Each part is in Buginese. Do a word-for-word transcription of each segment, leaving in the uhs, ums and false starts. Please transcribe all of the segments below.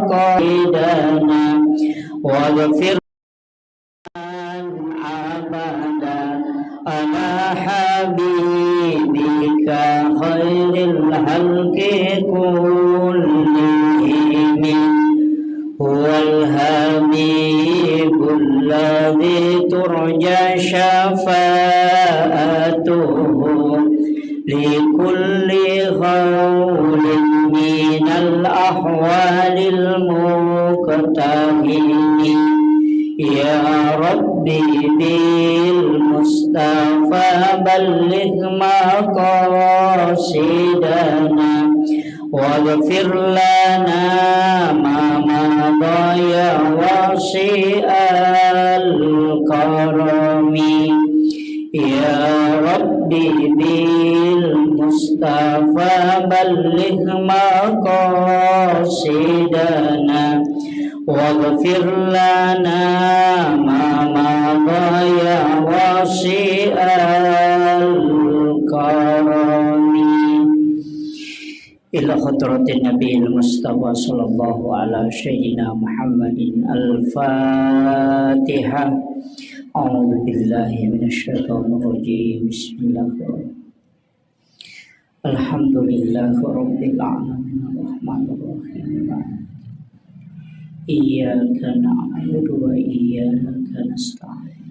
فبقيدنا واغفر أبدا على حبيبك خير الخلق كلهم. هو الحبيب الذي ترجى شفاعته لكل هول من الأهوال المقتحم. يا رب بالمصطفى بلغ مقاصدنا واغفر لنا ما مضى يا واسع الكرم. يا رب بالمصطفى بلغ مقاصدنا واغفر لنا ما مضى يا واسع الكرم. إلى حضرة النبي المصطفى صلى الله على سيدنا محمد. الفاتحة. أعوذ بالله من الشيطان الرجيم. بسم الله الرحمن الرحيم. الحمد لله رب العالمين. الرحمن الرحيم. إياك نعبد وإياك نستعين.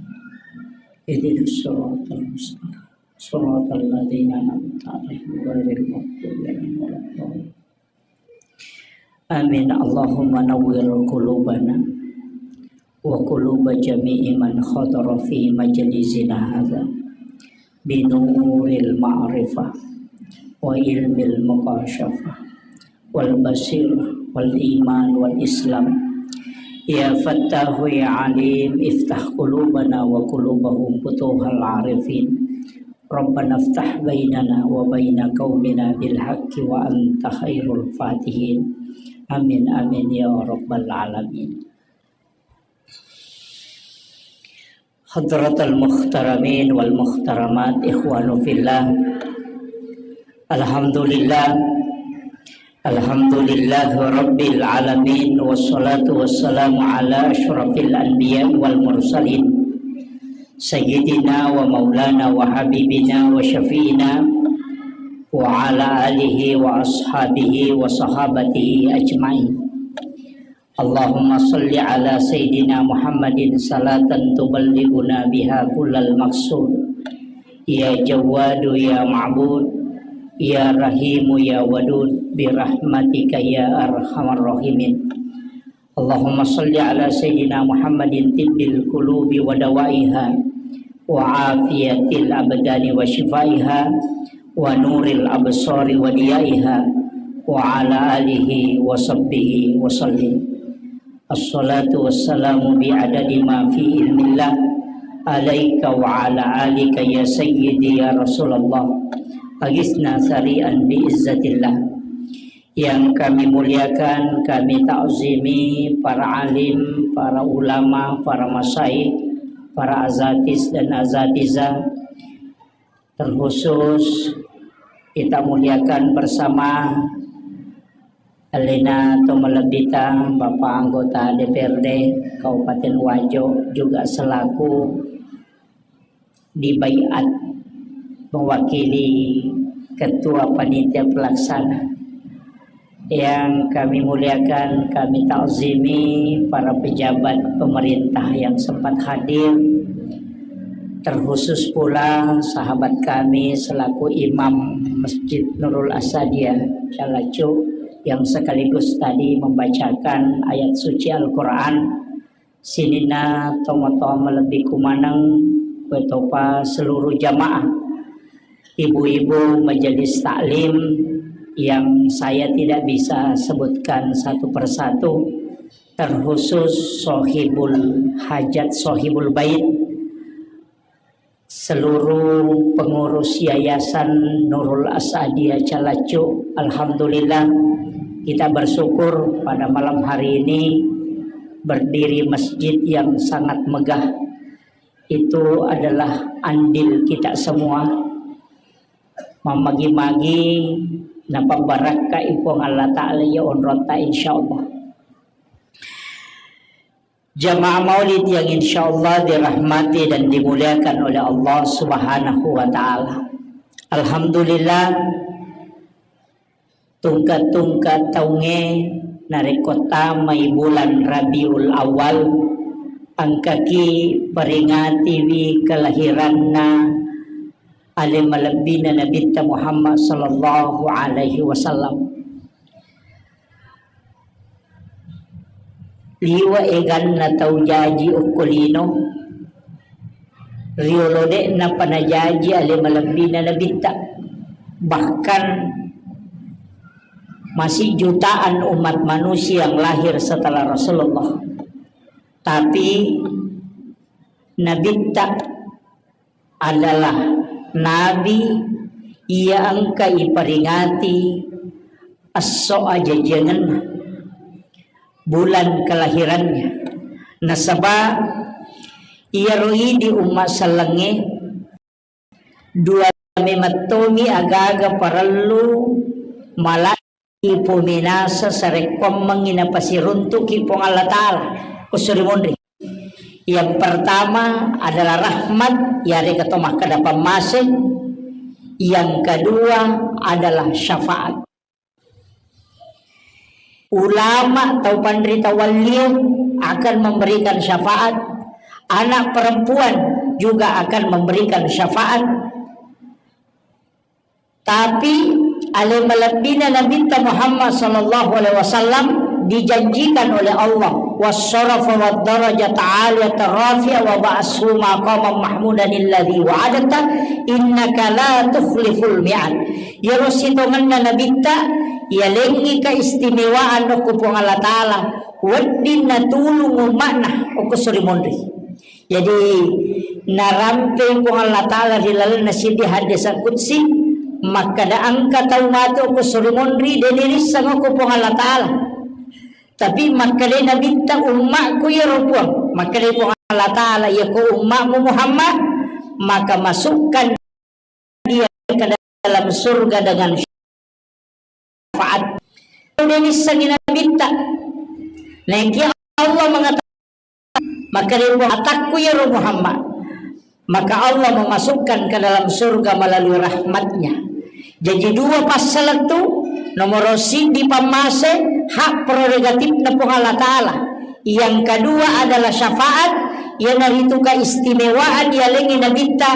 اهدنا الصراط المستقيم. صراط الذين أنعمت عليهم غير المغضوب عليهم ولا الضالين. آمين. اللهم نور قلوبنا وقلوب جميع من حضر في مجلسنا هذا بنور المعرفة وعلم المكاشفة والبصيرة والإيمان والإسلام. يا فتاح يا عليم، افتح قلوبنا وقلوبهم فتوح العارفين. ربنا افتح بيننا وبين قومنا بالحق وأنت خير الفاتحين. آمين، آمين يا رب العالمين. حضرة المحترمين والمحترمات، إخوان في الله. الحمد لله. الحمد لله رب العالمين، والصلاة والسلام على أشرف الأنبياء والمرسلين، سيدنا ومولانا وحبيبنا وشفيعنا وعلى آله وأصحابه وصحابته أجمعين. اللهم صل على سيدنا محمد صلاة تبلغنا بها كل المقصود. يا جواد يا معبود، يا رحيم يا ودود، برحمتك يا أرحم الراحمين. اللهم صل على سيدنا محمد طب القلوب ودوائها، وعافية الأبدان وشفائها، ونور الأبصار وضيائها، وعلى آله وصحبه وسلم. الصلاة والسلام بعدد ما في علم الله عليك وعلى آلك يا سيدي يا رسول الله. أغثنا سريعا بعزة الله. Yang kami muliakan, kami takzimi para alim, para ulama, para masyayikh, para asatiz dan asatizah. Terkhusus kita muliakan bersama Elina Tomalebbita, Bapak Anggota D P R D Kabupaten Wajo, juga selaku dibaiat mewakili Ketua Panitia Pelaksana. Yang kami muliakan, kami takzimi para pejabat pemerintah yang sempat hadir, terkhusus pula sahabat kami selaku Imam Masjid Nurul Asadiyah Calacu yang sekaligus tadi membacakan ayat suci Al-Quran. Sininna tomatoa malebbiku maneng, kuetopa seluruh jamaah, ibu-ibu majelis taklim yang saya tidak bisa sebutkan satu persatu, terkhusus sohibul hajat, sohibul bait, seluruh pengurus Yayasan Nurul Asadiyah Calacu. Alhamdulillah, kita bersyukur pada malam hari ini berdiri masjid yang sangat megah. Itu adalah andil kita semua. Mamagi-magi napabbarakkai Puang Allah Ta'ala iya onrotta, insyaallah. Jamaah maulid yang insyaallah dirahmati dan dimuliakan oleh Allah Subhanahu wa Ta'ala. Alhamdulillah, tungka-tungka taungnge narekko tamai bulan Rabiul Awal, engkaki peringatiwi kelahiranna ale malebbina Nabitta Muhammad sallallahu alaihi wasallam. Liwa eganna tau jaji okko lino, riolo de'na panajaji ale malebbina Nabitta. Bahkan masih jutaan umat manusia yang lahir setelah Rasulullah. Tapi Nabitta adalah nabi iya engka iperingati esso ajajiangenna, bulan kelahirannya. Nasaba iyaro idi umma sellengnge, dua memettomi agaga parellu mala ipominasa sarekkoammengngi napasiruntuki Puang Allah Ta'ala, kusso ri munri. Yang pertama adalah rahmat, yarega to makkeda pammase. Yang kedua adalah syafaat. Ulama, tau panrita walliu akan memberikan syafaat. Anak perempuan juga akan memberikan syafaat. Tapi ale malebbina Nabitta Muhammad sallallahu alaihi wasallam dijanjikan oleh Allah, "Wassarafa wad darajata aliyata rafi'a wa ba'ashu maqaman mahmudan alladzi wa'adta innaka la tukhliful mi'ad." Iyaro sitongenna Nabitta, iyalengngi keistimewaan okko Puang Allah Ta'ala, wedding natulung umma'na okko sorimonri. Jadi, narampei Puang Allah Ta'ala ri lalenna siddi hadis qudsi, makkeda engka tau matu okko sorimonri, de nirisseng okko Puang Allah Ta'ala. Tapi makkeda Nabitta, "Ummakku iyaro Puang." Makkeda Puang Allah Ta'ala, "Iyako ummakmu Muhammad, maka masukkan dia ke dalam surga dengan syafaat." Udah nissengi Nabitta. Naiki Allah mengatakan, maka dia atakku ya Muhammad. Maka Allah memasukkan ke dalam surga melalui rahmatnya. Jadi dua passalettu, nomor siddi pammase, hak prerogatifna Puang Allah Ta'ala. Yang kedua adalah syafaat, iyanaritu keistimewaan yalengngi Nabitta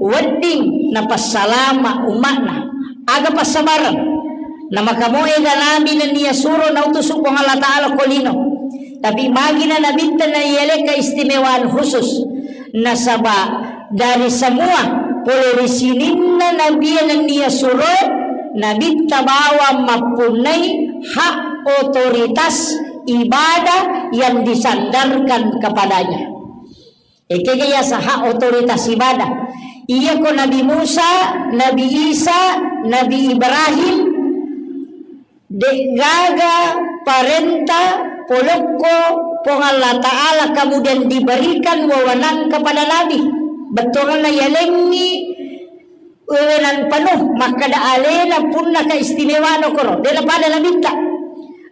wedding napassalama umma'na. Aga passabareng. Namakamoega nabi nennia suro nautusu Puang Allah Ta'ala ko lino. Tapi magina Nabitta nayale keistimewaan khusus. Nasaba dari semua pole ri sininna nabi nennia suro, Nabitta bawang mappunnai hak otoritas ibadah yang disandarkan kepadanya. Ekega yaseng hak otoritas ibadah. Iyako Nabi Musa, Nabi Isa, Nabi Ibrahim, de'gaga parenta polokko Puang Allah Ta'ala kemudian diberikan wewenang kepada Nabi. Bettuanna yalengngi wewenang penuh, makkeda alena punna keistimewaan okoro, de napada Nabitta.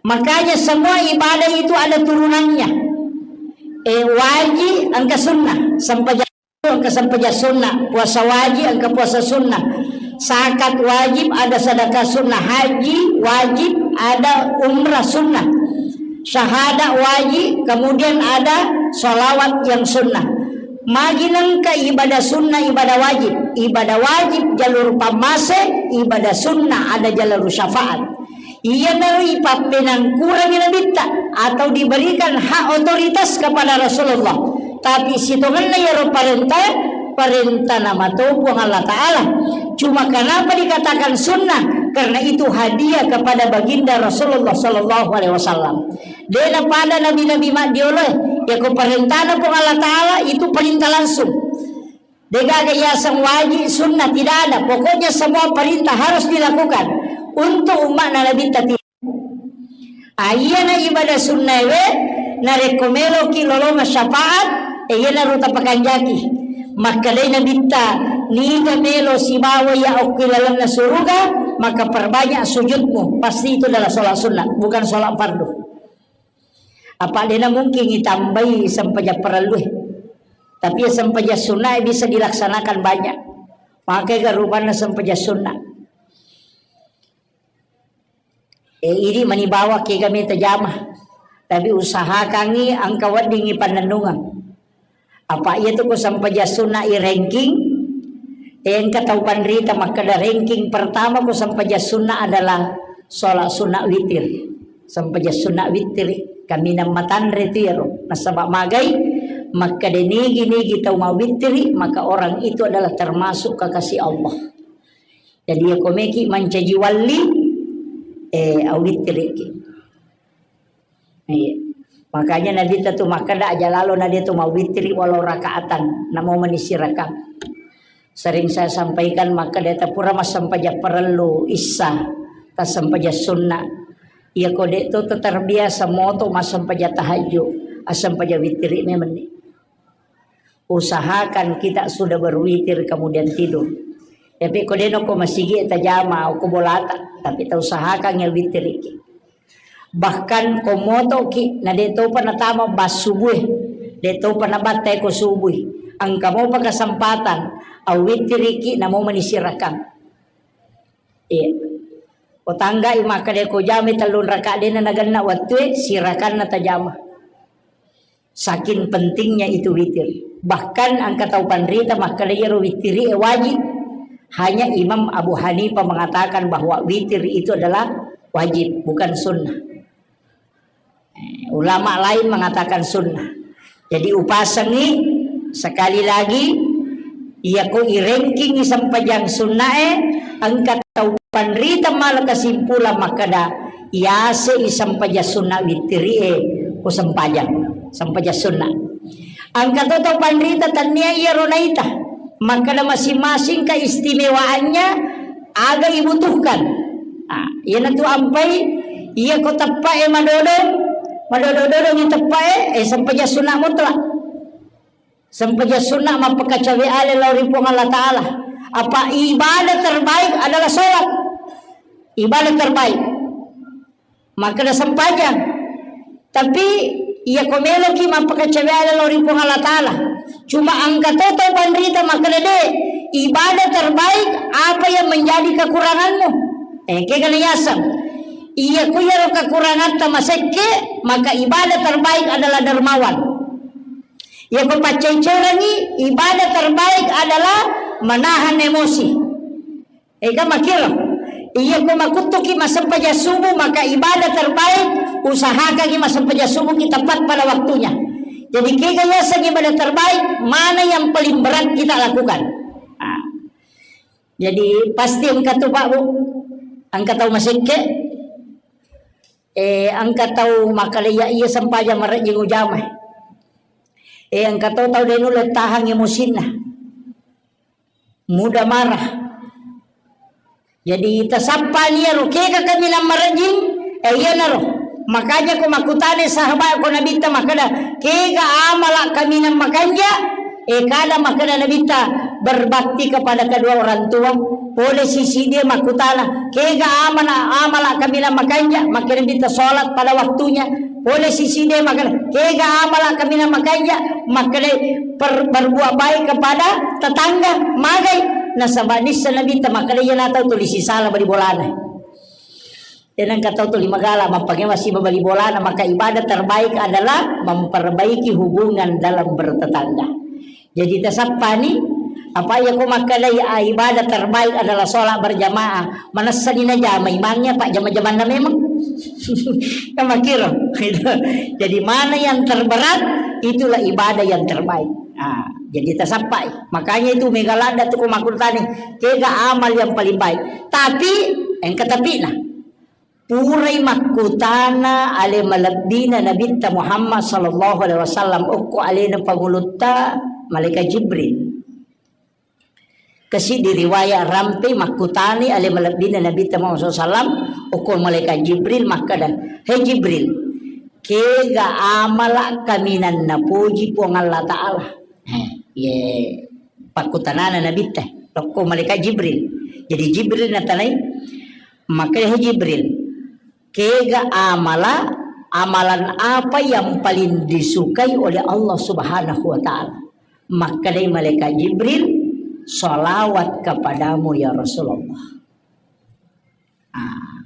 Makanya semua ibadah itu ada turunannya. Eh, wajib engka sunnah, sempajang engka sempajang sunnah, puasa wajib engka puasa sunnah, zakat wajib, ada sedekah sunnah, haji wajib, ada umrah sunnah, syahadat wajib, kemudian ada salawat yang sunnah. Magi nengka ibadah sunnah, ibadah wajib. Ibadah wajib jalur pammase, ibadah sunnah ada jalur syafaat. Iyanaro ipappenangkurangi Nabitta atau diberikan hak otoritas kepada Rasulullah. Tapi sitongenna iyaro parenta, parenta namato Puang Allah Ta'ala. Cuma kenapa dikatakan sunnah? Karena itu hadiah kepada baginda Rasulullah sallallahu alaihi wasallam. De napada nabi-nabi maddioloe, yako parentana Puang Allah Ta'ala itu perintah langsung. Degaga yaseng wajib, sunnah, tidak ada. Pokoknya semua perintah harus dilakukan untuk umatna Nabitta. Ayana ibadah sunnaewe narekko meloki lolonga syafaat, e, iyanaro tapakanjaki. Makkedai Nabitta, niga melo sibawa ya okki lalenna suruga, maka perbanyak sujudmu, pasti itu adalah sholat sunnah, bukan sholat fardu. Apa dena mungkin ditambahi sempajang parellu. Tapi ya sempajang sunnah bisa dilaksanakan banyak. Maka ga rupanna sempajang sunnah. Eh, ini mani bawa kega meta jama. Tapi usahakangi engka weddingi pannennungeng. Apa iya tu ko sempajang sunna i ranking, eh, engka tau panrita makkeda ranking pertama ko sempajang sunna adalah sholat sunna witir. Sempajang sunna witir, kaminang matanre tu iyaro. Nasaba magai, makkeda nigi-nigi tau mawitiri, maka orang itu adalah termasuk kekasih Allah. Jadi, iya ko meki mancaji walli, eh, awittiriki. Iya. Makanya Nabitta tu makkeda, aja lalo na de tu mawittiri walau rakaatan, namo mani sirakang. Sering saya sampaikan, makkeda ta pura massempajang parellu, issa, tassempajang sunna. Iya ko de tu terbiasa moto massempajang tahajud, assempajang wittiri memenni. Usahakan kita sudah berwitir kemudian tidur. Tapi ko deno ko masigi tajama ko bolata, tapi ta usahakan ya witiriki. Bahkan ko motoki na de topa natama bas subue, de topa nabattai ko subui. Engka mopa kesempatan, awitiriki namo mani sirakang. Iya. Ko tanggai makkeda ko jama tellung raka dena nagenna wattue, sirakanna tajama. Saking pentingnya itu witir. Bahkan engka tau panrita makkeda iyaro wittiri e wajib. Hanya Imam Abu Hanifah mengatakan bahwa witir itu adalah wajib, bukan sunnah. Eh, ulama lain mengatakan sunnah. Jadi upasengi sekali lagi, iya ko iranking sempajang sunnae, engka tau panrita mala kesimpulan makkeda, iyase i sempajang sunna wittirie, ko sempajang, sempajang sunna. Engka to tau panrita tannia iyaro naita, makkeda masing-masing keistimewaannya aga ibutuhkan. Ah, iyanatu ampai, iya ko teppae madodong, madodong-dodong i teppae, eh, sempajang sunna mutlak. Sempajang sunna mappakacawe ale lao ri Puang Allah Ta'ala. Apa ibadah terbaik adalah sholat. Ibadah terbaik. Makkeda sempajang. Tapi iya ko meloki mappakacawe ale lao ri Puang Allah Ta'ala. Cuma engka to tau panrita makkeda de, ibadah terbaik apa yang menjadi kekuranganmu. Eh, kega nayaseng. Iya ko iyaro kekurangatta masekke, maka ibadah terbaik adalah dermawan. Iya ko paccai-cairangi, ibadah terbaik adalah menahan emosi. Ega makkiro. Iya ko makuttuki massempajang subuh, maka ibadah terbaik, usahakangi massempajang subuh ki tepat pada waktunya. Jadi kega yaseng ibadah terbaik, mana yang paling berat kita lakukan. Nah, jadi pasti engka tu, Pak, Bu. Engka tau masekke, eh, engka tau makkeda iya sempajang marejjing ujama. Eh, engka to tau de nulle tahang emosinna. Mudah marah. Jadi tasappani iyaro, kega kaminang marejjing, eh, iyanaro. Makanya ko makkutana sahabat ko Nabitta makkeda, kega amala kaminang makanja, eh, kada makkeda Nabitta, berbakti kepada kedua orang tua. Pole sisi dia makkutana, kega amana, amala kaminang makanja, makkeda Nabitta sholat pada waktunya. Pole sisi de makkeda, kega amala kaminang makanja, makkeda per-, berbuat baik kepada tetangga, magai. Nasaba nissa Nabitta makkeda, iya natau tuli sisala bali bolana. Tenang katau tuli magala, mappangewa siba bali bolana, maka ibadah terbaik adalah memperbaiki hubungan dalam bertetangga. Jadi tasappani, apa iya ko makkedai, ah, ibadah terbaik adalah sholat berjamaah. Manessani najama imangnya, Pak, jama-jamanna memang. Kan makkiro. Jadi mana yang terberat, itulah ibadah yang terbaik. Ah, jadi tasappai. Makanya itu mega ladda tu ko makkutani, kega amal yang paling baik. Tapi, engka tapina. Purai makkutana ale malebbina Nabitta Muhammad sallallahu alaihi wasallam okko alena pangulutta malaikat Jibril. Kasi di riwayat rampe makkutani ale malebbina Nabitta Muhammad sallallahu alaihi wasallam okko malaikat Jibril makkeda, "Hei Jibril, kega amala kaminang napoji Puang Allah Ta'ala?" Eh, ye pakkutanana Nabitta, lokko malaikat Jibril. Jadi Jibril natanai, Makkedai Jibril, "Kega amala, amalan apa yang paling disukai oleh Allah Subhanahu wa Ta'ala?" Makkedai malaikat Jibril, "Salawat kepadamu, ya Rasulullah." Ah.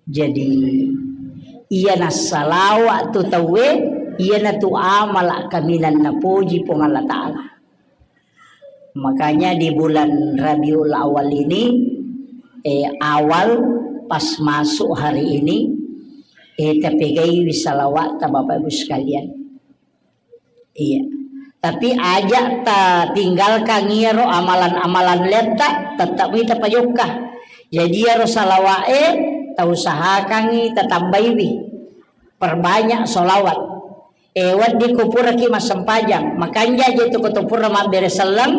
Jadi, iyana salawa tu tauwe, iyana tu amala kaminang napoji Puang Allah Ta'ala. Makanya di bulan Rabiul Awal ini, eh, awal pas masuk hari ini, eh, tapegaiwi salawat ta Bapak Ibu sekalian. Iya. Tapi aja ta tinggalkan iyaro amalan-amalan letta, tetap wi tapajokka. Jadi iyaro salawa'e tausahakangi tatambaiwi. Perbanyak salawat. Eh, wedding ko puraki massempajang, makanja je tu ko to pura mabbere selleng,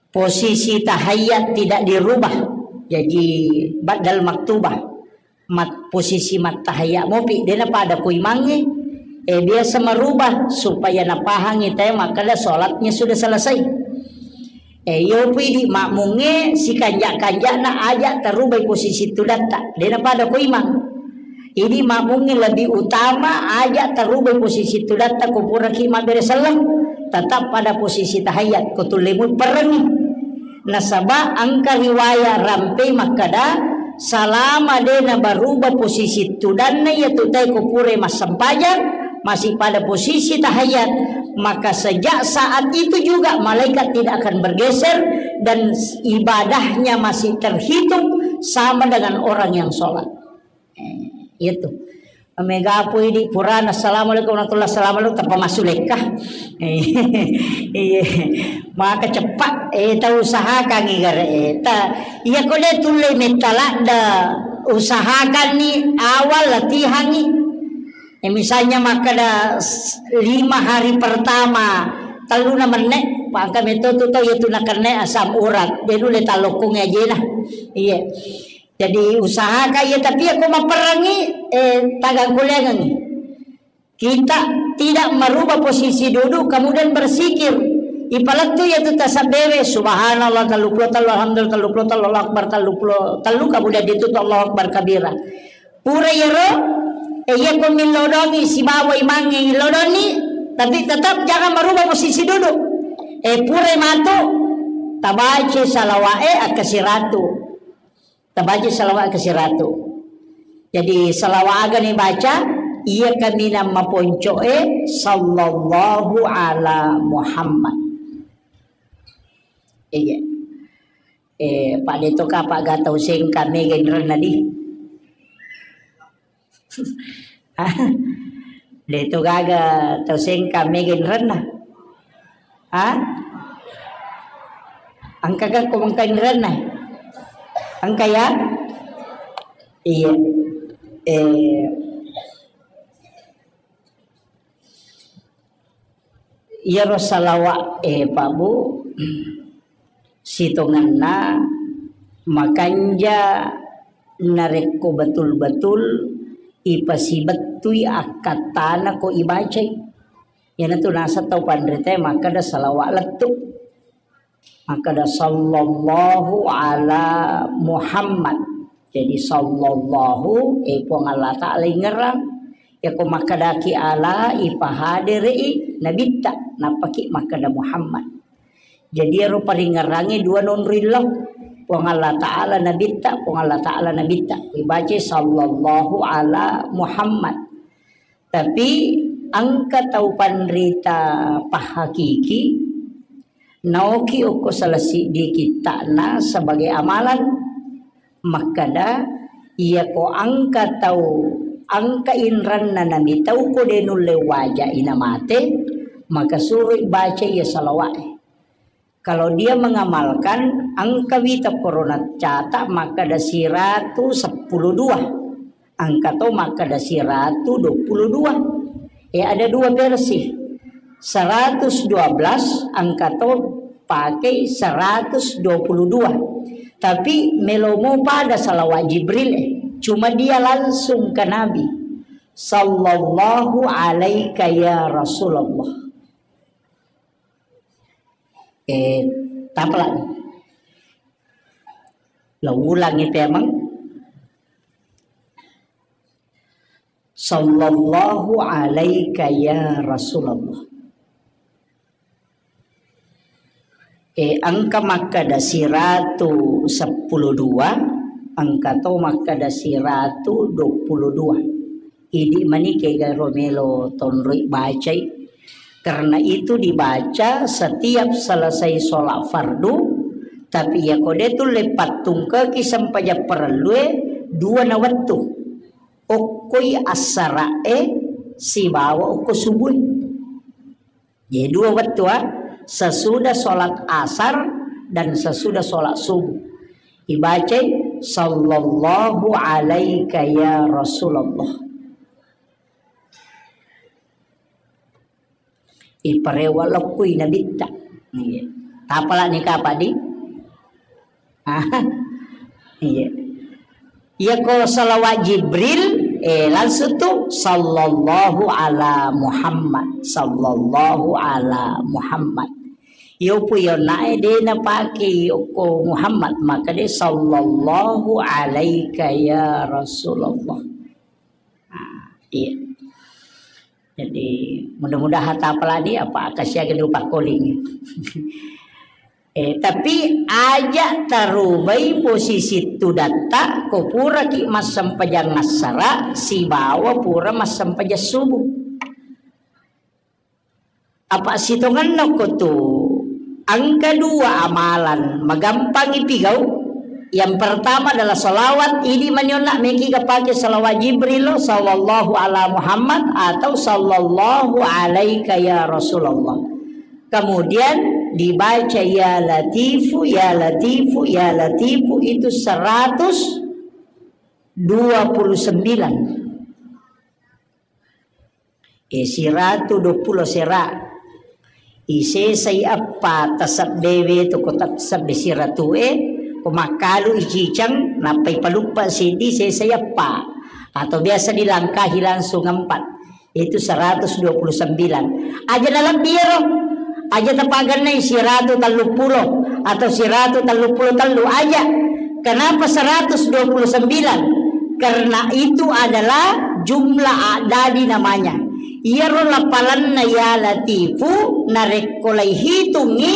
posisi tahiyat tidak dirubah. Jadi, badal maktubah. Mat-, posisi mattahiyat mopi, dena pada ko imangnge. Eh, biasa merubah supaya napahangi tae makkeda salatnya sudah selesai. Eh, iyo pu idi makmungnge sikanja-kanjana aja tarubai posisi tudatta. Dena pada ko imang. Idi makmungnge lebih utama aja tarubai posisi tudatta ko puraki mabbere selleng. Tetap pada posisi tahiyat, ko tulle muperrengi. Nasaba engka riwayat rampei makkeda, salama de nabaruba posisi tudanna iyatu tae ko pura massempajang, masih pada posisi tahiyat, maka sejak saat itu juga malaikat tidak akan bergeser dan ibadahnya masih terhitung sama dengan orang yang sholat. Eh, iya tu. Mega pui di purana, "Assalamualaikum warahmatullahi wabarakatuh," tappa massu lekka. Eh, iya. Maka cepat, eh, tau usahakan igare, eh, ta, iya ko de tulle metta ladda, usahakan ni awal latihan ni. Eh, misalnya makkeda s-, lima hari pertama, tellu na menne, pangka metto tu tau iya tu nakenne asam urat, de nulle tallokkongi ajena. Iya. Jadi usahakan ya, tapi aku maperangi, eh, tagang kuliangan. Kita tidak merubah posisi duduk, kemudian berzikir. Ipalettu ya tu tasabbewe, subhanallah tellu puluh tellu, alhamdulillah tellu puluh tellu, Allahu Akbar tellu puluh tellu, kemudian ditutup Allahu Akbar kabira. Pura yero, eh, iya ko millodongi sibawa imangnge illodonni, tapi tetap jangan merubah posisi duduk. Eh, pura matu, tabaca salawa'e akkasiratu. Tabaca salawat ke siratu. Jadi salawat aga ni baca, iya kaminang maponco'e sallallahu ala Muhammad. Iya. Eh, Pak Deto ka, Pak Gata Hussein ka mega inrenna di. De to gaga tau sengka mega inrenna. Ha? Engka ga ko engka inrenna? Engka ya? Iya. Eh, iyaro salawat, eh, Pak Bu, sitongenna makanja narekko betul-betul ipasibettui akkattana ko ibacai. Iyanatu naseng tau panritae makkeda salawat lettu. Makkeda, "Sallallahu ala Muhammad." Jadi, sallallahu, eh, Puang Allah Ta'ala ingerang. Yako makkedaki ala, ipahadere'i nabitta, nappaki makkeda Muhammad. Jadi, ero paringerangnge dua nonrillo. Puang Allah Ta'ala nabitta, Puang Allah Ta'ala nabitta. Ibaca, "Sallallahu ala Muhammad." Tapi engka tau panrita pahakiki, naoki okko salah siddi kitta'na sebagai amalan, makkeda, iyako engka tau, engka inranna namitau ko de nulle waja ina mate, maka suroi baca iya salawa'e. Kalau dia mengamalkan, engka wita korona catat makkeda siratu seppulo dua, engka to makkeda siratu dua puluh dua. Eh, ada dua versi. Seratus dua belas, engka to pakai seratus dua puluh dua. Tapi melomo pada salawat Jibril, eh. Cuma dia langsung ke Nabi. Sallallahu alaika ya Rasulullah. Eh, tapalak. Laulangi pemeng. Sallallahu alaika ya Rasulullah. E, engka makkeda siratu seppulo dua, engka to makkeda siratu dua puluh dua. Idi mani kega ro melo tonroi bacai. Karena itu dibaca setiap selesai sholat fardu, tapi ya kode tu lepat tungkeki sempajang parellue dua na wettu. Okkoi assara'e sibawa okko subuh. Jadi dua wettu, ah, sesudah sholat asar dan sesudah sholat subuh. Ibacai, "Sallallahu alaika ya Rasulullah." Iparewa lokkui nabitta. Iya. Tapala ni kapa di? Ah, iya. Iya ko salawat Jibril, eh, langsung tu, "Sallallahu ala Muhammad, sallallahu ala Muhammad." Iyo pu iyo nae de napake okko Muhammad, maka de, "Sallallahu alaika ya Rasulullah." Ah, iya. Jadi, mudah-mudahan tapalani apa kasiaga dulu pakkoling. Eh, tapi aja tarubai posisi tudatta ko puraki massempajang assara sibawa pura massempajang subuh. Apa sitongenna ko tu engka dua amalan magampang ipigau. Yang pertama adalah salawat, idi manionna meki kapake salawat Jibril, "Sallallahu ala Muhammad" atau "Sallallahu alaika ya Rasulullah." Kemudian dibaca "Ya Latifu, ya Latifu, ya Latifu" itu seratus dua puluh sembilan. E, siratu dua puluh sera. Isesai eppa tasebbewe tu ko tasebbe siratu e, ko makkalu iciceng, nappai paluppa seddi sesai eppa. Atau biasa dilangkahi langsung empat. Itu seratus dua puluh sembilan. Aja nalebbi ero. Aja tapagennai siratu telluppulo atau siratu telluppulo tellu aja. Kenapa seratus dua puluh sembilan? Karena itu adalah jumlah adadi namanya. Iyaro lapalanna ya Latifu narekko laihitungi,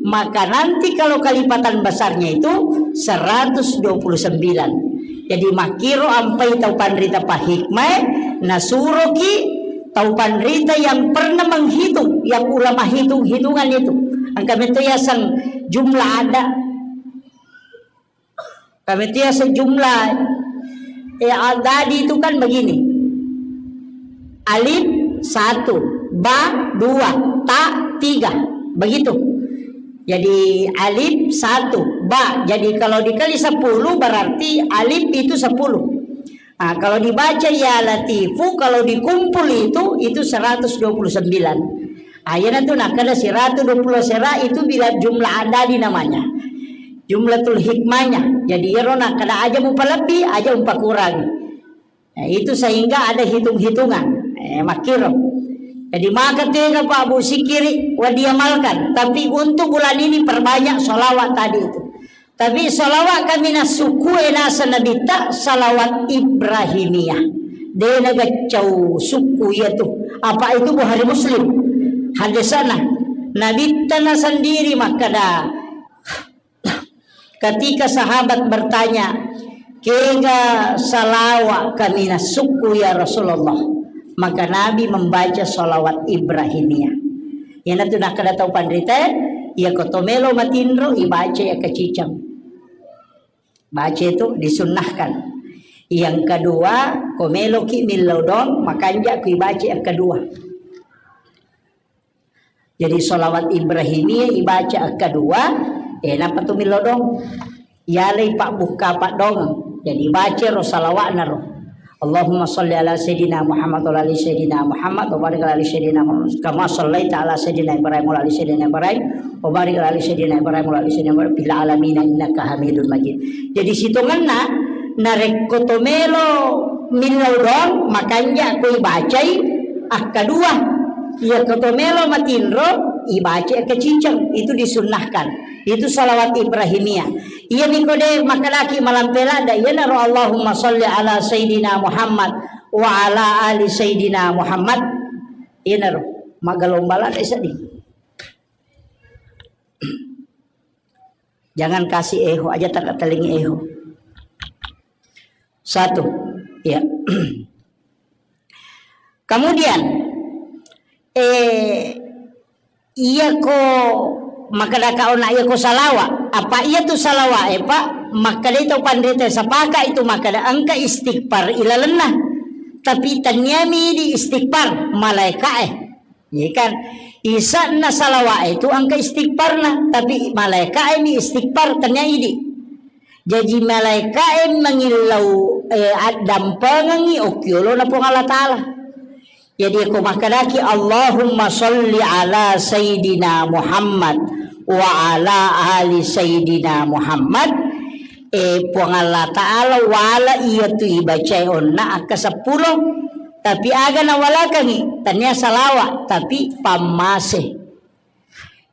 maka nanti kalau kalipatan besarnya itu seratus dua puluh sembilan. Jadi makkiro ampai tau panrita pahikmae, nasuroki tau panrita yang pernah menghitung, yang ulama hitung-hitungan itu. Engka metto yaseng jumlah ada. Kami itu ya sejumlah, ya, adadi itu kan begini. Alif satu, ba dua, ta tiga. Begitu. Jadi alif satu, ba. Jadi kalau dikali sepuluh berarti alif itu sepuluh. Nah, kalau dibaca ya Latifu, kalau dikumpul itu, itu seratus dua puluh sembilan. Ah, iyana tu nakkeda siratu dua puluh sera itu bila jumlah adadi namanya. Jumlatul hikmahnya. Jadi iyaro nakkeda aja mupalebbi, aja mupakurangi. Nah, itu sehingga ada hitung-hitungan. Eh, makkiro. Jadi maka tega Pak Bu sikiri wa diamalkan. Tapi untuk bulan ini perbanyak sholawat tadi itu. Tapi salawat kaminang sukkue naseng Nabitta salawat Ibrahimiyah. De nagaccau sukku iyatu. Apa itu Bukhari Muslim. Hadisana. Nabitta na sendiri makkeda, ketika sahabat bertanya, "Kega salawat kaminang sukku ya Rasulullah?" Maka Nabi membaca salawat Ibrahimiyah. Iyanatu nakkeda tau panrita, iya ko to melo matinro, ibaca iya kaciceng. Baca itu disunnahkan. Yang kedua, ko meloki millau dong, makanja ku ibaca yang kedua. Jadi salawat Ibrahimiyah ibaca yang kedua, eh, napa tu millau dong? Yalai pabbukka paddongeng. Jadi baca ro salawatna ro. Allahumma salli ala Sayyidina Muhammad wa ala ali Sayyidina Muhammad wa barik ala ali Sayyidina Muhammad kama sallaita ala Sayyidina Ibrahim wa ala ali Sayyidina Ibrahim wa barik ala ali Sayyidina Ibrahim wa ala ali Sayyidina Ibrahim fil alamin innaka Hamidun Majid. Jadi sitongenna narekko to melo millau doang makanja ko ibacai akkadua. Iya ko to melo matinro ibacai akkaciceng, itu disunnahkan. Itu salawat Ibrahimiyah. Iyami ko de makkedaki malampe ladde, iyanaro Allahumma sholli ala Sayyidina Muhammad wa ala ali Sayyidina Muhammad. Iyanaro magalomba ladde seddi. Jangan kasih eho, aja tak telingi eho. Satu, ya. Kemudian, eh, iya ko makkeda ka ona iya ko salawa, apa iya tu salawa e, Pak? Makkeda itu panrita sepakat itu makkeda engka istighfar ilalenna. Tapi taniami di istighfar malaika e. Iya kan? Isa'na salawa e tu engka istighfarna, tapi malaika e mi istighfar tania idi. Jaji malaikae mangillau, eh, addampengengngi okkiolona Puang Allah Ta'ala. Jadi ko makkedaki, "Allahumma sholli ala Sayyidina Muhammad wa ala ali Sayyidina Muhammad," eh, Puang Allah Ta'ala wala iya tu ibacae onna akka seppulo, tapi aga nawalakengngi, tania salawa, tapi pammase.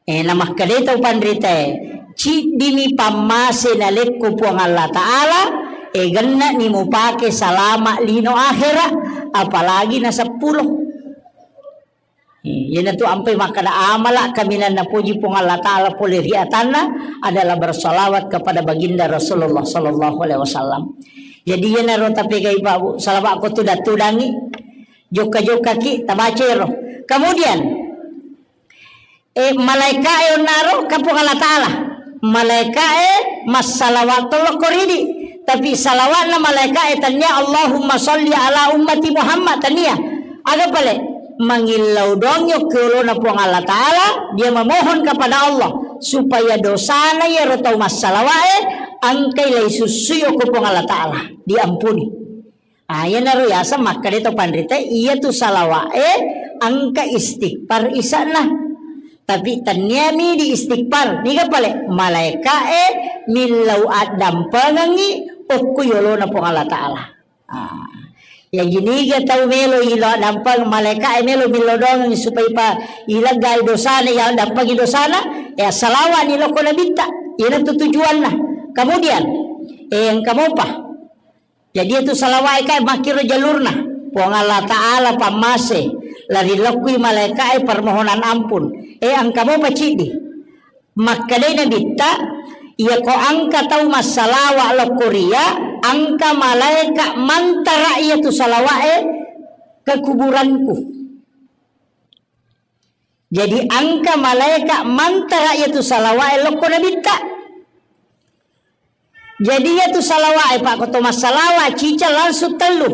Eh, namakkedai tau panritae, "Ciddimi pammase nalekko Puang Allah Ta'ala, eh, genna'ni mupake salama lino akhera, apalagi na seppulo." Eh, iyanatu ampai makkeda amala kaminang napoji Puang Allah Ta'ala pole ri atanna adalah bersalawat kepada baginda Rasulullah sallallahu alaihi wasallam. Jadi iyanaro tapegai Pak Bu, salawat ko tudang-tudangi, jokka-jokkaki, tabacero. Kemudian, Eh, malaikae onnaro ka Puang Allah Ta'ala. Malaikae massalawat tollo koridi. Tapi salawatna malaikae tania Allahumma sholli ala ummati Muhammad tania. Aga pale? Mangillau doang yokkiolona Puang Allah Ta'ala, dia memohon kepada Allah supaya dosana yaro tau massalawae angkai lai sussui ko Puang Allah Ta'ala, diampuni. Ah, iyanaro yaseng makkeda to panrita, iya tu salawa'e engka istighfar isa'na. Tapi tenniami di istighfar, niga pale malaika'e millau addampengengngi okko yolona Puang Allah Ta'ala. Ah. Ya, jiniga tau melo ilo addampeng malaika'e melo millau doang supaya pa ileggai dosana, ya dampengi dosana, ya salawa'ni lokko nabitta. Iyanatu tujuanna. Kemudian, eh, engka mopa. Jadi itu salawa'e kae makkiro jalurna. Puang Allah Ta'ala pammase, lari lokkui malaika'e permohonan ampun. Eh, engka mopa ciddi. Makkedai nabitta, iya ko engka tau massalawa lokko ria, engka malaika mantara iya tu salawa'e ke kuburanku. Jadi engka malaika mantara iya tu salawa'e lokko nabitta. Jadi iya tu salawa'e, Pak, ko to massalawa cica langsung tellu.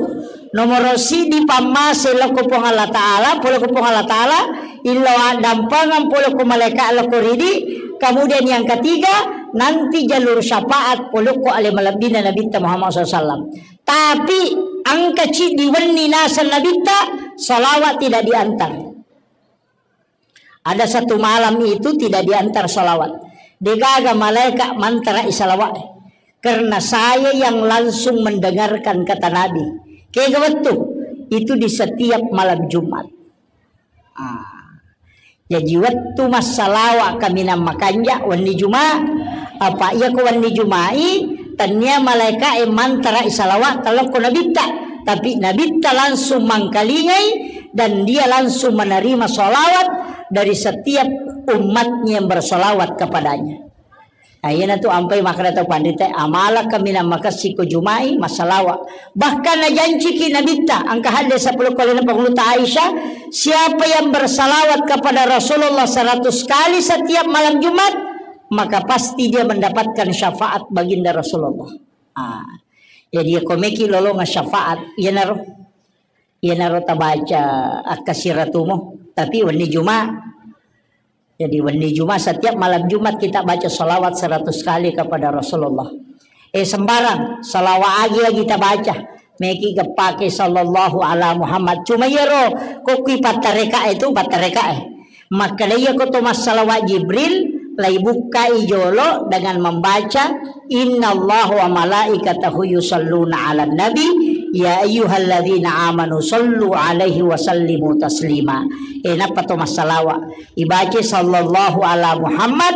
Nomoro siddi pammase lokko Puang Allah Ta'ala, pole ko Puang Allah Ta'ala, illo addampengang pole ko malaika lokko ridi. Kemudian yang ketiga, nanti jalur syafaat pole ko ale malebbina Nabitta Muhammad sallallahu alaihi wasallam. Tapi engka ciddi wenni naseng Nabitta, salawat tidak diantar. Ada satu malam itu tidak diantar salawat. Degaga malaika mantara i salawat. Karena saya yang langsung mendengarkan kata Nabi. Kega wettu? Itu di setiap malam Jumat. Ah. Jadi wettu massalawa kaminang makanja wenni Juma. Apa iya ko wenni Jumai, tania malaika e mantara i salawat talokko nabitta. Tapi nabitta langsung mangkalingai dan dia langsung menerima salawat dari setiap umatnya yang bersalawat kepadanya. Nah, iyanatu ampai makkeda tau panrita, amala kaminang makessing ko Jumai massalawa. Bahkan najanciki nabitta, engka hadis sepuluh kali na panguluta Aisyah, siapa yang bersalawat kepada Rasulullah seratus kali setiap malam Jumat, maka pasti dia mendapatkan syafaat baginda Rasulullah. Ah. Jadi ko meki lolonga syafaat, iyanaro. Iyanaro tabaca akkasiratumu, tapi wenni Juma. Jadi wenni Juma, setiap malam Jumat kita baca salawat seratus kali kepada Rasulullah. Eh, sembarang, salawat agi-agi tabaca. Meki gepake sallallahu ala Muhammad. Cuma iyaro, kokkui pattareka itu, pattareka e. Makkeda iya ko to massalawat Jibril, Laibukkai jolo dengan membaca, "Innallaha wa malaikatahu yusalluna 'alan nabi, ya ayyuhalladzina amanu sallu 'alaihi wa sallimu taslima." Eh, nappa to massalawa. Ibaca sallallahu ala Muhammad,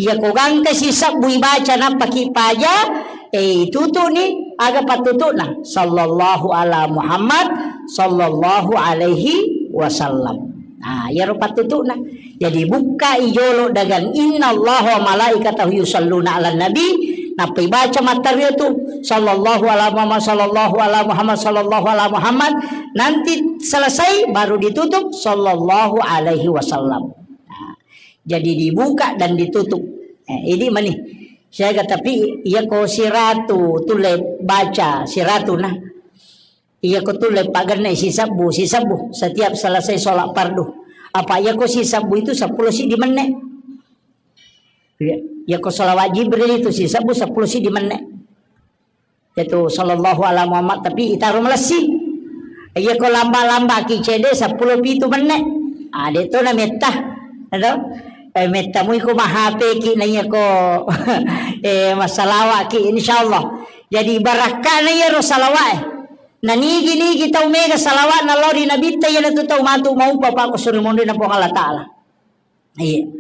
iya ko gangka sisebbu ibaca nappaki paja, eh, itutu'ni aga pattutu'na, sallallahu ala Muhammad, sallallahu alaihi wasallam. Nah, iyaro pattutu'na. Jadi bukkai jolo dengan innallaha wa malaikatahu yusalluna 'alan nabi, nappa ibaca matteru tu sallallahu ala Muhammad, sallallahu ala Muhammad, sallallahu ala Muhammad, nanti selesai baru ditutup sallallahu alaihi wasallam. Nah, jadi dibuka dan ditutup. Eh, ini mani. Siaga tapi iya ko siratu tulle baca siratu nah. Iya ko tulle pagenne sisebbu, sisebbu setiap selesai sholat fardu. Apa iya ko sisebbu itu seppulo siddi menne. Iya, iya ko salawat Jibril itu sisebbu seppulo siddi menne. Yaitu sallallahu ala Muhammad, tapi itaro malessi. Iya ko lamba-lamba ki cede seppulo pitu menne. Ah, de to na metta. Ado? Eh, metta mui ko mahape ki na iya ko eh, massalawa ki, insyaallah. Jadi barakka na iya ro salawat eh. Na nigi-nigi tau mega salawat na lao ri nabitta iya na tu tau matu maupa pa ko suri monri na Puang Allah Ta'ala. Iya.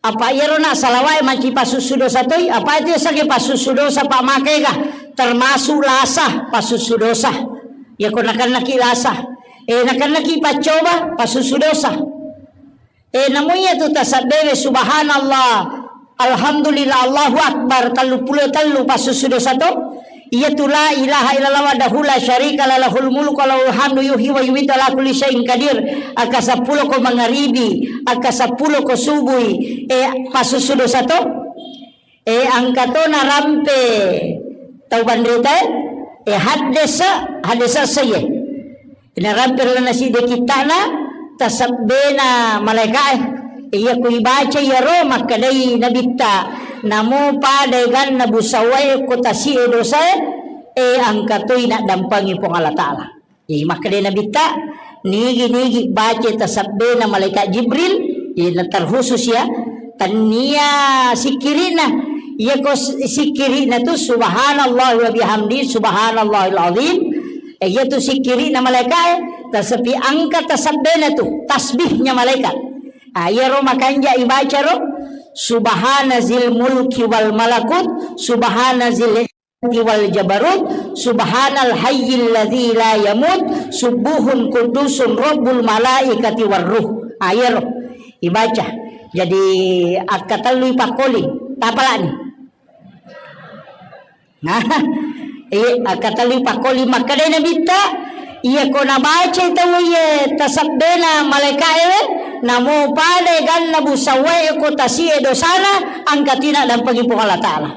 Apa iyaro na salawat e manci pasussu dosa toi? Apa itu sage pasussu dosa pa makega? Termasuk lasa pasussu dosa. Ya ko nakennaki lasa. Eh, nakennaki paccoba pasussu dosa. Eh, namu iya tu tasabbewe subhanallah, alhamdulillah, Allahu Akbar, tellu pulo tellu pasussu dosa to? Iyatu la ilaha illallah wahdahu la syarika la lahul mulku wa lahul hamdu yuhyi wa yumitu ala kulli syai'in qadir. Akka seppulo ko mangaribi, akka seppulo ko subui, eh, pasussu dosa to? Eh, engka to narampe tau banrita, eh, haddesa, haddesa seye. Narampe lana sidde kittana tasebbena malaika e. Iya ku ibaca iyaro makkedai nabitta, namo pada ganna busawae ko tasi'e dosae, eh, engka toi naddampangi Puang Allah Ta'ala. Jadi makkedai nabitta, nigi-nigi baca tasebbena malaikat Jibril, eh, na terkhusus ya, tannia sikkirina. Iya ko s-, sikkirina tu subhanallah wa bihamdi, subhanallahil azim. Eh, iya tu sikkirina malaikat, eh, tasepi angka tasebbena tu, tasbihnya malaikat. Ah, iya ro makanja ibaca ro, subhana zil mulki wal malakut, subhana zil wal jabarut, subhanal hayyil ladzi la yamut, subbuhun quddusun rabbul malaikati war ruh. Ah, iyaro ibaca. Jadi akkatellu ipakkoli, tapalani. Nah, eh, akkatellu ipakkoli makkedai nabitta, iya ko nabaca tau iye tasebbena malaika ewe, namo pada ganna busawae ko tasie dosana, angka tina dampengi Puang Allah Ta'ala.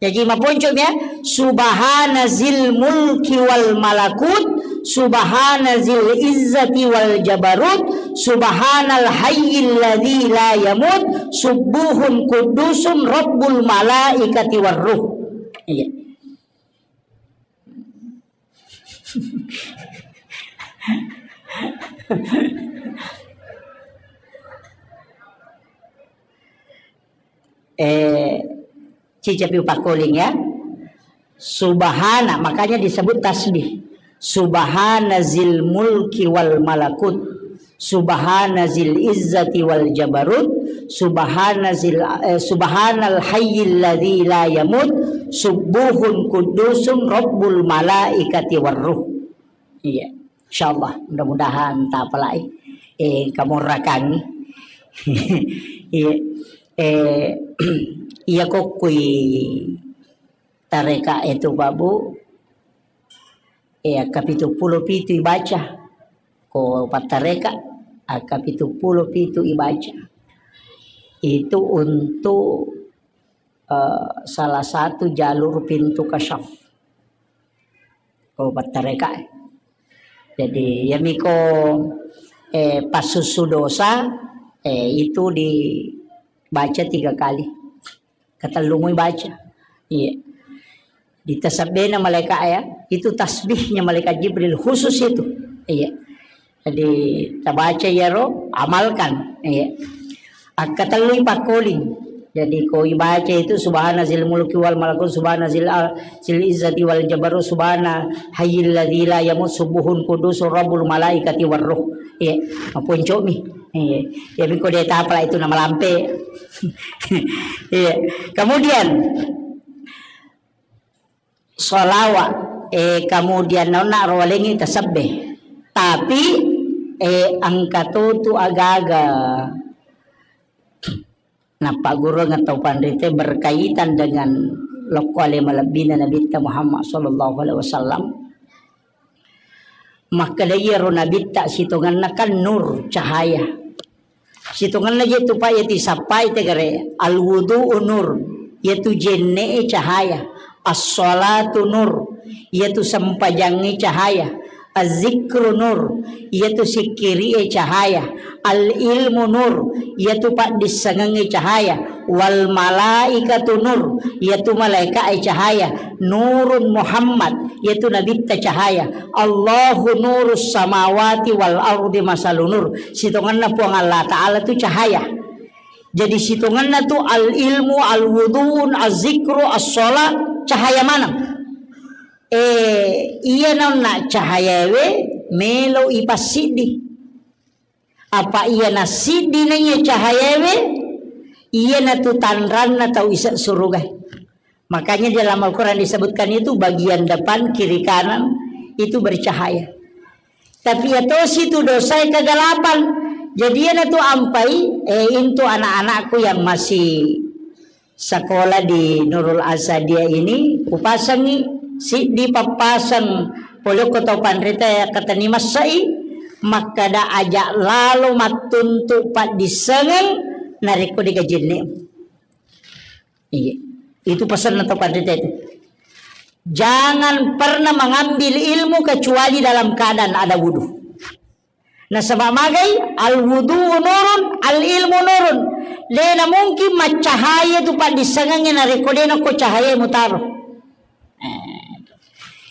Jaji maponco mi ya, subhana zil mulki wal malakut, subhana zil izzati wal jabarut, subhanal hayyil ladzi la yamut, subbuhun quddusun rabbul malaikati war ruh. Iya. Eh, cicapi upakkoling ya. Subhana, makanya disebut tasbih. Subhana zil mulki wal malakut. Subhana zil izzati wal jabarut. Subhana zil, eh, subhanal hayyil ladzi la yamut. Subbuhun quddusun rabbul malaikati war ruh. Iya. Insyaallah, mudah-mudahan tapalai, eh, kamorrakangi. Iya. Eh, iya kokkui tareka itu, Pak Bu. Eh, akka pitu pulo pitu ibaca. Ko pattareka, akka pitu pulo pitu ibaca. Itu untuk, eh, salah satu jalur pintu kasyaf. Ko pattareka. Jadi, yamiko, eh, passussu dosa, eh, itu dibaca tiga kali. Katellumui baca. Iya. Di tasabbena malaika ya, itu tasbihnya malaikat Jibril khusus itu. Iya. Jadi, tabaca iyaro, amalkan. Iya. Akkatellui pakkoling. Jadi ko ibaca itu subhana zil mulki wal malakut, subhana zil al-, zil izzati wal jabarut, subhana hayyil ladzi la yamut, subuhun qudusun rabbul malaikati war ruh. Iya, maponcomi. Iya. Ya miko de tapala itu nama lampe. Iya. Kemudian sholawat, eh, kemudian naonna rowalengi tasebbe. Tapi, eh, engka to tu agaga nappagurung atau panrite berkaitan dengan lokko ale malebbina Nabitta Muhammad sallallahu alaihi wasallam. Makkeda iyaro Nabitta sitongenna kan nur, cahaya. Sitongenna je tu pa iya tisappai tegare, al wudu'u nur, iyatu jenne'e cahaya, as-shalatu nur, iyatu sempajangnge cahaya, az-zikru nur, iyatu sikkiri'e cahaya, al ilmu nur, iyatu paddissengengnge cahaya, wal malaikatu nur, iyatu malaika'e cahaya, nurun Muhammad, iyatu nabitta cahaya, Allahu nurus samawati wal ardi masalu nur. Sitongenna Puang Allah Ta'ala tu cahaya. Jadi sitongenna tu al ilmu, al wuduun, az zikru, as sholat, cahaya maneng. Eh, iya naonna cahayawe melo ipassiddi. Apa iya nassiddi na iya cahayawe, iya natu tanranna tau ise suruga. Makanya di dalam Al-Quran disebutkan itu bagian depan, kiri, kanan itu bercahaya. Tapi ya tosi tu dosa kegelapan. Jadi ya natu ampai, eh, intu anak-anakku yang masih sekolah di Nurul Asadia ini, kupasangi siddi pappasang polokko tau panrita ya katani massai, makkada aja lalo mattuntu paddissengeng narekko dega jenne. Iya. Itu pesanna tau panrita itu. Jangan pernah mengambil ilmu kecuali dalam keadaan ada wudu. Nasaba magai, al wudu nurun, al ilmu nurun. Dena mungkin maccahaya tu paddissengengnge narekko dena ko cahaya mutaro. Eh.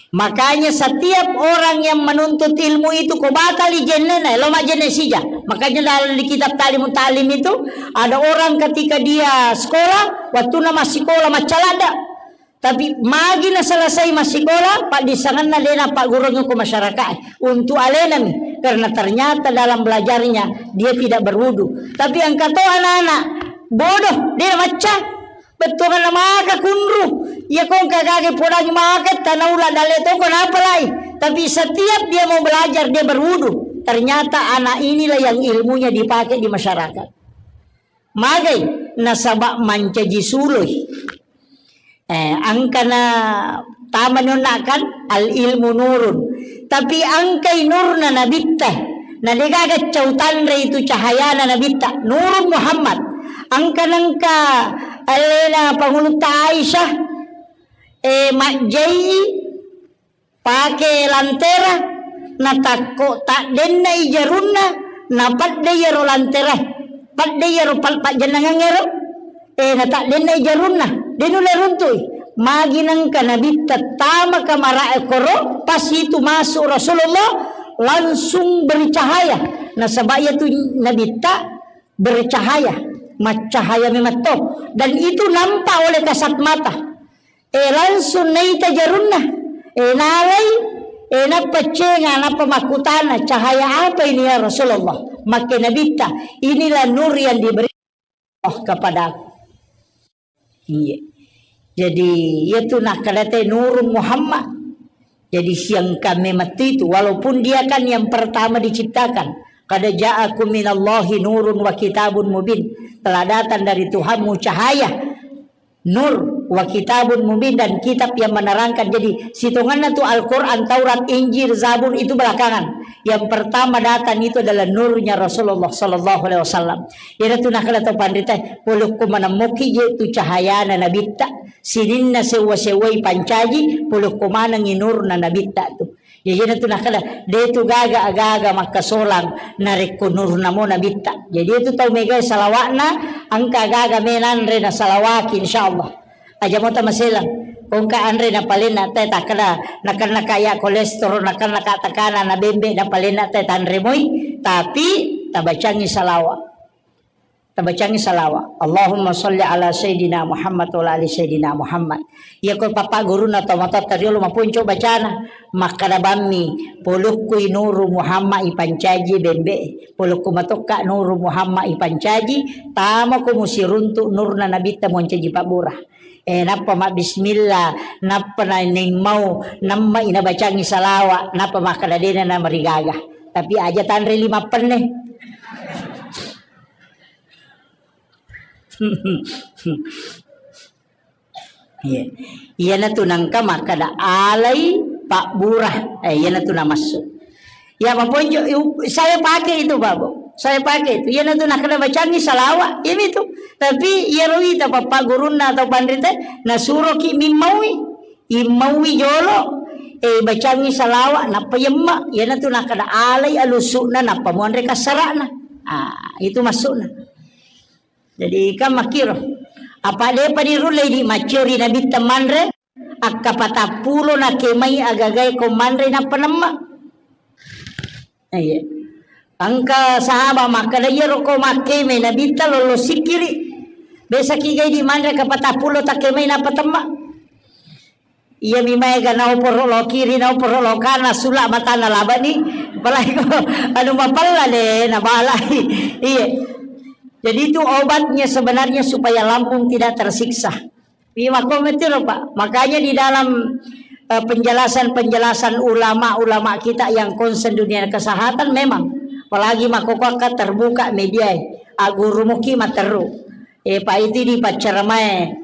Makanya setiap orang yang menuntut ilmu itu ko batali jennena, lo majenne sija. Makanya dalam di kitab Ta'limut Ta'lim itu ada orang ketika dia sekolah, waktu na masih sekolah maccalada. Tapi magi naselesai massikola, paddissengenna de napaggurungngi ko masyarakat untuk alenami, karena ternyata dalam belajarnya dia tidak berwudu. Tapi engka to anak-anak bodoh, de macca, bettuanna maka kunru. Ya ko engka gage podangi maka tanaula dalle toko napalai. Tapi setiap dia mau belajar dia berwudu. Ternyata anak inilah yang ilmunya dipakai di masyarakat. Magai nasaba mancaji suloi. Eh, angkana tamani onna kan al ilmu nurun. Tapi angkai nurna nabitta. Na degaga cau tanre itu cahayana nabitta. Nurun Muhammad. Angka nengka alena pangulutta Aisyah. Eh, majjai pake lantera, natakko taddenna i jarunna, napadde iyaro lantera, padde iyaro pal-, pajjennangengngero, eh, nataddenna i jarunna, de nulle runtui. Magi nengka nabitta tama kamarae koro, pas itu masuk Rasulullah, langsung bercahaya. Nasaba iyatu nabitta bercahaya, maccahaya memang to. Dan itu nampak oleh kasat mata. Eh, langsung naita jarunna. Eh, nalai, eh, nappa cenga, nappa makkutana, "Cahaya apa ini, ya Rasulullah?" Makke nabitta, "Inilah nur yang diberi Allah kepadaku." Iya. Jadi, iya tu nakkadate nurun Muhammad. Jadi, siangka memang itu, walaupun dia kan yang pertama diciptakan. "Qad ja'akum minallahi nurun wa kitabun mubin." Telah datang dari Tuhanmu cahaya. Nur wa kitabun mubin, dan kitab yang menerangkan. Jadi, sitonganna tu Al-Quran, Taurat, Injil, Zabur itu belakangan. Yang pertama datang itu adalah nurnya Rasulullah sallallahu alaihi wasallam. Iyana tu nakkada tau panrita, polokko manemmoki je tu cahayana nabitta. Sininna sewwa-sewwai pancaji, polokko manengi nurna nabitta tu. Ya, iyana tu nakkada, de tu gaga aga-aga makkasolang narekko nurna mo nabitta. Jadi, itu tau megai salawakna, engka aga-aga menanre na salawaki, insyaallah. Aja mo tamaselang. Kongka anre na palenna te takkada, nakenna ka ya kolesterol, nakenna ka tekanan, na bembe na palenna te tanre moi, tapi tabacangi salawat. Tabacangngi salawa. Allahumma shalli ala Sayyidina Muhammad wa ala ali Sayyidina Muhammad. Iyako pappagurunna tomatoatta riolo maponco bacana, makkada bammi, "Polokkui Nuru Muhammad ipancaji bembe, polokku matokka Nuru Muhammad ipancaji, tamako musiruntu nurna Nabitta moncaji pabbura." Eh, nappa mabbismillah, nappa na-, naimmau, namma inabacangngi salawa, nappa makkada dena namarigaga. Tapi aja tanre lima penne. Iya. Iyanatu nangka makkada alai pabbura. Eh, iyanatu namassu. Ya, maponjo, saya pakai itu, Bapak. Saya pakai itu. Iyanatu nakkada bacangngi salawa, iyami itu. Tapi iyaro ita pappagurunna atau panrita nasuroki mimmaui. Immaui jolo, eh, bacangngi salawa, nappa yemma. Iyanatu nakkada alai alusukna, nappa muanre kassarana. Ah, itu maksudna. Jadi, kan makkiro. Apa depa dirulle di maccuri Nabitta manre, akka patappulo nakemai agagae ko manre nappa nemma. Iya. Engka sahaba makkada, "Iyaro ko makkeme Nabitta lollo sikkiri. Besaki gai di manre ka patappulo takkemai nappa temma." Iya mi maega naoporo lo kiri, naoporo lo kana, sula matana labani. Apalagi ko anu mapella de nabalai. Iya. Jadi itu obatnya sebenarnya supaya lambung tidak tersiksa. Iya, makko metiro, Pak. Makanya di dalam, eh, penjelasan-penjelasan ulama-ulama kita yang concern dunia kesehatan memang, apalagi makkokkoakka terbuka media, eh, agurumuki matteru. Eh, Pak, itu di paccaramae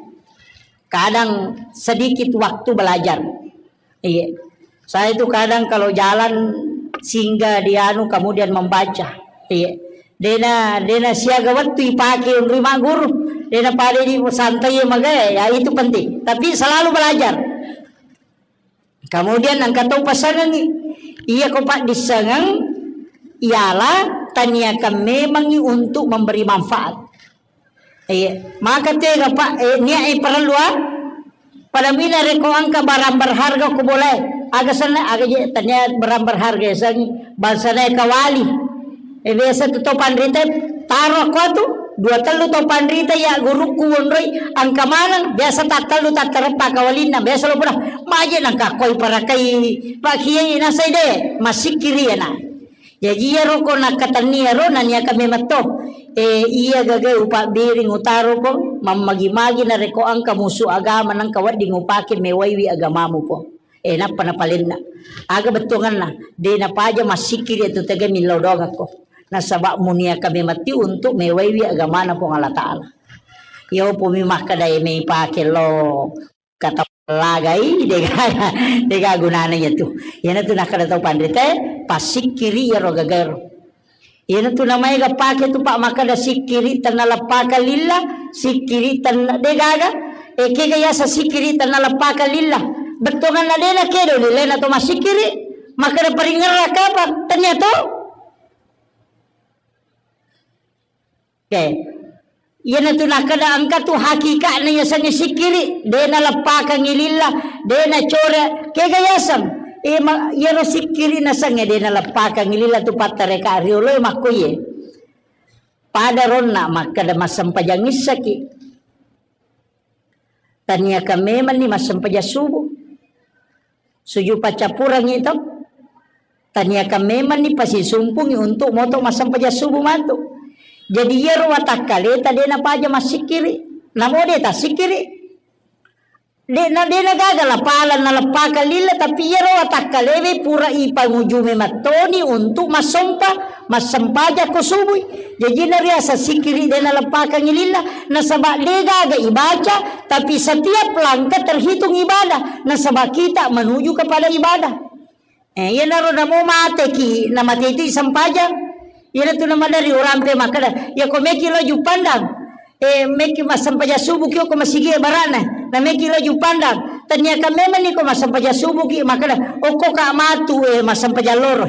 kadang sedikit waktu belajar. Iya. Saya itu kadang kalau jalan singgah di anu, kemudian membaca. Iya. Dena, dena siaga wettu ipake unrui magguru. Dena pada di santai magae, ya itu penting. Tapi selalu belajar. Kemudian engka tau pasangengi. Iya ko Pak disengeng, ialah taniakan memangi untuk memberi manfaat. Iya, maka tega, Pak, eh, niat, eh, parellu, ah. Pada mina reko engka barang berharga ko bolae. Aga senna, aga je, tania barang berharga ya, sang bangsa nae kawali. Eh, biasa tu to panrita, taro ko tu, dua tellu to panrita ya gurukku wonroi, engka maneng, biasa tattellu tattareppa kawalinna, biasa lo pura, maje nangka koi parakai, Pak Kiai nasai de, masikiri ya na. Jaji iyaro ko nakkatenni iyaro naniaka memetto. Eh, iya gaga upabbiring utaro ko, mammagi-magi narekko engka musu agama nengka wedding upake mewaiwi agamamu ko. Eh, nappa napalenna. Aga bettuanganna, de napaja massikkiri tu tega millau doangakko. Nasaba muniaka memetti untuk mewaiwi agamana Puang Allah Ta'ala. Iya upami makkeda e mei pake lo kata lagai, dega, dega gunana iyatu. Iyanatu nakkeda tau panrita, passikkiri iyaro gagaero. Iyanatu namaega pake tu, Pak, makkeda sikkiri tennaleppakang lillah, sikkiri tenna, degaga. E, kega yaseng sikkiri tennaleppakang lillah? Bettuanganna de nakedo lillah na to massikkiri. Makkeda paringerra kapang, tennia to. Oke. Iyanatu nakkeda engka tu hakikatna yasengnge sikkiri, de naleppakengngi lillah, de nacore, kega yaseng? E, ma-, iyaro sikkiri nasengnge de naleppakengngi lillah tu pattareka rioloe makkoye. Pada ronna makkeda massempajang issaki. Taniaka memanni massempajang subuh. Sujud paccappurengngi to. Taniaka memanni pasisumpungngi untuk moto massempajang subuh matu. Jadi iyaro watakkaleta de napaja massikkiri. Namo de tassikkiri. De na, de nagaga lapala naleppakang lillah, tapi iyaro watakkalewe pura ipanguju memettoni untuk massompa, massempajang ko subui. Jaji nariaseng sikkiri de naleppakengngi lillah, nasaba de gaga ibaca, tapi setiap langkah terhitung ibadah, nasaba kita menuju kepada ibadah. Eh, iyanaro namo mateki, namate itu sempajang. Iyanatu namadari urampe makkeda, "Iya ko meki lo Juppandang. Eh, meki massempajang subuh ki ko masigi barana. Na meki lo Juppandang. Taniaka memanni ko massempajang subuh ki makkeda, okko ka matu, eh, massempajang loro."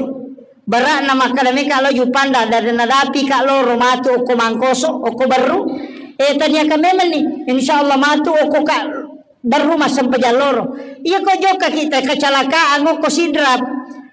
Barana makkeda meka lo Juppandang, dari nadapi ka loro matu okko Mangkoso, okko Berru. Eh, taniaka memanni, insya Allah matu okko ka Berru massempajang loro. Iya ko jokka kita kecelakaan okko Sidrap.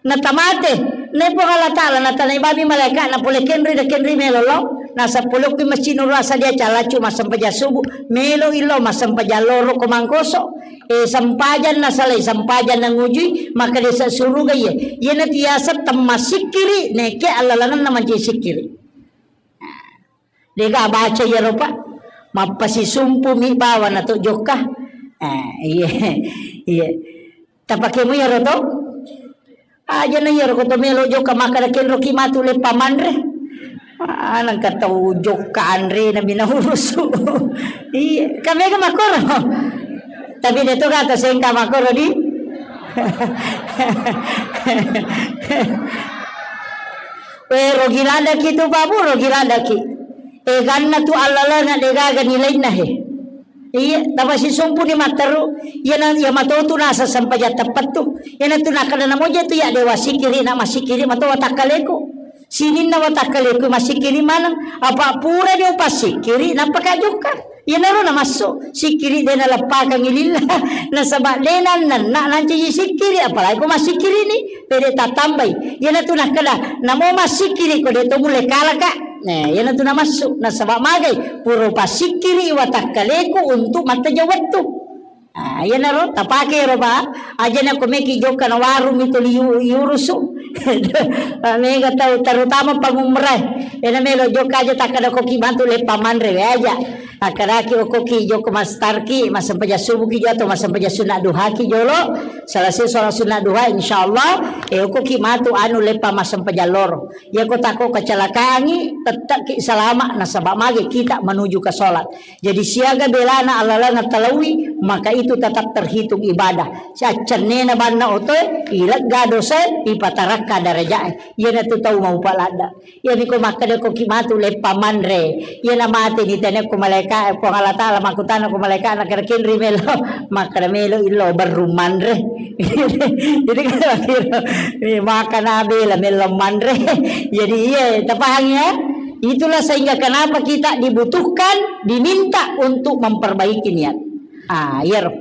Natamate. Nai Puang Allah Ta'ala natanai babi malaika na pole kenri da kenri melo lo. Nasaba pole okki masjid Nurul Asadiah calaccu massempajang subuh, melo illo massempajang loro ko Mangkoso. Eh, sempajang nasalai, sempajang nangujui, maka desa suruga iye. Iyana tiasa temmassikkiri, nekke allalangenna mancaji sikkiri. Dega baca iyaro, Pak. Mappasisumpu mi bawa nato jokka. Eh, iya. Iya. Tapake mu iyaro to? Aja na iyaro ko to melo jokka makkada kenro ki matu leppa manre. Ah, nangka tau jokka anre na bina urusu. Iya, kamega makoro. Tapi de to kata sengka makoro di. Eh, rogi ladaki tu, Pak Bu, rogi ladaki. Eh, ganna tu allalenga degaga nilainna he. Iya, tapasisumpu ni matteru. Iyana, iya matotu nasa sempajang teppettu. Iyana tu nakkada namoja tu ya dewa sikiri na masikiri mato watakkaleku. Sininna watakkaleku masikiri maneng. Apa pura ni upasikiri nappa kajokka. Iyanaro namassu, sikkiri de naleppakangngi lillah, nasaba de nannanna nancaji sikkiri, apalagi ko massikkirikni, pede tattambai. Iyanatu nakkeda, namo massikkiri ko de to mulle kalaka. Nah, iyanatu namassu, nasaba magai, pura upassikkiri watakkaleku untuk matteja wettu. Ah, iyanaro tapake ro, Pak. Aja na ko meki jokka na warung itu liu-, iurusu. Mega tau, terutama pangumrah. Iyana melo jokka aja takkeda koki matu leppa manre we aja. Akkaraki okoki jokka mastarki, massempajang subuhki jolo atau massempajang sunna duhaki jolo. Selesai sholat sunna duha, insyaallah, eh, okoki matu anu leppa massempajang loro. Iya ko tako kecelakaangi, tetap ki salama nasaba mage kita menuju ke sholat. Jadi siaga belana allalenga talaui, maka itu tetap terhitung ibadah. Saccennena banna otoe, ilegga dosae, ipatarakka darajae. Iyanatu tau maupa ladda. Iyami ko makkeda koki matu leppa manre. Iyana mate ni tene ko malaika, Puang Allah Taala makkutana ko malaika na kere kenri melo. Makkeda melo illo berru manre. Jadi kan makana bela melo manre. Jadi iya, tapahang ya? Itulah sehingga kenapa kita dibutuhkan, diminta untuk memperbaiki niat. Ah, iyaro.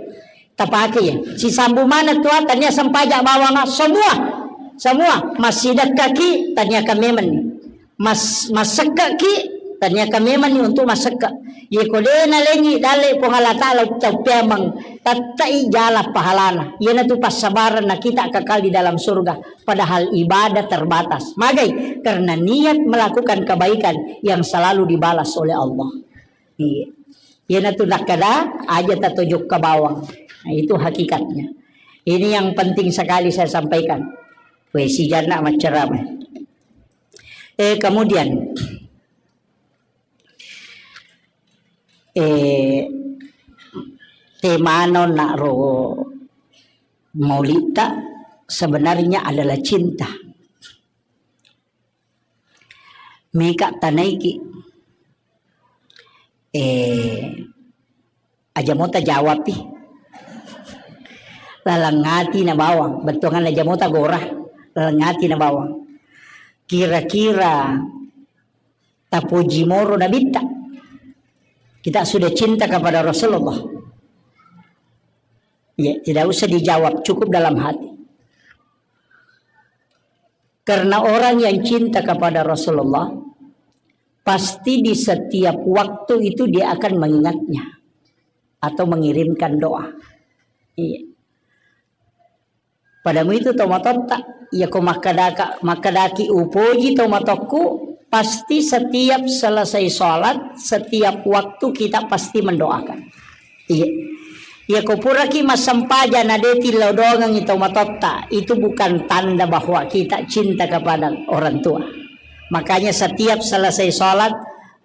Tapake ya. Sisambu mana tua tania sempaja bawanga semua. Semua. Masih dekkaki tania kamemen. Mas-, masekkaki tania kamemen untuk masekka. Ye ko de nalengi dalle Puang Allah Taala tau pemeng. Tattai jala pahalana. Iyanatu passabaran na kita kekal di dalam surga. Padahal ibadah terbatas. Magai? Karena niat melakukan kebaikan yang selalu dibalas oleh Allah. Iya. Iyanatu nakkeda, aja tatojokka bawang. Nah, itu hakikatnya. Ini yang penting sekali saya sampaikan. Weh, sijanna maccarama. Eh, kemudian, eh, temano nak ro maulita sebenarnya adalah cinta. Meka tanaiki. Eh, aja mota jawapi. Laleng ati na bawang. Bettuangan aja mota gora. Laleng ati na bawang. Kira-kira tapuji moro nabitta. Kita sudah cinta kepada Rasulullah. Ya, tidak usah dijawab, cukup dalam hati. Karena orang yang cinta kepada Rasulullah, pasti di setiap waktu itu dia akan mengingatnya atau mengirimkan doa. Iya. Padamu itu tomatotta, iya ko makkedaka-, makkedaki upoji tomatokku, pasti setiap selesai sholat, setiap waktu kita pasti mendoakan. Iya. Iya ko puraki massempajang na de tillau doangengngi tomatotta, itu bukan tanda bahwa kita cinta kepada orang tua. Makanya setiap selesai sholat,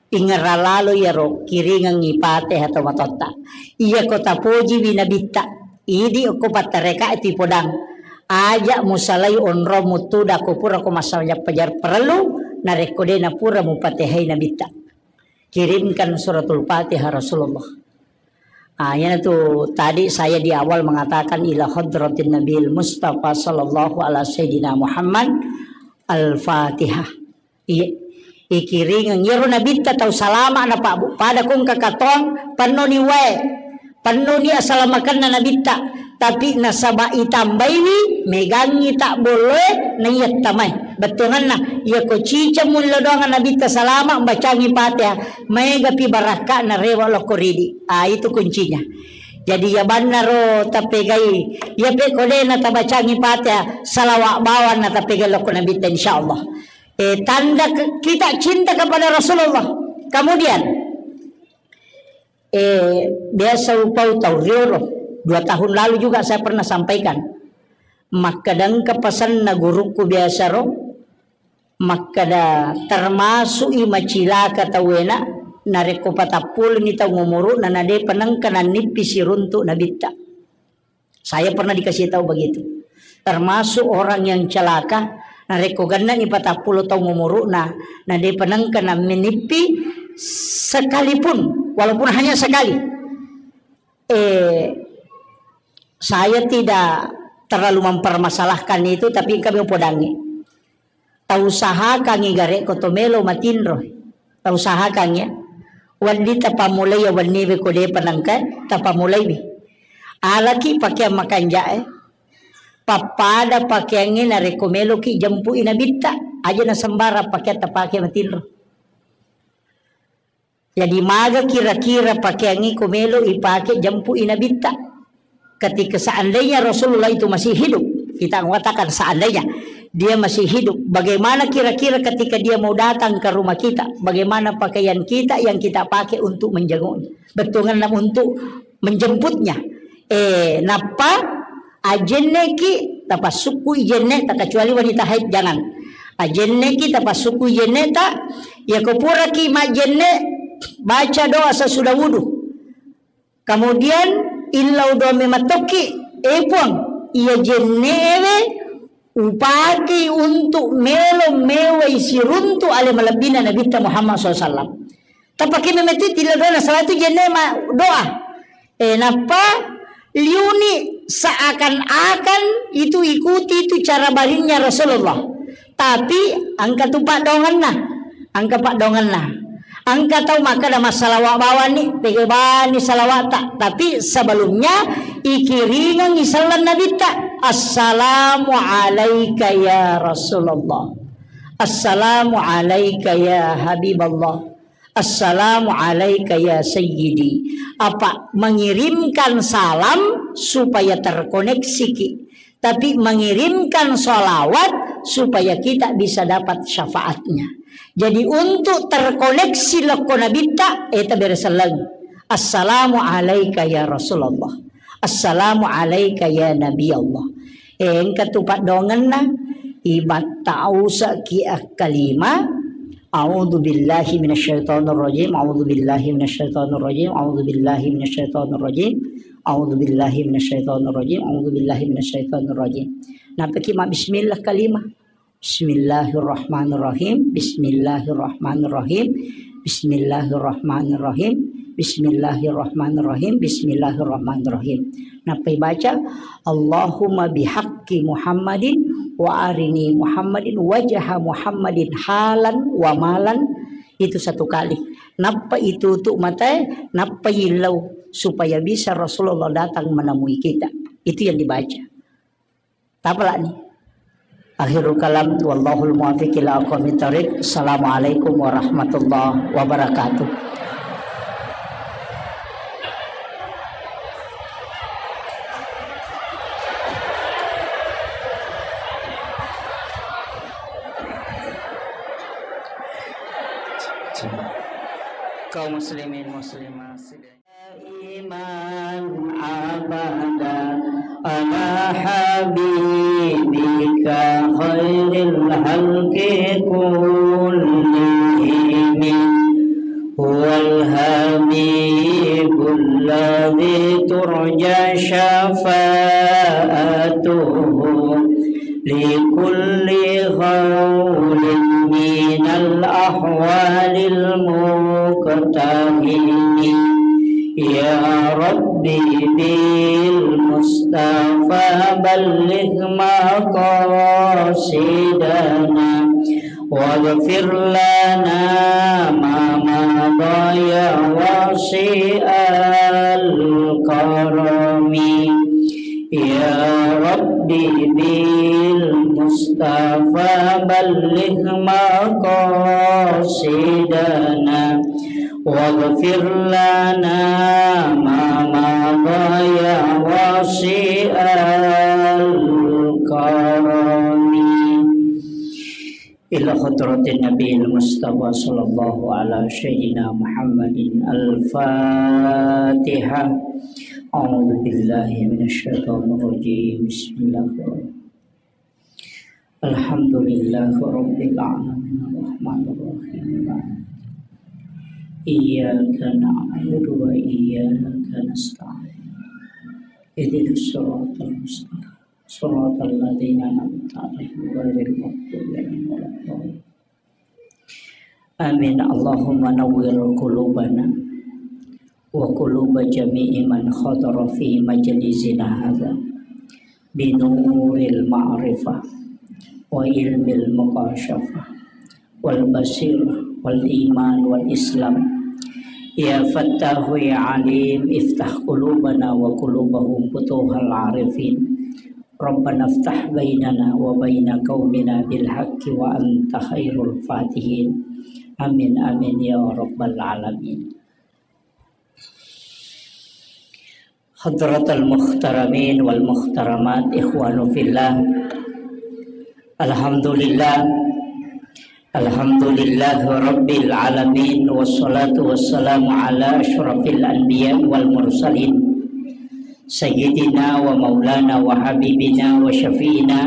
ingerra lalo iyaro kiringengngi Fatihah tomatotta. Iya ko tapojiwi nabitta, idi okko pattareka itu podang. Aja musalai onrong muttuda ko pura ko massempajang parellu, narekko de napura mupatehai nabitta. Kirimkan suratul Fatihah Rasulullah. Ah, iyanatu tadi saya di awal mengatakan ila hadratin Nabil Mustafa sallallahu ala sayyidina Muhammad. Al-Fatihah. Iya. Ikiringeng iyaro nabitta tau salama na Pak Bu. Pada kong kakatong pennoni wae. Pennoni asalamakenna nabitta. Tapi nasaba itambaiwi megangi tak bolloe na iya tamai. Bettuanna, iya ko ciceng mullo doang Nabitta salama, bacangi Fatihah, maegapi barakka'na rewe lokko ridi. Ah, itu kuncinya. Jadi, iya bannaro tapegai, iya pe ko de' na tabacangi Fatihah, salawa bawang na tapegai lokko Nabitta, insyaallah. Eh, tanda ke-, kita cinta kepada Rasulullah. Kemudian, eh, biasa upau tau riolo. Dua tahun lalu juga saya pernah sampaikan. Makkeda engka pasenna gurukku biasa ro, makkeda termasuk i macilaka tauwena, narekko patappuleni taung umuru'na, na de'pa nengka nannippi siruntu' Nabitta. Saya pernah dikasih tahu begitu. Termasuk orang yang celaka, narekko genna'ni patappulo taung umuru'na, na de'pa nengka nammenippi sekalipun, walaupun hanya sekali. Eh, saya tidak terlalu mempermasalahkan itu, tapi kami upodangi. Tausahakangngi gare' ko to melo matinro. Tausahakangngi, ya. Wedding tapammulai ya wenniwe ko de'pa nengka tapammulaiwi. Alaki pakeang makanja'e. Pappada pakeangnge narekko meloki jempu'i Nabitta. Aja na sembarang pakeang tapake matinro. Jadi, maga kira-kira pakeangnge ko melo ipake jempu'i Nabitta? Ketika seandainya Rasulullah itu masih hidup, kita mengatakan seandainya dia masih hidup, bagaimana kira-kira ketika dia mau datang ke rumah kita? Bagaimana pakaian kita yang kita pakai untuk menjenguknya? Bettuanna untuk menjemputnya. Eh, nappa ajenneki, tapassukkui jenne ta, kecuali wanita haid, jangan. Ajenneki, tapassukkui jenne ta, yako puraki majjenne, baca doa sesudah wudu. Kemudian illau doa mematokki, eh Puang, iya jennewe upakei untuk melo mewai siruntu ale malebbina Nabitta Muhammad sallallahu alaihi wasallam. Tapake memetti tilla doa, nasaba itu jenne ma doa. Eh, nappa liuni seakan-akan itu ikuti itu cara barinnya Rasulullah. Tapi engka tu paddoangenna. Engka paddoangenna. Engka tau makkeda massalawa bawanni, pega bani salawata. Tapi sebelumnya ikiringengi selleng Nabitta. Assalamu alaika ya Rasulullah. Assalamu alaika ya Habiballah. Assalamu alaika ya sayyidi. Apa mengirimkan salam supaya terkoneksi ki. Tapi mengirimkan salawat supaya kita bisa dapat syafaatnya. Jadi untuk terkoneksi lokko Nabitta, eh, tabere selleng. Assalamu alaika ya Rasulullah. Assalamu alaika ya Nabi Allah. Eh, engka tu paddoangenna, ibattausa ki akkalima, a'udzu billahi minasyaitonir rajim, a'udzu billahi minasyaitonir rajim, a'udzu billahi minasyaitonir rajim, a'udzu billahi minasyaitonir rajim, a'udzu billahi minasyaitonir rajim. Nappa ki ma bismillah kalima. Bismillahirrahmanirrahim. Bismillahirrahmanirrahim. Bismillahirrahmanirrahim. Bismillahirrahmanirrahim. Bismillahirrahmanirrahim. Nappai baca, Allahumma bihaqqi Muhammadin wa arini Muhammadin wajha Muhammadin halan wa malan. Itu satu kali. Nappa itu tu matae, nappa illau supaya bisa Rasulullah datang menemui kita. Itu yang dibaca. Tapalani. Akhirul kalam, wallahul muwaffiq ila aqwamit thariq. Assalamualaikum warahmatullahi wabarakatuh. Kaum muslimin muslimat, دائما أبدا على حبيبك خير الخلق كلهم. هو الحبيب الذي ترجى شفاعته لكل هول من الأهوال المقتحم. يا رب بالمصطفى بلغ مقاصدنا واغفر لنا ما مضى يا واسع الكرم. يا رب بالمصطفى المصطفى بلغ مقاصدنا واغفر لنا ما مضى يا واسع الكرم. إلى حضرة النبي المصطفى صلى الله على سيدنا محمد. الفاتحة. أعوذ بالله من الشيطان الرجيم. بسم الله الرحمن الرحيم. الحمد لله رب العالمين الرحمن الرحيم. إياك نعبد وإياك نستعين. اهدنا الصراط المستقيم. صراط الذين أنعمت عليهم غير المغضوب عليهم ولا الضالين. آمين. اللهم نور قلوبنا وقلوب جميع من حضر في مجلسنا هذا بنور المعرفة وعلم المكاشفة والبصيرة والإيمان والإسلام. يا فتاح يا عليم، افتح قلوبنا وقلوبهم فتوح العارفين. ربنا افتح بيننا وبين قومنا بالحق وأنت خير الفاتحين. آمين، آمين يا رب العالمين. حضرة المحترمين والمحترمات، إخوان في الله، الحمد لله، الحمد لله رب العالمين، والصلاة والسلام على أشرف الأنبياء والمرسلين، سيدنا ومولانا وحبيبنا وشفيعنا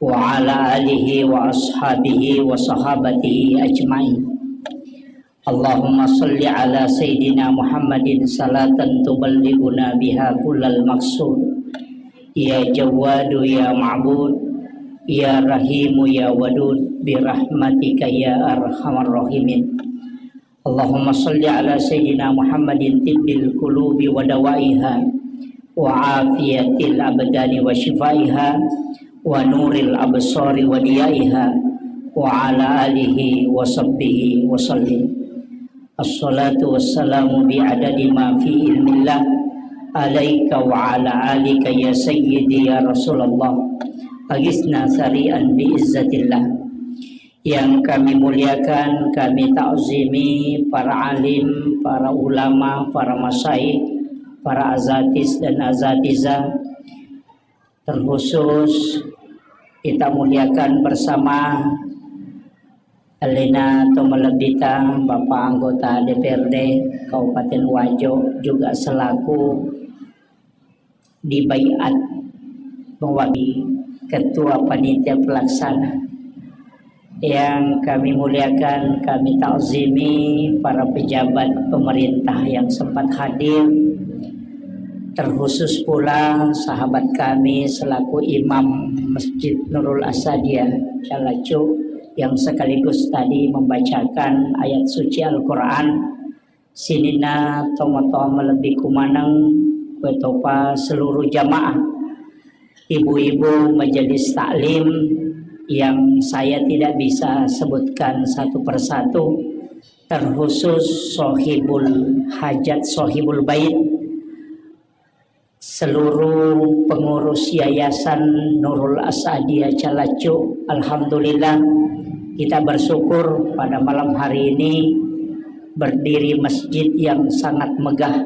وعلى آله وأصحابه وصحابته أجمعين. اللهم صل على سيدنا محمد صلاة تبلغنا بها كل المقصود. يا جواد يا معبود، يا رحيم يا ودود، برحمتك يا أرحم الراحمين. اللهم صل على سيدنا محمد طب القلوب ودوائها، وعافية الأبدان وشفائها، ونور الأبصار وضيائها، وعلى آله وصحبه وسلم. الصلاة والسلام بعدد ما في علم الله عليك وعلى آلك يا سيدي يا رسول الله. أغثنا سريعا بعزة الله. Yang kami muliakan, kami takzimi para alim, para ulama, para masyayikh, para azatis dan azatizah, terkhusus kita muliakan bersama alena to malebbita Bapak anggota D P R D Kabupaten Wajo, juga selaku dibaiat mewakili Ketua Panitia Pelaksana. Yang kami muliakan, kami takzimi para pejabat pemerintah yang sempat hadir, terkhusus pula sahabat kami selaku Imam Masjid Nurul Asadiyah Calacu yang sekaligus tadi membacakan ayat suci Al-Quran. Sininna tomatoa malebbiku maneng, wetopa seluruh jamaah, ibu-ibu majelis taklim yang saya tidak bisa sebutkan satu persatu, terkhusus sohibul hajat, sohibul bait, seluruh pengurus Yayasan Nurul Asadiyah Calacu. Alhamdulillah, kita bersyukur pada malam hari ini berdiri masjid yang sangat megah.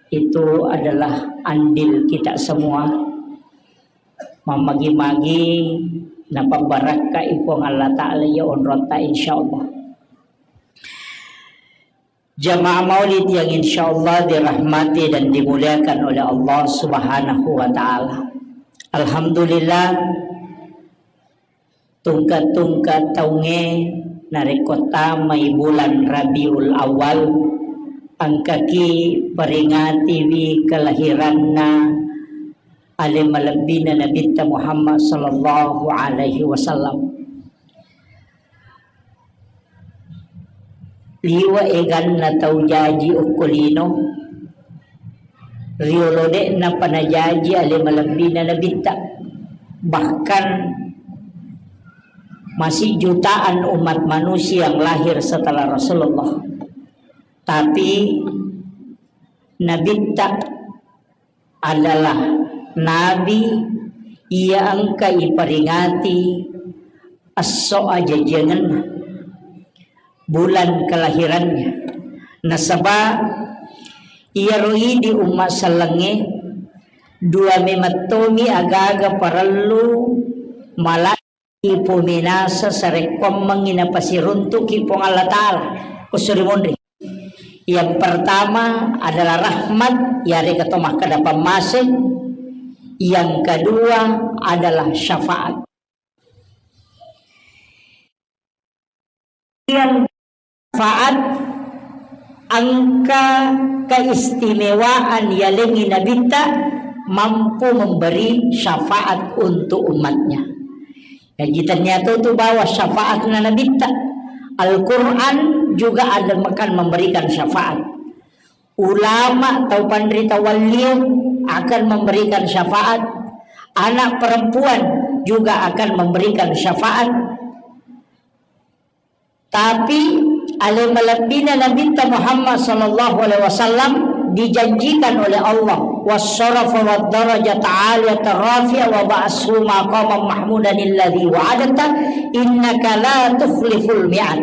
Itu adalah andil kita semua. Mamagi-magi napabbarakkai Puang Allah Ta'ala iya onrotta, insyaallah. Jamaah maulid yang insyaallah dirahmati dan dimuliakan oleh Allah Subhanahu wa Ta'ala. Alhamdulillah, tungka-tungka taungnge narekko tamai bulan Rabiul Awal, engkaki peringatiwi kelahiranna ale malebbina Nabitta Muhammad sallallahu alaihi wasallam. Liwe' eganna tau jaji okko lino, riolo de'napa najaji ale malebbina Nabitta. Bahkan masih jutaan umat manusia yang lahir setelah Rasulullah. Tapi Nabitta adalah nabi Iya engka iperingati esso ajajiangenna, bulan kelahirannya. Nasaba iyaro idi umma sellengnge, dua memettomi agaga parellu mala ipominasa sarekkoammengngi napasiruntuki Puang Allah Ta'ala. Kussuri monri. Yang pertama adalah rahmat, yarega to makkeda pammase. Yang kedua adalah syafaat. Yang syafaat engka keistimewaan yalengngi nabitta mampu memberi syafaat untuk umatnya. Jadi ternyata itu bahwa syafaatna nabitta. Al-Quran juga ada akan memberikan syafaat. Ulama tau panrita walliu akan memberikan syafaat. Anak perempuan juga akan memberikan syafaat. Tapi ale malebbina Nabitta Muhammad sallallahu alaihi wasallam dijanjikan oleh Allah, wasyarafa wad darajata aliyata rafi'a wa ba'ashu maqaman mahmudan alladzi wa'adta innaka la tukhliful mi'ad.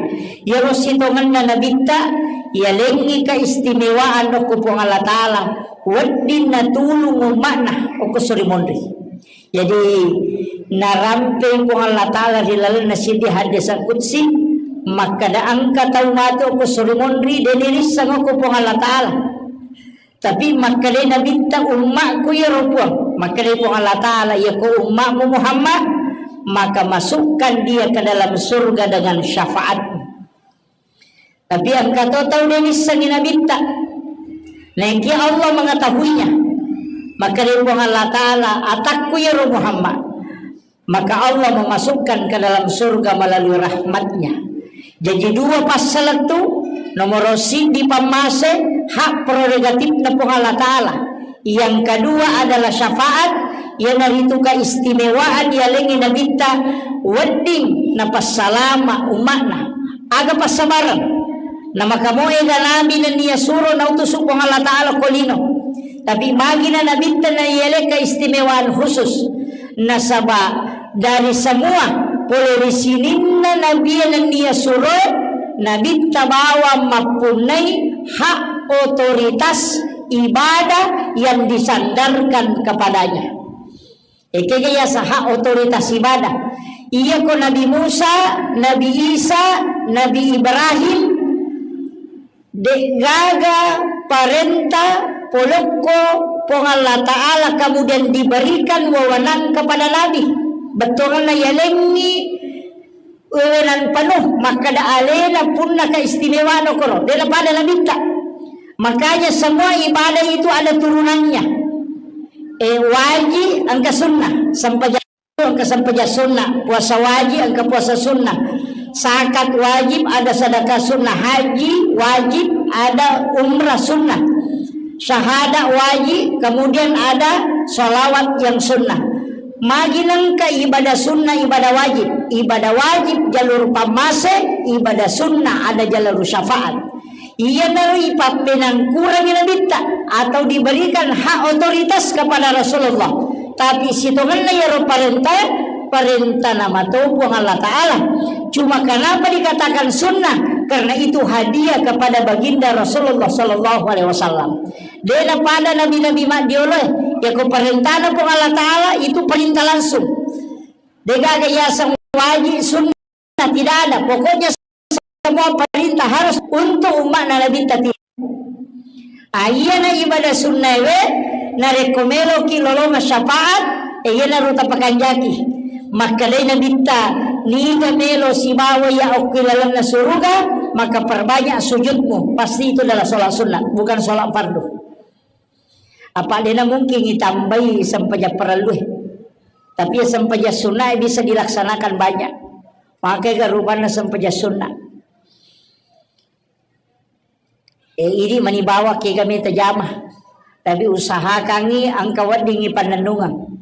Iyaro sitongenna Nabitta, yalengngi keistimewaan okko Puang Allah Ta'ala, wedding natulung umma'na okko suri monri. Jadi, narampei Puang Allah Ta'ala ri lalenna siddi hadis qudsi, makkeda engka tau matu okko suri monri, de nirisseng okko Puang Allah Ta'ala. Tapi makkeda Nabitta, "Ummakku iyaro Puang." Makkeda Puang Allah Ta'ala, "Iyako ummakmu Muhammad, maka masukkan dia ke dalam surga dengan syafaatmu." Tapi engka to tau de nissengi Nabitta. Naekia Allah mengetahuinya. Makkeda Puang Allah Ta'ala, "Atakku iyaro Muhammad." Maka Allah memasukkan ke dalam surga melalui rahmatnya. Jadi dua passalettu, nomoro siddi pammase, hak prerogatifna Puang Allah Ta'ala. Yang kedua adalah syafaat, iyanaritu keistimewaan yalengngi Nabitta wedding napassalama umma'na. Aga passabareng. Namakamoega nabi nennia suro nautusu Puang Allah Ta'ala ko lino. Tapi magina Nabitta naiele keistimewaan khusus. Nasaba dari semua pole ri sininna nabie nennia suro, Nabitta bawang mappunnai hak otoritas ibadah yang disandarkan kepadanya. Ekega yasa hak otoritas ibadah. Iyako Nabi Musa, Nabi Isa, Nabi Ibrahim, de'gaga parenta polokko Puang Allah Ta'ala kemudian diberikan wewenang kepada Nabi. Bettuanna yalengngi wewenang penuh, makkeda alena punna keistimewaan okoro, de napada Nabitta. Makanya semua ibadah itu ada turunannya. Eh, wajib engka sunnah, sempajang engka sempajang sunnah, puasa wajib engka puasa sunnah, zakat wajib, ada sedekah sunnah, haji wajib, ada umrah sunnah, syahadat wajib, kemudian ada salawat yang sunnah. Magi nengka ibadah sunnah, ibadah wajib. Ibadah wajib jalur pammase, ibadah sunnah ada jalur syafaat. Iyanaro ipappenangkurangi Nabitta atau diberikan hak otoritas kepada Rasulullah. Tapi sitongenna iyaro parenta, parentana mato Puang Allah Ta'ala. Cuma kenapa dikatakan sunnah? Karena itu hadiah kepada baginda Rasulullah sallallahu alaihi wasallam. De napada nabi-nabi maddioloe, yako parentana Puang Allah Ta'ala itu perintah langsung. Degaga yaseng wajib, sunnah, tidak ada. Pokoknya semua perintah harus untuk umatna Nabi tadi. Ayana ibadah sunnah we, narekko meloki lolonga syafaat, e, iyana ruta pakanjaki. Makkedai Nabitta, niga melo sibawa ya okki lalenna suruga, maka perbanyak sujudmu. Pasti itu adalah sholat sunnah, bukan sholat fardu. Apa dena mungkin itambai sempajang parellue. Tapi ya sempajang sunnah bisa dilaksanakan banyak. Makega rupanna sempajang sunnah. E, idi mani bawa kega meta jama. Tapi usahakangi engka weddingi pannennungeng.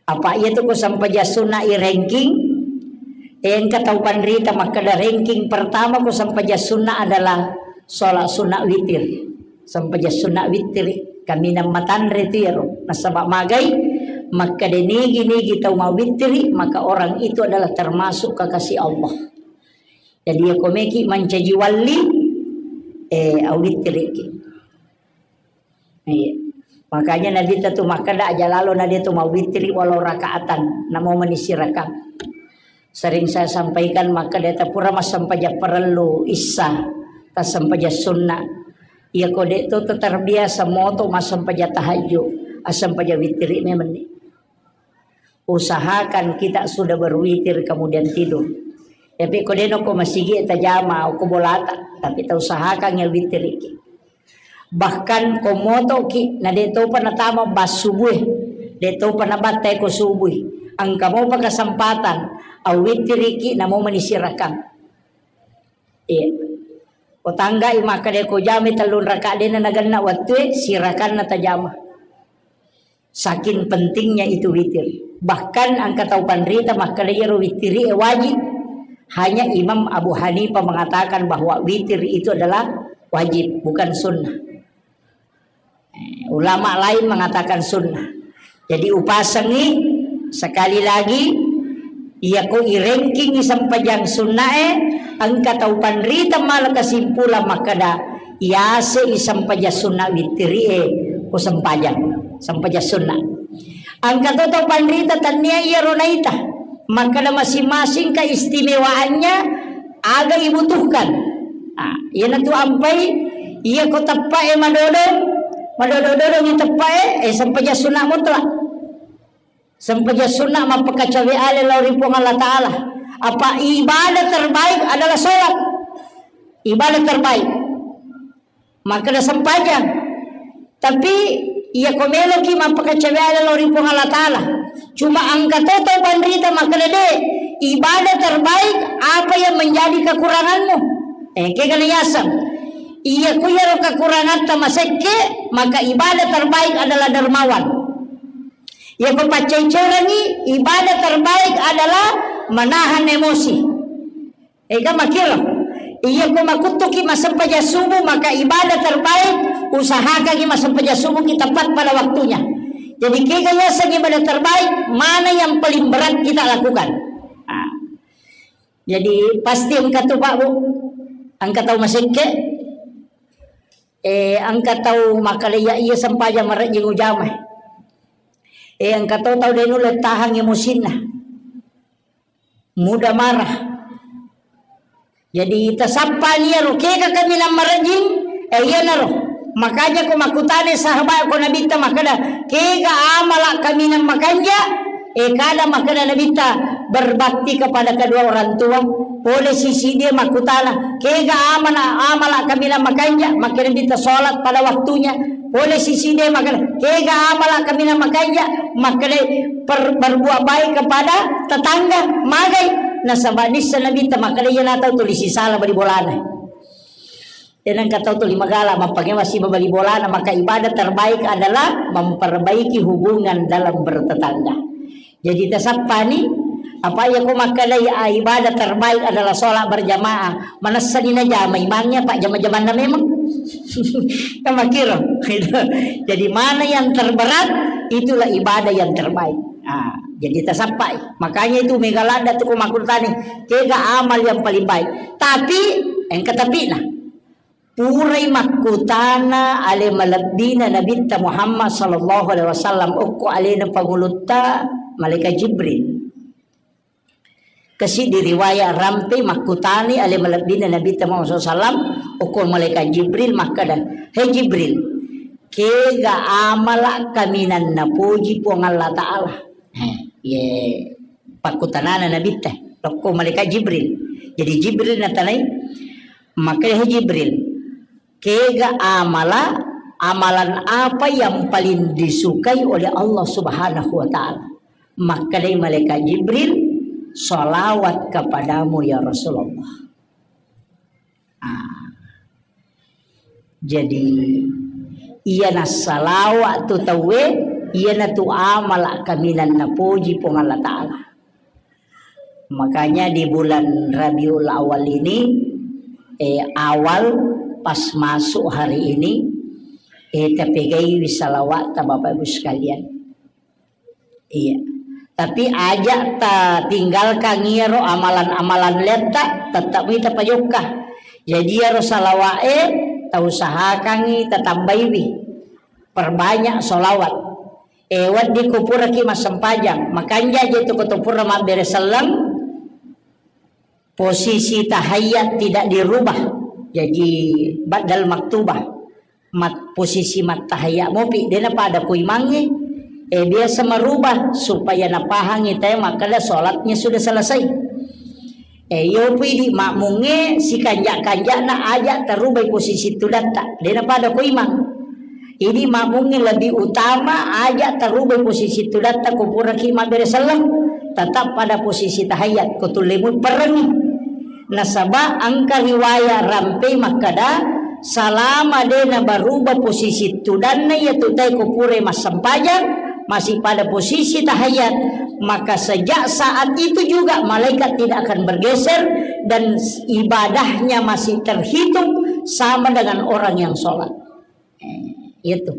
Apa iya tu ko sempajang sunnah i ranking, engka tau panrita makkeda ranking pertama ko sempajang sunnah adalah sholat sunnah witir. Sempajang sunnah witir, kaminang matanre tu iyaro. Nasaba magai, Makkeda nigi-nigi tau mawittiri, maka orang itu adalah termasuk kekasih Allah. Jadi, ya komeki mancaji walli, eh, awittiriki. Iya. Makanya Nabitta tu makkeda, aja lalo na de tu mawittiri walau rakaatan, namo mani sirakang. Sering saya sampaikan, makkeda tapura massempajang parellu issa, tassempajang sunna. Iya ko de tu terbiasa moto massempajang tahajud, assempajang wittiri memang ni. Usahakan kita sudah berwitir kemudian tidur. Tapi ko deno ko masigi tajama ko bolata, tapi ta usahakan ya witiriki. Bahkan ko motoki na de topa natama bas subue, de topa nabattai ko subui. Engka mopa kesempatan awittiriki namo mani sirakang. Iya. Ko tanggai makkeda ko jami tellung raka dena nagenna wattue, sirakanna tajama. Saking pentingnya itu witir. Bahkan engka tau panrita makkeda iyaro wittiri e wajib. Hanya Imam Abu Hanifah mengatakan bahwa witir itu adalah wajib, bukan sunnah. Eh, ulama lain mengatakan sunnah. Jadi upasengi sekali lagi, iya ko irengkingi sempajang sunnae, engka tau panrita mala kesimpulan makkeda, yase i sempajang sunna wittiri e, ko sempajang, sempajang sunna. Engka to tau panrita tania iyaro naita, makkeda masing-masing keistimewaannya aga ibutuhkan. Ah, iyanatu ampai, iya ko teppa e madodong, madodo-dodong i teppa e, eh, sempajang sunna mutlak. Sempajang sunna mappakacawe ale lao ri Puang Allah Ta'ala. Apa ibadah terbaik adalah sholat. Ibadah terbaik. Makkeda sempajang. Tapi iya ko meloki mappakacawe ale lao ri Puang Allah Ta'ala. Cuma engka to tau panrita makkeda de, ibadah terbaik apa yang menjadi kekuranganmu. Eh, kegana yaseng. Iya ku iyaro kekurangatta masekke, maka ibadah terbaik adalah dermawan. Iya ko paccai-cairangi, ibadah terbaik adalah menahan emosi. Ega makkiro. Iya ko makuttuki massempajang subuh, maka ibadah terbaik usahakangi massempajang subuh ki tepat pada waktunya. Jadi kega yaseng ibadah terbaik, mana yang paling berat kita lakukan? Nah, jadi pasti engka tu Pak Bu, engka tau masekke, eh, engka tau makkeda iya sempajang marejjing ujama. Eh, engka to tau de nulle tahang emosinna. Mudah marah. Jadi tasappani iyaro kega kaminang marejjing, eh, iyanaro. Makanya ko makkutana sahabat ko Nabitta makkeda, kega amala kaminang makanja? Eh, kada makkeda Nabitta, berbakti kepada kedua orang tua. Pole sisi dia makkutana, kega amana amala kaminang makanja? Makkeda Nabitta, sholat pada waktunya. Pole sisi de makkeda, kega amala kaminang makanja? Makkeda per-, berbuat baik kepada tetangga, magai. Nasaba nissa Nabitta makkeda, iya natau tuli sisala bali bolana. Tenang katau tuli magala, mappangewa siba bali bolana, maka ibadah terbaik adalah memperbaiki hubungan dalam bertetangga. Jadi tasappani, apa iya ko makkeda, ah, ibadah terbaik adalah sholat berjamaah. Manessani najama imangnya, Pak, jama-jamanna memang. Kan makkiro. Jadi mana yang terberat, itulah ibadah yang terbaik. Ah, jadi tasappai. Makanya itu mega ladda tu ko makkutani, kega amal yang paling baik. Tapi, engka tapina. Purai makkutana ale malebbina Nabitta Muhammad sallallahu alaihi wasallam okko alena pangulutta malaikat Jibril. Kasi di riwayat rampe makkutani ale malebbina Nabitta Muhammad sallallahu alaihi wasallam okko malaikat Jibril makkeda, "He Jibril, kega amala kaminang napoji Puang Allah Ta'ala?" He, ye pakkutanana Nabitta lokko malaikat Jibril. Jadi Jibril natanai, makkeda, "He Jibril, kega amala, amalan apa yang paling disukai oleh Allah Subhanahu wa Ta'ala?" Makkedai malaikat Jibril, "Salawat kepadamu ya Rasulullah." Ah. Jadi, iyana salawat tu tauwe, iyana tu amala kaminang napoji Puang Allah Ta'ala. Makanya di bulan Rabiul Awal ini, eh, awal pas masuk hari ini, eh, tapegaiwi salawat ta Bapak Ibu sekalian. Iya. Tapi aja ta tinggalkan iyaro amalan-amalan letta, tetap ita pajokka. Jadi iyaro salawa'e ta usahakangi tatambaiwi. Perbanyak salawat. Eh, wedding ko puraki massempajang, makanja je tu ko to pura mabbere selleng, posisi tahiyat tidak dirubah. Jadi badal maktubah. Mat-, posisi mattahiyat mopi, dena pada ko imangnge. Eh, biasa merubah supaya napahangi tae makkeda salatnya sudah selesai. Eh, iyo pui di makmungnge sikanja-kanjana aja tarubai posisi tudatta. Dena pada ko imang. Idi makmungnge lebih utama aja tarubai posisi tudatta ko puraki mabbere selleng. Tetap pada posisi tahiyat, ko tullemui perengi. Nasaba engka riwaya rampe makkeda, salama de nabaruba posisi tudanna iya tu tae ko pura massempajang, masih pada posisi tahiyat, maka sejak saat itu juga malaikat tidak akan bergeser dan ibadahnya masih terhitung sama dengan orang yang sholat. Eh, iya tu.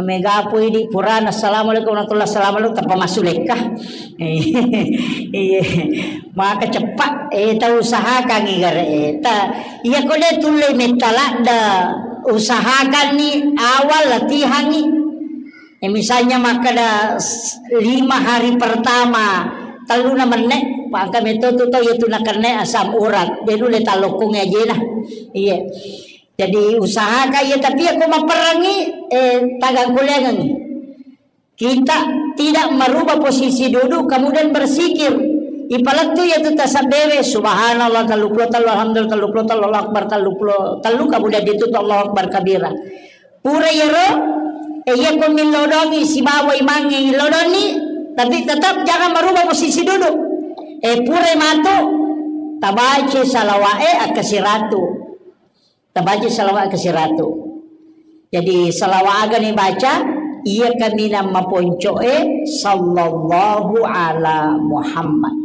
Mega pui di purana, "Assalamualaikum warahmatullahi wabarakatuh," tappa massu lekka. Eh, iya. Maka cepat, eh, ta usahakan i gare, eh, ta, iya ko de tulle metta ladda, usahakan ni awal latihan ni. Eh, misalnya makkeda s-, lima hari pertama, telluna menne, pangka metto tu tau iya tu nakenne asam urat, de nulle tallokkongngi ajena. Iya. Jadi usahakan ya, tapi aku maperangi, eh, tagang kuliangan. Kita tidak merubah posisi duduk, kemudian berzikir. Ipalettu ya tu tasabbewe, subhanallah tellu puluh tellu, alhamdulillah tellu puluh tellu, Allahu akbar tellu puluh tellu, kemudian ditutup Allahu akbar kabira. Pura yero, eh, iya ko millodongi sibawa imangnge illodonni, tapi tetap jangan merubah posisi duduk. Eh, pura matu, tabaca salawa'e akkasiratu. Tabaca salawat ke siratu. Jadi salawat aga ni baca, iya kaminang maponco'e sallallahu ala Muhammad.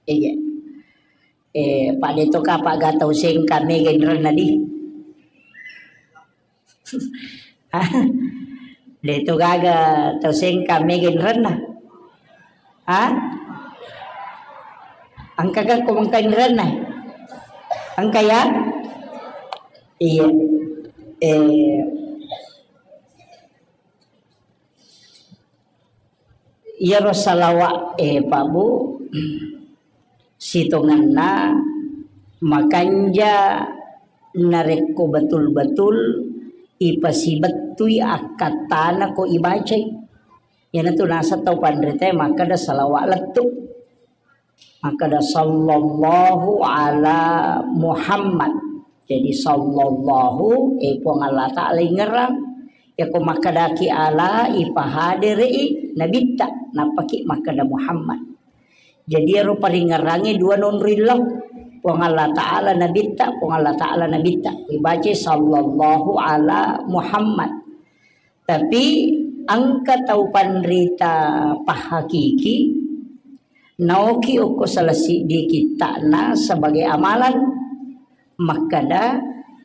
Iya. Eh, pada itu kapa gak tahu sengka mega inrenna di. Hah? De to gaga tau sengka mega inrenna. Hah? Engka ga ko engka inrenna? Engka ya? Iya. Eh, iyaro salawat, eh, Pak Bu, sitongenna makanja narekko betul-betul ipasibettui akkattana ko ibacai. Iyanatu naseng tau panritae makkeda salawat lettu. Makkeda sallallahu ala Muhammad. Jadi sallallahu, eh, Puang Allah Ta'ala ingerang. Yako makkedaki ala, ipahadere'i nabitta, nappaki makkeda Muhammad. Jadi ero paringerangnge dua nonroi lao. Puang Allah Ta'ala nabitta, Puang Allah Ta'ala nabitta. Ibaca sallallahu ala Muhammad. Tapi engka tau panrita pahakiki, naoki okko salah siddi kitta'na sebagai amalan. Makkeda,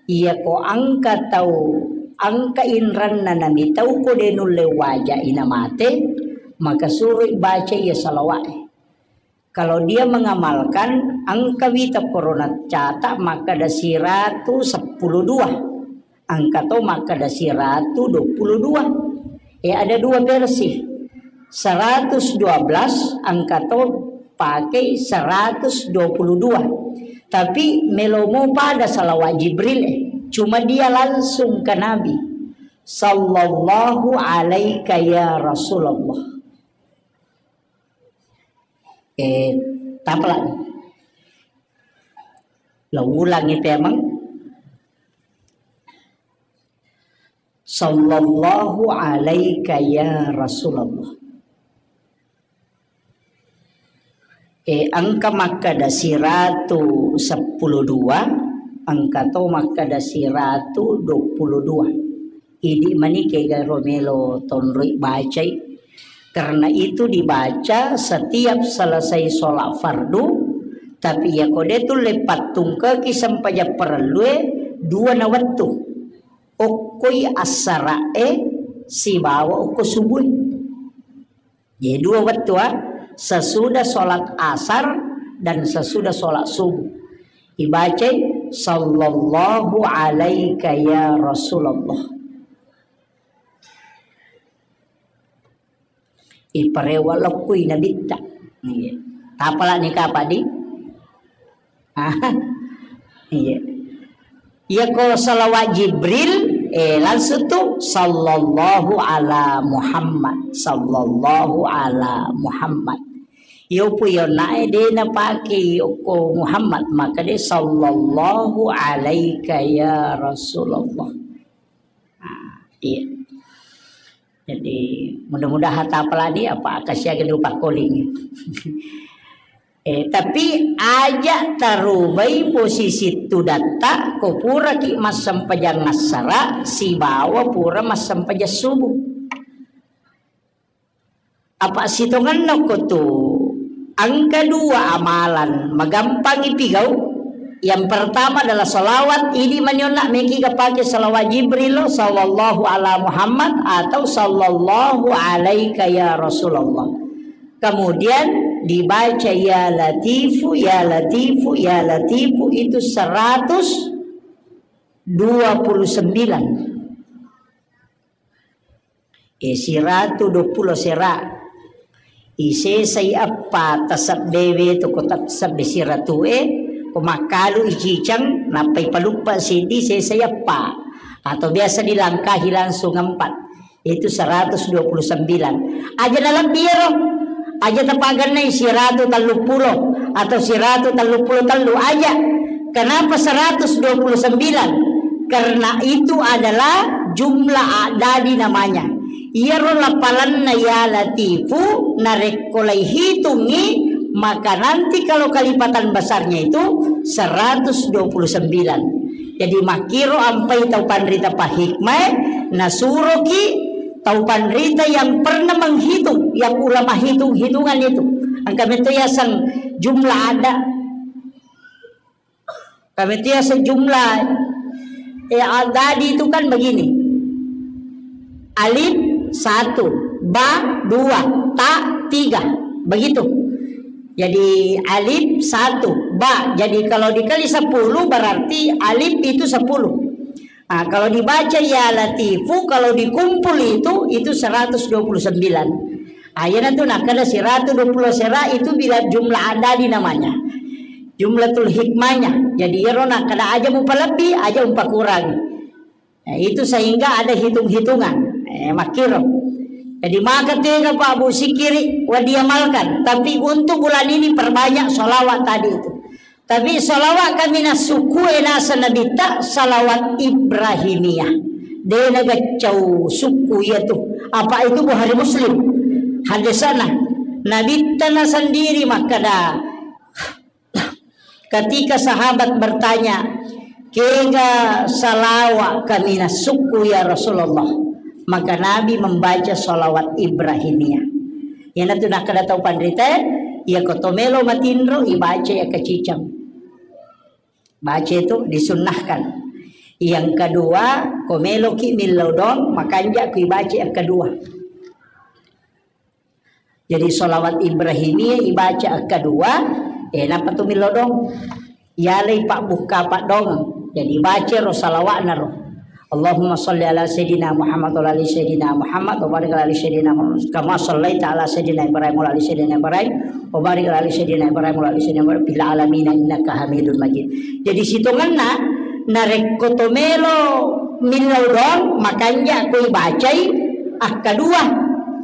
iyako engka tau, engka inrenna namitau ko de nulle waja ina mate, maka suroi baca iya salawa'e. Kalau dia mengamalkan, engka wita korona catat makkeda siratu seppulo dua, engka to makkeda siratu dua puluh dua. Eh, ada dua versi. Seratus dua belas, engka to pakai seratus dua puluh dua. Tapi melomo pada salawat Jibril, eh. Cuma dia langsung ke Nabi. Sallallahu alaika ya Rasulullah. Eh, tapla. Lo ulangi pemeng. Sallallahu alaika ya Rasulullah. Eh, engka makkeda siratu seppulo dua, engka to makkeda siratu dua puluh dua. Idi mani kega ro melo tonroi bacai. Karena itu dibaca setiap selesai sholat fardu, tapi yako de tulle pattungkeki sempajang parellue dua na wettu. Okkoi assara'e sibawa okko subue. Jadi dua wettu, ah, sesudah sholat asar dan sesudah sholat subuh. Ibacai, "Sallallahu alaika ya Rasulullah." Iparewa lokkui nabitta. Iya. Tapala ni kapa di? Ah, iya. Iya ko salawat Jibril, eh, langsung tu, "Sallallahu ala Muhammad, sallallahu ala Muhammad." Iyo pu iyo nae de napake iyo ko Muhammad, maka de, "Sallallahu alaika ya Rasulullah." Ah, iya. Jadi, mudah-mudahan tapalani apa kasiaga lupa calling. Eh, tapi aja tarubai posisi tudatta ko puraki massempajang assara sibawa pura massempajang subuh. Apa sitongenna ko tu engka dua amalan magampang ipigau. Yang pertama adalah salawat, ini manionna meki kapake salawat Jibril, sallallahu ala Muhammad atau sallallahu alaika ya Rasulullah. Kemudian dibaca ya Latifu, ya Latifu, ya Latifu itu seratus dua puluh sembilan. Eh, siratu dua puluh sera. Isesai eppa tasabbewe tu ko tasabbe siratu e, ko makkalu icicang, nappai paluppa sidi sesai eppa. Atau biasa dilangkahi langsung empat. Itu seratus dua puluh sembilan. Aja nalebbi ero. Aja tapagennai siratu telluppulo atau siratu telluppulo tellu aja. Kenapa seratus dua puluh sembilan? Karena itu adalah jumlah adadi namanya. Iyaro lapalanna ya Latifu narekko laihitungi, maka nanti kalau kalipatan besarnya itu seratus dua puluh sembilan. Jadi makkiro ampai tau panrita pahikmai nasuroki tau panrita yang pernah menghitung, yang ulama hitung-hitungan itu. Engka metto yaseng jumlah ada. Kami itu ya sejumlah, eh, adadi itu kan begini. Alif satu, ba dua, ta tiga. Begitu. Jadi alif satu, ba. Jadi kalau dikali sepuluh berarti alif itu sepuluh. Nah, kalau dibaca ya Latifu, kalau dikumpul itu, itu seratus dua puluh sembilan. Ah, iyana tu nakkeda siratu dua puluh sera itu bila jumlah adadi namanya. Jumlatul hikmahnya. Jadi iyaro nakkeda aja mupalebbi, aja mupakurangi. Nah, itu sehingga ada hitung-hitungan. Eh, makkiro. Jadi maka tega Pak Bu sikiri wa diamalkan. Tapi untuk bulan ini perbanyak sholawat tadi itu. Tapi salawat kami nasukku e nasa nabitta salawat Ibrahimiyah. De nagaccau sukku iya tu. Apa itu Bukhari Muslim. Hadisana. Nabitta na sendiri makkada, ketika sahabat bertanya, "Kega salawat kami nasukku ya Rasulullah?" Maka Nabi membaca salawat Ibrahimiyah. Iyanatu nakkeda tau panrita, iya ko to melo matinro, ibaca iya kaciceng. Baca itu disunnahkan. Yang kedua, ko meloki millau dong, makanja ku ibaca yang kedua. Jadi salawat Ibrahimiyah ibaca yang kedua, eh, napa tu millau dong? Yalai pak buka pak dong. Jadi baca ro salawatna ro. Allahumma salli ala Sayyidina Muhammad wa ala ali Sayyidina Muhammad wa barik ala ali Sayyidina Muhammad kama sallaita ala Sayyidina Ibrahim wa ala ali Sayyidina Ibrahim wa barik ala ali Sayyidina Ibrahim wa ala ali Sayyidina Ibrahim fil alamin innaka Hamidun Majid. Jadi sitongenna narekko to melo millau dong makanja ko ibacai akkadua.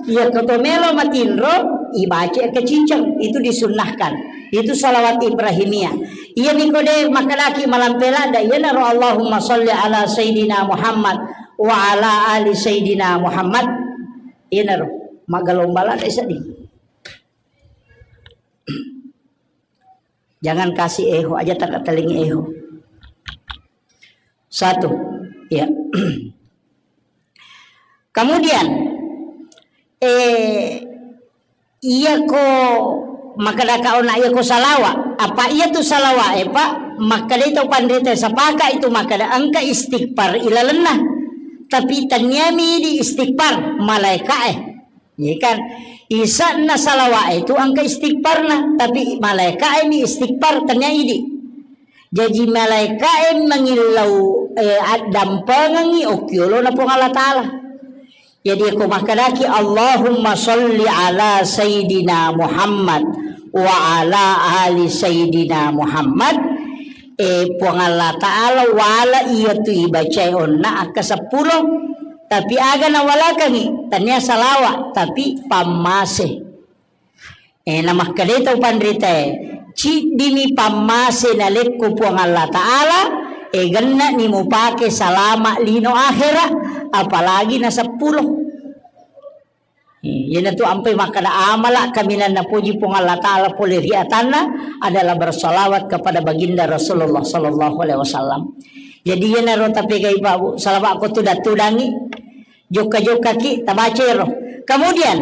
Iya ko to melo matinro ibaca kaciceng itu disunnahkan. Itu salawat Ibrahimiyah. Iya niko de makadaki malampe ladda iyanaro Allahumma salli ala Sayyidina Muhammad wa ala ali Sayyidina Muhammad. Iyanaro, maggalomba ladda seddi. Jangan kasih eho, aja tak telinga eho. Satu, ya. Kemudian, eh, iya ko makadaka ona iya ko salawa. Apa iya tu salawa, eh, Pak? Makada itu pandita sapaka itu makada engka istighfar ilalenna. Tapi taniami di istighfar malaika, eh. Iya kan? Isa'na salawa'e tu engka istighfarna, tapi malaeka'e mi istighfar, tennia idi. Jaji malaeka'e mangillau, eh, addampengengngi okkiolona Puang Allah Ta'ala. Jadi ko makkedaki, "Allahumma sholli ala Sayyidina Muhammad wa ala ali Sayyidina Muhammad," eh, Puang Allah Ta'ala wala iyatu ibacae onna akka seppulo, tapi aga nawalakengngi, tennia salawa, tapi pammase. Eh, namakkedai tau panritae, "Ciddimi pammase nalekko Puang Allah Ta'ala, eh, genna'ni mupake salama lino akhera, apalagi na seppulo." Eh, iyanatu ampai makkeda amala kaminang napoji Puang Allah Ta'ala pole ri atanna adalah bersalawat kepada baginda Rasulullah sallallahu alaihi wasallam. Jadi iyanaro tapegai, Pak, Bu, salawat ko tudang-tudangi, jokka-jokkaki, tabacero. Kemudian,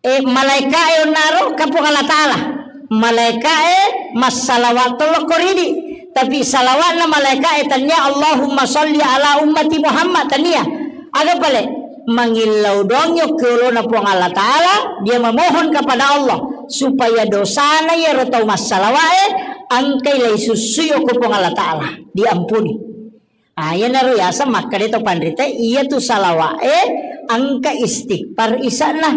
eh, malaeka'e onnaro ka Puang Allah Ta'ala. Malaeka'e massalawat tolokko ridi. Tapi salawatna malaeka'e tennia, "Allahumma sholli ala ummati Muhammad," tennia. Aga pale? Mangillau doang yokkiolona Puang Allah Ta'ala, dia memohon kepada Allah supaya dosana iyaro tau massalawa'e engkai lai sussui okko Puang Allah Ta'ala, diampuni. Ah, iyanaro yaseng makkeda to panrita, iyatu salawa'e engka istighfar isa'na.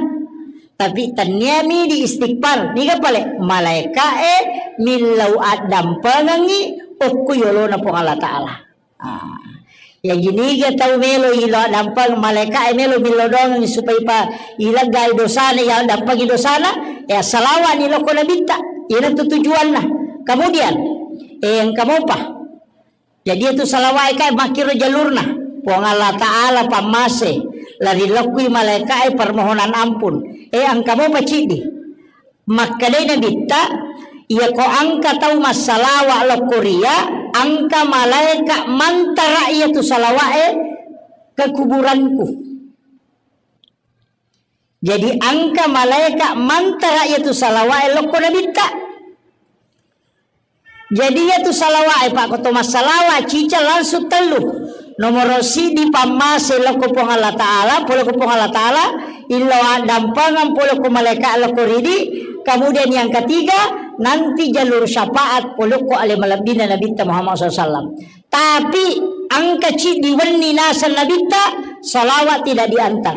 Tapi tennia mi di istighfar, niga pale? Malaeka'e millau addampengengngi okko yolona Puang Allah Ta'ala. Ah. Ya, jiniga tau melo ilo addampeng, malaeka'e melo millau doang supaya pa ileggai dosana, ya dampengi dosana, ya salawa'ni lokko nabitta. Iyanatu tujuanna. Kemudian, eh, engka mopa. Jadi itu salawa'e kae makkiro jalurna. Puang Allah Ta'ala pammase, lari lokkui malaeka'e permohonan ampun. Eh, engka mopa ciddi. Makkedai nabitta, "Iyako engka tau massalawa lokko ria, engka malaeka mantara iyatu salawa'e ke kuburanku." Jadi engka malaeka mantara iyatu salawa'e lokko nabitta. Jadi iyatu salawa'e, Pak, ko to massalawa cica langsung tellu. Nomoro siddi pammase lokko Puang Allah Ta'ala, pole ko Puang Allah Ta'ala, illau addampengeng pole ko malaeka lokko ridi. Kemudian yang ketiga, nanti jalur syafaat pole ko ale malebbina Nabitta Muhammad sallallahu alaihi wasallam. Tapi engka ciddi wenni naseng Nabitta, salawat tidak diantar.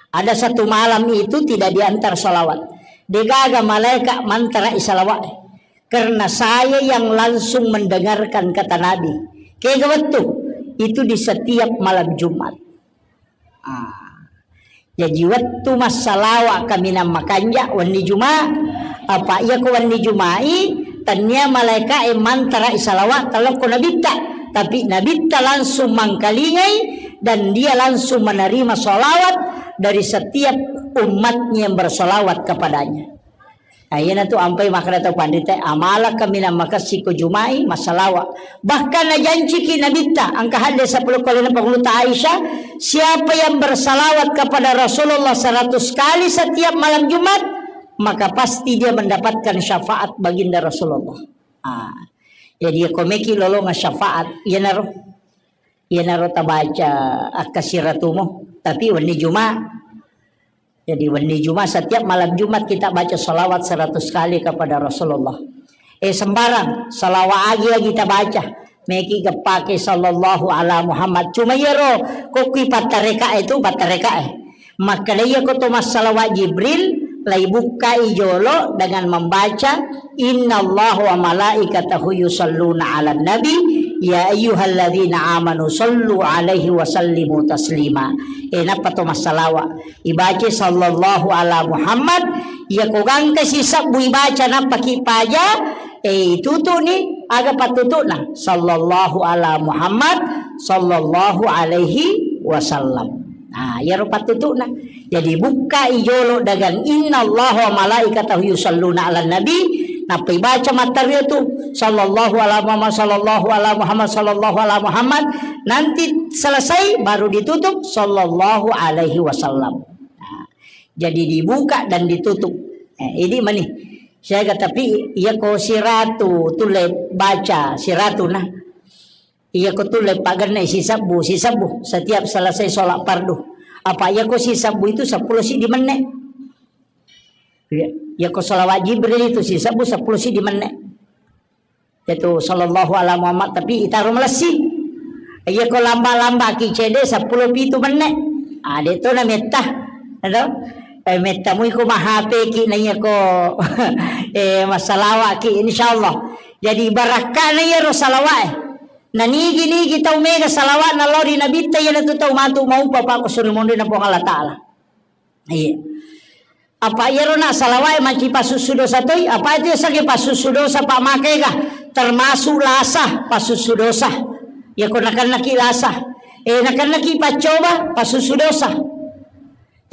Ada satu malam itu tidak diantar salawat. Degaga malaeka mantara i salawat. Karena saya yang langsung mendengarkan kata Nabi. Kega wettu? Itu di setiap malam Jumat. Ah. Jaji wettu massalawa kaminang makanja wenni Juma. Apa iya ko wenni Jumai, tennia malaeka e mantara i salawat talokko Nabitta. Tapi Nabitta langsung mangkalingai dan dia langsung menerima salawat dari setiap umatnya yang bersalawat kepadanya. Nah, iyanatu ampai makkeda tau panrita, amala kaminang makessing ko Jumai massalawa. Bahkan najanciki Nabitta, engka hadis sepuluh kali Pangulutta Aisyah, siapa yang bersalawat kepada Rasulullah seratus kali setiap malam Jumat, maka pasti dia mendapatkan syafaat baginda Rasulullah. Ah, jadi ko meki lolonga syafaat, iyanaro, iyanaro tabaca akkasiratumu, tapi wenni Juma. Jadi wenni Juma, setiap malam Jumat kita baca salawat seratus kali kepada Rasulullah. Eh, sembarang, salawat agi-agi kita baca. Meki gepake sallallahu ala Muhammad. Cuma iyaro, kokki pattareka itu, pattareka. Makkeda iya ko to massalawat Jibril, lai bukkai jolo dengan membaca, "Innallaha wa malaikatahu yusalluna 'alan nabi, ya ayyuhalladzina amanu sallu 'alaihi wa sallimu taslima." Eh, nappa to massalawa. Ibaca sallallahu ala Muhammad, iya ko gangka sisebbu ibaca nappa ki paja, eh, itutu'ni, aga pattutu'na? Sallallahu ala Muhammad, sallallahu alaihi wasallam. Nah, iyaro pattutu'na. Jadi bukkai jolo dengan innallaha wa malaikatahu yusalluna 'alan nabi, nappa ibaca matteru tu sallallahu ala Muhammad, sallallahu ala Muhammad, sallallahu ala Muhammad. Nanti selesai baru ditutup sallallahu alaihi wasallam. Nah, jadi dibuka dan ditutup. Eh, ini mani. Siaga, tapi iya ko siratu tulle baca siratu nah. Iya ko tulle pagenne sisebbu, sisebbu setiap selesai sholat fardu. Apa iyako sisebbu itu seppulo siddi menne. Iya, iyako salawat Jibril itu sisebbu seppulo siddi menne. Yaitu sallallahu ala Muhammad, tapi itaro malessi. Iyako lamba-lamba ki cede seppulo pitu menne. Ah, de to na metta. Ado? Eh, metta mui ko mahape ki na iyako, eh, massalawa ki, insyaallah. Jadi barakkana iyaro salawat e. Na nigi-nigi tau mega salawat na lao ri nabitta, iyanatu tau matu maupa pa ko suri monri na Puang Allah Taala. Iya. Apa iyaro na salawat e manci pasussu dosa toi? Apa itu yasengnge pasussu dosa, Pak? Makega termasuk lasa pasussu dosa. Iyako nakennaki lasa, eh, nakennaki paccoba, pasussu dosa.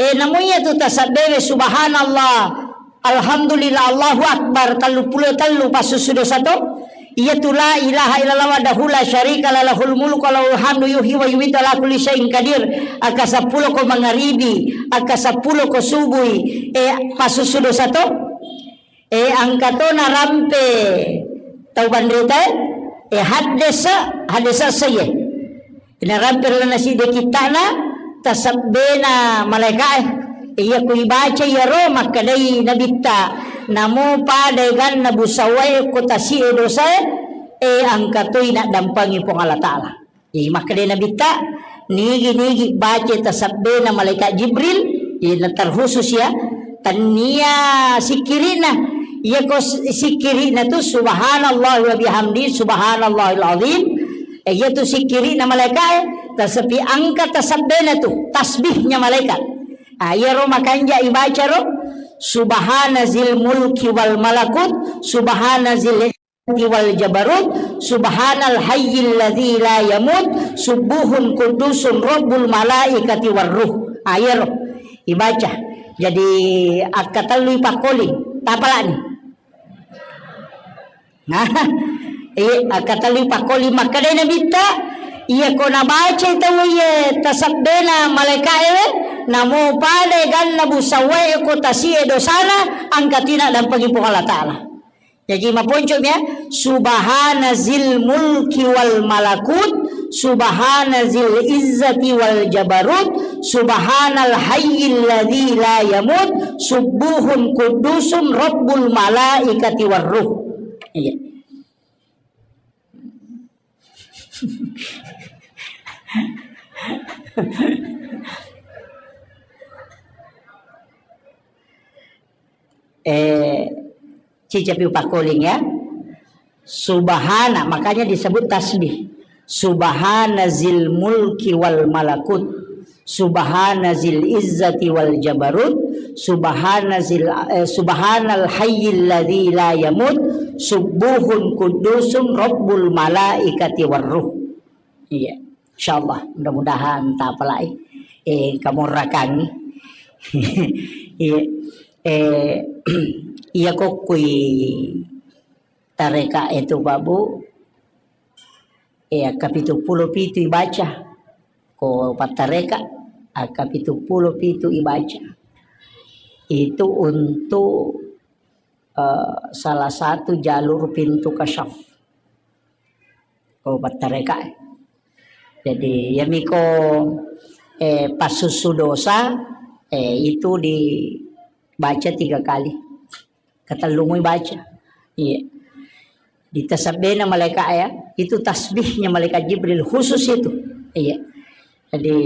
Eh, namu iyatu tasabbewe subhanallah, alhamdulillah, Allahu akbar, tellu pulo tellu pasussu dosa to. Iyatu la ilaha illallah wahdahu la syarika la lahul mulku wa lahul hamdu yuhyi wa yumitu ala kulli syai'in qadir. Akka seppulo ko mangaribi, akka seppulo ko subui, eh, pasussu dosa to. Eh, engka to narampe tau panrita, eh, haddesa, haddesa saye. Narampe ri lalenna siddi kitta'na tasabbena malaeka'e. Iya ku ibaca iyaro makkedai nabitta, namo pada eganna busawae ko tasi'e dosae, eh, engka toi naddampangi Puang Allah Taala. Jadi makkedai nabitta, nigi-nigi baca tasabbena malaikat Jibril, iya na terkhusus ya, tennia sikkiri'na. Iya ko s-, sikkiri'na tu subhanallah wa bihamdi, subhanallahil azim. Eh, iya tu sikkiri'na malaikat, eh, tasepi angka tasabbena tu, tasbihnya malaikat. Ah, iya ro makanja ibaca ro, subhana zil mulki wal malakut, subhana zil wal jabarut, subhanal hayyil ladzi la yamut, subuhun kudusun rabbul malaikati war ruh. Ah, iya ro. Ibaca. Jadi, akka tellu ipakkoling. Tapalani. Nah, eh, akka tellu ipakkoling. Makkedai nabitta, iya ko nabaca tau iya tasabbena malaika ewe, namo pada ganna busawae ko tasi'e dosana, angka tina dampengi Puang Allah Taala. Jaji maponco mi ya, subhana zil mulki wal malakut, subhana zil izzati wal jabarut, subhanal hayyil ladzi la yamut, subuhun kudusun rabbul malaikati war ruh. Iya. Eh, cicapi upakkoling ya. Subhana, makanya disebut tasbih. Subhana zil mulki wal malakut. Subhana zil izzati wal jabarut. Subhana zil, eh, subhanal hayyil ladzi la yamut. Subuhun kudusun rabbul malaikati war ruh. Iya. Insyaallah, mudah-mudahan tapalai. Eh, kamu rakangi. Iya. Eh, iya kokkui tareka itu, Pak Bu. Eh, akka pitu pulo pitu ibaca. Ko pattareka, akka pitu pulo pitu ibaca. Itu untuk, eh, salah satu jalur pintu kasyaf. Ko pattareka. Jadi, yamiko, eh, passussu dosa, eh, itu dibaca tiga kali. Katellumui baca. Iya. Ditasabbena malaika ya, itu tasbihnya malaikat Jibril khusus itu. Iya. Jadi,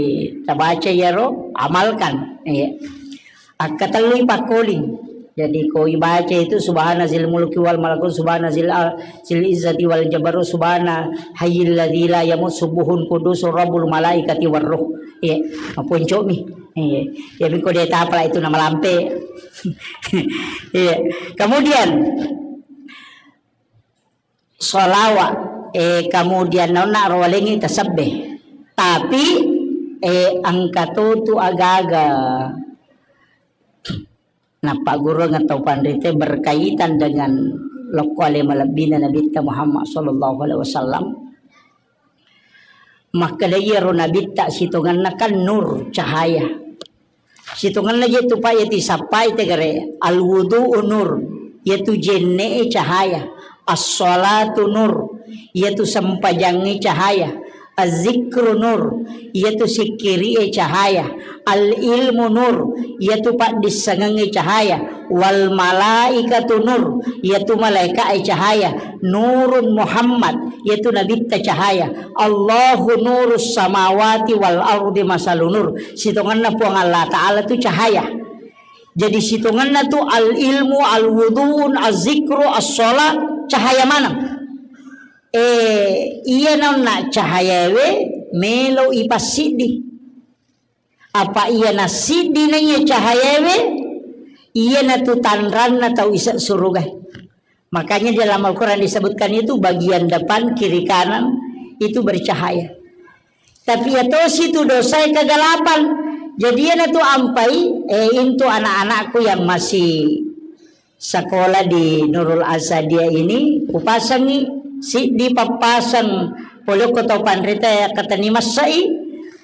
tabaca iyaro, amalkan. Iya. Akkatellui pakkoling. Jadi, ko ibaca itu subhana zil mulki wal malakut, subhana zil al-, zil izzati wal jabarut, subhana hayyil ladzi la yamut, subuhun kudusur rabbul malaikati war ruh. Iya, maponcomi. Iya. Iya, miko de tapala itu namalampe. Iya. Kemudian, sholawat, eh, kemudian nonna rowalengi tasabbe. Tapi, eh, engka totu agaga napagurung atau panrite berkaitan dengan lokko ale malebbina Nabitta Muhammad sallallahu alaihi wasallam. Makkeda iyaro Nabitta sitongenna kan nur, cahaya. Sitongenna je tu pa iya tisappai tegare, al wudu'u nur, iyatu jenne'e cahaya, as-shalatu nur, iyatu sempajangnge cahaya, Az-zikru nur, iyatu sikkiri'e cahaya. Al-ilmu nur, iyatu paddissengengnge cahaya. Wal malaikatu nur, iyatu malaika'e cahaya. Nurun Muhammad, iyatu nabitta cahaya. Allahu nurus samawati wal ardi masalu nur. Sitongenna Puang Allah Ta'ala tu cahaya. Jadi sitongenna tu al-ilmu, al-wudu'un, az-zikru, as-sholat, cahaya maneng. Eh, iya naunna cahayaewe melo ipassiddi. Apa iya nassiddi na iya cahayaewe, iya natu tanranna tau ise suruga. Makanya di dalam Al-Quran disebutkan itu bagian depan, kiri, kanan itu bercahaya. Tapi iya tosi tu dosae kegelapan. Jadi iya natu ampai, eh, intu anak-anakku yang masih sekolah di Nurul Asadiyah ini, kupasangi siddi pappaseng polokko tau panrita ya katani massai,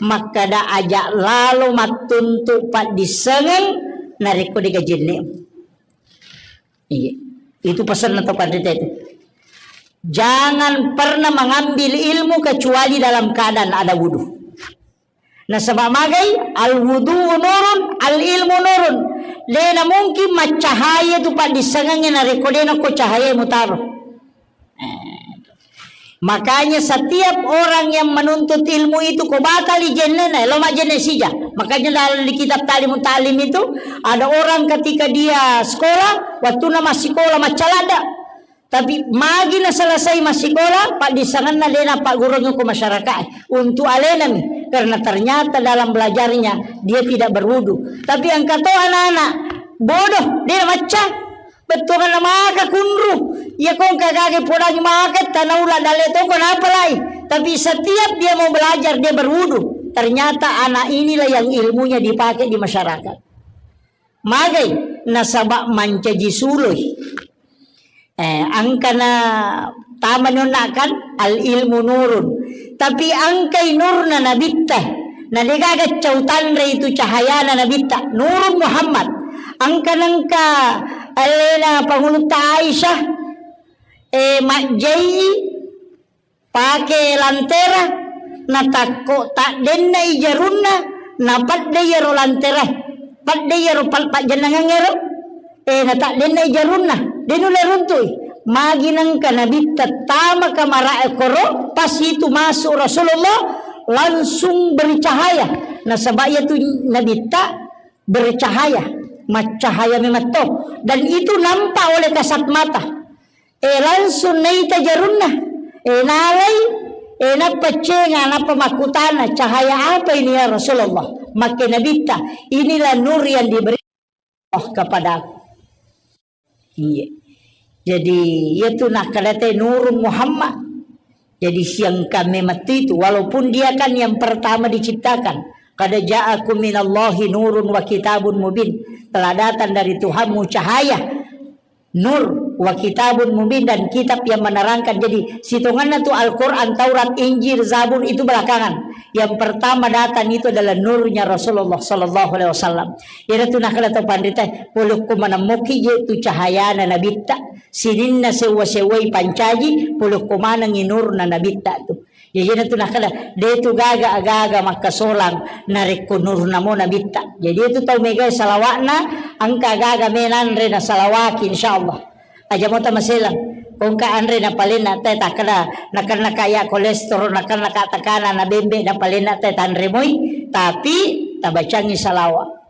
makkada aja lalo mattuntu paddissengeng narekko dega jenne. Iya. Itu pesanna tau panrita itu. Jangan pernah mengambil ilmu kecuali dalam keadaan ada wudu. Nasaba magai, al wudu nurun, al ilmu nurun. Dena mungkin maccahaya tu paddissengengnge narekko dena ko cahaya mutaro. Eh. Makanya setiap orang yang menuntut ilmu itu ko batali jennena, lo majenne sija. Makanya dalam di kitab Ta'limut Ta'lim itu ada orang ketika dia sekolah, waktu nama sekolah maccalada. Tapi magi naselesai massikola, paddissengenna de napaggurungngi ko masyarakat untuk alenami, karena ternyata dalam belajarnya dia tidak berwudu. Tapi engka to anak-anak bodoh, de macca, bettuanna maka kunru, iya ko engka gage podangi maka tanaula dalle toko napalai. Tapi setiap dia mau belajar, dia berwudu. Ternyata anak inilah yang ilmunya dipakai di masyarakat. Magai nasaba mancaji suloi. Eh, angkana tamani onna kan al ilmu nurun. Tapi angkai nurna nabitta. Na degaga cau tanre itu cahayana nabitta. Nurun Muhammad. Angka nengka alena pangulutta Aisyah, eh, majjai pake lantera, natakko taddenna i jarunna, napadde iyaro lantera, padde iyaro pal-, pajjennangeng ero, eh, nataddenna i jarunna, de nulle runtui. Magi nengka nabitta tama kamarae koro, pas itu masuk Rasulullah, langsung bercahaya. Nasaba iyatu nabitta bercahaya, maccahaya memetto. Dan itu nampak oleh kasat mata. Eh, langsung naita jarunna. Eh, nalai, eh, nappa cenga, nappa makkutana, "Cahaya apa ini, ya Rasulullah?" Makke nabitta, "Inilah nur yang diberi Allah kepadaku." Iya. Jadi, iyatu nakkadate nurun Muhammad. Jadi, siangka memettu itu, walaupun dia kan yang pertama diciptakan. Qad ja'akum minallahi nurun wa kitabun mubin. Telah datang dari Tuhanmu cahaya. Nur wa kitabun mubin, dan kitab yang menerangkan. Jadi, sitonganna tu Al-Quran, Taurat, Injil, Zabur itu belakangan. Yang pertama datang itu adalah nurnya Rasulullah sallallahu alaihi wasallam. Iyana tu nakkeda tau panrita, polokko manemmoki je tu cahayana nabitta. Sininna sewwa-sewwai pancaji, polokko manengi nurna nabitta tu. Jadi, iyana tu nakkeda, de tu gaga aga-aga makkasolang narekko nurna mo nabitta. Jadi, itu tau megai salawatna, engka aga-aga menanre na salawaki, insyaallah. Aja mo tamaselang. Kongka anre na palenna te takkeda, nakenna ka ya kolesterol, nakenna ka tekanan, na bembe na palenna te tanre moi, tapi tabacangi salawat.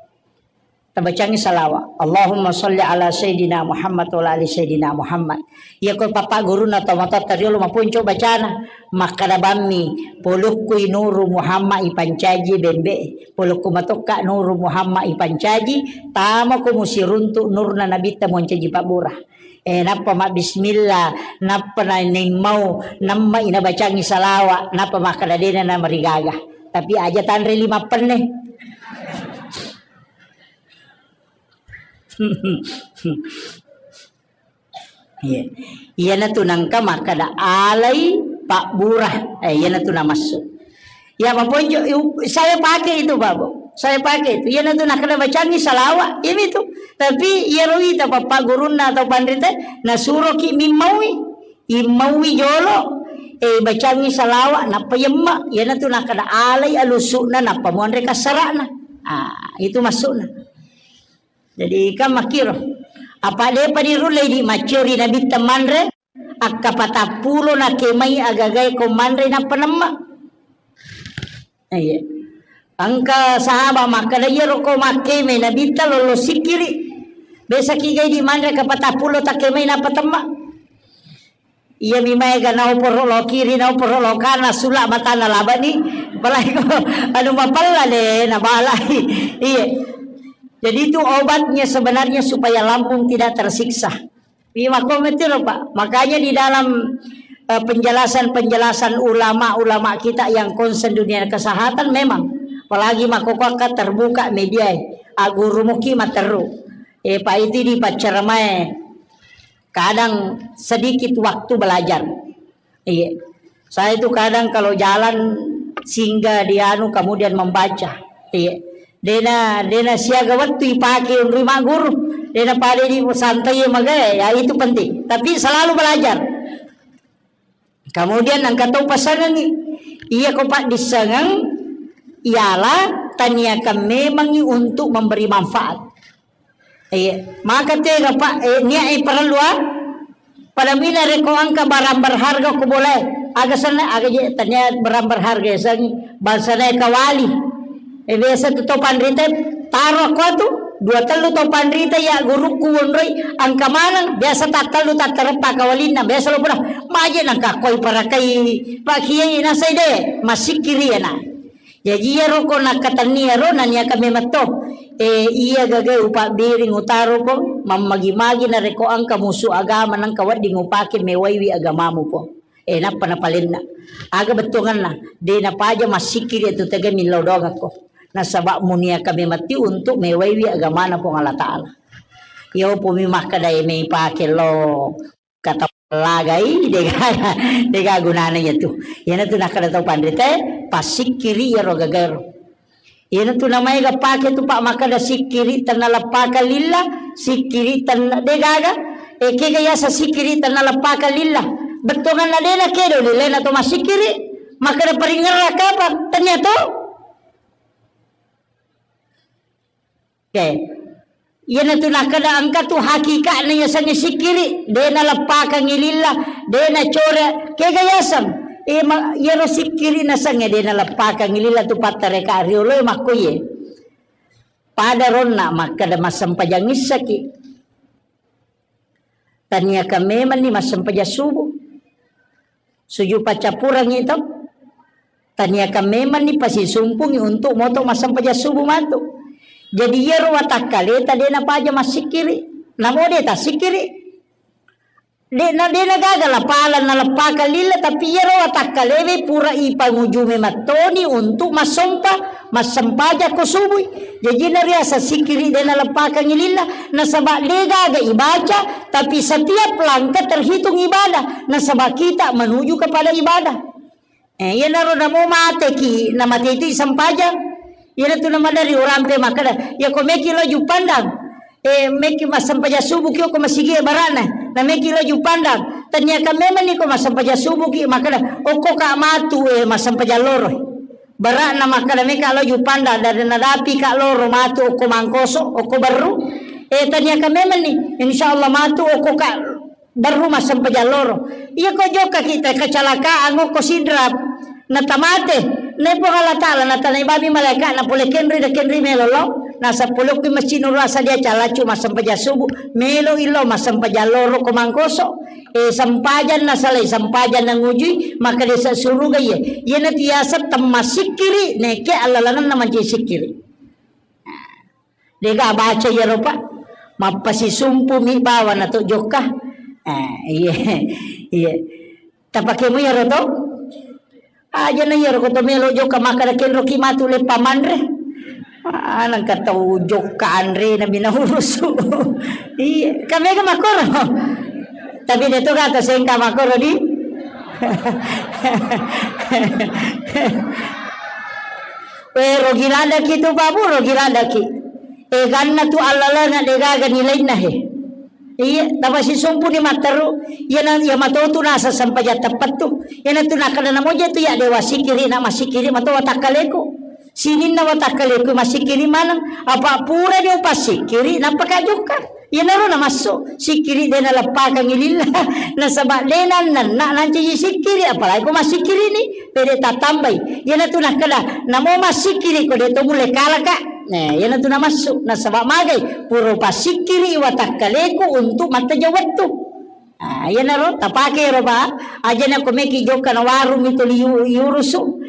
Tabacangi salawat. Allahumma sholli ala Sayyidina Muhammad wa ala ali Sayyidina Muhammad. Iya ko papa guruna tomatoatta riolo maponco bacana. Makkada bammi, polokkui nuru Muhammad ipancaji bembe. Polokku matokka nuru Muhammad ipancaji, tamako musiruntu nurna nabitta moncaji pabbura. Eh, nappa mabbismillah, nappa na-, naimmau, namma inabacangi salawat, nappa makkada dena namarigaga. Tapi aja tanre lima penne. Iya. Iyana tu nangka makkada alai pabbura. Eh, iyana tu namassu. Ya, maponjo, iu-, saya pakai itu, Pak, Bu. Saya pakai itu. Iyana tu nakkada bacangi salawat, iya itu. Tapi iyaro ita papa gurunna atau panrita, nasuroki mimmaui. Immaui jolo. Eh, bacangngi salawa, nappa yemma, iyanatu nakkeda alai alusu'na, nappa muanre kassara'na. Ah, itu maksudna. Jadi, kan makkiro. Apa depa dirullei di macciori Nabitta manre, akka patappulo nakemai agagae ko manre nappa nemma. Iya. Engka sahabat makkeda, "Iyaro ko makkemai Nabitta lollo sikkiri. Biasa kigai di manre ka patappulo takkemai nappa temma." Iya mi maega naoporo lo kiri, naoporo lo kanan, sula matana labani. Apalagi ko anu mapella de, nabalai. Iya. Jadi itu obatnya sebenarnya supaya lambung tidak tersiksa. Iya, makko metiro, Pak. Makanya di dalam, eh, penjelasan-penjelasan ulama-ulama kita yang concern dunia kesehatan memang, apalagi makko ko akka terbuka media, eh, aguru muki matteru. Eh, Pak, itu di paccaramae kadang sedikit waktu belajar. Iya. Saya itu kadang kalau jalan singgah di anu, kemudian membaca. Iya. Dena, dena siaga wettu ipake unri magguru. Dena pada di santai magae, ya itu penting. Tapi selalu belajar. Kemudian engka tau pasangengi. Iya ko paddissengeng, ialah taniakan memangi untuk memberi manfaat. Iya, maka tega, Pak, eh, niat, eh, parellu, ah. Pada mina rekko engka barang berharga ko bolae. Aga senna, aga je, tania barang berharga ya, sangi. Bangsa nae kawali. Eh, biasa tu to panrita, taro ko tu, dua tellu to panrita ya gurukku wonroi, engka maneng, biasa tattellu tattareppa kawalinna, biasa lo pura, maje nangka koi parakai, Pak Kiai nasai de, masikkiri ya na. Jaji iyaro ko nakkatenni iyaro naniaka memetto. Eh, iya gaga upabbiring utaro ko, mammagi-magi narekko engka musu agama nengka wedding upake mewaiwi agamamu ko. Eh, nappa napalenna. Aga bettuanganna, de napaja massikkiri tu tega millau doangakko. Nasaba muniaka memetti untuk mewaiwi agamana Puang Allah Ta'ala. Iya upumi makkeda e mei pake lo kata lagai, dega, dega gunana iya tu. Iyana tu nakkeda tau panrita, passikkiri iyaro gagaero. Iyana tu namaega pake tu, Pak, makkeda sikkiri tenna leppaka lilla, sikkiri tenna degaga. E, kega yasa sikkiri tenna leppaka lilla. Bettuanganna dena kedo lilena to massikkiri, makkeda paringerra kapang, tania to. Oke. Iyanatu nakkeda engka tu hakikatna yasengnge sikkiri, de naleppakangngi lilla, de nacore, kega yaseng? E, ma-, iyaro sikkiri nasengnge de naleppakangngi lilla tu pattareka riolo e makkoye. Pada ronna makkeda massempajang issaki. Taniakan memanni massempajang subuh. Sujud paccappurengngi to. Taniakan memanni pasisumpungngi untuk moto massempajang subuh matu. Jadi iyaro watakkaleta de napaja massikkiri. Namo de tassikkiri. De na, de nagaga lapala naleppakang lilla, tapi iyaro watakkalewe pura ipangujumi mattoni untuk massompa, massempajang ko subui. Jaji nariaseng sikkiri de naleppakangngi lilla, nasaba de gaga ibaca, tapi setiap langkah terhitung ibadah, nasaba kita menuju kepada ibadah. Eh, iyanaro namo mateki, namate itu sempajang. Iyanatu namadari urampe makkeda, ya ko meki lo Juppandang. Eh, meki massempajang subuh ki ko masigi barana. Na meki lo Juppandang. Taniakan memanni ko massempajang subuh ki makkeda, okko ka matu, eh, massempajang loro. Barana makkeda meka lo Juppandang, dari nadapi ka loro matu okko Mangkoso, okko Berru. Eh, taniakan memanni, insya Allah matu okko ka Berru massempajang loro. Iya ko jokka kita kecelakaan, okko Sidrap, natamate. Nai Puang Allah Ta'ala natanai babi malaika na pole kenri da kenri melo lo. Nasa pole okko masjid Nurul Asad dia calaccu massempajang subuh. Melo illo massempajang loro ko Mangkoso. Eh, sempajang nasalai, sempajang nangujui, maka desa suruga iya. Iya na tiasa temma sikkiri, neke allalangan na manci sikkiri. Dega baca iyaro, Pak. Mappasisumpu mi bawa na to jokka. Eh, iya. Iya. Tapake mu iyaro to? Aja na iyaro ko to melo jokka makkeda kenro ki matu leppa manre. Ah, nangka tau jokka anre na bina urusu. Iya, kamega makoro. Tapi de to kata sengka makoro di. We, rogi ladaki tu, Pak Bu, rogi ladaki. Eganna tu allalenga degaga nilainna he. Iya, tapasisumpu ni matteru. Iyana, iya matotu nasa sempajang teppettu. Iyana tu nakkeda namoja tu ya dewa sikiri na masikiri mato watakkaleku. Sininna watakkaleku masikiri maneng. Apa pura ni upasikiri napaka jokka. Iyanaro namassu, sikkiri de naleppakangngi lilla, nasaba de nannanna nancaji sikkiri, apalagi ko massikkiri ni, pede tattambai. Iyanatu nakkeda, namo massikkiri ko de to mulle kalaka. Nah, iyanatu namassu, nasaba magai, pura pasikkiri watakkaleku untuk matteja wettu. Ah, iyanaro tapake ro, Pak. Aja nako meki jokka na warung itu liu-, liurusu.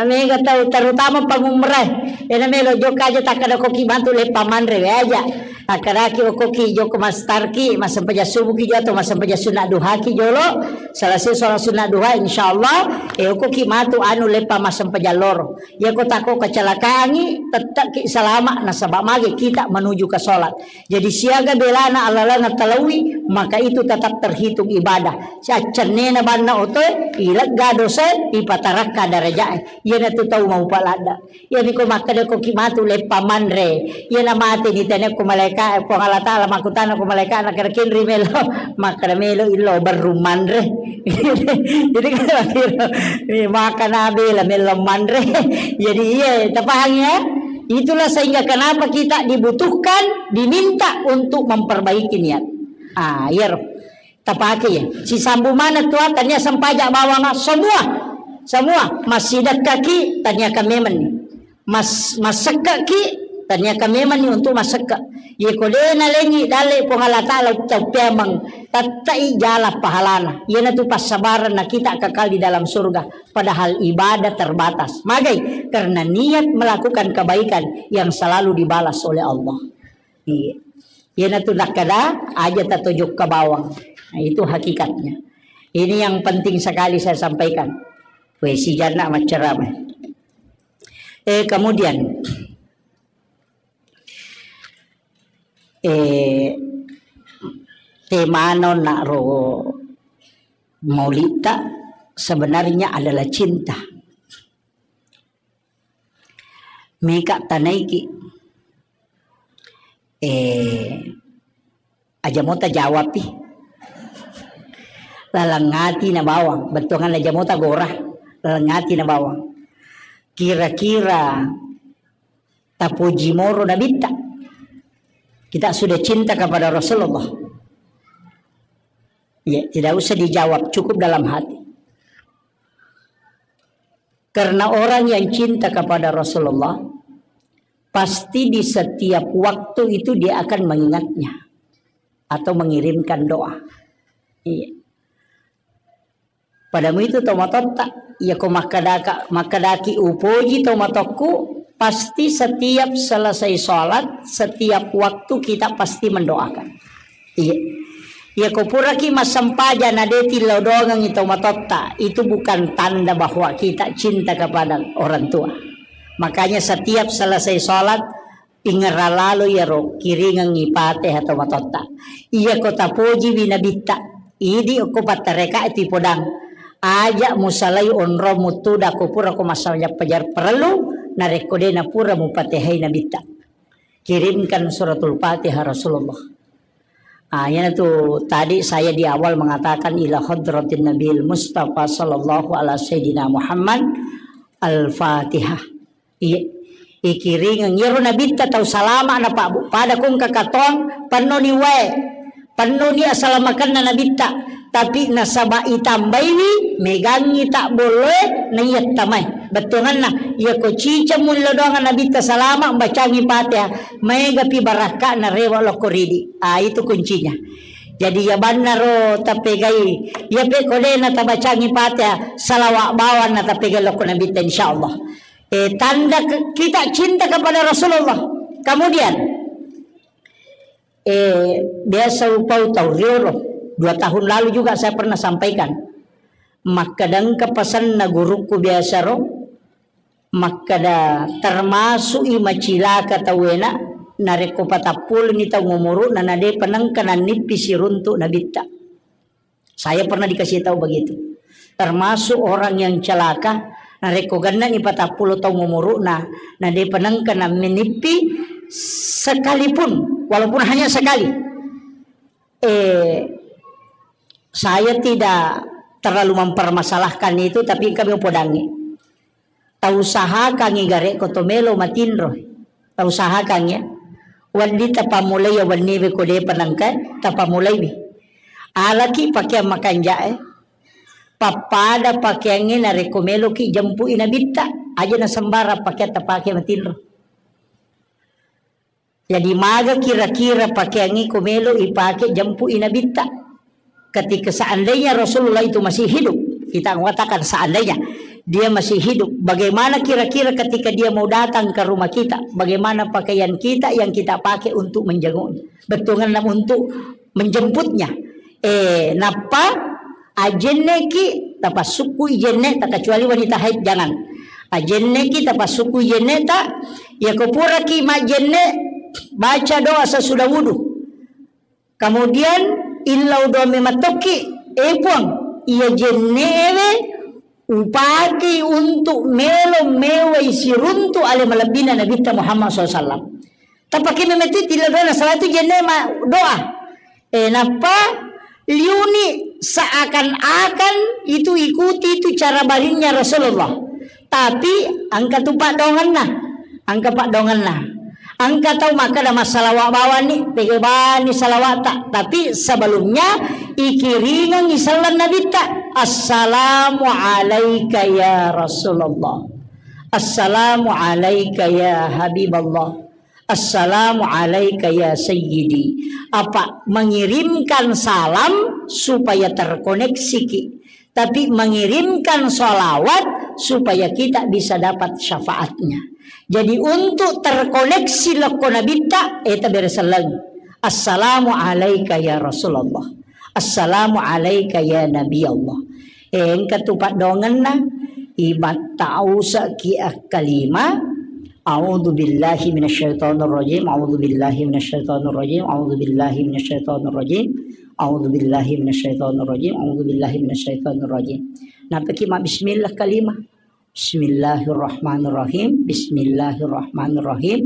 Mega tau, terutama pangumrah. Ena melo jokka aja takkada koki bantu leppa manre we aja. Akkadaki okoki jokka mastarki, massempajang subuhki jolo atau massempajang sunna duhaki jolo. Selesai sholat sunna duha, insyaallah, eh, okoki matu anu leppa massempajang loro. Iya ko tako kecelakaangi, tetap ki salama nasaba mage kita menuju ke sholat. Jadi siaga belana alalana talawi, maka itu tetap terhitung ibadah. Siaccennena banna otoe, ilegga dosae, ipatarakka darajae. Iyanatu tau maupa ladda. Iyami ko makkeda ko ki matu leppa manre. Iyana mate ditanya ko malaika, Puang Allah Taala makkutana ko malaika na kira kinri melo. Makkeda melo illo berru manre. Jadi kan akhirnya, eh, makan abela melo manre. Jadi iya, tapahang ya? Itulah sehingga kenapa kita dibutuhkan, diminta untuk memperbaiki niat. Ah, iya ro. Tapake ya. Sisambu mana tua tania sempaja bawang semua. Semua masih dekaki tania kamemen. Mas, masekkaki tania kamemen untuk masekka. Ye kode nalengi dalle Puang Allah Taala ucapemang tattai jala pahalana. Iyanatu passabaran na kita kekal di dalam surga. Padahal ibadah terbatas. Magai? Karena niat melakukan kebaikan yang selalu dibalas oleh Allah. Iya. Iyanatu nakkeda aja tatojokka bawang. Nah, itu hakikatnya. Ini yang penting sekali saya sampaikan. Weh, si Jana macceramah. Eh, kemudian, eh, temano nak ro maulita sebenarnya adalah cinta. Meka tanaiki. Eh, aja mota jawabpi. Laleng ati na bawang, bettuangan aja mota gora, laleng ati na bawang. Kira-kira tapuji moro nabitta. Kita sudah cinta kepada Rasulullah. Ya, tidak usah dijawab, cukup dalam hati. Karena orang yang cinta kepada Rasulullah, pasti di setiap waktu itu dia akan mengingatnya atau mengirimkan doa. Iya. Padamu itu tomatotta, iya ko makkedaka, makkedaki upoji tomatokku, pasti setiap selesai sholat, setiap waktu kita pasti mendoakan. Iya. Iya ko puraki massempajang na de tillau doangengngi tomatotta, itu bukan tanda bahwa kita cinta kepada orang tua. Makanya setiap selesai sholat, ingerra lalo iyaro kiringengngi Fatihah tomatotta. Iya ko tapojiwi nabitta, idi okko pattareka tu podang. Aja musalai onrong mutuda ko pura ko massempajang parellu, narekko de napura mupatehai nabitta. Kirimkan suratul Fatihah Rasulullah. Ah, iyanatu tadi saya di awal mengatakan ila hadratin Nabil Mustafa sallallahu ala sayyidina Muhammad. Al-Fatihah. Iya. Ikiringeng iyaro nabitta tau salama na Pak Bu. Pada kong kakatong pennoni wae. Pennoni asalamakenna nabitta. Tapi nasaba itambaiwi megangngi tak bolloe na iya tamai. Bettuanganna, iya ko ciceng mullo doang nabitta salama bacangi Fatihah. Maegapi barakka'na rewa lokko ridi. Ah, itu kuncinya. Jadi iya bannaro tapegai, iya pe ko de na tabacangi Fatihah, salawat bawang na tapegai lokko nabitta insyaallah. Eh, tanda ke-, kita cinta kepada Rasulullah. Kemudian, eh, biasa upau tau riolo. Dua tahun lalu juga saya pernah sampaikan. Makkadangka pesanna gurukku biasa ro, makkada termasuk i macilaka tauwena narekko patappuluni taung umuru'na na depa nengka nannippi siruntu nabitta. Saya pernah dikasih tahu begitu. Termasuk orang yang celaka, narekko gennani patappulo taung umuru'na, na depa nengka nammenippi sekalipun, walaupun hanya sekali. Eh, saya tidak terlalu mempermasalahkan itu, tapi kami upodangi. Tausahakangngi gare' ko to melo matinro. Tausahakangngi, ya. Wedding tapammulai ya wenniwe ko de'pa nengka tapammulaiwi. Alaki pakeang makanja'e. Pappada pakeangnge narekko meloki jempui nabitta. Aja na sembarang pakeang tapake matinro. Jadi, maga kira-kira pakeangnge ko melo ipake jempui nabitta? Ketika seandainya Rasulullah itu masih hidup, kita mengatakan seandainya dia masih hidup, bagaimana kira-kira ketika dia mau datang ke rumah kita? Bagaimana pakaian kita yang kita pakai untuk menjenguknya? Bettuanna untuk menjemputnya. Eh, nappa ajenneki, tapassukkui jenne ta, kecuali wanita haid, jangan. Ajenneki, tapassukkui jenne ta, yako puraki majjenne, baca doa sesudah wudu. Kemudian, illau doa mematokki, eh Puang, iya jennewe upakei untuk melo mewai siruntu ale malebbina Nabitta Muhammad sallallahu alaihi wasallam. Tapake memetti tilla doa, salah itu jenne ma doa. Eh, nappa liuni seakan-akan itu ikuti itu cara barinnya Rasulullah. Tapi engka tu paddoangenna. Engka paddoangenna. Engka tau makkeda massalawa bawani, tege bani salawata. Tapi sebelumnya ikiringengngi selleng Nabitta. Assalamu alaika ya Rasulullah. Assalamu alaika ya Habiballah. Assalamu alaika ya sayyidi. Apa mengirimkan salam supaya terkoneksiki, tapi mengirimkan salawat supaya kita bisa dapat syafaatnya. Jadi untuk terkoneksi lokko Nabitta, eta bere selleng. Assalamu alaika ya Rasulullah. Assalamu alaika ya Nabi Allah. Eh, engka tu paddoangenna, ibattausa ki akkalima, a'udzu billahi minasyaitonir rajim, a'udzu billahi minasyaitonir rajim, a'udzu billahi minasyaitonir rajim, a'udzu billahi minasyaitonir rajim, a'udzu billahi minasyaitonir rajim. Nappaki ma bismillah kalima. Bismillahirrahmanirrahim, bismillahirrahmanirrahim,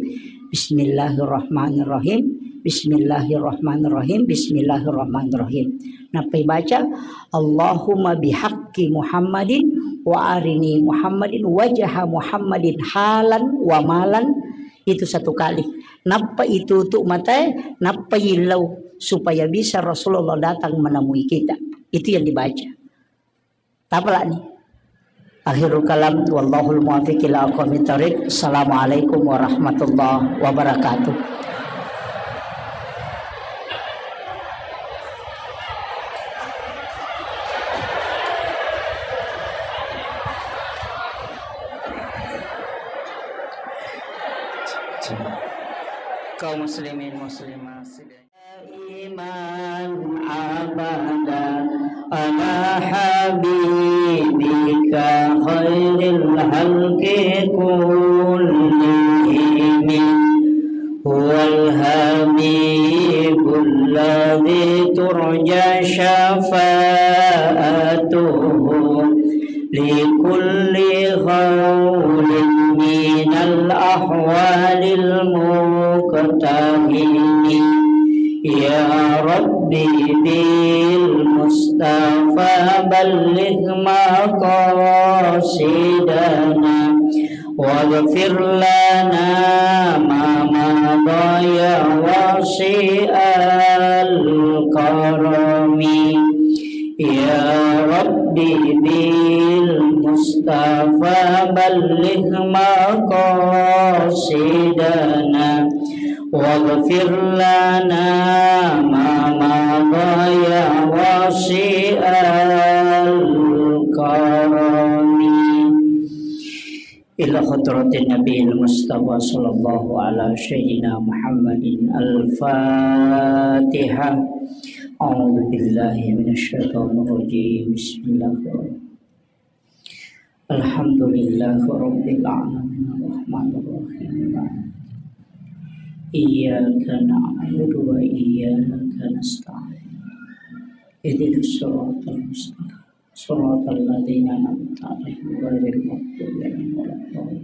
bismillahirrahmanirrahim, bismillahirrahmanirrahim, bismillahirrahmanirrahim. Nappai baca, Allahumma bihaqqi Muhammadin wa arini Muhammadin wajha Muhammadin halan wa malan. Itu satu kali. Nappa itutup matae, nappa yillau supaya bisa Rasulullah datang menemui kita. Itu yang dibaca. Tapalani. Akhirul kalam, wallahul muwaffiq ila aqwamit thariq. Assalamualaikum warahmatullahi wabarakatuh. Kaum muslimin muslimat, daiman abada ala habibika khairil khalqi kullihim. Huwal habibul ladzi turja syafa'atuhu likulli haulin minal ahwalil muqtahimi. Ya Rabbi bil Mustafa balligh maqasidana waghfir lana ma madha ya wasi'al karami. Ya Rabbi bil Mustafa balligh maqasidana waghfir lana ma madha ya wasi'al karami. Ila hadratin Nabiil Mustafa sallallahu ala sayyidina Muhammadin. Al-Fatihah. A'udzu billahi minasy syaithanir rajim. Bismillahirrahmanirrahim. Alhamdulillahi rabbil alamin. Arrahmanirrahim. Iyyaka na'budu wa iyyaka nasta'in. Ihdinas siratal mustaqim. Siratal ladzina an'amta 'alaihim ghairil maghdubi 'alaihim waladdallin.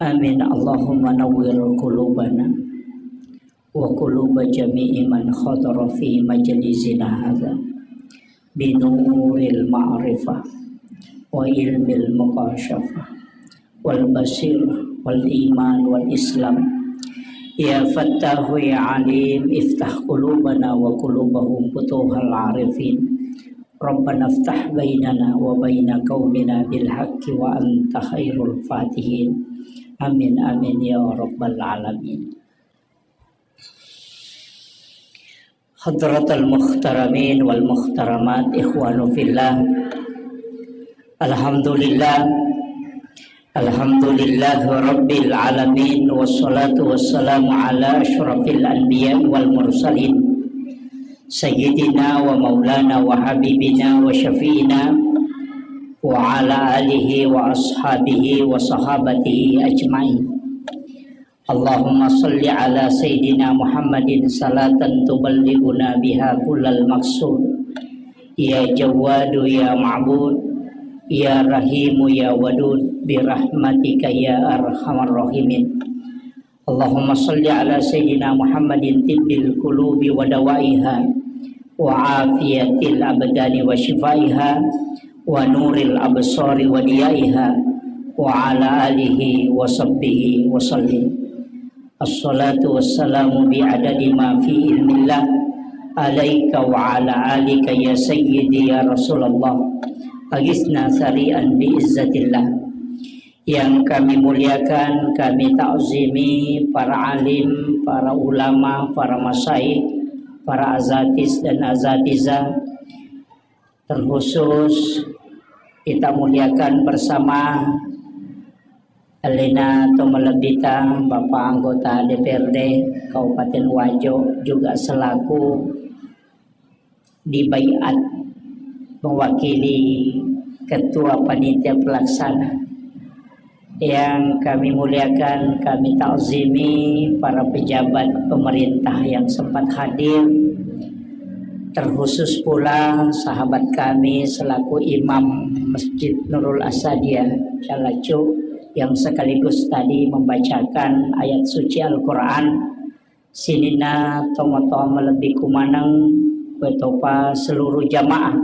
Amin. Allahumma nawwir qulubana وقلوب جميع من حضر في مجلسنا هذا بنور المعرفة وعلم المكاشفة والبصيرة والإيمان والإسلام. يا فتاح يا عليم، افتح قلوبنا وقلوبهم فتوح العارفين. ربنا افتح بيننا وبين قومنا بالحق وأنت خير الفاتحين. آمين، آمين يا رب العالمين. حضرة المحترمين والمحترمات، إخوان في الله. الحمد لله. الحمد لله رب العالمين، والصلاة والسلام على أشرف الأنبياء والمرسلين، سيدنا ومولانا وحبيبنا وشفيعنا وعلى آله وأصحابه وصحابته أجمعين. اللهم صل على سيدنا محمد صلاة تبلغنا بها كل المقصود. يا جواد يا معبود، يا رحيم يا ودود، برحمتك يا أرحم الراحمين. اللهم صل على سيدنا محمد طب القلوب ودوائها، وعافية الأبدان وشفائها، ونور الأبصار وضيائها، وعلى آله وصحبه وسلم. الصلاة والسلام بعدد ما في علم الله عليك وعلى آلك يا سيدي يا رسول الله. أغثنا سريعا بعزة الله. Yang kami muliakan, kami takzimi para alim, para ulama, para masyayikh, para azatis dan azatizah. Terkhusus kita muliakan bersama alena to malebbita Bapak Anggota D P R D Kabupaten Wajo, juga selaku dibaiat mewakili Ketua Panitia Pelaksana. Yang kami muliakan, kami takzimi para pejabat pemerintah yang sempat hadir, terkhusus pula sahabat kami selaku Imam Masjid Nurul Asadiyah Calacu yang sekaligus tadi membacakan ayat suci Al-Quran. Sininna tomatoa malebbiku maneng, wetopa seluruh jamaah,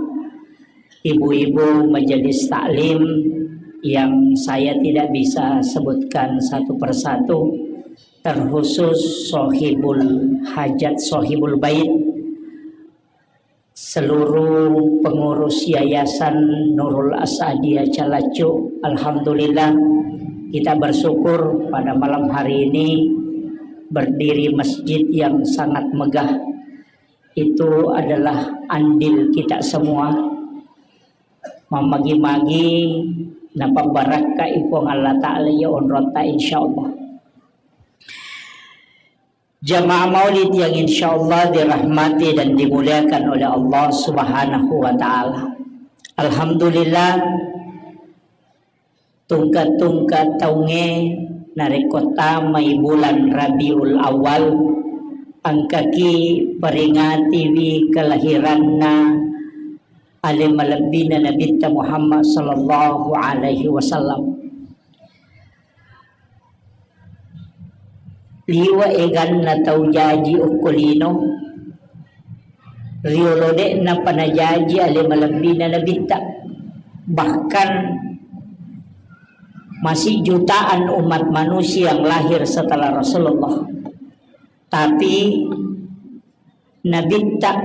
ibu-ibu majelis taklim yang saya tidak bisa sebutkan satu persatu, terkhusus sohibul hajat, sohibul bait, seluruh pengurus Yayasan Nurul Asadiyah Calacu. Alhamdulillah, kita bersyukur pada malam hari ini berdiri masjid yang sangat megah. Itu adalah andil kita semua. Mamagi-magi napabbarakkai Puang Allah Ta'ala iya onrotta, insyaallah. Jamaah maulid yang insyaallah dirahmati dan dimuliakan oleh Allah Subhanahu wa Ta'ala. Alhamdulillah, tungka-tungka taungnge narekko tamai bulan Rabiul Awal, engkaki peringatiwi kelahiranna ale malebbina Nabitta Muhammad sallallahu alaihi wasallam. Liwe' eganna tau jaji okko lino, riolo de'na panajaji ale malebbina Nabitta. Bahkan masih jutaan umat manusia yang lahir setelah Rasulullah. Tapi Nabitta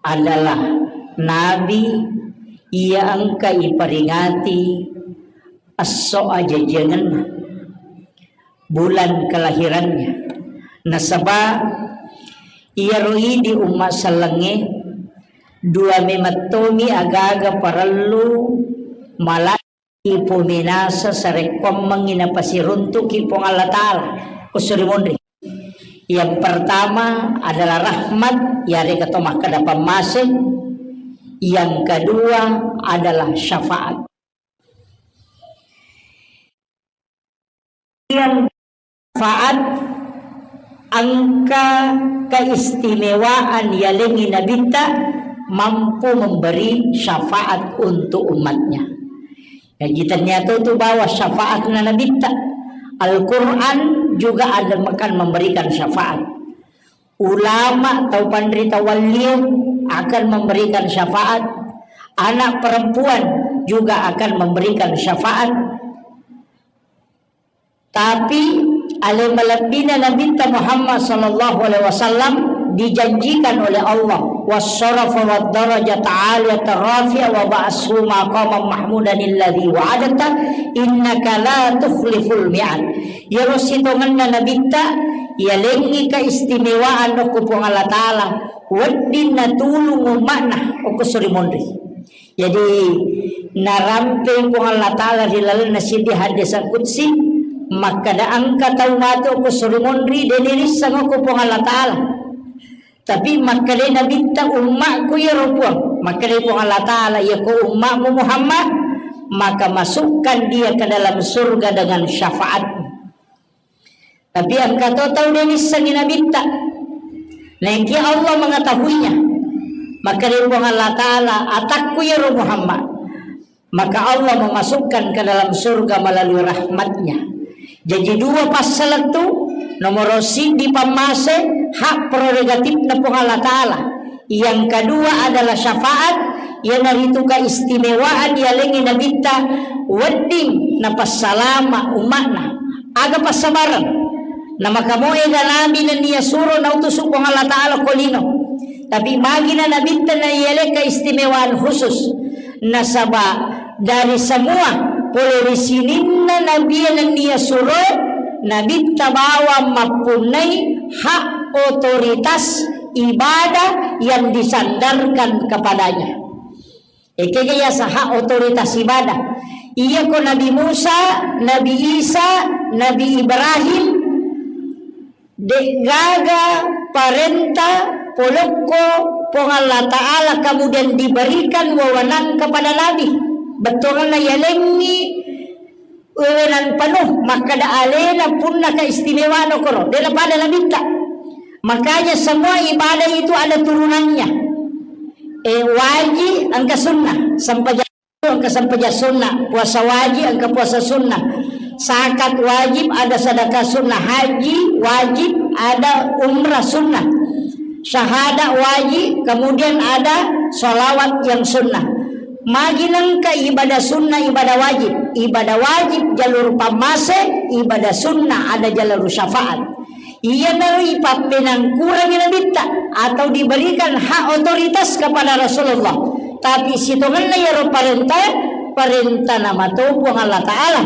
adalah nabi iya engka iperingati esso ajajiangenna, bulan kelahirannya. Nasaba iyaro idi umma sellengnge, dua memettomi agaga parellu mala ipominasa sarekkuammengngi napasiruntuki Puang Allah Ta'ala. Kussuri munri. Yang pertama adalah rahmat, yarega to makkeda pammase. Yang kedua adalah syafaat. Yang syafaat engka keistimewaan yalengngi Nabitta mampu memberi syafaat untuk umatnya. Jadi ternyata itu bahwa syafaatnya Nabitta. Al-Quran juga ada akan memberikan syafaat. Ulama, tau panrita walliu akan memberikan syafaat. Anak perempuan juga akan memberikan syafaat. Tapi ale malebbina Nabitta Muhammad sallallahu alaihi wasallam dijanjikan oleh Allah, wasyarafa wad darajata aliyata rafi'a wa ba'ashu maqaman mahmudan alladzi wa'adta innaka la tukhliful mi'ad. Iyaro sitongenna Nabitta, yalengngi keistimewaan okko Puang Allah Ta'ala, wedding natulung umma'na okko suri monri. Jadi, narampei Puang Allah Ta'ala ri lalenna siddi hadis qudsi, makkeda engka tau mate okko suri monri, de nirisseng okko Puang Allah Ta'ala. Tapi makkeda Nabitta, "Ummakku iyaro Puang." Makkeda Puang Allah Ta'ala, "Iyako ummakmu Muhammad, maka masukkan dia ke dalam surga dengan syafaatmu." Tapi engka to tau de nissengi Nabitta. Naekia Allah mengetahuinya. Makkeda Puang Allah Ta'ala, "Atakku iyaro Muhammad." Maka Allah memasukkan ke dalam surga melalui rahmatnya. Jadi dua passalettu, nomoro siddi pammase, hak prerogatifna Puang Allah Ta'ala. Yang kedua adalah syafaat, iyanaritu keistimewaan yalengngi Nabitta wedding napassalama umma'na. Aga passabareng? Namakamoega nabi nennia suro nautusu Puang Allah Ta'ala ko lino. Tapi magina Nabitta nayale keistimewaan khusus. Nasaba dari semua pole ri sininna nabi nennia suro, Nabitta bawang mappunnai hak otoritas ibadah yang disandarkan kepadanya. Ekega yasa hak otoritas ibadah. Iyako Nabi Musa, Nabi Isa, Nabi Ibrahim, de'gaga parenta polokko Puang Allah Ta'ala kemudian diberikan wewenang kepada Nabi. Bettuanna yalengngi wewenang penuh, makkeda alena punna keistimewaan okoro, de napada Nabitta. Makanya semua ibadah itu ada turunannya. Eh, wajib engka sunnah, sempajang engka sempajang sunnah, puasa wajib engka puasa sunnah, zakat wajib, ada sedekah sunnah, haji wajib, ada umrah sunnah, syahadat wajib, kemudian ada salawat yang sunnah. Magi nengka ibadah sunnah, ibadah wajib. Ibadah wajib jalur pammase, ibadah sunnah ada jalur syafaat. Iyanaro ipappenangkurangi Nabitta atau diberikan hak otoritas kepada Rasulullah. Tapi sitongenna iyaro parenta, parenta namato Puang Allah Ta'ala.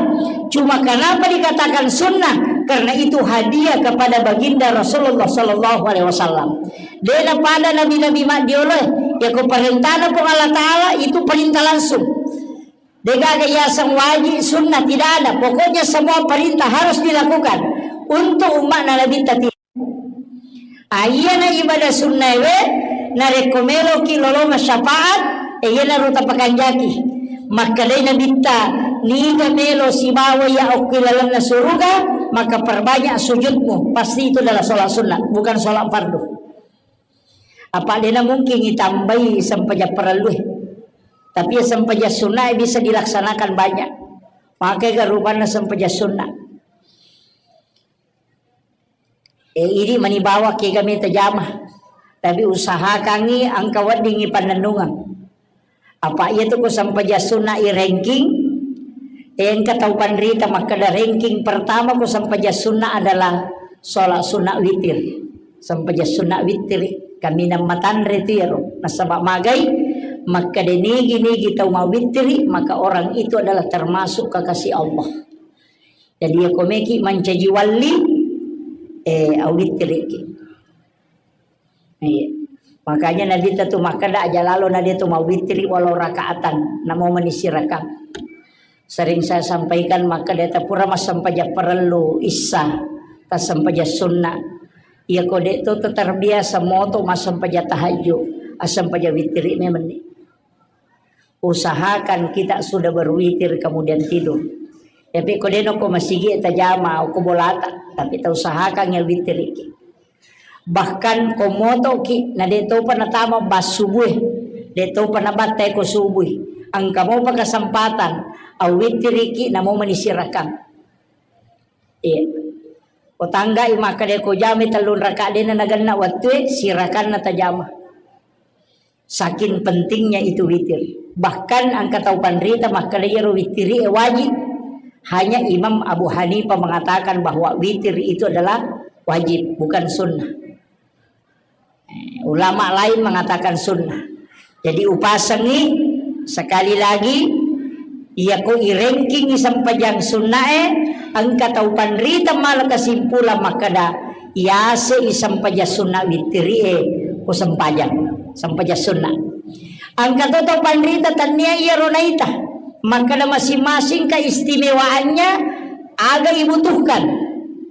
Cuma kenapa dikatakan sunnah? Karena itu hadiah kepada baginda Rasulullah sallallahu alaihi wasallam. De napada nabi-nabi maddioloe, yako parentana Puang Allah Ta'ala itu perintah langsung. Degaga yaseng wajib, sunnah, tidak ada. Pokoknya semua perintah harus dilakukan untuk umatna Nabitta. Ayana ibadah sunnah we, narekko meloki lolonga syafaat, e, iyanaro tapakanjaki. Makkedai Nabitta, niga melo sibawa ya okki lalenna suruga, maka perbanyak sujudmu. Pasti itu adalah sholat sunnah, bukan sholat fardu. Apa dena mungkin itambai sempajang parellue. Tapi ya sempajang sunnah bisa dilaksanakan banyak. Makkega rupanna sempajang sunnah. E, idi mani bawa kega meta jama. Tapi usahakangi engka weddingi pannennungeng. Apa iya tu ku sempajang sunnah i ranking, engka tau panrita makkeda ranking pertama ku sempajang sunnah adalah sholat sunnah witir. Sempajang sunnah witir, kaminang matanre tu iyaro. Nasaba magai, makkeda nigi-nigi tau mawitiri, maka orang itu adalah termasuk kekasih Allah. Jadi ya komeki mancaji walli, eh, awitiriki. Iya. Makanya Nabitta tu makkeda aja lalo na de tu mawitiri walau rakaatan, namo mani sirakang. Sering saya sampaikan, makkeda tapura massempajang parellu issa, tassempajang sunna. Iya ko de to terbiasa moto massempajang tahajud, assempajang witiri memenni. Usahakan kita sudah berwitir kemudian tidur. Tapi ko deno ko masigi tajama ko bolata, tapi ta usahakan ya witiriki. Bahkan ko motoki na de topa natama bas subue, de topa nabattai ko subui. Engka mopa kesempatan, awitiriki namo mani sirakang. Iya. Ko tanggai makkeda ko jamai tellung rakaat dena nagenna wettue, sirakanna tajama. Saking pentingnya itu witir. Bahkan engka tau panrita makkeda iyaro witiri e wajib. Hanya Imam Abu Hanifah mengatakan bahwa witir itu adalah wajib, bukan sunnah. Eh, ulama lain mengatakan sunnah. Jadi upasengi sekali lagi, iya ko irengkingi sempajang sunnae, engka tau panrita mala kesimpulan makkeda, iyase i sempajang sunna witirie ko sempajang, sempajang sunna. Engka to tau panrita tannia iyaro naita, makkeda masing-masing keistimewaannya aga ibutuhkan.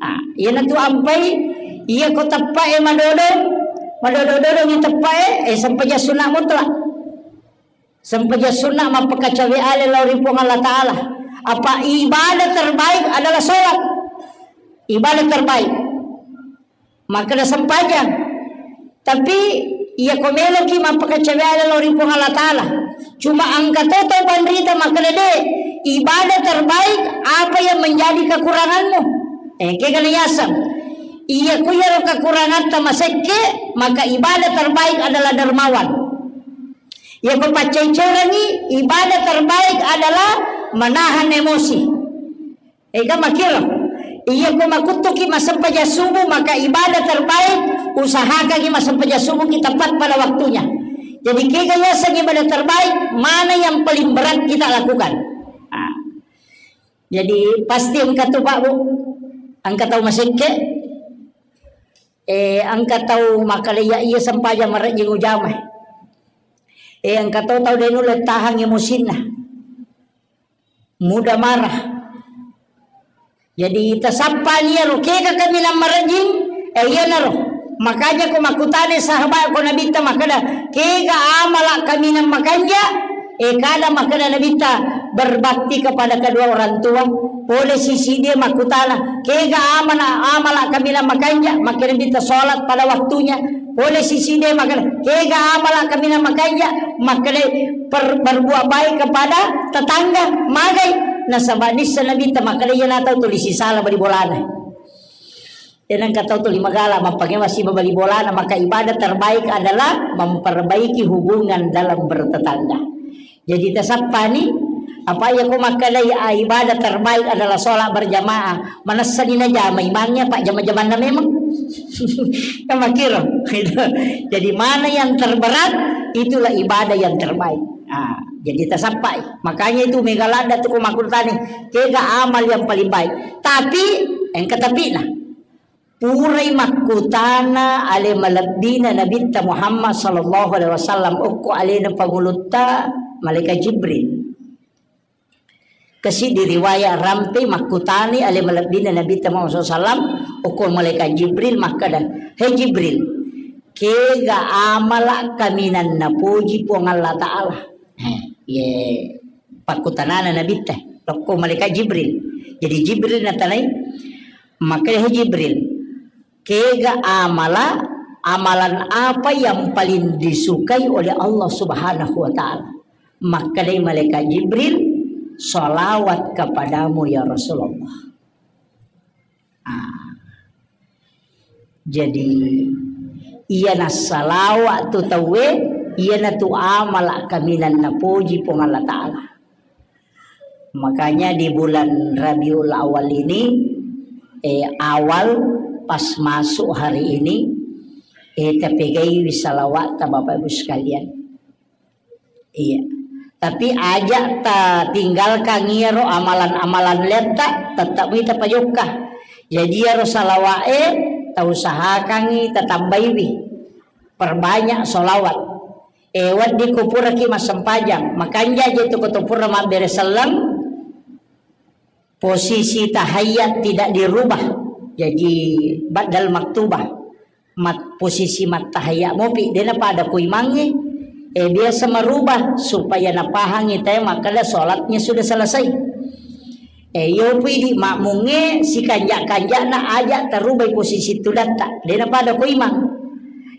Ah, iyanatu ampai, iya ko teppae madodong, madodong-dodong i teppae, eh, sempajang sunna mutlak. Sempajang sunna mappakacawe ale lao ri Puang Allah Ta'ala. Apa ibadah terbaik adalah sholat. Ibadah terbaik. Makkeda sempajang. Tapi iya ko meloki mappakacawe ale lao ri Puang Allah Ta'ala. Cuma engka to tau panrita makkeda de, ibadah terbaik apa yang menjadi kekuranganmu. Eh, kegana yaseng. Iya ko iyaro kekurangatta masekke, maka ibadah terbaik adalah dermawan. Iya ko paccai-cairangi, ibadah terbaik adalah menahan emosi. Ega makkiro. Iya ko makuttuki massempajang subuh, maka ibadah terbaik, usahakangi massempajang subuh kita tepat pada waktunya. Jadi kega yaseng ibadah terbaik, mana yang paling berat kita lakukan. Nah. Jadi pasti engka tu Pak Bu, engka tau masekke, eh, engka tau makkeda iya sempajang marejjing ujama. Eh, engka to tau de nulle tahang emosinna. Mudah marah. Jadi tasappani iyaro kega kaminang marejjing, eh, iyanaro. Makanya ko makkutana sahabat ko Nabitta makkeda, kega amala kaminang makanja, eh, kada makkeda Nabitta, berbakti kepada kedua orang tua. Pole sisi dia makkutana, kega amana amala kaminang makanja, makkeda Nabitta sholat pada waktunya. Pole sisi de makkeda, kega amala kaminang makanja, makkeda per-, berbuat baik kepada tetangga, magai. Nasaba nissa Nabitta makkeda, iya natau tuli sisala bali bolana. Tenang katau tuli magala, mappangewa siba bali bolana, maka ibadah terbaik adalah memperbaiki hubungan dalam bertetangga. Jadi tasappani, apa iya ko makkedai, ah, ibadah terbaik adalah sholat berjamaah. Manessani najama imangnya, Pak, jama-jamanna memang. Kan makkiro. Jadi mana yang terberat, itulah ibadah yang terbaik. Ah, jadi tasappai. Makanya itu mega ladda tu ko makkutani, kega amal yang paling baik. Tapi, engka tapina. Purai makkutana ale malebbina Nabitta Muhammad sallallahu alaihi wasallam, okko alena pangulutta malaikat Jibril. Kasi di riwayat rampe makkutani ale malebbina Nabitta Muhammad sallallahu alaihi wasallam, okko malaikat Jibril makkeda, "He Jibril, kega amala kaminang napoji Puang Allah Ta'ala?" Eh, ye pakkutanana Nabitta, lokko malaikat Jibril. Jadi Jibril natanai, makkeda, "He Jibril, kega amala, amalan apa yang paling disukai oleh Allah Subhanahu wa Ta'ala?" Makkedai malaikat Jibril, "Salawat kepadamu ya Rasulullah." Ah. Jadi, iyana salawat tu tauwe, iyana tu amala kaminang napoji Puang Allah Ta'ala. Makanya di bulan Rabiul Awal ini, eh, awal pas masuk hari ini, eh, tapegaiwi salawat ta Bapak Ibu sekalian. Iya. Tapi aja ta tinggalkan iyaro amalan-amalan letta, tetap ita pajokka. Jadi iyaro salawa'e ta usahakangi, ta tambaiwi. Perbanyak salawat. Eh, wedding ko puraki massempajang, makanja je tu ko to pura mabbere selleng, posisi tahiyat tidak dirubah. Jadi, badal maktubah. Mat-, posisi mattahiyat mopi, dena pada ku imangnge. Eh, biasa merubah supaya napahangi te makkeda sholatnya sudah selesai. Eh, iyo pu idi makmungnge sikanja-kanjana aja tarubai posisi tudatta. Dena pada ku imang.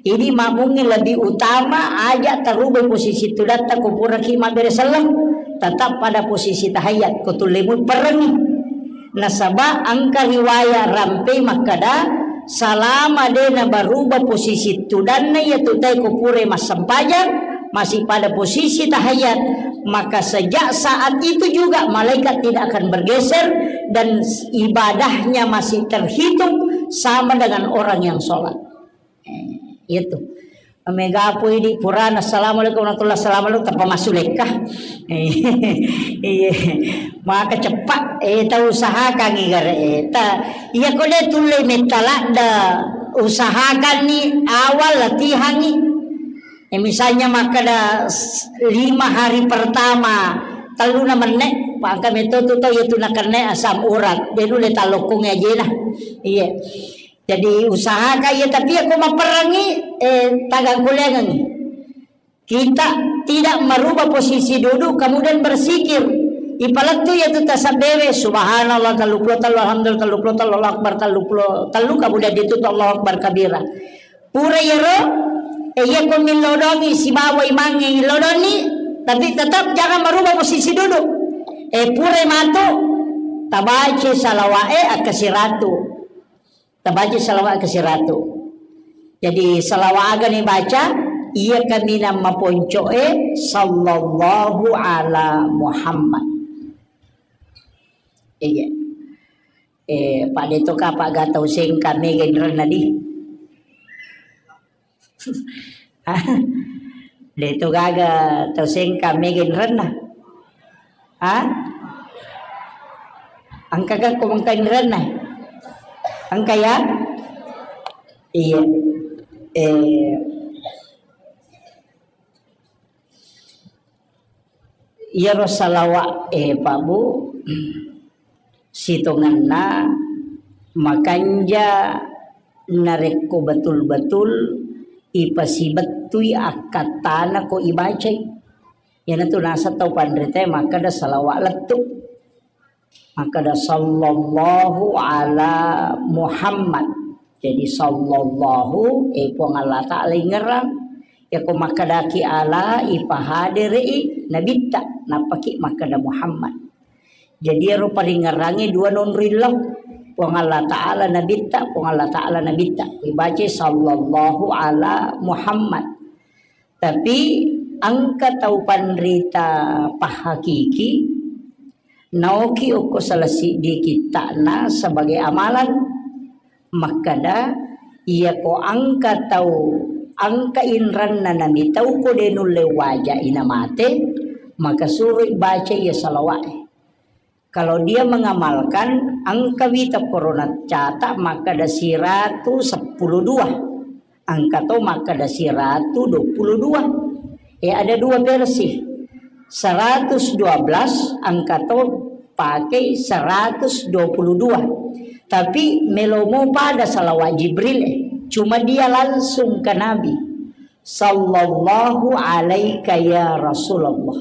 Idi makmungnge lebih utama aja tarubai posisi tudatta ko puraki mabbere selleng. Tetap pada posisi tahiyat, ko tullemui perengi. Nasaba engka riwayat rampei makkada, salama de nabaruba posisi tudanna iyatu tae ko pura massempajang, masih pada posisi tahiyat, maka sejak saat itu juga malaikat tidak akan bergeser dan ibadahnya masih terhitung sama dengan orang yang sholat. Eh, itu. Mega pui di purana, "Assalamualaikum warahmatullahi wabarakatuh," tappa massu lekka. Eh, iya. Maka cepat, eh, tau usahakan i gare, eh, ta, iya ko de tulle metta ladda, usahakan ni awal latihan ni. Eh, misalnya makkada s-, lima hari pertama, telluna menne, pangka metto tu tau iya tu nakenna asam urat, de nulle tallokkongi ajena. Iya. Jadi usahakan ya, tapi aku maperangi, eh, tagang kuliangan. Kita tidak merubah posisi duduk, kemudian berzikir. Ipalettu ya tu tasabbewe, subhanallah tellu puluh tellu, alhamdulillah tellu puluh tellu, Allahu akbar tellu puluh tellu, kemudian ditutup Allahu akbar kabira. Pura yero, eh, iya ko millodongi sibawa imangnge illodonni, tapi tetap jangan merubah posisi duduk. Eh, pura matu, tabaca salawat, eh, akka siratu. Tabaca salawat ke siratu. Jadi salawat aga ni baca, iya kaminang maponco'e, sallallahu ala Muhammad. Iya. Eh, Pak Deto ka, Pak Gata Hussein ka mega inrenna di. De to gaga tau sengka mega inrenna. Ha? Engka ga ko mengka inrenna? Engka ya? Iya. Eh, iyaro salawat, eh, Pak Bu, sitongenna makanja narekko betul-betul ipasibettui akkattana ko ibacai. Iyanatu naseng tau panritae makkeda salawat lettu. Makkeda, "Sallallahu ala Muhammad." Jadi, sallallahu, eh, Puang Allah Ta'ala ingerang. Yako makkedaki ala, ipahadere'i nabitta, nappaki makkeda Muhammad. Jadi, ero paringerangnge dua nonroi lao. Puang Allah Ta'ala nabitta, Puang Allah Ta'ala nabitta. Ibaca, "Sallallahu ala Muhammad." Tapi engka tau panrita pahakiki, naoki okko sala siddi kitta'na sebagai amalan, makkeda, iyako engka tau, engka inranna namitau ko de nulle waja ina mate, maka suroi baca iya salawa'e. Kalau dia mengamalkan, engka wita korona catat makkeda siratu seppulo dua, engka to makkeda siratu dua puluh dua. Eh, ada dua versi. Seratus dua belas, engka to pakai seratus dua puluh dua. Tapi melomo pada salawat Jibril, eh. Cuma dia langsung ke Nabi. Sallallahu alaika ya Rasulullah.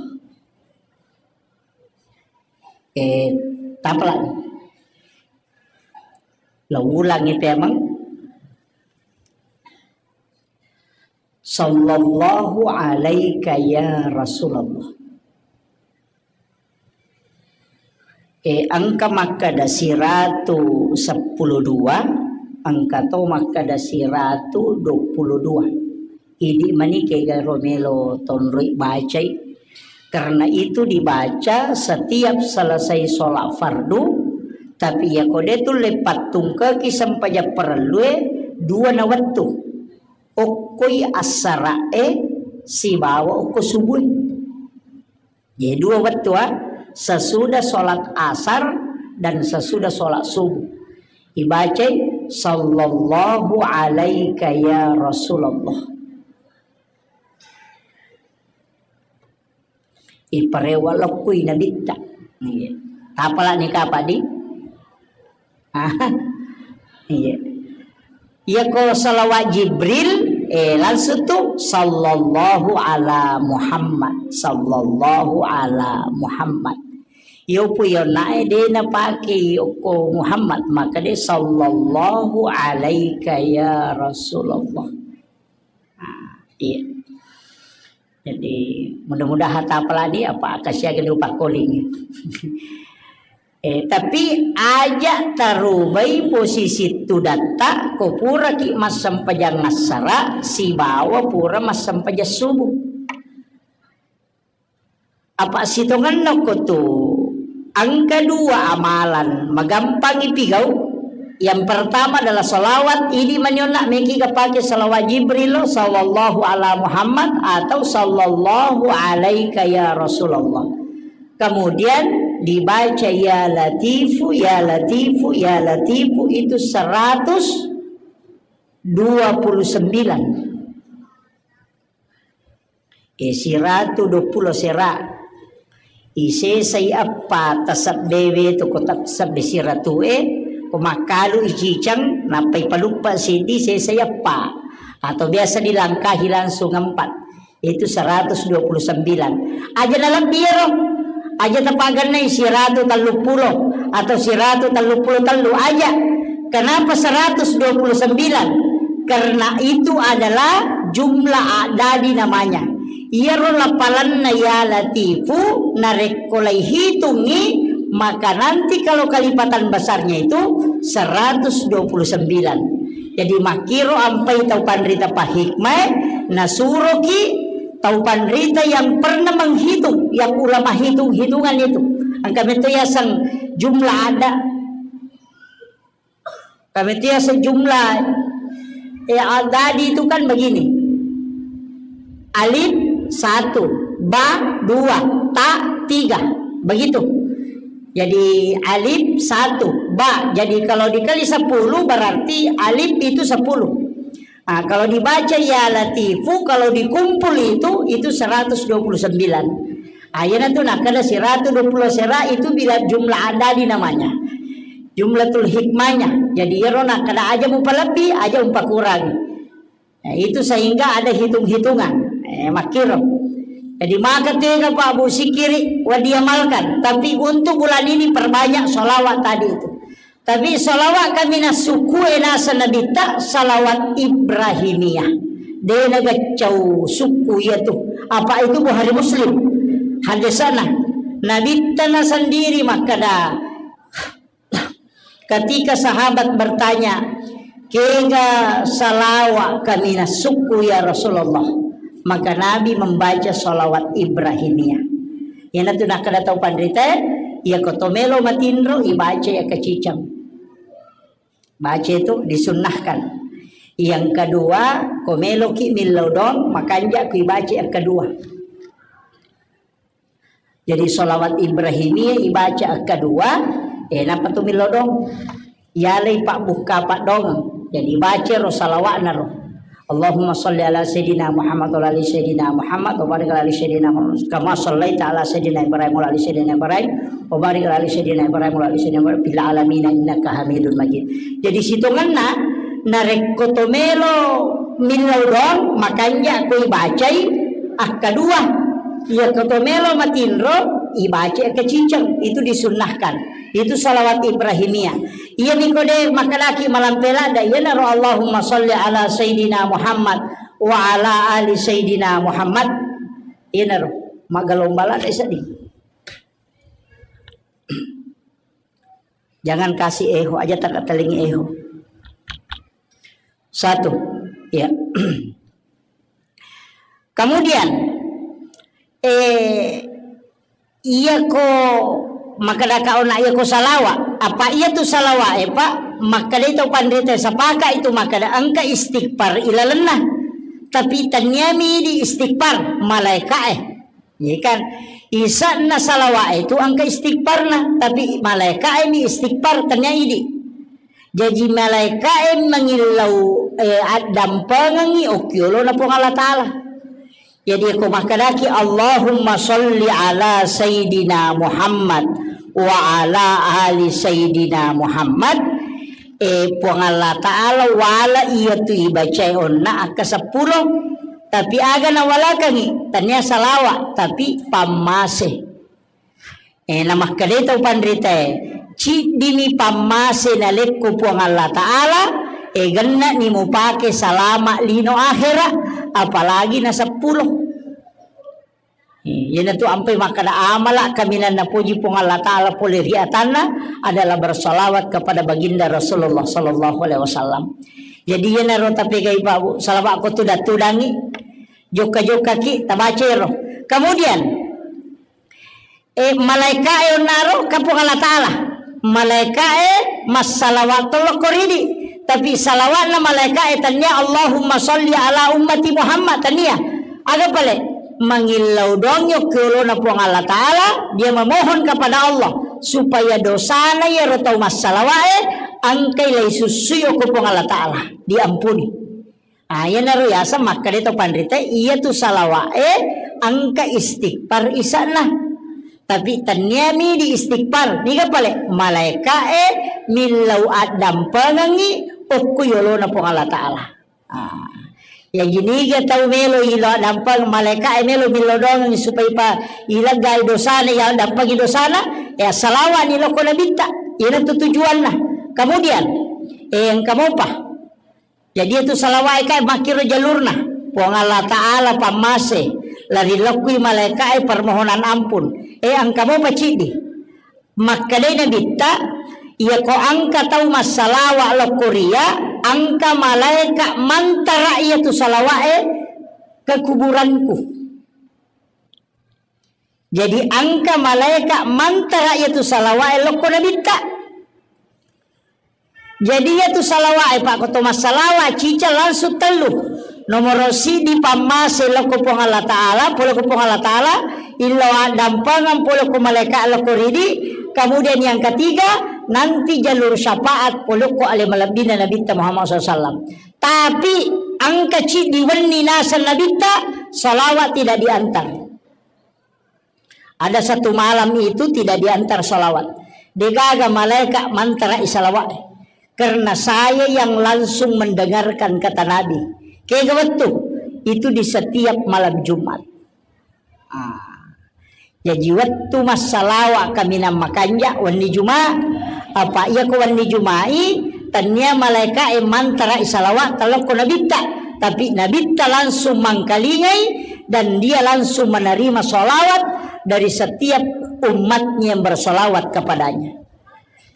Eh, tapalani. Lo ulangi pemeng. Sallallahu alaika ya Rasulullah. Eh, engka makkeda siratu seppulo dua, engka to makkeda siratu dua puluh dua. Idi mani kega ro melo tonroi bacai. Karena itu dibaca setiap selesai sholat fardu, tapi yako de tulle pattungkeki sempajang parellue dua na wettu. Okkoi assara'e sibawa okko subuh. Jadi dua wettu, ah, sesudah sholat asar dan sesudah sholat subuh. Ibacai, "Sallallahu alaika ya Rasulullah." Iparewa lokkui nabitta. Iya. Tapalani kapang di? Ah, iya. Iya ko salawat Jibril, eh, langsung tu, "Sallallahu ala Muhammad, sallallahu ala Muhammad." Iyo pu iyo nae de napake okko Muhammad, maka de, "Sallallahu alaika ya Rasulullah." Ah, iya. Jadi, mudah-mudahan tapalani apa kasiaga dupakkoling. Eh, tapi aja tarubai posisi tudatta ko puraki massempajang assara sibawa pura massempajang subuh. Apa sitongenna ko tu engka dua amalan magampang ipigau. Yang pertama adalah salawat, ini manionna meki ga pake salawat Jibril, sallallahu ala Muhammad atau sallallahu alaika ya Rasulullah. Kemudian dibaca ya Latifu, ya Latifu, ya Latifu itu seratus dua puluh sembilan. Eh, siratu dua puluh sera. Isesai eppa tasebbewe tu ko tasebbe siratue, ko makkalu iciceng, nappai paluppa sidi sesai eppa. Atau biasa dilangkahi langsung empat. Itu seratus dua puluh sembilan. Aja nalebbi ero. Aja tapagennai siratu telluppulo atau siratu telluppulo tellu aja. Kenapa seratus dua puluh sembilan? Karena itu adalah jumlah adadi namanya. Iyaro lapalanna ya Latifu narekko laihitungi, maka nanti kalau kalipatan besarnya itu seratus dua puluh sembilan. Jadi makkiro ampai tau panrita pahikmai nasuroki tau panrita yang pernah menghitung, yang ulama hitung-hitungan itu. Engka metto yaseng jumlah ada. Kami itu ya sejumlah, eh, adadi itu kan begini. Alif satu, ba dua, ta tiga. Begitu. Jadi alif satu, ba. Jadi kalau dikali sepuluh berarti alif itu sepuluh. Ah, kalau dibaca ya Latifu, kalau dikumpul itu, itu seratus dua puluh sembilan. Ah, iyana tu nakkeda siratu dua puluh sera itu bila jumlah adadi namanya. Jumlatul hikmahnya. Jadi iyaro nakkeda aja mupalebbi, aja mupakurangi. Nah, itu sehingga ada hitung-hitungan. Eh, makkiro. Jadi maka tega Pak Bu sikiri wa diamalkan. Tapi untuk bulan ini perbanyak sholawat tadi itu. Tapi salawat kami na sukku e nasa nabitta salawat Ibrahimiyah. De na gaccau sukku iya tu. Apa itu Bukhari Muslim. Hadisana. Nabitta na sendiri makkada ketika sahabat bertanya, "Kega salawat kami na sukku ya Rasulullah?" Maka Nabi membaca salawat Ibrahimiyah. Iyanatu nakkeda tau panrita, iya ko to melo matinro, ibaca iya kaciceng. Baca itu disunnahkan. Yang kedua, ko meloki millau dong, makanja ku ibaca yang kedua. Jadi salawat Ibrahimiyah ibaca kedua, eh, napa tu millau dong? Yalai pabbukka paddongeng. Jadi baca ro salawatna ro. Allahumma salli ala Sayyidina Muhammad wa ala ali Sayyidina Muhammad wa barik ala ali Sayyidina Muhammad kama sallaita ala Sayyidina Ibrahim wa ala ali Sayyidina Ibrahim wa barik ala ali Sayyidina Ibrahim wa ala ali Sayyidina Ibrahim fil alamin innaka Hamidun Majid. Jadi sitongenna narekko to melo millau doang makanja ko ibacai akkadua. Iya ko to melo matinro ibacai akkaciceng, itu disunnahkan. Itu salawat Ibrahimiyah. Iyami ko de makkedaki malampe ladde, iyanaro Allahumma salli ala Sayyidina Muhammad wa ala ali Sayyidina Muhammad. Iyanaro maggalomba ladde seddi. Jangan kasih eho, aja tak telingi eho. Satu, ya. Kemudian, eh, iya ko makkeda ka ona iya ko salawa, apa iya tu salawa e, Pak? Makkeda itu panrita sepakat itu makkeda engka istighfar ilalenna. Tapi taniami di istighfar malaika e. Iya kan? Isa'na salawa itu engka istighfarna, tapi malaika e mi istighfar tania idi. Jaji malaika e mangillau, eh, addampengengi okkiolona Puang Allah Ta'ala. Jadi ko makkedaki Allahumma salli ala Sayyidina Muhammad wa ala ali Sayyidina Muhammad, eh, Puang Allah Ta'ala wala iya tu ibacai onna akka seppulo, tapi aga nawalakengi, tania salawa, tapi pammase. Eh, namakkedai tau panritae, ciddimi pammase nalekko Puang Allah Ta'ala, eh, genna'ni mupake salama lino akhera, apalagi na seppulo. Iyanatu ampai makkada amala kaminang napoji Puang Allah Ta'ala pole ri atanna adalah bersalawat kepada baginda Rasulullah sallallahu alaihi wasallam. Jadi iyanaro tapegai Pak Bu, salawat ko tuda-tudangi, jokka-jokkaki, tabaca ero. Kemudian, eh, malaika e onnaro ka Puang Allah Ta'ala. Malaika e massalawat tollo koridi. Tapi salawatna malaika e tania Allahumma salli ala ummati Muhammad, tania. Aga pale? Mangillau doang yokki olona Puang Allah Ta'ala, dia memohon kepada Allah supaya dosana iyaro tau massalawa e engkai lai sussui okko Puang Allah Ta'ala, diampuni. Ah, iyanaro yaseng makkeda to panrita, iyatu salawa e engka istighfar isa'na. Tapi tenniami di istighfar, niga pale? Malaika e millau addampengengi okko yolona Puang Allah Ta'ala. Ah. Ya, giniga tau melo ilo dampeng malaika e melo millo doang supaya pa ileggai dosana, ya dampengi dosana, ya salawani lokko nabitta. Iyana tu tujuanna. Kemudian, eh, engka mopa. Jadi itu salawat e kai makkiro jalurna. Puang Allah Ta'ala pammase, lari lokkui malaika e permohonan ampun. Eh, engka mopa ciddi. Makkedai Nabitta, iyako engka tau massalawa lokko ria, engka malaika mantara iyatu salawa e ke kuburanku. Jadi engka malaika mantara iyatu salawa e lokko Nabitta. Jadi iyatu salawa e, Pak, ko to massalawa cica langsung tellu. Nomoro siddi pammase lokko Puang Allah Ta'ala, pole ko Puang Allah Ta'ala, illo addampengeng pole ko malaika lokko ridi, kemudian yang ketiga, nanti jalur syafaat pole ko ale malebbina Nabitta Muhammad sallallahu alaihi wasallam. Tapi engka ciddi wenni naseng Nabitta, salawat tidak diantar. Ada satu malam itu tidak diantar salawat. Degaga malaika mantara i salawat. Karena saya yang langsung mendengarkan kata Nabi. Kega wettu? Itu di setiap malam Jumat. Ah. Jaji wettu massalawa kaminang makanja wenni Juma. Apa iya ko wenni Jumai, tania malaika e mantara i salawat talokko Nabitta. Tapi Nabitta langsung mangkalingai dan dia langsung menerima salawat dari setiap umatnya yang bersalawat kepadanya.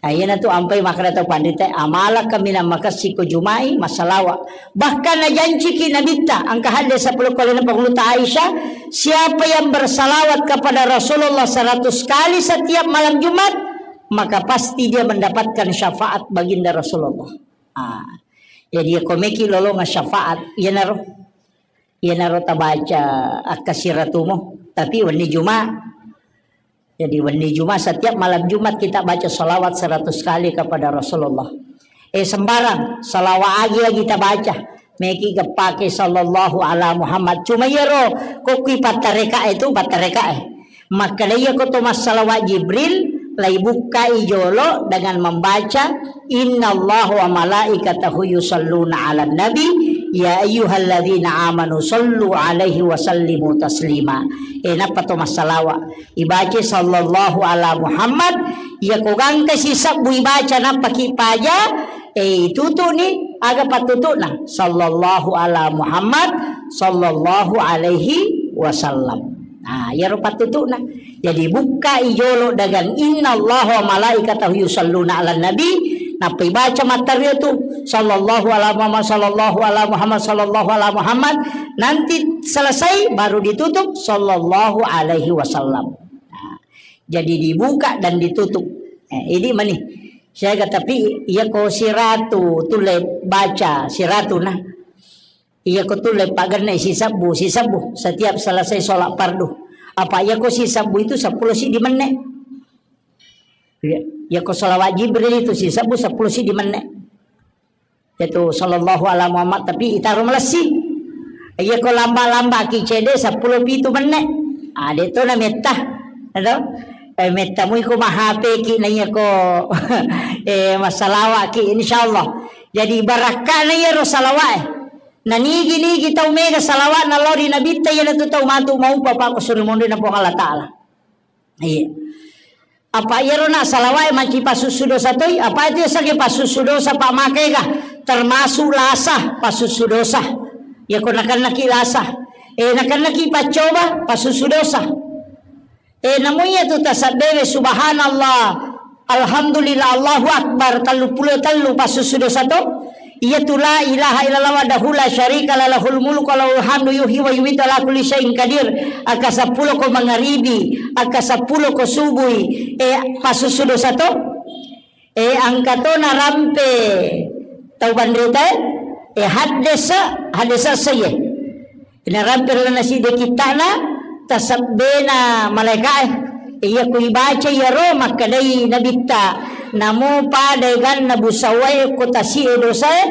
Nah, iyanatu ampai makkeda tau panrita, amala kaminang makessing ko Jumai massalawa. Bahkan najanciki Nabitta, engka hadis sepuluh kali na panguluta Aisyah, siapa yang bersalawat kepada Rasulullah seratus kali setiap malam Jumat, maka pasti dia mendapatkan syafaat baginda Rasulullah. Ah. Jadi, ya, komeki lolonga syafaat, iyanaro. Iyanaro tabaca akkasiratumo, tapi wenni Juma. Jadi, wenni Juma, setiap malam Jumat kita baca salawat seratus kali kepada Rasulullah. Eh, sembarang, salawat agi-agi tabaca. Meki gepake sallallahu ala Muhammad. Cuma iyaro, kokki pattareka itu, pattareka e. Makkeda iyako to massalawa Jibril, laibukkai jolo dengan membaca, "Innallaha wa malaikatahu yusalluna 'alan nabi, ya ayyuhalladzina amanu sallu 'alaihi wa sallimu taslima." Eh, nappa to massalawa. Ibaca sallallahu ala Muhammad, iyako gangka sisebbu ibaca nappaki paja, eh, itutu'ni, aga pattutu'na? Sallallahu ala Muhammad, sallallahu alaihi wasallam. Nah, iyaro pattutu'na. Jadi, bukkai jolo dengan innallaha wa malaikatahu yusalluna 'alan nabi, nappa ibaca matteru tu, sallallahu ala Muhammad, sallallahu ala Muhammad, sallallahu ala Muhammad, nanti selesai baru ditutup, sallallahu alaihi wasallam. Nah, jadi dibuka dan ditutup. Eh, ini mani. Saya kata, tapi iya ko siratu tulle baca siratu nah. Iya ko tulle pagenne sisebbu, sisebbu setiap selesai sholat fardu. Apa iya ko sisebbu itu seppulo siddi menne. Iya, iya ko salawat Jibril itu sisebbu seppulo siddi menne. Itu sallallahu ala Muhammad, tapi itaro malessi. Iya ko lamba-lamba ki cede seppulo pitu menne. Ah, de to na metta. Ado? Eh, metta mui ko mahape ki na iya ko, eh, massalawa ki, insyaallah. Jadi, barakkana iyaro salawat e. Na nigi-nigi tau mega salawat na lao ri Nabitta, iyanatu tau matu maupa pa ko suri monri na Puang Allah Ta'ala. Iya. Apa iyaro na salawat e manci pasussu dosa toi? Apa itu sage pasussu dosa, Pak, makega? Termasuk lasa pasussu dosa. Iya ko nakennaki lasa. Eh, nakennaki paccoba, pasusu dosa. Eh, namu iyatu tasabbewe subhanallah, alhamdulillah, Allahu Akbar, telluppulo tellu pasusu dosa to. Iyatu la ilaha illallah wahdahu la syarika la lahul mulku wa lahul hamdu yuhyi wa yumitu ala kulli syai'in qadir. Akka seppulo ko mangaribi, akka seppulo ko subui, eh, pasusu dosa to. Eh, engka to narampe tau panrita, eh, haddesa, haddesa seye. Narampe ri lalenna siddi kitta'na tasebbena malaeka'e. Iya ku ibaca iyaro makkedai Nabitta, namo pada eganna busawae ko tasi'e dosae,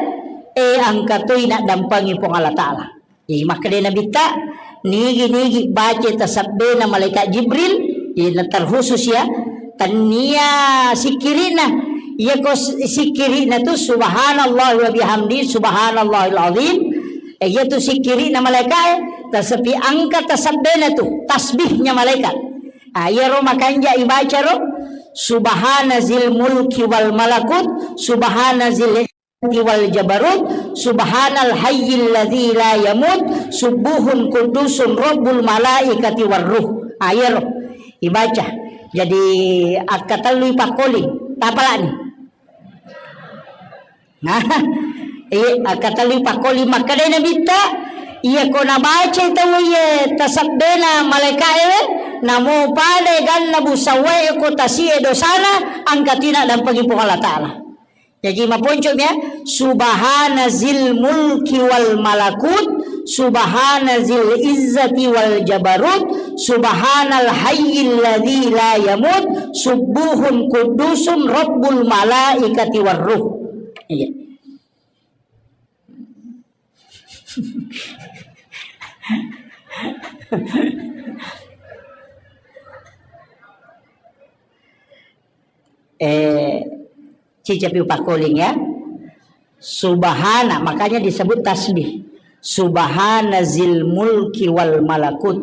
eh, engka toi naddampengi Puang Allah Ta'ala. Jadi makkedai Nabitta, nigi-nigi baca tasebbena malaikat Jibril, jadi terkhusus ya, tennia sikkiri'na. Iya ko s-, sikkiri'na tu subhanallah wa bihamdi, subhanallahil azim. Eh, iya tu sikkiri'na malaika'e, tasepi angka tasebbena tu, tasbihnya malaikat. Ah, iya ro makanja ibaca ro, subhana zil mulki wal malakut, subhana zil wal jabarut, subhanal hayyil ladzi la yamut, subuhun kudusun rabbul malaikati war ruh. Ah, iya ro ibaca. Jadi, akka tellu ipakkoli, tapalani. Nah, iya, akka tellu ipakkoli makkedai Nabitta, iya ko nabaca tau iya tasebbena malaika'e, namo pada ganna busawae ko tasi'e dosana, angka tina dampengi Puang Allah Ta'ala. Jaji maponco mi ya, subhana zil mulki wal malakut, subhana zil izzati wal jabarut, subhanal hayyil ladzi la yamut, subuhun kudusun rabbul malaikati war ruh. Iya. Eh, cicapi upakkoling ya. Subhana, makanya disebut tasbih. Subhana zil mulki wal malakut.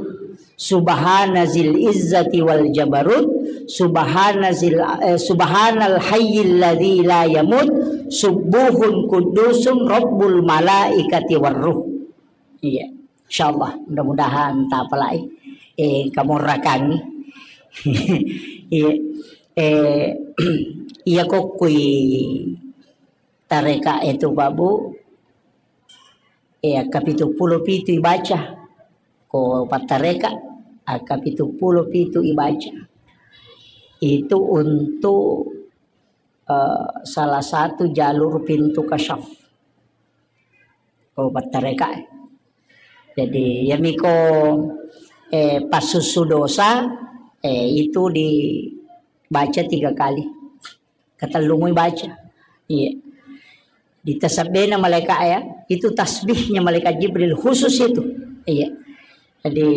Subhana zil izzati wal jabarut. Subhana zil, eh, subhanal hayyil ladzi la yamut. Subuhun kudusun rabbul malaikati war ruh. Iya. Insyaallah, mudah-mudahan tapalai, eh, kamorrakangi. Iya. Eh, iya kokkui tareka itu, Pak Bu. Eh, akka pitu pulo pitu ibaca. Ko pattareka, akka pitu pulo pitu ibaca. Itu untuk, eh, salah satu jalur pintu kasyaf. Ko pattareka. Jadi, yamiko, eh, passussu dosa, eh, itu dibaca tiga kali. Katellumui baca. Iya. Ditasabbena malaika ya, itu tasbihnya malaikat Jibril khusus itu. Iya. Jadi,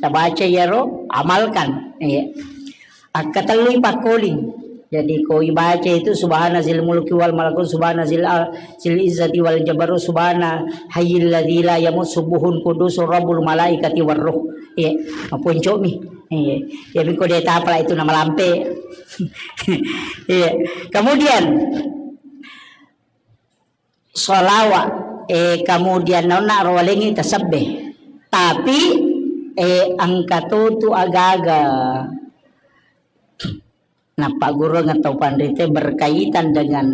tabaca iyaro, amalkan. Iya. Akkatellui pakkoling. Jadi, ko ibaca itu, subhana zil mulki wal malakut, subhana zil al-, zil izzati wal jabarut, subhana hayyil ladzi la yamut, subuhun kudusur rabbul malaikati war ruh. Iya, maponcomi. Iya. Jadi, ko de tapala itu namalampe. Iya. Kemudian, sholawat, eh, kemudian naonna ro walengngi tasebbe. Tapi, eh, engka to tu agaga nappaggurungeng tau panrita berkaitan dengan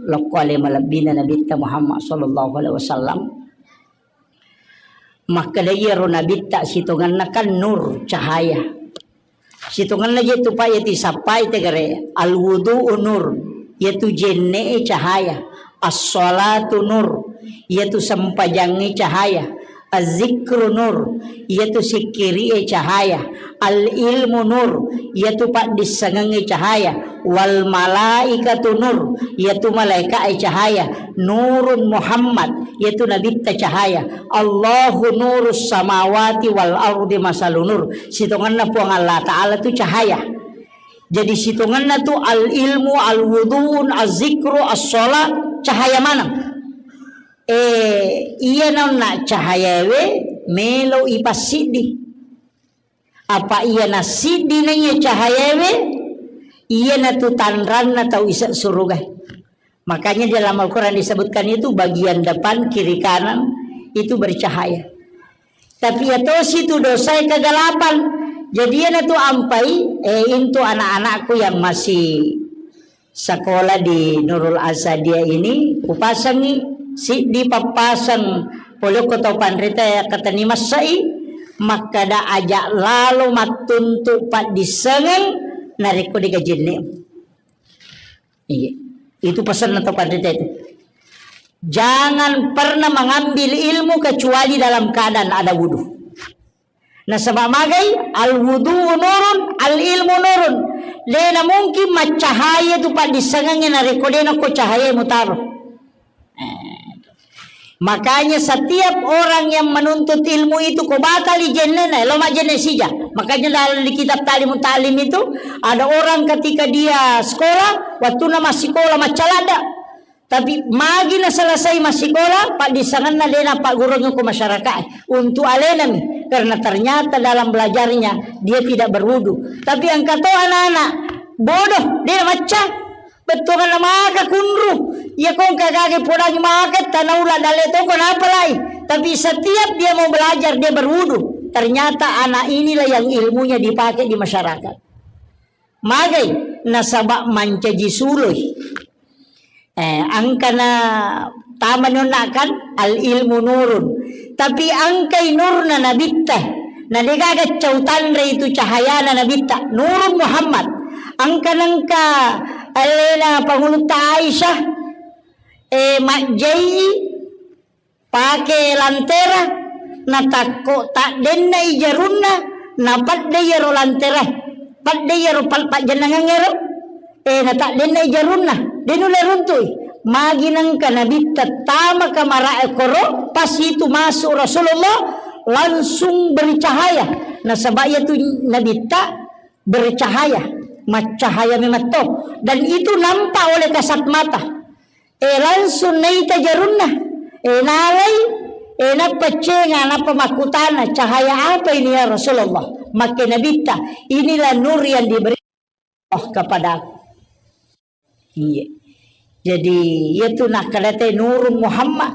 lokko ale malebbina Nabitta Muhammad sallallahu alaihi wasallam. Makkeda iyaro Nabitta sitongenna kan nur, cahaya. Sitongenna je tu pa iya tisappai tegare, al wudu'u nur, iyatu jenne'e cahaya, as-shalatu nur, iyatu sempajangnge cahaya, az-zikru nur, iyatu sikkiri'e cahaya, al-ilmu nur, iyatu paddissengengnge cahaya, wal malaikatu nur, iyatu malaika'e cahaya, nurun Muhammad, iyatu Nabitta cahaya, Allahu nurus samawati wal ardi masalu nur. Sitongenna Puang Allah Ta'ala tu cahaya. Jadi sitongenna tu al ilmu, al wuduun, az zikru, as sholat, cahaya maneng. Eh, iya naunna cahayawe melo ipassiddi. Apa iya nassiddi naiya cahayawe, iyanatu tanranna tau ise suruga. Makanya di dalam Al-Quran disebutkan itu bagian depan, kiri, kanan itu bercahaya. Tapi iya tosi tu dosae kegelapan. Jadi iyanatu ampai, eh, intu anak-anakku yang masih sekolah di Nurul Asadia ini, kupasengi siddi pappaseng polokko tau panrita ya katani massai, makkada aja lalo mattuntu paddissengeng narekko dega jenne. Iya. Itu pesanna tau panrita itu. Jangan pernah mengambil ilmu kecuali dalam keadaan ada wudu. Nasaba magai, al wudu nurun, al ilmu nurun. Dena mungkin maccahaya tu paddissengengnge narekko dena ko cahaya mutaro. Eh, makanya setiap orang yang menuntut ilmu itu ko batali jennena, lo majenne sija. Makanya dalam di kitab Ta'limut Ta'lim itu ada orang ketika dia sekolah, waktu na masih sekolah macca ladda. Tapi magi na selesai massikola, paddissengenna de napaggurungngi ko masyarakat. Untuk alenami, karena ternyata dalam belajarnya dia tidak berwudu. Tapi engka to anak-anak bodoh, de macca. Bettuanna maka kunru. Ya ko engka gage podangi maka tanaula dalle toko napalai. Tapi setiap dia mau belajar, dia berwudu. Ternyata anak inilah yang ilmunya dipakai di masyarakat. Magai nasaba mancaji suloi. Eh, engkana tamani onna kan al ilmu nurun. Tapi engkai nurna nabitta. Na degaga cau tanre itu cahayana nabitta. Nurun Muhammad. Engka nengka alena pangulutta Aisyah. Eh, majjai pake lantera, natakko taddenna i jarunna, napadde iyaro lantera, padde iyaro pal-, pajjennangengngero, eh, nataddenna i jarunna, de nulle runtui. Magi nengka nabitta tama kamarae koro, pas itu masuk Rasulullah, langsung bercahaya. Nasaba iyatu nabitta bercahaya, maccahaya memang to. Dan itu nampak oleh kasat mata. Eh, langsung naita jarunna. Eh, nalai, eh, nappa cenga, nappa makkutana, "Cahaya apa ini ya Rasulullah?" Makke nabitta, "Inilah nur yang diberi Allah kepadaku." Iya. Jadi, iyatu nakkadate nurun Muhammad.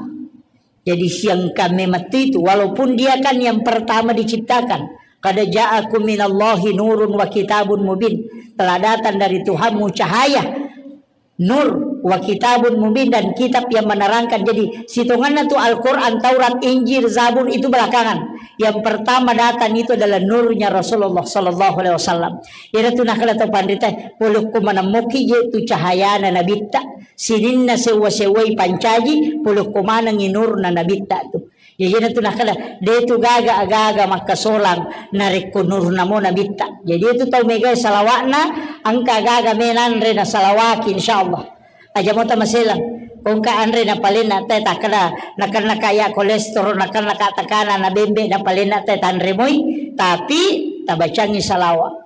Jadi, siangka memang itu, walaupun dia kan yang pertama diciptakan. "Qad ja'akum minallahi nurun wa kitabun mubin." Telah datang dari Tuhanmu cahaya. Nur wa kitabun mubin, dan kitab yang menerangkan. Jadi, sitonganna tu Al-Quran, Taurat, Injil, Zabur itu belakangan. Yang pertama datang itu adalah nurnya Rasulullah sallallahu alaihi wasallam. Iyana tu nakkeda tau panrita, polokko manemmoki je tu cahayana nabitta. Sininna sewwa-sewwai pancaji, polokko manengi nurna nabitta tu. Ya, iyana tu nakkeda, de tu gaga aga-aga makkasolang narekko nurna mo nabitta. Jadi, itu tau megai salawakna, engka aga-aga menanre na salawaki, insyaallah. Aja mo tamaselang. Kongka anre na palenna te takkeda, nakenna ka ya kolesterol, nakenna ka tekanan, na bembe na palenna te tanre moi, tapi tabacangi salawat.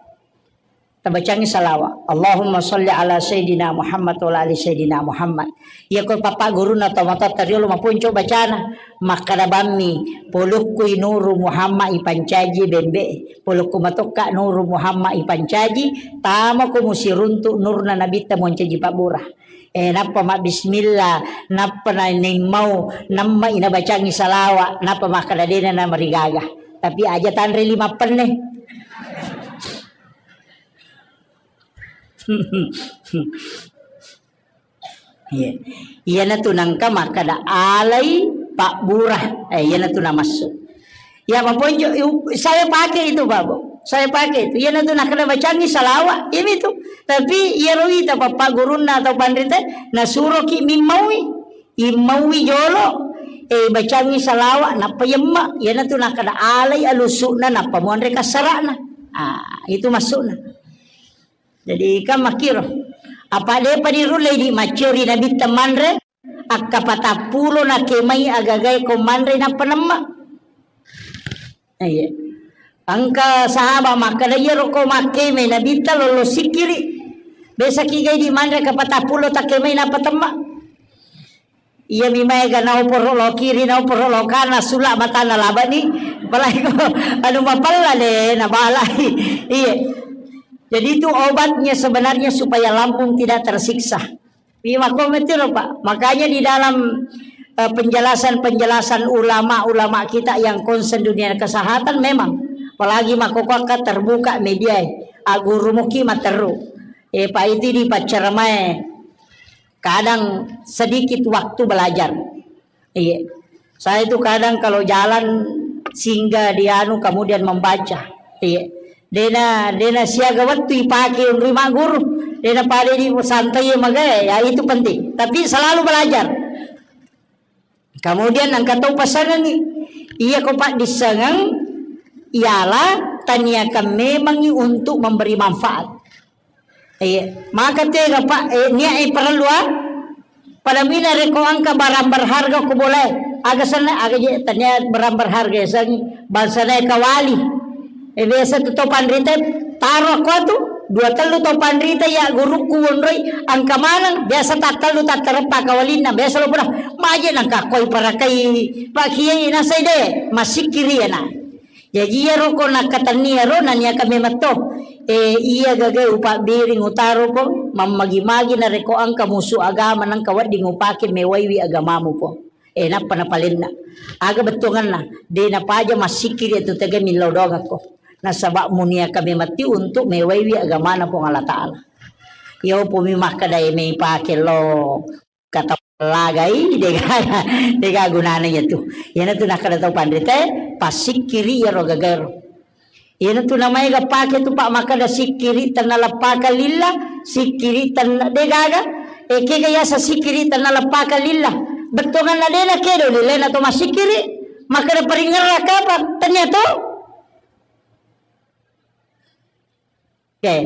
Tabacangi salawat. Allahumma salli ala Sayyidina Muhammad wa ala ali Sayyidina Muhammad. Iya ko papa guruna tomatoatta riolo maponco bacana. Makkada bammi, polokkui nuru Muhammad ipancaji bembe. Polokku matokka nuru Muhammad ipancaji, tamako musiruntu nurna nabitta moncaji pabbura. Eh, nappa mabbismillah, nappa na-, naimmau, namma inabacangi salawat, nappa makkada dena namarigaga. Tapi aja tanre lima penne. Iya. Iyana tu nangka makkada alai pabbura. Eh, iyana tu namassu. Ya, maponjo, saya pakai itu, Babu. Saya pakai itu. Iyana tu nakkada bacangi salawat. Ini tu. Tapi iyaro ita papa gurunna atau panrita, nasuroki mimmaui. Immaui jolo. Eh, bacangi salawat, nappa yemma. Iyana tu nakkada alai alusukna, nappa muanre kassarana. Ah, itu maksudna. Jadi, kan makkiro. Apa depa dirullei di maccuri nabitta manre, akka patappulo nakemai agagae ko manre nappa nemma. Iya. Engka sahabat makkada, "Iyaro ko makkemai nabitta lollo sikkiri. Besaki gai di manre ka patappulo takkemai nappa temma." Iya mi maega naoporo lo kiri, naoporo lo kanan, sula matana labani. Apalagi ko anu mapella de nabalai. Iya. Jadi itu obatnya sebenarnya supaya lambung tidak tersiksa. Iya, makko metiro, Pak. Makanya di dalam, eh, penjelasan-penjelasan ulama-ulama kita yang concern dunia kesehatan memang, apalagi makkokkoe terbuka media, eh, aggurumoki matteru. Eh, Pak, itu di pacceramae kadang sedikit waktu belajar. Iya. Saya itu kadang kalau jalan singgah di anu, kemudian membaca. Iya. Dena, dena siaga wettu ipake unrui magguru. Dena pada di santai magae, ya itu penting. Tapi selalu belajar. Kemudian engka tau pasangengi. Iya ko paddissengeng, ialah taniakan memangi untuk memberi manfaat. Iya, maka tega, Pak, eh, niat, eh, parellu, ah? Pada mina rekko engka barang berharga ko bolae. Aga senna, aga je, tania barang berharga, ya, sang, bangsa nae kawali. Eh, biasa tu tau panrita, taro ko tu, dua tellu tau panrita, ya, gurukku wonroi, engka maneng, biasa tattellu tattareppa kawalinna, biasa lo pura, maje nangka koi parakai, Pak Kiai, nasai de, masikkiri ya, nah. Jaji iyaro ko nakkatenni iyaro naniaka memetto, eh, iya gaga upabbiring utaro ko, mammagi-magi narekko engka musu agama nengka wedding upake mewaiwi agamamu ko. Eh, nappa napalenna. Aga bettuanganna, de napaja massikkiri tu tega millau doangakko. Nasaba muniaka memetti untuk mewaiwi agamana Puang Allah Ta'ala. Iya upumi makkeda e mei pake lo kata lagai, degaga, dega gunana iyatu. Iyanatu nakkeda tau panrita, passikkiri iyaro gagaero. Iyanatu namaega pake tu, Pak, makkeda sikkiri tennaleppakang lillah, sikkiri tenna-, degaga. Eh, kega yaseng sikkiri tennaleppakang lillah? Bettuanganna de nakedo lillah na to massikkiri. Makkeda paringerra kapang, tennia to. Oke.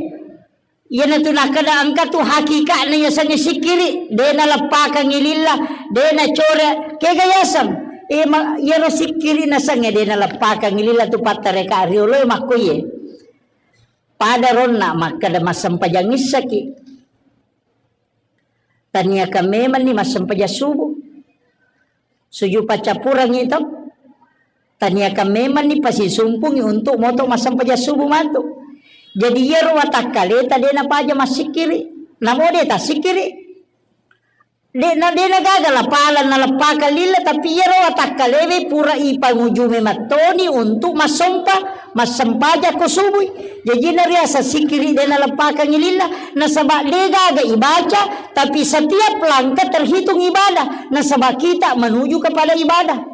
Iyanatu nakkeda engka tu hakikatna yasengnge sikkiri, de naleppakangngi lillah, de nacore, kega yaseng? E, ma-, iyaro sikkiri nasengnge de naleppakangngi lillah tu pattareka rioloe makkoye. Pada ronna makkeda massempajang issaki. Taniakan memanni massempajang subuh. Sujud paccappurengngi to. Taniakan memanni pasisumpungngi untuk moto massempajang subuh matu. Jadi iyaro watakkaleta de napaja massikkiri. Namo de tassikkiri. De na, de nagaga lapala naleppakang lillah, tapi iyaro watakkalewe pura ipanguju memettoni untuk massompa. Massempajang ko subui. Jaji nariaseng sikkiri de naleppakangngi lillah, nasaba de gaga ibaca, tapi setiap langkah terhitung ibadah, nasaba kita menuju kepada ibadah.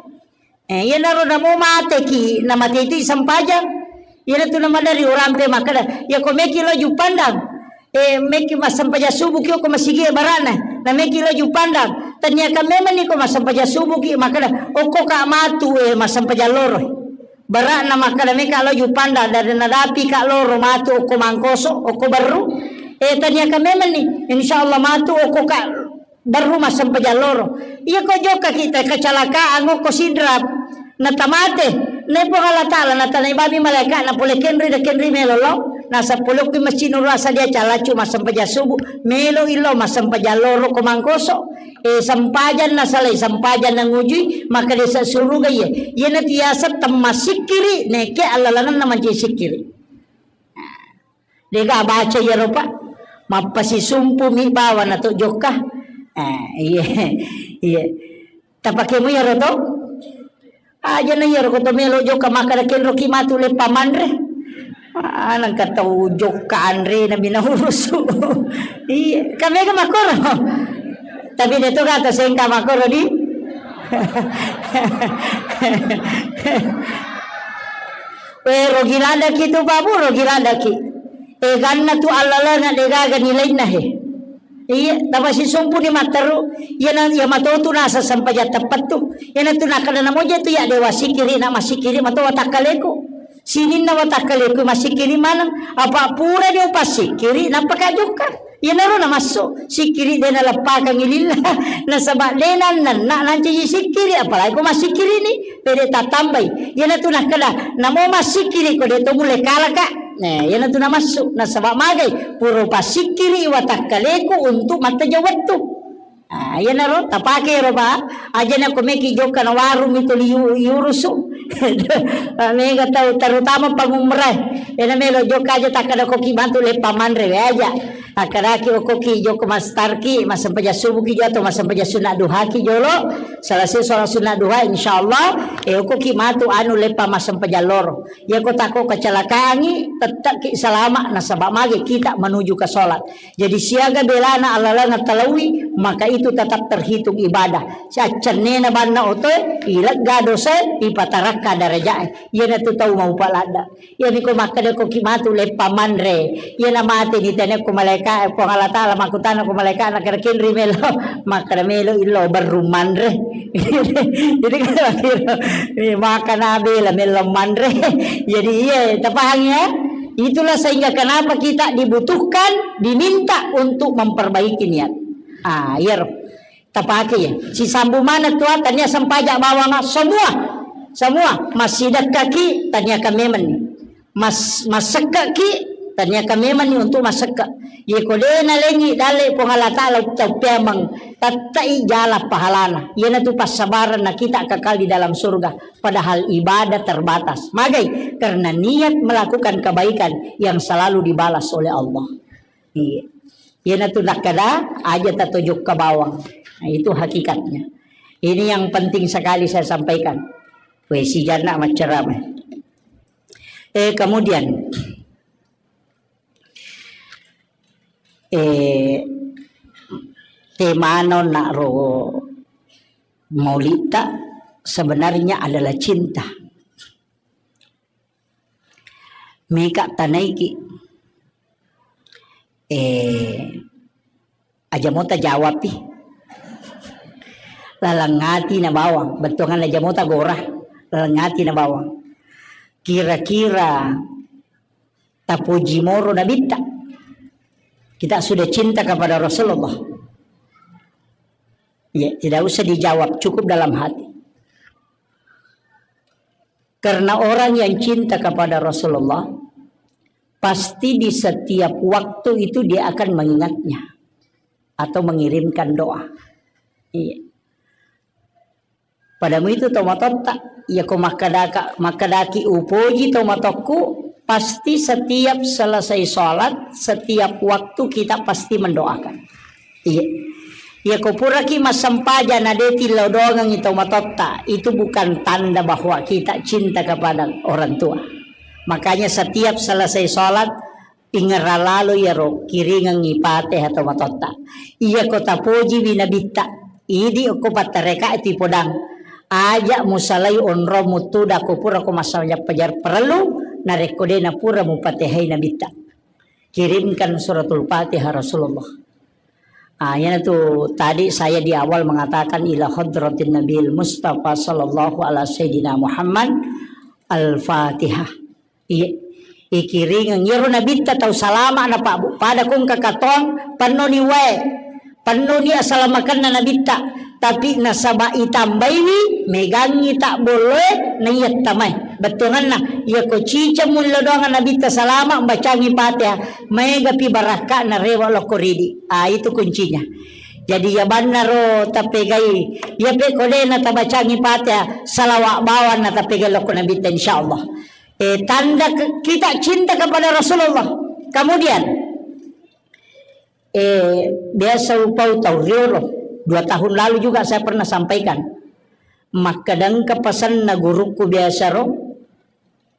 Eh, iyanaro namo mateki, namate itu sempajang. Iyanatu namadari urampe makkeda, ya ko meki lo Juppandang. Eh, meki massempajang subuh ki ko masigi barana. Na meki lo Juppandang. Taniakan memanni ko massempajang subuh ki makkeda, okko ka matu, eh, massempajang loro. Bara'na makkeda meka lo Juppandang, dari nadapi ka loro matu okko Mangkoso, okko Berru. Eh, taniakan memanni, insya Allah matu okko ka Berru massempajang loro. Iya ko jokka kita kecelakaan okko Sidrap, natamate. Nai Puang Allah Ta'ala natanai babi malaika na pole kenri da kenri melo lo. Nasapolokki masjid Nurul Asad dia calaccu massempajang subuh. Melo ilo massempajang loro ko Mangkoso. Eh, sempajang nasalai, sempajang nangujui, maka desa suruga iya. Iyana tiasa temma sikkiri, neke allalanganna mancaji sikkiri. Dega baca iyaro, Pak. Mappasisumpu mi bawa na to jokka. Eh, iya. Iya. Tapake mu iyaro to? Aja na iyaro ko to melo jokka makkada kenro ki matu leppa manre. Ah, nangka tau jokka anre na bina urusu. Iya, kamega makoro. Tapi de to kata sengka makoro di. Eh, rogi ladaki tu, Pak Bu, rogi ladaki. Eh, ganna tu allalenga de gaga nilainna he. Iya, tapasisumpu ni matteru. Iyana, iya matotu nasa sempajang teppettu. Iyana tu nakkada namoja tu ya dewa sikiri na masikiri mato watakkaleku. Sininna watakkaleku masikiri maneng. Apa pura dia upassikiri nappa kajokka. Iyanaro namassu, sikkiri de naleppakangngi lillah, nasaba de nannanna nancaji sikkiri, apalagi ko massikkiri ni, pede tattambai. Iyanatu nakkeda, namo massikkiri ko de to mulle kalaka. Nah, iyanatu namassu, nasaba magai, pura passikkiri watakkaleku untuk matteja wettu. Ah, iyanaro tapake ro, Pak. Aja na ko meki jokka na warung itu liu-, iurusu. Mega tau, terutama pangumrai. Iyana melo jokka aja takkada koki bantu leppa manre we aja. Akkadaki okkoki jokka mastarki, massempajang subuki jolo atau massempajang sunna duhaki jolo, selesai sholat sunna duha, insyaallah, eh, okkoki matu anu leppa massempajang loro. Iyako tako kecelakaangi, tetapki salama, nasaba magi kita menuju ke sholat. Jadi siaga belana alaleng talaui, maka itu tetap terhitung ibadah. Siaccennena banna otoe, ilegga dosae, ipatarakka darajae. Iyanatu tau maupa ladda. Iyami ko makkeda ko ki matu leppa manre. Iyana mate ni tene ko malaika, Puang Allah Taala makkutana ko malaika na kira kinri melo. Makkeda melo illo berru manre. Jadi kan akhirnya, eh, makan abela melo manre. Jadi iya, tapahang ya? Itulah sehingga kenapa kita dibutuhkan, diminta untuk memperbaiki niat. Ah, iya. Tapake ya. Sisambu mana tua tania sempaja bawanga semua. Semua masih dekkaki tania kamemen. Mas masekkaki tania kamemen ni untuk masekka. Ye kodena lengi dale Puang Allah Taala tau piameng tattai jala pahalana. Iyanatu passabaran na kita kekal di dalam surga. Padahal ibadah terbatas. Magai? Karena niat melakukan kebaikan yang selalu dibalas oleh Allah. Iya. Iyanatu nakkeda aja tatojokka bawang. Nah, itu hakikatnya. Ini yang penting sekali saya sampaikan. Weh, si Jana macceramah. Eh, kemudian, eh, temano nak ro maulita sebenarnya adalah cinta. Meka tanaiki. Eh, aja mota jawab pi. Laleng ati na bawang, bettuangan aja mota gora, laleng ati na bawang. Kira-kira tapoji moro nabitta. Kita sudah cinta kepada Rasulullah. Ya, tidak usah dijawab, cukup dalam hati. Karena orang yang cinta kepada Rasulullah, pasti di setiap waktu itu dia akan mengingatnya atau mengirimkan doa. Iya. Padamu itu tomatotta, ya ko makkedaka, makkedaki upoji tomatokku, pasti setiap selesai sholat, setiap waktu kita pasti mendoakan. Iya. Iya, ko puraki massempajang na de tillau doangengngi tomatotta, itu bukan tanda bahwa kita cinta kepada orang tua. Makanya setiap selesai sholat, ingerra lalo iyaro kiringengngi Fatihah tomatotta. Iya ko tapojiwi nabitta, idi okko pattareka itu podang. Aja musalai onrong mutuda ko pura ko massempajang pajar parellu, narekko de napura mupatihai nabitta. Kirimkan suratul Fatihah Rasulullah. Ah, iyanatu tadi saya di awal mengatakan ila hadratin Nabil Mustafa sallallahu ala sayyidina Muhammad al-Fatihah. Iya, ikiringeng iyaro nabitta tau salama na Pak Bu. Pada kong kakatong pennoni wae. Pennoni asalamakenna nabitta. Tapi nasaba itambaiwi, megangngi tak bolloe, na iya tamai. Bettuanganna, iya ko ciceng mullo doang nabitta salama, bacangi Fatihah. Maega pi barakka na rewa lokko ridi. Ah, itu kuncinya. Jadi ya banna ro tapegai. Ya pe kode na tabacangi Fatihah, salawa bawang na tapegai lokko nabitta insyaallah. Eh, tanda ke- kita cinta kepada Rasulullah. Kemudian, eh, biasa upau tau riolo. Dua tahun lalu juga saya pernah sampaikan. Makkadangka pasanna gurukku biasa ro,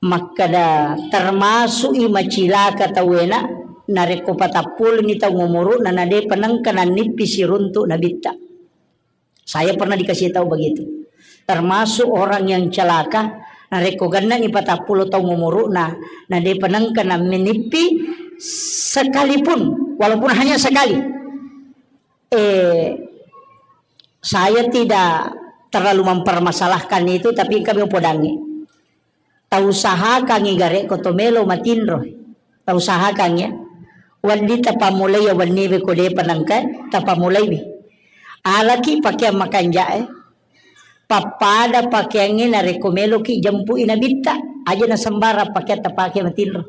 makkada termasuk i macilaka tauwena, narekko patappuluni tau ngumuru'na na de penengka nannippi siruntuk nabitta. Saya pernah dikasih tahu begitu. Termasuk orang yang celaka, narekko gennani patappulo taung umuru'na, na depa nengka nammenippi sekalipun, walaupun hanya sekali. Eh, saya tidak terlalu mempermasalahkan itu, tapi kami podangi. Tausahakangngi gare' ko to melo matinro. Tausahakangngi, ya. Wedding tapammulai ya wenniwe ko depa nengka tapammulaiwi. Alaki pakeang makanja'e. Pappada pakeangnge narekko meloki jempu'i nabitta. Aja na sembarang pakeang tapake matinro.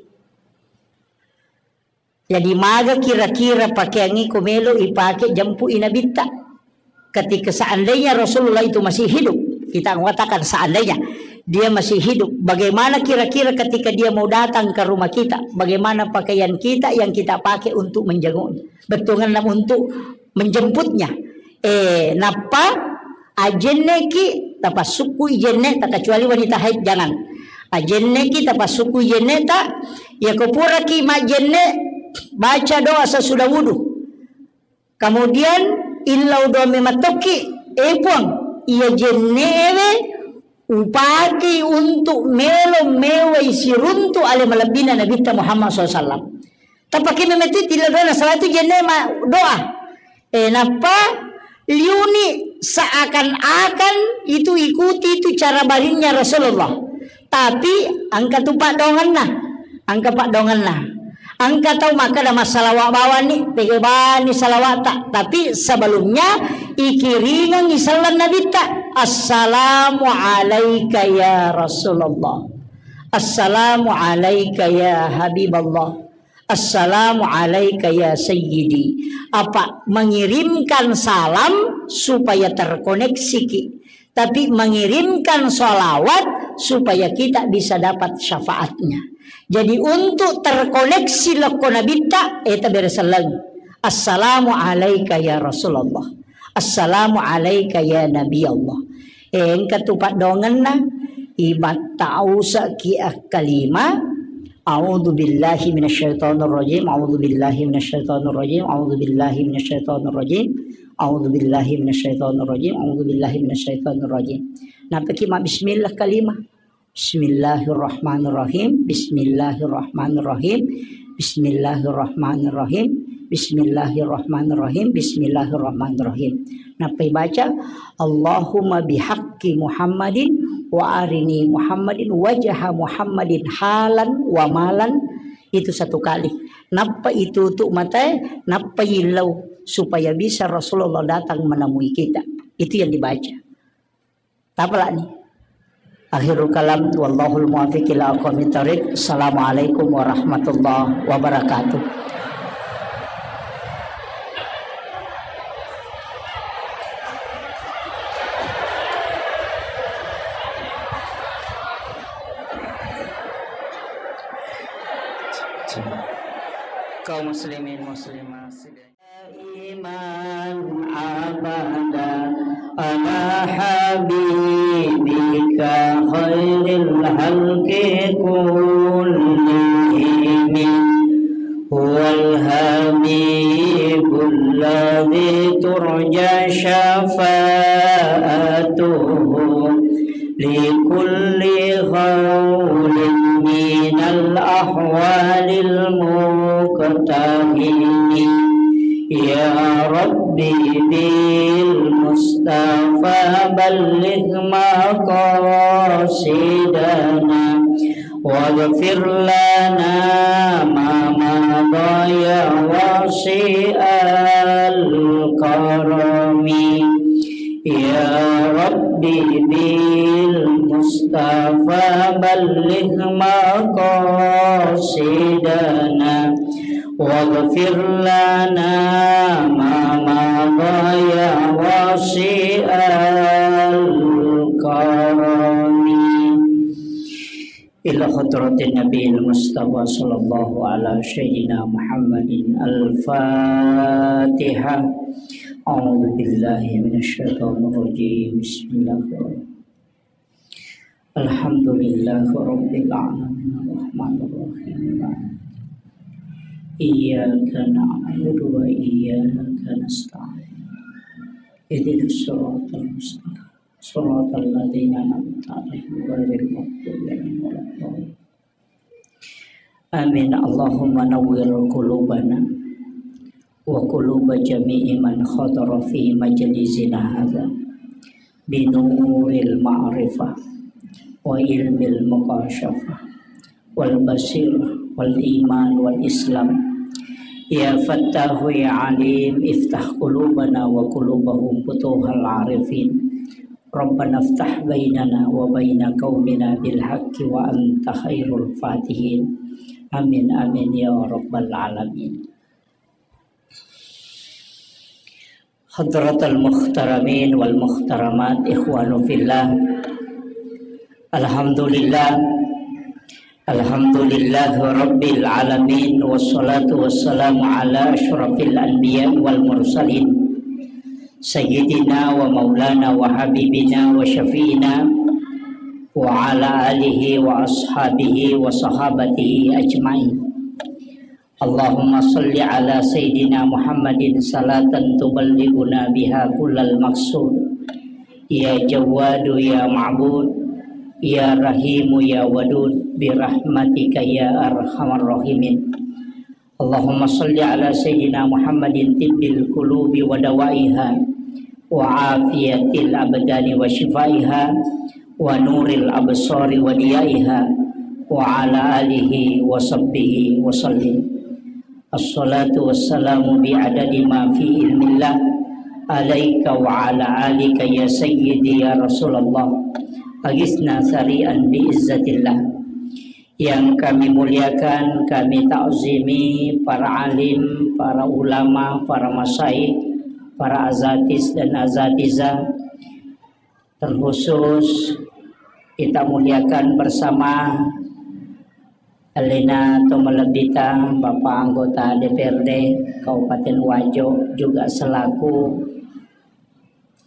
Jadi maga kira-kira pakeangnge ko melo ipake jempu'i nabitta. Ketika seandainya Rasulullah itu masih hidup, kita mengatakan seandainya, Dia masih hidup. Bagaimana kira-kira ketika dia mau datang ke rumah kita? Bagaimana pakaian kita yang kita pakai untuk menjenguknya? Bettuanna untuk menjemputnya. Eh, nappa ajenneki tapassukkui jenneta, kecuali wanita haid, jangan. Ajenneki tapassukkui jenneta, ya ko puraki majjenne, baca doa sesudah wudu. Kemudian illau doa memettokki, eh Puang, iya jennewe upakei untuk melo mewai siruntu ale malebbina Nabitta Muhammad sallallahu alaihi wasallam. Tapake memetti tilla doa, salah itu jenne ma doa. Eh, nappa liuni seakan-akan itu ikuti itu cara barinnya Rasulullah. Tapi engka tu paddoangenna. Engka paddoangenna. Engka tau makkeda massalawa bawani, tege bani salawata. Tapi sebelumnya ikiringengi selleng Nabitta. Assalamu alaika ya Rasulullah. Assalamu alaika ya Habiballah. Assalamu alaika ya sayyidi. Apa mengirimkan salam supaya terkoneksi ki. Tapi mengirimkan salawat supaya kita bisa dapat syafaatnya. Jadi untuk terkoneksi lokko Nabitta, eh, tabere selleng. Assalamu alaika ya Rasulullah. Assalamu alaika ya Nabi Allah. Eh, engka tu paddoangenna, ibattausa ki akkalima, a'udzu billahi minasyaitonir rajim, a'udzu billahi minasyaitonir rajim, a'udzu billahi minasyaitonir rajim, a'udzu billahi minasyaitonir rajim, a'udzu billahi minasyaitonir rajim. Nappa ki ma bismillah kalima. Bismillahirrahmanirrahim, bismillahirrahmanirrahim, bismillahirrahmanirrahim, bismillahirrahmanirrahim, bismillahirrahmanirrahim. Nappa ibaca, Allahumma bihaqqi Muhammadin wa arini Muhammadin wajha Muhammadin halan wa malan. Itu satu kali. Nappa itutu matae, nappa yillau supaya bisa Rasulullah datang menemui kita. Itu yang dibaca. Tapalani. Akhirul kalam, wallahul muwaffiq ila aqwamit thariq. Assalamualaikum warahmatullahi wabarakatuh. Kaum muslimin muslimat, دائما أبدا على حبيبك خير الخلق كلهم. هو الحبيب الذي ترجى شفاعته لكل هول من الأهوال المقتحم. يا رب بالمصطفى بلغ مقاصدنا واغفر لنا ما مضى يا واسع الكرم. يا رب بالمصطفى بلغ مقاصدنا واغفر لنا ما مضى يا واسع الكرم. إلى حضرة النبي المصطفى صلى الله على سيدنا محمد. الفاتحة. أعوذ بالله من الشيطان الرجيم. بسم الله الرحمن الرحيم. الحمد لله رب العالمين. الرحمن الرحيم. إياك نعبد وإياك نستعين. اهدنا الصراط المستقيم. صراط الذين أنعمت عليهم غير المغضوب عليهم ولا الضالين. آمين. اللهم نور قلوبنا وقلوب جميع من حضر في مجلسنا هذا بنور المعرفة وعلم المكاشفة والبصيرة والإيمان والإسلام. يا فتاح يا عليم، افتح قلوبنا وقلوبهم فتوح العارفين. ربنا افتح بيننا وبين قومنا بالحق وأنت خير الفاتحين. آمين، آمين يا رب العالمين. حضرة المحترمين والمحترمات، إخوان في الله. Alhamdulillah. Alhamdulillahirabbil alamin, wassalatu wassalamu ala asyrafil anbiya wal mursalin, sayyidina wa maulana wa habibina wa syafi'ina wa ala alihi wa ashabihi wa sahabatihi ajmain. Allahumma salli ala sayyidina Muhammadin salatan tuballighuna biha kullal maqsud. Ya Jawwadu ya Ma'bud, ya Rahimu ya Wadud, bi rahmatika ya arhamar rahimin. Allahumma salli ala sayyidina Muhammadin tibbil qulubi wa dawaiha, wa afiyatil abdani wa shifaiha, wa nuril absari wa diyaiha, wa ala alihi wa sahbihi wa sallim. Assalatu wassalamu bi adadi ma fi ilmillah alaika wa ala alika ya sayyidi ya Rasulullah. Agisna sari'an bi izzatillah. Yang kami muliakan, kami takzimi para alim, para ulama, para masyayikh, para azatis dan azatizah, terkhusus kita muliakan bersama alena to malebbita Bapak anggota D P R D Kabupaten Wajo juga selaku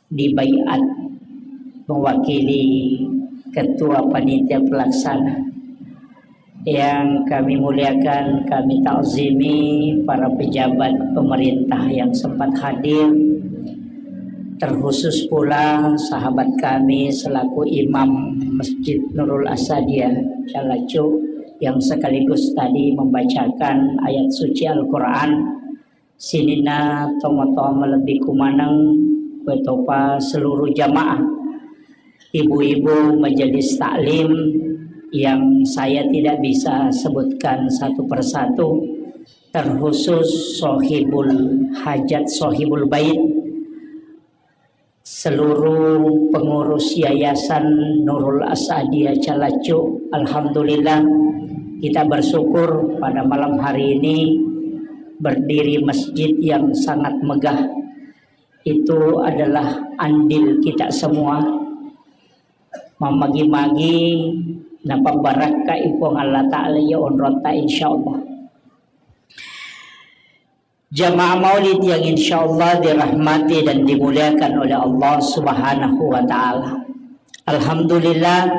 dibaiat mewakili Ketua Panitia Pelaksana. Yang kami muliakan, kami takzimi para pejabat pemerintah yang sempat hadir, terkhusus pula sahabat kami selaku Imam Masjid Nurul Asadiyah Calacu yang sekaligus tadi membacakan ayat suci Al-Quran. Sininna tomatoa malebbiku maneng, kuetopa seluruh jamaah, ibu-ibu majelis taklim yang saya tidak bisa sebutkan satu persatu, terkhusus sohibul hajat, sohibul bait, seluruh pengurus Yayasan Nurul Asadiyah Calacu. Alhamdulillah, kita bersyukur pada malam hari ini berdiri masjid yang sangat megah. Itu adalah andil kita semua. Mamagi-magi napabbarakkai Puang Allah Ta'ala ya onrota, insyaallah. Jamaah maulid yang insyaallah dirahmati dan dimuliakan oleh Allah Subhanahu wa Ta'ala. Alhamdulillah,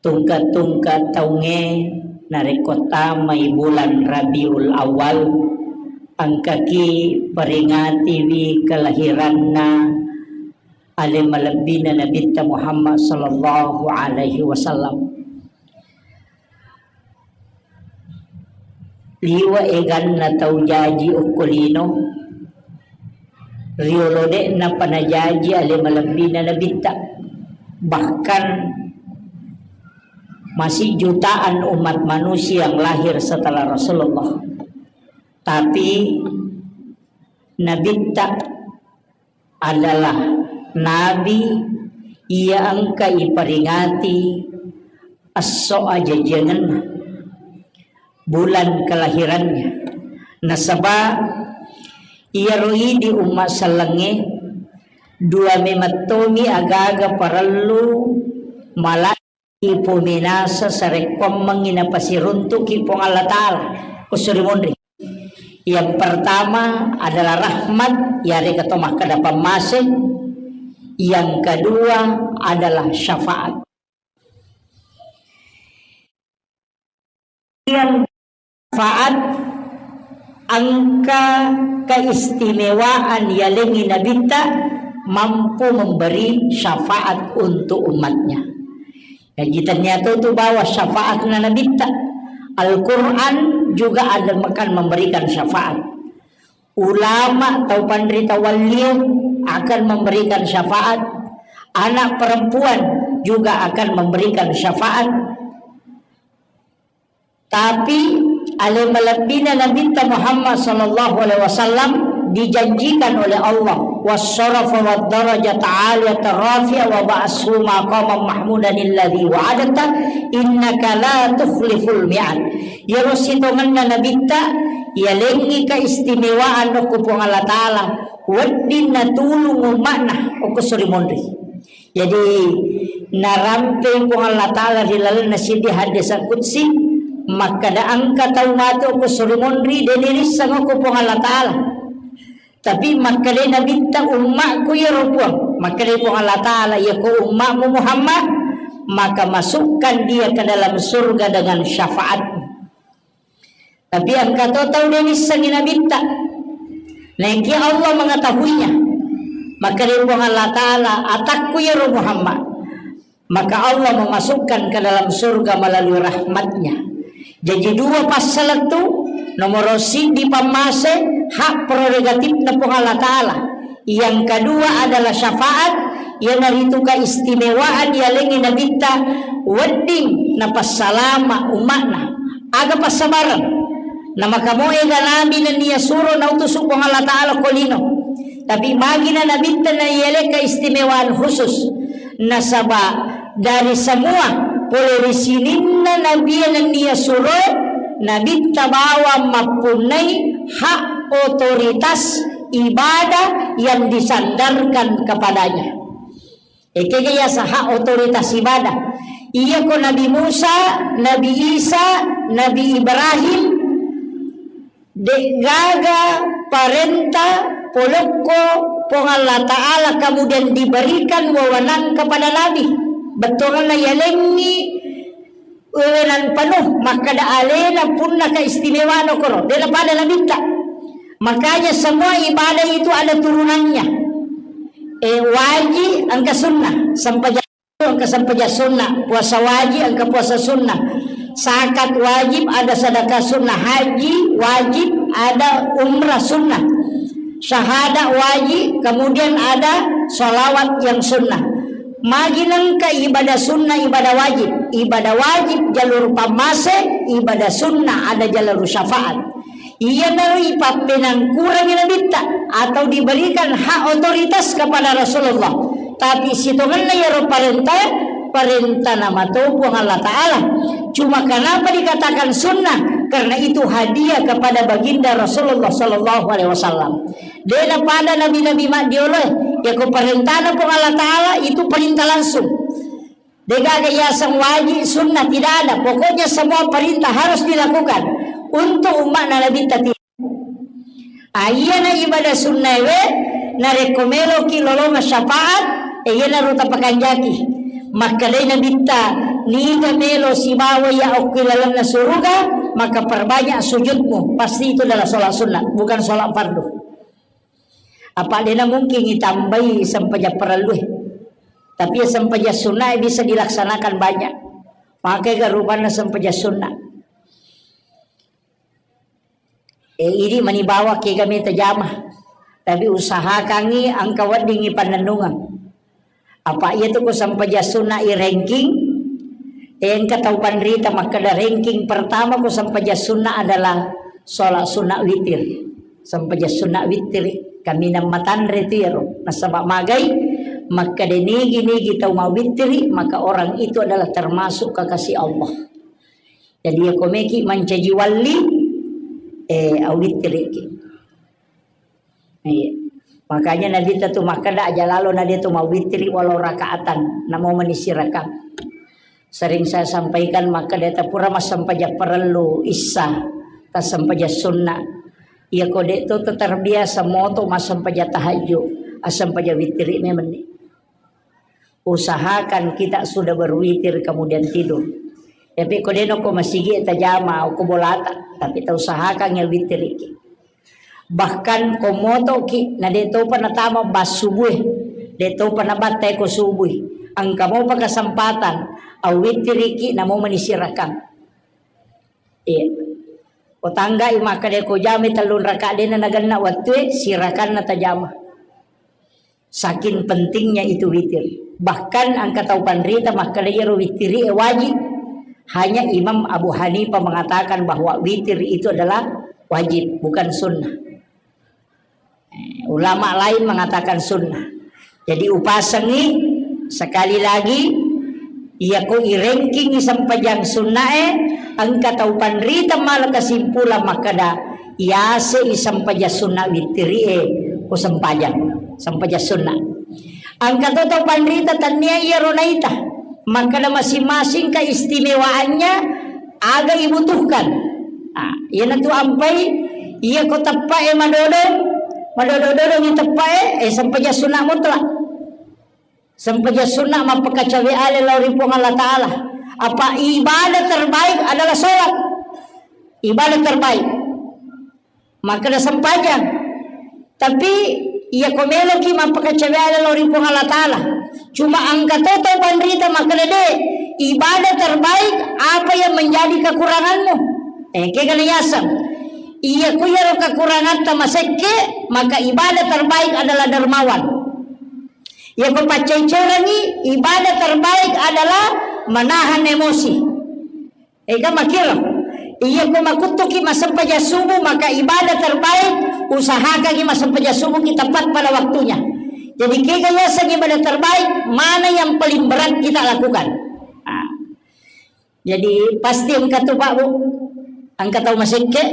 tungka-tungka taungnge narekko tamai bulan Rabiul Awal, engkaki peringatiwi kelahiranna ale malebbina Nabitta Muhammad sallallahu alaihi wasallam. Liwe' eganna tau jaji okko lino, riolo de'na panajaji ale malebbina Nabitta. Bahkan masih jutaan umat manusia yang lahir setelah Rasulullah. Tapi Nabitta adalah nabi iya engka iperingati esso ajajiangenna, bulan kelahirannya. Nasaba iyaro idi umma sellengnge, dua memettomi agaga parellu mala ipominasa sarekkoammengngi napasiruntuki Puang Allah Ta'ala, kussuri munri. Yang pertama adalah rahmat, yarega to makkeda pammase. Yang kedua adalah syafaat. Yang syafaat engka keistimewaan yalengngi Nabitta mampu memberi syafaat untuk umatnya. Jaji, tennia to tu bawa syafaatna Nabitta. Al-Quran juga ada, akan memberikan syafaat. Ulama, tau panrita wallie akan memberikan syafaat. Anak perempuan juga akan memberikan syafaat. Tapi ale malebbina Nabitta Muhammad sallallahu alaihi wasallam dijanjikan oleh Allah, "Wassarafa wad darajata aliyata rafi'a wa ba'ashu maqaman mahmudan alladzi wa'adta innaka la tukhliful mi'ad." Iyaro sitongenna Nabitta, yalengngi keistimewaan okko Puang Allah Ta'ala, wedding natulung umma'na okko suri monri. Jadi, Narampei Puang Allah Ta'ala ri lalenna siddi hadis qudsi, makkeda engka tau matu ko suri monri, de nirisseng ko Puang Allah Ta'ala. Tapi makkeda Nabitta, "Ummakku iyaro Puang." Makkeda Puang Allah Ta'ala, "Iya ko ummakmu Muhammad, maka masukkan dia ke dalam surga dengan syafaatmu." Tapi engka to tau de nissengi Nabitta. Naekia Allah mengetahuinya. Makkeda Puang Allah Ta'ala, "Atakku iyaro Muhammad." Maka Allah memasukkan ke dalam surga melalui rahmatnya. Jadi dua passalettu, nomor siddi pammase, hak prerogatifna Puang Allah Ta'ala. Yang kedua adalah syafaat, iyanaritu keistimewaan yalengngi Nabitta wedding napassalama umma'na. Aga passabareng? Namakamoega nabi nennia suro nautusu Puang Allah Ta'ala ko lino. Tapi magina Nabitta naiele keistimewaan khusus. Nasaba dari semua pole ri sininna nabie nennia suro, Nabitta bawang mappunnai hak otoritas ibadah yang disandarkan kepadanya. Ekega yaseng hak otoritas ibadah. Iyako Nabi Musa, Nabi Isa, Nabi Ibrahim, de'gaga parenta polokko Puang Allah Ta'ala kemudian diberikan wewenang kepada Nabi. Bettuanna yalengngi wewenang penuh, makkeda alena punna keistimewaan okoro, de napada Nabitta. Makanya semua ibadah itu ada turunannya. Eh, wajib engka sunnah, sempajang engka sempajang sunnah, puasa wajib engka puasa sunnah, zakat wajib, ada sedekah sunnah, haji wajib, ada umrah sunnah, syahadat wajib, kemudian ada salawat yang sunnah. Magi nengka ibadah sunnah, ibadah wajib. Ibadah wajib jalur pammase, ibadah sunnah ada jalur syafaat. Iyanaro ipappenangkurangi Nabitta atau diberikan hak otoritas kepada Rasulullah. Tapi sitongenna iyaro parenta, parenta namato Puang Allah Ta'ala. Cuma kenapa dikatakan sunnah? Karena itu hadiah kepada baginda Rasulullah sallallahu alaihi wasallam. De napada nabi-nabi maddioloe, yako parentana Puang Allah Ta'ala itu perintah langsung. Degaga yaseng wajib, sunnah, tidak ada. Pokoknya semua perintah harus dilakukan untuk umatna Nabi tadi. Ayana ibadah sunnah we, narekko meloki lolonga syafaat, e, iyanaro tapakanjaki. Makkedai Nabitta, niga melo sibawa ya okki lalenna suruga, maka perbanyak sujudmu. Pasti itu adalah sholat sunnah, bukan sholat fardu. Apa dena mungkin itambai sempajang parellue. Tapi ya sempajang sunnah bisa dilaksanakan banyak. Pakai ga rupanna sempajang sunnah. Eh, ini mani bawa kega meta jama. Tapi usahakangi engka weddingi pannennungeng. Apa iya tu ko sempajang sunnah i ranking, engka tau panrita makkeda ranking pertama ko sempajang sunnah adalah sholat sunnah witir. Sempajang sunnah witir, kaminang matanre tu iyaro. Nasaba magai, makkeda nigi-nigi tau mawitiri, maka orang itu adalah termasuk kekasih Allah. Jadi ya komeki mancaji walli, eh, awittiriki. Iya. Makanya Nabitta tu makkeda aja lalo na dia tu mawitiri walau rakaatan, namo manisi rakang. Sering saya sampaikan makkeda tapura massempajang parellu issa, tassempajang sunna. Iya ko de to terbiasa moto massempajang tahajud, assempajang witiri memenni. Usahakan kita sudah berwitir kemudian tidur. Tapi ko deno ko masigi tajama ko bolata, tapi tausahakan ya witiriki. Bahkan ko motoki na de topa natama bas subue, de topa nabattai ko subui. Engka mopa kesempatan, awitiriki namo manisirakang. Iya. Ko tanggai makkeda ko jami tellung raka dena nagenna wattue, sirakanna tajama. Saking pentingnya itu witir. Bahkan engka tau panrita makkeda iyaro witiri e wajib. Hanya Imam Abu Hanifah mengatakan bahwa witir itu adalah wajib, bukan sunnah. Eh, ulama lain mengatakan sunnah. Jadi upasengi sekali lagi, iya ko iranking sempajang sunnae, engka tau panrita mala kesimpulan makkeda, yase i sempajang sunna witirie, ko sempajang, sempajang sunna. Engka to tau panrita tania iya ronaita. Makkeda masing-masing keistimewaannya aga ibutuhkan. Ah, iyanatu ampai, iya ko teppae madodong, madodong-dodong iya teppae, eh, sempajang sunna mutlak. Sempajang sunna mappakacawe ale lao ri Puang Allah Ta'ala. Apa ibadah terbaik adalah sholat. Ibadah terbaik. Makkeda sempajang. Tapi iya ko meloki mappakacawe ale lao ri Puang Allah Ta'ala. Cuma engka to tau panrita makkeda de, ibadah terbaik apa yang menjadi kekuranganmu. Eh, kegana yaseng. Iya ko iyaro kekurangatta masekke, maka ibadah terbaik adalah dermawan. Iya ko paccai-cairangngi, ibadah terbaik adalah menahan emosi. Ega makkiro. Iya ko makuttuki massempajang subuh, maka ibadah terbaik, usahakangi massempajang subuh kita tepat pada waktunya. Jadi kega yaseng ibadah terbaik, mana yang paling berat kita lakukan. Nah. Jadi pasti engka tu Pak Bu, engka tau masekke,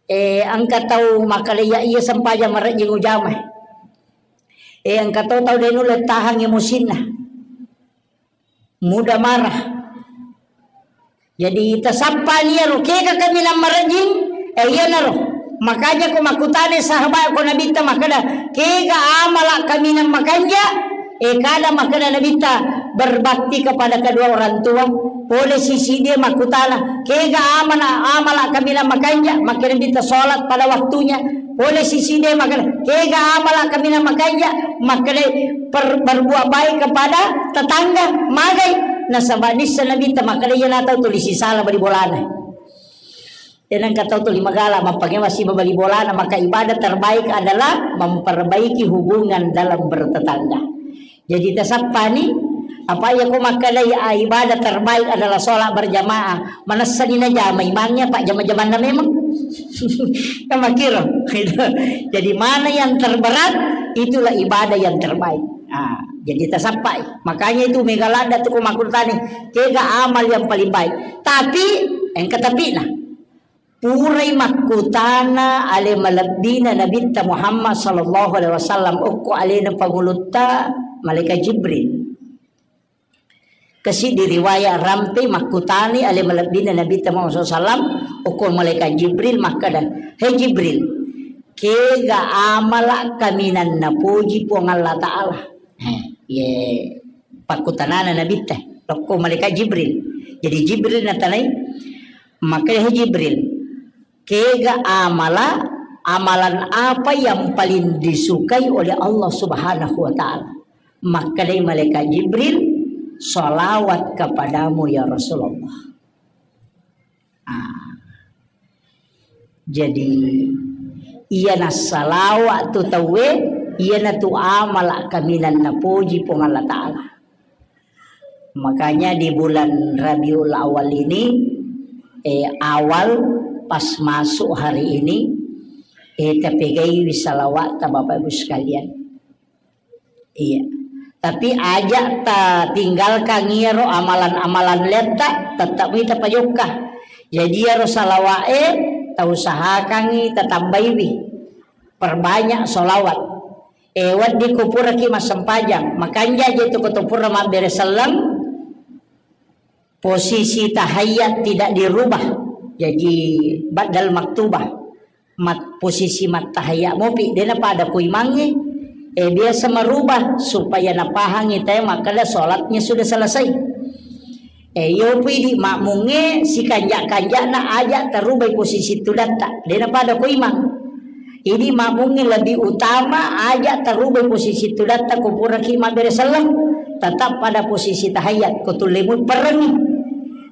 eh, engka tau makkeda iya sempajang marejjing ujama. Eh, engka to tau de nulle tahang emosinna. Mudah marah. Jadi tasappani iyaro kega kaminang marejjing, eh, iyanaro. Makanya ko makkutana sahabat ko Nabitta makkeda, kega amala kaminang makanja, eh, kada makkeda Nabitta berbakti kepada kedua orang tua. Pole sisi dia makkutana, kega amana, amala kaminang makanja, makkeda Nabitta sholat pada waktunya. Pole sisi de makkeda, kega amala kaminang makanja, makkeda per-, berbuat baik kepada tetangga, magai. Nasaba nissa Nabitta makkeda, iya natau tuli sisala bali bolana. Tenang katau tuli magala, mappangewa siba bali bolana, maka ibadah terbaik adalah memperbaiki hubungan dalam bertetangga. Jadi tasappani, apa iya ko makkeda, ah, ibadah terbaik adalah sholat berjamaah. Manessani najama imangnya, Pak, jama-jamanna memang. Kan makkiro. Jadi mana yang terberat, itulah ibadah yang terbaik. Ah, jadi tasappai. Makanya itu mega ladda tu ko makkutani, kega amal yang paling baik. Tapi, engka tapi nah. Purai makkutana ale malebbina Nabitta Muhammad sallallahu alaihi wasallam, okko alena pangulutta malaikat Jibril. Kasi di riwayat rampe makkutani ale malebbina Nabitta Muhammad sallallahu alaihi wasallam, okko malaikat Jibril makkeda, "Hei Jibril, kega amala kaminang napoji Puang Allah Ta'ala?" Eh, ye pakkutanana Nabitta, lokko malaikat Jibril. Jadi Jibril natanai, makkeda, "Hei Jibril, kega amala, amalan apa yang paling disukai oleh Allah Subhanahu wa Ta'ala?" Makkedai malaikat Jibril, "Salawat kepadamu ya Rasulullah." Ah. Jadi, iyana salawat tu tauwe, iyana tu amala kaminang napoji Puang Allah Ta'ala. Makanya di bulan Rabiul Awal ini, eh, awal pas masuk hari ini, eh, tapegaiwi salawat ta Bapak Ibu sekalian. Iya. Tapi aja ta tinggalkan iyaro amalan-amalan letta, tetap wi tapajokka. Jadi iyaro salawa'e tausahakangi tatambaiwi. Perbanyak salawat. Eh, wedding ko puraki massempajang, makanja je tu ko to pura mabbere selleng, posisi tahiyat tidak dirubah. Jadi, badal maktubah. Mat-, posisi mattahiyat mopi, de napada ko imangnge. Eh, biasa merubah supaya napahangi tae makkeda sholatnya sudah selesai. Eh, iyo pu idi makmungnge sikanja-kanjana aja tarubai posisi tudatta. De napada ko imang. Idi makmungnge lebih utama aja tarubai posisi tudatta ko puraki mabbere selleng. Tetap pada posisi tahiyat, ko tulle muperrengi.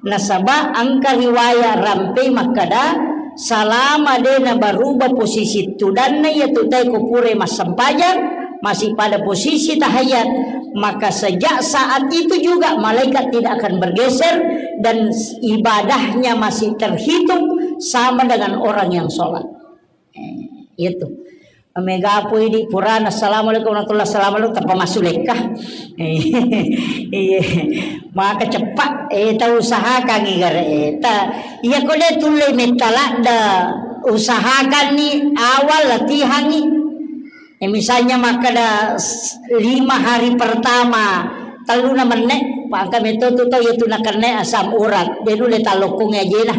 Nasaba engka riwayat rampe makkeda, salama de nabaruba posisi tudanna iyatu tae ko pura massempajang, masih pada posisi tahiyat, maka sejak saat itu juga malaikat tidak akan bergeser dan ibadahnya masih terhitung sama dengan orang yang sholat. Eh, itu. Mega pui di purana, "Assalamualaikum warahmatullahi wabarakatuh," tappa massu lekka. Eh, iya. Maka cepat, eh, tau usahakan igare, eh, ta, iya ko de tulle metta ladda, usahakan ni awal latihan ni. Eh, misalnya makkeda s-, lima hari pertama Telluna menne, pa engka metto tu tau iya tu nakenna asam urat. De' nulle tallokkongngi ajena.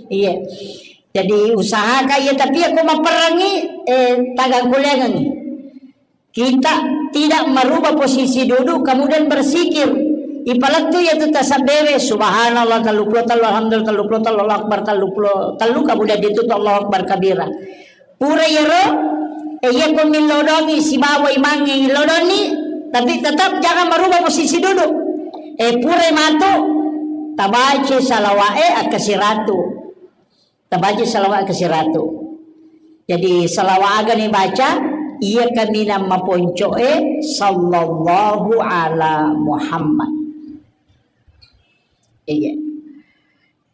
Iya. Jadi usahakan iya, tapi iya ko mapperrengngi, eh, tagang kuliangengngi. Kita tidak merubah posisi duduk, kemudian berzikir. Ipalettu iya tu tasabbewe, subhanallah telluppulo tellu, alhamdulillah telluppulo tellu, Allahu Akbar telluppulo tellu, kemudian ditutup Allahu Akbar kabira. Pura iyaro, eh, iya ko millodongi sibawa imangnge illodonni, tapi tetap jangan merubah posisi duduk. Eh, pura matu, tabaca salawa'e akkasiratu. Tabaca salawat ke siratu. Jadi salawat aga ni baca, iya kaminang maponco'e, sallallahu ala Muhammad. Iya.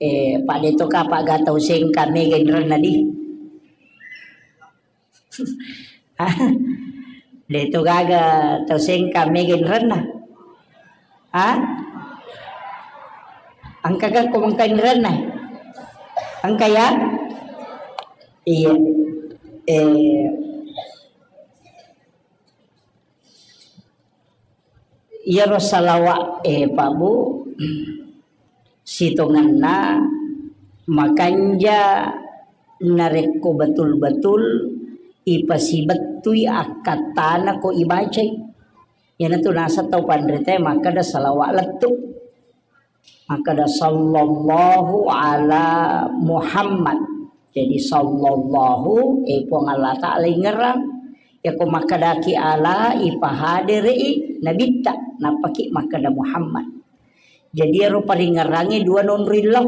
Eh, Pak Deto ka, Pak, ga tau sengka mega inrenna di. De' to gaga tau sengka mega inrenna. Ha? Engka ga ko engka inrenna? Engka ya? Iya. Eh, iyaro salawat, eh, Pak Bu, sitongenna makanja narekko betul-betul ipasibettui akkattana ko ibacai. Iyanatu naseng tau panritae makkeda salawat lettu. Makkeda, "Sallallahu ala Muhammad." Jadi, sallallahu, eh, Puang Allah Ta'ala ingerang. Yako makkedaki ala, ipahadere'i nabitta, nappaki makkeda Muhammad. Jadi, ero paringerangi dua nonroi lao.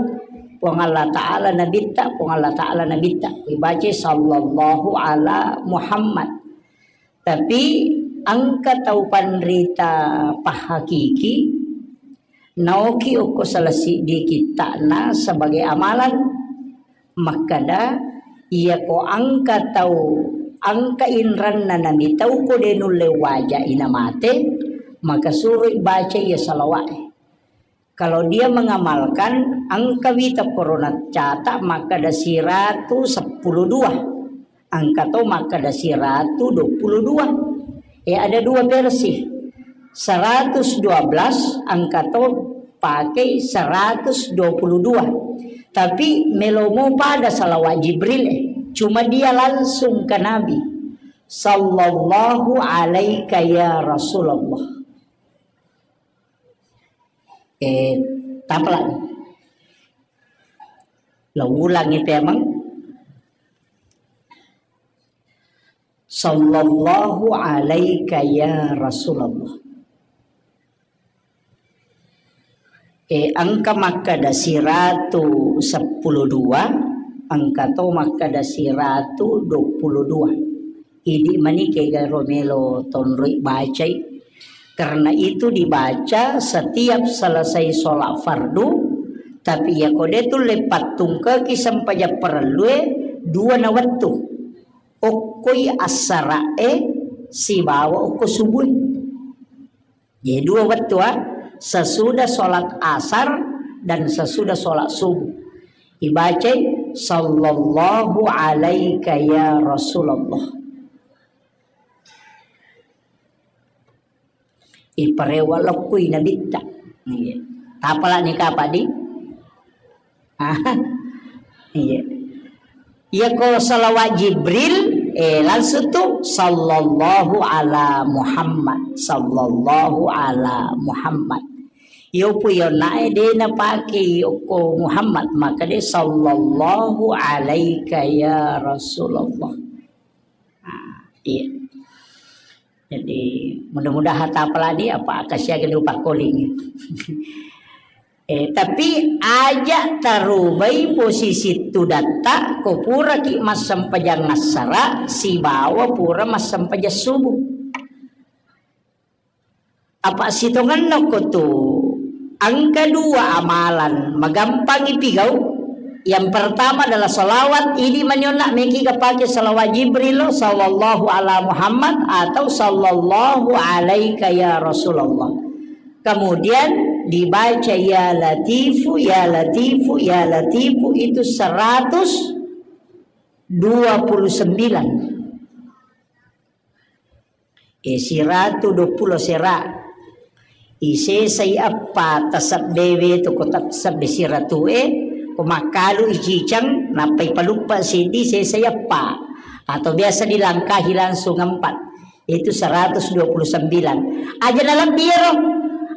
Puang Allah Ta'ala nabitta, Puang Allah Ta'ala nabitta. Ibaca, "Sallallahu ala Muhammad." Tapi engka tau panrita pahakiki, naoki okko salah siddi kitta'na sebagai amalan, makkeda, iyako engka tau, engka inrenna namitau ko de nulle waja ina mate, maka suroi baca iya salawa'e. Kalau dia mengamalkan, engka wita korona catat makkeda siratu seppulo dua, engka to makkeda siratu dua puluh dua. Eh, ada dua versi. Seratus dua belas engka to pakai seratus dua puluh dua. Tapi melomo pada salawat Jibril, eh. Cuma dia langsung ke Nabi. Sallallahu alaika ya Rasulullah. Eh, tapalani. Lo ulangi pemeng. Sallallahu alaika ya Rasulullah. Eh, engka makkeda siratu seppulo dua, engka to makkeda siratu dua puluh dua. Idi mani kega ro melo tonroi bacai. Karena itu dibaca setiap selesai sholat fardu, tapi iya ko de tulle pattungkeki sempajang parellue dua na wettu. Okkoi assara'e sibawa okko subuh. Jadi dua wettu, ah, sesudah sholat asar dan sesudah sholat subuh. Ibacai, "Sallallahu alaika ya Rasulullah." Iparewa lokkui nabitta. Iya. Tapalani kapang di? Ah, iya. Iya ko salawat Jibril, eh, langsung tu, "Sallallahu ala Muhammad, sallallahu ala Muhammad." Iyo pu iyo nae de napake okko Muhammad, maka de, "Sallallahu alaika ya Rasulullah." Ah, iya. Jadi, mudah-mudahan tapalani apa kasiaga di upakkoling. Eh, tapi aja tarubai posisi tudatta ko puraki massempajang assara sibawa pura massempajang subuh. Apa sitongenna ko tu engka dua amalan magampang ipigau. Yang pertama adalah salawat, idi manionna meki kapake salawat Jibril sallallahu ala Muhammad atau sallallahu alaika ya Rasulullah. Kemudian dibaca ya Latifu, ya Latifu, ya Latifu itu seratus dua puluh sembilan. Eh, siratu dua puluh sera. Isesai eppa tasebbewe tu ko tasebbe siratu'e, ko makkalu iciceng, nappai paluppa siddi sesai eppa. Atau biasa dilangkahi langsung empat. Itu seratus dua puluh sembilan. Aja nalebbi ero.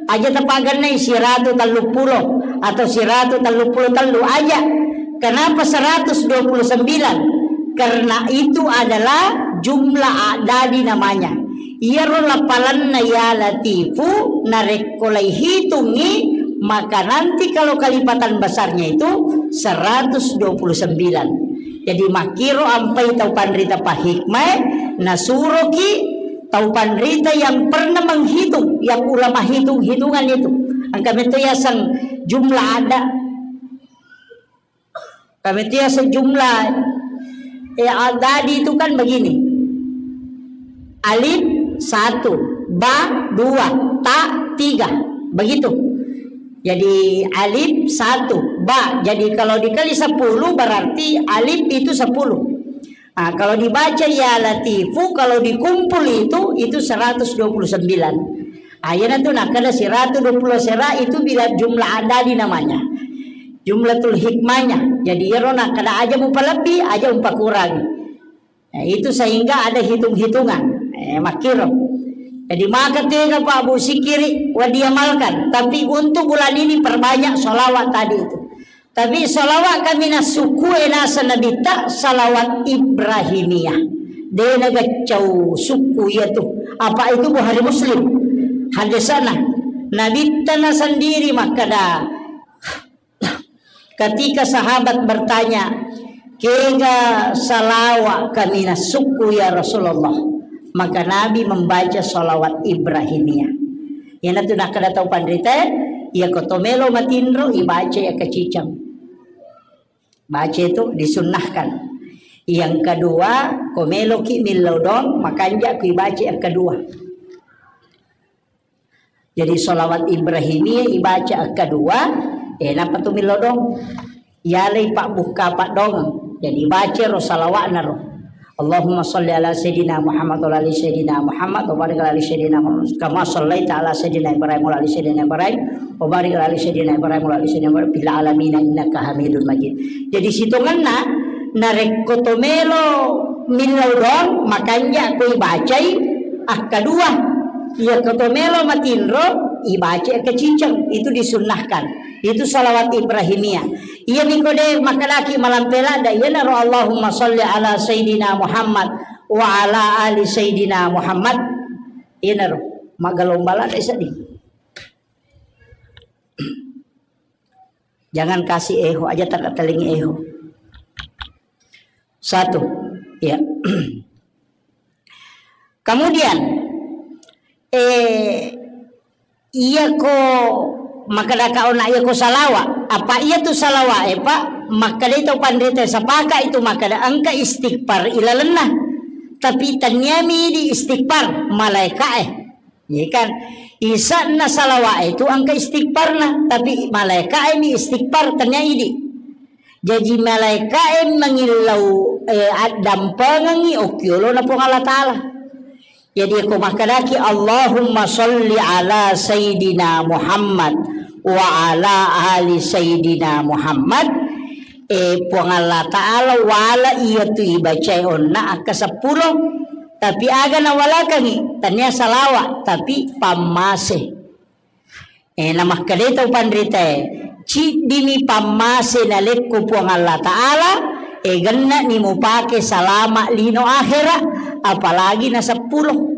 Aja tapagennai siratu telluppulo atau siratu telluppulo tellu aja. Kenapa seratus dua puluh sembilan? Karena itu adalah jumlah adadi namanya. Iyaro lapalanna ya Latifu narekko laihitungngi, maka nanti kalau kelipatan besarnya itu seratus dua puluh sembilan. Jadi makkiro ampai tau panrita pahikmae, nasuroki tau panrita yang pernah menghitung, yang ulama hitung-hitungan itu. Engka metto yaseng jumlah ada. Kami itu ya sejumlah, eh, adadi itu kan begini. Alif satu, ba dua, ta tiga. Begitu. Jadi alif satu, ba. Jadi kalau dikali sepuluh berarti alif itu sepuluh. Nah, kalau dibaca ya Latifu, kalau dikumpul itu, itu seratus dua puluh sembilan. Ah, iyana tu nakkeda siratu dua puluh sera itu bila jumlah adadi namanya. Jumlatul hikmahnya. Jadi iyaro nakkeda aja mupalebbi, aja mupakurangi. Nah, itu sehingga ada hitung-hitungan. Eh, makkiro. Jadi maka tega Pak Bu sikiri wa diamalkan. Tapi untuk bulan ini perbanyak sholawat tadi itu. Tapi salawat kami nasukku e naseng Nabitta salawat Ibrahimiyah. De nageccau sukku iya tu. Apa itu Bukhari Muslim. Hadisana. Nabitta na sendiri makkada ketika sahabat bertanya, "Kega salawat kami nasukku ya Rasulullah?" Maka Nabi membaca salawat Ibrahimiyah. Iyanatu nakkeda tau panrita, iya ko to melo matinro, ibaca iya kaciceng. Baca itu disunnahkan. Yang kedua, ko meloki millau dong, makanja ku ibaca yang kedua. Jadi salawat Ibrahimiyah ibaca yang kedua, eh, napa tu millau dong? Yalai pak buka pak dong. Jadi baca ro salawatna ro. Allahumma salli ala Sayyidina Muhammad wa ala ali Sayyidina Muhammad wa barik ala ali Sayyidina Muhammad kama sallaita ala Sayyidina Ibrahim wa ala ali Sayyidina Ibrahim wa barik ala ali Sayyidina Ibrahim wa ala ali Sayyidina Ibrahim fil alamin innaka Hamidun Majid. Jadi sitongenna narekko to melo millau dong makanja ko ibacai akkadua. Iya ko to melo matinro ibaca kaciceng itu disunnahkan. Itu salawat Ibrahimiyah. Iya niko de makadaki malampe ladda iyanaro Allahumma salli ala Sayyidina Muhammad wa ala ali Sayyidina Muhammad. Iyanaro, magalomba ladde seddi. Jangan kasih eho aja, tak telingi eho. Satu, ya. Kemudian, eh, iya ko makadaka ona iya ko salawa. Apa iya tu salawa, eh, Pak? Makkadai tau panrita sapaka itu makkada engka istighfar ilalenna. Tapi taniami di istighfar malaika, eh. Iya kan? Isa'na salawa'e tu engka istighfarna, tapi malaika'e mi istighfar tania idi. Jaji malaika'e mangillau, eh, addampengengi okkiolona Puang Allah Ta'ala. Jadi ko makkadaki, "Allahumma salli ala Sayyidina Muhammad wa ala ali Sayyidina Muhammad." Eh, Puang Allah Ta'ala wala iya tu ibacae onna akka seppulo. Tapi aga nawalakengngi, tania salawa, tapi pammase. Eh, namakkedai tau panritae, ciddimi pammase nalekko Puang Allah Ta'ala, eh, genna'ni mupake salama lino akhera, apalagi na seppulo.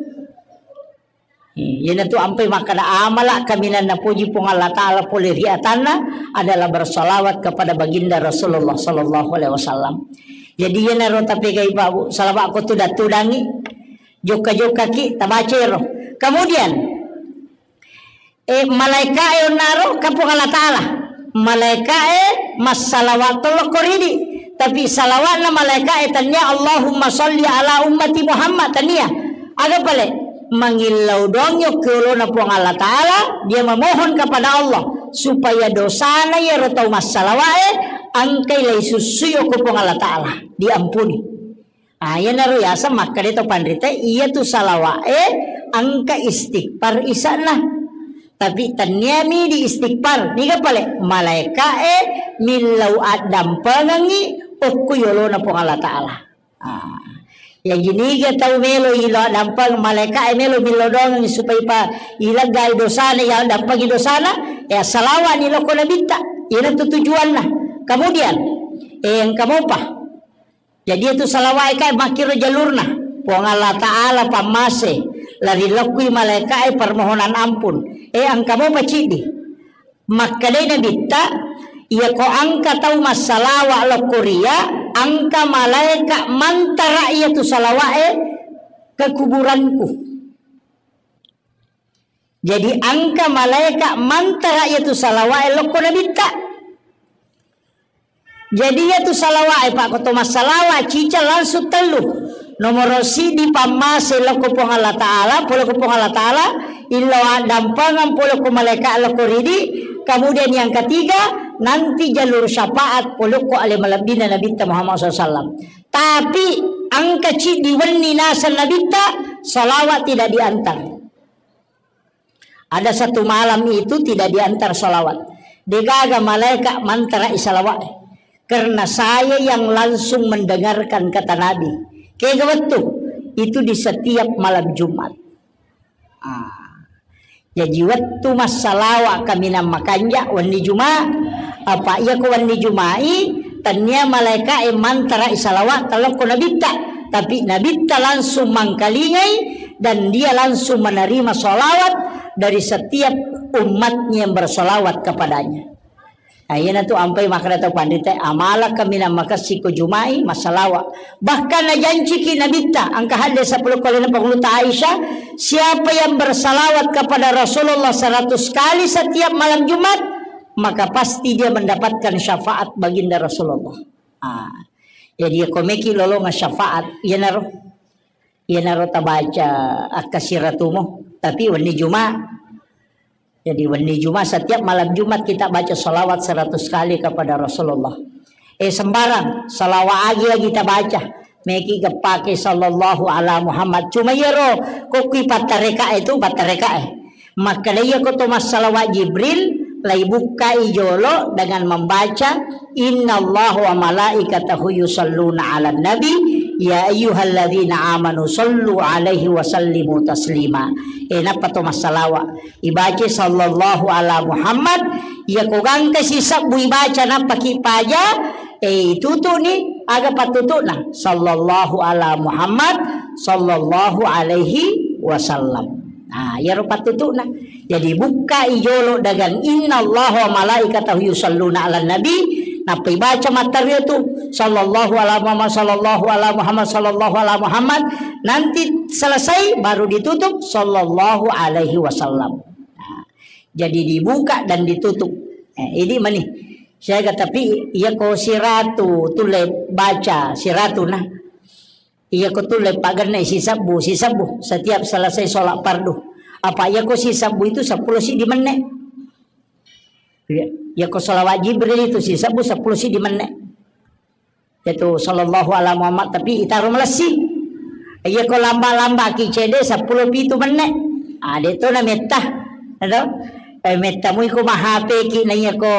Eh, iyanatu ampai makkada amala kaminang napoji Puang Allah Ta'ala pole ri atanna adalah bersalawat kepada baginda Rasulullah sallallahu alaihi wasallam. Jadi iyanaro tapegai Pak Bu, salawat ko tudang-tudangi. Jokka-jokkaki tabaca ero. Kemudian, eh, malaika'e onnaro ka Puang Allah Ta'ala. Malaika'e massalawat tollo koridi. Tapi salawatna malaika'e tania Allahumma salli ala ummati Muhammad tania. Aga pale? Mangillau doang yokkiolona Puang Allah Ta'ala, dia memohon kepada Allah supaya dosana yero tau massalawa'e angkai lai sussui okko Puang Allah Ta'ala, diampuni. Ah, iyanaro yaseng makkeda to panrita, iya tu salawa'e engka istighfar isa'na. Tapi tenniami di istighfar, niga pale malaeka'e millau addampengengngi okko yolona Puang Allah Ta'ala. Ah. Ya gini ga tau melo ilo dampeng malaeka'e melo millau doang supaya pa ileggai dosana, ya dampengi dosana, ya salawani lokko nabitta. Ina tu tujuanna. Kemudian, eh, engka mopa. Jadi itu salawa'e kae makkiro jalurna. Puang Allah Ta'ala pammase, lari lokkui malaeka'e permohonan ampun. Eh, engka mopa ciddi. Makkedai Nabitta, "Iyako engka tau massalawa lokko ria, engka malaeka mantara iyatu salawa'e ke kuburanku." Jadi engka malaeka mantara iyatu salawa'e lokko Nabitta. Jadi iyatu salawa'e, Pak, ko to massalawa cica langsung tellu. Nomoro siddi pammase lokko Puang Allah Ta'ala, pole ko Puang Allah Ta'ala, illo addampengeng pole ko malaeka lokko ridi, kemudian yang ketiga, nanti jalur syafaat pole ko ale malebbina Nabitta Muhammad sallallahu alaihi wasallam. Tapi engka ciddi wenni naseng Nabitta, salawat tidak diantar. Ada satu malam itu tidak diantar salawat. Degaga malaeka mantara i salawat. Karena saya yang langsung mendengarkan kata Nabi. Kega wettu? Itu di setiap malam Jumat. Ah. Jadi wettu massalawa kaminang makanja wenni Juma. Apa iya ko wenni Jumai, tania malaeka e mantara i salawat talokko Nabitta. Tapi Nabitta langsung mangkalingai dan dia langsung menerima salawat dari setiap umatnya yang bersalawat kepadanya. Nah, iyana tu ampai makkeda tau panrita, amala kaminang makessing ko Jumai, massalawa. Bahkan najanciki Nabitta, engka hadis sepuluh kali Nabi Aisyah, siapa yang bersalawat kepada Rasulullah seratus kali setiap malam Jumat, maka pasti dia mendapatkan syafaat baginda Rasulullah. Ah. Jadi, ko meki lolonga syafaat, iyanaro. Iyanaro tabaca akkasiratumu, tapi wenni Juma. Jadi wenni Juma, setiap malam Jumat kita baca salawat seratus kali kepada Rasulullah. Eh, sembarang, salawat agi-agi tabaca. Meki gepake sallallahu ala Muhammad. Cuma iyaro, kokki pattareka itu, pattareka e. Makkeda iyako to massalawat Jibril, laibukkai jolo dengan membaca, "Innallaha wa malaikatahu yusalluna 'alan nabi, ya ayyuhalladzina amanu sallu 'alaihi wa sallimu taslima." Eh, nappa to massalawat. Ibaca sallallahu ala Muhammad, iyako gangka sisebbu ibaca nappaki paja, eh, itutuni aga pattutu'na, sallallahu ala Muhammad, sallallahu alaihi wasallam. Nah, iyaro pattutu'na. Jadi bukkai jolo dengan innallaha wa malaikatahu yusalluna 'alan nabi, nappa ibaca matteru tu sallallahu ala Muhammad, sallallahu ala Muhammad, sallallahu ala Muhammad, nanti selesai baru ditutup sallallahu alaihi wasallam. Nah, jadi dibuka dan ditutup. Eh, ini mani. Saya kata, tapi iyako siratu tulle baca siratu nah. Iyako tulle pagenne sisebbu, sisebbu setiap selesai sholat fardu. Apa iyako sisebbu itu sepuluh siddi menne. Iya, iyako salawat Jibril itu sisebbu sepuluh siddi menne. Itu sallallahu ala Muhammad, tapi itaro malessi. Iyako lamba-lamba ki cede sepuluh pitu menne. Ah, de to na metta. Ado? Eh, metta mui ko mahape ki na iyako,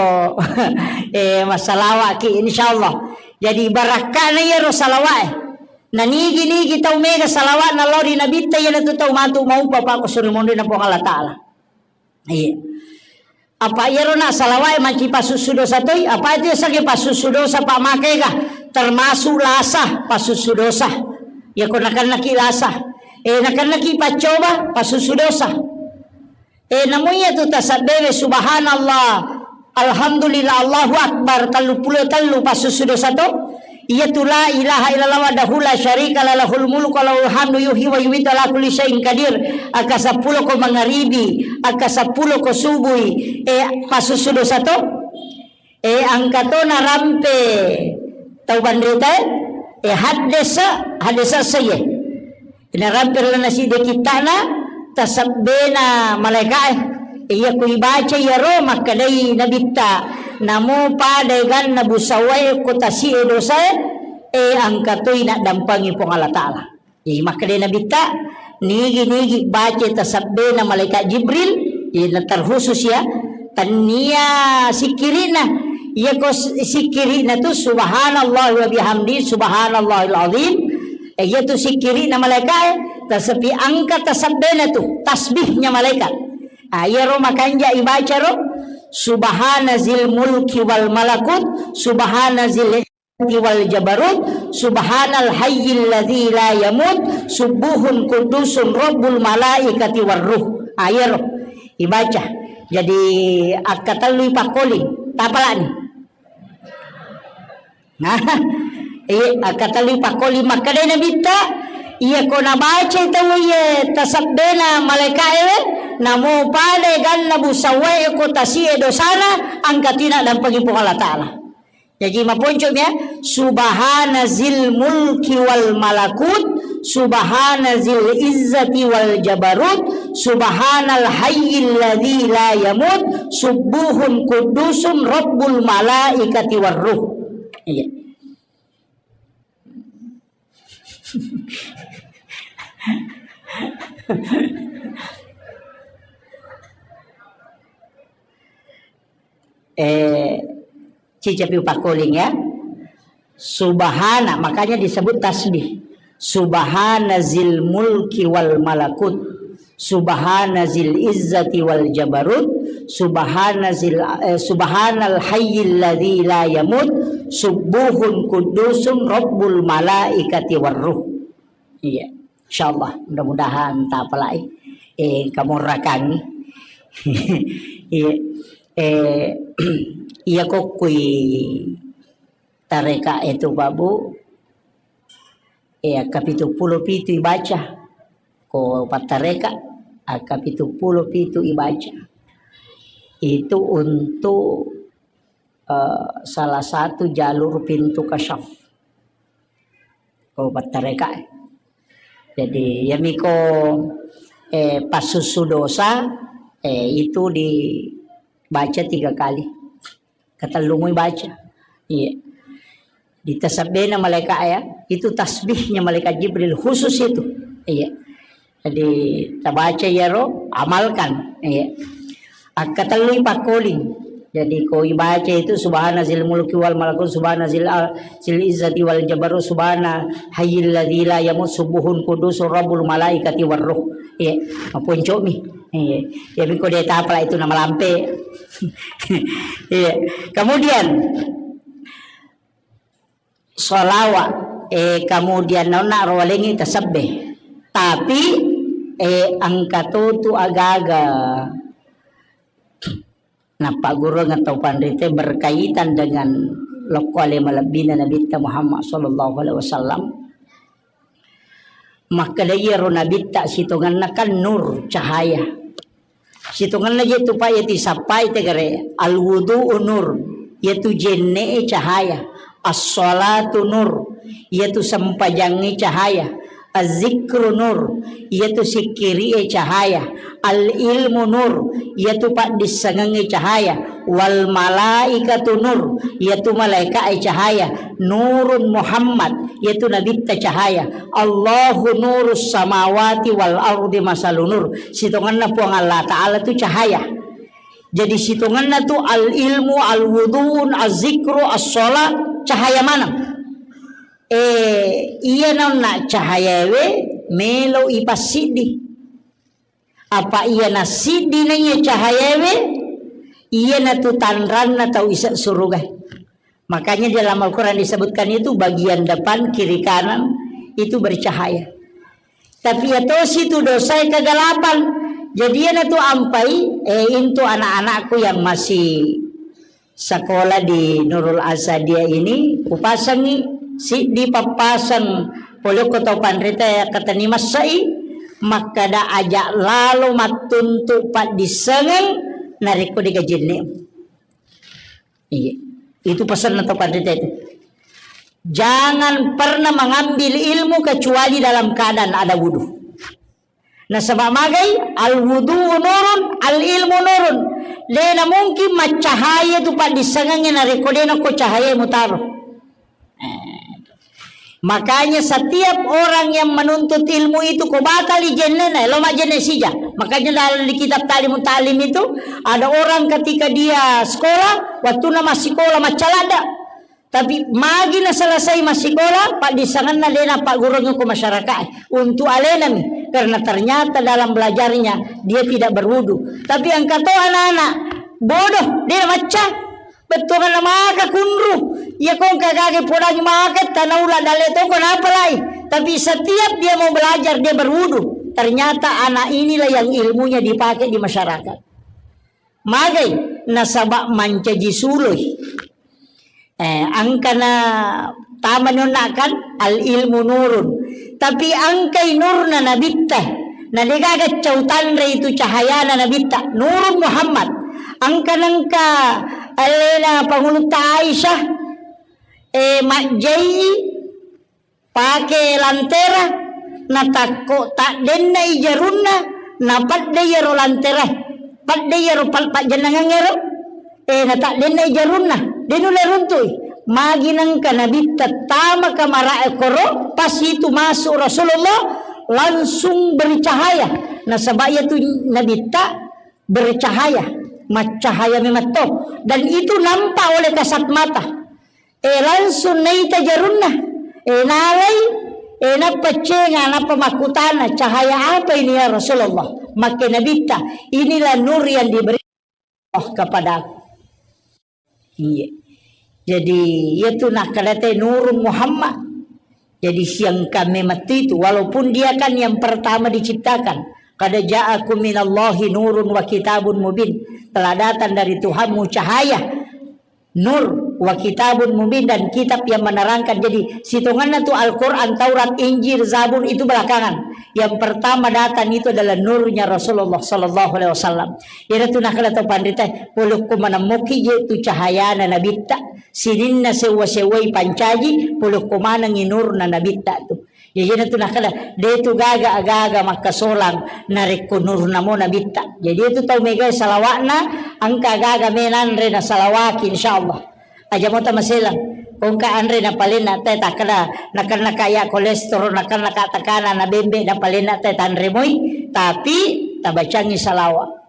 eh, massalawa ki, insyaallah. Jadi barakkana iyaro salawat e. Na nigi-nigi tau mega salawat na lao ri Nabitta, iyana tu tau matu maupa pa ko suri monri na Puang Allah Ta'ala. Iya. Apa iyaro na salawat e manci pasussu dosa toi? Apa itu sage pasussu dosa pa makega? Termasuk lasa pasussu dosa. Iyako nakennaki lasa. Eh, nakennaki paccoba pasussu dosa. Eh, namu iyatu tasabbewe, subhanallah, alhamdulillah, Allahu akbar, tellu pulo tellu pasussu dosa to. Iyatu la ilaha illallah wahdahu la syarika la lahul mulku wa lahul hamdu yuhyi wa yumitu ala kulli syai'in qadir. Akka seppulo ko mangaribi, akka seppulo ko subui, eh, pasussu dosa to. Eh, engka to narampe tau banrita, eh, haddesa, haddesa seye. Narampe ri lalenna siddi kitta'na tasebbena malaeka'e. Iya ku ibaca iyaro makkedai Nabitta, namo pada eganna busawae ko tasi'e dosae, eh, engka toi naddampangi Puang Allah Ta'ala. Jadi makkedai Nabitta, nigi-nigi baca tasebbena malaikat Jibril, Iya, terkhusus ya. Tennia sikkiri'na. Iya ko s-, sikkiri'na tu subhanallah wa bihamdi, subhanallahil azim. Eh, iya tu sikkiri'na malaika'e, tasepi angka tasabbena tu, tasbihnya malaikat. Ah, iya ro makanja ibaca ro, subhana zil mulki wal malakut, subhana zil wal jabarut, subhanal hayyil ladzi la yamut, subuhun kudusun rabbul malaikati war ruh. Ah, iya ro. Ibaca. Jadi, akkatellui pakkoling. Tapalani. Nah, iya, akkatellui pakkoling. Makkedai Nabitta, iya ko nabacai tau iya tasabbena malaika'e, namo pada ganna busawae ko tasie dosana, angkatina dampengi Puang Allah Ta'ala. Jaji maponcomi ya, subhana zil mulki wal malakut, subhana zil izzati wal jabarut, subhanal hayyil ladzi la yamut, subuhun kudusun rabbul malaikati war ruh. Iya. Eh, cicapi upakkoling ya. Subhana, makanya disebut tasbih. Subhana zil mulki wal malakut. Subhana zil izzati wal jabarut. Subhana zil, eh, subhanal hayyil ladzi la yamut. Subuhun kudusun rabbul malaikati war ruh. Iya. Insyaallah, mudah-mudahan tapalai, eh, kamorrakangi. Iya. Eh, iya kokkui tareka itu, Pak Bu. Eh, akka pitu pulo pitu ibaca. Ko pattareka, akka pitu pulo pitu ibaca. Itu untuk, eh, salah satu jalur pintu kasyaf. Ko pattareka. Jadi, yamiko, eh, passussu dosa, eh, itu dibaca tiga kali. Katellumui baca. Iya. Ditasabbena malaikat ya, itu tasbihnya malaikat Jibril khusus itu. Iya. Jadi, tabaca iyaro, amalkan. Iya. Akkatellui pakkoling. Jadi, ko ibaca itu subhana zil mulki wal malakut, subhana zil al-, zil izzati wal jabarut, subhana hayyil ladzi la yamut, subuhun kudusun rabbul malaikati war ruh. Iya, maponcomi. Iya. Jadi, ko de tapala itu namalampe. Iya. Kemudian, sholawat, eh, kemudian naonna ro walengngi tasebbe. Tapi, eh, engka to tu aga-aga nappagguruang tau panrita berkaitan dengan lokko ale malebbina Nabitta Muhammad sallallahu alaihi wasallam. Makkeda iyaro Nabitta sitongenna kan nur, cahaya. Sitongenna je tu, Pak, iya tisappai tegare, al-wudu'u nur, iyatu jenne'e cahaya, as-shalatu nur, iyatu sempajangnge cahaya, az-zikru nur, iyatu sikkiri'e cahaya, al-ilmu nur, iyatu paddissengengnge cahaya, wal malaikatu nur, iyatu malaika'e cahaya, nurun Muhammad, iyatu nabitta cahaya, Allahu nurus samawati wal ardi masalu nur. Sitongenna Puang Allah Ta'ala tu cahaya. Jadi sitongenna tu al-ilmu, al-wudu'un, az-zikru, as-sholat, cahaya maneng. Eh, iya naonna cahayawe melo ipassiddi. Apa iya nassiddi naiya cahayawe, iya natu tanranna tau ise suruga. Makanya di dalam Al-Quran disebutkan itu bagian depan, kiri, kanan itu bercahaya. Tapi iya tosi tu dosae kegelapan. Jadi iya natu ampai, eh, intu anak-anakku yang masih sekolah di Nurul Asadia ini, kupasangi siddi pappasang polokko tau panrita ya katani massai, makkada aja lalo mattuntu paddissengeng narekko digajenne. Iya. Itu pesanna tau panrita itu. Jangan pernah mengambil ilmu kecuali dalam keadaan ada wudu. Nasaba magai, al-wudu'u nurun, al-ilmu nurun. Dena mungkin maccahaya tu paddissengengnge narekko dena ko cahaya mutaro. Eh. Makanya setiap orang yang menuntut ilmu itu ko batali jennena, lo majenne sija. Makanya dalam di kitab Ta'limut Ta'lim itu, ada orang ketika dia sekolah, waktu na masih sekolah macca ladda. Tapi magi na selesai masih sekolah, paddisangenna de na pagguruangngi ko masyarakat untuk alenami. Karena ternyata dalam belajarnya dia tidak berwudu. Tapi engka to anak-anak bodoh, de na macca. Bettuanna maka kunru. Iya ko engka gaga podangi maka tanaula dalle toko napalai. Tapi setiap dia mau belajar, dia berwudu. Ternyata anak inilah yang ilmunya dipakai di masyarakat. Magai nasaba mancaji suloi. Eh, engkana tamani onna kan al ilmu nurun. Tapi engkai nurna nabitta. Na degaga cau tanre itu cahayana nabitta. Nurun Muhammad. Engka nengka alena pangulutta Aisyah, eh, majjai pake lantera, natakko taddenna i jarunna, napadde iyaro lantera, padde iyaro pal-, pajjennangeng ero, eh, nataddenna i jarunna, de nulle runtui. Magi nengka nabitta tama kamarae koro, pas itu masuk Rasulullah, langsung bercahaya. Nasaba iyatu nabitta bercahaya, maccahaya memang to. Dan itu nampak oleh kasat mata. Eh, langsung naita jarunna. Eh, nalai, eh, nappa cenga, nappa makkutana, "Cahaya apa ini ya Rasulullah?" Makke nabitta, "Inilah nur yang diberi Allah kepadaku." Iya. Jadi, iyatu nakkadate nurun Muhammad. Jadi, siangka memang itu, walaupun dia kan yang pertama diciptakan. "Qad ja'akum minallahi nurun wa kitabun mubin." Telah datang dari Tuhanmu cahaya, nur, wa kitabun mubin, dan kitab yang menerangkan. Jadi, sitonganna tu Al-Quran, Taurat, Injil, Zabur itu belakangan. Yang pertama datang itu adalah nurnya Rasulullah sallallahu alaihi wasallam. Iyana tu nakkeda tau panrita, polokko manemmoki je tu cahayana nabitta, sininna sewwa-sewwai pancaji, polokko manengi nurna nabitta tu. Jadi iyana tu nakkeda, de tu gaga aga-aga makkasolang narekko nurna mo nabitta. Jadi itu tau megai salawakna, engka aga-aga me nanre nasalawaki, insyaallah. Aja mo tamaselang. Ko engka anre napalenna te takkeda, nakenna ka iya kolesterol, nakenna ka tekanan, na bembe napalenna te tanre moi, tapi tabacangi salawa.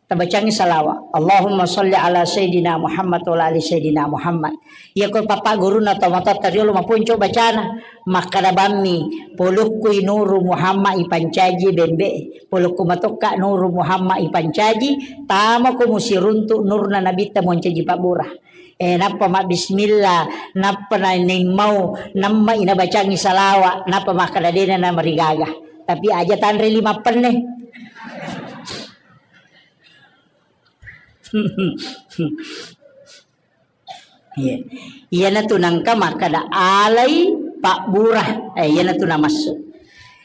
Tabacangi salawa. Allahumma sholli ala sayyidina Muhammad wa ala ali sayyidina Muhammad. Iya ko papa guruna tomatoatta riolo maponco bacana, makkeda bammi, polokkui nuru Muhammad ipancaji bembe, polokku matokka nuru Muhammad ipancaji, tama ko musiruntu nurna nabitta moncaji pabbura. Eh, nappa mabbismillah, nappa na-, naimmau, namma inabacangi salawa, nappa makkeda dena namarigaga. Tapi aja tanre lima penne. Iya. Iyana tu nangka makkeda alai pabbura. Eh, iyana tu namassu.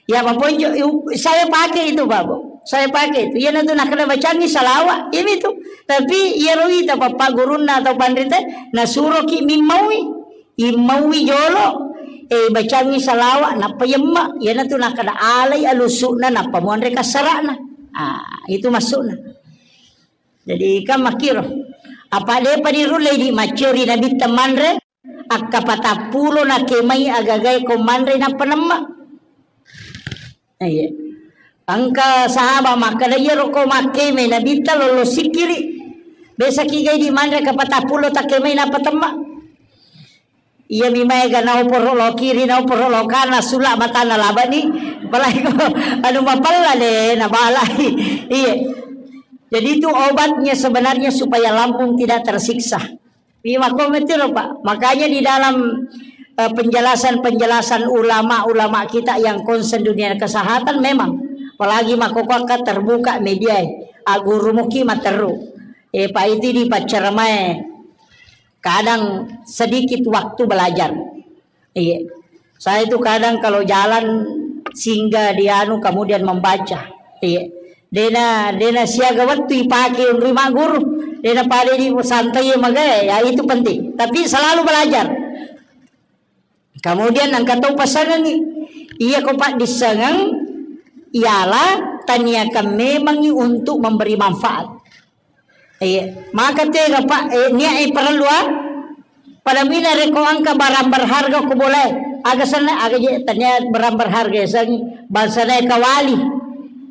Ya, maponjo, saya pakai itu, Babu. Saya pakai itu. Iyana tu nakkeda bacangi salawa, iyami tu. Tapi iyaro ita papa gurunna atau panrita, nasuroki mimmaui. Immaui jolo, eh, bacangi salawa, nappa yemma. Iyana tu nakkeda alai alusukna, nappa muanre kassarana. Ah, itu maksudna. Jadi, kan makkiro. Apa depa dirullei di macceri nabitta manre, akka patappulo nakemai agagae ko manre nappa nemma. Iya. Engka sahaba makkeda, "Iyaro ko makkemai nabitta lollo sikkiri. Besaki gai di manre ka patappulo takkemai nappa temma." Iyami maega naoporo lo kiri, naoporo lo kana, sula matana labani. Apalagi ko anu mapella de nabalai. Iya. Jadi itu obatnya sebenarnya supaya lambung tidak tersiksa. Iya, makko metiro, Pak. Makanya di dalam, eh, penjelasan-penjelasan ulama-ulama kita yang konsen dunia kesehatan memang, apalagi makkokkoe terbuka media, eh, aguru muki matteru. Eh, Pak, itu di pacceramae kadang sedikit waktu belajar. Iya. Saya itu kadang kalau jalan singgah di anu, kemudian membaca. Iya. Dena, dena siaga wettu ipake unrui magguru. Dena pada di santai magae, ya itu penting. Tapi selalu belajar. Kemudian engka tau pasangengi. Iya ko paddissengeng, ialah taniakan memangi untuk memberi manfaat. Iya, maka tega, Pak, eh, niat, eh, parellu, ah. Pada mina rekko engka barang berharga ko bolae. Aga senna, aga je, tania barang berharga, ya, sang, bangsa nae kawali.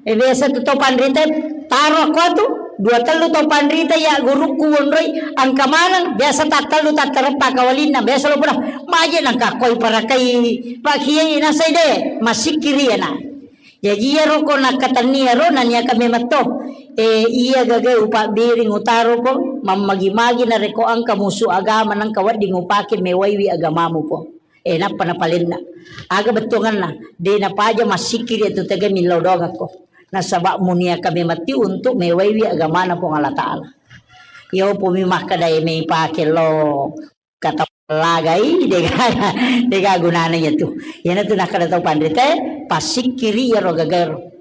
E, biasa tu tau panrita taro ko tu, dua tellu tau panrita ya gurukku wonroi angka maneng, biasa tattellu tattareppa kawalinna, biasa lo pura maje nangka koi parakai Pak Kiai nasai de, masikkiri ya na. Jaji iyaro ko nakkatenni iyaro naniaka memang to, e, iya gaga upabbiring utaro ko, mammagi-magi narekko engka musu agama nengka wedding upake mewaiwi agamamu ko. E, nappa napalenna. Aga bettuanganna? De napaja massikkiri tu tega millau dongakko. Nasaba muniaka memang ti untuk mewaiwi agamana Puang Allah Ta'ala. Iya upumi makkeda e mei pake lo kata lagai, degaga, degaga gunana iya tu. Iyana tu nakkeda tau panrita, passikkiri iyaro gagaero.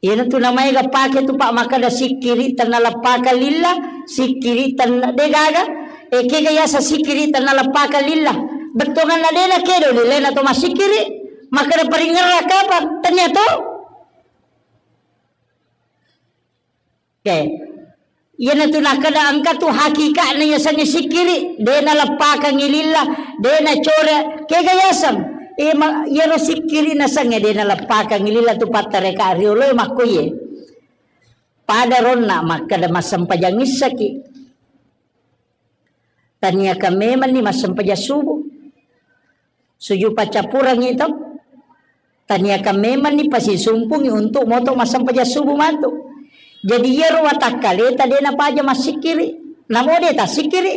Iyana tu namaega pake tu, Pak, makkeda sikkiri tenna leppaka lillah, sikkiri tenna degaga. E, kega yasa sikkiri tenna leppaka lillah? Bettuanganna de nakedo lillah na to massikkiri. Makkeda paringerra kapang, tennia to. Oke. Iyana tu nakkeda engka tu hakikatna yasengnge sikkiri, de naleppakangngi lillah, de nacore, kega yaseng? E, ma-, iyaro sikkiri nasengnge de naleppakangngi lillah tu pattareka riolo e makkoye. Pada ronna makkeda massempajang issaki. Taniakan memanni massempajang subuh. Sujud paccappurengngi to. Taniakan memanni pasisumpungngi untuk moto massempajang subuh matu. Jadi iyaro watakkaleta de napaja massikkiri. Namo de tassikkiri.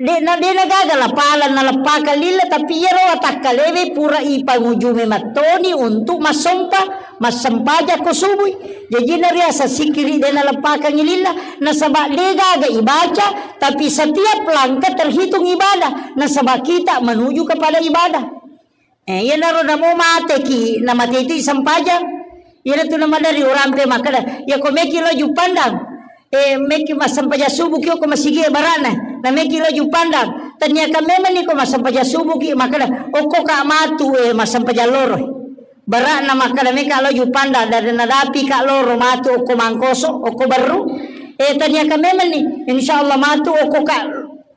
De na, de nagaga lapala naleppakang lillah, tapi iyaro watakkalewe pura ipangujume mattoni untuk massompa, massempajang ko subui. Jaji nariaseng sikkiri de naleppakangngi lillah, nasaba de gaga ibaca, tapi setiap langkah terhitung ibadah, nasaba kita menuju kepada ibadah. Eh, iyanaro namo mateki, namate itu sempajang. Iyana tu namadari urampe makkeda, ya ko meki lo Juppandang. Eh, meki massempajang subuh ki ko masigi barana. Na meki lo Juppandang. Taniakan memanni ko massempajang subuh ki makkeda, okko ka matu, eh, massempajang loro. Barana makkeda meka lo Juppandang, dari nadapi ka loro matu okko Mangkoso, okko Berru. Eh, taniakan memanni, insya Allah matu okko ka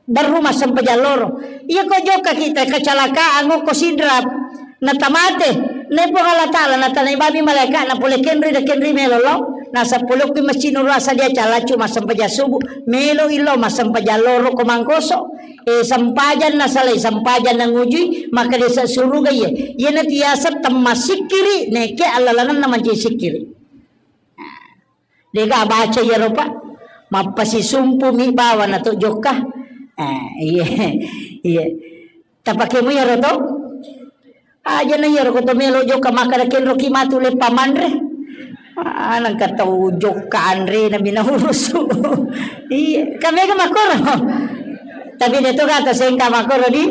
Berru massempajang loro. Iya ko jokka kita kecelakaan okko Sidrap, natamate. Nai Puang Allah Ta'ala natanai bami malaika na pole kenri da kenri melo lo. Nasa pole okko masjid Nurul Asad dia calacu massempajang subuh. Melo ilo massempajang loro ko Mangkoso. Eh, sempajang nasalai, sempajang nangujui, maka desa suruga iya. Iya na tiasa temma sikkiri, neke allalangan na manci sikkiri. Dega baca iyaro, Pak. Mappasisumpumi bawana to jokka. Eh, iya. Iya. Tapakemu iyaro to? Aja na iyaro ko to melo jokka makkeda kenroki matu leppa manre. Ah, nangka tau jokka anre na mina urusu. Iya, kamega makkoro. Tapi de to kata sengka makkoro di.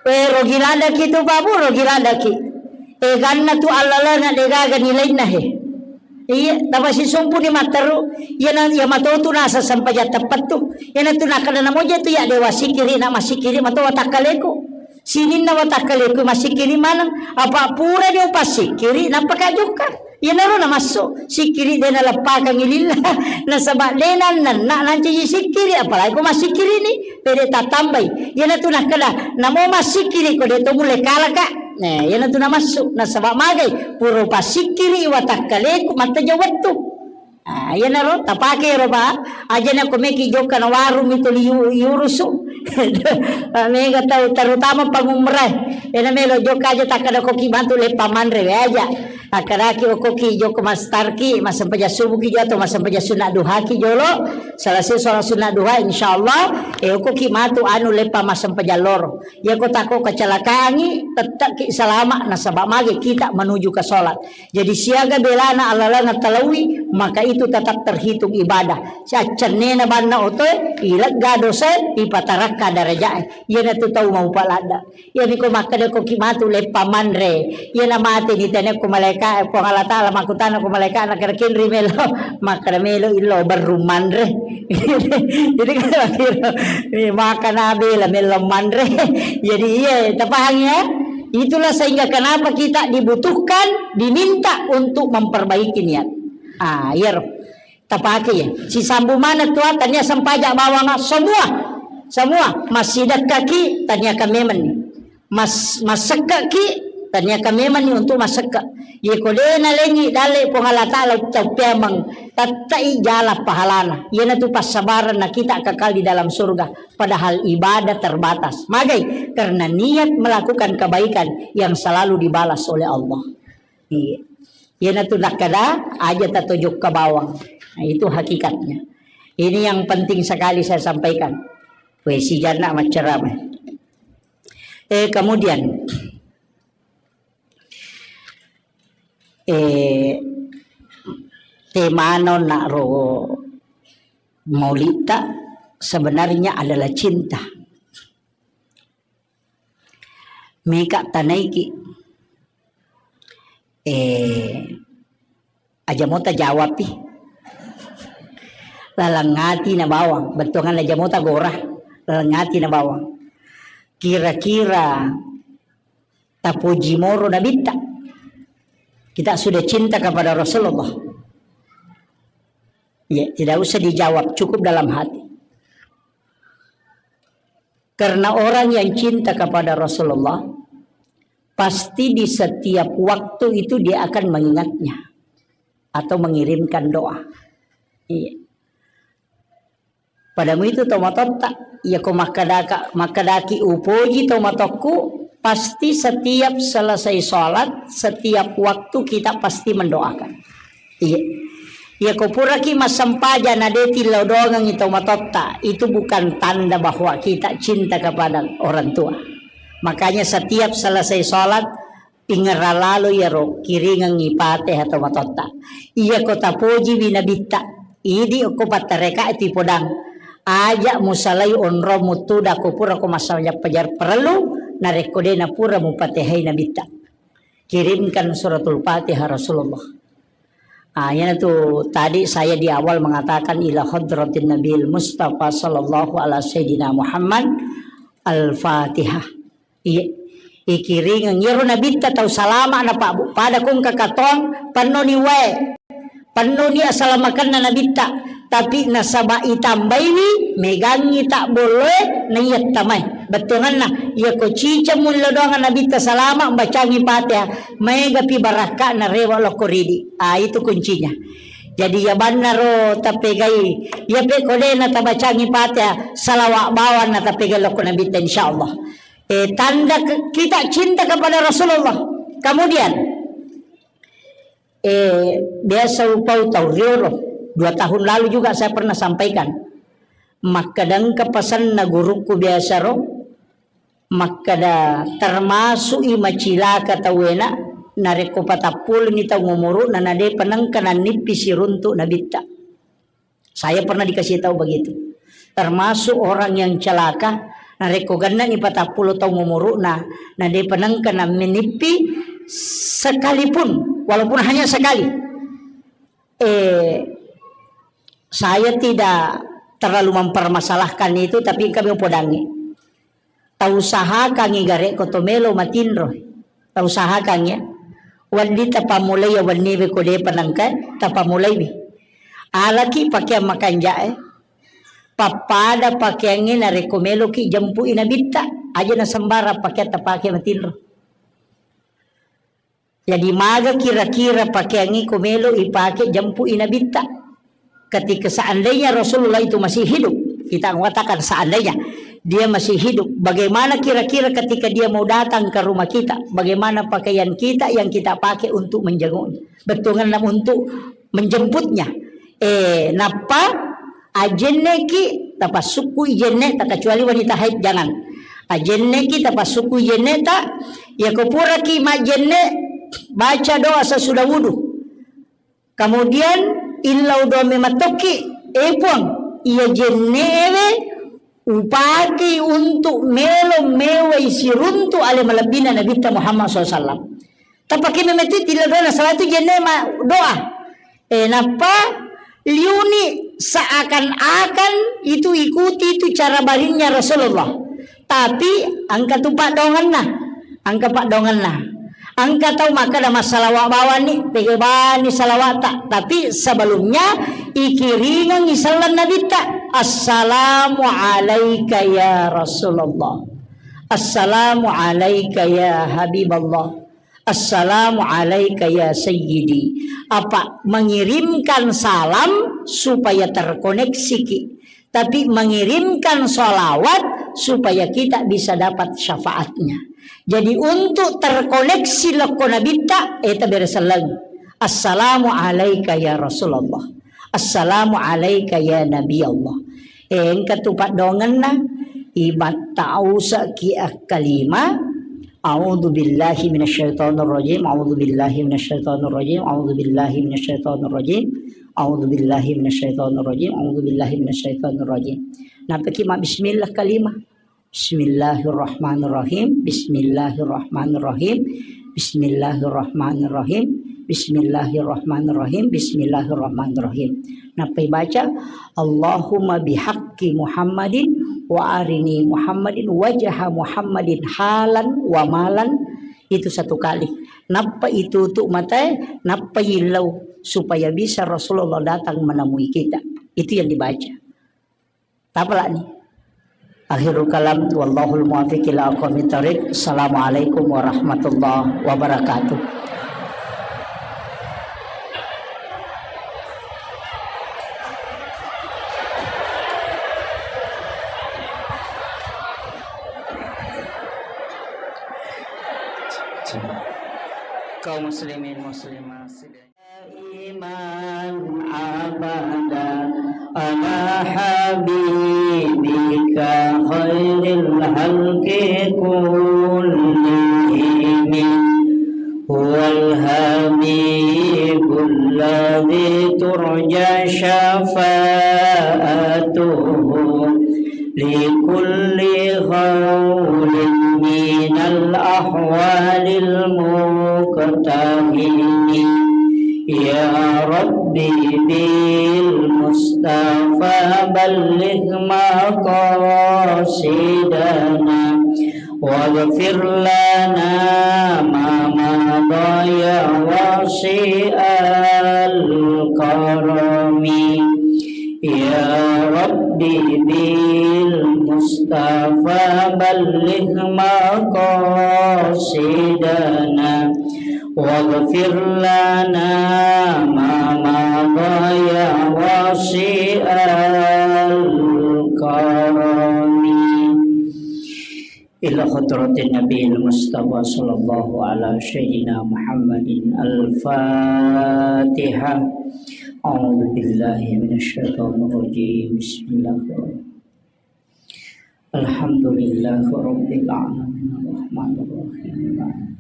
We, rogi ladaki tu, Pak Bu, rogi ladaki. Eganna tu allalenga degaga nilainna he. Iya, tapasisumpu ni matteru. Iyana, iya matotu nasa sempajang teppettu. Iyana tu nakkeda namoja tu ya dewa sikiri na masikiri mato watakkaleku. Sininna watakkaleku masikiri maneng. Apa pura ni upassikiri nappa kajukka. Iyanaro namassu, sikkiri de naleppakangngi lillah, nasaba de nannanna nancaji sikkiri, apalagi ko massikkiri ni, pede tattambai. Iyanatu nakkeda, namo massikkiri ko de to mulle kalaka. Nah, iyanatu namassu, nasaba magai, pura passikkiri watakkaleku matteja wettu. Ah, iyanaro tapake ro ba, aja na ko meki jokka na warung itu liu-, iurusu. Mega tau terutama pangumrah. Ena melo jokka aja takkeda koki bantu leppa manre we aja. Akkaraki okkoki jokka mastarki, massempajang subuhki jolo atau massempajang sunna duhaki jolo. Selesai sholat sunna duha, insyaallah, eh, okkoki matu anu leppa massempajang loro. Iya ko tako kecelakaangi, tetapki salama nasaba magi kita menuju ke sholat. Jadi siaga belana alalana talaui, maka itu tetap terhitung ibadah. Saccennena banna otoe, ilegga dosae, ipatarakka darajae. Iyanatu tau maupa ladda. Iyami ko makkeda koki matu leppa manre. Iyana mate ditanekko malaika, Puang Allah Ta'ala makkutana ko malaika na kere kenri melo. Makkeda melo illo berru manre. Jadi kan akhirnya, ini makan abela melo manre. Jadi iya, tapahang ya? Itulah sehingga kenapa kita dibutuhkan, diminta untuk memperbaiki niat. Ah, iya ro. Tapake ya. Sisambu mana tua tania sempaja bawang semua. Semua masih dekaki tania kamemen. Mas-, massekkeki, taniaka memang ni untuk massekke. Ye ko de nalengi dalle Puang Allah Taala, tau pemeng, tettai jala pahalana. Iyanatu passabaran na kita kekal di dalam surga. Padahal ibadah terbatas. Magai? Karena niat melakukan kebaikan yang selalu dibalas oleh Allah. Iya. Iyanatu nakkeda aja tatojokka bawang. Nah, itu hakikatnya. Ini yang penting sekali saya sampaikan. Weh, sijanna maccarama. Eh, kemudian, eh, temano nak ro maulita sebenarnya adalah cinta. Meka tanaiki. Eh, aja mota jawabpi. Laleng ati na bawang, bettuangan aja mota gora, laleng ati na bawang. Kira-kira tapuji moro nabitta. Kita sudah cinta kepada Rasulullah. Ya, tidak usah dijawab, cukup dalam hati. Karena orang yang cinta kepada Rasulullah, pasti di setiap waktu itu dia akan mengingatnya atau mengirimkan doa. Iya. Padamu itu tomatotta, iya ko makkedaka, makkedaki upoji tomatokku, pasti setiap selesai sholat, setiap waktu kita pasti mendoakan. Iya. Iya ko puraki massempajang na de tillau doangengngi tomatotta, itu bukan tanda bahwa kita cinta kepada orang tua. Makanya setiap selesai sholat, pingerra lalo iyaro kiringengngi Fatihah tomatotta. Iya ko tapojiwi nabitta, idi okko pattareka itu podang. Aja musalai onrong muttuda ko pura ko massajang pajar perlu, narekko de napura mupatehai nabitta. Kirimkan suratul Fatihah Rasulullah. Ah, iyanatu tadi saya di awal mengatakan ila hadratin Nabil Mustafa sallallahu ala sayyidina Muhammad al-Fatihah. Iya, ikiringeng. Iyaro nabitta tau salama na Pak Bu. Pada kong kakatong, pennoni wae. Pennoni asalamakenna nabitta. Tapi nasaba itambaiwi, megangngi tak bolloe, na iya tamai. Bettuanganna, iya ko ciceng mullo doang nabitta salama, bacangi Fatihah, maegapi barakka na rewa lokko ridi. Ah, itu kuncinya. Jadi iya banna ro tapegai, iya pe ko de na tabacangi Fatihah, salawat bawang na tapegai lokko nabitta insyaallah. Eh, tanda ke-, kita cinta kepada Rasulullah. Kemudian, eh, biasa upau tau riolo. Dua tahun lalu juga saya pernah sampaikan. Makkadangka pasanna gurukku biasa ro, makkada termasuk i macilaka tauwena, narekko patappuluni tau umuru'na, na de penengka nannippi siruntu nabitta. Saya pernah dikasih tahu begitu. Termasuk orang yang celaka, narekko gennani patappulo taung umuru'na, na depa nengka nammenippi sekalipun, walaupun hanya sekali. Eh, saya tidak terlalu mempermasalahkan itu, tapi kami podangi. Tausahakangngi garekko to melo matinro. Tausahakangngi, ya. Wedding tapammulai ya wenniwe ko depa nengka tapammulaiwi. Alaki pakeang makanja'e. Pappada pakeangnge narekko meloki jempui nabitta. Aja na sembarang pakeang tapake matinro. Jadi, maga kira-kira pakeangnge ko melo ipake jempui nabitta? Ketika seandainya Rasulullah itu masih hidup, kita mengatakan seandainya dia masih hidup, bagaimana kira-kira ketika dia mau datang ke rumah kita? Bagaimana pakaian kita yang kita pakai untuk menjenguknya? Bettuanna untuk menjemputnya. Eh, nappa ajenneki, tapassukkui jenne ta, kecuali wanita haid, jangan. Ajenneki, tapassukkui jenne ta, yako puraki majjenne, baca doa sesudah wudu. Kemudian, illau doa mematokki, eh Puang, iya jennewe upakei untuk melo mewai siruntu ale malebbina Nabitta Muhammad sallallahu alaihi wasallam. Tapake memeti tilla doa, salatu jenne ma doa. Eh, nappa liuni seakan-akan itu ikuti itu cara barinnya Rasulullah. Tapi engka tu paddoangenna, engka paddoangenna. Engka tau makkeda massalawa bawanni, pega bani salawata. Tapi sebelumnya ikiringengi selleng Nabitta, "Assalamu alaika ya Rasulullah." Assalamu alaika ya Habiballah. Assalamu alaika ya Sayyidi. Apa mengirimkan salam supaya terkoneksi ki. Tapi mengirimkan salawat supaya kita bisa dapat syafaatnya. Jadi untuk terkoneksi lokko nabitta, eta beresellang. Assalamu alaika ya Rasulullah. Assalamu alaika ya Nabi Allah. Eh, engka tu paddoangenna, ibattausa ki akkalima, a'udzu billahi minasyaitonir rajim, a'udzu billahi minasyaitonir rajim, a'udzu billahi minasyaitonir rajim, a'udzu billahi minasyaitonir rajim, a'udzu billahi minasyaitonir rajim. Nappa ki ma bismillah kalima. Bismillahirrahmanirrahim, bismillahirrahmanirrahim, bismillahirrahmanirrahim, bismillahirrahmanirrahim, bismillahirrahmanirrahim. Nappa ibaca, Allahumma bihaqqi Muhammadin wa arini Muhammadin wajha Muhammadin halan wa malan. Itu satu kali. Nappa itutup matae, nappa yillau supaya bisa Rasulullah datang menemui kita. Itu yang dibaca. Tapalani. Akhirul kalam, wallahul muwaffiq ila aqwamit thariq. Assalamualaikum warahmatullahi wabarakatuh. Kaum muslimin muslimat, daiman abada ala habibika khairil khalqi kullihim. Huwal habibul ladzi turja syafa'atuhu likulli haulin minal ahwalil muqtahimi. Ya Rabbi bil Mustafa balligh maqasidana waghfir lana ma madha ya wasi'al karami. Ya Rabbi bil Mustafa balligh maqasidana waghfir lana ma madha ya wasi'al karami. Ila hadratin Nabi Mustafa sallallahu ala sayyidina Muhammadin. Al-Fatihah. A'udzu billahi minasyaitonir rajim. Bismillahirrahmanirrahim. Alhamdulillahi rabbil alamin. Arrahmanirrahim.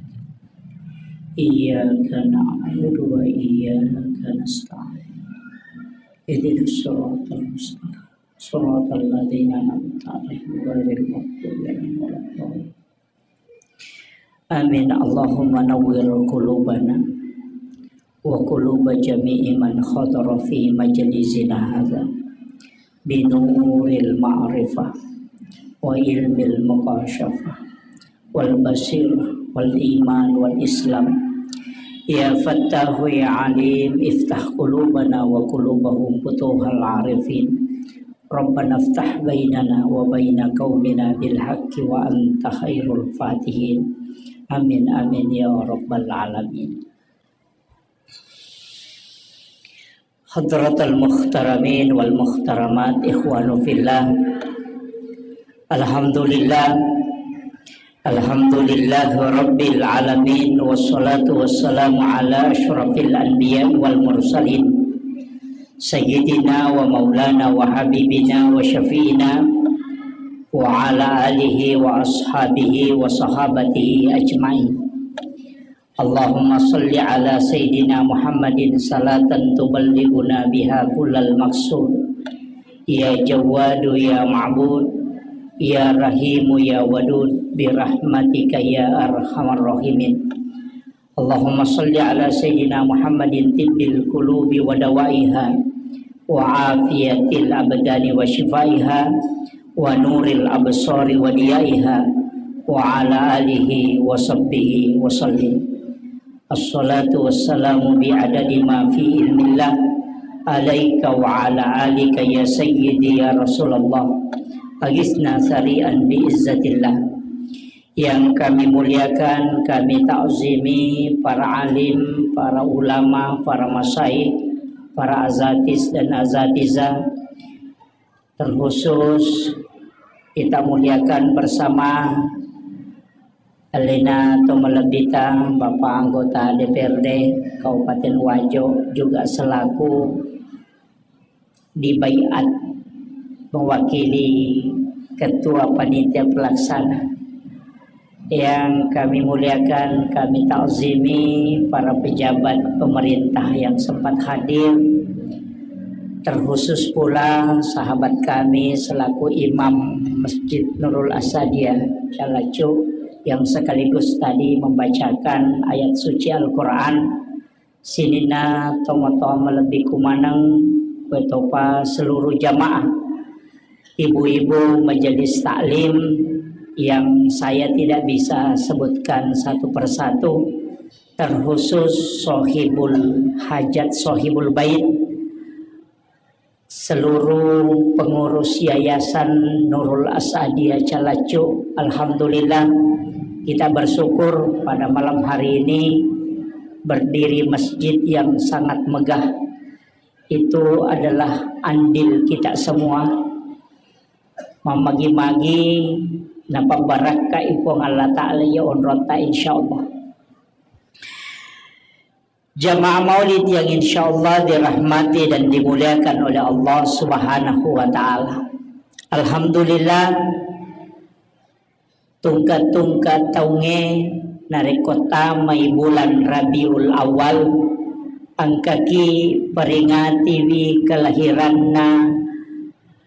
Iyyaka na'budu wa iyyaka nasta'in. Ihdinas siratal mustaqim. Siratal ladzina an'amta 'alaihim ghairil maghdubi 'alaihim waladdallin. Amin. Allahumma nawwir qulubana wa quluba jami'i man hadara fi majlisina hadza binuril ma'rifah wa ilmil mukasyafah wal basir wal iman wal islam. Ya Fattahu ya Alim, iftah qulubana wa qulubahum futuhal arifin. Rabbana iftah bainana wa baina qaumina bil haqqi wa anta khairul fatihin. Amin, amin ya rabbal alamin. Hadratal muhtaramin wal muhtaramat, ikhwanu fillah. Alhamdulillah. Alhamdulillahi rabbil alamin, wassalatu wassalamu ala asyrafil anbiya wal mursalin, sayyidina wa maulana wa habibina wa syafi'ina wa ala alihi wa ashabihi wa sahabatihi ajmain. Allahumma salli ala sayyidina Muhammadin salatan tuballighuna biha kullal maqsud. Ya Jawwadu ya Ma'bud, ya Rahimu ya Wadud, bi rahmatika ya arhamar rahimin. Allahumma salli ala sayyidina Muhammadin tibbil qulubi wa dawaiha, wa afiyatil abdani wa shifaiha, wa nuril absari wa diyaiha, wa ala alihi wa sahbihi wa sallim. Assalatu wassalamu bi adadi ma fi ilmillah alaika wa ala alika ya sayyidi ya Rasulullah. Agisna sari'an bi izzatillah. Yang kami muliakan, kami takzimi para alim, para ulama, para masyayikh, para azatis dan azatizah. Terkhusus kita muliakan bersama Elena Tomalebbita, Bapak Anggota D P R D Kabupaten Wajo, juga selaku dibaiat mewakili Ketua Panitia Pelaksana. Yang kami muliakan, kami takzimi para pejabat pemerintah yang sempat hadir, terkhusus pula sahabat kami selaku Imam Masjid Nurul Asadia Calacu yang sekaligus tadi membacakan ayat suci Al-Quran. Sininna tomatoa malebbiku maneng, wetopa seluruh jamaah, ibu-ibu majelis taklim yang saya tidak bisa sebutkan satu persatu, terkhusus sohibul hajat, sohibul bait, seluruh pengurus Yayasan Nurul Asadia Calacu. Alhamdulillah, kita bersyukur pada malam hari ini berdiri masjid yang sangat megah. Itu adalah andil kita semua. Mamagi-magi napabbarakkai Puang Allah Ta'ala iya onrotta, insyaallah. Jamaah maulid yang insyaallah dirahmati dan dimuliakan oleh Allah Subhanahu wa Ta'ala. Alhamdulillah, tungka-tungka taungnge narekko tamai bulan Rabiul Awal, engkaki peringatiwi kelahiranna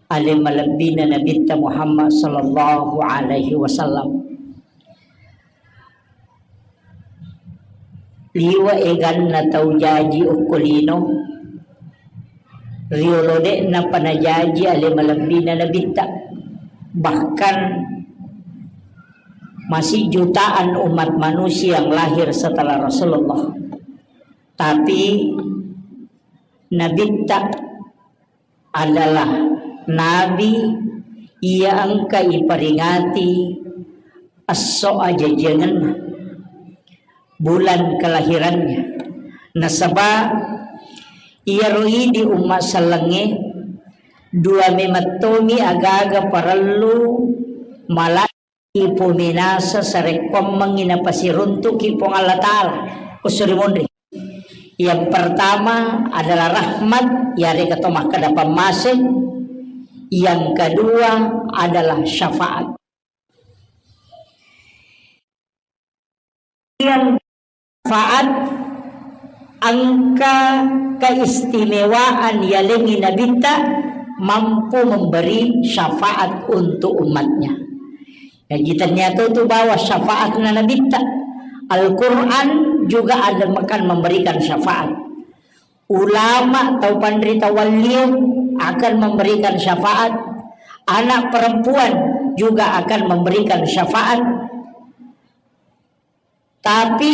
ale malebbina Nabitta Muhammad sallallahu alaihi wasallam. Liwe' eganna tau jaji okko lino, riolo de'napa najaji ale malebbina Nabitta. Bahkan masih jutaan umat manusia yang lahir setelah Rasulullah. Tapi Nabitta adalah nabi iya engka iperingati esso ajajiangenna, bulan kelahirannya. Nasaba iyaro idi umma sellengnge, dua memettomi agaga parellu mala ipominasa sarekkoammengngi napasiruntuki Puang Allah Ta'ala. Ussuri munri. Yang pertama adalah rahmat, yarega to makkeda pammase. Yang kedua adalah syafaat. Yang syafaat engka keistimewaan yalengngi Nabitta mampu memberi syafaat untuk umatnya. Jadi ternyata itu bahwa syafaatna Nabitta. Al-Quran juga ada akan memberikan syafaat. Ulama atau panrita wallio akan memberikan syafaat. Anak perempuan juga akan memberikan syafaat. Tapi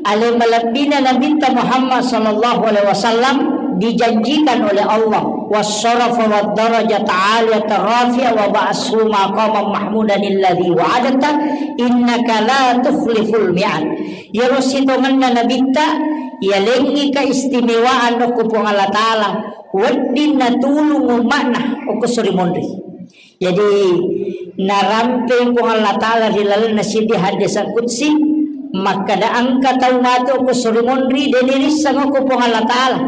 ale malebbina Nabitta Muhammad sallallahu alaihi wasallam dijanjikan oleh Allah, wassarafa waddarajata aliyata rafi'a wa ba'ashu maqaman mahmudan alladzi wa'adta innaka la tukhliful mi'ad. Iyaro sitongenna Nabitta, yalengngi keistimewaan okko Puang Allah Ta'ala, wedding natulung umma'na okko suri monri. Jadi, narampei Puang Allah Ta'ala ri lalenna siddi hadis qudsi, makkeda engka tau matu okko suri monri, de' nirisseng okko Puang Allah Ta'ala.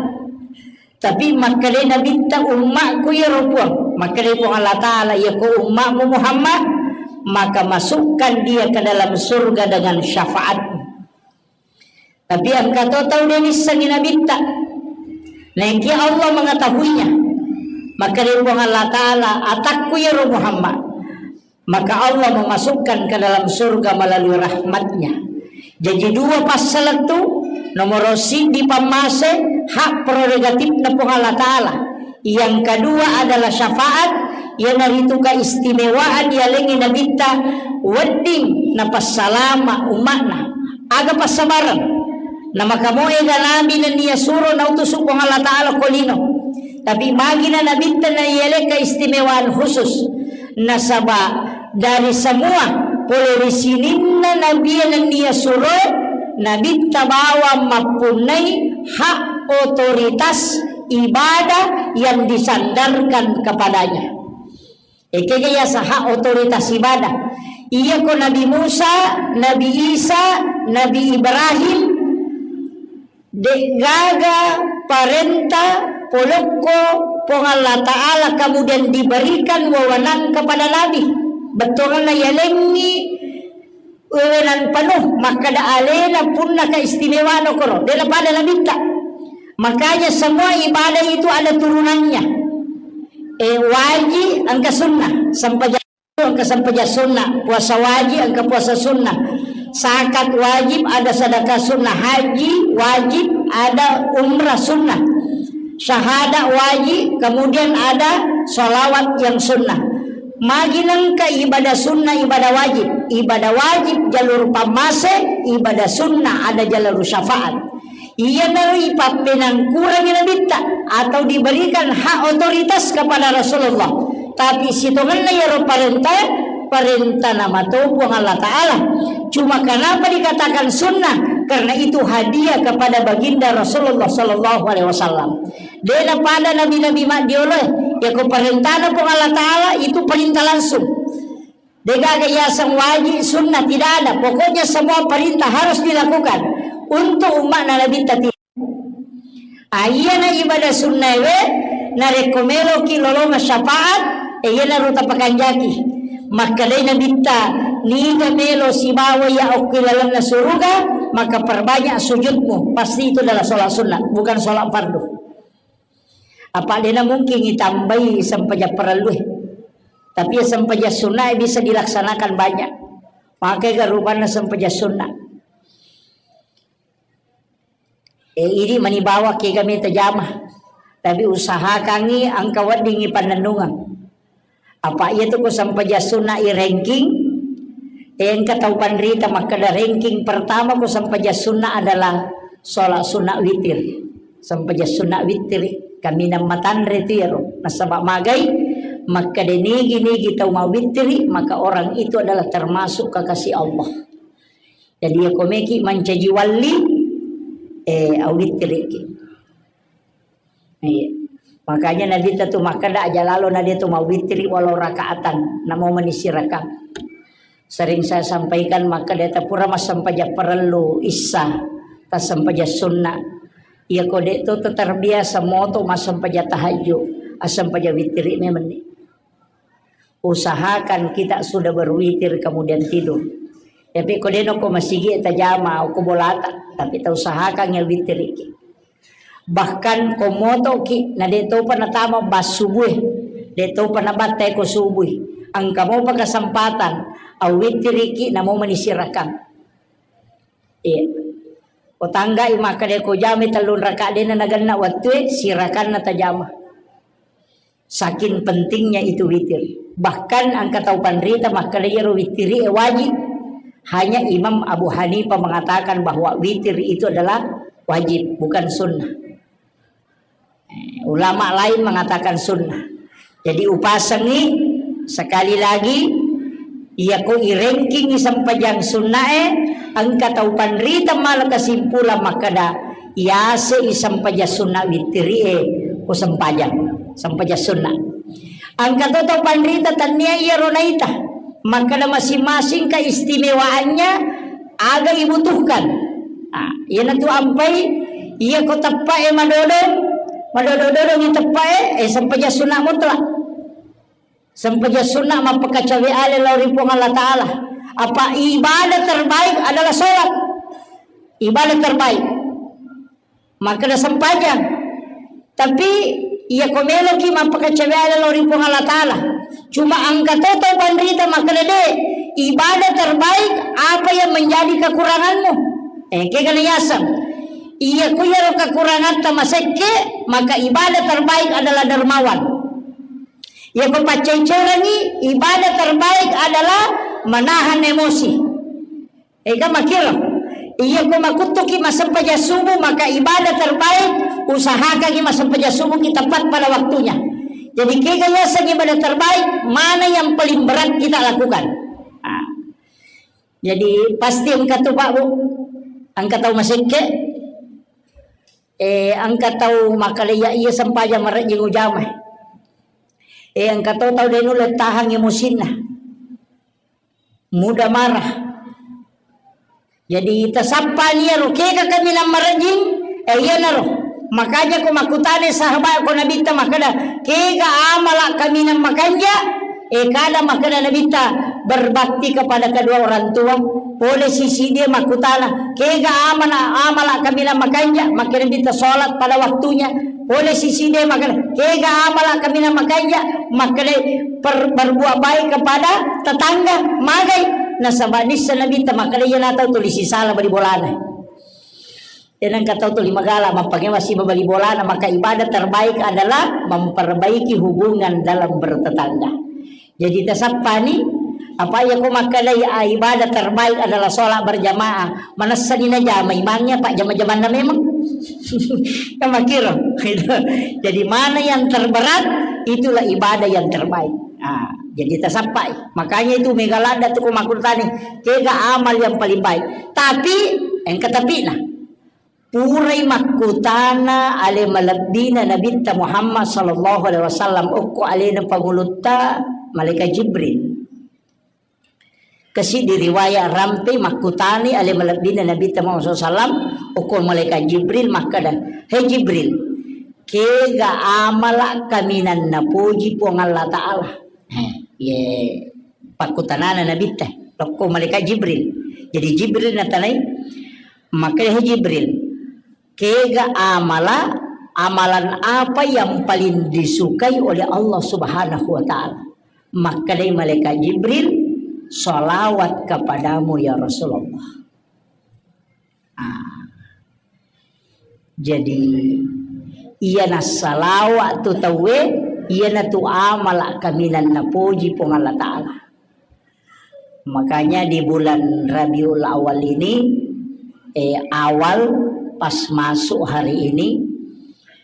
Tapi makkeda Nabitta, "Ummakku iyaro Puang." Makkeda Puang Allah Ta'ala, "Iyako ummakmu Muhammad, maka masukkan dia ke dalam surga dengan syafaatmu." Tapi engka to tau de' nissengngi Nabitta. Naengki Allah mengetahuinya. Makkeda Puang Allah Ta'ala, "Atakku iyaro Muhammad." Maka Allah memasukkan ke dalam surga melalui rahmatnya. Jadi dua passalettu, nomoro siddi pammase, hak prerogatifna Puang Allah Ta'ala. Yang kedua adalah syafaat, iyanaritu keistimewaan yalengngi Nabitta wedding napassalama umma'na. Aga passabareng. Namakamoega nabi nennia suro nautusu Puang Allah Ta'ala ko lino. Tapi magina Nabitta naialai keistimewaan khusus. Nasaba dari semua Pole ri sininna nabie nennia suroe, nabitta bawang mappunnai hak otoritas ibadah yang disandarkan kepadanya. Ekega yaseng hak otoritas ibadah. Iyako Nabi Musa, Nabi Isa, Nabi Ibrahim, de'gaga parenta polokko Puang Allah Ta'ala kemudian diberikan wewenang kepada Nabi. Bettuanna yalengngi wewenang penuh, makkeda alena punna keistimewaanna koro, de' napada nabitta. Makanya semua ibadah itu ada turunannya. Eh, wajib engka sunnah, sempajang engka sempajang sunnah, puasa wajib engka puasa sunnah, zakat wajib, ada sedekah sunnah, haji wajib, ada umrah sunnah, syahadat wajib, kemudian ada salawat yang sunnah. Magi nengka ibadah sunnah, ibadah wajib. Ibadah wajib jalur pammase, ibadah sunnah ada jalur syafaat. Iyanaro ipappenangkurangi nabitta atau diberikan hak otoritas kepada Rasulullah. Tapi sitongenna iyaro parenta, parentana mato Puang Allah Ta'ala. Cuma kenapa dikatakan sunnah? Karena itu hadiah kepada baginda Rasulullah sallallahu alaihi wasallam. De'na pada nabi-nabi maddioloe, yako parentana Puang Allah Ta'ala itu perintah langsung. De'gaga yaseng wajib, sunnah, tidak ada. Pokoknya semua perintah harus dilakukan untuk umatna Nabi tadi. Ayana ibadah sunnah we, narekko meloki lolonga syafaat, e, iyanaro tapakanjaki. Makkedai Nabitta, niga melo sibawa ya okki lalenna suruga, maka perbanyak sujudmu. Pasti itu adalah sholat sunnah, bukan sholat fardu. Apa dena mungkin itambai sempajang parellue. Tapi ya sempajang sunnah bisa dilaksanakan banyak. Pakai ga rupanna sempajang sunnah. Eh, ini mani bawa kega meta jama. Tapi usahakangi engka weddingi pannennungeng. Apa iya tu ku sempajang sunnah i ranking, eh, engka tau panrita makkeda ranking pertama ku sempajang sunnah adalah sholat sunnah witir. Sempajang sunnah witir, kaminang matanre tu iyaro. Nasaba magai, makkeda nigi-nigi tau mawitiri, maka orang itu adalah termasuk kekasih Allah. Jadi, iya komeki mancaji walli, eh, awittiriki. Iya. Makanya Nabitta tu makkeda, aja lalo na de tu mawitiri walau rakaatan, namo mani sirakang. Sering saya sampaikan, makkeda tapura massempajang parellu issa, tassempajang sunna. Iya ko de tu terbiasa moto massempajang tahajud, assempajang witiri memenni. Usahakan kita sudah berwitir kemudian tidur. Tapi ko deno ko masigi tajama ko bolata, tapi ta usahakan ya witiriki. Bahkan ko motoki na de topa natama bassubue, de topa nabattai ko subui. Engka mopa kesempatan, awitiriki namo mani sirakang. Iya. Ko tanggai makkeda ko jami tellung raka dena nagenna wattue, sirakanna tajama. Saking pentingnya itu witir. Bahkan engka tau panrita makkeda iyaro witiri e wajib. Hanya Imam Abu Hanifah mengatakan bahwa witir itu adalah wajib, bukan sunnah. Eh, ulama lain mengatakan sunnah. Jadi upasengi sekali lagi, iya ko i ranking sempajang sunnae, engka tau panrita mala kesimpulan makkeda, Iyase i sempajang sunna wittirie, ko sempajang, sempajang sunna. Engka to tau panrita tannia iyaro naita, makkeda masing-masing keistimewaannya aga ibutuhkan. Nah, iyanatu ampai, iya ko teppae madodong, madodo-dodong i teppae, eh, sempajang sunna mutlak. Sempajang sunna mappakacawe ale lao ri Puang Allah Ta'ala. Apa ibadah terbaik adalah sholat. Ibadah terbaik. Makkeda sempajang. Tapi iya ko meloki mappakacawe ale lao ri Puang Allah Ta'ala. Cuma engka to tau panrita makkeda de, ibadah terbaik apa yang menjadi kekuranganmu. Eh, kegana yaseng. Iya ku iyaro kekurangatta masekke, maka ibadah terbaik adalah dermawan. Iya ko paccai-cairangi, ibadah terbaik adalah menahan emosi. Ega makkiro. Iya ko makuttuki massempajang subuh, maka ibadah terbaik usahakangi massempajang subuh ki tepat pada waktunya. Jadi kega yaseng ibadah terbaik, mana yang paling berat kita lakukan? Ah. Jadi pasti engka tu, Pak, Bu. Engka tau masekke, eh, engka tau makkeda iya, iya sempajang marejjing ujama. Eh, engka to tau de nulle tahang emosinna. Mudah marah. Jadi tasappani iyaro, kega kaminang marejjing, eh, iyanaro. Makanya ko makkutana sahabat ko Nabitta makkeda, kega amala kaminang makanja, eh, kada makkeda Nabitta berbakti kepada kedua orang tua. Pole sisi dia makkutana, kega amala, amala kaminang makanja, makkeda Nabitta sholat pada waktunya. Pole sisi de makkeda, kega amala kaminang makanja, makkeda per-, berbuat baik kepada tetangga, magai. Nasaba nissa Nabitta makkeda, iya na tau tuli sisala bali bolana. Tenang ka tau tuli magala, mappangewa siba bali bolana, maka ibadah terbaik adalah memperbaiki hubungan dalam bertetangga. Jadi tasappani, apa iya ko makkeda, ah, ibadah terbaik adalah sholat berjamaah. Manessani najama imangnya, Pak, jama-jamanna memang. Kan makkiro. Jadi mana yang terberat, itulah ibadah yang terbaik. Ah, jadi tasappai. Makanya itu mega ladda tu ko makkutani, kega amal yang paling baik. Tapi, engka tapina. Purai makkutana ale malebbina Nabitta Muhammad sallallahu alaihi wasallam, okko alena pangulutta malaikat Jibril. Kasi di riwayat rampe makkutani ale malebbina Nabitta Muhammad sallallahu alaihi wasallam, okko malaikat Jibril makkeda, "He Jibril, kega amala kaminang napoji Puang Allah Ta'ala?" Eh, ye pakkutanana Nabitta, lokko malaikat Jibril. Jadi Jibril natanai, makkeda, "He Jibril, kega amala, amalan apa yang paling disukai oleh Allah Subhanahu wa Ta'ala?" Makkedai malaikat Jibril, "Salawat kepadamu ya Rasulullah." Ah. Jadi, iyana salawa tu tauwe, iyana tu amala kaminang napoji Puang Allah Ta'ala. Makanya di bulan Rabiul Awal ini, eh, awal pas masuk hari ini,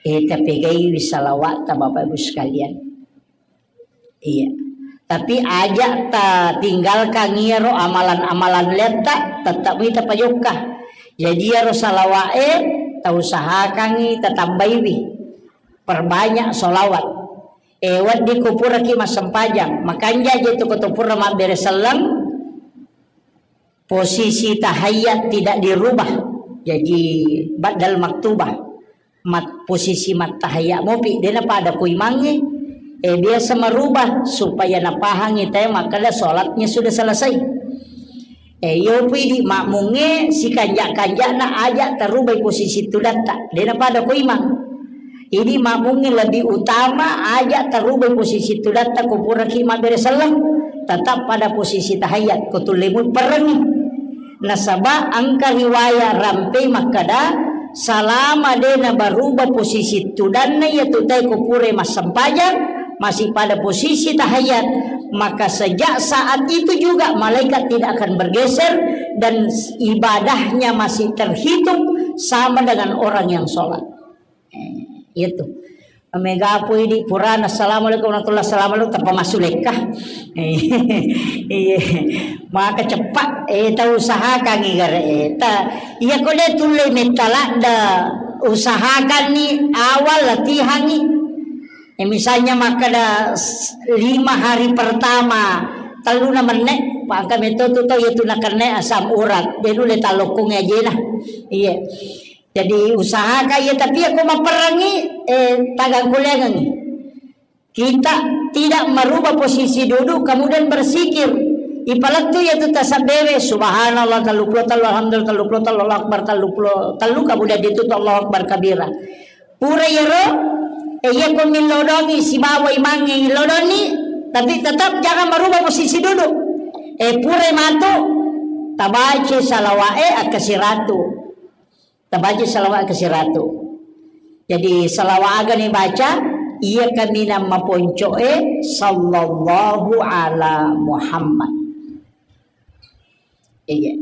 eh, tapegaiwi salawatta Bapak Ibu sekalian. Iya. Tapi aja ta tinggalkan iyaro amalan-amalan letta, tetap ita pajokka. Jadi iyaro salawa'e ta usahakangi, ta tambaiwi. Perbanyak salawat. Eh, wedding ko puraki massempajang, makanja je tu ko to pura mabbere selleng, posisi tahiyat tidak dirubah. Jadi, ba'dal maktubah. Mat-, posisi mattahiyat mopi, de napada ko imangnge. Eh, biasa merubah supaya napahangi tae makkeda sholatnya sudah selesai. Eh, iyo pui di makmungnge sikanja-kanjana aja tarubai posisi tudatta. De napada ko imang. Ini makmungnge lebih utama aja tarubai posisi tudatta ko puraki mabbere selleng, tetap pada posisi tahiyat, ko tullemui perengi. Nasaba engka riwayat rampe makkeda, salama de nabaruba posisi tudanna iyatu tae ko pura massempajang, masih pada posisi tahiyat, maka sejak saat itu juga malaikat tidak akan bergeser dan ibadahnya masih terhitung sama dengan orang yang sholat. Eh, iya tu. Mega pui di purana, "Assalamualaikum warahmatullahi wabarakatuh," tanpa massu lekka. Eh, iya. Maka cepat, eh, ta usahakan igare, eh, ta, iya ko de tulle metta ladda usahakan ni awal latihan ni. Eh, misalnya makkeda s-, lima hari pertama, telluna menne, pangka metto tu tau iya tu nakenne asam urat. De nulle talokkongi ajena. Iya. Jadi usahakan iya, tapi iya ko mapperangi, eh, tagang kuliangengi. Kita tidak merubah posisi duduk, kemudian berzikir. Ipalettu iya tu tasabbewe, subhanallah telluppulo tellu, alhamdulillah telluppulo tellu, Allahu Akbar telluppulo tellu, kemudian ditutup Allahu Akbar kabira. Pura iyaro, eh, iya ko millodongi sibawa imangnge illodonni, tapi tetap jangan merubah posisi duduk. Eh, pura matu, tabaca salawa'e akkasiratu. Tabaca salawat ke siratu. Jadi, salawat aga ni baca, iya kaminang maponco'e, sallallahu ala Muhammad. Iya.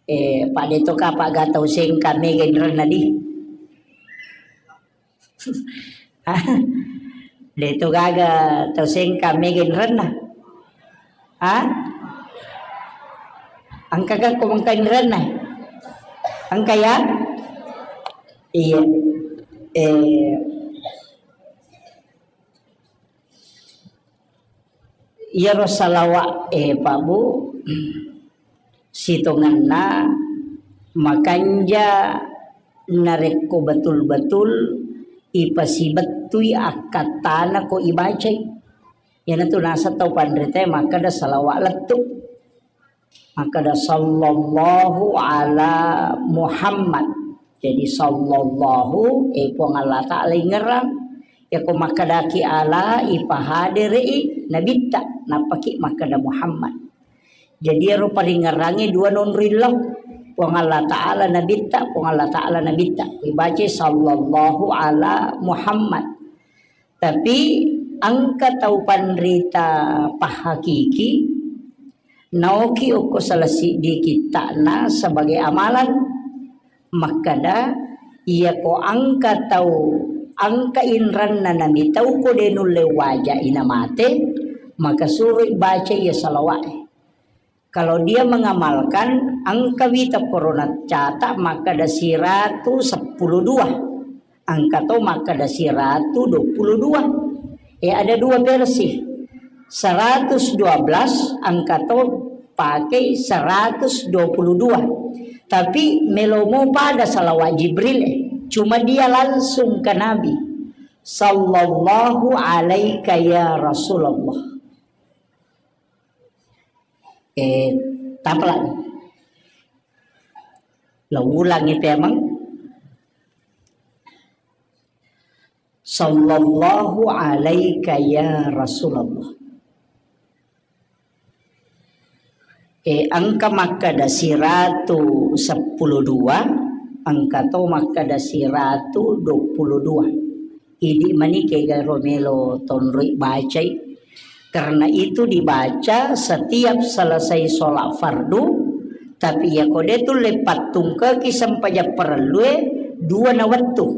Eh, Pak Deto ka, Pak Gatau Sengka, mega inrenna di. Deto gaga tau Sengka mega inrenna. Ha? Engka ga ko mengka inrenna? Engka ya? Iya. Eh, iyaro salawa'e, Pak Bu, sitongenna makanja narekko betul-betul ipasibettui akkattana ko ibacai. Iyanatu naseng tau panritae makkeda salawa lettu. Makkeda, "Sallallahu ala Muhammad." Jadi, sallallahu, eh, Puang Allah Ta'ala ingerang. Yako makkedaki ala, ipahadere'i nabitta, nappaki makkeda Muhammad. Jadi, ero paringerangnge dua nonroi lao. Puang Allah Ta'ala nabitta, Puang Allah Ta'ala nabitta. Ibacai, "Sallallahu ala Muhammad." Tapi engka tau panrita pahakiki, naoki okko salah siddi kitta'na sebagai amalan, makkeda, iyako engka tau, engka inranna namitau ko de nulle waja'i namate, maka suroi baca iya salawa'e. Kalau dia mengamalkan, engka wita korona catat makkeda siratu seppulo dua, engka to makkeda siratu dua puluh dua. Eh, ada dua versi. Seratus dua belas, engka to pakai seratus dua puluh dua. Tapi melomo pada salawat Jibril, eh. Cuma dia langsung ke Nabi. Sallallahu alaika ya Rasulullah. Eh, tapalani. Lo ulangi temeng. Sallallahu alaika ya Rasulullah. Eh, engka makkeda siratu seppulo dua, engka to makkeda siratu dua puluh dua. Idi mani kega ro melo tonroi bacai. Karena itu dibaca setiap selesai sholat fardu, tapi iya ko de tulle pattungkeki sempajang parellue dua na wettu.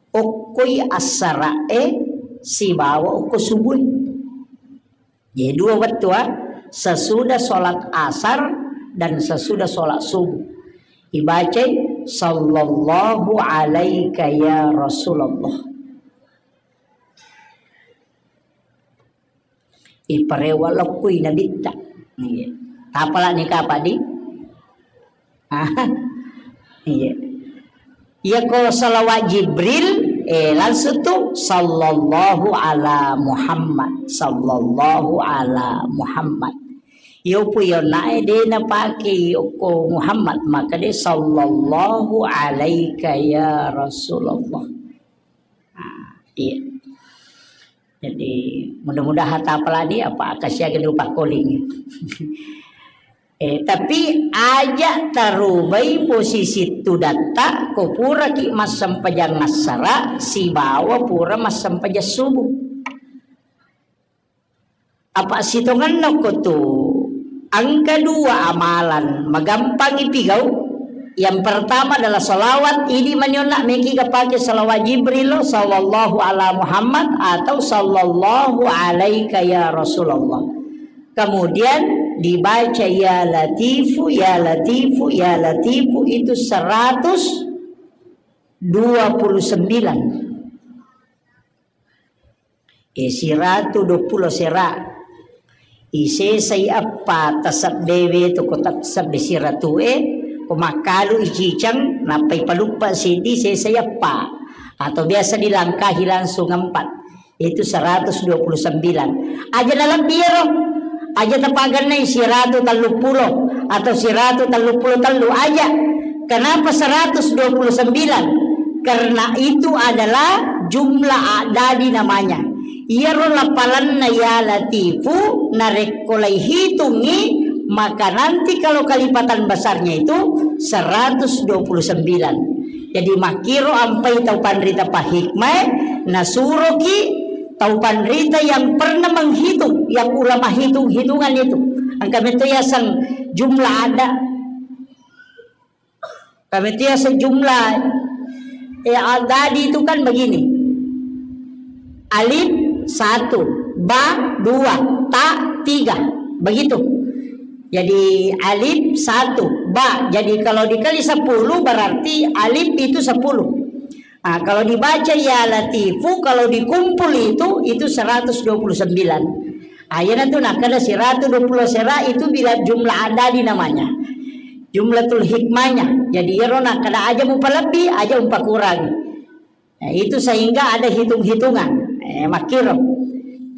Okkoi assara'e sibawa okko subuh. Jadi dua wettu, ah, sesudah sholat asar dan sesudah sholat subuh. Ibacai, "Sallallahu alaika ya Rasulullah." Iparewa lokkui nabitta. Iya. Tapalani kapang di? Ah, iya. Iya ko salawat Jibril, eh, langsung tu, "Sallallahu ala Muhammad, sallallahu ala Muhammad." Iyo pu iyo nae de napake okko Muhammad, maka de, "Sallallahu alaika ya Rasulullah." Ah, iya. Jadi, mudah-mudahan tapalani apa kasiaga lupa calling. Eh, tapi aja tarubai posisi tudatta, ko puraki massempajang assara sibawa pura massempajang subuh. Apa sitongenna ko tu engka dua amalan magampang ipigau. Yang pertama adalah salawat, idi manionna meki kapake salawat Jibril, sallallahu ala Muhammad atau sallallahu alaika ya Rasulullah. Kemudian dibaca ya Latifu, ya Latifu, ya Latifu itu seratus dua puluh sembilan. E, siratu dua puluh sera. Isesai eppa tasabbewe tu ko tasabbe siratu e, ko makkalu iciceng, nappai paluppa seddi sesai eppa. Atau biasa dilangkahi langsung empat. Itu seratus dua puluh sembilan. Aja nalebbi ero. Aja tapagennai siratu telluppulo atau siratu telluppulo tellu aja. Kenapa seratus dua puluh sembilan? Karena itu adalah jumlah adadi namanya. Iyaro lapalanna ya Latifu narekko laihitungi, maka nanti kalau kalipatan besarnya itu seratus dua puluh sembilan. Jadi makkiro ampai tau panrita pahikmae nasuroki tau panrita yang pernah menghitung, yang ulama hitung-hitungan itu. Engka metto yaseng jumlah ada. Engka metto yaseng jumlah, eh, adadi itu kan begini. Alif satu, ba dua, ta tiga. Begitu. Jadi alif satu, ba. Jadi kalau dikali sepuluh berarti alif itu sepuluh. Ah, kalau dibaca ya Latifu, kalau dikumpul itu, itu seratus dua puluh sembilan. Ah, iyana tu nakkeda seratus dua puluh sera itu bila jumlah adadi namanya. Jumlatul hikmahnya. Jadi iyaro nakkeda aja mupalebbi, aja mupakurangi. Eh, itu sehingga ada hitung-hitungan. Eh, makkiro.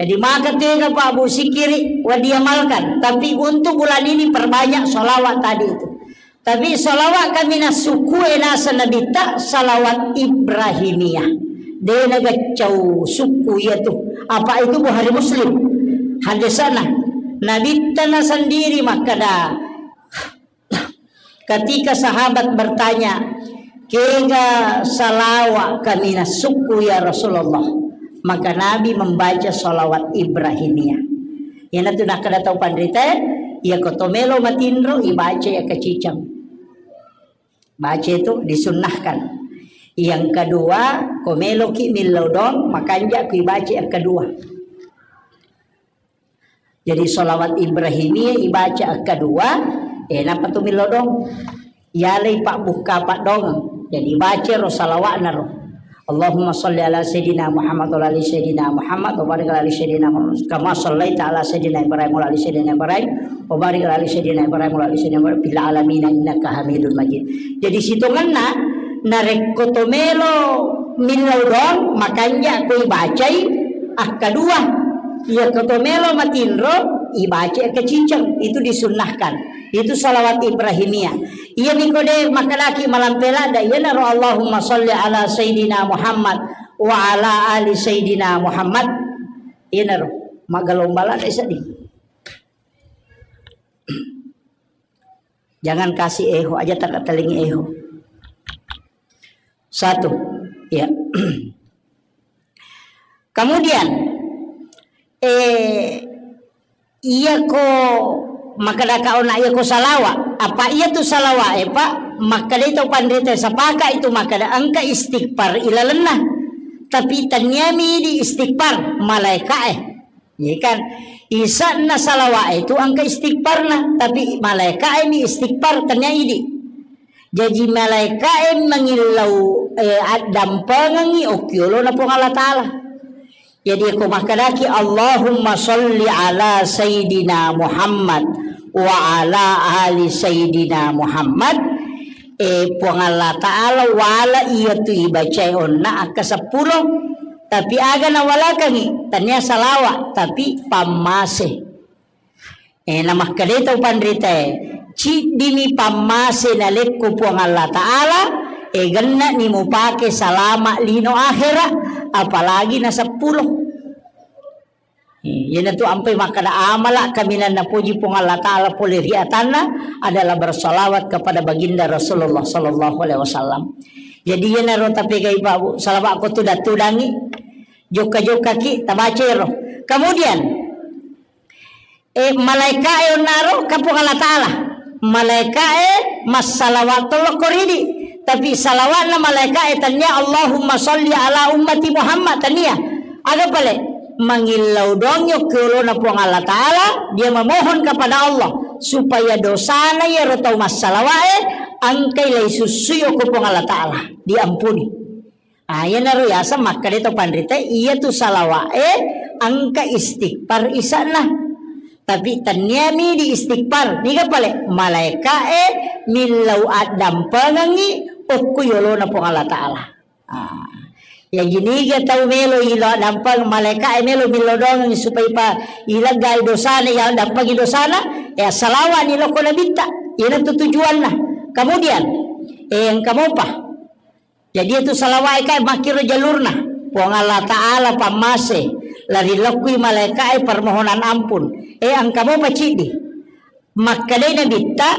Jadi maka tega Pak Bu sikiri wa diamalkan. Tapi untuk bulan ini perbanyak sholawat tadi itu. Tapi sholawat kami nasukku enasa nabitta sholawat Ibrahimiyah. De nagaccau sukku iya tu. Apa itu Bukhari Muslim. Hadisana. Nabitta na sendiri makkeda Ketika sahabat bertanya, "Kega salawa kami nasukku ya Rasulullah?" Maka Nabi membaca salawat Ibrahimiyah. Iyanatu nakkeda tau panrita, iya ko to melo matinro, ibaca iya kaciceng. Baca itu disunnahkan. Yang kedua, ko meloki millau dong, makanja ku ibaca yang kedua. Jadi sholawat Ibrahimiyah ibaca kedua, eh, napa tu milodong? Yalai pabbukka paddongeng. Jadi baca ro salawatna ro. Allahumma salli ala Sayyidina Muhammad wa ala ali Sayyidina Muhammad wa barik ala ali Sayyidina Muhammad kama sallaita ala Sayyidina Ibrahim wa ala ali Sayyidina Ibrahim wa barik ala ali Sayyidina Ibrahim wa ala ali Sayyidina Ibrahim fil alamin innaka Hamidun Majid. Jadi sitongenna narekko to melo millau doang makanja ko ibacai akkadua. Iya ko to melo matinro, ibaca kaciceng, itu disunnahkan. Itu salawat Ibrahimiyah. Iya miko de makkedaki malampe ladda, iyanaro Allahumma salli ala Sayyidina Muhammad wa ala ali Sayyidina Muhammad. Iyanaro magalomba ladda sedih. Jangan kasih eho aja, tak telingi eho. Satu, ya. Kemudian, eh, iya ko makkeda ka ona iya ko salawa. Apa iya tu salawa, eh, Pak? Makkeda itu panrita sepaka itu makkeda engka istighfar ilalenna. Tapi taniami di istighfar malaika, eh. Iya kan? Isanna salawa itu engka istighfarna, tapi malaika ini istighfar tania idi. Jaji malaikae mangillau, eh, addampengengngi okkiolona Puang Allah Ta'ala. Jadi ko makkedaki, "Allahumma sholli ala Sayyidina Muhammad wa ala ali Sayyidina Muhammad." Eh, Puang Allah Ta'ala wala iya tu ibacae onna akka seppulo. Tapi aga nawalakangi, tania salawa, tapi pammase. Eh, namakkedai tau panritae, "Ciddimi pammase nalekko Puang Allah Ta'ala, eh, genna'ni mupake salama lino akhera, apalagi na seppulo." Eh, iyanatu ampai makkeda amala kaminang napoji Puang Allah Ta'ala pole ri atanna adalah bersalawat kepada baginda Rasulullah sallallahu alaihi wasallam. Jadi iyanaro tapegai Pak Bu, salawat ko tudang-tudangi, jokka-jokkaki, tabacero. Kemudian, Eh, malaikae onnaro ka Puang Allah Ta'ala. Malaikae massalawat tolokko ridi. Tapi salawatna malaikae tania Allahumma sholli ala ummati Muhammad tania. Aga pale? Mangillau doang yokki olona Puang Allah Ta'ala, dia memohon kepada Allah supaya dosana yaro tau massalawae angkai lai sussui okko Puang Allah Ta'ala, diampuni. Ah, iyanaro yaseng makkeda to panrita, iya tu salawa'e engka istighfar isanna. Tapi tenniami di istighfar, niga pale? Malaika'e millau addampengengngi okko yolona Puang Allah Ta'ala. Ah. Ya jiniga tau melo ilo addampeng, malaika'e melo millau doangengngi supaya pa ileggai dosana, ya addampengi dosana, ya salawa'ni lokko nabitta. Iyanatu tujuanna. Kemudian, eh, engka mopa. Jadi itu salawa'e kae makkiro jalurna. Puang Allah Ta'ala pammase, lari lokkui malaika'e permohonan ampun. Eh, engka mopa ciddi. Makkedai nabitta,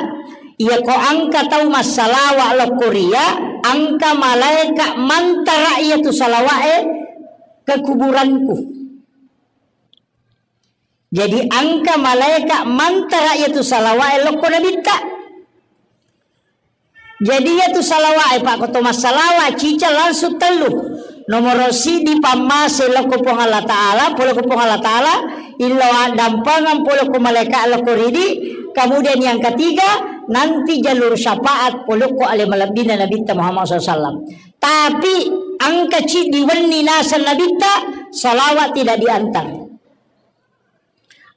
iya ko engka tau massalawa lokko ria, engka malaika mantara iya tu salawa'e ke kuburanku. Jadi engka malaika mantara iya tu salawa'e lokko nabitta. Jadi iya tu salawa'e, Pak, ko to massalawa cica langsung tellu. Nomoro siddi pammase lokko Puang Allah Ta'ala, pole ko Puang Allah Ta'ala, illau addampengeng pole ko malaika lokko ridi, Kemudian yang ketiga, nanti jalur syafaat polokko ale malebbina Nabitta Muhammad sallallahu alaihi wasallam. Tapi engka ciddi wenni naseng Nabitta, salawat tidak diantar.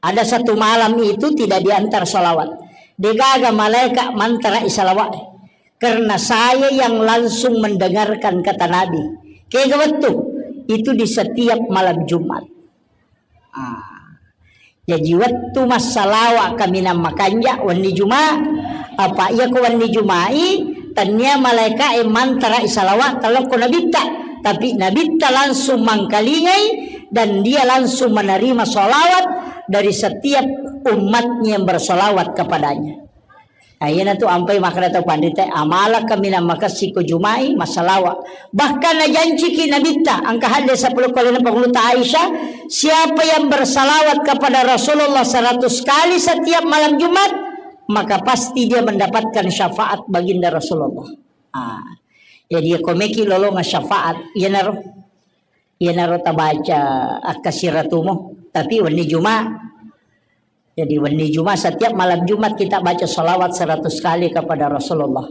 Ada satu malam itu tidak diantar salawat. Degaga malaikat mantarai salawat. Karena saya yang langsung mendengarkan kata Nabi. Kega wettu? Itu di setiap malam Jumat. Ah. Jaji wettu massalawa kaminang makanja wenni Juma, apa iya ko wenni Jumai, tania malaika e mantarai salawat talokko Nabitta, tapi Nabitta langsung mangkalingai dan dia langsung menerima salawat dari setiap umatnya yang bersalawat kepadanya. Nah, iyanatu ampai makkeda tau panrita, amala kaminang makessing ko Juma'i, massalawa. Bahkan najanciki Nabitta, engka hadde sepuluh kali na panguluta Aisyah, siapa yang bersalawat kepada Rasulullah seratus kali setiap malam Jumat, maka pasti dia mendapatkan syafaat baginda Rasulullah. Ah, jadi ko meki lolonga syafaat, iyanaro, iyanaro tabaca akkasiratumu, tapi wenni Juma. Jadi, wenni Juma, setiap malam Jumat kita baca salawat seratus kali kepada Rasulullah.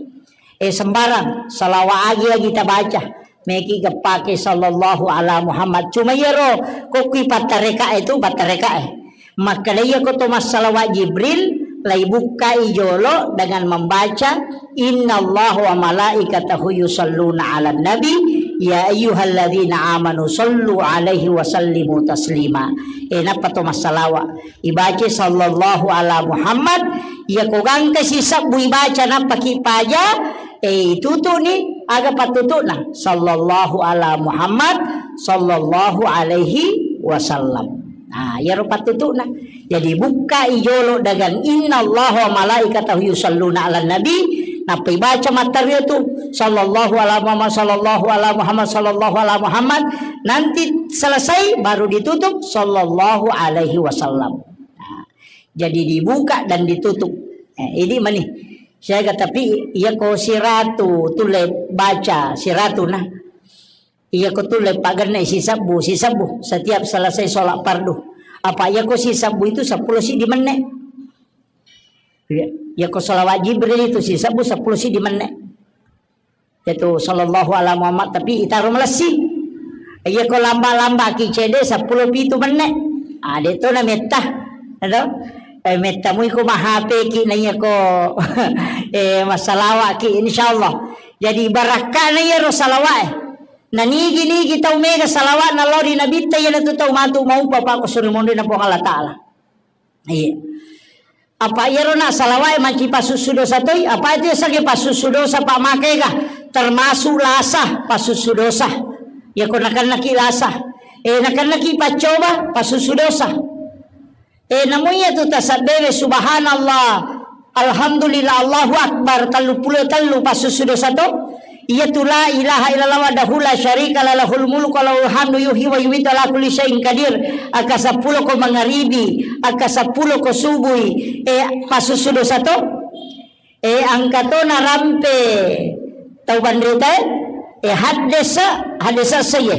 Eh, sembarang, salawat agi-agi kita baca. Meki gepake sallallahu ala Muhammad. Cuma iyaro, ko kui pattareka itu, pattareka. Makkedai ko to massalawa Jibril, laibukkai jolo dengan membaca, "Innallaha wa malaikatahu yusalluna ala nabi, ya ayyuhalladzina amanu sallu alaihi wa sallimu taslima." Eh, nappa to massalawa. Ibaca sallallahu ala Muhammad, iya ko gangka sisebbu ibaca nappaki paja, eh, itutu'ni aga pattutu'na, sallallahu ala Muhammad, sallallahu alaihi wasallam. Nah, iyaro pattutu'na. Jadi bukka ijolo dagang inna Allah wa malaikatahu yusalluna ala nabi, nappa ibaca matteru tu sallallahu ala Muhammad, sallallahu ala Muhammad, sallallahu ala Muhammad, nanti selesai baru ditutup sallallahu alaihi wasallam. Nah, jadi dibuka dan ditutup. Eh, ini mani. Siaga tapi iya ko siratu tulle baca siratu nah. Iya ko tulle pagenne sisebbu, sisebbu setiap selesai sholat fardu. Apa iya ko sisebbu itu sepuluh siddi menne. Iya, iya ko salawat Jibril itu sisebbu sepuluh siddi menne. Yaitu sallallahu ala Muhammad, tapi itaro malessi. Iya ko lamba-lamba ki cede sepuluh pitu menne. Ah, de to na metta. Ado? Eh, metta mui ko mahape ki na iya ko, eh, massalawa ki, insyaallah. Jadi barakka na iya ro salawa e. Na nigi-nigi tau mega salawa na lao ri nabitta iya na tu tau matu maupa pa ko suri monri na Puang Allah Ta'ala. Iya. Apa iyaro na salawa'e manci pasussu dosa toi? Apa itu yasengnge pasussu dosa, Pak, makega? Termasuk lasa pasussu dosa. Iya ko nakennaki lasa. Eh, nakennaki paccoba, pasussu dosa. Eh, namo iya tu tasabbewe subhanallah, alhamdulillah, Allahu akbar, tellu pulo tellu pasussu dosa to? Iyatu la ilaha illallah wahdahu la syarika la lahul mulku wa lahul hamdu yuhyi wa yumitu ala kulli syai'in qadir. Akka seppulo ko mangaribi, akka seppulo ko subui, eh, pasussu dosa to? Eh, engka to narampe tau panrita, eh, haddesa, haddesa seye.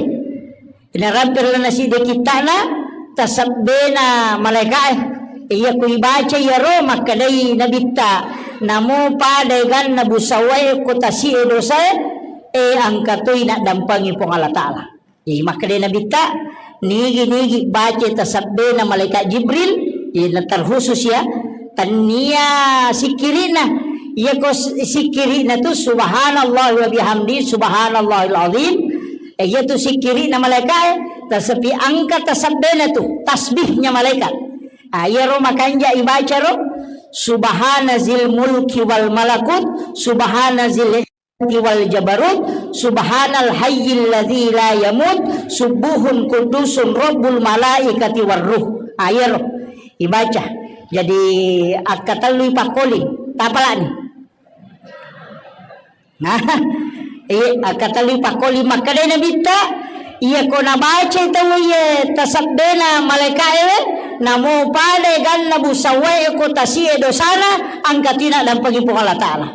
Narampe ri lalenna siddi kitta'na tasebbena malaeka'e. Iya ku ibaca iyaro makkedai nabitta, namo pada eganna busawae ko tasi'e dosae, e engka toi naddampengi Puang Allah Ta'ala. Jadi makkedai nabitta, nigi-nigi baca tasebbena malaikat Jibril, iya na terkhusus ya, tennia sikkiri'na. Iya ko s-, sikkiri'na tu subhanallah wa bihamdi, subhanallahil azim. Eh, iya tu sikkiri'na malaika'e, tasepi angka tasebbena tu, tasbihnya malaikat. Ah, iyaro makanja ibaca ro, subhana zil mulki wal malakut, subhana zil izzati wal jabarut, subhanal hayyil ladzi la yamut, subuhun kudusun rabbul malaikati war ruh. Ah, iyaro ibaca. Jadi akka tellu ipakkoli, tapalani. Nah, eh, akkatellu pakkoli makkedai nabitta, iya ko nabacai tau iye tasebbena malaika'e we, namo pada eganna busawae ko tasi'e dosana, angka tina dampengi Puang Allah Ta'ala.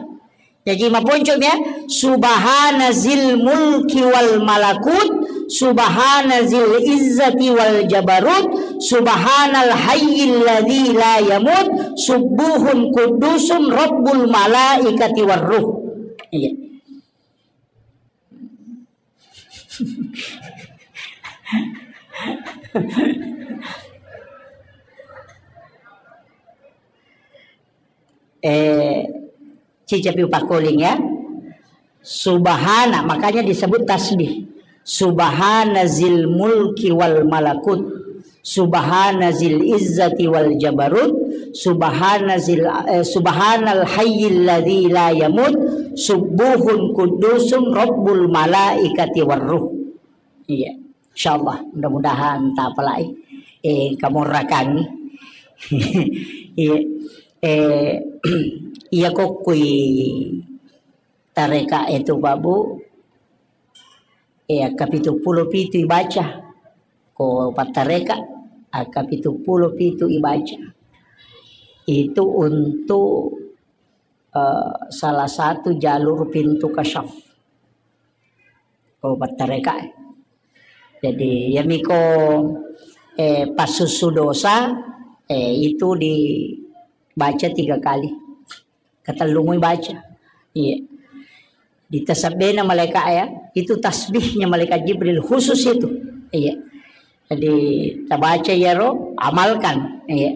Jaji maponco mi ya, subhana zil mulki wal malakut, Subhana zil izzati wal jabarut, subhanal hayyil ladzi la yamut, subbuhun quddusun rabbul malaikati war ruh. Iya. Eh, cicapi upakkoling ya. Subhana, makanya disebut tasbih. Subhana zil mulki wal malakut. Subhana zil izzati wal jabarut. Subhana zil, eh, subhanal hayyil ladzi la yamut. Subbuhun quddusun rabbul malaikati war ruh. Iya. Insyaallah, mudah-mudahan tapalai. Eh, kamu rakangi. Iya. Eh, iya kokkui tareka itu, Pak Bu. Eh, akka pitu pulo pitu ibaca. Ko pattareka, akka pitu pulo pitu ibaca. Itu untuk, eh, salah satu jalur pintu kasyaf. Ko pattareka. Jadi, yamiko, eh, passussu dosa, eh, itu dibaca tiga kali. Katellumui baca. Iya. Ditasabbena malaika ya, itu tasbihnya malaikat Jibril khusus itu. Iya. Jadi, tabaca iyaro, amalkan. Iya.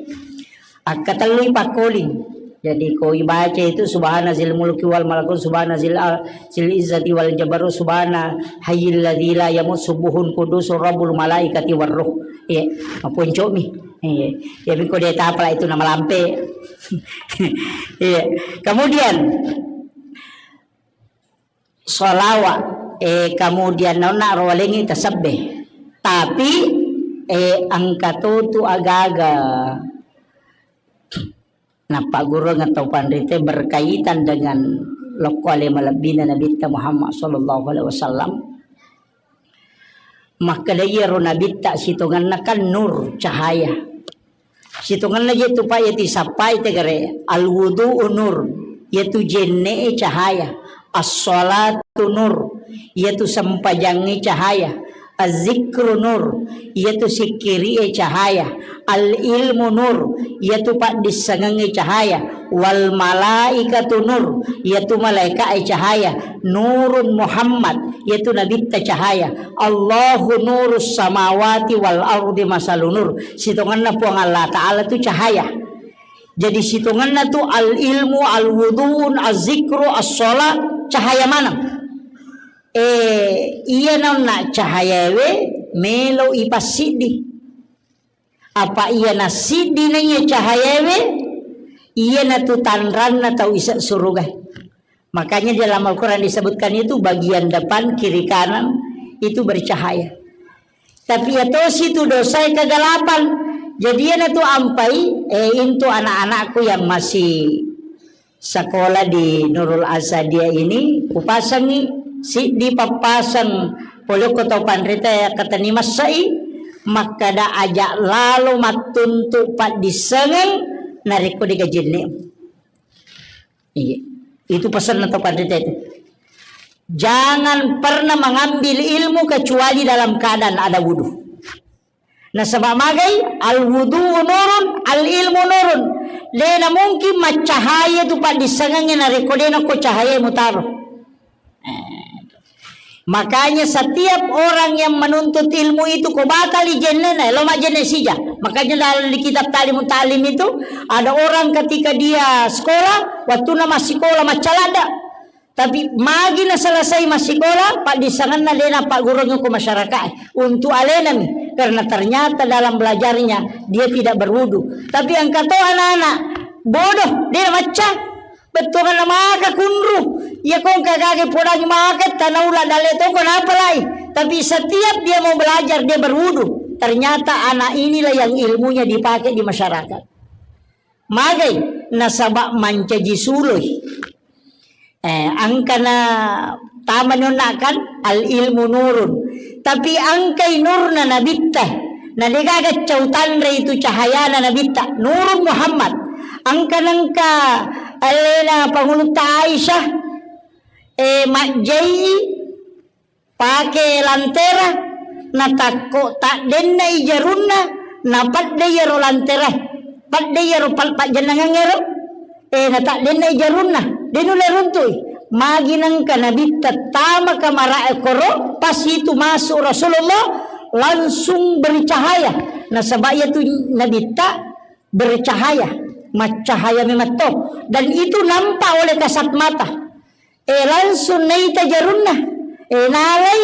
Akkatellui pakkoling. Jadi, ko ibaca itu subhana zil mulki wal malakut, subhana zil al-, zil izzati wal jabarut, subhana hayyil ladzi la yamut, subbuhun qudusur rabbul malaikati war ruh. Iya, maponcomi. Iya. Ya, miko de tapala itu namalampe. Iya. Kemudian, sholawat, eh, kemudian naonna rowalengngi tasabbe. Tapi, eh, engka to tu agaga nappagurung atau panrite berkaitan dengan lokko ale malebbina Nabitta Muhammad sallallahu alaihi wasallam. Makkeda iyaro Nabitta sitongenna kan nur, cahaya. Sitongenna je tu, Pak, iyatu sappai tegare, al-wudu'u nur, iyatu jenne'e cahaya, as-shalatu nur, iyatu sempajangnge cahaya, az-zikru nur, iyatu sikkiri'e cahaya, al-ilmu nur, iyatu paddissengengnge cahaya, wal malaikatu nur, iyatu malaika'e cahaya, nurun Muhammad, iyatu Nabitta cahaya, Allahu nurus samawati wal ardi masalu nur. Sitongenna Puang Allah Ta'ala tu cahaya. Jadi sitongenna tu al ilmu, al wuduun, az zikru, as sholat, cahaya maneng. Eh, iya naonna cahayawe melo ipassiddi. Apa iya nassiddi na iya cahayawe, iya natu tanranna tau ise suruga. Makanya di dalam Al-Quran disebutkan itu bagian depan, kiri, kanan itu bercahaya. Tapi ya tosi tu dosa kegelapan. Jadi iya natu ampai, eh, intu anak-anakku yang masih sekolah di Nurul Asadiyah ini, kupasangi siddi pappasang polokko tau panrita ya katani massai, makkada aja lalo mattuntu paddissengeng narekko dega jenne. Iya. Itu pesanna tau panrita itu. Jangan pernah mengambil ilmu kecuali dalam keadaan ada wudu. Nasaba magai, al wudu nurun, al ilmu nurun. Dena mungkin maccahaya tu paddissengengnge narekko dena ko cahaya mutaro. Eh. Makanya setiap orang yang menuntut ilmu itu ko batali jennena, lo majenne sija. Makanya dalam di kitab Ta'limut Ta'lim itu ada orang ketika dia sekolah, waktu na masih sekolah maccalada. Tapi magi na selesai massikola, paddissengenna de napaggurungngi ko masyarakat untuk alenami, karena ternyata dalam belajarnya dia tidak berwudu. Tapi engka to anak-anak bodoh, de macca, bettuanna maka kunru, iya ko engka gage podangi maka tanaula dalle toko napalai. Tapi setiap dia mau belajar, dia berwudu. Ternyata anak inilah yang ilmunya dipakai di masyarakat. Magai nasaba mancaji suloi. Eh, angkana tamani onna kan al ilmu nurun. Tapi angkai nurna nabitta. Na degaga cau tanre itu cahayana nabitta. Nurun Muhammad. Angka nengka alena pangulutta Aisyah, eh, majjai pake lantera, Natakko taddenna i jarunna, napadde iyaro lanterae, padde iyaro pal-, pajjennangengngero, eh, nataddenna i jarunna, de nulle runtui. Magi nengka Nabitta tama kamarae koro, pas itu masuk Rasulullah, langsung bercahaya. Nasaba iyatu Nabitta bercahaya, maccahaya memetto. Dan itu nampak oleh kasat mata. Eh, langsung naita jarunna. Eh, nalai,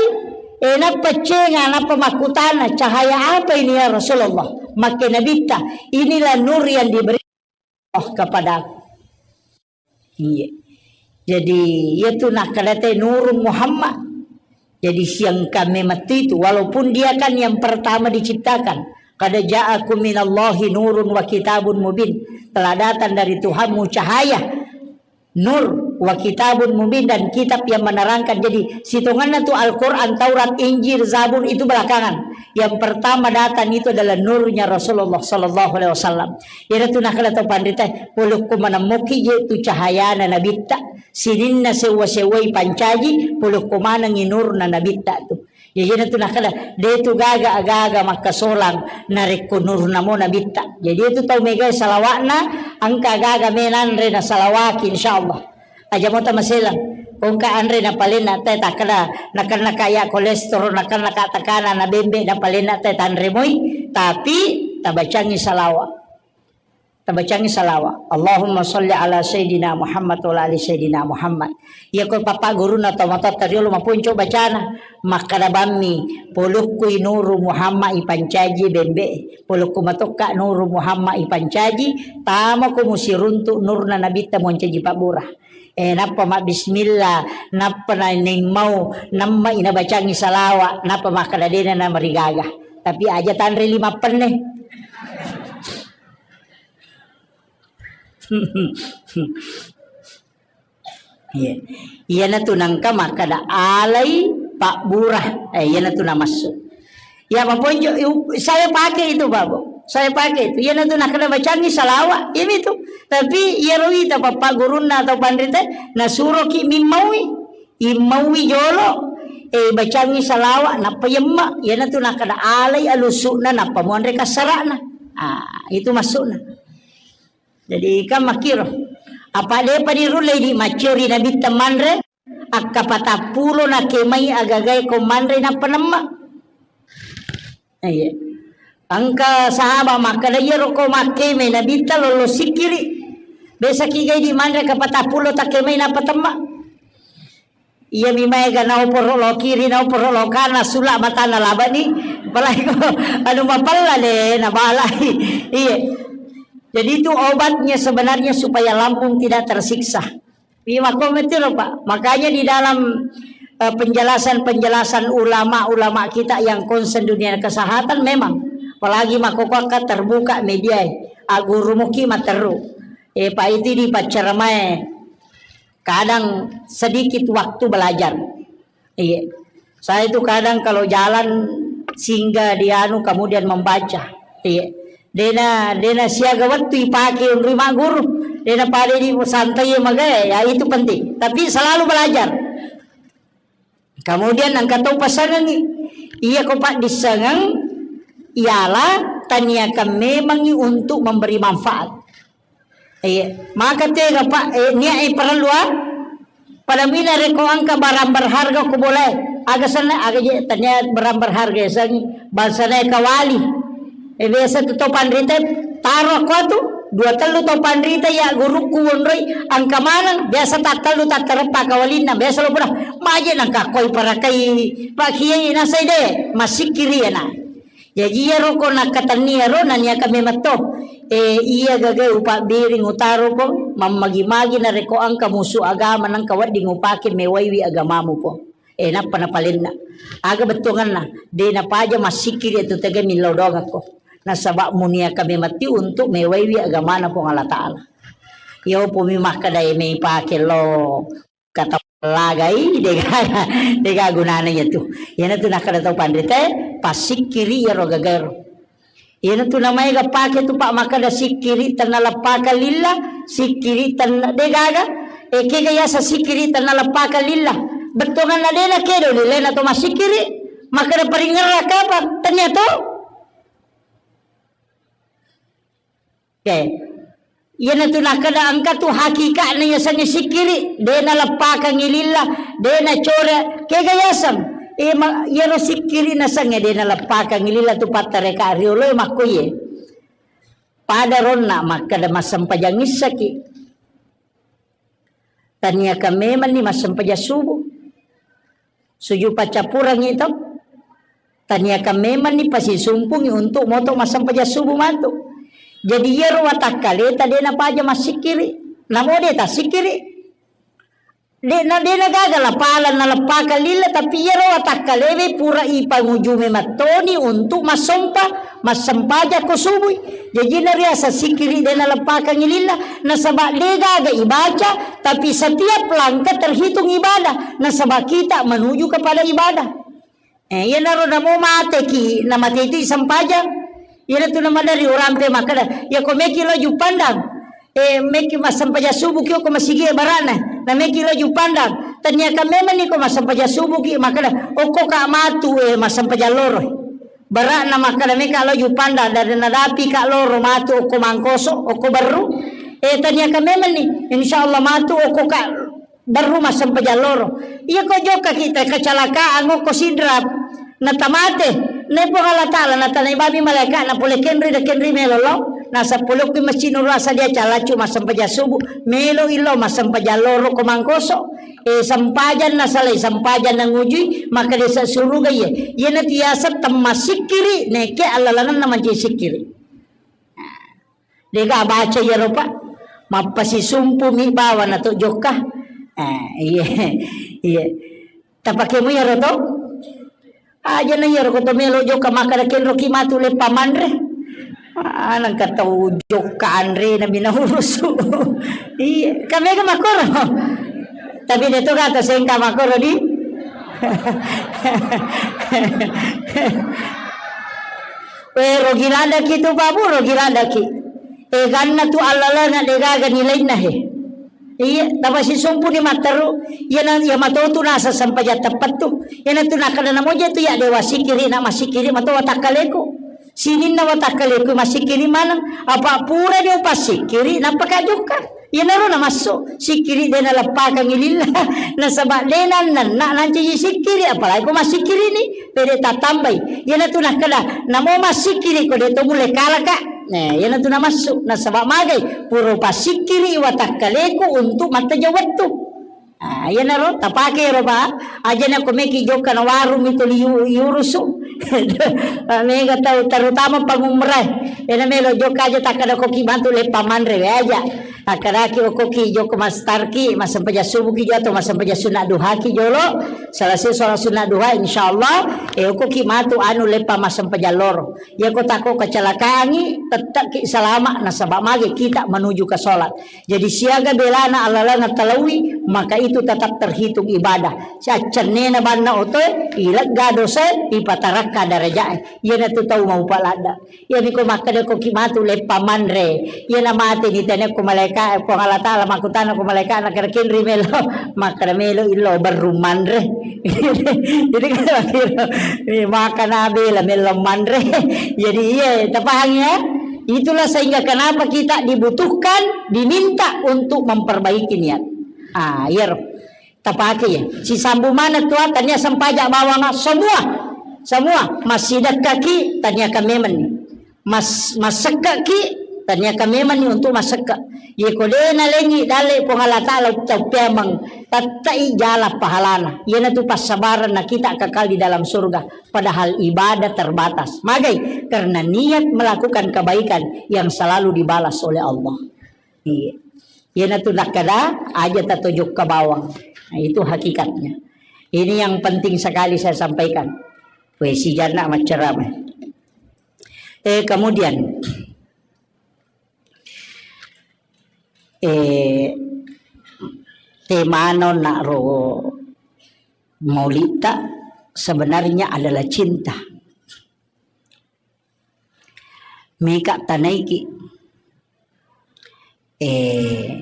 eh, nappaccenga, nappa makkutana, "Cahaya apa ini, ya Rasulullah?" Makke Nabitta, "Inilah nur yang diberi Allah kepadaku." Iya. Jadi, iyatu nakkadate Nurun Muhammad. Jadi, siangka memetto itu, walaupun dia kan yang pertama diciptakan. "Qad ja'akum minallahi nurun wa kitabun mubin." Telah datang dari Tuhanmu cahaya, nur, wa kitabun mubin, dan kitab yang menerangkan. Jadi, sitonganna tu Al-Quran, Taurat, Injil, Zabur itu belakangan. Yang pertama datang itu adalah nurnya Rasulullah sallallahu alaihi wasallam. Iyana tu nakkeda tau panrita, "Polokko manemmoki je tu cahayana Nabitta, sininna sewwa-sewwai pancaji, polokko manengi nurna Nabitta tu." Jadi, iyana tu nakkeda, "De tu gaga aga-aga makkasolang narekko nurna mo Nabitta." Jadi, itu tau megai salawakna, engka aga-aga menanre na salawaki, insyaallah. Aja mo tamaselang. Kongka anre na palenna te takkeda, nakenna ka ya kolesterol, nakenna ka tekanan, na bembe, na palenna te tanre moi, tapi tabacangi salawat. Tabacangi salawat. Allahumma salli ala Sayyidina Muhammad wa ala ali Sayyidina Muhammad. Iya ko papa guruna tomatoatta riolo maponco bacana. Makkada bammi, "Polokkui Nuru Muhammad ipancaji bembe. Polokku matokka Nuru Muhammad ipancaji, tamako musiruntu nurna Nabitta moncaji pabbura." Eh, nappa mabbismillah, nappa na-, naimmau, namma inabacangi salawat, nappa makkada dena namarigaga. Tapi aja tanre lima penne. Iya. Iyana tu nangka makkada alai pabbura. Eh, iyana tu namassu. Ya, maponco, saya pakai itu, Bapak. Saya pakai itu. Iyana tu nakkada bacangi salawat, iyami tu. Tapi iyaro ita papa gurunna atau panrita nasuroki mimmaui. Immaui jolo, eh, bacangi salawat, nappa yemma. Iyana tu nakkada alai alusukna, nappa muanre kassarana. Ah, itu maksudna. Jadi, kan makkiro. Apa depa dirullei di maccuri Nabitta manre, akka patappulo na kemai agagae ko manre nappa nemma. Iya. Engka sahabat makkeda, "Iyaro ko makkeme Nabitta lollo sikkiri. Besaki gai di manre ka patappulo takkemai nappa temma." Iya mi maega naoporo lo kiri, naoporo lo kana, sula matana labani, apalagi ko anu mapella de nabalai. Iya. Jadi itu obatnya sebenarnya supaya lambung tidak tersiksa. Iya, makko metiro, Pak. Makanya di dalam, eh, penjelasan-penjelasan ulama-ulama kita yang concern dunia kesehatan memang, apalagi makkokkoakka terbuka media, eh, agurumuki matteru. Eh, Pak, itu di paccaramae. Kadang sedikit waktu belajar. Iya. Saya itu kadang kalau jalan singgah di anu, kemudian membaca. Iya. Dena, dena siaga wettu ipake unrui magguru. Dena pada di santai magae, ya itu penting. Tapi selalu belajar. Kemudian engka tau pasangengi. Iya ko paddissengeng, ialah taniakan memangi untuk memberi manfaat. Iya, maka tega, Pak, eh, niat, eh, parellu, ah? Pada mina rekko engka barang berharga ko bolae. Aga senna, aga je, tania barang berharga, ya, sang, bangsana kawali. Eh, biasa tu tau panrita, taro ko tu, dua tellu tau panrita, ya, gurukku wonroi, engka maneng, biasa tattellu, tattereppa kawalinna, biasa lo pura, maje nangka koi parakai, Pak Kiai, nasai de, masikkiri, ya, na. Jaji iyaro ko nakkatenni iyaro naniaka memetto, eh, iya gaga upabbiring utaro ko, mammagi-magi narekko engka musu agama nengka wedding upake mewaiwi agamamu ko. Eh, nappa napalenna. Aga bettuanganna, de napaja massikkiri tu tege millau doangakko. Nasaba muniaka memetti untuk mewaiwi agamana Puang Allah Ta'ala. Iya upami makkeda e mei pake lo kata lagai, degaga, dega gunana iyatu. Iyanatu nakkeda tau panrita, passikkiri iyaro gagaero. Iyanatu namaega pake tu, Pak, makkeda sikkiri tennaleppakang lillah, sikkiri tenna-, degaga. E, kega yaseng sikkiri tennaleppakang lillah? Bettuanganna de nakedo lilena to massikkiri. Makkeda paringerra kapang, tania to? Oke. Iyanatu nakkeda engka tu hakikatna yasengnge sikkiri, de naleppakangngi lillah, de nacore, kega yaseng? E, ma-, iyaro sikkiri nasengnge de naleppakangngi lillah tu pattareka rioloe makkoye. Pada ronna makkeda massempajang issaki. Taniakan memanni massempajang subuh. Sujud paccappurengngi to. Taniakan memanni pasisumpungngi untuk moto massempajang subuh matu. Jadi iyaro watakkaleta de napaja massikkiri. Namo de tassikkiri. De na, de nagaga lapala naleppakang lillah, tapi iyaro watakkalewe pura ipanguju memettoni untuk massompa, massempajang ko subui. Jaji nariaseng sikkiri de naleppakangngi lillah, nasaba de gaga ibaca, tapi setiap langkah terhitung ibadah, nasaba kita menuju kepada ibadah. Eh, iyanaro namo mateki, namate itu sempajang. Iyanatu namadari urampe makkeda, ya ko meki lo jupandang. Eh, meki massempajang subuh ki ko masigi barana. Na meki lo jupandang. Taniakan memanni ko massempajang subuh ki makkeda, okko ka matu, eh, massempajang loro. Barana makkeda meka lo jupandang, dari nadapi ka loro matu okko Mangkoso, okko Berru. Eh, taniakan memanni. Insya Allah matu okko ka Berru massempajang loro. Iya ko jokka kita kecelakaan okko Sidrap. Natamate. Nai Puang Allah Ta'ala natanai babi malaika na pole kenri de kenri melo lo. Nasa pole okko masjid Nurul Asad dia calaccu massempajang subuh. Melo ilo massempajang loro ko Mangkoso. Eh, sempajang nasalai, sempajang nangujui, maka desa suruga iya. Iya natiasa temma sikkiri, neke allalangan na manci sikkiri. Dega baca iyaro, Pak. Mappasisumpu mi bawa na to jokka. Eh, iya. Iya. Tapake mu iyaro to? Aja na iyaro ko to melo jokka makkeda kenro ki matu leppa manre. Ah, nangka tau jokka anre na bina urusu. Iya, kamega makoro. Tapi de to kata sengka makoro di. We, rogi ladaki tu, Pak Bu, rogi ladaki. Eh, ganna tu allalenga de gaga nilainna he. Iya, tapasisumpu ni matteru. Iya na, iya matotu nasa sempajang teppettu. Iya na tu nakkeda namoja tu ya dewa sikiri na masikiri mato watakkaleku. Sininna watakkaleku masikiri maneng. Apa pura ni upasikkiri nappa kajukka. Iyanaro namassu, sikkiri de naleppakangngi lillah, nasaba de nannanna nancaji sikkiri, apalagi ko massikkiri ni, pede tattambai. Iyanatu nakkeda, namo massikkiri ko de to mulle kalaka. Nah, iyanatu namassu, nasaba magai, pura pasikkiri watakkaleku untuk matteja wettu. Ah, iyanaro tapake ro, Pak. Aja na ko meki jokka na warung itu liu-, iurusu. Mega tau, terutama pangumrah. Ena melo jokka aja takkeda koki matu leppa manre we aja. Akkadaki okkoki jokka mastarki, massempajang subuhki jolo atau massempajang sunat duhaki jolo. Selesai sholat sunat duha, insyaallah, eh, okkoki matu anu leppa massempajang loro. Iya ko tako kecelakaangi, tettaki salama nasaba magi kita menuju ke sholat. Jadi siaga belana allalenga talaui, maka itu tetap terhitung ibadah. Siaccennena banna otoe, ilegga dosae, ipatarakka darajae. Iyanatu tau maupa ladda. Iyami ko makkeda ko ki matu leppa manre. Iyana mate ni tene ko malaika, Puang Allah Taala makkutana ko malaika na kere kenri melo. Makkeda melo illo berru manre. Jadi kan akhirnya, ini makan abela melo manre. Jadi iya, tapahangi ya? Itulah sehingga kenapa kita dibutuhkan, diminta untuk memperbaiki niat. Ah, iya ro. Tapake ya. Sisambu mana tua tania sempaja bawanga semua. Semua masih dekkaki tania kamemen. Mas-, masekkaki tania kamemen ni untuk masekka. Ye ko de nalengi dalle Puang Allah Taala tau piameng, tattai jala pahalana. Iyanatu passabaran na kita kekal di dalam surga. Padahal ibadah terbatas. Magai? Karena niat melakukan kebaikan yang selalu dibalas oleh Allah. Iya. Iyanatu nakkeda, aja tatojokka bawang. Nah, itu hakikatnya. Ini yang penting sekali saya sampaikan. We, sijanna maccarama. Eh, kemudian, eh, temano nak ro maulita sebenarnya adalah cinta. Meka tanaiki. Eh,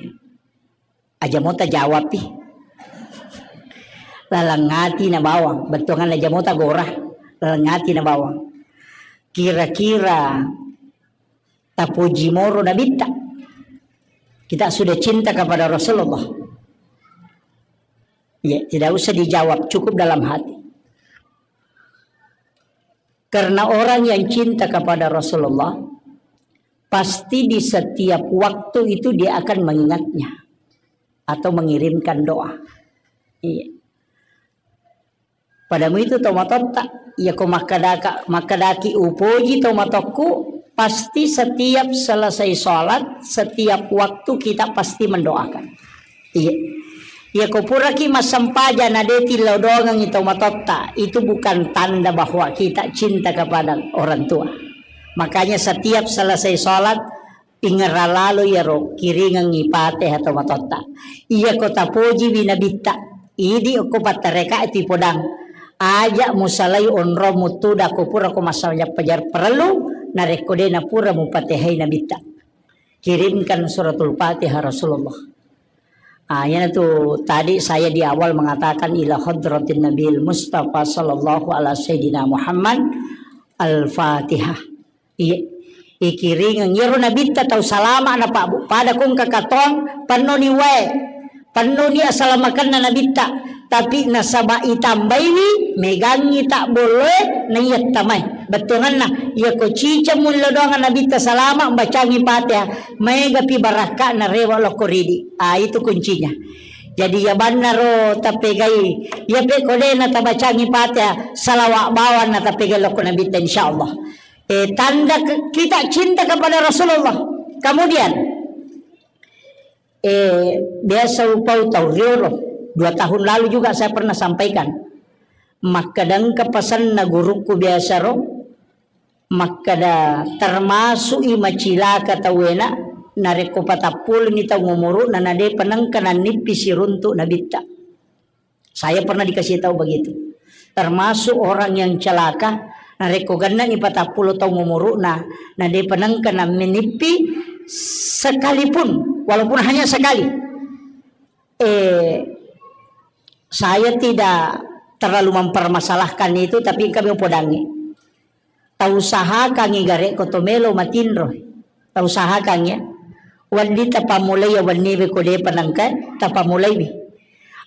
aja mota jawabpi. Lalang ati na bawang, bettuangan aja mota gora. Lengati na bawang. Kira-kira tapoji moro Nabitta. Kita sudah cinta kepada Rasulullah. Ya, tidak usah dijawab, cukup dalam hati. Karena orang yang cinta kepada Rasulullah, pasti di setiap waktu itu dia akan mengingatnya atau mengirimkan doa. Iya. Padamu itu tomatotta, iya ko makkadaka-, makkadaki upoji tomatokku, pasti setiap selesai sholat, setiap waktu kita pasti mendoakan. Iya. Iya ko puraki massempajang na de tillau doangengngi tomatotta, itu bukan tanda bahwa kita cinta kepada orang tua. Makanya setiap selesai sholat, Pingerra lalo iyaro kiringengngi Fatihah tomatotta. Iya ko tapojiwi Nabitta, idi okko pattareka tu podang. Aja musalai onrong muttuda ko pura ko massajang pajar parellu, narekko de napura mupatihai Nabitta. Kirimkan suratul Fatihah Rasulullah. Ah, iyanatu tadi saya di awal mengatakan ila hadratin Nabil Mustafa sallallahu ala sayyidina Muhammad al-Fatihah. Iya. Ikiringeng. Iyaro Nabitta tau salama na, Pak, Bu. Pada kong kakatong, pennoni wae. Pennoni asalamakenna Nabitta. Tapi nasaba itambaiwi, megangngi tak bolloe, na iya tamai. Bettuangenna, iya ko ciceng mullo doang Nabitta salama, bacangi Fatihah. Maega pi barakka na rewa lokko ridi. Ah, itu kuncinya. Jadi iya bannaro tapegai. Iya pe kode na tabacangi Fatihah, salawa bawang na tapegai lokko Nabitta, insyaallah. Eh, tanda ke-, kita cinta kepada Rasulullah. Kemudian, eh, biasa upau tau riolo. Dua tahun lalu juga saya pernah sampaikan. Makkadangka pasanna gurukku biasa ro, makkada termasuk i macilaka tauwena, narekko patappuleni tau ngumuru'na, na de penengka nannippi siruntuk Nabitta. Saya pernah dikasih tahu begitu. Termasuk orang yang celaka, narekko gennani patappulo taung umuru'na, na depa nengka nammenippi sekalipun, walaupun hanya sekali. Eh, saya tidak terlalu mempermasalahkan itu, tapi kami podangi. Tausahakangngi gare ko to melo matinro. Tausahakangngi, ya. Wedding tapammulai ya wenniwe ko depa nengka, tapammulaiwi.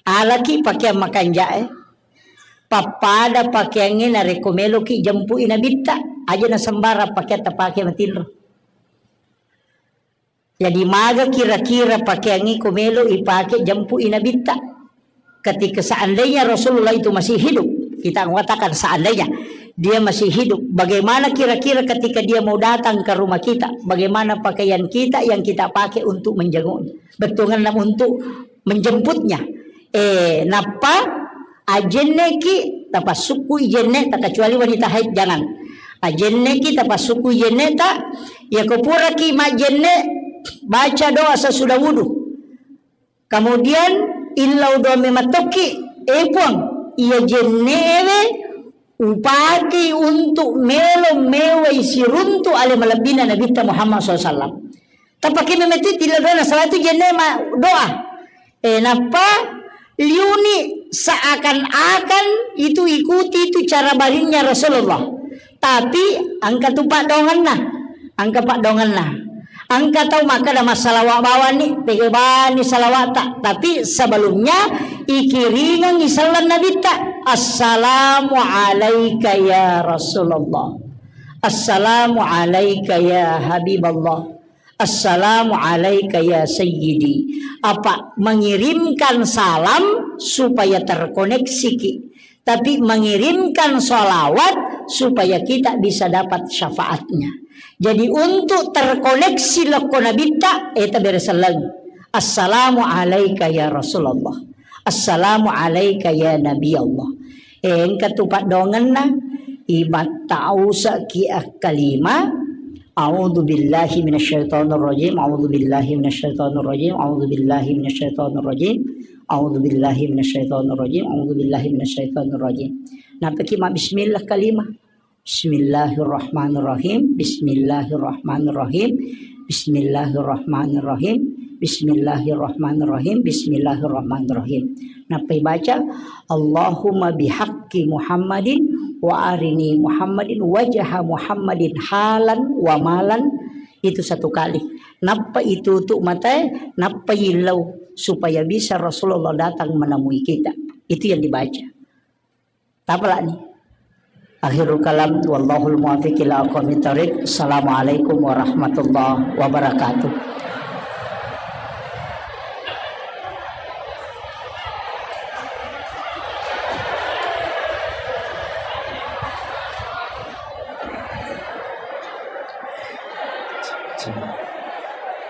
Alaki pakeang makanja'e. Pappada pakeangnge narekko meloki jempui nabitta. Aja na sembarang pakeang tapake matinro. Jadi, maga kira-kira pakeangnge ko melo ipake jempui nabitta? Ketika seandainya Rasulullah itu masih hidup, kita mengatakan seandainya dia masih hidup, bagaimana kira-kira ketika dia mau datang ke rumah kita? Bagaimana pakaian kita yang kita pakai untuk menjenguknya? Bettuanna untuk menjemputnya. Eh, nappa ajenneki, tapassukkui jenneta, kecuali wanita haid, jangan. Ajenneki, tapassukkui jenneta, yako puraki majjenne, baca doa sesudah wudu. Kemudian, illau doa mematokki, eh, Puang, iya jennewe upakei untuk melo mewai siruntu ale malebbina Nabitta Muhammad sallallahu alaihi wasallam. Tapake memeti tilla doa, salah itu jenne ma-, doa. Eh, nappa liuni seakan-akan itu ikuti itu cara barinnya Rasulullah. Tapi engka tu paddoangenna. Engka paddoangenna. Engka tau makkeda massalawa bawani, pegabani salawata. Tapi sebelumnya ikiringengngi selleng nabitta. Assalamu alaika ya Rasulullah. Assalamu alaika ya Habiballah. Assalamu alaika ya sayyidi. Apa mengirimkan salam supaya terkoneksiki, tapi mengirimkan salawat supaya kita bisa dapat syafaatnya. Jadi, untuk terkoneksi lokko nabitta, eta bere selleng. Assalamu alaika ya Rasulullah. Assalamu alaika ya Nabi Allah. Engka tu paddoangenna, ibattausa ki akkalima, a'udzu billahi minasyaitonir rajim, a'udzu billahi minasyaitonir rajim, a'udzu billahi minasyaitonir rajim, a'udzu billahi minasyaitonir rajim, a'udzu billahi minasyaitonir rajim. Napaki ma bismillah kalima. Bismillahirrahmanirrahim. Bismillahirrahmanirrahim. Bismillahirrahmanirrahim. Bismillahirrahmanirrahim, bismillahirrahmanirrahim. Nappai baca, "Allahumma bihaqqi Muhammadin wa arini Muhammadin wajha Muhammadin halan wa malan." Itu satu kali. Nappa itutup matae, nappa yillau supaya bisa Rasulullah datang menemui kita. Itu yang dibaca. Tapalani. Akhirul kalam, wallahul muwaffiq ila aqwamit thariq. Assalamualaikum warahmatullahi wabarakatuh.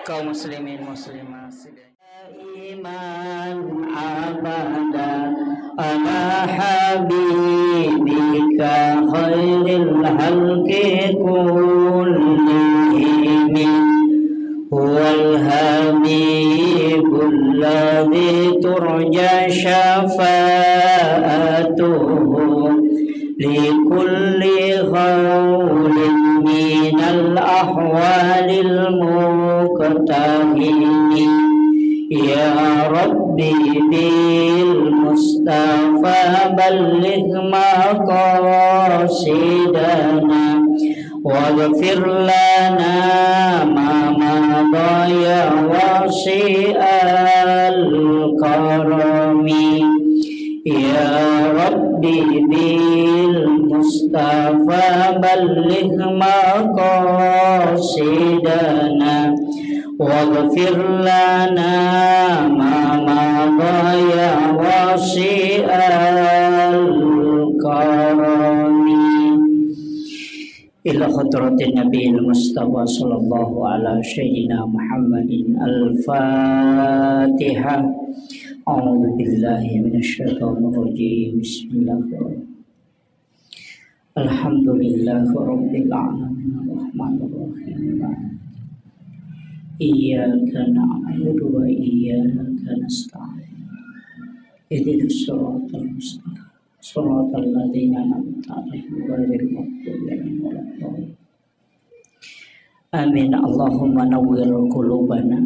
Kaum muslimin muslimat, daiman abada ala habibika khairil khalqi kullihim, huwal habibul ladzi turja syafa'atuhu likulli haulin minal ahwalil muqtahimi. Ya Rabbi bil Mustafa balligh maqasidana, waghfir lana ma madha ya wasi'al karami. Ya Rabbi bil Mustafa balligh maqasidana, waghfir lana ma madha ya wasi'al karami. Ila hadratin Nabil Mustafa sallallahu ala sayyidina Muhammadin. Al-Fatihah. A'udzu billahi minasy syaithanir rajim. Bismillahirrahmanirrahim. Alhamdulillahi rabbil alamin. Arrahmanirrahim. Iyyaka na'budu wa iyyaka nasta'in. Ihdinas siratal mustaqim. Siratal ladzina an'amta 'alaihim ghairil maghdubi 'alaihim waladdallin. Amin. Allahumma nawwir qulubana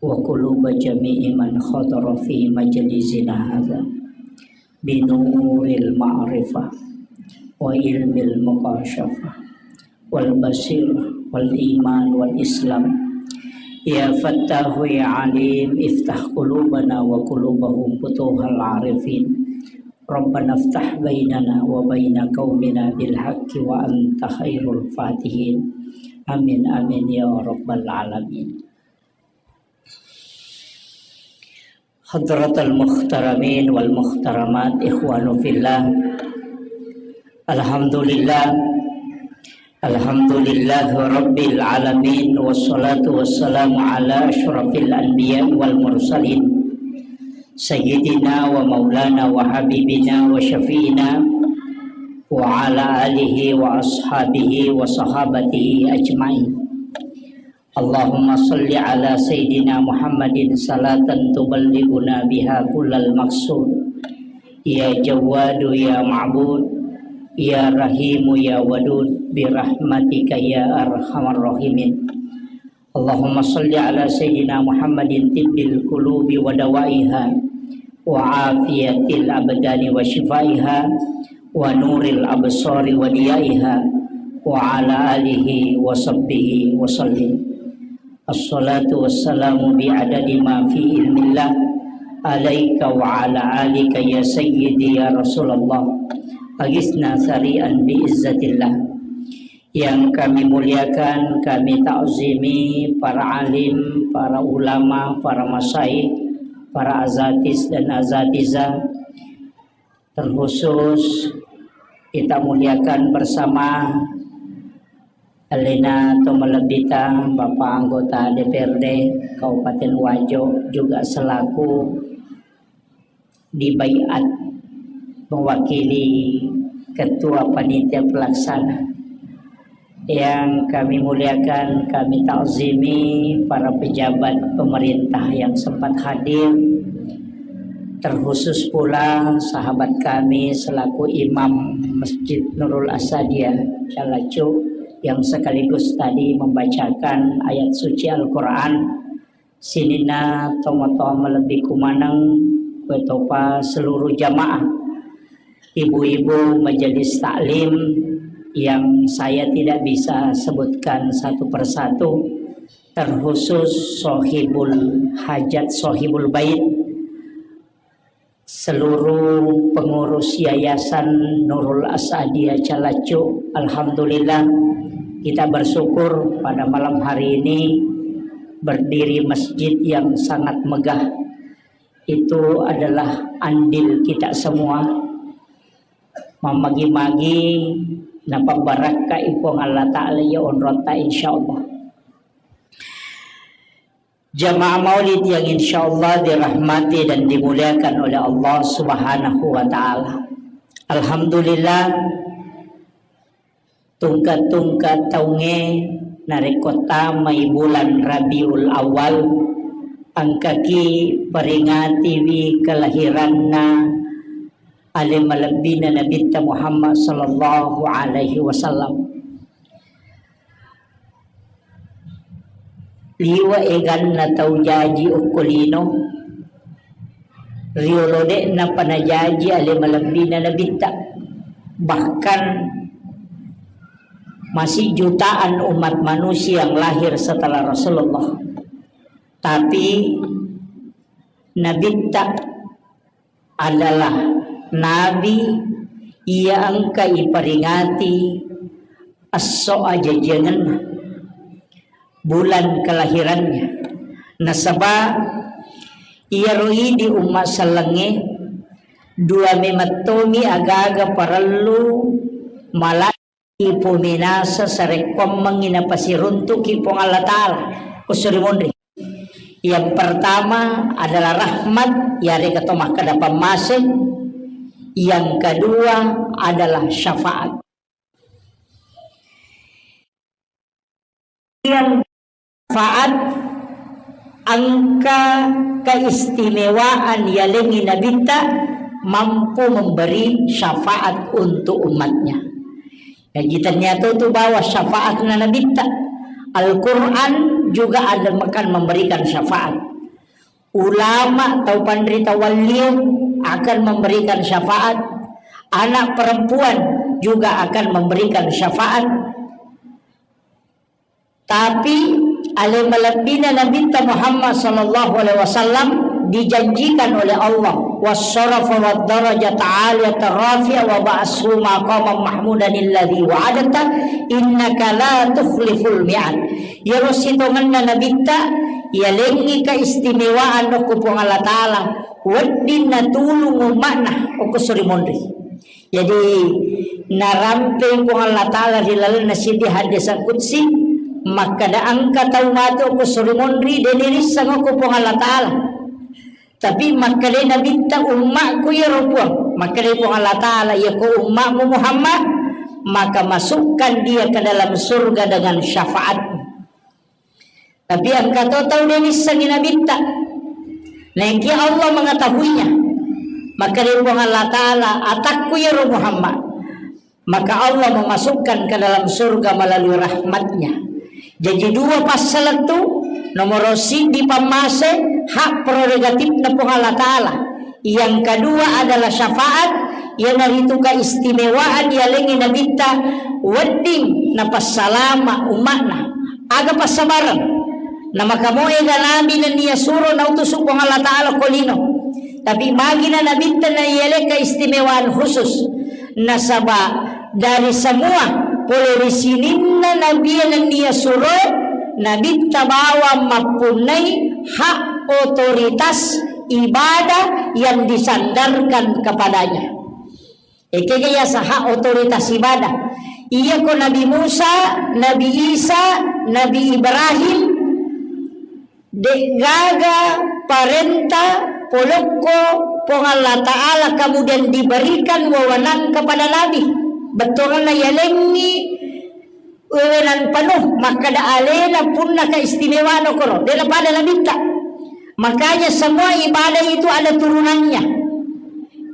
wa quluba jami'i man hadara fi majlisina hadza binuril ma'rifah wa ilmil mukasyafah wal basir wal iman wal islam. Ya Fattahu ya Alim, iftah qulubana wa qulubahum futuhal arifin. Rabbana iftah bainana wa baina qaumina bil haqqi wa anta khairul fatihin. Amin, amin ya rabbal alamin. Hadratal muhtaramin wal muhtaramat, ikhwanu fillah. Alhamdulillah. Alhamdulillahi rabbil alamin, wassalatu wassalamu ala asyrafil anbiya wal mursalin, sayyidina wa maulana wa habibina wa syafi'ina wa ala alihi wa ashabihi wa sahabatihi ajmain. Allahumma salli ala sayyidina Muhammadin salatan tuballighuna biha kullal maqsud. Ya Jawwadu ya Ma'bud, ya Rahimu ya Wadud, bi rahmatika ya arhamar rahimin. Allahumma salli ala sayyidina Muhammadin tibbil qulubi wa dawaiha, wa afiyatil abdani wa syifaiha, wa nuril absari wa diyaiha, wa ala alihi wa sahbihi wa sallim. Assalatu wassalamu bi adadi ma fi ilmillah alaika wa ala alika ya sayyidi ya Rasulullah. Agisna sari'an bi izzatillah. Yang kami muliakan, kami takzimi para alim, para ulama, para masyayikh, para azatis dan azatizah. Terkhusus kita muliakan bersama Elina Tomalebbita, Bapak Anggota D P R D Kabupaten Wajo, juga selaku dibaiat mewakili Ketua Panitia Pelaksana. Yang kami muliakan, kami takzimi para pejabat pemerintah yang sempat hadir, terkhusus pula sahabat kami selaku Imam Masjid Nurul Asadiyah Calacu yang sekaligus tadi membacakan ayat suci Al-Quran. Sininna tomatoa malebbiku maneng, kuetopa seluruh jamaah, ibu-ibu majelis taklim yang saya tidak bisa sebutkan satu persatu, terkhusus sohibul hajat, sohibul bait, seluruh pengurus Yayasan Nurul As'adiyah Calaccu. Alhamdulillah, kita bersyukur pada malam hari ini berdiri masjid yang sangat megah. Itu adalah andil kita semua. Mamagi-magi napabarakka i Puang Allah Ta'ala iya onrotta, insyaallah. Jamaah maulid yang insyaallah dirahmati dan dimuliakan oleh Allah Subhanahu wa Ta'ala. Alhamdulillah, tungka-tungka taungnge narekko tamai bulan Rabiul Awal, engkaki peringatiwi kelahiranna ale malebbina Nabitta Muhammad sallallahu alaihi wasallam. Liwe' eganna tau jaji okko lino, riolo de'na panajaji ale malebbina Nabitta. Bahkan masih jutaan umat manusia yang lahir setelah Rasulullah. Tapi Nabitta adalah nabi iya engka iperingati esso ajajiangenna, bulan kelahirannya. Nasaba iyaro idi umma sellengnge, dua memettomi agaga parellu mala ipominasa sarekkoammengngi napasiruntuki Puang Allah Ta'ala. Kusso ri munri. Yang pertama adalah rahmat, yarega to makkeda pammase. Yang kedua adalah syafaat. Yang syafaat engka keistimewaan yalengngi Nabitta mampu memberi syafaat untuk umatnya. Jadi ternyata itu bahwa syafaatna Nabitta. Al-Quran juga ada akan memberikan syafaat. Ulama atau panrita waliu akan memberikan syafaat. Anak perempuan juga akan memberikan syafaat. Tapi ale malebbina Nabitta Muhammad sallallahu alaihi wasallam dijanjikan oleh Allah, "Wassarafa wad darajata aliyata rafi'a wa ba'ashu maqaman mahmudan alladzi wa'adta innaka la tukhliful mi'ad." Iyaro sitongenna Nabitta yalengngi keistimewaan okko Puang Allah Ta'ala, wedding natulung umma'na okko sori monri. Jadi, narampe Puang Allah Ta'ala ri lalenna siddi hadis qudsi, makkeda engka tau matu okko sori monri, de nirisseng okko Puang Allah Ta'ala. Tapi makkeda Nabitta, "Ummakku iyaro Puang." Makkeda Puang Allah Ta'ala, "Iyako ummakmu Muhammad, maka masukkan dia ke dalam surga dengan syafaatmu." Tapi engka to tau de nissengngi Nabitta. Naekia Allah mengetahuinya. Maka ri Puang Allah Ta'ala, "Atakku iyaro Muhammad." Maka Allah memasukkan ke dalam surga melalui rahmatnya. Jadi dua passalettu, nomoro siddi pammase, hak prerogatifna Puang Allah Ta'ala. Yang kedua adalah syafaat, iyanaritu keistimewaan yalengngi Nabitta wedding napassalama umma'na. Aga passabareng? Namakamoega nabi nennia suro nautusu Puang Allah Ta'ala ko lino. Tapi magina Nabitta naialeng keistimewaan khusus. Nasaba dari semua pole ri sininna nabi nennia suro, Nabitta bawang mappunnai hak otoritas ibadah yang disandarkan kepadanya. Ekega yaseng hak otoritas ibadah. Iyako Nabi Musa, Nabi Isa, Nabi Ibrahim, de'gaga parenta polokko Puang Allah Ta'ala kemudian diberikan wewenang kepada Nabi. Bettuanna yalengngi wewenang penuh, makkeda alena punna keistimewaanna koro, de napada Nabitta. Makanya semua ibadah itu ada turunannya.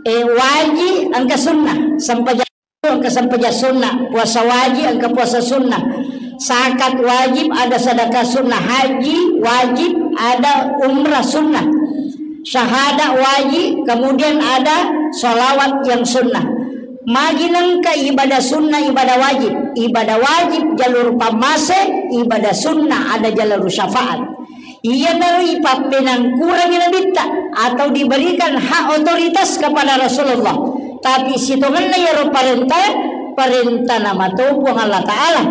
Eh, wajib engka sunnah, sempajang engka sempajang sunnah, puasa wajib engka puasa sunnah, zakat wajib, ada sedekah sunnah, haji wajib, ada umrah sunnah, syahadat wajib, kemudian ada salawat yang sunnah. Magi nengka ibadah sunnah, ibadah wajib. Ibadah wajib jalur pammase, ibadah sunnah ada jalur syafaat. Iyanaro ipappenangkurangi nabitta atau diberikan hak otoritas kepada Rasulullah. Tapi sitongenna iyaro parenta, parentana mato Puang Allah Ta'ala.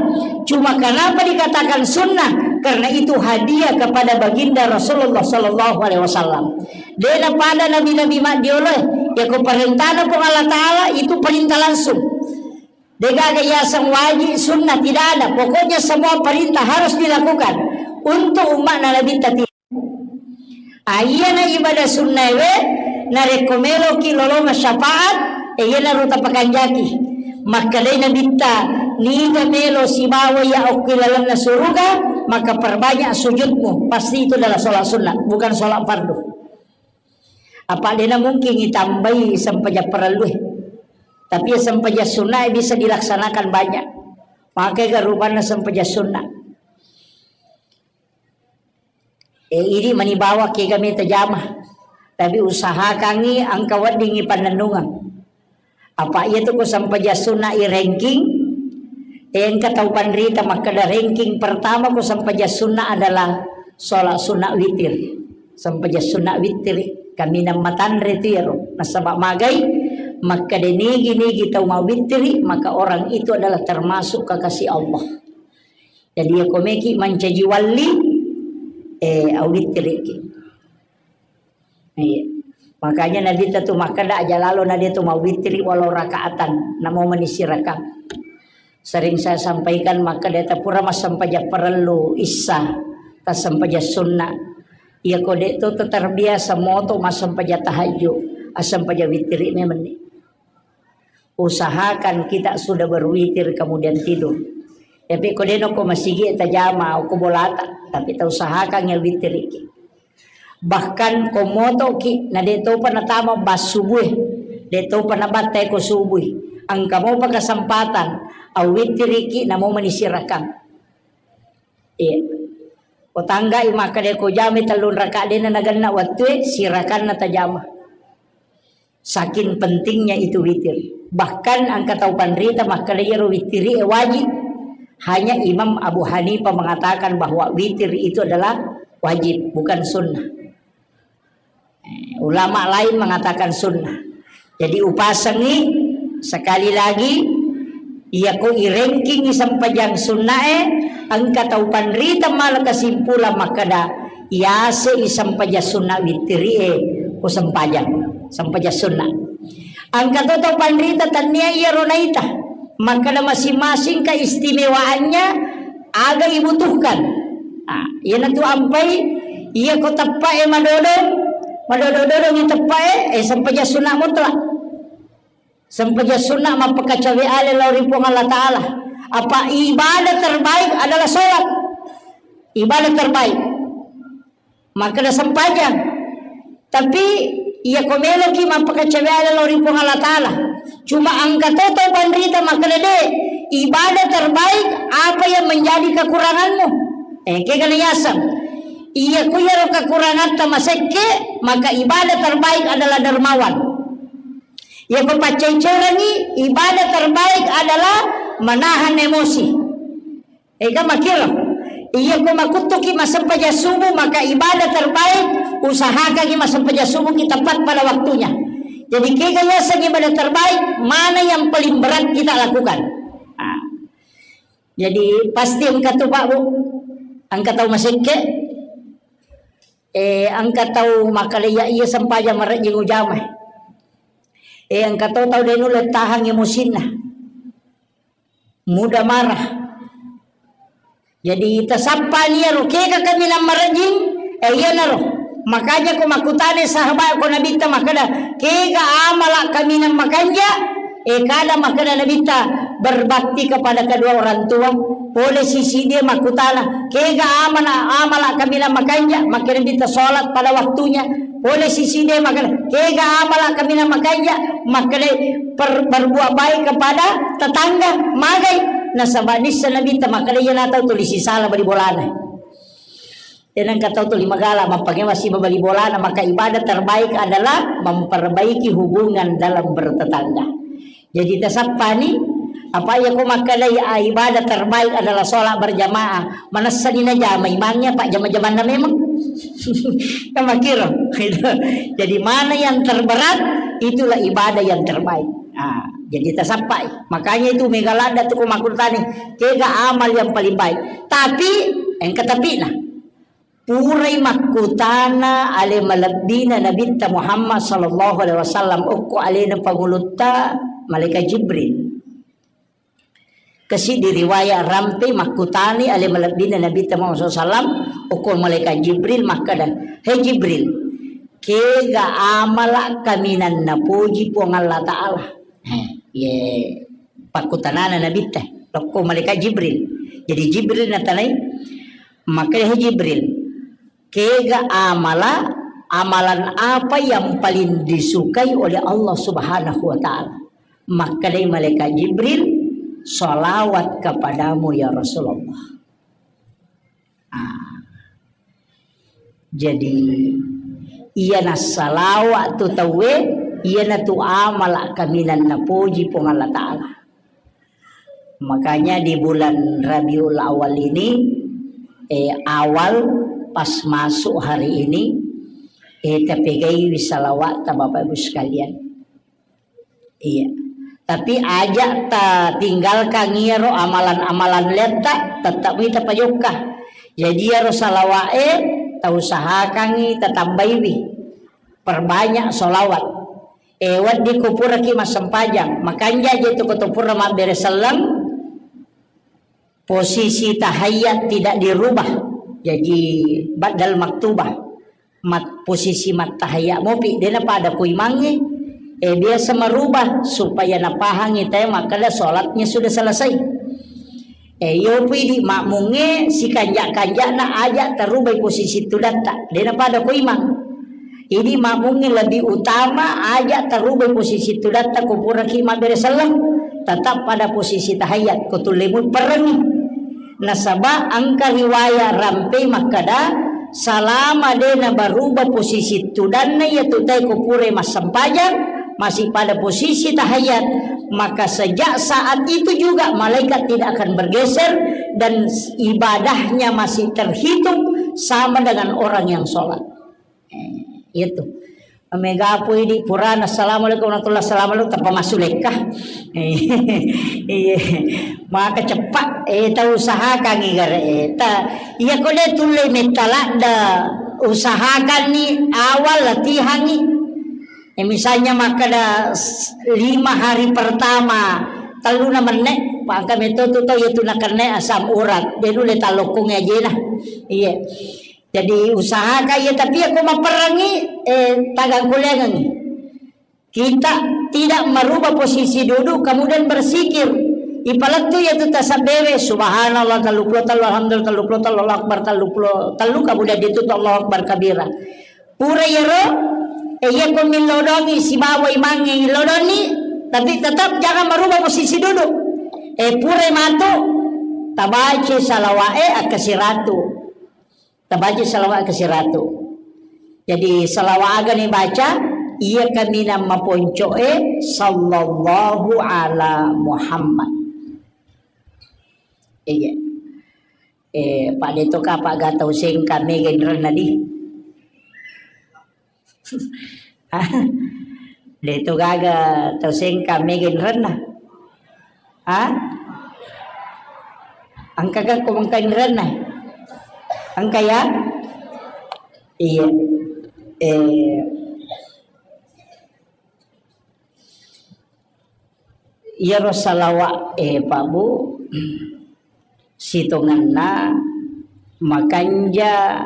Cuma kenapa dikatakan sunnah? Karena itu hadiah kepada baginda Rasulullah sallallahu alaihi wasallam. Dena pada nabi-nabi maddioloe, yako parentana Puang Allah Ta'ala itu perintah langsung. Degaga yaseng wajib, sunnah, tidak ada. Pokoknya semua perintah harus dilakukan untuk umatna Nabi tadi. Ayana ibadah sunnah we, narekko meloki lolonga syafaat, e, iyanaro tapakanjaki. Makkedai Nabitta, niga melo sibawa ya okki lalenna suruga, maka perbanyak sujudmu. Pasti itu adalah sholat sunnah, bukan sholat fardu. Apa dena mungkin itambai sempajang parellue. Tapi ya sempajang sunnah bisa dilaksanakan banyak. Pakai ga rupanna sempajang sunnah. E, idi mani bawa kega meta jama. Tapi usahakangi engka weddingi pannennungeng. Apa iya tu ko sempajang sunnah i ranking, engka tau panrita makkeda ranking pertama ko sempajang sunnah adalah sholat sunnah witir. Sempajang sunnah witir, kaminang matanre tu iyaro. Nasaba magai, makkeda nigi-nigi tau mawitiri, maka orang itu adalah termasuk kekasih Allah. Jadi ya komeki mancaji walli, eh, awitiriki. Iya. Makanya Nabitta tu makkeda aja lalo na dia tu mawitiri walau rakaatan, namo manisi rakang. Sering saya sampaikan makkeda tapura massempajang parellu issa, tassempajang sunna. Iya ko de to terbiasa moto massempajang tahajud, assempajang witiri memenni. Usahakan kita sudah berwitir kemudian tidur. Tapi ko deno ko masigi tajama ko bolata, tapi ta usahakan ya witiriki. Bahkan ko motoki na de topa natama bassubue, de topa nabattai ko subui. Engka mopa kesempatan, awitiriki namo manisirakang. Iya. Ko tanggai makkeda ko jami tellung raka dena nagenna wattue, sirakanna tajama. Saking pentingnya itu witir. Bahkan engka tau panrita makkeda iyaro witiri e wajib. Hanya Imam Abu Hanifah mengatakan bahwa witir itu adalah wajib, bukan sunnah. Eh, ulama lain mengatakan sunnah. Jadi upasengi sekali lagi, iya ko iranking sempajang sunnae, engka tau panrita mala kesimpulan makkeda, iyase i sempajang sunna witirie, ko sempajang, sempajang sunna. Engka to tau panrita tania iya ronaita, makkeda masing-masing keistimewaannya aga ibutuhkan. Ah, iyanatu ampai, iya ko teppae madodong, madodo-dodong i teppae, eh, sempajang sunna mutlak. Sempajang sunna mappakacawe ale lao ri Puang Allah Ta'ala. Apa ibadah terbaik adalah sholat. Ibadah terbaik. Makkeda sempajang. Tapi iya ko meloki mappakacawe ale lao ri Puang Allah Ta'ala. Cuma engka to tau panrita makkeda de, ibadah terbaik apa yang menjadi kekuranganmu. Eh, kegana yaseng. Iya ku iyaro kekurangatta masekke, maka ibadah terbaik adalah dermawan. Iya ko paccai-cairangi, ibadah terbaik adalah menahan emosi. Ega makkiro. Iya ko makuttuki massempajang subuh, maka ibadah terbaik usahakangi massempajang subuh kita tepat pada waktunya. Jadi kega yaseng ibadah terbaik, mana yang paling berat kita lakukan? Nah, jadi pasti engka tu Pak Bu, engka tau masekke, eh, engka tau makkeda iya sempajang marejjing ujama. Eh, engka to tau de nulle tahang emosinna. Mudah marah. Jadi tasappani iyaro kega kaminang marejjing, eh, iyanaro. Makanya ko makkutana sahabat ko Nabitta makkeda, kega amala kaminang makanja, eh, kada makkeda Nabitta berbakti kepada kedua orang tua. Pole sisi dia makkutana, kega amana amala kaminang makanja, makkeda Nabitta sholat pada waktunya. Pole sisi de makkeda, kega amala kaminang makanja, makkeda per-, berbuat baik kepada tetangga, magai. Nasaba nissa Nabitta makkeda, iya natau tuli sisala bali bolana. Tenang kata tu lima gala, mappake masih babali bolana, maka ibadah terbaik adalah memperbaiki hubungan dalam bertetangga. Jadi tasappani, apa iya ko makkadai, ah, ibadah terbaik adalah sholat berjamaah. Manessani najama imangnya, Pak, jama-jamanna memang. Kan makkiro. Jadi mana yang terberat, itulah ibadah yang terbaik. Ah, jadi tasappai. Makanya itu mega ladda tu ko makkuttani, kega amal yang paling baik. Tapi, engka tapina. Purai makkutana ale malebbina Nabitta Muhammad sallallahu alaihi wasallam okko alena pangulutta malaikat Jibril. Kasi di riwayat rampe makkutani ale malebbina Nabitta Muhammad sallallahu alaihi wasallam okko malaikat Jibril makkada, "Hei Jibril, kega amala kaminang napoji Puang Allah Ta'ala?" Heh, ye pakkutanana Nabitta lokko malaikat Jibril. Jadi Jibril natanai, Makanya, "Hai Jibril, kega amala, amalan apa yang paling disukai oleh Allah Subhanahu wa Ta'ala?" Makkedai malaikat Jibril, "Salawat kepadamu, ya Rasulullah." Ah. Jadi, iyana salawat tu tauwe, iyana tu amala kaminang napoji Puang Allah Ta'ala. Makanya di bulan Rabiul Awal ini, eh, awal pas masuk hari ini, eh, tapegaiwi salawat ta Bapak Ibu sekalian. Iya. Tapi aja ta tinggalkan iyaro amalan-amalan letta, tetap kita pajokka. Jadi iyaro salawat e, ta usahakangi, ta tambaiwi. Perbanyak salawat. Eh, wedding ko puraki massempajang, makanja je tu ko to pura mabbere selleng, posisi tahiyat tidak dirubah. Jadi badal maktubah. Mat-, posisi mattahiyat mopi, dena pada ku imangnge. Eh, biasa merubah supaya napahangi te makkeda salatnya sudah selesai. Eh, iyo pu idi makmungnge sikanja-kanjana aja tarubai posisi tudatta. Dena pada ko imang. Idi makmungnge lebih utama aja tarubai posisi tudatta ko puraki mabbere selleng. Tetap pada posisi tahiyat ko tullemui perengi. Nasaba engka riwayat rampe makkeda, selama dena berubah posisi tudanna iya tu tae ko pura massempajang, masih pada posisi tahiyat, maka sejak saat itu juga malaikat tidak akan bergeser dan ibadahnya masih terhitung sama dengan orang yang sholat. Eh, itu. Mega pui di purana, "Assalamualaikum warahmatullahi wabarakatuh," tappa massu lekka. Eh, iya. Maka cepat, eh, ta usahakan igare, eh, ta, iya ko de tulle metta ladda, usahakan ni awal latihan ni. Eh, misalnya makkeda s-, lima hari pertama, telluna menne, pangka metto tu to, iya tu nakenne asam urat, de nulle tallokkongngi ajena. Iya. Jadi usahakan iya, tapi iya ko mapperengi, eh, tagang kuliangengi. Kita tidak merubah posisi duduk, kemudian berzikir. Ipalettu iya tu tasabbewe, subhanallah telluppulo tellu, alhamdulillah telluppulo tellu, Allahu Akbar telluppulo tellu, kemudian ditutup Allahu Akbar kabira. Pura iyaro, eh, iya ko millodongi sibawa imangnge illodonni, tapi tetap jangan merubah posisi duduk. Eh, pura matu, tabaca salawat, eh, akkasiratu. Tabaca salawat ke siratu. Jadi salawat aga ni baca, iya kaminang maponco e, sallallahu ala Muhammad. Iya. Eh, Pak Deto ka, Pak Gatau Sengka, mega inrenna di. Hah? De to gaga tau Sengka mega inrenna. Hah? Engka ga ko engka inrenna? Engka ya? Iya. Eh, iyaro salawat, eh, Pak Bu, sitongenna makanja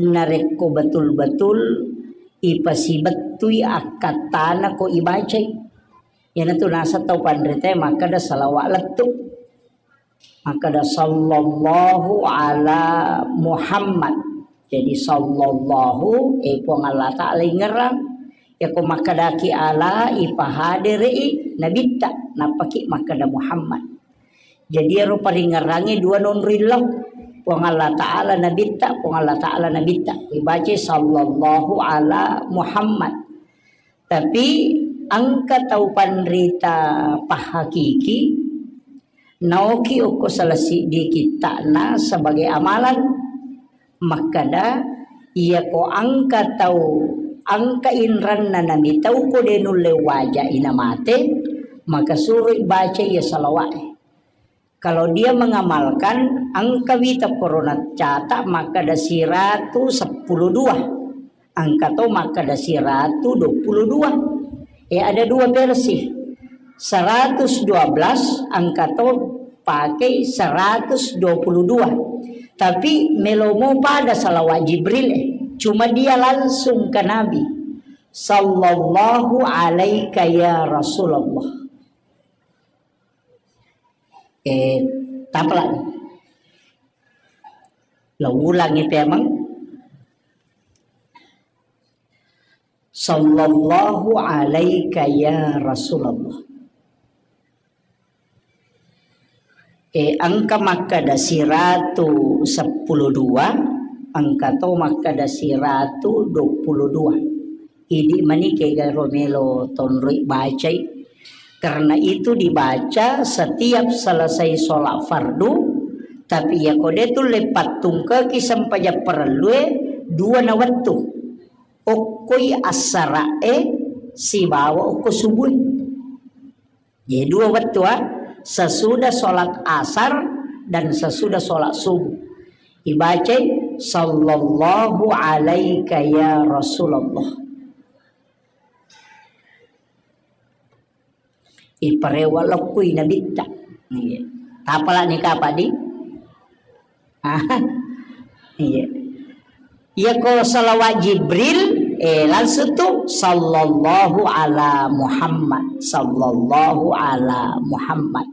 narekko betul-betul ipasibettui akkattana ko ibacai. Iyanatu naseng tau panrita makkeda salawat lettu. Makkeda, "Sallallahu ala Muhammad." Jadi, sallallahu, eh, Puang Allah Ta'ala ingerang. Yako makkedaki ala, ipahadere'i Nabitta, nappaki makkeda Muhammad. Jadi, ero paringerangnge dua nonroi lao. Puang Allah Ta'ala Nabitta, Puang Allah Ta'ala Nabitta. Ibacai sallallahu ala Muhammad. Tapi engka tau panrita pahakiki, naoki okko salah siddi kitta'na sebagai amalan, makkada, iyako engka tau, engka inranna namitau ko de nulle waja ina mate, maka suroi baca iya salawa'e. Kalau dia mengamalkan, engka wita korona catat makkada siratu seppulo dua, engka to makkada siratu dua puluh dua. Eh, ada dua versi. Seratus dua belas, engka to pakai seratus dua puluh dua. Tapi melomo pada salawat Jibril, eh. Cuma dia langsung ke Nabi. Sallallahu alaika ya Rasulullah. Eh, tapalani. Lo ulangi pemeng. Sallallahu alaika ya Rasulullah. Eh, engka makkada siratu seppulo dua, engka to makkada siratu dua puluh dua. Idi mani kega ro melo tonroi bacai. Karena itu dibaca setiap selesai sholat fardu, tapi ya kode tu lepat tungkeki sempajang parellue dua na wettu. Okkoi assara'e sibawa okko subue. Jadi dua wettu, ah, sesudah sholat asar dan sesudah sholat subuh. Ibacai, "Sallallahu alaika ya Rasulullah." Iparewa lokkui nabitta. Iya. Tapalani kapadi? Ah, iya. Iya ko salawat Jibril, eh, langsung tu, "Sallallahu ala Muhammad, sallallahu ala Muhammad."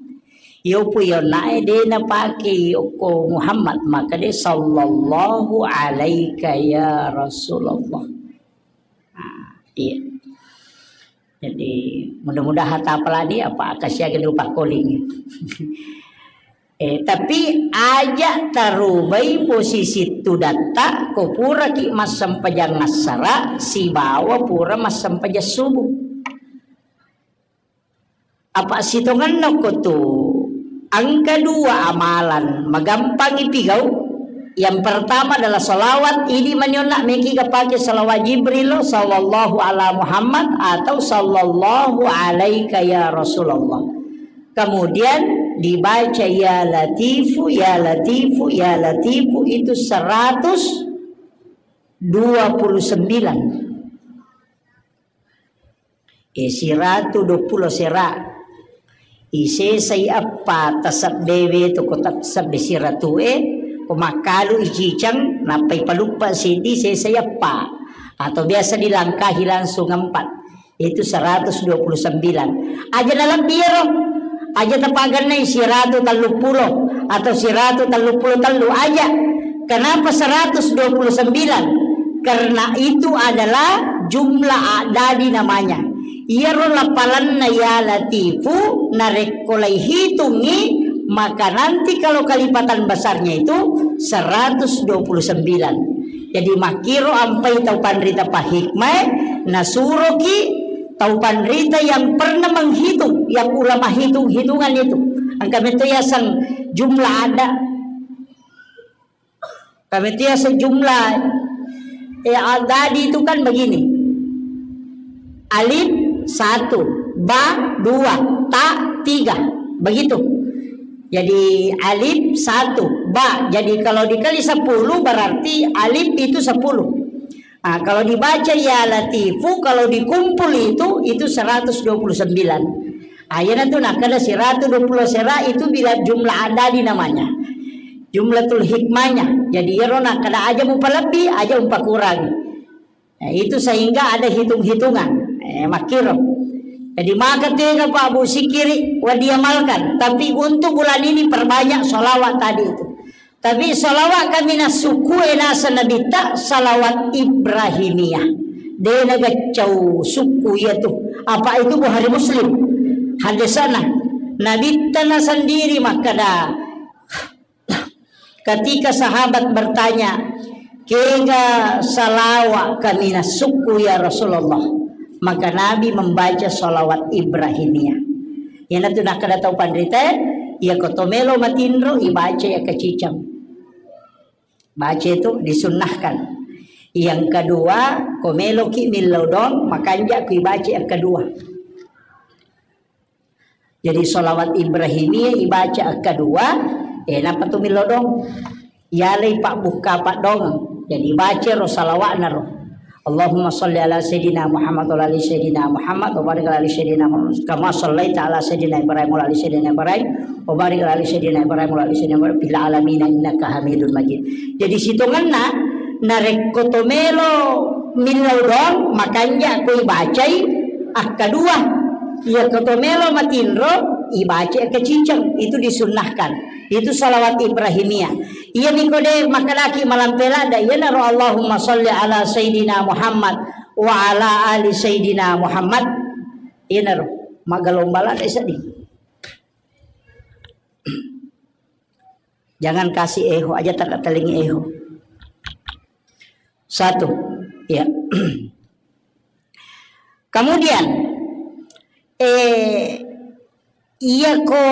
Iyo pu iyo nae de napake okko Muhammad, maka de, "Sallallahu alaika ya Rasulullah." Ah, iya. Jadi, mudah-mudahan tapalani apa kasiaga di upakkoling. Eh, tapi aja tarubai posisi tudatta ko puraki massempajang assara sibawa pura massempajang subuh. Apa sitongenna ko tu engka dua amalan magampangi pigau. Yang pertama adalah salawat, idi manionna meki kapake salawat Jibril, sallallahu ala Muhammad atau sallallahu alaika ya Rasulullah. Kemudian dibaca ya Latifu, ya Latifu, ya Latifu itu seratus dua puluh sembilan. Eh, siratu dua puluh sera. Isesai eppa tasebbewe tu ko tasebbe siratu e, ko makkalu iciceng, nappai paluppa siddi sesai eppa. Atau biasa dilangkahi langsung empat. Itu seratus dua puluh sembilan. Aja nalebbi ero. Aja tapagennai siratu telluppulo atau siratu telluppulo tellu aja. Kenapa seratus dua puluh sembilan? Karena itu adalah jumlah adadi namanya. Iyaro lapalanna ya Latifu narekko laihitungi, maka nanti kalau kelipatan besarnya itu seratus dua puluh sembilan. Jadi makkiro ampai tau panrita pahikmae nasuroki tau panrita yang pernah menghitung, yang ulama hitung-hitungan itu. Engka metto yaseng jumlah ada. Kami itu ya sejumlah, eh, adadi itu kan begini. Alif satu, ba dua, ta tiga. Begitu. Jadi alif satu, ba. Jadi kalau dikali sepuluh berarti alif itu sepuluh. Nah, kalau dibaca ya Latifu, kalau dikumpul itu, itu seratus dua puluh sembilan. Ah, iyana tu nakkeda siratu dua puluh sera itu bila jumlah adadi namanya. Jumlatul hikmahnya. Jadi iyaro nakkeda aja mupalebbi, aja mupakurangi. Eh, itu sehingga ada hitung-hitungan. Eh, makkiro. Jadi maka tega Pak Bu sikiri wa diamalkan. Tapi untuk bulan ini perbanyak sholawat tadi itu. Tapi salawat kami nasukue nasa nabitta salawat Ibrahimiyah. De nagaccau sukku iya tu. Apa itu Bukhari Muslim. Hadisana. Nabitta na sendiri makkada, Ketika sahabat bertanya, "Kega salawa kaminang sukku ya Rasulullah?" Maka Nabi membaca salawat Ibrahimiyah. Iyanatu nakkeda tau panrita, iya ko to melo matinro, ibaca iya kaciceng. Baca itu disunnahkan. Yang kedua, ko meloki millau dong, makanja ku ibaca yang kedua. Jadi, sholawat Ibrahimiyah ibaca akkadua, eh, napa tu millau dong. Yalai pabbukka paddongeng. Jadi, baca ro salawatna ro. Allahumma salli ala Sayyidina Muhammad wa ala ali Sayyidina Muhammad wa barik ala ali Sayyidina Muhammad kama sallaita ala Sayyidina Ibrahim wa ala ali Sayyidina Ibrahim wa barik ala ali Sayyidina Ibrahim wa ala ali Sayyidina Ibrahim fil alamin innaka Hamidun Majid. Jadi, sitongenna narekko to melo millau dong, makanja ko ibacai akkadua. Iya ko to melo matinro, ibaca kaciceng. Itu disunnahkan. Itu salawat Ibrahimiyah. Iya niko de makkedaki malampe ladda, iyanaro Allahumma salli ala Sayyidina Muhammad wa ala ali Sayyidina Muhammad. Iyanaro magalomba ladda sedih. Jangan kasih eho aja, tak telingi eho. Satu, ya. Kemudian, eh, iya ko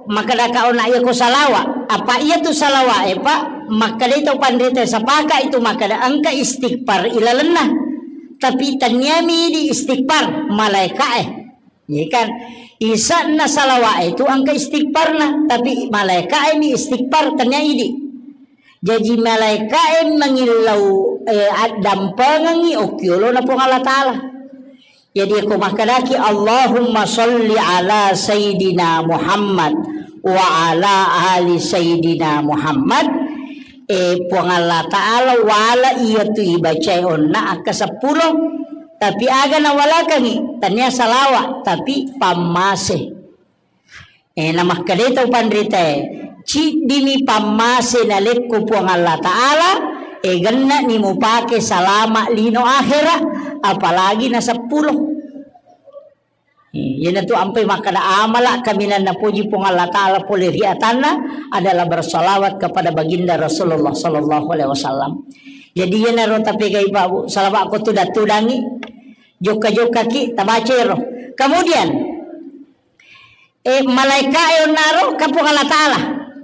makkeda ka ona iya ko salawa. Apa iya tu salawa, eh, Pak? Makkeda itu panrita sapaka itu makkeda engka istighfar ilalenna. Tapi taniami di istighfar malaika, eh. Iya kan? Isa'na salawa itu engka istighfarna, tapi malaika ini istighfar tania idi. Jaji malaikae mangillau, eh, addampengengngi okkiolona Puang Allah Ta'ala. Jadi, ko makkedaki, "Allahumma sholli ala Sayyidina Muhammad wa ala ali Sayyidina Muhammad," eh, Puang Allah Ta'ala wala iya tu ibacae onna akka seppulo, tapi aga nawalakengngi, tania salawa, tapi pammase. Eh, namakkedai tau panritae, "Ciddimi pammase nalekko Puang Allah Ta'ala, eh, genna'ni mupake salama lino akhera, apalagi na seppulo." Eh, iyanatu ampai makkeda amala kaminang napoji Puang Allah Ta'ala pole ri atanna adalah bersalawat kepada baginda Rasulullah sallallahu alaihi wasallam. Jadi iyanaro tapegai Pak Bu, salawat ko tudang-tudangi, jokka-jokkaki, tabacero. Kemudian, Eh, malaikae onnaro ka Puang Allah Ta'ala.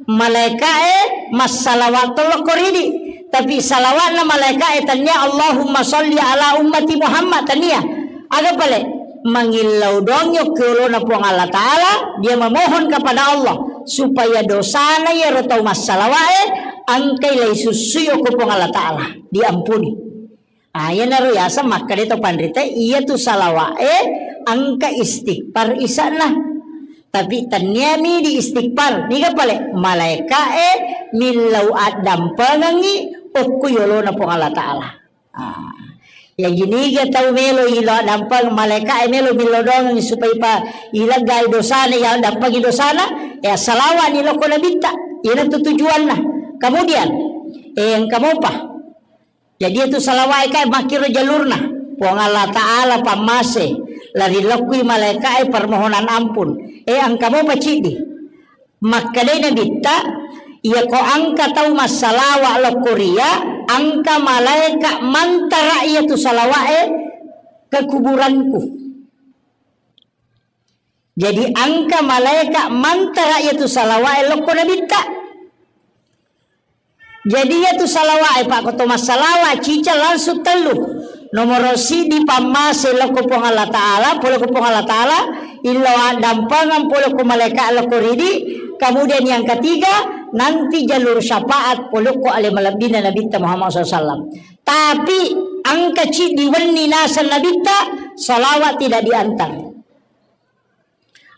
Malaikae massalawat tollo koridi. Tapi salawatna malaikae tania Allahumma sholli ala ummati Muhammad tania. Aga pale? Mangillau doang yokki olona Puang Allah Ta'ala, dia memohon kepada Allah supaya dosana yaro tau massalawae angkai lai sussui okko Puang Allah Ta'ala, diampuni. Ah, iyanaro yaseng makkeda to panrita, iya tu salawa'e engka istighfar isa'na. Tapi tenniami di istighfar, niga pale malaika'e millau addampengengngi okko yolona Puang Allah Ta'ala. Ah. Ya, jiniga tau melo ilo addampeng malaika'e melo millau doang supaya pa ileggai dosana, ya dampengi dosana, ya salawa'ni lokko nabitta. Iyanatu tujuanna. Kemudian, eh, engka mopa. Jadi itu salawa'e kae makkiro jalurna. Puang Allah Ta'ala pammase, lari lakkui malaika'e permohonan ampun. Eh, engka mopa ciddi. Makkedai nabitta, iya ko engka tau massalawa lokko ria, engka malaika mantara iya tu salawa'e ke kuburanku. Jadi engka malaika mantara iya tu salawa'e lokko nabitta. Jadi iya tu salawa'e, Pak, ko to massalawa cica langsung tellu. Nomoro siddi pammase lokko Puang Allah Ta'ala, pole ko Puang Allah Ta'ala, illo addampengeng pole ko malaika lokko ridi. Kemudian yang ketiga, nanti jalur syafaat pole ko ale malebbina Nabitta Muhammad sallallahu alaihi wasallam. Tapi engka ciddi wenni naseng Nabitta, salawat tidak diantar.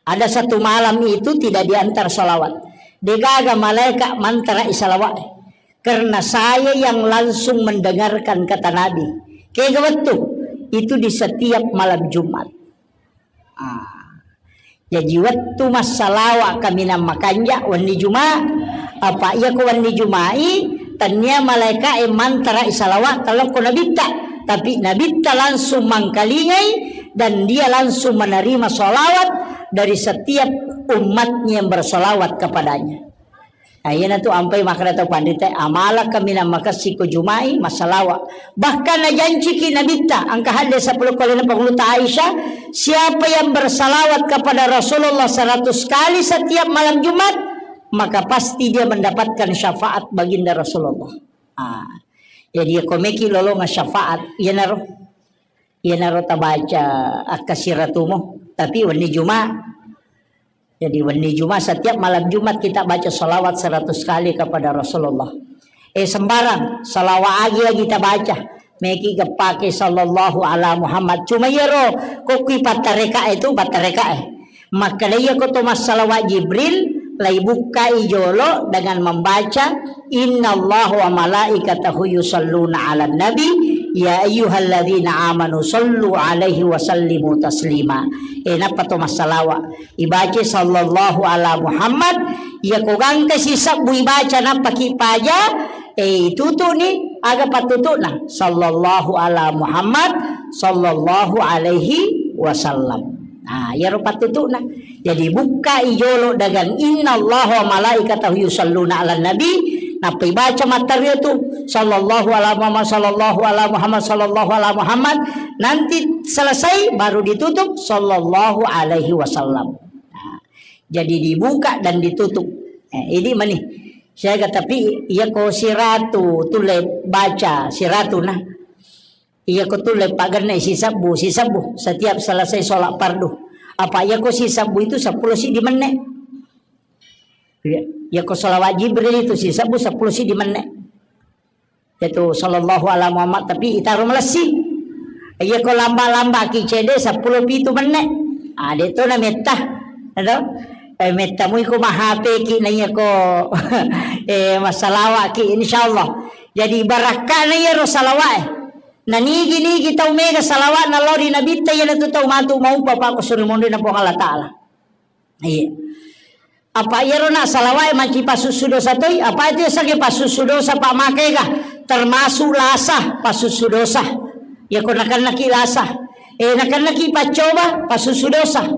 Ada satu malam itu tidak diantar salawat. Degaga malaika mantara i salawat. Karena saya yang langsung mendengarkan kata Nabi. Kega wettu? Itu di setiap malam Jumat. Ah. Jaji wettu massalawa kaminang makanja wenni Juma. Apa iya ko wenni Jumai, tennia malaika e mantara i salawat lokko Nabitta. Tapi Nabitta langsung mangkalingai dan dia langsung menerima salawat dari setiap umatnya yang bersalawat kepadanya. Nah, iyanatu ampai makkeda tau panrita, amalakka minang makessing ko Juma'i, massalawa. Bahkan najanciki Nabitta, engka hadde sepuluh kali na panguluta Aisyah, siapa yang bersalawat kepada Rasulullah seratus kali setiap malam Jumat, maka pasti dia mendapatkan syafaat baginda Rasulullah. Ah. Jadi, ko meki lolonga syafaat, iyanaro, iyanaro tabaca akkasiratumu, tapi wenni Juma. Jadi, wenni Juma, setiap malam Jumat kita baca salawat seratus kali kepada Rasulullah. Eh, sembarang, salawat agi-agi tabaca. Meki geppake sallallahu ala Muhammad. Cuma iyaro, ko kui pattareka itu, pattareka eh. Makkeda iya ko to massalawa Jibril, laibukkai jolo dengan membaca, "Innallaha wa malaikatahu yusalluna 'alan nabi, ya ayyuhalladzina amanu sallu 'alaihi wa sallimu taslima." Eh, nappa to massalawa. Ibaca sallallahu ala Muhammad, iya ko gangka sisebbu ibaca nappa ki paja, eh, tutuni aga pattutukna, sallallahu ala Muhammad, sallallahu alaihi wasallam. Nah, iyaro pattutukna. Jadi, bukkai jolo dengan innallaha wa malaikatahu yusalluna 'alan nabi, nappa ibaca matteru tu, sallallahu ala Muhammad, sallallahu ala Muhammad, sallallahu ala Muhammad. Nanti selesai, baru ditutup, sallallahu alaihi wasallam. Nah, jadi dibuka dan ditutup. Eh, ini mani. Saya kata, tapi iya ko siratu, tulle baca siratu nah. Iya ko tulle pagenne sisebbu, sisebbu setiap selesai sholat fardu. Apa iya ko sisebbu itu sepuluh siddi menne. Iya, iya ko salawat Jibril itu sisebbu sepuluh siddi menne. Itu sallallahu ala Muhammad, tapi itaro malessi. Iya ko lamba-lamba ki cede sepuluh pitu menne. Ah, de to na metta. Ado? Eh, metta mui ko mahape ki na iya ko, eh, massalawa ki, insyaallah. Jadi, barakkana iyaro salawat, eh. Na nigi-nigi tau mega salawat na lao ri Nabitta, iyanatu tau matu maupa, Pak, ko suri monri na Puang Allah Ta'ala. Iya. Apa iyaro na salawat, eh, manci pasussu dosa toi? Apa itu sage pasussu dosa, Pak, makega? Termasuk lasa, pasussu dosa. Iya ko nakennaki lasa. Eh, nakennaki paccoba, pasussu dosa.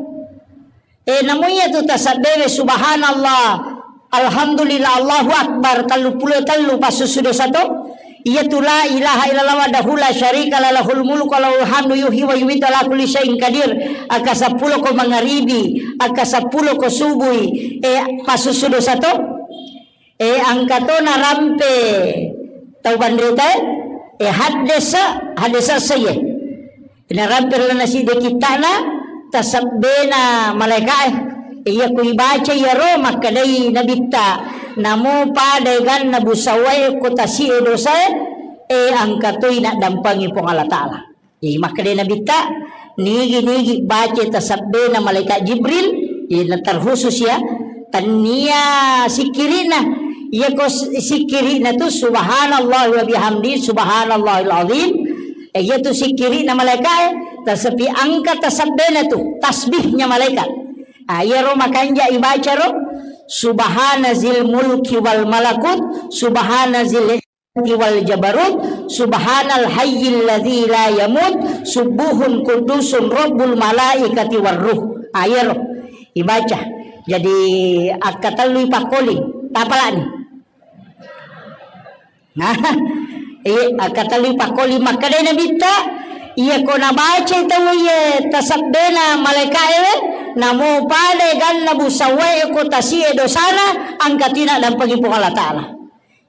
Eh, namu iyatu tasabbewe subhanallah, alhamdulillah, Allahu akbar, tellu pulo tellu pasussu dosa to. Iyatu la ilaha illallah wahdahu la syarika la lahul mulku wa lahul hamdu yuhyi wa yumitu ala kulli syai'in qadir. Akka seppulo ko mangaribi, akka seppulo ko subui, eh, pasussu dosa to. Eh, engka to narampe tau panrita, eh, haddesa, haddesa saye. Narampe ri lalenna siddi kitta'na tasabbena malaeka'e. Iya ku ibaca iyaro makkedai Nabitta, namo pada eganna busawae ko tasi'e dosae, eh, engka toi naddampangi Puang Allah Ta'ala. Jadi makkedai Nabitta, nigi-nigi baca tasabbena malaikat Jibril, iya, terkhusus ya, tennia sikkiri'na. Iya ko s-, sikkiri'na tu subhanallah wa bihamdi, subhanallahil azim. Eh, iya tu sikkiri'na malaikat, eh, tasepi angka tasabbena tu, tasbihnya malaikat. Ah, iya ro makanja ibaca ro, subhana zil mulki wal malakut, subhana zil wal jabarut, subhanal hayyil ladzi la yamut, subuhun kudusun rabbul malaikati war ruh. Ah, iyaro ibaca. Jadi, akkatellui pakkoli, tapalani. Nah, eh, akkatellui pakkoli, makkedai Nabitta, iya ko nabacai tau iye tasabbena malaika'e, namo pada ganna busawae ko tasi'e dosana, angka tina dampengi Puang Allah Ta'ala.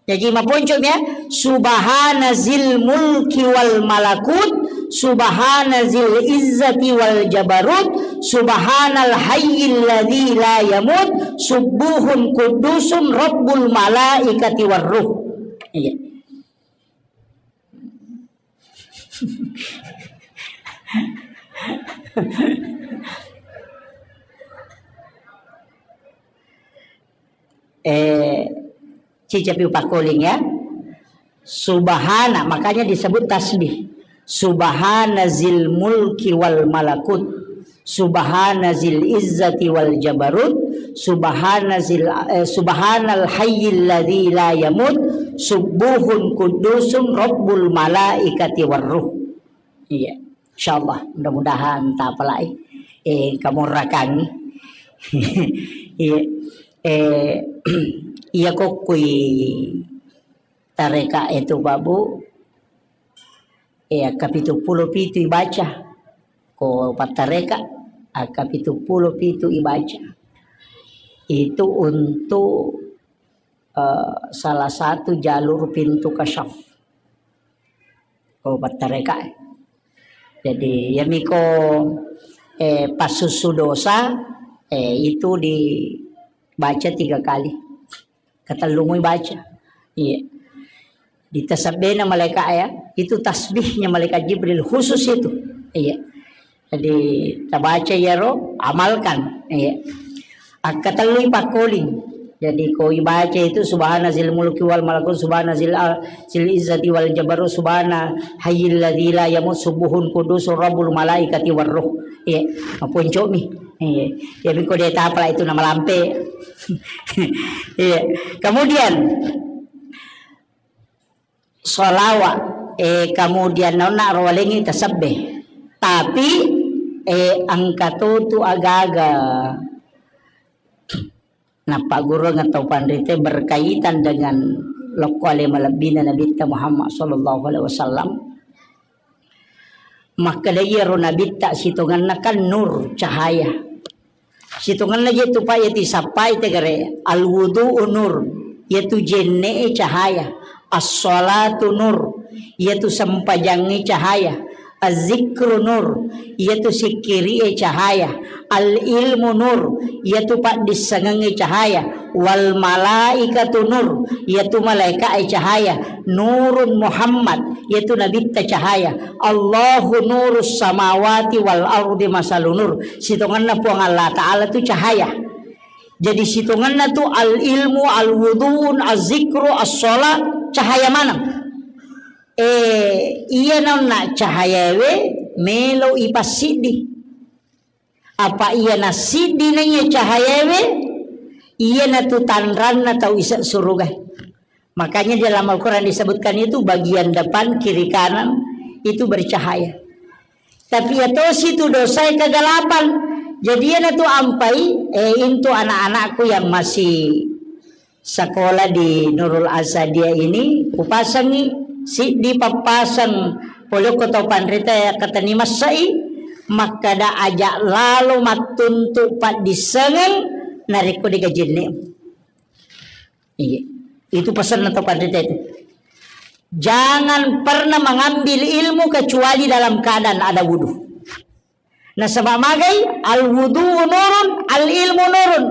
Jaji maponcomi ya, subhana zil mulki wal malakut, subhana zil izzati wal jabarut, subhanal hayyil ladzi la yamut, subuhun kudusun rabbul malaikati war ruh. Iya. Eh, cicapi upakkoling ya. Subhana, makanya disebut tasbih. Subhana zil mulki wal malakut. Subhana zil izzati wal jabarut. Subhana zil, eh, subhanal hayyil ladzi la yamut. Subuhun kudusun rabbul malaikati war ruh. Iya. Insyaallah, mudah-mudahan tapalai, eh, kamorakangi. Iya. Eh, Iya kokkui tareka itu, Pak Bu, iya, kapituppulo pitu ibaca. Ko pattareka, kapituppulo pitu ibaca. Itu untuk, eh, salah satu jalur pintu kasyaf. Ko pattareka. Jadi, yamiko, eh, passussu dosa, eh, itu dibaca tiga kali. Katellumui baca. Iya. Ditasabbena malaika ya, itu tasbihnya malaikat Jibril khusus itu. Iya. Jadi tabaca iyaro, amalkan. Iya. Akkatellui pakkoling. Jadi ko ibaca itu subhana zil mulki wal malakut, subhana zil al-, zil izzati wal jabarut, subhana hayyil ladzi la yamut, subuhun qudusur rabbul malaikati war ruh. Iya, maponcomi. Iya. Ya biko de tapala itu nama lampe. Iya. Kemudian sholawat, eh, kemudian nonna rowalengi tasabbe. Tapi, eh, engka totu agaga nappaggurung atau panrite berkaitan dengan lokko ale malebbina Nabitta Muhammad sallallahu alaihi wasallam. Makkeda iyaro Nabitta sitongenna kan nur, cahaya. Sitongenna je tu pa iya tisappai tegare, al wudu'u nur, iyatu jenne'e cahaya, as-shalatu nur, iyatu sempajangnge cahaya, az-zikru nur, iyatu sikkiri'e cahaya, al ilmu nur, iyatu paddissengengnge cahaya, wal malaikatu nur, iyatu malaika'e cahaya, nurun Muhammad, iyatu Nabitta cahaya. Allahu nurus samawati wal ardi masalu nur. Sitongenna Puang Allah Ta'ala tu cahaya. Jadi sitongenna tu al ilmu, al wudu'un, az zikru, as sholat, cahaya maneng. Eh, iya nonna cahayawe melo ipassiddi. Apa iya nassiddi naiya cahayawe, iya natu tanranna tau ise suruga. Makanya di dalam Al-Quran disebutkan itu bagian depan, kiri, kanan itu bercahaya. Tapi ya tosi tu dosa kegelapan. Jadi ya natu ampai, eh, intu anak-anakku yang masih sekolah di Nurul Asadia ini, kupasangi siddi pappasang polokko tau panrita ya katani massai, makkada aja lalo mattuntu paddissengeng narekko digajenne. Iya. Itu pesanna tau panrita itu. Jangan pernah mengambil ilmu kecuali dalam keadaan ada wudu. Nasaba magai, al wudu nurun, al ilmu nurun.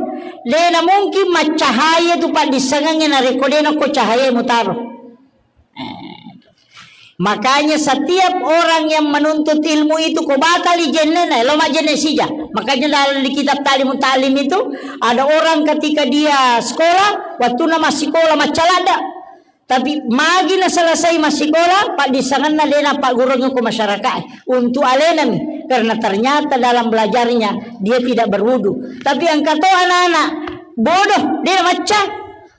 Dena mungkin maccahaya tu paddissengengnge narekko dena ko cahaya mutaro. Eh. Makanya setiap orang yang menuntut ilmu itu ko batali jennena, lo majenne sija. Makanya dalam di kitab Ta'limut Ta'lim itu ada orang ketika dia sekolah, waktu na masih sekolah maccaladda. Tapi magi na selesai massikola, paddissengenna de napaggurungi ko masyarakat untuk alenami, karena ternyata dalam belajarnya dia tidak berwudu. Tapi engka to anak-anak bodoh, de macca,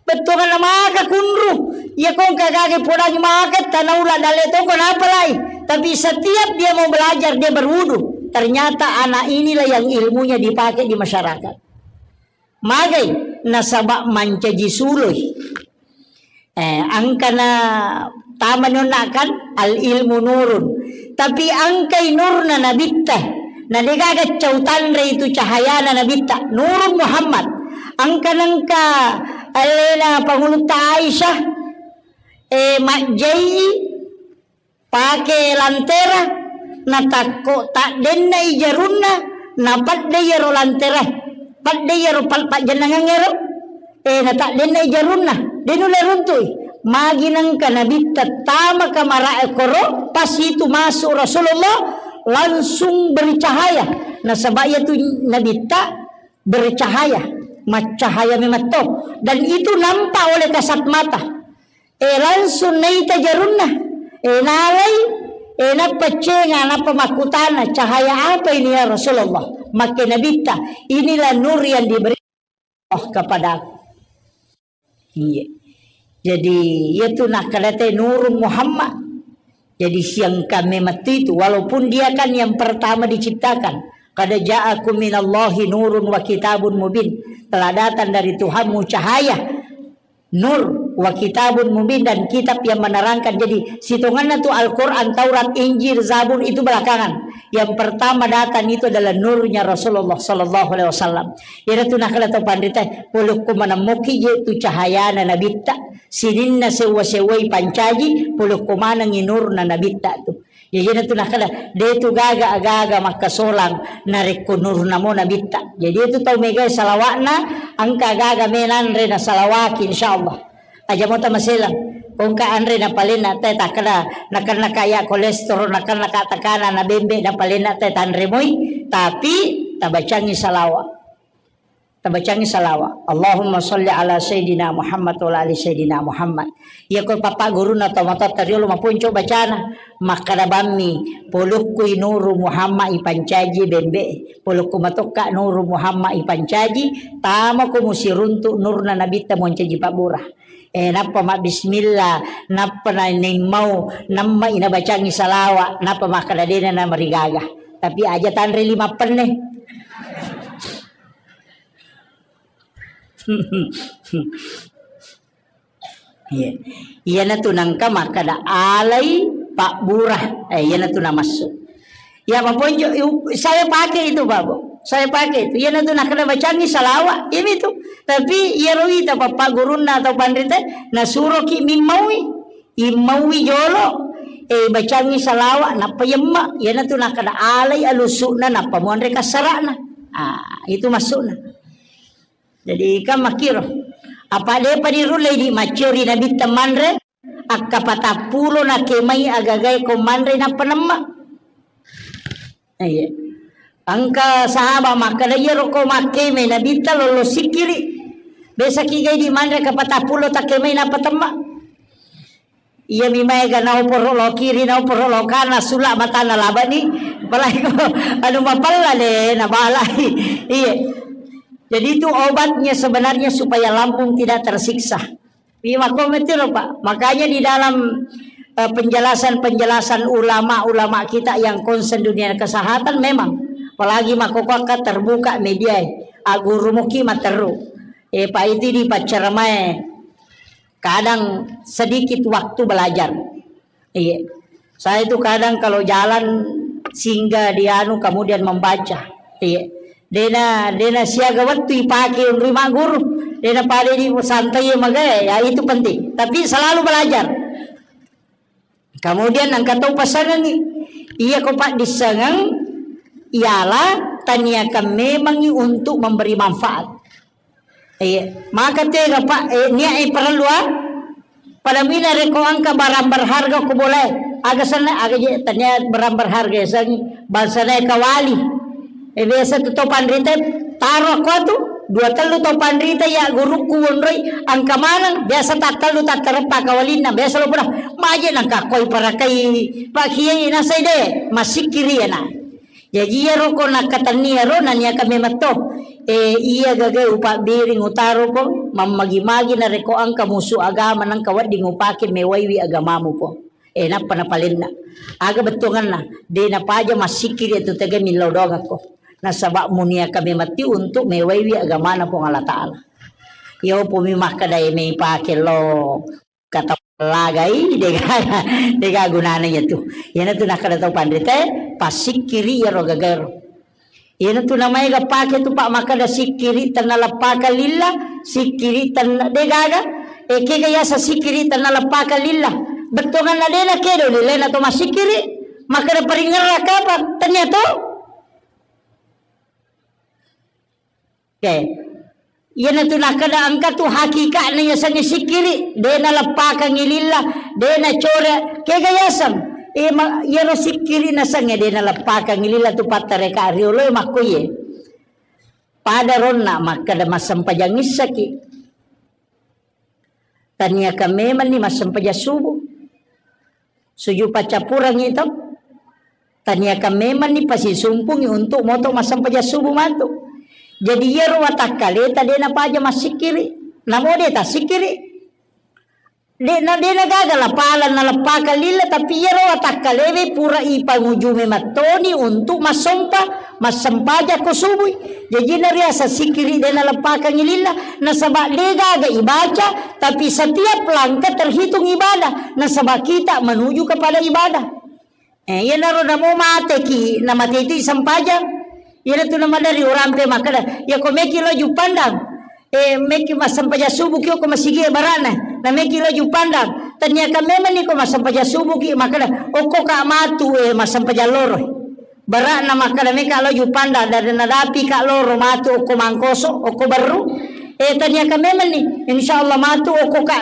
bettuanna maka kunru. Ya kong kagage podangi maka tanaula dale toko napalai. Tapi setiap dia mau belajar dia berwudu. Ternyata anak inilah yang ilmunya dipakai di masyarakat. Magai nasaba mancaji suloi. Eh, angkana tamani onna kan al ilmu nurun. Tapi angkai nurna nabitta. Na degaga cau tanre itu cahayana nabitta. Nurun Muhammad. Angka nengka alena pangulutta Aisyah. Eh, majjai pake lantera, natakko taddenna i jarunna, napadde iyaro lantera, padde iyaro pal-, pajjennangeng ero, eh, nataddenna i jarunna, de nulle runtui. Magi nengka nabitta tama kamara koro, pas itu masuk Rasulullah, langsung bercahaya. Nasaba iyatu nabitta bercahaya, maccahaya memang to. Dan itu nampak oleh kasat mata. Eh, langsung naita jarunna. Eh, nalai, eh, nappa cenga, nappa makkutana, "Cahaya apa ini ya Rasulullah?" Makke nabitta, "Inilah nur yang diberi Allah kepadaku." Iya. Jadi, iyatu nakkalate nurun Muhammad. Jadi, siang kami mati itu, walaupun dia kan yang pertama diciptakan. "Qad ja'akum minallahi nurun wa kitabun mubin." Telah datang dari Tuhanmu cahaya. Nur wa kitabun mubin, dan kitab yang menerangkan. Jadi, sitonganna tu Al-Quran, Taurat, Injil, Zabur itu belakangan. Yang pertama datang itu adalah nurnya Rasulullah sallallahu alaihi wasallam. Iyana tu nakkeda tau panrita, polokko manemmoki je tu cahayana nabitta, sininna sewwa-sewwai pancaji, polokko manengi nurna nabitta tu. Jadi, iyana tu nakkeda, de tu gaga aga-aga makkasolang narekko nurna mo nabitta. Jadi, itu tau megai salawa'na, engka aga-aga menanre nasalawaki, insyaallah. Aja mo tamaselang. Kongka anre napalenna te takkeda, nakenna kaya kolesterol, nakenna ka tekanan, na bembe napalenna te tanre moi, tapi tabacangi salawa. Tabacangi salawa. Allahumma sholli ala sayyidina Muhammad wa ala ali sayyidina Muhammad. Iya ko papa guruna tomatoatta riolo maponco bacana. Makkeda bammi, polokkui nuru Muhammad ipancaji bembe. Polokku matokka nuru Muhammad ipancaji, tama ko musiruntu nurna nabitta moncaji pabbura. Eh, nappa mabbismillah, nappa na-, naimmau, namma inabacangi salawa, nappa makkeda dena namarigaga. Tapi aja tanre lima penne. Iya. Iyana tu nangka makkeda alai pabbura. Eh, iyana tu namassu. Ya, maponjo, saya pakai itu, Bapak. Saya pakai itu. Iyana tu nakkeda bacangi salawa, imi tu. Tapi iyaro ita papa gurunna atau panrita, nasuroki mimmaui. Immaui jolo, eh, bacangi salawa, nappa yemma. Iyana tu nakkeda alai alusukna, nappa muanre kassarana. Ah, itu maksudna. Jadi, kan makkiro. Apa depa dirullei di maccori nabitta manre, akka patappulo nakemai agagae ko manre nappa nemma. Iya. Engka sahabat makkeda, "Iyaro ko makkemai nabitta lollo sikkiri. Biasa kigai di manre ka patappulo takkemai nappa temma." Iya mi maega naoporo lo kiri, naoporo lo kana, sula matana labani. Apalagi ko anu mapella de nabalai. Iya. Jadi itu obatnya sebenarnya supaya lambung tidak tersiksa. Iya, makko metiro, Pak. Makanya di dalam, eh, penjelasan-penjelasan ulama-ulama kita yang konsen dunia kesehatan memang, apalagi makkokkoe terbuka media, eh, aguru muki materu. Eh, Pak, itu di paccaramae kadang sedikit waktu belajar. Iya. Saya itu kadang kalau jalan singgah di anu, kemudian membaca. Iya. Dena, dena siaga wettu ipake unrui magguru. Dena pada di santai magae, ya itu penting. Tapi selalu belajar. Kemudian engka tau pasangengi. Iya ko paddissengeng, ialah taniakan memangi untuk memberi manfaat. Iya, maka tega, Pak, eh, niat, eh, parellu, ah. Pada mina rekko engka barang berharga ko bolae. Aga senna, aga je, tania barang berharga ya, sang bangsana kawali. Eh, biasa tu tau panrita, taro ko tu, dua tellu tau panrita ya gurukku wonroi, engka maneng, biasa tak tellu tak tereppa kawalinna, biasa lo pura, maje nang kakoi parakai, Pak Kiai nasai de, masikiri ya na. Jaji iyaro ko nakkatenni iyaro naniaka memetto. Eh, iya gaga upabbiring utaro ko, mammagi-magi narekko engka musu agama nengka wedding upake mewaiwi agamamu ko. Eh, nappa napalenna. Aga bettuanganna, de napaja massikkiri tu tega millau doangakko. Nasaba muniaka memetti untuk mewaiwi agamana Puang Allah Ta'ala. Yopo mi makkeda e mei pake lo kata lagai, dega, dega gunana iya tu. Iyana tu nakkeda tau panrita, passikkiri iyaro gagaero. Iyana tu namaega pake tu, Pak, makkeda sikkiri tenna leppaka lillah, sikkiri tenna degaga. E, kega yasa sikkiri tenna leppaka lillah. Bettuanganna dena kedo lillah na to massikkiri. Makkeda paringerra kapang, tennia to. Oke. Iyana tu nakkeda engka tu hakikatna yasengnge sikkiri, de naleppakangngi lillah, de nacore, kega yaseng? E, ma-, iyaro sikkiri nasengnge de naleppakangngi lillah tu pattareka rioloe makkoye. Pada ronna makkeda massempajang issaki. Taniakan memanni massempajang subuh. Sujud paccappurengngi to. Taniakan memanni pasisumpungngi untuk moto massempajang subuh matu. Jadi iyaro watakkaleta de napaja massikkiri. Namo de tassikkiri. De' na, de' na gaga la pala naleppakang lilla, tapi iyaro watakkalewe pura ipangujui mattoni untuk massompa, massempajang ko subui. Jaji nariaseng sikkiri de' naleppakangngi lilla, nasaba de' gaga ibaca, tapi setiap langkah terhitung ibadah, nasaba kita menuju kepada ibadah. Eh, iyanaro namo mateki, namate itu sempajang. Iyanatu namadari urampe makkeda, "Iya ko meki lo Juppandang, eh, meki massempajang subuh ki ko masigi barana." Na meki lo Juppandang, tania ka memang ni ko massempajang subuh ki makkeda, "Okko ka matu, eh, massempajang loro." Barana makkeda meka lo Juppandang, dari nadapi ka loro matu okko Mangkoso, okko Berru. Eh, tania ka memang ni, insyaallah matu okko ka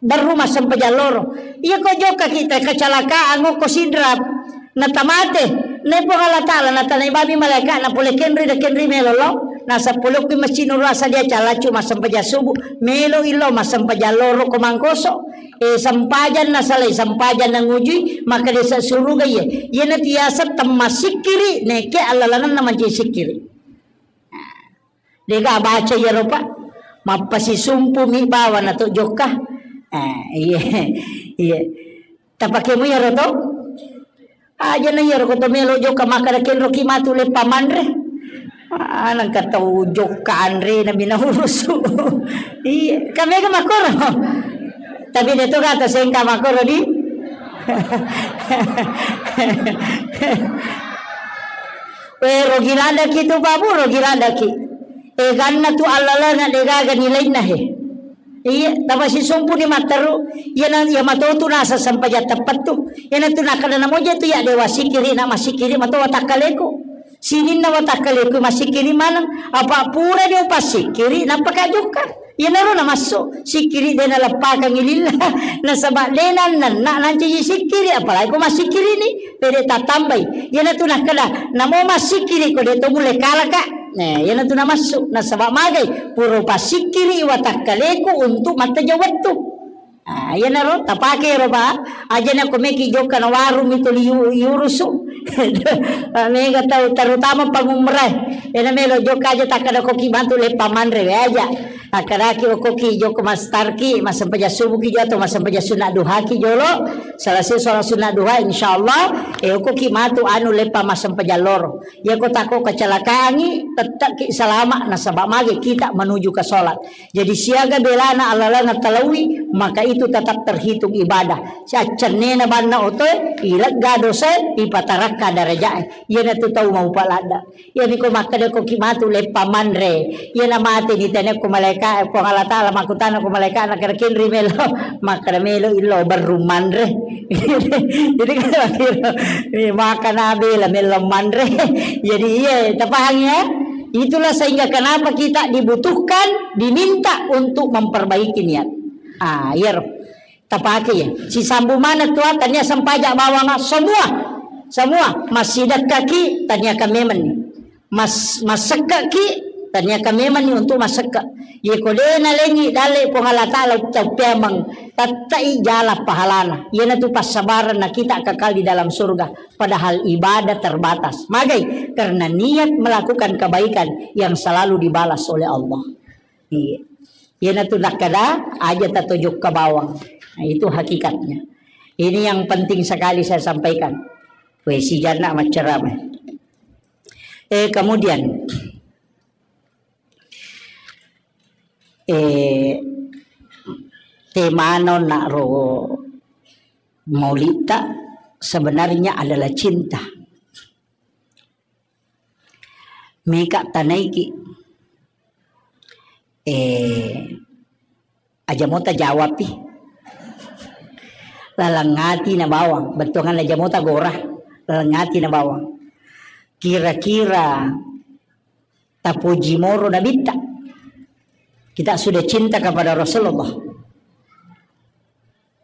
Berru massempajang loro. Iya ko jokka kita kecelakaan, okko Sidrap, natamate. Nai Puang Allah Ta'ala, natanai babi malaika, na pole kenri da kenri melo lo. Nasa pole okko masjid nuru asa dia calacu massempajang subuh. Melo ilo massempajang loro ko Mangkoso. Eh, sempajang nasalai, sempajang nangujui, maka desa suruga iye. Iya na tiasa temma sikkiri, neke allalangan na manci sikkiri. Dega baca iyaro, Pak. Mappasisumpu mi bawa na to jokka. Eh, iya. Iya. Tapake mu iyaro to? Aja na iyaro ko to melo jokka makkeda kenro ki matu leppa manre. Ah, nangka tau jokka anre na bina urusu. Iya, kamega makoro. Tapi de to kata sengka makoro di. Eh, rogi ladaki tu, Pak Bu, rogi ladaki. Eh, ganna tu allalenga de gaga nilainna he. Iya, tapasisumpu ni matteru. Iya na, iya matotu nasa sempajang teppettu. Iya na tu nakada namoja tu ya dewa sikiri na masikiri mato watakkaleku. Sininna watakkaleku masikiri maneng. Apa pura ni upassikiri, nappa ka jokka. Iyanaro namassu, sikkiri de naleppakangngi lilla, nasaba de nannanna nancaji sikkiri, apalagi ko massikkiri ni, pede tattambai. Iyanatu nakkeda, namo massikkiri ko de to mulle kalaka. Nah, iyanatu namassu, nasaba magai, pura pasikkiri watakkaleku untuk mattajeng wettu. Ah, iyanaro tapake ro, Pak. Aja na ko meki jokka na warung itu liu-, iurusu. Mega tau, terutama pangumrah. Ena melo jokka aja takkada koki bantu leppa manre we aja. Akkadaki okkoki jokka mastarki, massempajang subuhki jolo atau massempajang sunna duhaki jolo. Selesai sholat sunna duha, insyaallah, eh, okkoki matu anu leppa massempajang loro. Iya ko tako kecelakaangi, tettakki salama nasaba mage kita menuju ke sholat. Jadi siaga belana alaleng talaui, maka itu tetap terhitung ibadah. Siaccennena banna otoe, ilegga dosae, ipatarakka darajae. Iyanatu tau maupa ladda. Iyami ko makkeda ko ki matu leppa manre. Iyana mate ni tene ko malaika, ko Allah Taala makkutana ko malaika na kira kenri melo. Makkeda melo illo berru manre. Jadi kan akhirnya, eh, makan abela melo manre. Jadi iya, tapahang ya? Itulah sehingga kenapa kita dibutuhkan, diminta untuk memperbaiki niat. Ah, iya ro. Tapake ya. Sisambu mana tua tania sempaja bawang semua. Semua masih dekkaki tania kamemen. Mas, masekkaki tania kamemen ni untuk masekka. Ye ko de nalengi dalle Puang Allah Taala ucappeameng tattai jala pahalana. Iyanatu passabarenna kita kekal di dalam surga. Padahal ibadah terbatas. Magai? Karena niat melakukan kebaikan yang selalu dibalas oleh Allah. Iya. Iyanatu nakkeda aja tatojokka bawang. Nah, itu hakikatnya. Ini yang penting sekali saya sampaikan. Weh, si Janna macceramai. Eh, kemudian, eh, temano nak ro maulita sebenarnya adalah cinta. Meka tanaiki. Eh, aja mota jawab pi. Laleng ati na bawang, bettuangan aja mota gora. Laleng ati na bawang. Kira-kira tapuji moro nabitta. Kita sudah cinta kepada Rasulullah.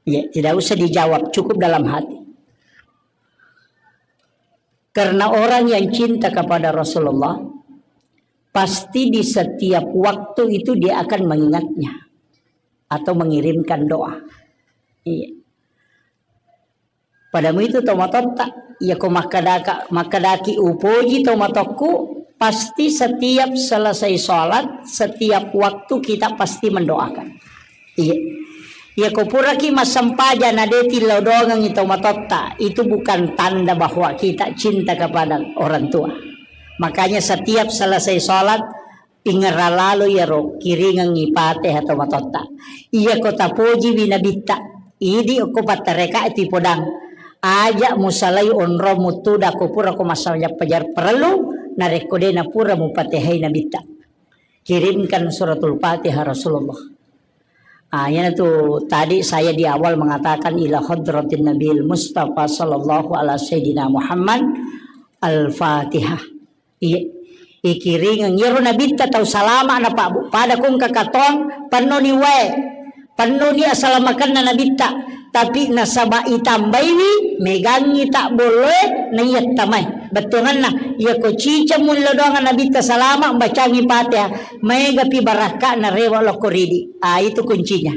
Ya, tidak usah dijawab, cukup dalam hati. Karena orang yang cinta kepada Rasulullah, pasti di setiap waktu itu dia akan mengingatnya atau mengirimkan doa. Iya. Padamu itu tomatotta, iya ko makkadaka-, makkadaki upoji tomatokku, pasti setiap selesai sholat, setiap waktu kita pasti mendoakan. Iya. Iyako puraki massempajang na de tillau doangengngi tau matotta, itu bukan tanda bahwa kita cinta kepada orang tua. Makanya setiap selesai sholat, pingerra lalo iyaro kiringengngi Fatihah tau matotta. Iyako tapojiwi Nabitta, idi okko pattareka tu ipodang. Aja musalai onrong muttuda ko pura ko massempajang fajar parellu, narekko de napura mupatihai Nabitta. Kirimkan suratul Fatihah Rasulullah. Ah, iyanatu tadi saya di awal mengatakan ila hadratin Nabil Mustafa sallallahu ala sayyidina Muhammad Al-Fatihah. Iya, ikiringeng. Iyaro Nabitta tau salama na Pak Bu. Pada kong kakatong, pennoni wae. Pennoni asalamakenna Nabitta. Tapi nasaba itambaiwi, megangngi tak bolloe, na iya tamai. Bettuangenna, iyako ciceng mullo doang Nabitta salama, bacangi Fatihah. Maega pi barakka na rewa lokko ridi. Ah, itu kuncinya.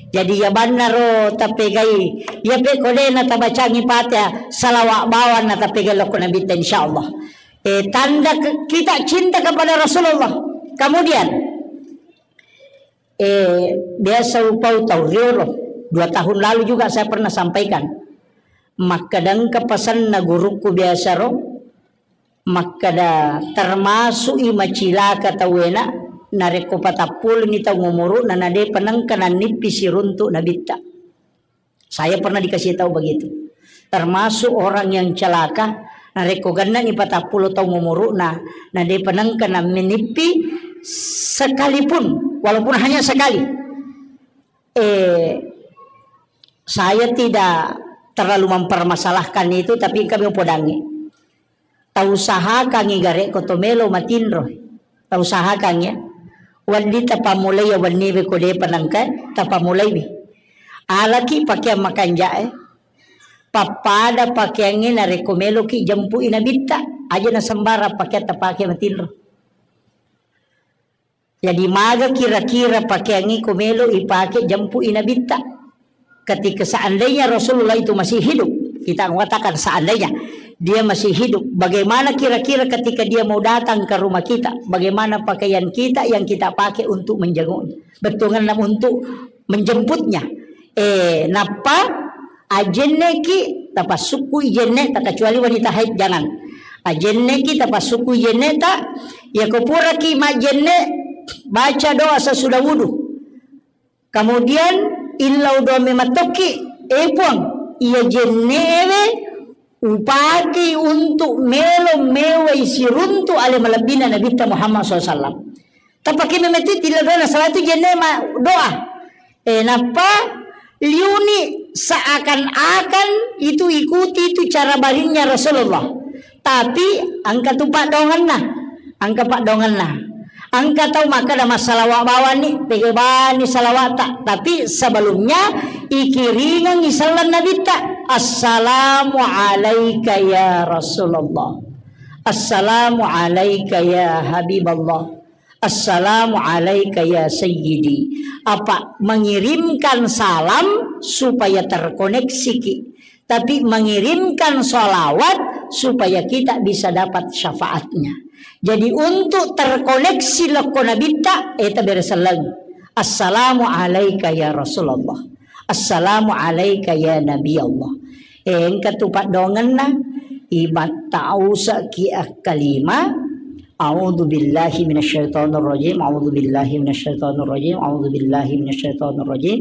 Jadi iya bannaro tapegai, iya pe kode na tabacangi Fatihah, salawat bawang na tapegai lokko Nabitta, insyaallah. Eh, tanda ke-, kita cinta kepada Rasulullah. Kemudian, eh, biasa upau tau riolo. Dua tahun lalu juga saya pernah sampaikan. Makkadangka pasanna gurukku biasa ro, makkada termasuk i macilaka tauwena, narekko patappuleni tau umuru'na, na de penengka nannippi siruntu Nabitta. Saya pernah dikasih tahu begitu. Termasuk orang yang celaka, narekko gennani patappulo taung umuru'na, na depa nengka nammenippi sekalipun, walaupun hanya sekali. Eh, saya tidak terlalu mempermasalahkan itu, tapi engka mi upodangngi. Tausahakangngi garekko to melo matinro. Tausahakangngi, ya. Wedding tapammulai ya wenniwe ko depa nengka tapammulaiwi. Alaki pakeang makanja'e. Pappada pakeangnge narekko meloki jempui nabitta. Aja na sembarang pakeang tapake matinro. Jadi, maga kira-kira pakeangnge ko melo ipake jempui nabitta? Ketika seandainya Rasulullah itu masih hidup, kita mengatakan seandainya dia masih hidup, bagaimana kira-kira ketika dia mau datang ke rumah kita, bagaimana pakaian kita yang kita pakai untuk menjenguknya, bettuanna untuk menjemputnya? Eh, nappa ajenneki, tapassukkui jenneta, kecuali wanita haid, jangan. Ajenneki, tapassukkui jenneta, yako puraki majjenne, baca doa sesudah wudu. Kemudian, illau doa mematokki, eh Puang, iya jennewe upakei untuk melo mewai siruntu ale malebbina Nabitta Muhammad sallallahu alaihi wasallam. Tapake memeti tilla doa, salatu jenne ma doa. Eh, nappa liuni seakan-akan itu ikuti itu cara barinnya Rasulullah. Tapi engka tu paddoangenna. Engka paddoangenna. Engka tau makkeda massalawa bawanni, pegabani salawata. Tapi sebelumnya ikiringengi selleng nabitta. Assalamu alaika ya Rasulullah. Assalamu alaika ya Habiballah. Assalamu alaika ya sayyidi. Apa mengirimkan salam supaya terkoneksiki, tapi mengirimkan salawat supaya kita bisa dapat syafaatnya. Jadi untuk terkoneksi lokko nabitta, eh, tabere selleng. Assalamu alaika ya Rasulullah. Assalamu alaika ya Nabi Allah. Eh, engka tu paddoangenna, ibattausa ki akkalima, a'udzu billahi minasyaitonir rajim, a'udzu billahi minasyaitonir rajim, a'udzu billahi minasyaitonir rajim,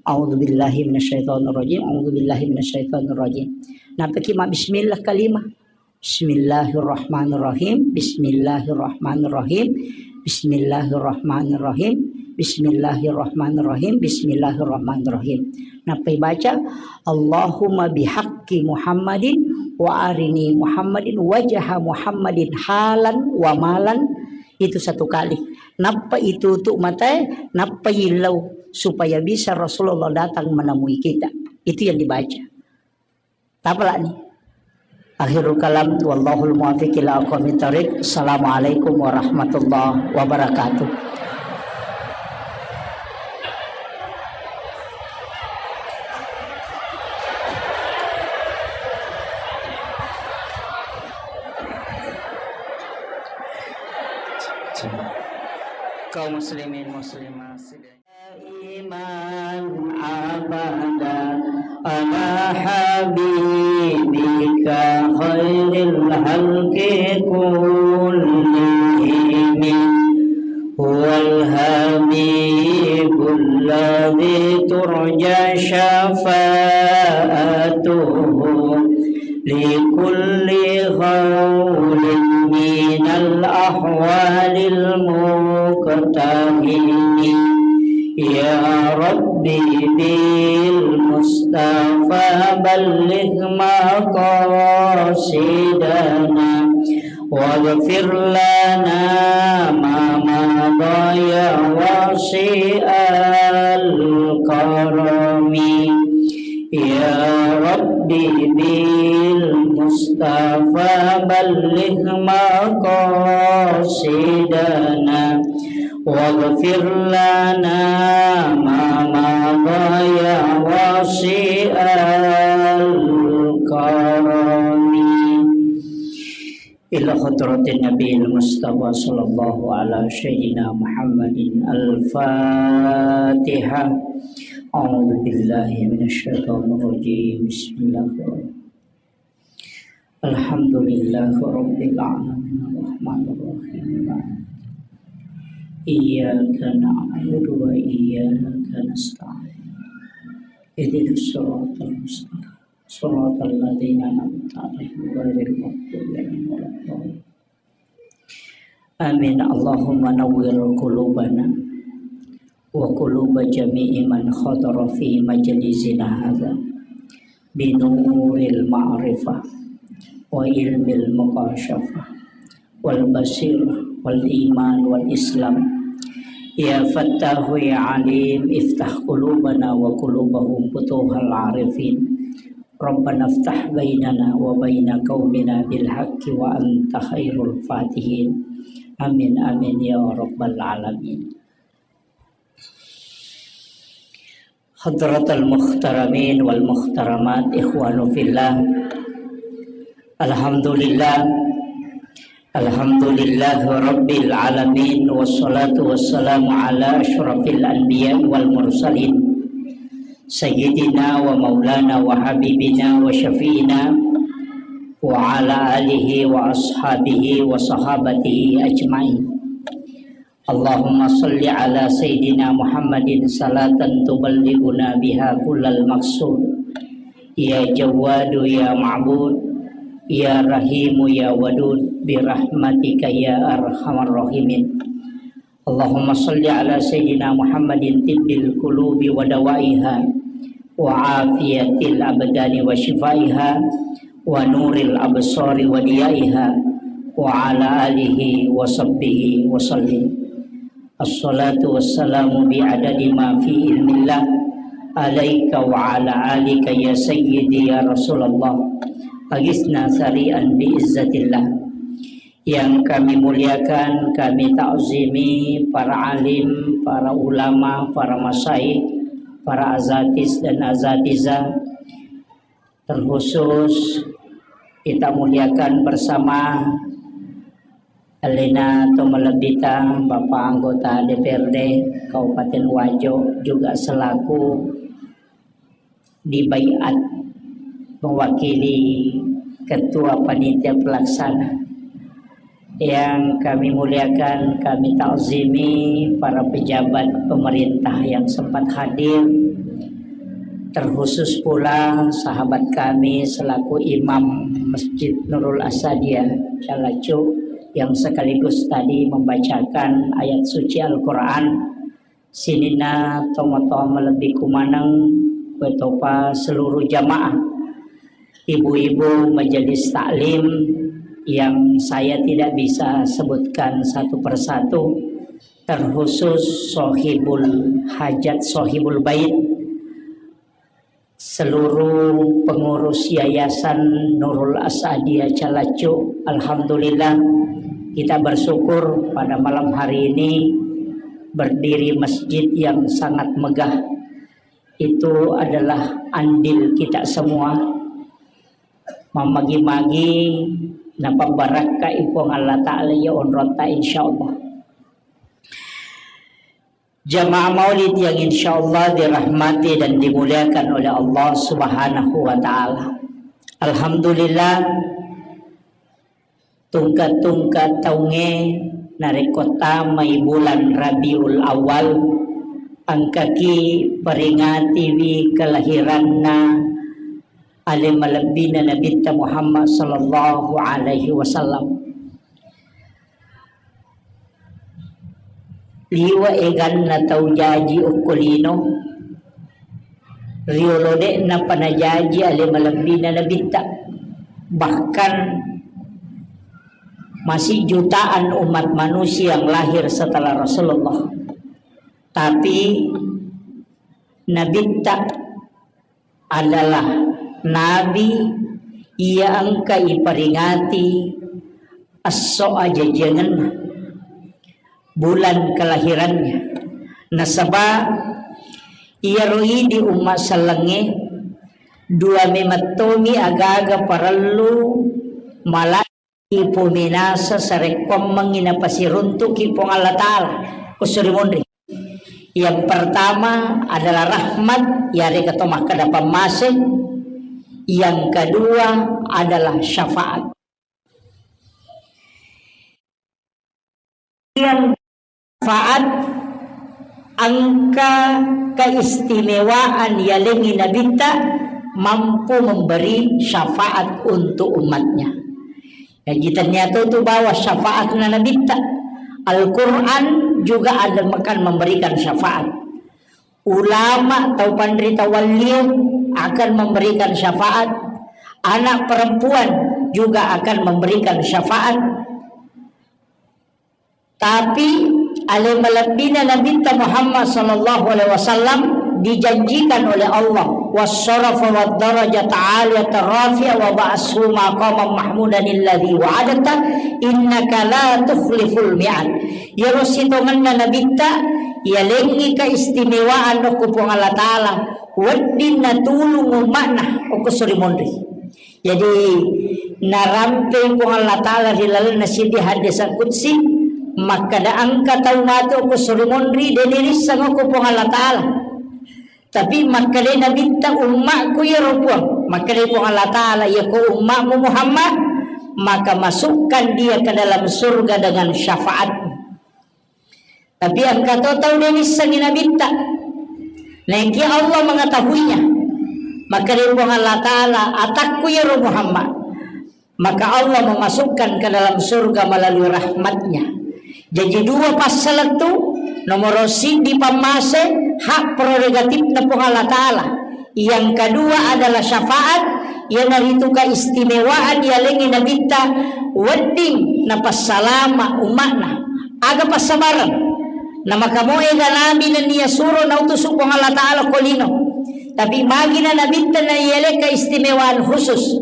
a'udzu billahi minasyaitonir rajim, a'udzu billahi minasyaitonir rajim. Napaki ma bismillah kalima. Bismillahirrahmanirrahim, bismillahirrahmanirrahim, bismillahirrahmanirrahim, bismillahirrahmanirrahim, bismillahirrahmanirrahim. Nappai baca, Allahumma bihaqqi Muhammadin wa arini Muhammadin wajha Muhammadin halan wa malan. Itu satu kali. Nappa itu tu matae, nappa illau supaya bisa Rasulullah datang menemui kita. Itu yang dibaca. Tapalani. Akhirul kalam, wallahul muwaffiq ila aqwamit thariq. Assalamualaikum warahmatullahi wabarakatuh. Kaum muslimin muslimat, iman أبدا على حبيبك خير الخلق كلهم. هو الحبيب الذي ترجى شفاعته لكل هول من الأهوال المقتحم. يا رب بالمصطفى بلغ مقاصدنا واغفر لنا ما مضى يا واسع الكرم. يا رب بالمصطفى بلغ مقاصدنا واغفر لنا ما مضى يا واسع الكرم. إلى حضرة النبي المصطفى صلى الله على سيدنا محمد. الفاتحة. أعوذ بالله من الشيطان الرجيم. بسم الله الرحمن الرحيم. الحمد لله رب العالمين. الرحمن الرحيم. إياك نعبد وإياك نستعين. اهدنا الصراط المستقيم. صراط الذين أنعمت عليهم غير المغضوب عليهم ولا الضالين. آمين. اللهم نور قلوبنا وقلوب جميع من حضر في مجلسنا هذا بنور المعرفة وعلم المكاشفة والبصيرة والإيمان والإسلام. يا فتاح يا عليم، افتح قلوبنا وقلوبهم فتوح العارفين. ربنا افتح بيننا وبين قومنا بالحق وأنت خير الفاتحين. آمين، آمين يا رب العالمين. حضرة المحترمين والمحترمات، إخوان في الله. الحمد لله. الحمد لله رب العالمين، والصلاة والسلام على أشرف الأنبياء والمرسلين، سيدنا ومولانا وحبيبنا وشفيعنا وعلى آله وأصحابه وصحابته أجمعين. اللهم صل على سيدنا محمد صلاة تبلغنا بها كل المقصود. يا جواد يا معبود، يا رحيم يا ودود، برحمتك يا أرحم الراحمين. اللهم صل على سيدنا محمد طب القلوب ودوائها وعافية الأبدان وشفائها ونور الأبصار وضيائها وعلى آله وصحبه وسلم. الصلاة والسلام بعدد ما في علم الله عليك وعلى آلك يا سيدي يا رسول الله. أغثنا سريعا بعزة الله. Yang kami muliakan, kami takzimi para alim, para ulama, para masyayikh, para asatiz dan asatizah, terkhusus kita muliakan bersama Elena Tomalebbita, Bapak Anggota D P R D Kabupaten Wajo, juga selaku dibaiat mewakili Ketua Panitia Pelaksana. Yang kami muliakan, kami takzimi para pejabat pemerintah yang sempat hadir, terkhusus pula sahabat kami selaku Imam Masjid Nurul Asadia Calacu yang sekaligus tadi membacakan ayat suci Al-Quran. Sininna tomatoa malebbiku maneng, wetopa seluruh jamaah, ibu-ibu majelis taklim yang saya tidak bisa sebutkan satu persatu, terkhusus sohibul hajat, sohibul bait, seluruh pengurus Yayasan Nurul Asadia Calacu. Alhamdulillah, kita bersyukur pada malam hari ini berdiri masjid yang sangat megah. Itu adalah andil kita semua. Mamagi-magi napabbarakkai Puang Allah Ta'ala iya onrotta, insyaallah. Jamaah maulid yang insyaallah dirahmati dan dimuliakan oleh Allah Subhanahu wa Ta'ala. Alhamdulillah, tungka-tungka taungnge narekko tamai bulan Rabiul Awal, engkaki peringatiwi kelahiranna ale malebbina Nabitta Muhammad sallallahu alaihi wasallam. Liwe' eganna tau jaji okko lino, riolo de'napa najaji ale malebbina Nabitta. Bahkan masih jutaan umat manusia yang lahir setelah Rasulullah. Tapi Nabitta adalah nabi iya engka iperingati esso ajajiangenna, bulan kelahirannya. Nasaba iyaro idi umma sellengnge, dua memettomi agaga parellu mala- ipominasa sarekkoammengngi napasiruntuki Puang Allah Ta'ala, ussuri munri. Yang pertama adalah rahmat, yarega to makkeda pammase. Yang kedua adalah syafaat. Yang syafaat engka keistimewaan yalengngi Nabitta mampu memberi syafaat untuk umatnya. Jadi ternyata itu bahwa syafaatna Nabitta. Al-Quran juga ada akan memberikan syafaat. Ulama tau panrita walliu akan memberikan syafaat. Anak perempuan juga akan memberikan syafaat. Tapi ale malebbina Nabitta Muhammad sallallahu alaihi wasallam dijanjikan oleh Allah, "Wassarafa wad darajata aliyata rafi'a wa ba'ashu maqaman mahmudan alladzi wa'adta innaka la tukhliful mi'ad." Iyaro sitongenna Nabitta, yalengngi keistimewaan okko Puang Allah Ta'ala, wedding natulung umma'na okko suri monri. Jadi, narampei Puang Allah Ta'ala ri lalenna siddi hadis qudsi, makkeda engka tau matu ko suri monri, de' nirisseng ko Puang Allah Ta'ala. Tapi makkeda Nabitta, "Ummakku iyaro Puang." Makkeda Puang Allah Ta'ala, "Iya ko ummakmu Muhammad, maka masukkan dia ke dalam surga dengan syafaatmu." Tapi engka to tau de' nissengngi Nabitta. Naekia Allah mengetahuinya. Maka dari Puang Allah Ta'ala, "Atakku iyaro Muhammad." Maka Allah memasukkan ke dalam surga melalui rahmatnya. Jadi dua passalettu, nomoro siddi pammase, hak prerogatifna Puang Allah Ta'ala. Yang kedua adalah syafaat, iyanaritu keistimewaan yalengngi Nabitta wedding napassalama umma'na. Aga passabareng. Namakamoega nabi nennia suro nautusu Puang Allah Ta'ala ko lino. Tapi magina Nabitta naiele keistimewaan khusus.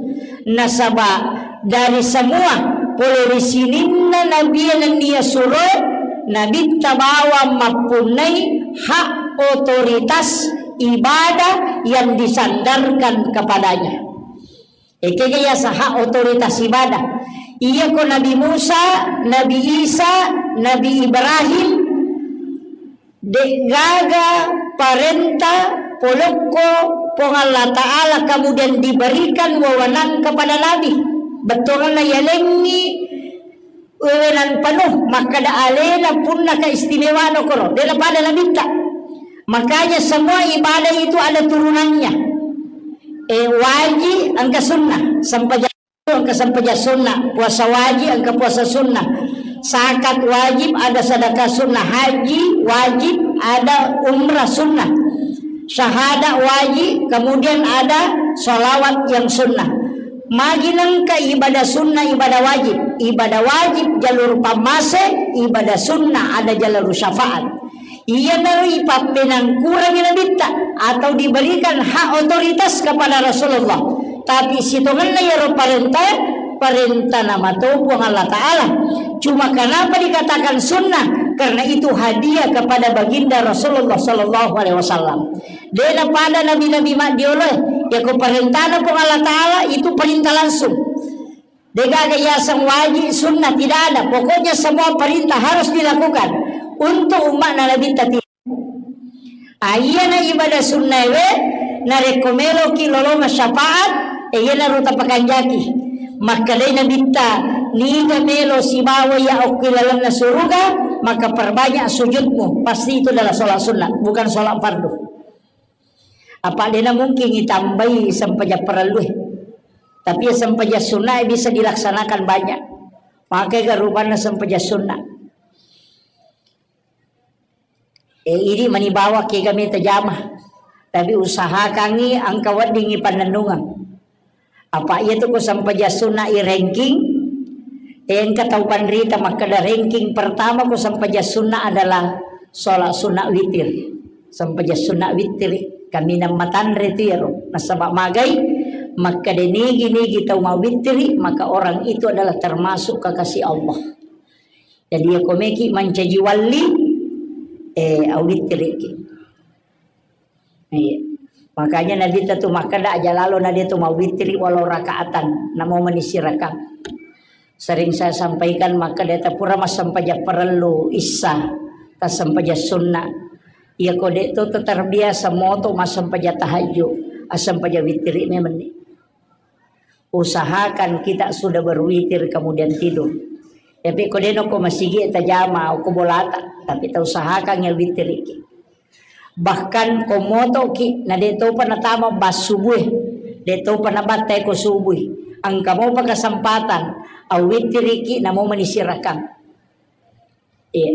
Nasaba dari semua pole ri sininna nabi nennia suro, Nabitta bawang mappunnai hak otoritas ibadah yang disandarkan kepadanya. Ekega yaseng hak otoritas ibadah. Iyako Nabi Musa, Nabi Isa, Nabi Ibrahim, de'gaga parenta polokko Puang Allah Ta'ala kemudian diberikan wewenang kepada Nabi. Bettuanna yalengngi wewenang penuh, makkeda alena punna keistimewaan okoro, de' napada Nabitta. Makanya semua ibadah itu ada turunannya. Eh, wajib engka sunnah, sempajang engka sempajang sunnah, puasa wajib engka puasa sunnah, zakat wajib, ada sedekah sunnah, haji wajib, ada umrah sunnah, syahadat wajib, kemudian ada sholawat yang sunnah. Magi nengka ibadah sunnah, ibadah wajib. Ibadah wajib jalur pammase, ibadah sunnah ada jalur syafaat. Iyanaro ipappenangkurangi Nabitta atau diberikan hak otoritas kepada Rasulullah. Tapi sitongenna iyaro parenta, parentana mato Puang Allah Ta'ala. Cuma kenapa dikatakan sunnah? Karena itu hadiah kepada baginda Rasulullah sallallahu alaihi wasallam. De' napada nabi-nabi maddioloe, yako parentana Puang Allah Ta'ala itu perintah langsung. De'gaga yaseng wajib, sunnah, tidak ada. Pokoknya semua perintah harus dilakukan untuk umatna Nabitta. Ah, iyana ibadah sunnaewe, narekko meloki lolonga syafaat, eh, iyanaro tapakanjaki. Makkedai Nabitta, niga melo sibawa iya okki lalenna suruga, maka perbanyak sujudmu. Pasti itu adalah sholat sunnah, bukan sholat fardu. Apa dena mungkin itambai sempajang parellue. Tapi ya sempajang sunnah bisa dilaksanakan banyak. Maka ga rupanna sempajang sunnah. Eh, idi mani bawa kega meta jama. Tapi usahakangi engka weddingi pannennungeng. Apa iya tu ko sempajang sunna i ranking, eh, engka tau panrita makkeda ranking pertama ko sempajang sunna adalah sholat sunna witir. Sempajang sunna witir, kaminang matanre tu iyaro. Nasaba magai, makkeda nigi-nigi tau mawitiri, maka orang itu adalah termasuk kekasih Allah. Jadi, iya ko meki mancaji walli, eh, awittiriki. Iya. Makanya Nabitta tu makkeda, aja lalo na de tu mawittiri walau rakaatan, namo mani sirakang. Sering saya sampaikan, makkeda tapura massempajang parellu issa, tassempajang sunna. Iya ko de tu terbiasa moto massempajang tahajud, assempajang wittiri memenni. Usahakan kita sudah berwitir kemudian tidur. Tapi ko deno ko masigi tajama ko bolata, tapi tau usahakan ya witiriki. Bahkan ko motoki na de topa natama bas subue, de topa nabattai ko subui. Engka mopa kesempatan, awitiriki namo mani sirakang. Iya.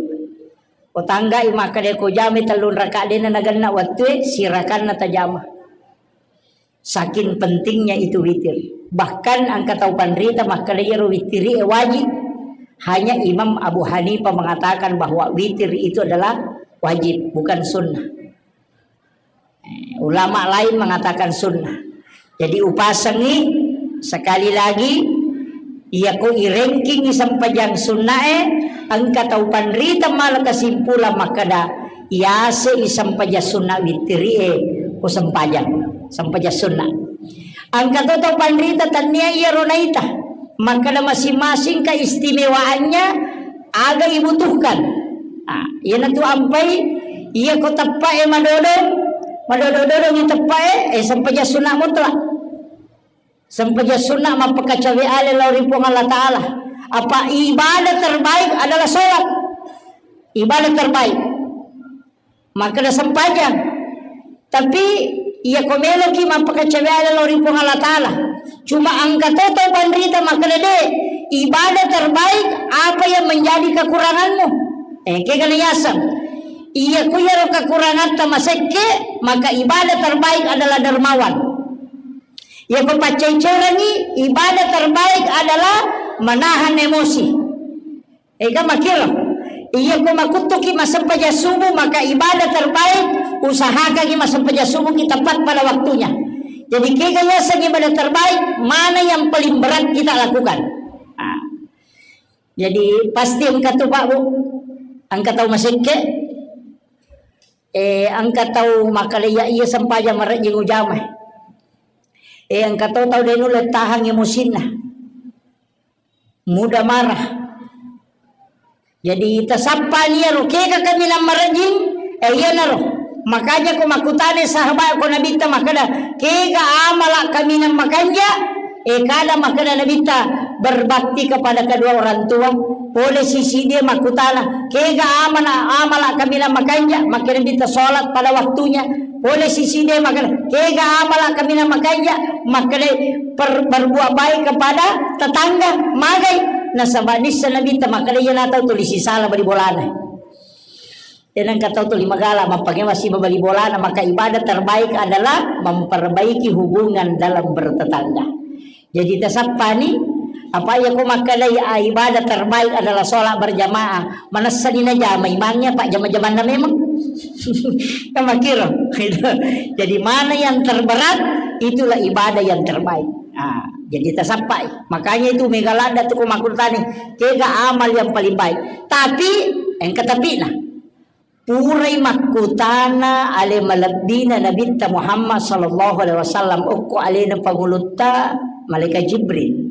Ko tanggai makkeda ko jami tellung raka dena nagenna wattue, sirakanna tajama. Saking pentingnya itu witir. Bahkan engka tau panrita makkeda iyaro witiri e wajib. Hanya Imam Abu Hanifah mengatakan bahwa witir itu adalah wajib, bukan sunnah. Eh, ulama lain mengatakan sunnah. Jadi upasengi sekali lagi, iya ko i ranking i sempajang sunnae, engka tau panrita mala kesimpulan makkeda, iyase i sempajang sunna witiri e, ko sempajang, sempajang sunna. Engka to tau panrita tania iyaro naita, makkeda masing-masing keistimewaannya aga ibutuhkan. Ah, iyanatu ampai, iya ko teppae madodong, madodo-dodong i teppae, eh, sempajang sunna mutlak. Sempajang sunna mappakacawe ale lao ri Puang Allah Ta'ala. Apa ibadah terbaik adalah sholat. Ibadah terbaik. Makkeda sempajang. Tapi iya ko meloki mappakacawe ale lao ri Puang Allah Ta'ala. Cuma engka to tau panrita makkeda de, ibadah terbaik apa yang menjadi kekuranganmu. Eh, kega nayaseng. Iya ku iyaro kekurangatta masekke, maka ibadah terbaik adalah dermawan. Iya ko paccai-cairangi, ibadah terbaik adalah menahan emosi. Ega makkiro. Iya ko makuttuki massempajang subuh, maka ibadah terbaik, usahakangi massempajang subuh ki tepat pada waktunya. Jadi kega yaseng ibadah terbaik, mana yang paling berat kita lakukan. Nah, jadi pasti engka tu, Pak, Bu. Engka tau masekke, eh, engka tau makkeda iya sempajang marejjing ujama. Eh, engka to tau de nulle tahang emosinna. Mudah marah. Jadi tasappani iyaro, kega kaminang marejjing, eh, iyanaro. Makanya ko makkutana sahabat ko Nabitta makkeda, kega amala kaminang makanja, eh, kada makkeda Nabitta, berbakti kepada kedua orang tua. Pole sisi dia makkutana, kega amala, amala kaminang makanja, makkeda Nabitta sholat pada waktunya. Pole sisi de makkeda, kega amala kaminang makanja, makkeda per-, berbuat baik kepada tetangga, magai. Nasaba nissa Nabitta makkeda, iya na tau tuli sisala bali bolana. Tenang ka tau tuli magala, mappangewa siba bali bolana, maka ibadah terbaik adalah memperbaiki hubungan dalam bertetangga. Jadi tasappani, apa iya ko makkeda, ah, ibadah terbaik adalah sholat berjamaah. Manessani najama imangnya, Pak, jama-jamanna memang. Kan makkiro. Jadi mana yang terberat, itulah ibadah yang terbaik. Ah, jadi tasappai. Makanya itu mega ladda tu ko makkutani, kega amal yang paling baik. Tapi, engka tapina. Purai makkutana ale malebbina Nabitta Muhammad sallallahu alaihi wasallam, okko alena pangulutta malaikat Jibril.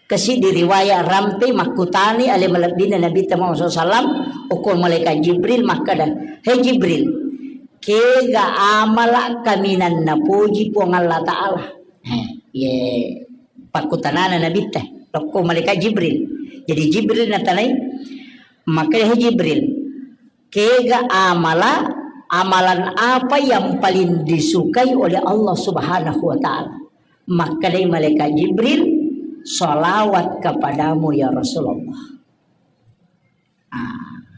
Kasi di riwayat rampe makkutani ale malebbina Nabitta Muhammad sallallahu alaihi wasallam, okko malaikat Jibril makkeda, "Hei Jibril, Kega amala kaminang napoji Puang Allah Ta'ala? Eh, ye pakkutanana Nabitta, lokko malaikat Jibril. Jadi Jibril natanai, maka, "He Jibril, kega amala, amalan apa yang paling disukai oleh Allah Subhanahu wa Ta'ala?" Makkedai malaikat Jibril, "Salawat kepadamu ya Rasulullah." Ah.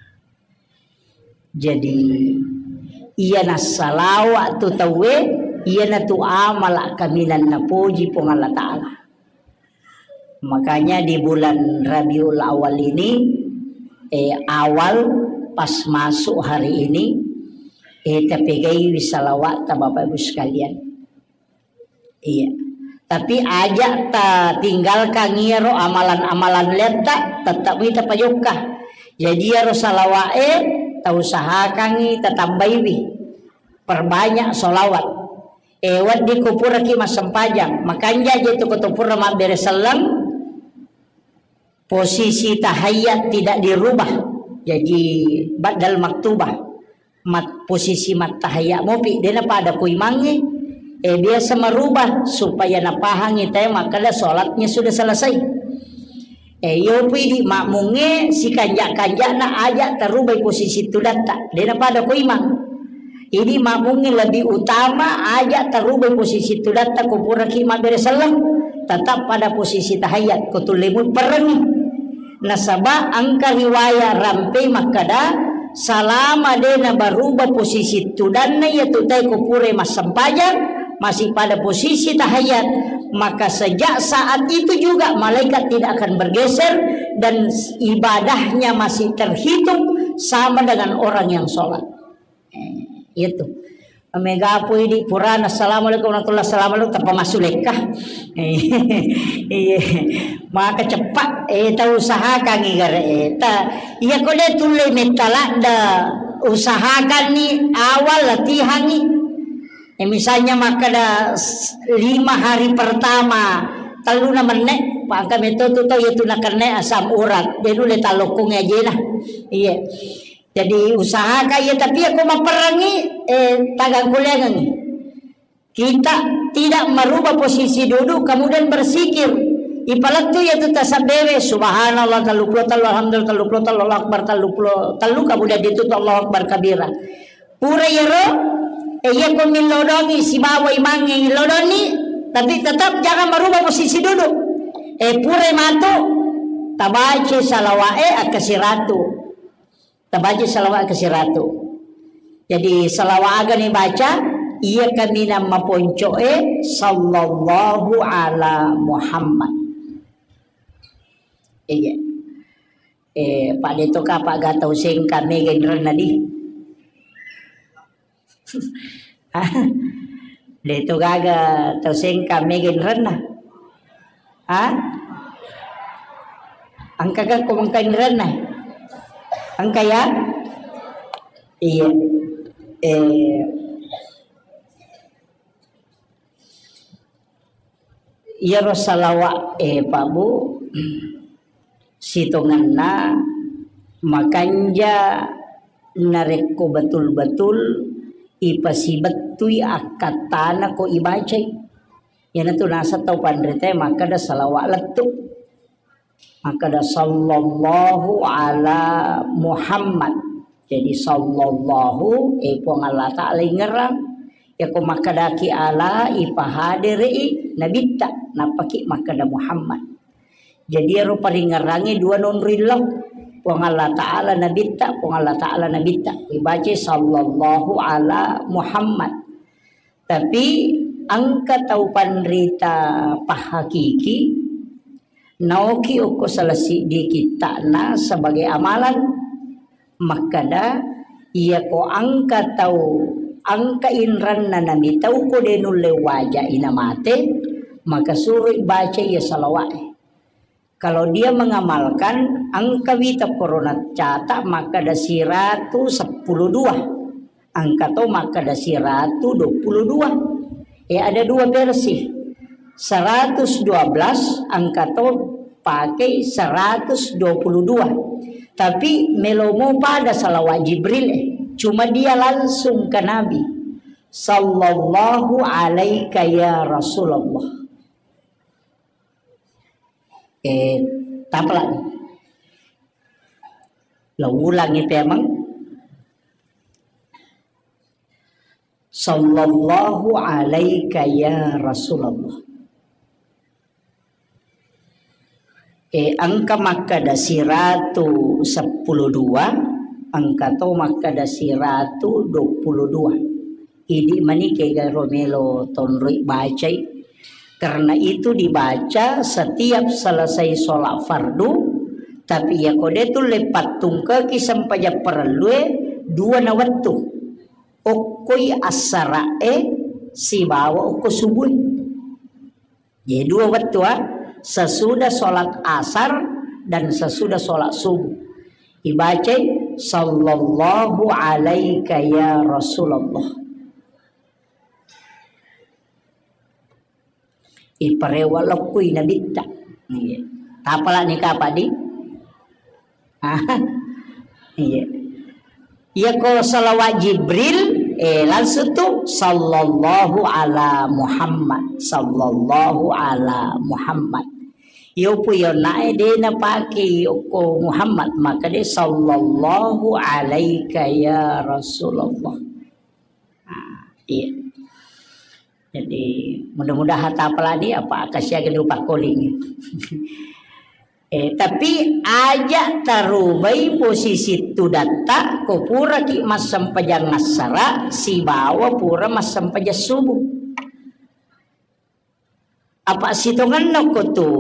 Jadi, iyana salawa tu tauwe, iyana tu amala kaminang napoji Puang Allah Ta'ala. Makanya di bulan Rabiul Awal ini, eh, awal pas masuk hari ini, eh, tapegaiwi salawat ta Bapak Ibu sekalian. Iya. Tapi aja ta tinggalkan iyaro amalan-amalan letta, tetap ita pajokka. Jadi iyaro salawa'e tausahakangi tatambaiwi. Perbanyak salawat. Eh, wedding ko puraki massempajang, makanja je tu ko to pura mabbere selleng, posisi tahiyat tidak dirubah. Jadi, badal maktubah. Mat-, posisi mattahiyat mopi, dena pada ko imangnge. Eh, biasa merubah supaya napahangi te makkeda sholatnya sudah selesai. Eh, iyo pui di makmungnge sikanja-kanjana aja tarubai posisi tudatta. Dena pada ko imang. Ini makmungnge lebih utama aja tarubai posisi tudatta ko puraki mabbere selleng. Tetap pada posisi tahiyat, ko tullemui perengi. Nasaba engka riwaya rampei makkeda, salama de nabaruba posisi tudanna iyatu tae ko pura massempajang, masih pada posisi tahiyat, maka sejak saat itu juga malaikat tidak akan bergeser dan ibadahnya masih terhitung sama dengan orang yang sholat. Eh, iya tu. Mega pui di purana, "Assalamualaikum warahmatullahi wabarakatuh," tappa massu lekka. Eh, iya. Maka cepat, eh, tau usahakan i gare, eh, ta, iya ko de tulle metta ladda, usahakan ni awal latihan ni. Eh, misalnya makkeda s-, lima hari pertama, telluna menne, pangka metto tu tau iya tu nakenne asam urat, de nulle talokkongi ajena. Iya. Jadi usahakan ya, tapi ya ko mapperangi, eh, tagang kuliangan. Kita tidak merubah posisi duduk, kemudian berzikir. Ipalettu ya tu tasabbewe, subhanallah tellu pulo tellu, alhamdulillah tellu pulo tellu, Allahu Akbar tellu pulo tellu, kemudian ditutup Allahu Akbar kabira. Pura yero, eh, iya ko millodongi sibawa imangnge illodonni, tapi tetap jangan merubah posisi duduk. Eh, pura matu, tabaca salawa'e akkasiratu. Tabaca salawat ke siratu. Jadi, salawat aga ni baca, iya kaminang maponco'e, sallallahu ala Muhammad. Iya. Eh, Pak Deto ka, Pak Gatau Sengka, mega inrenna di. Ah, de to gaga tau Sengka mega inrenna. Ah? Engka ga ko engka inrenna? Engka ya? Iya. Eh, iyaro salawat, eh, Pak Bu, sitongenna makanja narekko betul-betul ipasibettui akkattana ko ibacai. Iyanatu naseng tau panritae makkeda salawat lettu. Makkeda, "Sallallahu ala Muhammad." Jadi, sallallahu, eh, Puang Allah Ta'ala ingerang. Yako makkedaki ala, ipahadere'i Nabitta, nappaki makkeda Muhammad. Jadi, ero paringerangnge dua nonroi lao. Puang Allah Ta'ala Nabitta, Puang Allah Ta'ala Nabitta. Ibaca, "Sallallahu ala Muhammad." Tapi engka tau panrita pahakiki, naoki okko salah siddi kitta'na sebagai amalan, makkeda, iyako engka tau, engka inrenna namitau ko de nulle waja ina mate, maka suroi baca iya salawa'e. Kalau dia mengamalkan, engka wita korona catat makkeda siratu seppulo dua, engka to makkeda siratu dua puluh dua. Eh, ada dua versi. Seratus dua belas, engka to pakai seratus dua puluh dua. Tapi melomo pada salawat Jibril, eh. Cuma dia langsung ke Nabi, "Sallallahu alaika ya Rasulullah." Eh, tapalak ni. Lo ulangi temang. "Sallallahu alaika ya Rasulullah." Eh, engka makkeda siratu seppulo dua, engka to makkeda siratu duappulo dua. Idi mani kega ro melo tonroi bacai. Karena itu dibaca setiap selesai sholat fardu, tapi iya ko de tulle pattungkeki sempajang parellue, dua na wettu. Okkoi assara'e sibawa okko subuh. Jadi dua wettu, ah, sesudah sholat asar dan sesudah sholat subuh. Ibacai, "Sallallahu alaika ya Rasulullah." Iparewa lokkui nabitta. Iya. Tapala ni kapa di? Ah, iya. Iya ko salawat Jibril, eh, langsung tu, "Sallallahu ala Muhammad, sallallahu ala Muhammad." Iyo pu iyo nae de napake okko Muhammad, maka de, "Sallallahu alaika ya Rasulullah." Ah, iya. Jadi, mudah-mudahan tapalani apa kasiaga lupa calling. Eh, tapi aja tarubai posisi tudatta ko puraki massempajang assara sibawa pura massempajang subuh. Apa sitongenna ko tu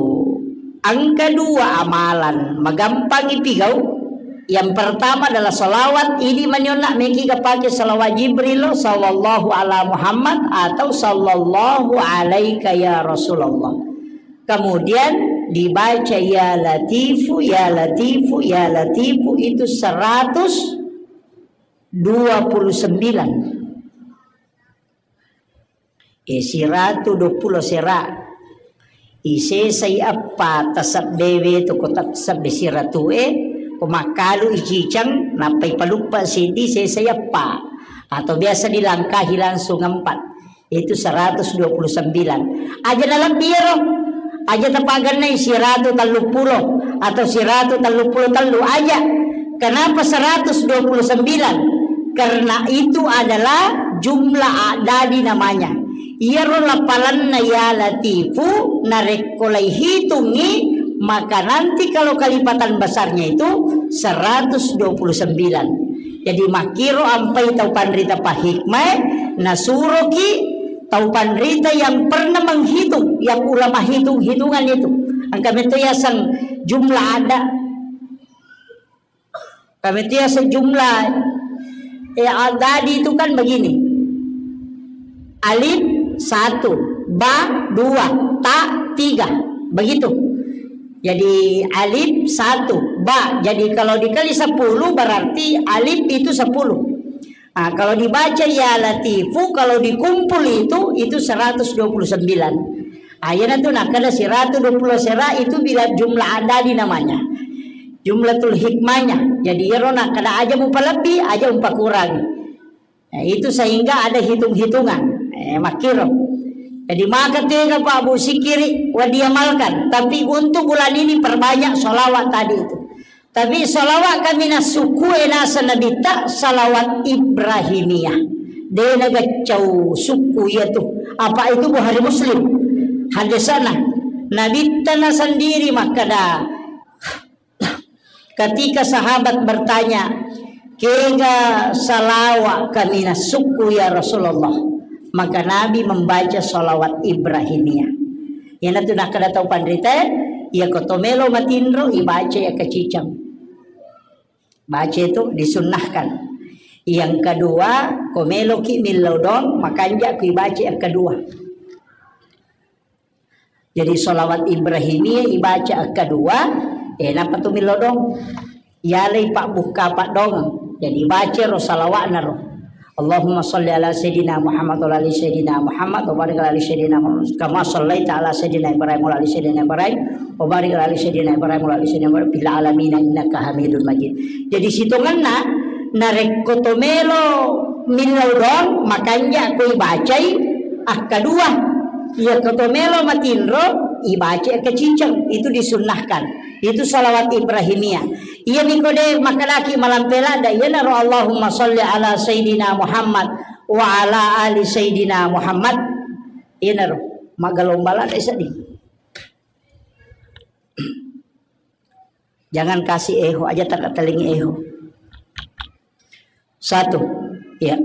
engka dua amalan magampangi pigau. Yang pertama adalah salawat, idi manionna meki kapake salawat Jibril, "Sallallahu ala Muhammad" atau "Sallallahu alaika ya Rasulullah". Kemudian dibaca "Ya Latifu, ya Latifu, ya Latifu" itu seratus dua puluh sembilan. Eh, siratu duappulo sera. Isesai eppa tasebbewe tu ko tasebbe siratue, ko makkalu icicang, nappai paluppa siddi sesai eppa. Atau biasa dilangkahi langsung empat. Itu seratus dua puluh sembilan. Aja nalebbi ero. Aja tapagennai siratu telluppulo atau siratu telluppulo tellu aja. Kenapa seratus dua puluh sembilan? Karena itu adalah jumlah adadi namanya. Iyaro lapalanna ya Latifu narekko laihitungi, maka nanti kalau kelipatan besarnya itu seratus dua puluh sembilan. Jadi makkiro ampai tau panrita pahikmai nasuroki tau panrita yang pernah menghitung, yang ulama hitung-hitungan itu. Engka metto yaseng jumlah ada. Kami itu ya sejumlah, eh, adadi itu kan begini. Alif satu, ba dua, ta tiga. Begitu. Jadi alif satu, ba. Jadi kalau dikali sepuluh berarti alif itu sepuluh. Ah, kalau dibaca ya Latifu, kalau dikumpul itu, itu seratus dua puluh sembilan. Ah, iyana tu nakkeda siratu dua puluh sera itu bila jumlah adadi namanya. Jumlatul hikmahnya. Jadi iyaro nakkeda aja mupalebbi, aja mupakurangi. Eh, itu sehingga ada hitung-hitungan. Eh, makkiro. Jadi maka tega Pak Bu sikiri wa diamalkan. Tapi untuk bulan ini perbanyak sholawat tadi itu. Tapi salawat kami na suku e nasa nabitta salawat Ibrahimiyah. De na gaccau suku iya tu. Apa itu Bukhari Muslim. Hadisana. Nabitta na sendiri makkada ketika sahabat bertanya, "Kega salawat kami na suku ya Rasulullah?" Maka Nabi membaca salawat Ibrahimiyah. Iyanatu nakkeda tau panrita, iya ko to melo matinro, ibaca iya kacicang. Baca itu disunnahkan. Yang kedua, ko meloki millau dong, makanja ku ibaca yang kedua. Jadi salawat Ibrahimiyah ibaca yang kedua, eh, napa tu millau dong? Yalai pabbukka paddongeng. Jadi baca ro salawatna ro. Allahumma salli ala Sayyidina Muhammad wa ala ali Sayyidina Muhammad wa barik ala ali Sayyidina Muhammad kama sallaita ala Sayyidina Ibrahim wa ala ali Sayyidina Ibrahim wa barik ala ali Sayyidina Ibrahim wa ala ali Sayyidina Ibrahim fil alamin innaka Hamidun Majid. Jadi sitongenna Narekko to melo millau doang, makanja ko ibacai akkadua. Iya ko to melo matinro, ibacai akkaciceng. Itu disunnahkan. Itu salawat Ibrahimiyah. Iya niko de makadaki malampe ladda, iyanaro Allahumma salli ala Sayyidina Muhammad wa ala ali Sayyidina Muhammad. Iyanaro magalomba ladda sedih. Jangan kasih eho aja, tak telingi eho. Satu, ya.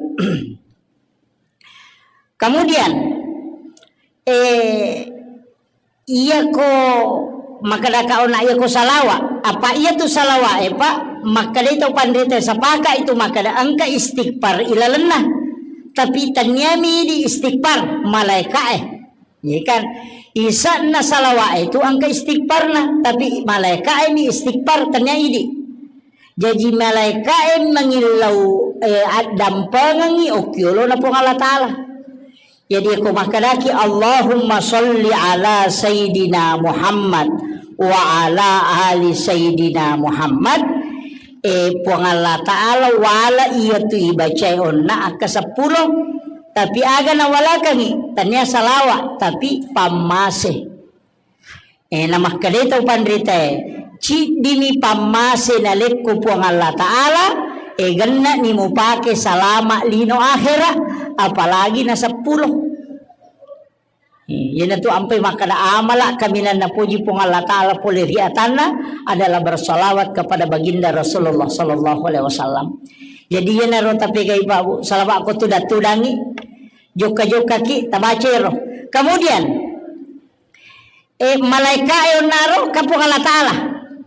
Kemudian, eh, iya ko makkada ka ona iya ko salawa, apa iya tu salawa e, Pak? Makkada itu pandrita sapaka itu makkada engka istighfar ilalenna. Tapi taniami di istighfar malaika e. Iya kan? Isanna salawa'e tu engka istighfarna, tapi malaika'e mi istighfar tania idi. Jaji malaika'e mangillau, eh, addampengengi okkiolona Puang Allah Ta'ala. Jadi ko makkadaki, "Allahumma salli ala Sayyidina Muhammad wa ala ali Sayyidina Muhammad." Eh, Puang Allah Ta'ala wala iya tu ibacae onna akka seppulo. Tapi aga nawalakangi, tania salawa, tapi pammase. Eh, namakkedai tau panritae, ciddimi pammase nalekko Puang Allah Ta'ala, eh, gennani mupake salama lino akhera, apalagi na seppulo. Eh, iyanatu ampai makkada amala kaminang napoji Puang Allah Ta'ala pole ri atanna adalah bersalawat kepada baginda Rasulullah sallallahu alaihi wasallam. Jadi iyanaro tapegai Pak Bu, salawat ko tudang-tudangi. Jokka-jokkaki tabaca ero. Kemudian, eh, malaika'e onnaro ka Puang Allah Ta'ala.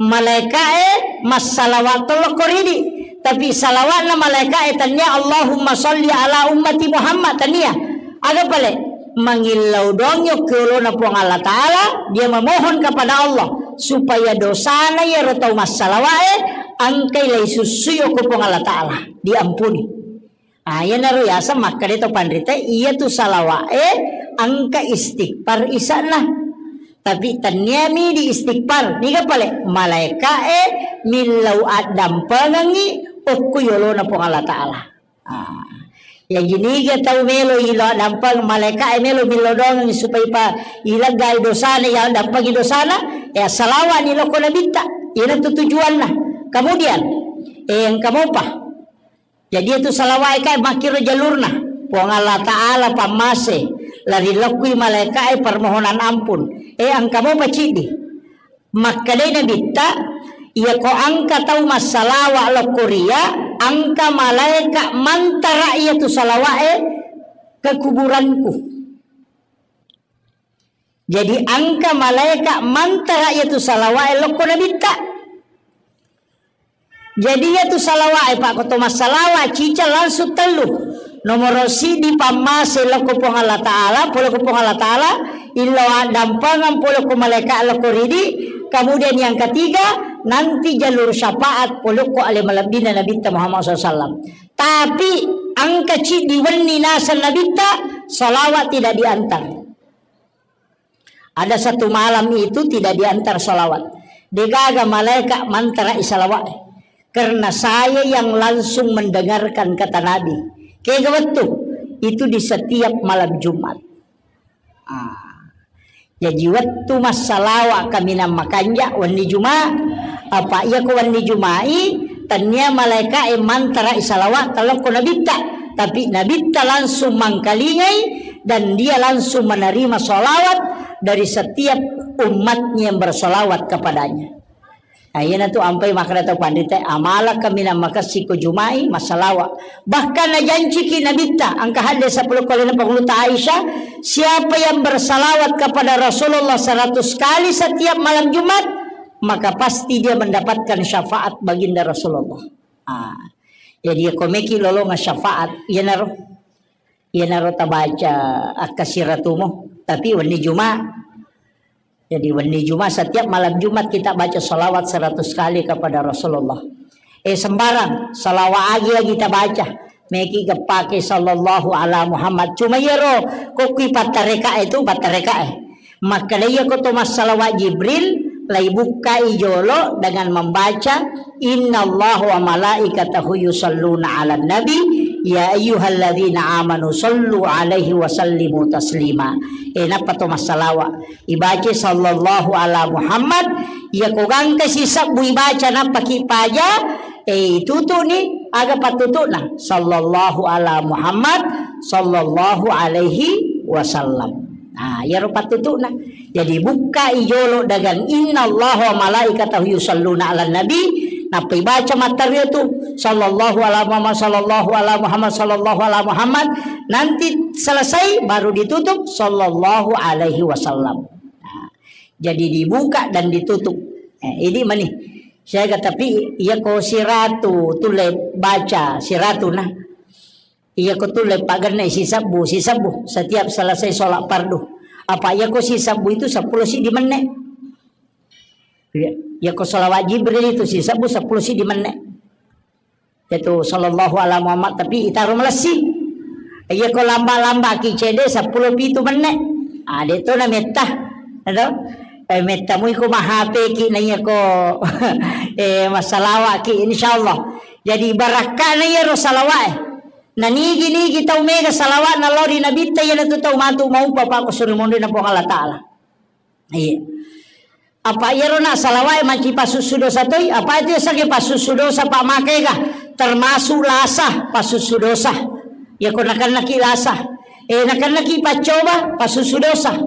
Malaika'e massalawa tolokko ridi. Tapi salawatna malaika'e tania Allahumma salli ala ummati Muhammad tania. Aga pale? Mangillau doang yokki olona Puang Allah Ta'ala, dia memohon kepada Allah supaya dosana yero tau massalawa'e angkai lai sussui okko Puang Allah Ta'ala, diampuni. Ah, iyanaro yaseng makkeda to panrita, iya tu salawa'e engka istighfar isa'na. Tapi tenniami di istighfar, niga pale malaika'e millau addampengengi okko yolona Puang Allah Ta'ala. Ah. Ya jiniga tau melo ilo addampeng malaika'e melo millau doang supaya pa ileggai dosana, ya dampengi dosana, ya salawa'ni lokko nabitta. Iyanatu tujuanna. Kemudian, eh, engka mopa. Jadi itu salawa'e kae makkiro jalurna. Puang Allah Ta'ala pammase, lari lokkui malaika'e permohonan ampun. Eh, engka mopa ciddi. Makkedai nabitta, iya ko engka tau massalawa lokko ria, engka malaika mantara iya tu salawa'e ke kuburanku. Jadi engka malaika mantara iya tu salawa'e lokko nabitta. Jadi iya tu salawa'e, Pak, ko to massalawa cica langsung tellu. Nomoro siddi pammase lokko Puang Allah Ta'ala, pole ko Puang Allah Ta'ala, illo addampengeng pole ko malaika lokko ridi, kemudian yang ketiga, nanti jalur syafaat pole ko ale malebbina Nabitta Muhammad sallallahu alaihi wasallam. Tapi engka ciddi wenni naseng Nabitta, salawat tidak diantar. Ada satu malam itu tidak diantar salawat. Degaga malaika mantara i salawat. Karena saya yang langsung mendengarkan kata Nabi. Kega wettu? Itu di setiap malam Jumat. Ah. Jaji wettu massalawa kaminang makanja wenni Juma, apa iya ko wenni Jumai, tania malaika e mantara i salawat lokko nabitta. Tapi nabitta langsung mangkalingai dan dia langsung menerima salawat dari setiap umatnya yang bersalawat kepadanya. Nah, iyanatu ampai makkeda tau panrita, amala kaminang makessing ko Jumai massalawa. Bahkan najanciki nabitta, engka hadde sepuluh kali na panguluta Aisyah, siapa yang bersalawat kepada Rasulullah seratus kali setiap malam Jumat, maka pasti dia mendapatkan syafaat baginda Rasulullah. Ah. Jadi ko meki lolonga syafaat, iyanaro. Iyanaro tabaca akkasiratumu, tapi wenni Juma. Jadi wenni Juma, setiap malam Jumat kita baca salawat seratus kali kepada Rasulullah. Eh, sembarang, salawat agi-agi tabaca. Meki geppake sallallahu ala Muhammad. Cuma iyaro, ko kui pattareka itu, pattareka e. Makkeda iya ko to massalawat Jibril, Laibukkai jolo dengan membaca, "Innallaha wa malaikatahu yusalluna 'alan nabi, ya ayyuhalladzina amanu sallu 'alaihi wa sallimu taslima." Eh, nappa to massalawa. Ibaca sallallahu ala Muhammad, iya ko gangka sisebbu ibaca nappa ki paja, eh, itutu'ni aga pattutu'na? Sallallahu ala Muhammad, sallallahu alaihi wasallam. Nah, iyaro pattutu'na. Jadi bukkai jolo dagang innallaha wa malaikatahu yusalluna 'alan nabi, nappa ibaca matteru tu sallallahu ala Muhammad, sallallahu ala Muhammad, sallallahu ala Muhammad, nanti selesai baru ditutup sallallahu alaihi wasallam. Nah, jadi dibuka dan ditutup. Eh, ini mani. Saya kata, tapi iya ko siratu tulle baca siratu nah. Iya ko tulle pagenne sisebbu, sisebbu setiap selesai sholat fardu. Apa iya ko sisebbu itu seppulo siddi menne. Iya, iya ko sholawat Jibril itu sisebbu seppulo siddi menne. Itu sallallahu ala Muhammad, tapi itaro malessi. Iya ko lamba-lamba ki cede seppulo pitu menne. Ah, de to na metta. Ado? Eh, metta mui ko mahape ki na iya ko, eh, massalawa ki, insyaallah. Jadi barakka na iya ro salawa e. Na nigi-nigi tau mega salawa'na lao ri Nabitta, iyanatu tau matu maupa pa ko suri monri na Puang Allah Ta'ala. Iya. Apa iyaro na salawa'e manci pasussu dosa toi? Apa itu yasengnge pasussu dosa, Pak, makega? Termasuk lasa pasussu dosa. Iya ko nakennaki lasa. Eh, nakennaki paccoba, pasussu dosa.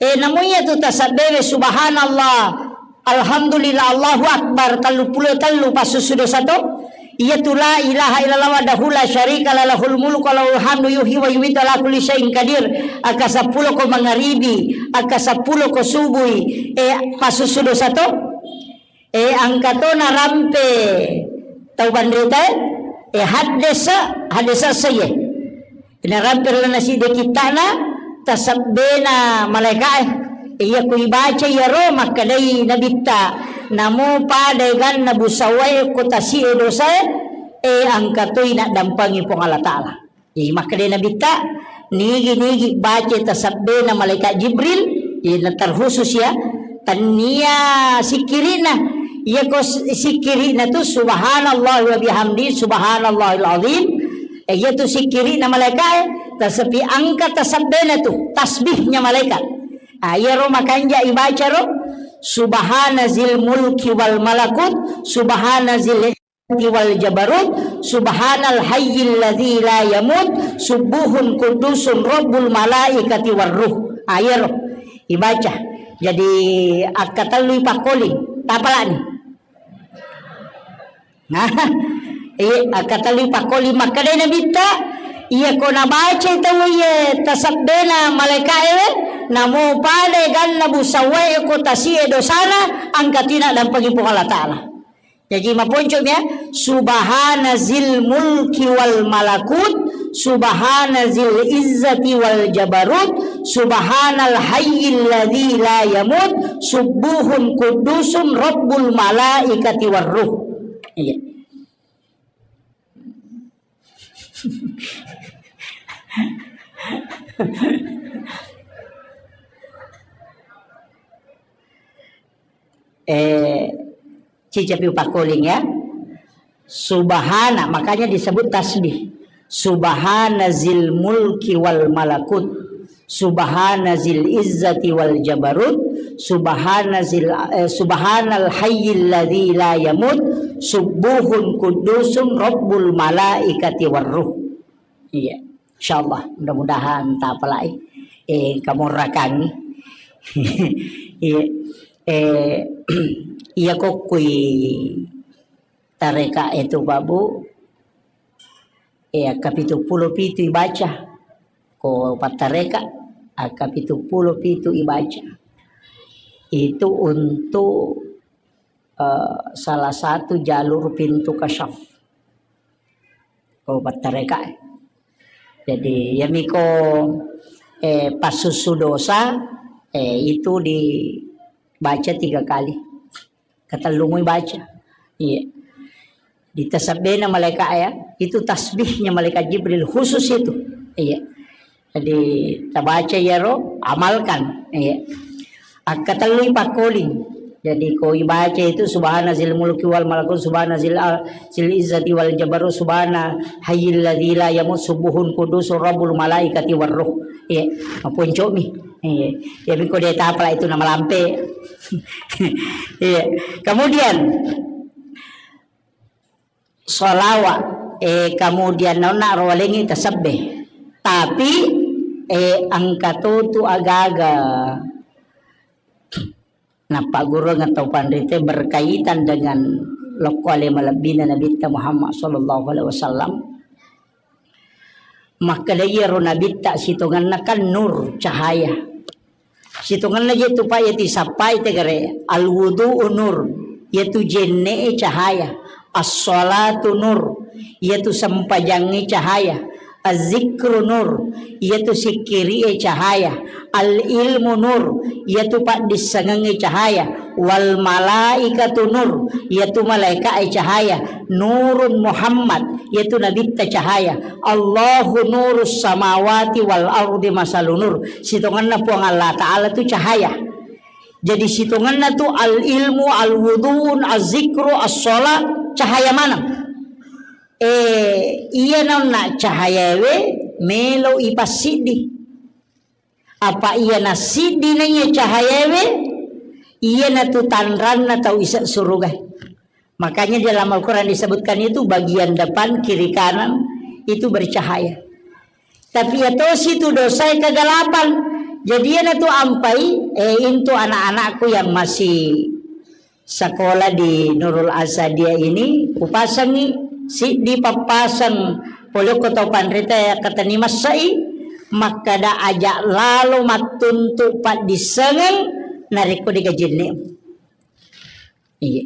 Eh, namu iyatu tasabbewe, subhanallah, alhamdulillah, Allahu akbar, telluppulo tellu pasussu dosa to. Iyatu la ilaha illallah wahdahu la syarika la lahul mulku wa lahul hamdu yuhyi wa yumitu ala kulli syai'in qadir. Akka seppulo ko mangaribi, akka seppulo ko subui, eh, pasussu dosa to. Eh, engka to narampe tau banrita, eh, haddesa, haddesa seye. Narampe ri lalenna siddi kitta'na tasebbena malaeka'e. Iya ku ibaca iyaro makkedai Nabitta, namo pada eganna busawae ko tasi'e dosae, eh, engka toi naddampengi Puang Allah Ta'ala. Jadi makkedai Nabitta, nigi-nigi baca tasebbena malaikat Jibril, iya na terkhusus ya, tennia sikkiri'na. Iya ko s-, sikkiri'na tu subhanallah wa bihamdi, subhanallahil azim. Eh, iya tu sikkiri'na malaika'e, tasepi angka tasebbena tu, tasbihnya malaikat. Ah, iya ro makanja ibaca ro, subhana zil mulki wal malakut, subhana zil wal jabarut, subhanal hayyil ladzi la yamut, subbuhun quddusun rabbul malaikati war ruh. Ah, iyaro ibaca. Jadi akka tellu ipakkoli, tapalani. Nah, eh, akka tellu ipakkoli makkedai Nabitta, iya ko nabaca tau iye tasebbena malaika'e, namo pada eganna busawae ko tasi'e dosana, angka tina dampengi Puang Allah Ta'ala. Jaji maponcomi ya, subhana zil mulki wal malakut, subhana zil izzati wal jabarut, subhanal hayyil ladzi la yamut, subbuhun quddusun rabbul malaikati war ruh. Iya. Eh, cicapi upakkoling ya. Subhana, makanya disebut tasbih. Subhana zil mulki wal malakut. Subhana zil izzati wal jabarut. Subhana zil, eh, subhanal hayyil ladzi la yamut. Subbuhun quddusun rabbul malaikati war ruh. Iya. Insyaallah, mudah-mudahan tapalai, eh, kamorrakangi. Iya. Eh, iya kokkui tareka itu, Pak Bu. Eh, akka pitu pulo pitu ibaca. Ko pattareka, akka pitu pulo pitu ibaca. Itu untuk, eh, salah satu jalur pintu kasyaf. Ko pattareka. Jadi, yamiko, eh, passussu dosa, eh, itu dibaca tiga kali. Katellumui baca. Iya. Ditasabbena malaikat ya, itu tasbihnya malaikat Jibril khusus itu. Iya. Jadi, tabaca iyaro, amalkan. Iya. Akkatellui pakkoling. Jadi ko ibaca itu subhana zil mulki wal malakut, subhana zil al-, zil izzati wal jabarut, subhana hayyil ladzi la yamut, subuhun qudusur rabbul malaikati war ruh. Iya, maponcomi. Iya. Ya miko de tapala itu nama lampe. Iya. Kemudian sholawat, eh, kemudian naonna rowalengi tasebbe. Tapi, eh, engka totu agaga nappagurung tau panrite berkaitan dengan lokko ale malebbina Nabitta Muhammad sallallahu alaihi wasallam. Makkeda iyaro Nabitta sitongenna kan nur, cahaya. Sitongenna je tu pa iya tisappai tegare, al wudu'u nur, iyatu jenne'e cahaya, as-shalatu nur, iyatu sempajangnge cahaya, az-zikru nur, iyatu sikkiri'e cahaya, al ilmu nur, iyatu paddissengengnge cahaya, wal malaikatu nur, iyatu malaika'e cahaya, nurun Muhammad, iyatu nabitta cahaya, Allahu nurus samawati wal ardi masalu nur. Sitongenna Puang Allah Ta'ala tu cahaya. Jadi sitongenna tu al ilmu, al wuduun, az zikru, as sholat, cahaya maneng. Eh, iya naonna cahayawe melo ipassiddi. Apa iya nassiddi naiya cahayawe, iyanatu tanranna tau ise suruga. Makanya di dalam Al-Quran disebutkan itu bagian depan, kiri, kanan itu bercahaya. Tapi ya tosi tu dosa kegelapan. Jadi iyanatu ampai, eh, intu anak-anakku yang masih sekolah di Nurul Asadia ini, kupasangi siddi pappasang polokko tau panrita ya katani massai, makkada aja lalo mattuntu paddissengeng narekko digajenne. Iya.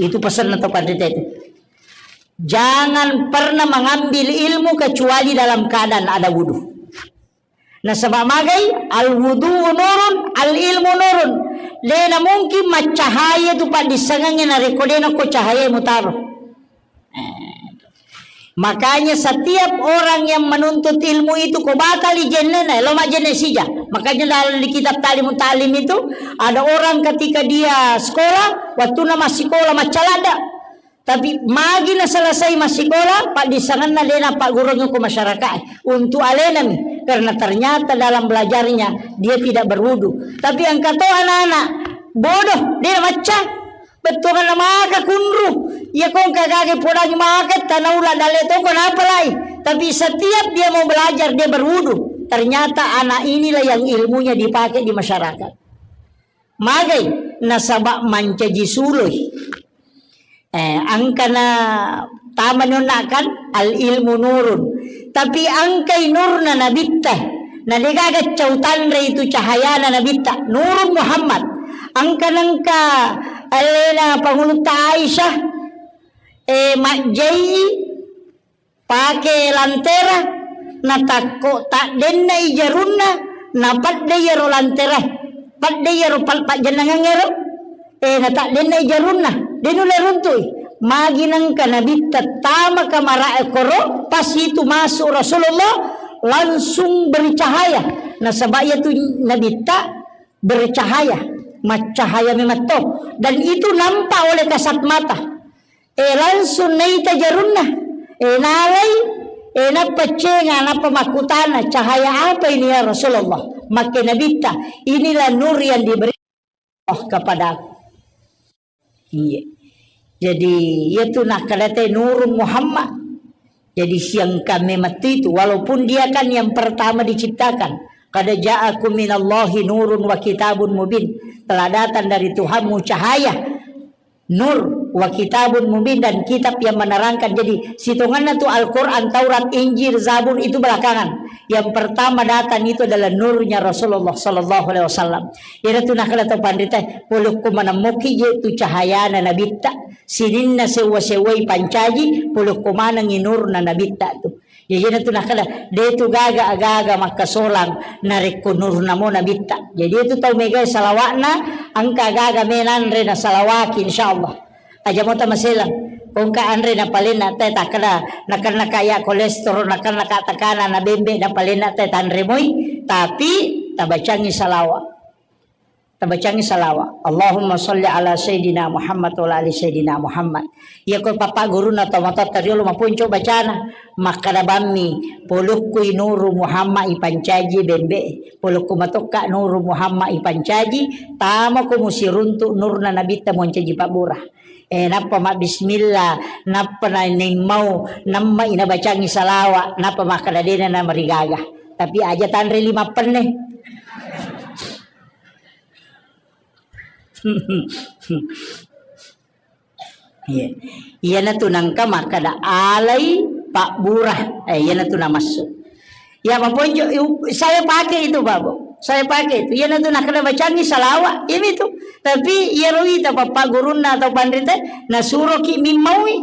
Itu pesanna tau panrita itu. Jangan pernah mengambil ilmu kecuali dalam keadaan ada wudhu. Nasaba magai, al wudu nurun, al ilmu nurun. Dena mungkin maccahaya tu paddissengengnge narekko dena ko cahaya mutaro. Eh. Makanya setiap orang yang menuntut ilmu itu ko batali jennena, lo majenne sija. Makanya dalam di kitab Ta'limut Ta'lim itu ada orang ketika dia sekolah, waktu nama sekolah maccalada. Tapi magi naselesai massikola, paddissengenna de napaggurungngi ko masyarakat untuk alenami, karena ternyata dalam belajarnya dia tidak berwudu. Tapi engka to anak-anak bodoh, de macca, bettuanna maka kunru, iya ko engka gage podangi maka tanaula dalle to ko napalai. Tapi setiap dia mau belajar dia berwudu. Ternyata anak inilah yang ilmunya dipakai di masyarakat. Magai nasaba mancaji suloi. Eh, engkana tamani onna kan al ilmu nurun. Tapi engkai nurna nabitta. Na degaga cau tanre itu cahayana nabitta. Nurun Muhammad. Engka nengka alena pangulutta Aisyah, eh, majjai pake lantera, natakko taddenna i jarunna, napadde iyaro lantera, padde iyaro pal-, pajjennangengngero, eh, nataddenna i jarunna, de nulle runtui. Magi nengka nabitta tama kamara koro, pas itu masuk Rasulullah, langsung bercahaya. Nasaba iyatu nabitta bercahaya, maccahaya memang to. Dan itu nampak oleh kasat mata. Eh, langsung naita jarunna. Eh, nalai, eh, nappa cenga, nappa makkutana, "Cahaya apa ini ya Rasulullah?" Makke nabitta, "Inilah nur yang diberi Allah kepadaku." Iya. Jadi, iya tu nakkalate nurun Muhammad. Jadi, siang kami mati itu, walaupun dia kan yang pertama diciptakan. Qad ja'akum minallahi nurun wa kitabun mubin. Telah datang dari Tuhanmu cahaya. Nur wa kitabun mubin, dan kitab yang menerangkan. Jadi, sitonganna tu Al-Quran, Taurat, Injil, Zabur itu belakangan. Yang pertama datang itu adalah nurnya Rasulullah sallallahu alaihi wasallam. Iyana tu nakala tau panrita, polokko manemmoki je tu cahayana nabitta. Sininna sewa-sewai pancaji, polokko manengi nurna nabitta tu. Jadi, iyana tu nakala, de tu gaga-gaga makkasolang narekko nurna mo nabitta. Jadi, itu tau megai salawakna, engka gaga me nanre na salawaki, insyaallah. Aja mo tamaselang. Kongka anre na palenna te takkeda, nakenna kaya kolesterol, nakenna ka tekanan, na bembe na palenna te tanre moi, tapi tabacangi salawat. Tabacangngi salawa. Allahumma shalli ala Sayyidina Muhammad wa ala ali Sayyidina Muhammad. Iyako pappagurunna tomatoatta riolo maponco bacana, makkada bammi, "Polokkui Nuru Muhammad ipancaji bembe, polokku matokka Nuru Muhammad ipancaji, tamako musiruntu nurna Nabitta moncaji pabbura." Eh, nappa mabbismillah, nappa na-, naimmau, namma inabacangngi salawa, nappa makkada dena namarigaga. Tapi aja tanre lima penne. Iya. Iyanatu nangka makkada alai pabbura. Eh, iyanatu namassu. Ya, maponjo, saya pakai itu, Pak, Bu. Saya pakai itu. Iyanatu nakkada bacangngi salawa, iyami itu. Tapi iyaro wita pappagurunna atau panrita, nasuroki mimmaui.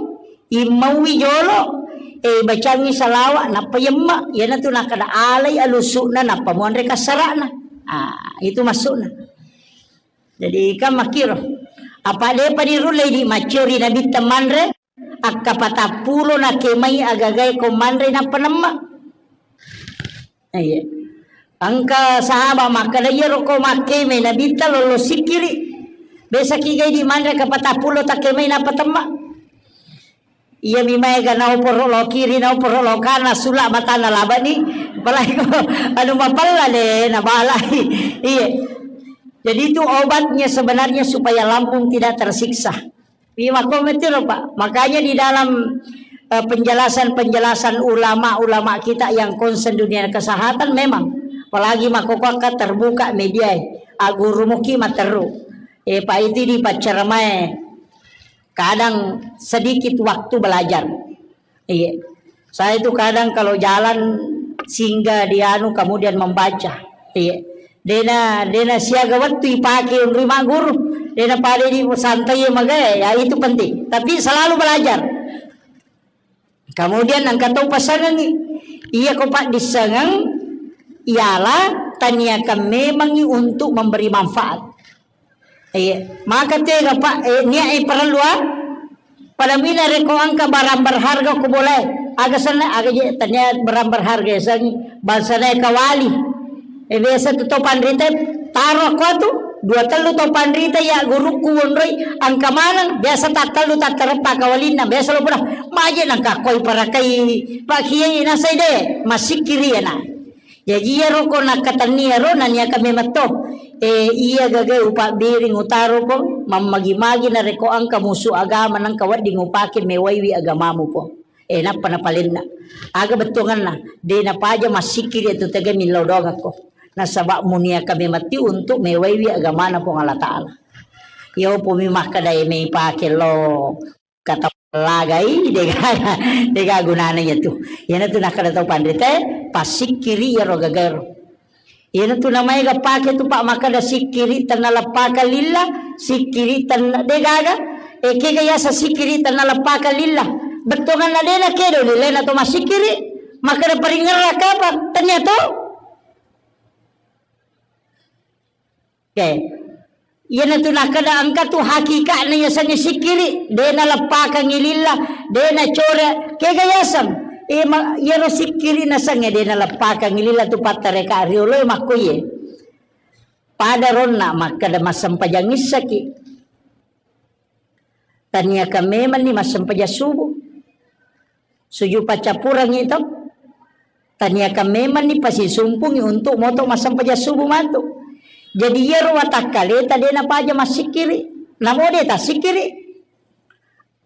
Immaui jolo, eh, bacangngi salawa, nappa yemma. Iyanatu nakkada alai alusuna, nappa muanre kassarana. Ah, itu maksudna. Jadi, kan makkiro. Apa depa dirullei di macciori Nabitta manre, akka patappulo nakemai agagae ko manre nappa nemma. Iya. Engka sahaba makkeda, "Iyaro ko makkeme Nabitta lollo sikkiri. Besaki gai di manre ka patappulo takkemai nappa temma." Iya mi maega naoporo lo kiri, naoporo lo kana, sula matana labani. Apalagi ko anu mapella de nabalai. Iya. Jadi itu obatnya sebenarnya supaya lambung tidak tersiksa. Iya, makko metiro, Pak. Makanya di dalam, eh, penjelasan-penjelasan ulama-ulama kita yang concern dunia kesehatan memang, apalagi makkokkoakka terbuka media, eh, agurumuki matteru. Eh, Pak, itu di paccaramae kadang sedikit waktu belajar. Iya. Saya itu kadang kalau jalan singgah di anu, kemudian membaca. Iya. Dena, dena siaga wettu ipake unrui magguru. Dena pada di santai magae, ya itu penting. Tapi selalu belajar. Kemudian engka tau pasangengi. Iya ko Pak disengeng, ialah taniakan memangi untuk memberi manfaat. Iya, maka tega, Pak, eh, niat, eh, parellu, ah. Pada mina reko engka barang berharga ko bolae. Aga senna, aga je, tania barang berharga ya, sangi. Bangsa nae kawali. Eh, biasa tu tau panrita, taro ko atu, dua tellu tau panrita ya gurukku wonroi, engka maneng, biasa tak tellu tak tereppa kawalinna, biasa lo pura, maje nangka koi parakai, Pak Kiai nasai de, masikiri ya na. Jaji iyaro ko nakkatenni iyaro naniaka memetto. Eh, iya gagai upabbiring utaro ko, mammagi-magi narekko engka musu agama nengka wedding upake mewaiwi agamamu ko. Eh, nappa napalenna. Aga bettuanganna, de napaja massikkiri tu tega millau doangakko. Nasaba muniaka mematti untuk mewaiwi agamana Puang Allah Ta'ala. Iyo pumi makkeda e mei pake lo kata lagai, dega, dega gunana iyatu. Iyanatu nakkeda tau panrita, passikkiri iyaro gagaero. Iyanatu namaega pake tu, Pak, makkeda sikkiri tenna leppakang lillah, sikkiri tenna degaga. E, kega yasa sikkiri tenna leppakang lillah? Bettuanganna dena kedo lillah na to massikkiri. Makkeda paringerra kapang, tennia to. Oke. Iyanatu nakkeda engka tu hakikatna yasengnge sikkiri, de naleppakangngi lillah, de nacore, kega yaseng? E, ma-, iyaro sikkiri nasengnge de naleppakangngi lillah tu pattareka rioloe makkoye. Pada ronna makkeda massempajang issaki. Taniaka memanni massempajang subuh. Sujud paccappurengngi to. Taniaka memanni pasisumpungngi untuk moto massempajang subuh matu. Jadi iyaro watakkaleta de napaja massikkiri. Namo de tassikkiri.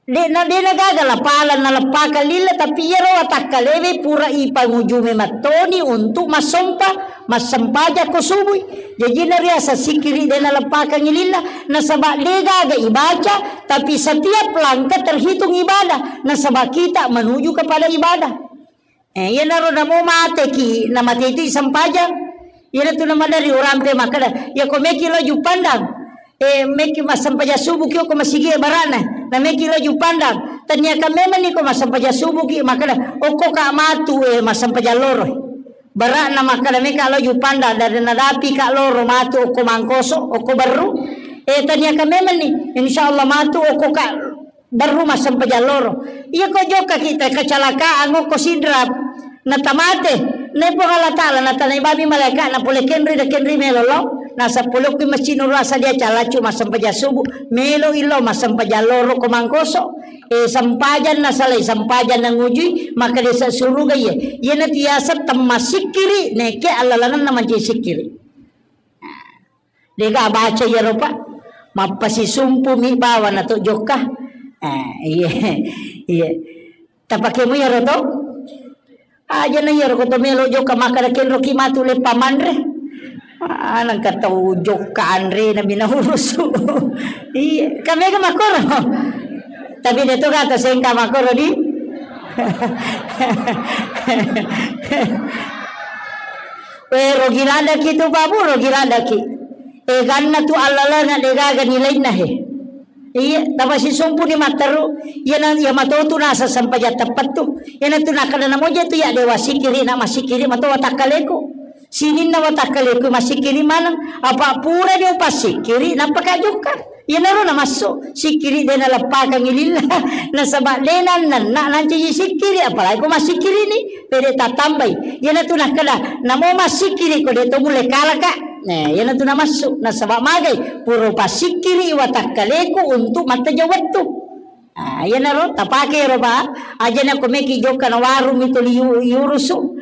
De na, de nagaga lapala naleppakang lillah, tapi iyaro watakkalewe pura ipangujume mattoni untuk massompa. Massempajang ko subui. Jaji nariaseng sikkiri de naleppakangngi lillah, nasaba de gaga ibaca, tapi setiap langkah terhitung ibadah, nasaba kita menuju kepada ibadah. Eh, iyanaro namo mateki, namate itu sempajang. Iyanatu namadari urampe makkeda, ya ko meki lo Juppandang. Eh, meki massempajang subuh ki okko masigi e barana. Na meki lo Juppandang. Taniaka memanni ko massempajang subuh ki makkeda, okko ka matu, eh, massempajang loro. Bara'na makkeda meka lo Juppandang, dari nadapi ka loro matu okko Mangkoso, okko Berru. Eh, taniaka memanni, insya Allah matu okko ka Berru massempajang loro. Iya ko jokka kita kecelakaan okko Sidrap, natamate. Nai Puang Allah Ta'ala natanai bami malaika na pole kenri da kenri melo lo. Nasaba polokki masjid Nurul Asad ya calaccu massempajang subuh, melo illo massempajang loro ko mangkoso. Eh, sempajang nasalai, sempajang nangujui, maka desa suruga iye. Iyana tiasa temmassikkiri, nekke allalengenna mancaji sikkiri. Dega baca iyaro, Pak. Mappasisumpu mi bawa nato jokka. Eh, iya. Iya. Tapakemu iyaro to? Aja na iyaro ko to melo jokka makkada kenroki matu leppa manre. Ah, nangka tau jokka anre na bina urusu. Iya, kamega makoro. Tapi de to kata sengka makoro di. Eh, rogi ladaki tu, Pak Bu, rogi ladaki. Eh, ganna tu allalenga degaga nilainna he. Iya, tapasisumpu ni matteru. Iyana, iya matotu nasa sempajang teppettu. Iyana tu nakkada namoja tu ya dewa sikiri na masikiri matoa takkaleku. Sininna watakkaleku masikiri maneng. Apa pura ni upasikiri nappa kajukka. Iyanaro namassu, sikkiri de naleppakangngi lillah, nasaba de nannanna nancaji sikkiri, apalagi ko massikkirikni, pede tattambai. Iyanatu nakkeda, namo massikkiri ko de to mulle kalaka. Nah, iyanatu namassu, nasaba magai, pura pasikkiri watakkaleku untuk mattajeng wettu. Ah, iyanaro tapake ro, Pak. Aja na ko meki jokka na warung itu liu-, iurusu.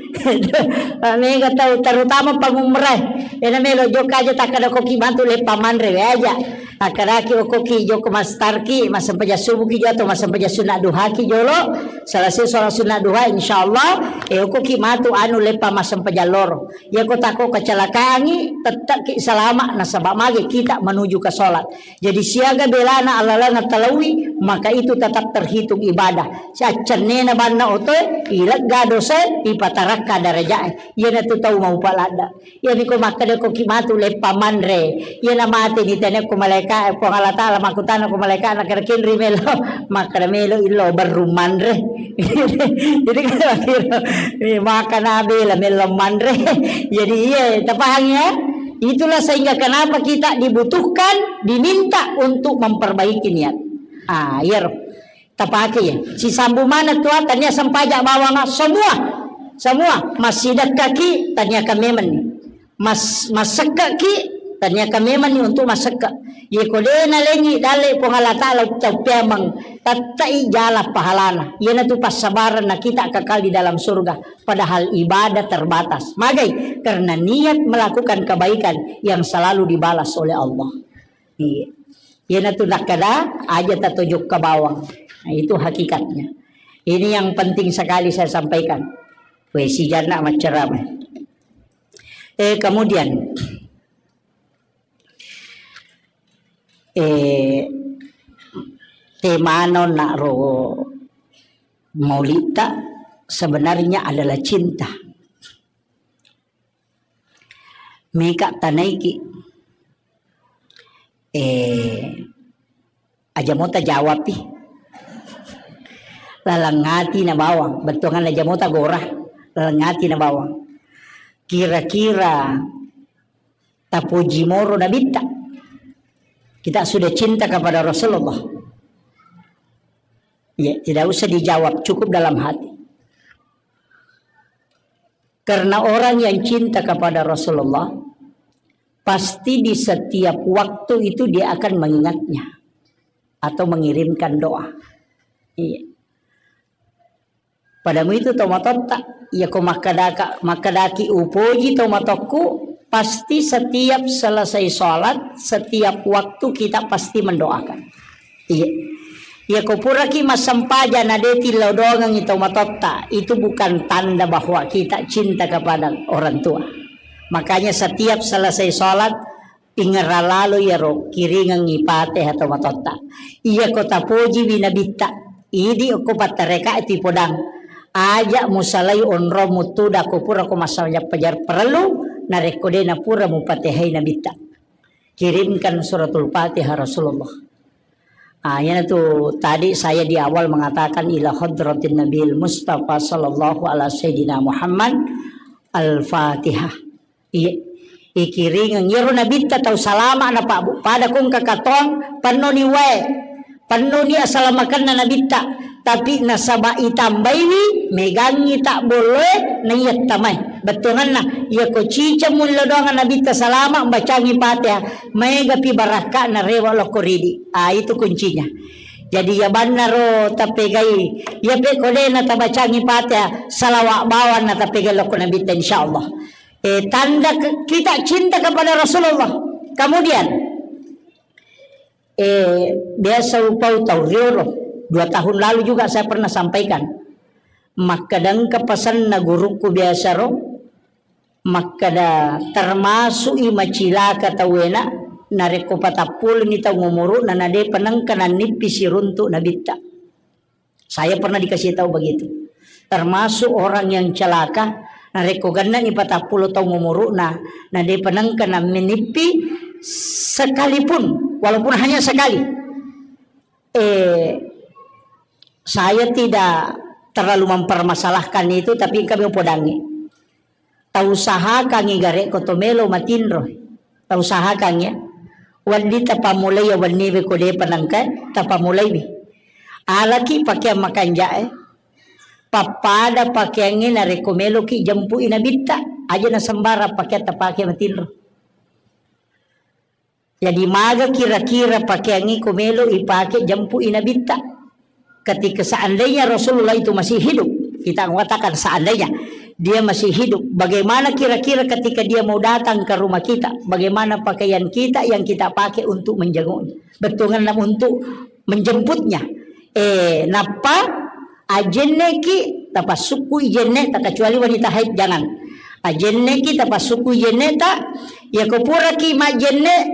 Mega tau terutama pangumrah. Iyana melo jokka aja takkada koki bantu leppa manre we aja. Akkadaki okkoki jokka mastarki, massempajang subuhki jolo atau massempajang sunat duhaki jolo. Selesai sholat sunat duha, insyaallah, eh, okkoki matu anu leppa massempajang loro. Iya ko tako kecelakaangi, tettakki salama nasaba mage kita menuju ke sholat. Jadi siaga belana alalana talaui, maka itu tetap terhitung ibadah. Siaccennena banna otoe, ilegga dosae, ipatarakka darajae. Iyanatu tau maupa ladda. Iyami ko makkeda ko ki matu leppa manre. Iyana mate ni tene ko malaika, Puang Allah Taala makkutana ko malaika na kere kenri melo. Makkeda melo illo berru manre. Jadi kan akhirnya, eh, makan abela melo manre. Jadi iya, tapahang ya? Itulah sehingga kenapa kita dibutuhkan, diminta untuk memperbaiki niat. Ah, iyaro. Tapake ya. Sisambu mana tua tania sempaja bawanga semua. Semua. Masih dekkaki tania kamemen. Mas-, masekkaki tania kamemen untuk masekka. Ye ko de nalengi dalle Puang Allah Taala ucappeameng. Tattai jala pahalana. Iyanatu passabaran na kita kekal di dalam surga. Padahal ibadah terbatas. Magai? Karena niat melakukan kebaikan yang selalu dibalas oleh Allah. Iya. Iyanatu nakkeda, aja tatojokka bawang. Nah, itu hakikatnya. Ini yang penting sekali saya sampaikan. Weh, si Jana macceramah. Eh, kemudian, eh, temano nak ro maulita sebenarnya adalah cinta. Meka tanaiki. Eh, aja mota jawab pi. Laleng ati na bawang, bettuangan aja mota gora, laleng ati na bawang. Kira-kira tapuji moro nabitta. Kita sudah cinta kepada Rasulullah. Ya, tidak usah dijawab, cukup dalam hati. Karena orang yang cinta kepada Rasulullah, pasti di setiap waktu itu dia akan mengingatnya atau mengirimkan doa. Iya. Padamu itu tomatotta, ya ko makkadaka-, makkadaki upoji tomatokku, pasti setiap selesai sholat, setiap waktu kita pasti mendoakan. Iya. Iya, ko puraki massempajang na de tillau doangengngi tau matotta, itu bukan tanda bahwa kita cinta kepada orang tua. Makanya setiap selesai sholat, ingerra lalo iyaro kiringengngi Fatihah tau matotta. Iya, ko tapojiwi nabitta, idi okko pattareka tu podang. Aja musalai onrong mutuda ko pura ko massempajang pajar parellu, narekko de napura mupatehai nabitta. Kirimkan suratul Fatihah Rasulullah. Ah, iyanatu tadi saya di awal mengatakan ila hadratin Nabil Mustafa sallallahu ala sayyidina Muhammad al-Fatihah. Iya, ikiringeng iyaro nabitta tau salama na Pak Bu. Pada kong kakatong pennoni wae. Pennoni asalamakenna nabitta. Tapi nasaba itambaiwi megangi tak bolloe na iya tamai. Bettuanna, iya ko ciceng mullo doang Nabitta salama, bacangi Fatihah, maega pi barakka'na rewe lokko ridi. Ah, itu kuncinya. Jadi, iya bannaro tapegai, iya pe ko de na tabacangi Fatihah, salawa bawang na tapegai lokko Nabitta, insyaallah. Eh, tanda ke-, kita cinta kepada Rasulullah. Kemudian, eh, biasa upau tau riolo. Dua tahun lalu juga saya pernah sampaikan. Makkeda engka pasenna gurukku biasa ro, makkeda termasuk i macilaka tauwena, narekko patappuleni taung umuru'na, na depa nengka nannippi siruntu Nabitta. Saya pernah dikasih tahu begitu. Termasuk orang yang celaka, narekko gennani patappulo taung umuru'na, na depa nengka nammenippi sekalipun, walaupun hanya sekali. Eh, saya tidak terlalu mempermasalahkan itu, tapi kami podangi. Tausahakangngi garekko to melo matinro. Tausahakangngi, ya. Wedding tapammulai ya wenniwe ko depa nengka tapammulaiwi. Alaki pakeang makanja'e. Pappada pakeangnge narekko meloki jempui Nabitta. Aja na sembarang pakeang tapake matinro. Jadi, maga kira-kira pakeangnge ko melo ipake jempui Nabitta? Ketika seandainya Rasulullah itu masih hidup, kita mengatakan seandainya dia masih hidup, bagaimana kira-kira ketika dia mau datang ke rumah kita? Bagaimana pakaian kita yang kita pakai untuk menjenguknya? Bettuanna untuk menjemputnya. Eh, nappa ajenneki, tapassukkui jenneta, kecuali wanita haid, jangan. Ajenneki, tapassukkui jenneta, yako puraki majjenne,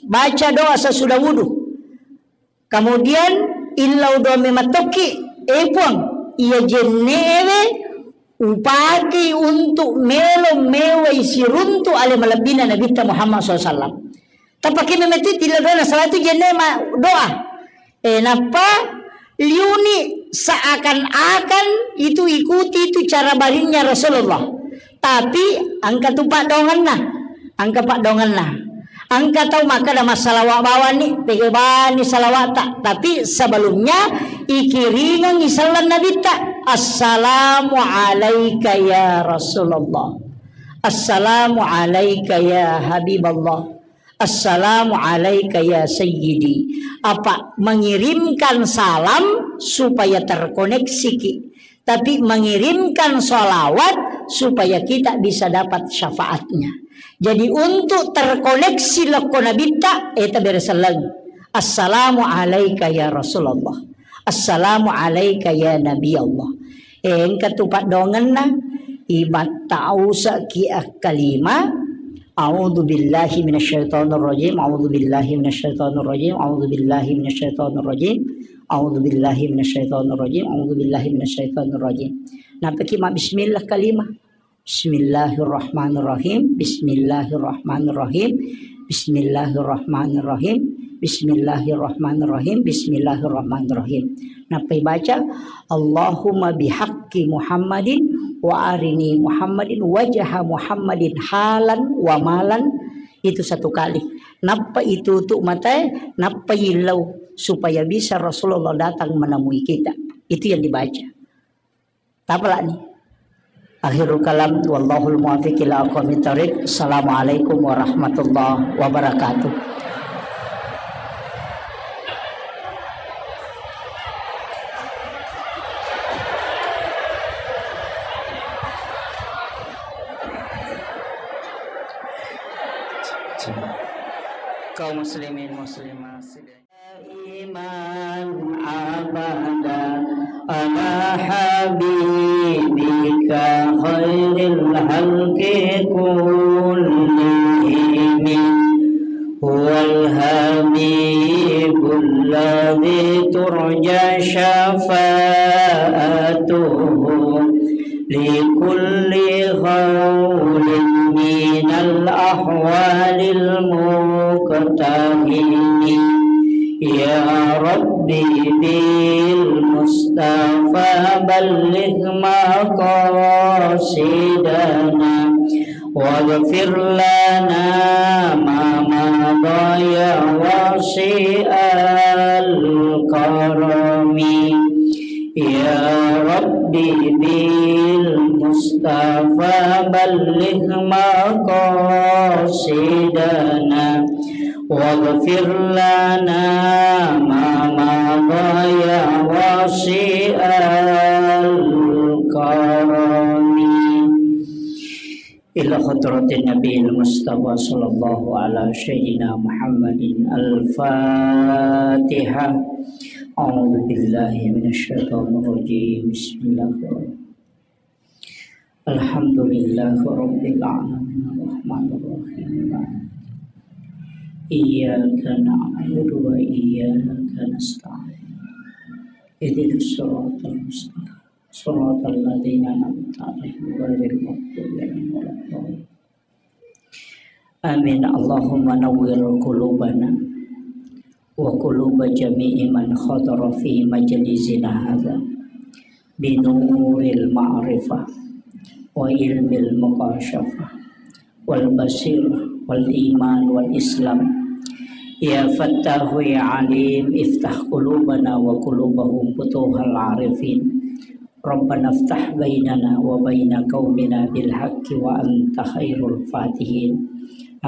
baca doa sesudah wudu. Kemudian, illau doa mematokki, eh Puang, iya jennewe upakei untuk melo mewai siruntu ale malebbina Nabitta Muhammad sallallahu alaihi wasallam. Tapake memeti tilla doa, salatu jenne ma-, doa. Eh, nappa liuni seakan-akan itu ikuti itu cara barinnya Rasulullah. Tapi engka tu paddoangenna. Engka paddoangenna. Engka tau makkeda massalawa bawanni, pegabani salawata. Tapi sebelumnya ikiringengi selleng Nabitta. Assalamu alaika ya Rasulullah. Assalamu alaika ya Habiballah. Assalamu alaika ya sayyidi. Apa mengirimkan salam supaya terkoneksi ki. Tapi mengirimkan salawat supaya kita bisa dapat syafaatnya. Jadi untuk terkoneksi lokko Nabitta, eta bere selleng. Assalamu alaika ya Rasulullah. Assalamu alaika ya Nabi Allah. Eh, engka tu paddoangenna, ibattausa ki akkalima, a'udzu billahi minasyaitonir rajim, a'udzu billahi minasyaitonir rajim, a'udzu billahi minasyaitonir rajim, a'udzu billahi minasyaitonir rajim, a'udzu billahi minasyaitonir rajim. Nappa ki ma bismillah kalima. Bismillahirrahmanirrahim. Bismillahirrahmanirrahim. Bismillahirrahmanirrahim. Bismillahirrahmanirrahim. Bismillahirrahmanirrahim. Nappai baca, Allahumma bihaqqi Muhammadin wa arini Muhammadin wajha Muhammadin halan wa malan. Itu satu kali. Nappa itu tu matae, nappa illau supaya bisa Rasulullah datang menemui kita. Itu yang dibaca. Tapalani. Akhirul kalam, wallahul muwaffiq ila aqwamit thariq. Assalamualaikum warahmatullahi wabarakatuh. Kaum muslimin muslimat, daiman abada ala habibika khairil khalqi kullihim. Huwal habibul ladzi turja syafa'atuhu likulli haulin minal ahwalil muqtahimi. Ya Rabbi bil Mustafa balligh maqasidana waghfir lana ma madha ya wasi'al karami. Ya Rabbi bil Mustafa فبلغ مقاصدنا واغفر لنا ما مضى يا واسع الكرم. إلى حضرة النبي المصطفى صلى الله على سيدنا محمد. الفاتحة. أعوذ بالله من الشيطان الرجيم. بسم الله الرحمن الرحيم. الحمد لله رب العالمين. الرحمن الرحيم. إياك نعبد وإياك نستعين. اهدنا الصراط المستقيم. صراط الذين أنعمت عليهم غير المغضوب عليهم ولا الضالين. آمين. اللهم نور قلوبنا وقلوب جميع من حضر في مجلسنا هذا بنور المعرفة وعلم المكاشفة والبصيرة والإيمان والإسلام. يا فتاح يا عليم، افتح قلوبنا وقلوبهم فتوح العارفين. ربنا افتح بيننا وبين قومنا بالحق وأنت خير الفاتحين.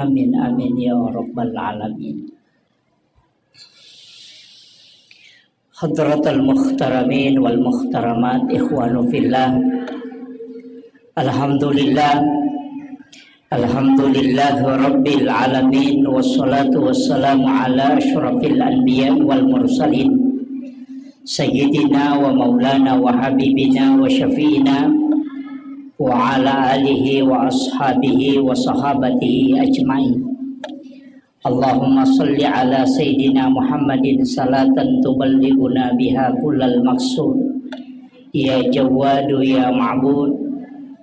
آمين، آمين يا رب العالمين. حضرة المحترمين والمحترمات، إخوان في الله، الحمد لله، الحمد لله رب العالمين، والصلاة والسلام على أشرف الأنبياء والمرسلين، سيدنا ومولانا وحبيبنا وشفيعنا وعلى آله وأصحابه وصحابته أجمعين. اللهم صل على سيدنا محمد صلاة تبلغنا بها كل المقصود. يا جواد يا معبود،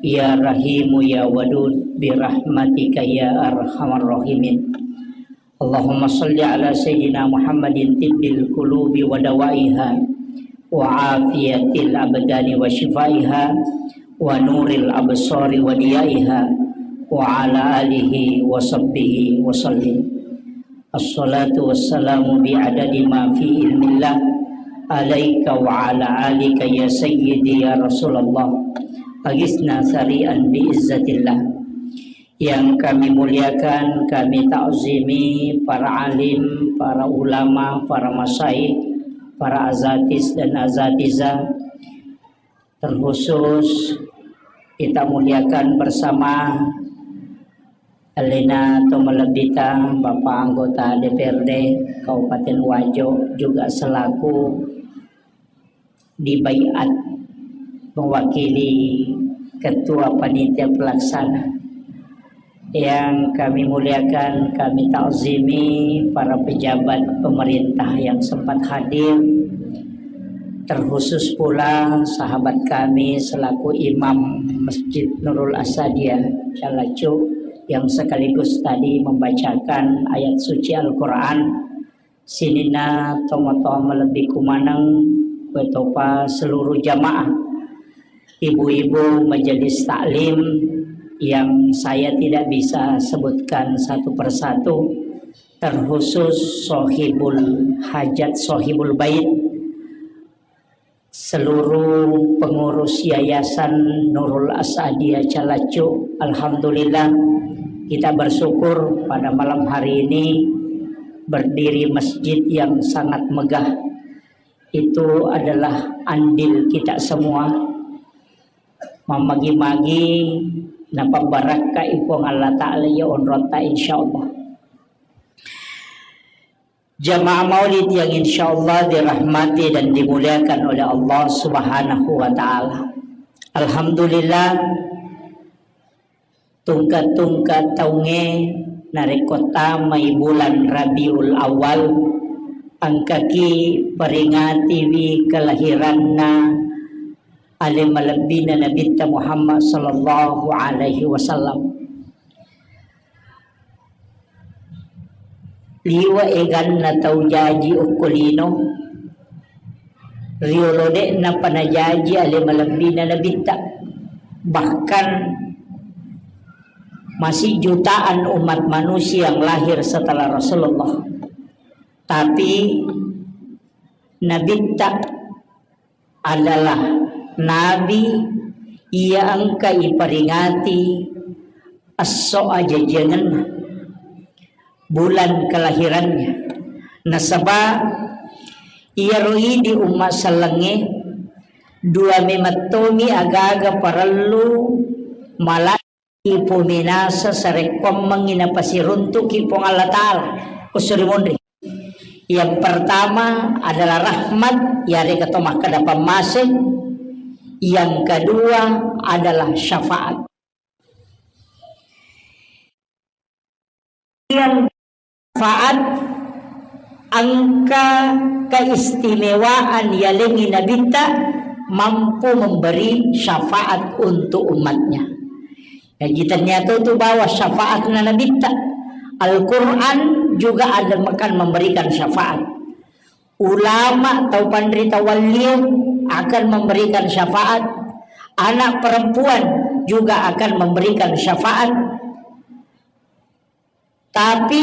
يا رحيم يا ودود، برحمتك يا أرحم الراحمين. اللهم صل على سيدنا محمد طب القلوب ودوائها، وعافية الأبدان وشفائها، ونور الأبصار وضيائها، وعلى آله وصحبه وسلم. الصلاة والسلام بعدد ما في علم الله عليك وعلى آلك يا سيدي يا رسول الله. أغثنا سريعا بعزة الله. Yang kami muliakan, kami takzimi para alim, para ulama, para masyayikh, para asatiz dan asatizah, terkhusus kita muliakan bersama Elena Tomalebbita, Bapak Anggota D P R D Kabupaten Wajo, juga selaku dibaiat mewakili Ketua Panitia Pelaksana. Yang kami muliakan, kami takzimi para pejabat pemerintah yang sempat hadir, terkhusus pula sahabat kami selaku Imam Masjid Nurul Asadiyah Calacu yang sekaligus tadi membacakan ayat suci Al-Quran. Sininna tomatoa malebbiku maneng, kuetopa seluruh jamaah, ibu-ibu majelis taklim yang saya tidak bisa sebutkan satu persatu, terkhusus sohibul hajat, sohibul bait, seluruh pengurus Yayasan Nurul Asadiyah Calacu. Alhamdulillah, kita bersyukur pada malam hari ini berdiri masjid yang sangat megah. Itu adalah andil kita semua. Mamagi-magi napabbarakkai Puang Allah Ta'ala ya onrota, insyaallah. Jamaah maulid yang insyaallah dirahmati dan dimuliakan oleh Allah Subhanahu wa Ta'ala. Alhamdulillah, tungka-tungka taungnge narekko tamai bulan Rabiul Awal, engkaki peringatiwi kelahiranna ale malebbina Nabitta Muhammad sallallahu alaihi wasallam. Liwe' eganna tau jaji okko lino, riolo de'napa najaji ale malebbina Nabitta. Bahkan masih jutaan umat manusia yang lahir setelah Rasulullah. Tapi Nabitta adalah nabi Iya engka iperingati esso ajajiangenna, bulan kelahirannya. Nasaba iyaro idi umma sellengnge, dua memettomi agaga parellu mala ipominasa sarekkoammengngi napasiruntuki Puang Allah Ta'ala. Kussuri munri. Yang pertama adalah rahmat, yarega to makkeda pammase. Yang kedua adalah syafaat. Yang syafaat engka keistimewaan yalengngi nabitta mampu memberi syafaat untuk umatnya. Jadi, ternyata itu bahwa syafaatna nabitta. Al-Quran juga ada, akan memberikan syafaat. Ulama atau panrita wallio akan memberikan syafaat. Anak perempuan juga akan memberikan syafaat. Tapi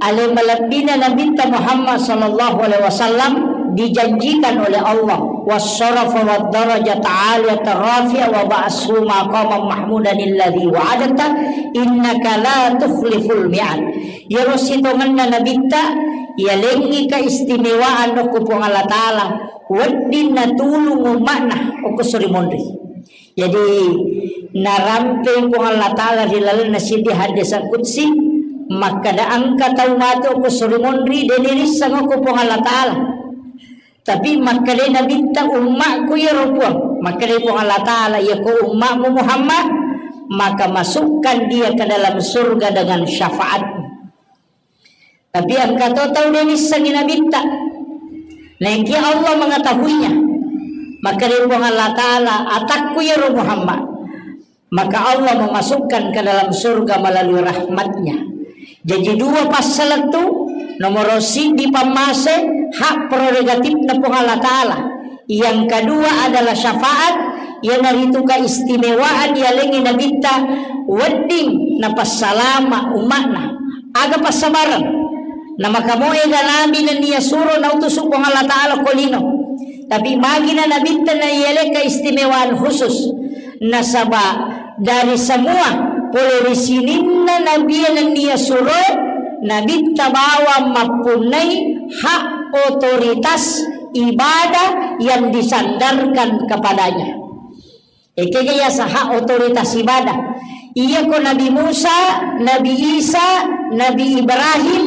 ale malebbina Nabitta Muhammad sallallahu alaihi wasallam dijanjikan oleh Allah, "Wasyarafa wad darajata aliyata rafi'a wa ba'ashu maqaman mahmudan alladzi wa'adta innaka la tukhliful mi'ad." Iyaro sitongenna Nabitta, yalengngi keistimewaan okko Puang Allah Ta'ala, wedding natulung umma'na okko suri monri. Jadi, narampei Puang Allah Ta'ala ri lalenna siddi hadis qudsi, makkeda engka tau mate okko suri monri, de nirisseng okko Puang Allah Ta'ala. Tapi makkeda Nabitta, "Ummakku iyaro Puang." Makkeda Puang Allah Ta'ala, "Iyako ummakmu Muhammad, maka masukkan dia ke dalam surga dengan syafaatmu." Tapi engka to tau de nissengi Nabitta. Naekia Allah mengetahuinya. Makkeda Puang Allah Ta'ala, "Atakku iyaro Muhammad." Maka Allah memasukkan ke dalam surga melalui rahmatnya. Jadi dua passalettu, nomoro siddi pammase, hak prerogatifna Puang Allah Ta'ala. Yang kedua adalah syafaat, iyanaritu keistimewaan yalengngi Nabitta wedding napassalama umma'na. Aga passabareng. Namakamoega nabi nennia suro nautusu Puang Allah Ta'ala ko lino. Tapi magina Nabitta nayale keistimewaan khusus. Nasaba dari semua pole ri sininna nabi nennia suroe, Nabitta bawang mappunnai hak otoritas ibadah yang disandarkan kepadanya. Ekega yasa hak otoritas ibadah. Iyako Nabi Musa, Nabi Isa, Nabi Ibrahim,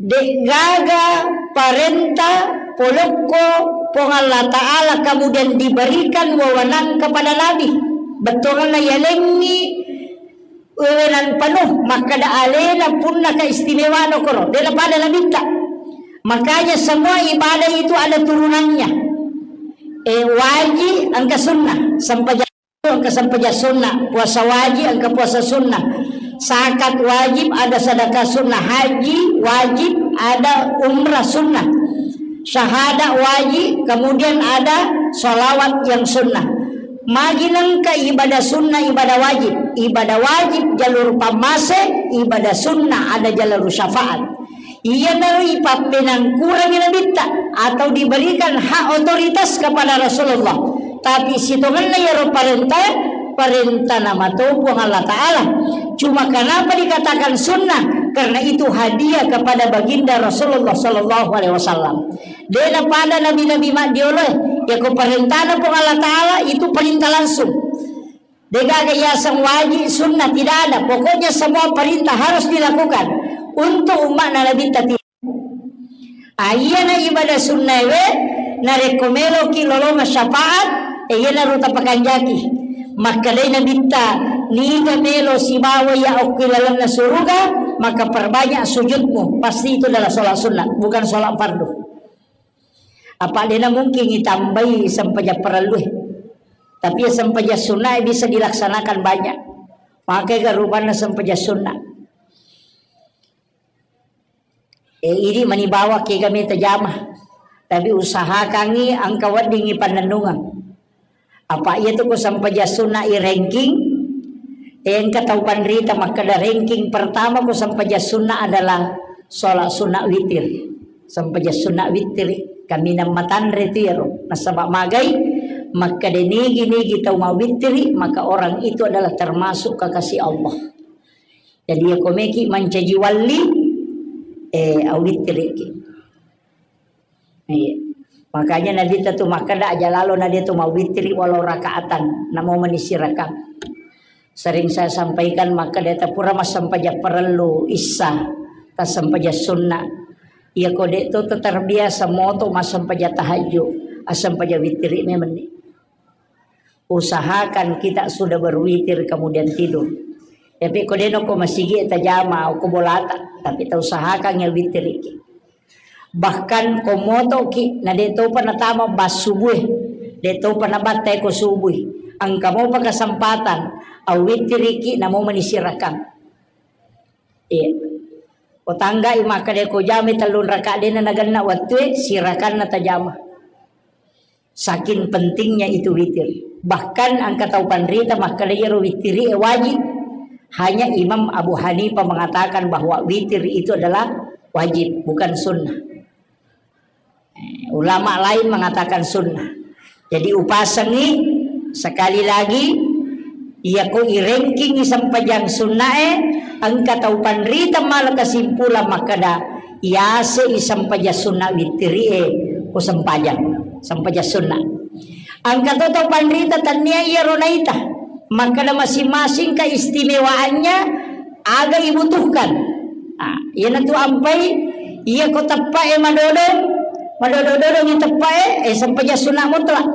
de'gaga parenta polokko Puang Allah Ta'ala kemudian diberikan wewenang kepada Nabi. Bettuanna yalengngi wewenang penuh, makkeda alena punna keistimewaan okoro, de napada Nabitta. Makanya semua ibadah itu ada turunannya. Eh, wajib engka sunnah, sempajang engka sempajang sunnah, puasa wajib engka puasa sunnah, zakat wajib ada sedekah sunnah, haji wajib ada umrah sunnah, syahadat wajib, kemudian ada salawat yang sunnah. Magi nengka ibadah sunnah, ibadah wajib. Ibadah wajib jalur pammase, ibadah sunnah ada jalur syafaat. Iyanaro ipappenangkurangi Nabitta atau diberikan hak otoritas kepada Rasulullah. Tapi sitongenna iyaro parenta, parentana mato Puang Allah Ta'ala. Cuma kenapa dikatakan sunnah? Karena itu hadiah kepada baginda Rasulullah sallallahu alaihi wasallam. De napada nabi-nabi maddioloe, yako parentana Puang Allah Ta'ala itu perintah langsung. Degaga yaseng wajib, sunnah, tidak ada. Pokoknya semua perintah harus dilakukan untuk umatna Nabi tadi. Ayana ibadah sunnah we, narekko meloki lolonga syafaat, e, iyana ruta pakanjaki. Makkedai Nabitta, niga melo sibawa ya okki lalenna suruga, maka perbanyak sujudmu. Pasti itu adalah sholat sunnah, bukan sholat fardu. Apa dena mungkin itambai sempajang parellue. Tapi ya sempajang sunnah bisa dilaksanakan banyak. Pakai ga rupanna sempajang sunnah. Eh, ini mani bawa kega meta jama. Tapi usahakangi engka weddingi pannennungeng. Apa iya tu ku sempajang sunnah i ranking, engka tau panrita makkeda ranking pertama ku sempajang sunnah adalah sholat sunnah witir. Sempajang sunnah witir, kaminang matanre tu iyaro. Nasaba magai, Makkeda nigi-nigi tau mawittiri, maka orang itu adalah termasuk kekasih Allah. Jadi, ya komeki mancaji walli, eh, awittiriki. Iya. Makanya Nabitta tu makkeda, aja lalo na de tu mawittiri walau rakaatan, namo mani sirakang. Sering saya sampaikan, makkeda tapura massempajang parellu issa, tassempajang sunna. Iya ko de tu terbiasa moto massempajang tahajud, assempajang wittiri memang ni. Usahakan kita sudah berwitir kemudian tidur. Tapi ko deno ko masigi tajama ko bolata, tapi ta usahakan ya witiriki. Bahkan ko motoki na de topa natama bas subue, de topa nabattai ko subui. Engka mopa kesempatan, awitiriki namo mani sirakang. Iya. Ko tanggai makkeda ko jami tellung raka dena nagenna wattue, sirakanna tajama. Saking pentingnya itu witir. Bahkan engka tau panrita makkeda iyaro wittiri e wajib. Hanya Imam Abu Hanifah mengatakan bahwa witir itu adalah wajib, bukan sunnah. Eh, ulama lain mengatakan sunnah. Jadi upasengi sekali lagi, iya ko irengkingi sempajang sunnae, engka tau panrita mala kesimpulan makkeda, yase i sempajang sunna wittiri e, ko sempajang, sempajang sunna. Engka to tau panrita tania iyaro naita, makkeda masing-masing keistimewaannya aga ibutuhkan. Ah, iyanatu ampai, iya ko teppae madodong, madodo-dodong i teppae, eh, sempajang sunna mutlak.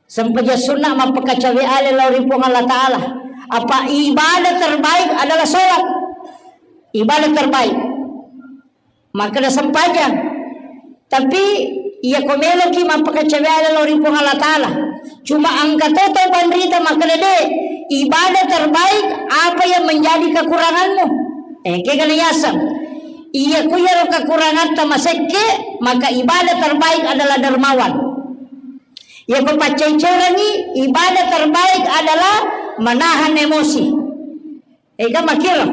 Sempajang sunna mappakacawe ale lao ri Puang Allah Ta'ala. Apa ibadah terbaik adalah sholat. Ibadah terbaik. Makkeda sempajang. Tapi iya ko meloki mappakacawe ale lao ri Puang Allah Ta'ala. Cuma engka to tau panrita makkeda de, ibadah terbaik apa yang menjadi kekuranganmu. Eh, kegana yaseng. Iya ku iyaro kekurangatta masekke, maka ibadah terbaik adalah dermawan. Iya ko paccai-cairangi, ibadah terbaik adalah menahan emosi. Ega makkiro.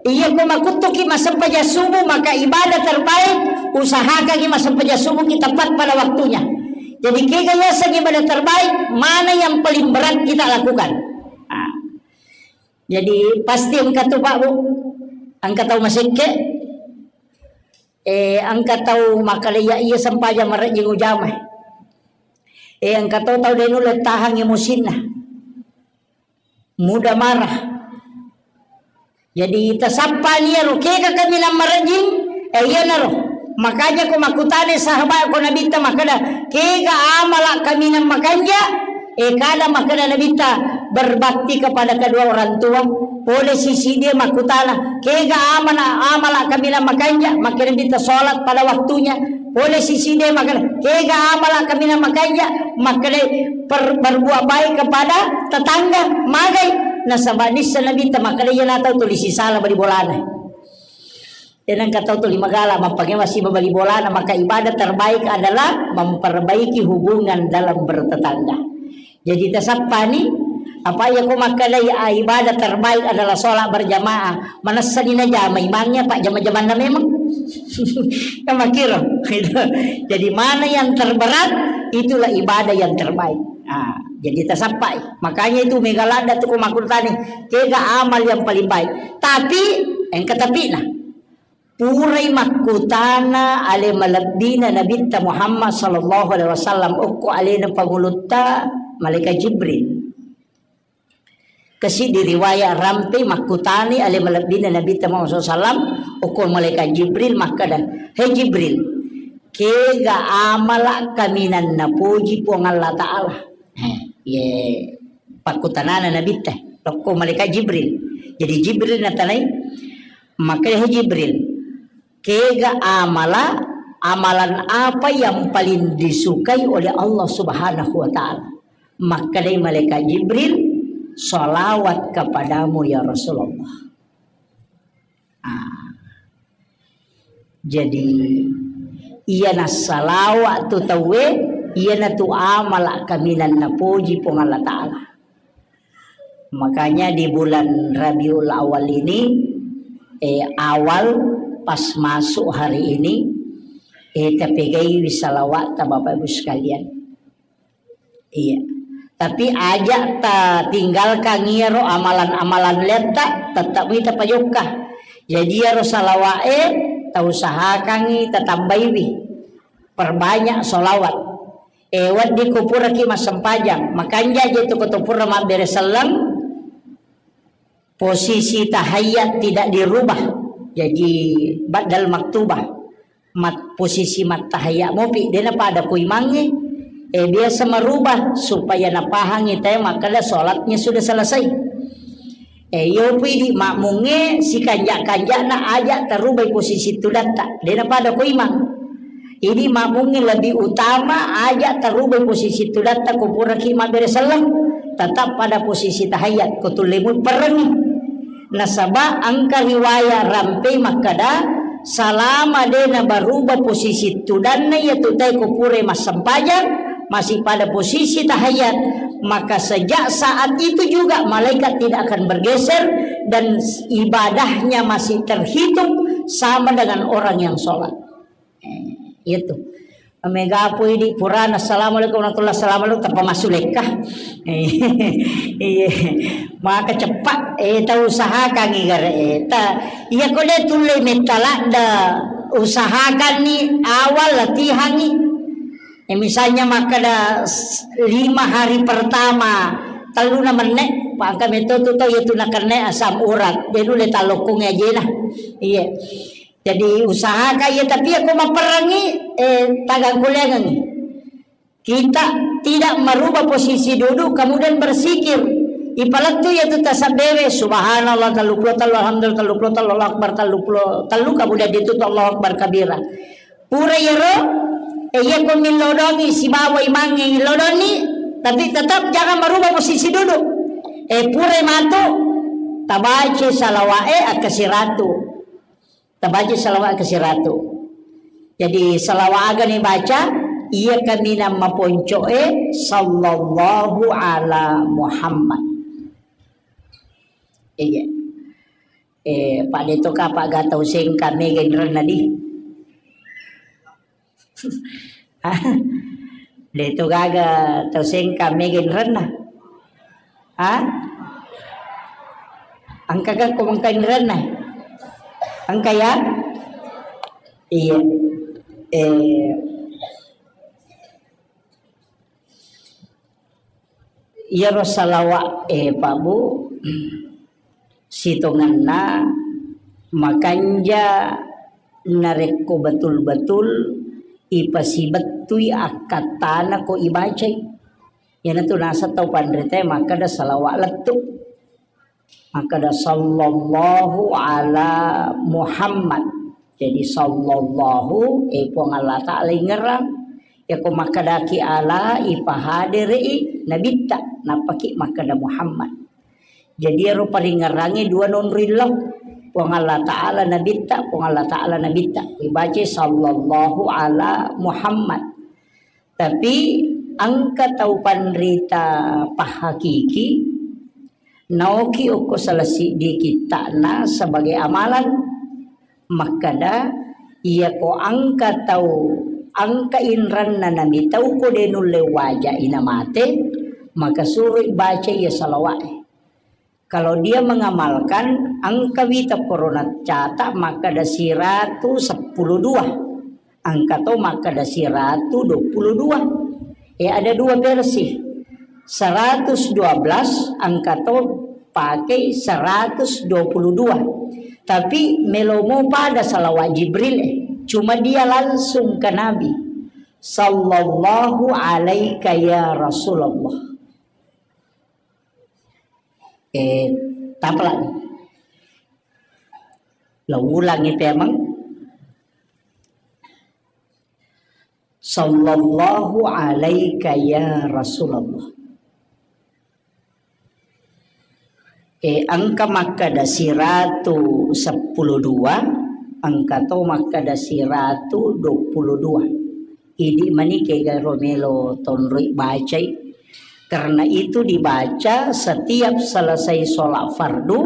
Iya ko makuttuki massempajang subuh, maka ibadah terbaik usahakangi massempajang subuh ki tepat pada waktunya. Jadi kega yaseng ibadah terbaik, mana yang paling berat kita lakukan? Nah, jadi pasti engka tu Pak Bu, engka tau masekke, eh, engka tau makkeda iya sempajang marejjing ujama. Eh, engka to tau de nulle tahang emosinna. Mudah marah. Jadi tasappani iyaro kega kaminang marejjing, eh, iyanaro. Makanya ko makkutana sahabat ko Nabitta makkeda, kega amala kaminang makanja, eh, kada makkeda Nabitta berbakti kepada kedua orang tua. Pole sisi dia makkutana, kega amana amala kaminang makanja, makkeda Nabitta sholat pada waktunya. Pole sisi de makkeda, kega amala kaminang makanja, makkeda per-, berbuat baik kepada tetangga, magai. Nasaba nissa Nabitta makkeda, iya na tau tuli sisala bali bolana. Tenang ka tau tuli magala, mappangewa siba bali bolana, maka ibadah terbaik adalah memperbaiki hubungan dalam bertetangga. Jadi tasappani, apa iya ko makkeda, ah, ibadah terbaik adalah sholat berjamaah. Manessani najama imangnya, Pak, jama-jamanna memang. Kan makkiro. Jadi mana yang terberat, itulah ibadah yang terbaik. Ah, jadi tasappai. Makanya itu mega ladda tu ko makkutani, kega amal yang paling baik. Tapi, engka tapina. Purai makkutana ale malebbina Nabitta Muhammad sallallahu alaihi wasallam okko alena pangulutta malaikat Jibril. Kasi di riwayat rampe makkutani ale malebbina Nabitta Muhammad sallallahu alaihi wasallam okko malaikat Jibril makkeda, "He Jibril, kega amala kaminang napoji Puang Allah Ta'ala?" Eh, ye pakkutanana Nabitta lokko malaikat Jibril. Jadi Jibril natanai, makkeda, "He Jibril, kega amala, amalan apa yang paling disukai oleh Allah Subhanahu wa Ta'ala?" Makkedai malaikat Jibril, "Salawat kepadamu ya Rasulullah." Ah. Jadi, iyana salawat tu tauwe, iyana tu amala kaminang napoji Puang Allah Ta'ala. Makanya di bulan Rabiul Awal ini, eh, awal pas masuk hari ini, eh, tapegaiwi salawat ta Bapak Ibu sekalian. Iya. Tapi aja ta tinggalkan iyaro amalan-amalan letta, tetap ita pajokka. Jadi iyaro salawa'e ta usahakangi, ta tambaiwi. Perbanyak salawat. Eh, wedding ko puraki massempajang, makanja je tu ko to pura mabbere selleng, posisi tahiyat tidak dirubah. Jadi badal maktubah. Mat-, posisi mattahiyat mopi, dena pada ko imangnge. Eh, biasa merubah supaya napahangi te makkeda salatnya sudah selesai. Eh, iyo pui di makmungnge sikanja-kanjana aja tarubai posisi tudatta. Dena pada ko imang. Idi makmungnge lebih utama aja tarubai posisi tudatta ko puraki mabbere selleng. Tetap pada posisi tahiyat, ko tullemui perrengi. Nasaba engka riwayat rampe makkeda, salama de nabaruba posisi tudanna iyatu tae ko pura massempajang, masih pada posisi tahiyat, maka sejak saat itu juga malaikat tidak akan bergeser dan ibadahnya masih terhitung sama dengan orang yang sholat. Eh, itu. Mega pui di purana, "Assalamualaikum warahmatullahi wabarakatuh," tappa massu lekka. Eh, iya. Maka cepat, eh, tau usahakan i gare, eh, ta, iya ko de tulle metta ladda, usahakan ni awal latihan ni. Eh, misalnya makkeda s-, lima hari pertama, telluna menne, pangka metto tu tau iya tu nakenne asam urat, de nulle tallokkongngi ajena. Iya. Jadi usahakan ya, tapi aku maperangi, eh, tagang kuliangan. Kita tidak merubah posisi duduk, kemudian berzikir. Ipalettu ya tu tasabbewe, subhanallah tellu puluh tellu, alhamdulillah tellu puluh tellu, Allahu akbar tellu puluh tellu, kemudian ditutup Allahu akbar kabira. Pura yero, eh, iya ko millodongi sibawa imangnge illodonni, tapi tetap jangan merubah posisi duduk. Eh, pura matu, tabaca salawa'e akkasiratu. Tabaca salawat ke siratu. Jadi salawat aga ni baca, iya kaminang maponcoe sallallahu ala Muhammad. Iya. Eh, pada itu kapa gak tau sengka mega inrenna di. De to gaga tau sengka mega inrenna. Ha? Engka ga ko engka inrenna? Engka ya? Iya. Eh, iyaro salawat, eh, Pak Bu, sitongenna makanja narekko betul-betul ipasibettui akkattana ko ibacai. Iyanatu naseng tau panritae makkeda salawat lettu. Makkeda sallallahu ala Muhammad. Jadi sallallahu, eh, Puang Allah Ta'ala ingerang. Yako makkedaki ala, ipahadere'i nabitta, nappaki makkeda Muhammad. Jadi ero paringerangnge dua nonroi lao. Puang Allah Ta'ala nabitta, Puang Allah Ta'ala nabitta. Ibaca sallallahu ala Muhammad. Tapi engka tau panrita pahakiki, naoki okko salah siddi kitta'na sebagai amalan. Makkeda, iyako engka tau, engka inranna namitau ko de nulle waja ina mate, maka suroi baca iya salawa'e. Kalau dia mengamalkan, engka wita korona catat makkeda siratu seppulo dua, engka to makkeda siratu dua puluh dua. Eh, ada dua versi. Seratus dua belas, engka to pakai seratus dua puluh dua. Tapi melomo pada salawat Jibril, eh. Cuma dia langsung ke Nabi. Sallallahu alaika ya Rasulullah. Eh, tapla. Lo ulangi pemeng. Sallallahu alaika ya Rasulullah. Eh, engka makkeda siratu seppulo dua, engka to makkeda siratu dua puluh dua. Idi mani kega ro melo tonroi bacai. Karena itu dibaca setiap selesai sholat fardu,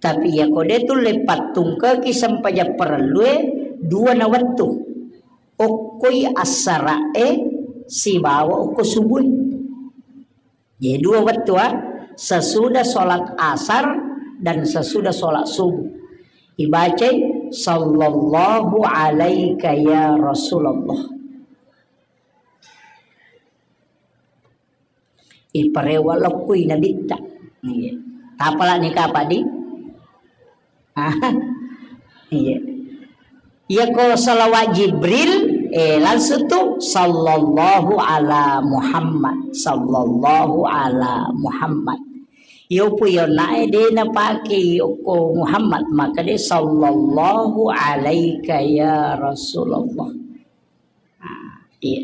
tapi yako de tulle pattungkeki sempajang parellue dua na wettu. Okkoi assara'e sibawa okko subue. Jadi dua wettu, ah, sesudah sholat asar dan sesudah sholat subuh. Ibacai, "Sallallahu alaika ya Rasulullah." Iparewa lokkui nabitta. Iya. Tapala ni kapa di? Iya. Iya ko salawat Jibril, eh, langsung tu, "Sallallahu ala Muhammad, sallallahu ala Muhammad." Iyo pu iyo nae de napake okko Muhammad, maka de, "Sallallahu alaika ya Rasulullah." Ah, iya.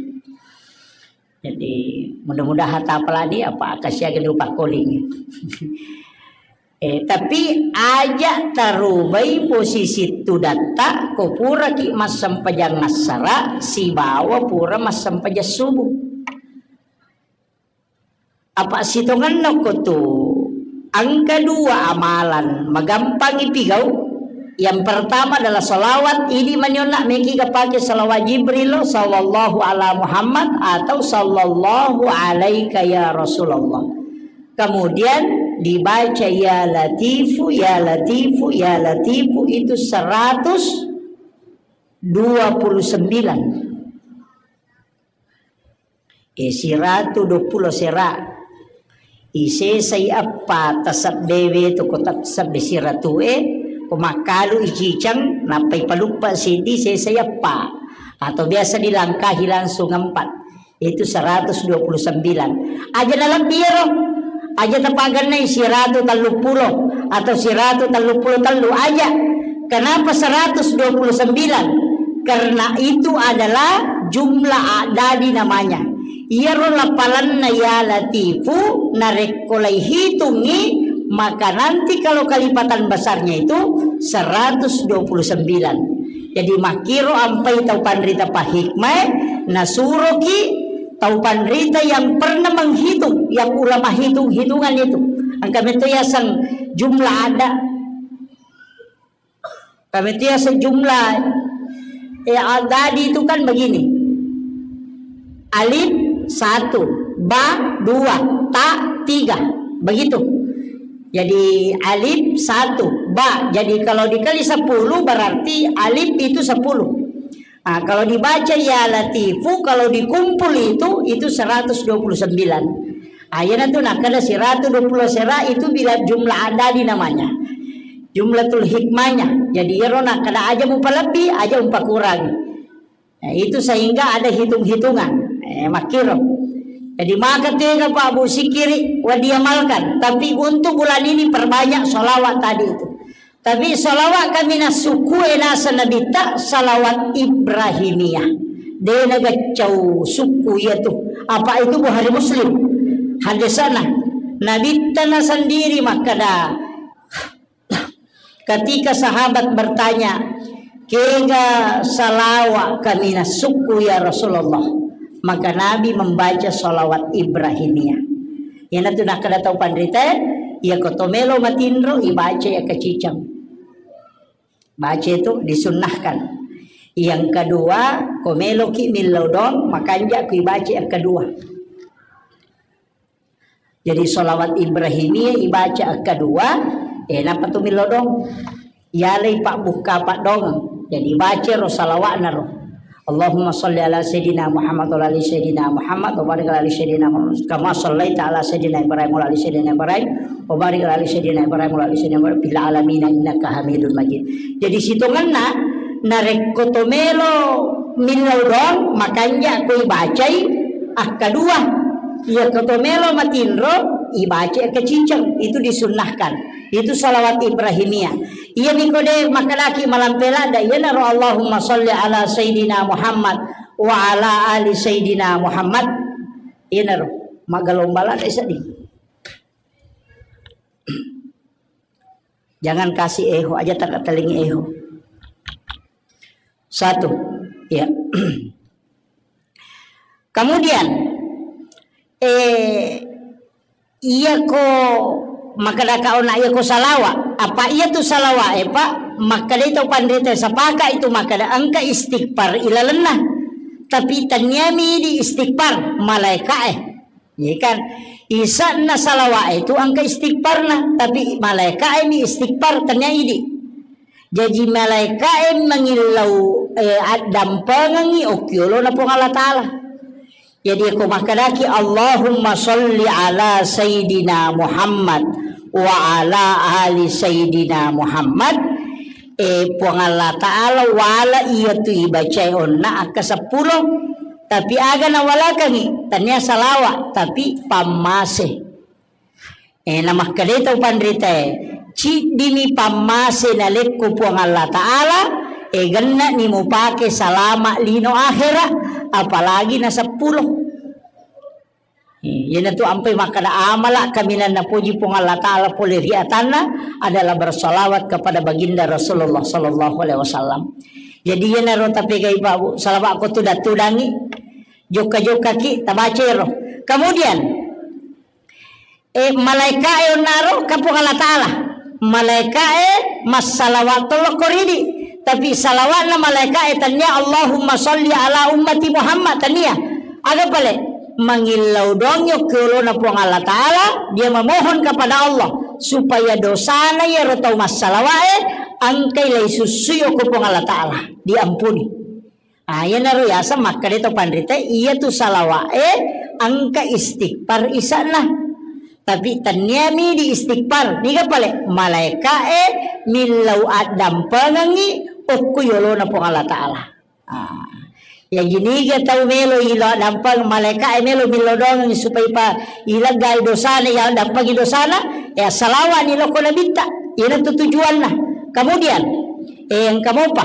Jadi, mudah-mudahan tapalani apa kasiaga lupa calling. Eh, tapi aja tarubai posisi tudatta ko puraki massempajang assara sibawa pura massempajang subuh. Apa sitongenna ko tu engka dua amalan magampang ipigau. Yang pertama adalah salawat, ini manionna meki ga pake salawat Jibril, sallallahu ala Muhammad atau sallallahu alaika ya Rasulullah. Kemudian dibaca ya Latifu, ya Latifu, ya Latifu itu seratus dua puluh sembilan. Eh, siratu duappulo sera. Isesai eppa tasabbewe tu ko tasabbe siratu e, ko makkalu iciceng, nappai paluppa sidi sesai eppa. Atau biasa dilangkahi langsung empat. Itu seratus dua puluh sembilan. Aja nalebbi ero. Aja tapagennai siratu telluppulo atau siratu telluppulo tellu aja. Kenapa seratus dua puluh sembilan? Karena itu adalah jumlah adadi namanya. Iyaro lapalanna ya Latifu narekko laihitungi, maka nanti kalau kalipatan besarnya itu seratus dua puluh sembilan. Jadi makkiro ampai tau panrita pahikmai nasuroki tau panrita yang pernah menghitung, yang ulama hitung-hitungan itu. Engka metto yaseng jumlah ada. Kami itu ya sejumlah, eh, adadi itu kan begini. Alif satu, ba dua, ta tiga. Begitu. Jadi alif satu, ba. Jadi kalau dikali sepuluh berarti alif itu sepuluh. Nah, kalau dibaca ya Latifu, kalau dikumpul itu, itu seratus dua puluh sembilan. Ah, iyana tu nakkeda siratu duappulo sera itu bila jumlah adadi namanya. Jumlatul hikmahnya. Jadi iyaro nakkeda aja mupalebbi, aja mupakurangi. Nah, itu sehingga ada hitung-hitungan. Eh, makkiro. Jadi maka tega Pak Bu sikiri wa diamalkan. Tapi untuk bulan ini perbanyak sholawat tadi itu. Tapi salawat kami nasukku e nasa nabitta salawat Ibrahimiyah. De nagaccau sukku iya tu. Apa itu Bukhari Muslim. Hadisana. Nabitta na sendiri makkada, ketika sahabat bertanya, "Kega salawat kami nasukku ya Rasulullah?" Maka Nabi membaca salawat Ibrahimiyah. Iyanatu nakkeda tau panrita, iya ko to melo matinro, ibaca iya kaciceng. Baca itu disunnahkan. Yang kedua, ko meloki millau dong, makanja ku ibaca yang kedua. Jadi salawat Ibrahimiyah ibaca yang kedua, eh, napa tu millau dong? Yalai pak buka pak dong. Jadi baca ro salawatna ro. Allahumma salli ala Sayyidina Muhammad wa ala ali Sayyidina Muhammad wa barik ala ali Sayyidina Muhammad kama sallaita ala Sayyidina Ibrahim wa ala ali Sayyidina Ibrahim wa barik ala ali Sayyidina Ibrahim wa ala ali Sayyidina Ibrahim fil alamin innaka Hamidun Majid. Jadi sitongenna narekko to melo millau dong makanja ko ibacai akkadua. Iya ko to melo matinro ibaca kaciceng itu disunnahkan. Itu salawat Ibrahimiyah. Iya niko de makadaki malampe ladda iyanaro Allahumma salli ala Sayyidina Muhammad wa ala ali Sayyidina Muhammad. Iyanaro, maggalomba ladde seddi. Jangan kasih eho aja, tak telingi eho. Satu, ya. Kemudian, eh, iya ko makadaka ona iya ko salawa. Apa iya tu salawa, eh, Pak? Makkada itu pandita sapaka itu makkada engka istighfar ilalenna. Tapi taniami di istighfar malaika, eh. Iya kan? Isa'na salawa'e tu engka istighfarna, tapi malaeka'e mi istighfar, tennia idi. Jaji malaeka'e mangillau, eh, addampengengngi okkiolona Puang Allah Ta'ala. Jadi ko makkedaki, "Allahumma sholli ala Sayyidina Muhammad wa ala ali Sayyidina Muhammad," eh, Puang Allah Ta'ala wala iyatu ibacae onna akka seppulo, tapi aga nawalakengngi, tennia salawa, tapi pammase. Eh, namakkedai tau panritae, "Ciddimi pammase nalekko Puang Allah Ta'ala, eh, genna'ni mupake salama lino akhera, apalagi na seppulo." Eh, iyanatu ampai makkeda amala kaminang napoji Puang Allah Ta'ala pole ri atanna adalah bersalawat kepada baginda Rasulullah sallallahu alaihi wasallam. Jadi iyanaro tapegai Pak Bu, salawat ko tudang-tudangi, jokka-jokkaki, tabacero. Kemudian, eh, malaeka'e onnaro ka Puang Allah Ta'ala. Malaeka'e massalawat tolokko ridi. Tapi salawatna malaeka'e tennia, "Allahumma sholli ala ummati Muhammad," tennia. Aga pale? Mangillau doang yokkiolona Puang Allah Ta'ala, dia memohon kepada Allah supaya dosana iyaro tau massalawa'e engkai lai sussui okko Puang Allah Ta'ala, diampuni. Ah, iyanaro yaseng makkeda to panrita, iyatu salawa'e engka istighfar isa'na. Tapi tenniami di istighfar, niga pale? Malaeka'e millau addampengengngi okko yolona Puang Allah Ta'ala. Ah. Ya, niga tau melo ilo addampeng, malaeka'e melo millau doang supaya pa ileggai dosana, ya dampengi dosana, ya salawa'ni lokko nabitta. Iyanatu tujuanna. Kemudian, eh, engka mopa.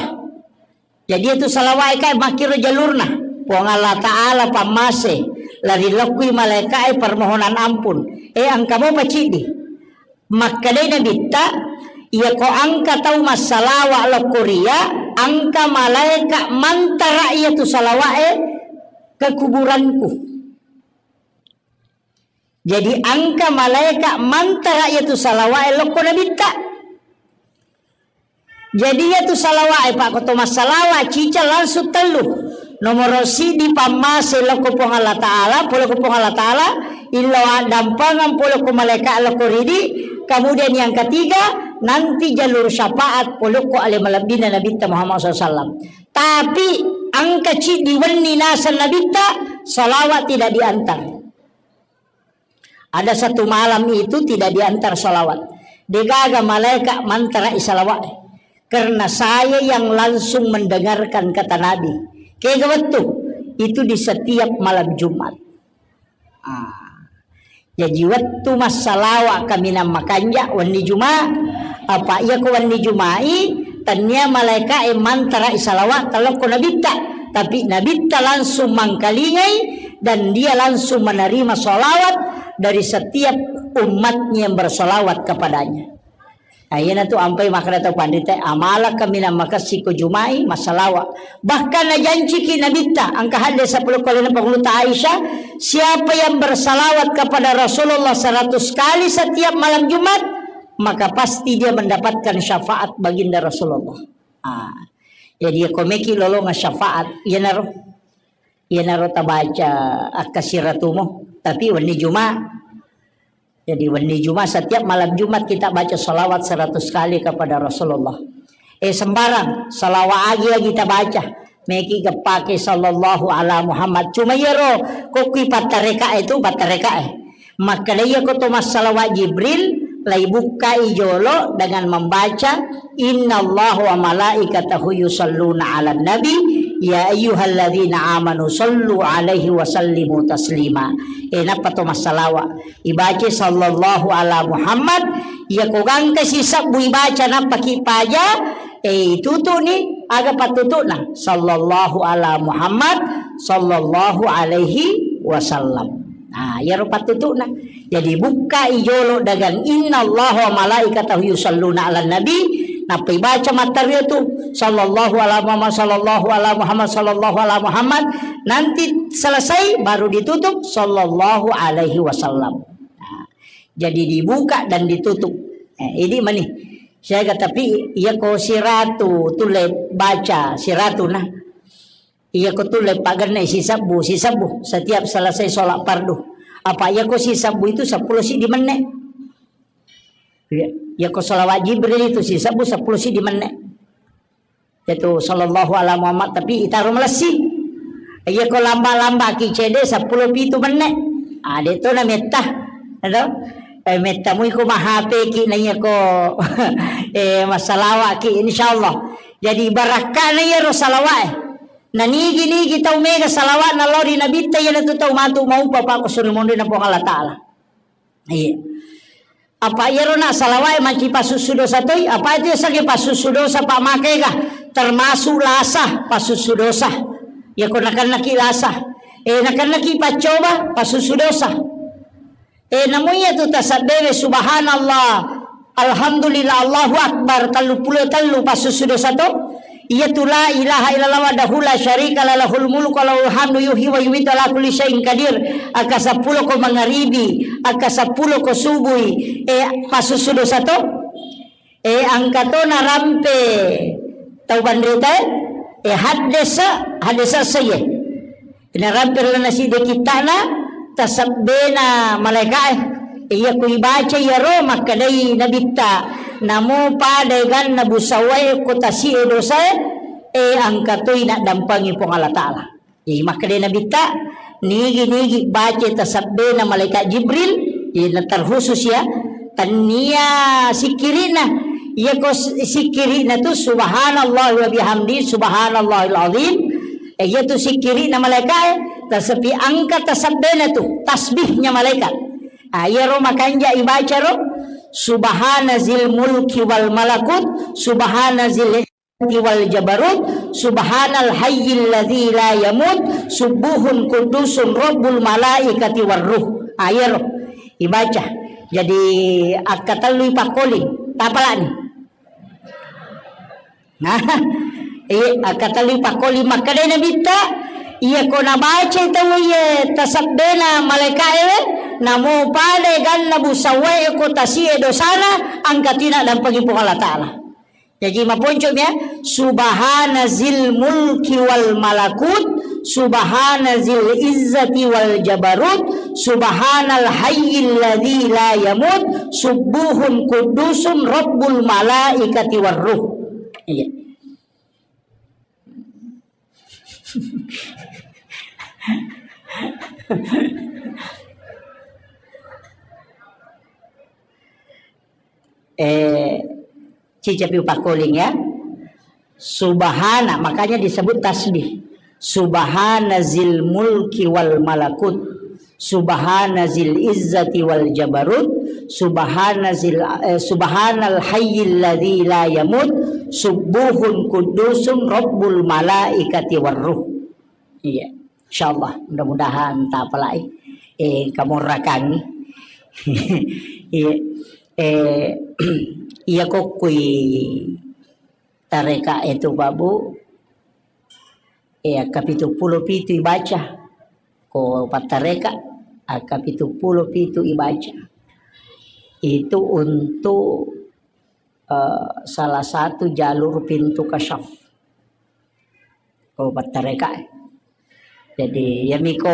Jadi itu salawa'e kae makkiro jalurna. Puang Allah Ta'ala pammase, lari lokkui malaeka'e permohonan ampun. Eh, engka mopa ciddi. Makkedai nabitta, "Iyako engka tau massalawa lokko ria, engka malaeka mantara iyatu salawa'e ke kuburanku." Jadi engka malaeka mantara iyatu salawa'e lokko nabitta. Jadi iyatu salawa'e, Pak, ko to massalawa cica langsung tellu. Nomoro siddi pammase lokko Puang Allah Ta'ala, pole ko Puang Allah Ta'ala, illau addampengeng pole ko malaeka lokko ridi. Kemudian yang ketiga, nanti jalur syafaat pole ko ale malebbina Nabitta Muhammad sallallahu alaihi wasallam. Tapi engka ciddi wenni naseng Nabitta, salawat tidak diantar. Ada satu malam itu tidak diantar salawat. Degaga malaeka mantara i salawat. Karena saya yang langsung mendengarkan kata Nabi. Kega wettu? Itu di setiap malam Jumat. Ah. Jaji wettu massalawa kaminang makanja wenni Juma. Apa iya ko wenni Jumai, tennia malaeka e mantara i salawat talokko Nabitta. Tapi Nabitta langsung mangkalingai dan dia langsung menerima salawat dari setiap umatnya yang bersalawat kepadanya. Nah, iyanatu ampai makkeda tau panrita, amala kaminang makessing ko Jumai massalawa. Bahkan najanciki Nabitta, engka hadis sepuluh kali Nabi Aisyah, siapa yang bersalawat kepada Rasulullah seratus kali setiap malam Jumat, maka pasti dia mendapatkan syafaat baginda Rasulullah. Ah, jadi ko meki lolonga syafaat, iyanaro, iyanaro tabaca akkasiratumu, tapi wenni Juma. Jadi wenni Juma, setiap malam Jumat kita baca salawat seratus kali kepada Rasulullah. Eh, sembarang, salawat agi-agi tabaca. Meki gepake sallallahu ala Muhammad. Cuma iyaro, kokki pattareka itu, pattareka e. Makkeda iya ko to massalawat Jibril, lai bukkai jolo dengan membaca, "Innallaha wa malaikatahu yusalluna 'alan nabi, ya ayyuhalladzina amanu sallu 'alaihi wa sallimu taslima." Eh, nappa to massalawa. Ibaca sallallahu ala Muhammad, iya ko gangka sisebbu ibaca nappa ki paja, eh, itutu'ni, aga pattutu'na? Sallallahu ala Muhammad, sallallahu alaihi wasallam. Nah, iyaro pattutu'na. Jadi, bukkai jolo dengan innallaha wa malaikatahu yusalluna 'alan nabi, nappa ibaca matteru tu, sallallahu ala Muhammad, sallallahu ala Muhammad, sallallahu ala Muhammad. Nanti selesai, baru ditutup, sallallahu alaihi wasallam. Nah, jadi dibuka dan ditutup. Eh, ini mani. Siaga, tapi iya ko siratu tulle baca, siratu nah. Iya ko tulle pagenne sisebbu, sisebbu setiap selesai sholat fardu. Apa iyako sisebbu itu seppulo siddi menne. Iya, iyako salawat Jibril itu sisebbu seppulo siddi menne. Yaitu sallallahu ala Muhammad, tapi itaro malessi. Iyako lamba-lamba ki cede seppulo pitu menne. Ah, de to na metta. Ado? Eh, metta mui ko mahape ki na iyako, eh, massalawa ki, insyaallah. Jadi barakkana iyaro salawat e. Na nigi-nigi tau mega salawat na lao ri nabitta, iyanatu tau matu maupa pa ko suri monri na Puang Allah Taala. Iya. Apa iyaro na salawat e manci pasussu dosa toi? Apa itu yasengnge pasussu dosa, Pak? Makega termasuk lasa, pasussu dosa. Iyako nakennaki lasa. Eh, nakennaki paccoba, pasussu dosa. Eh, namo iyatu tasabbewe subhanallah, alhamdulillah, Allahu akbar, telluppulo tellu pasussu dosa to. Iyatu la ilaha illallah wahdahu la syarika la lahul mulku wa lahul hamdu yuhyi wa yumitu ala kulli syai'in qadir. Akka seppulo ko mangaribi, akka seppulo ko subui, eh, pasussu dosa to. Eh, engka to narampe tau panrita, eh, haddesa, haddesa seye. Narampe ri lalenna sidde kitta'na tasabbena malaeka'e. Iya ku ibaca iyaro makkedai nabitta, namo pada eganna busawae ko tasi'e dosae, eh, engka toi naddampangi Puang Allah Taala. Jadi makkedai nabitta, nigi-nigi baca tasabbena malaikat Jibril, jadi na terkhusus ya, tennia sikkiri'na. Iya ko s-, sikkiri'na tu subhanallah wa bihamdi, subhanallahil azim. Eh, iya tu sikkiri'na malaikat, eh, tasepi angka tasabbena tu, tasbihnya malaikat. Ah, iya ro makanja ibaca ro, subhana zil mulki wal malakut, subhana zil wal jabarut, subhanal hayyil ladzi la yamut, subuhun kudusun rabbul malaikati war ruh. Ah, iyaro ibaca. Jadi, akka tellu ipakkoling, tapalani. Nah, eh, akka tellu ipakkoling, makkedai nabitta, iya ko nabaca tau iye tasabbena malaikae, namo pada ganna busawae ko tasie dosana, angka tina dampengi Puang Allah Taala. Jaji maponco mi ya, subhana zil mulki wal malakut, subhana zil izzati wal jabarut, subhanal hayyil ladzi la yamut, subuhun kudusun rabbul malaikati war ruh. Iya. Eh, cicapi upakkoling ya. Subhana, makanya disebut tasbih. Subhana zil mulki wal malakut. Subhana zil izzati wal jabarut. Subhana zil, eh, subhanal hayyil ladzi la yamut. Subuhun kudusun rabbul malaikati war ruh. Iya. Insyaallah, mudah-mudahan tapalai, eh, kamorrakangi. Iya. Eh, iya kokkui tareka itu, Pak Bu. Eh, akka pitu pulo pitu ibaca. Ko pattareka, akka pitu pulo pitu ibaca. Itu untuk, eh, salah satu jalur pintu kasyaf. Ko pattareka. Jadi, yamiko,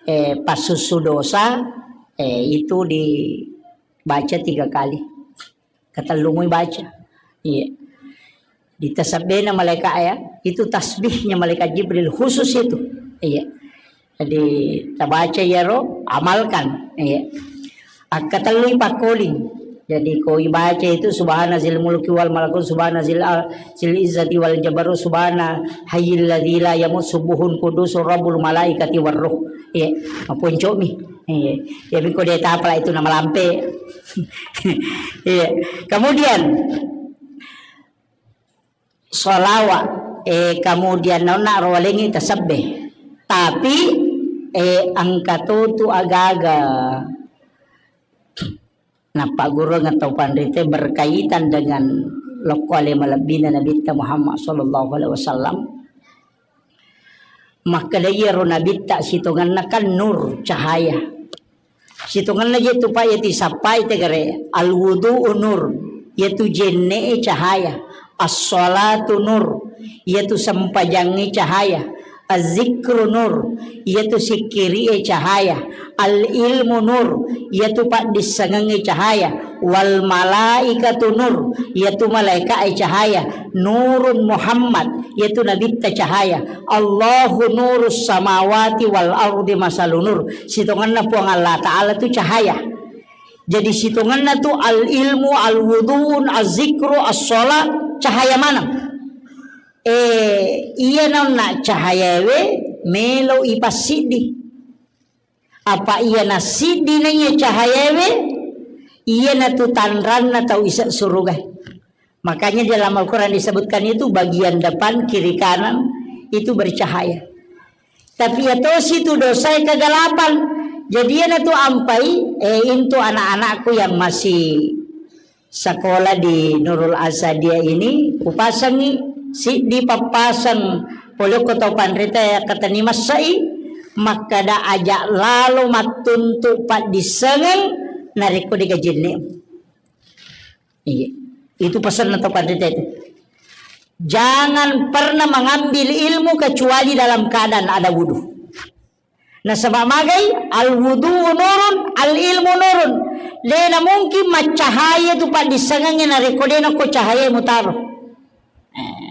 eh, passussu dosa, eh, itu dibaca tiga kali. Katellumui baca. Iya. Ditasabbena malaika ya, itu tasbihnya malaikat Jibril khusus itu. Iya. Jadi, tabaca iyaro, amalkan. Iya. Akkatellui pakkoling. Jadi, ko ibaca itu subhana zil mulki wal malakut, subhana zil al-, zil izzati wal jabarut, subhana hayyil ladzi la yamut, subuhun kudusur rabbul malaikati war ruh. Iya, maponcomi. Iya. Jadi, ko de tapala itu namalampe. Iya. Kemudian, sholawat, eh, kemudian naonna ro walengngi tasabbe. Tapi, eh, engka totu agaga nappagurungeng tau panrita berkaitan dengan lokko ale malebbina Nabitta Muhammad sallallahu alaihi wasallam. Makkeda iyaro Nabitta sitongenna kan nur, cahaya. Sitongenna je tu, Pak, iya tisappai tegare, al-wudu'u nur, iyatu jenne'e cahaya, as-shalatu nur, iyatu sempajangnge cahaya, Az-zikru nur, iyatu sikkiri'e cahaya. Al-ilmu nur, iyatu paddissengengnge cahaya. Wal malaikatu nur, iyatu malaika'e cahaya. Nurun Muhammad, iyatu nabitta cahaya. Allahu nurus samawati wal ardi masalu nur. Sitongenna Puang Allah Ta'ala tu cahaya. Jadi sitongenna tu al-ilmu, al-wudu'un, az-zikru, as-sholat, cahaya maneng. Eh, iya naunna cahayaewe melo ipassiddi. Apa iya nassiddi naiya cahayaewe, iyanatu tanranna tau ise suruga. Makanya di dalam Al-Quran disebutkan itu bagian depan, kiri, kanan itu bercahaya. Tapi iya tosi tu dosae kegelapan. Jadi iyanatu ampai, eh, intu anak-anakku yang masih sekolah di Nurul Asadiyah ini, kupasangi siddi pappaseng polokko tau panrita yakkatenni massai, makkada aja lalo mattuntu paddissengeng narekko dega jenne. Iya. Itu pesanna tau panrita itu. Jangan pernah mengambil ilmu kecuali dalam keadaan ada wudu. Nasaba magai, al wudu nurun, al ilmu nurun. Dena mungkin maccahaya tu paddissengengnge narekko dena ko cahaya mutaro. Eh.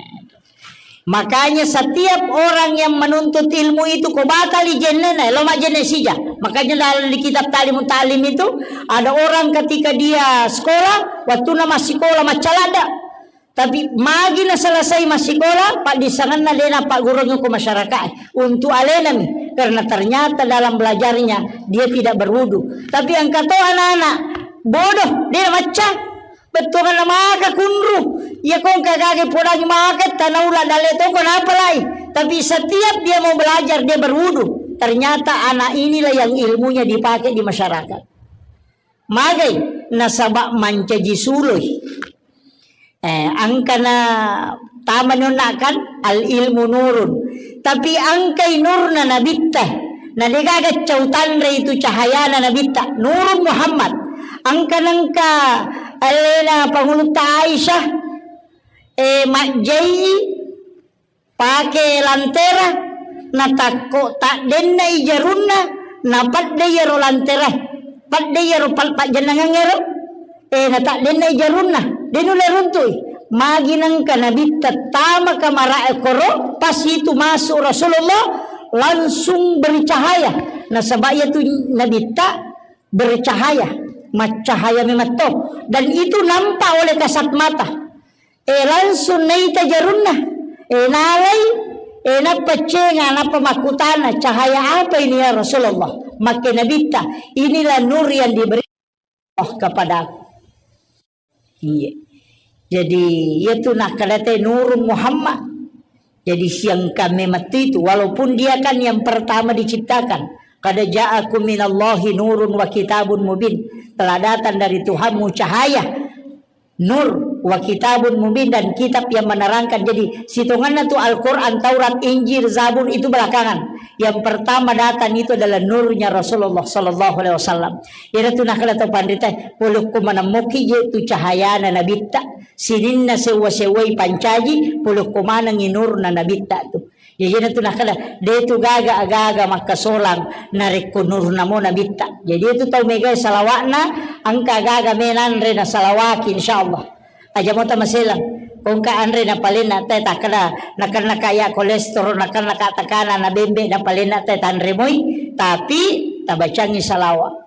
Makanya setiap orang yang menuntut ilmu itu ko batali jennena, lo majenne sija. Makanya dalam di kitab Ta'limut Ta'lim itu ada orang ketika dia sekolah, waktu nama sekolah maccalada. Tapi magi naselesai massikola, paddissengenna de napaggurungngi ko masyarakat untuk alenami, karena ternyata dalam belajarnya dia tidak berwudu. Tapi engka to anak-anak bodoh, de macca, bettuanna maka kunru, iya ko engka gage podangi maka tanaula dalle toko napalai. Tapi setiap dia mau belajar, dia berwudu. Ternyata anak inilah yang ilmunya dipakai di masyarakat. Magai nasaba mancaji suloi. Eh, angkana tamani onna kan al ilmu nurun. Tapi angkai nurna nabitta. Na degaga cau tanre itu cahayana nabitta. Nurun Muhammad. Angka nengka alena pangulutta Aisyah, eh, majjai pake lantera, natakko taddennai jarunna, napadde iyaro lantera, padde iyaro pal-, pajjennangeng ero, eh, nataddennai jarunna, de nulle runtui. Magi nengka nabitta tama kamarae koro, pas itu masuk Rasulullah, langsung bercahaya. Nasaba iyatu nabitta bercahaya, maccahaya memetto. Dan itu nampak oleh kasat mata. Eh, langsung naita jarunna. Eh, nalai, eh, nappa cenga, nappa makkutana, "Cahaya apa ini, ya Rasulullah?" Makke nabitta, "Inilah nur yang diberi Allah kepadaku." Iya. Jadi, iyatu nakkadate nurun Muhammad. Jadi, siangka memettu itu, walaupun dia kan yang pertama diciptakan. Qad ja'akum minallahi nurun wa kitabun mubin. Telah datang dari Tuhanmu cahaya. Nur wa kitabun mubin, dan kitab yang menerangkan. Jadi, sitonganna tu Al-Quran, Taurat, Injil, Zabur itu belakangan. Yang pertama datang itu adalah nurnya Rasulullah sallallahu alaihi wasallam. Iyana tu nakkeda to panrita, polokko manemmoki je tu cahayana nabitta, sininna sewwa-sewwai pancaji, polokko manengi nurna nabitta tu. Jadi, iyana tu nakkeda, de tu gaga aga-aga makkasolang narekko nurna mo nabitta. Jadi, itu tau megai salawakna, engka aga-aga menanre na salawaki, insyaallah. Aja mo tamaselang. Kongka anre na palenna te takkeda, nakenna ka ya kolesterol, nakenna ka tekanan, na bembe, na palenna te tanre moi, tapi tabacangi salawat.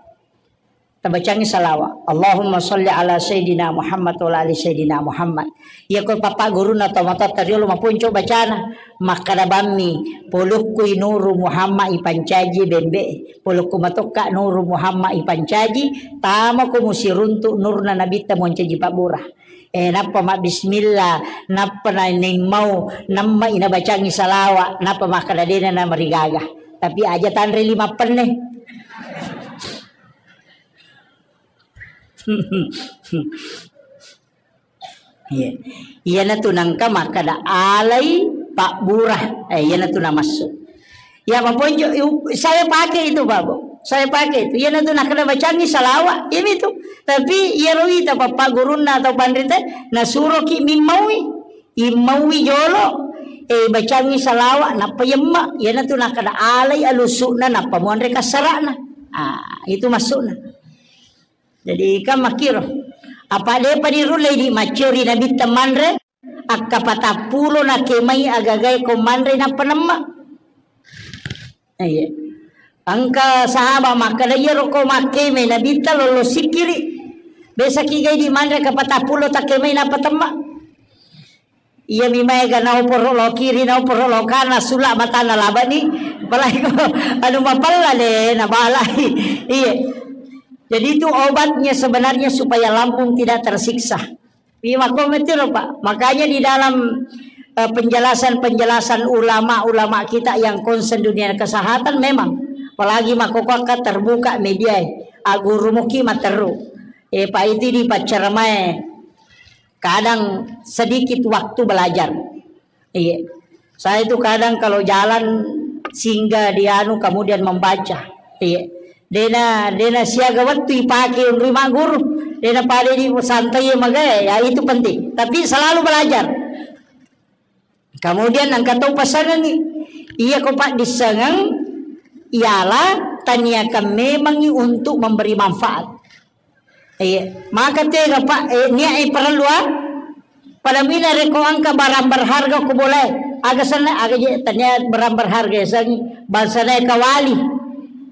Tabacangi salawat. Allahumma salli ala Sayyidina Muhammad wa ala ali Sayyidina Muhammad. Iya ko papa guruna tomatoatta riolo maponco bacana. Makkada bammi, polokkui nuru Muhammad ipancaji bembe. Polokku matokka nuru Muhammad ipancaji, tamako musiruntu nurna nabitta moncaji pabbura. Eh, nappa mabbismillah, nappa na nemmau, namma inabacangi salawat, nappa makkada dena na marigaga. Tapi aja tanre lima penne. Iya. Iyana tu nangka makkada alai pabbura. Eh, iyana tu namassu. Ya, maponjo, saya pakai itu, Pak, Bu. Saya pakai itu. Iyana tu nakkada bacangi salawat, iyami tu. Tapi iyaro ita papa gurunna atau panrita, nasuroki mimmaui. Immaui jolo, Eh, bacangi salawa, nappa yemma, iyanatu nakkeda alai alusu'na, nappa muanre kassara'na. Ah, itu maksudna. Jadi, kan makkiro. Apa depa dirullei di macciori Nabitta manre, akka patappulo nakemai agagae ko manre nappa nemma. Iya. Engka sahabat makkeda, "Iyaro ko makkemai Nabitta lollo sikkiri. Biasa ki gai di manre ka patappulo takkemai nappa temma." Iya mi maega naoporo lo kiri, naoporo lo kana, sula matana labani. Apalagi ko anu mapella de nabalai. Iya. Jadi itu obatnya sebenarnya supaya lambung tidak tersiksa. Iya, makko metiro, Pak. Makanya di dalam, eh, penjelasan-penjelasan ulama-ulama kita yang concern dunia kesehatan memang, apalagi makko ko akka terbuka media, eh, aguru muki materu. Eh, Pak, itu di paccaramae kadang sedikit waktu belajar. Iya. Saya itu kadang kalau jalan singgah di anu, kemudian membaca. Iya. Dena, dena siaga wettu ipake unrui magguru. Dena pada di santai magae, ya itu penting. Tapi selalu belajar. Kemudian engka tau pasangengi. Iya ko paddissengeng, ialah taniakan memangi untuk memberi manfaat. Iya, maka tega, Pak, eh, niat, eh, parellu, ah. Pada mina rekko engka barang berharga ko bolae. Aga senna, aga je, tania barang berharga ya, sangi. Bangsa nae kawali.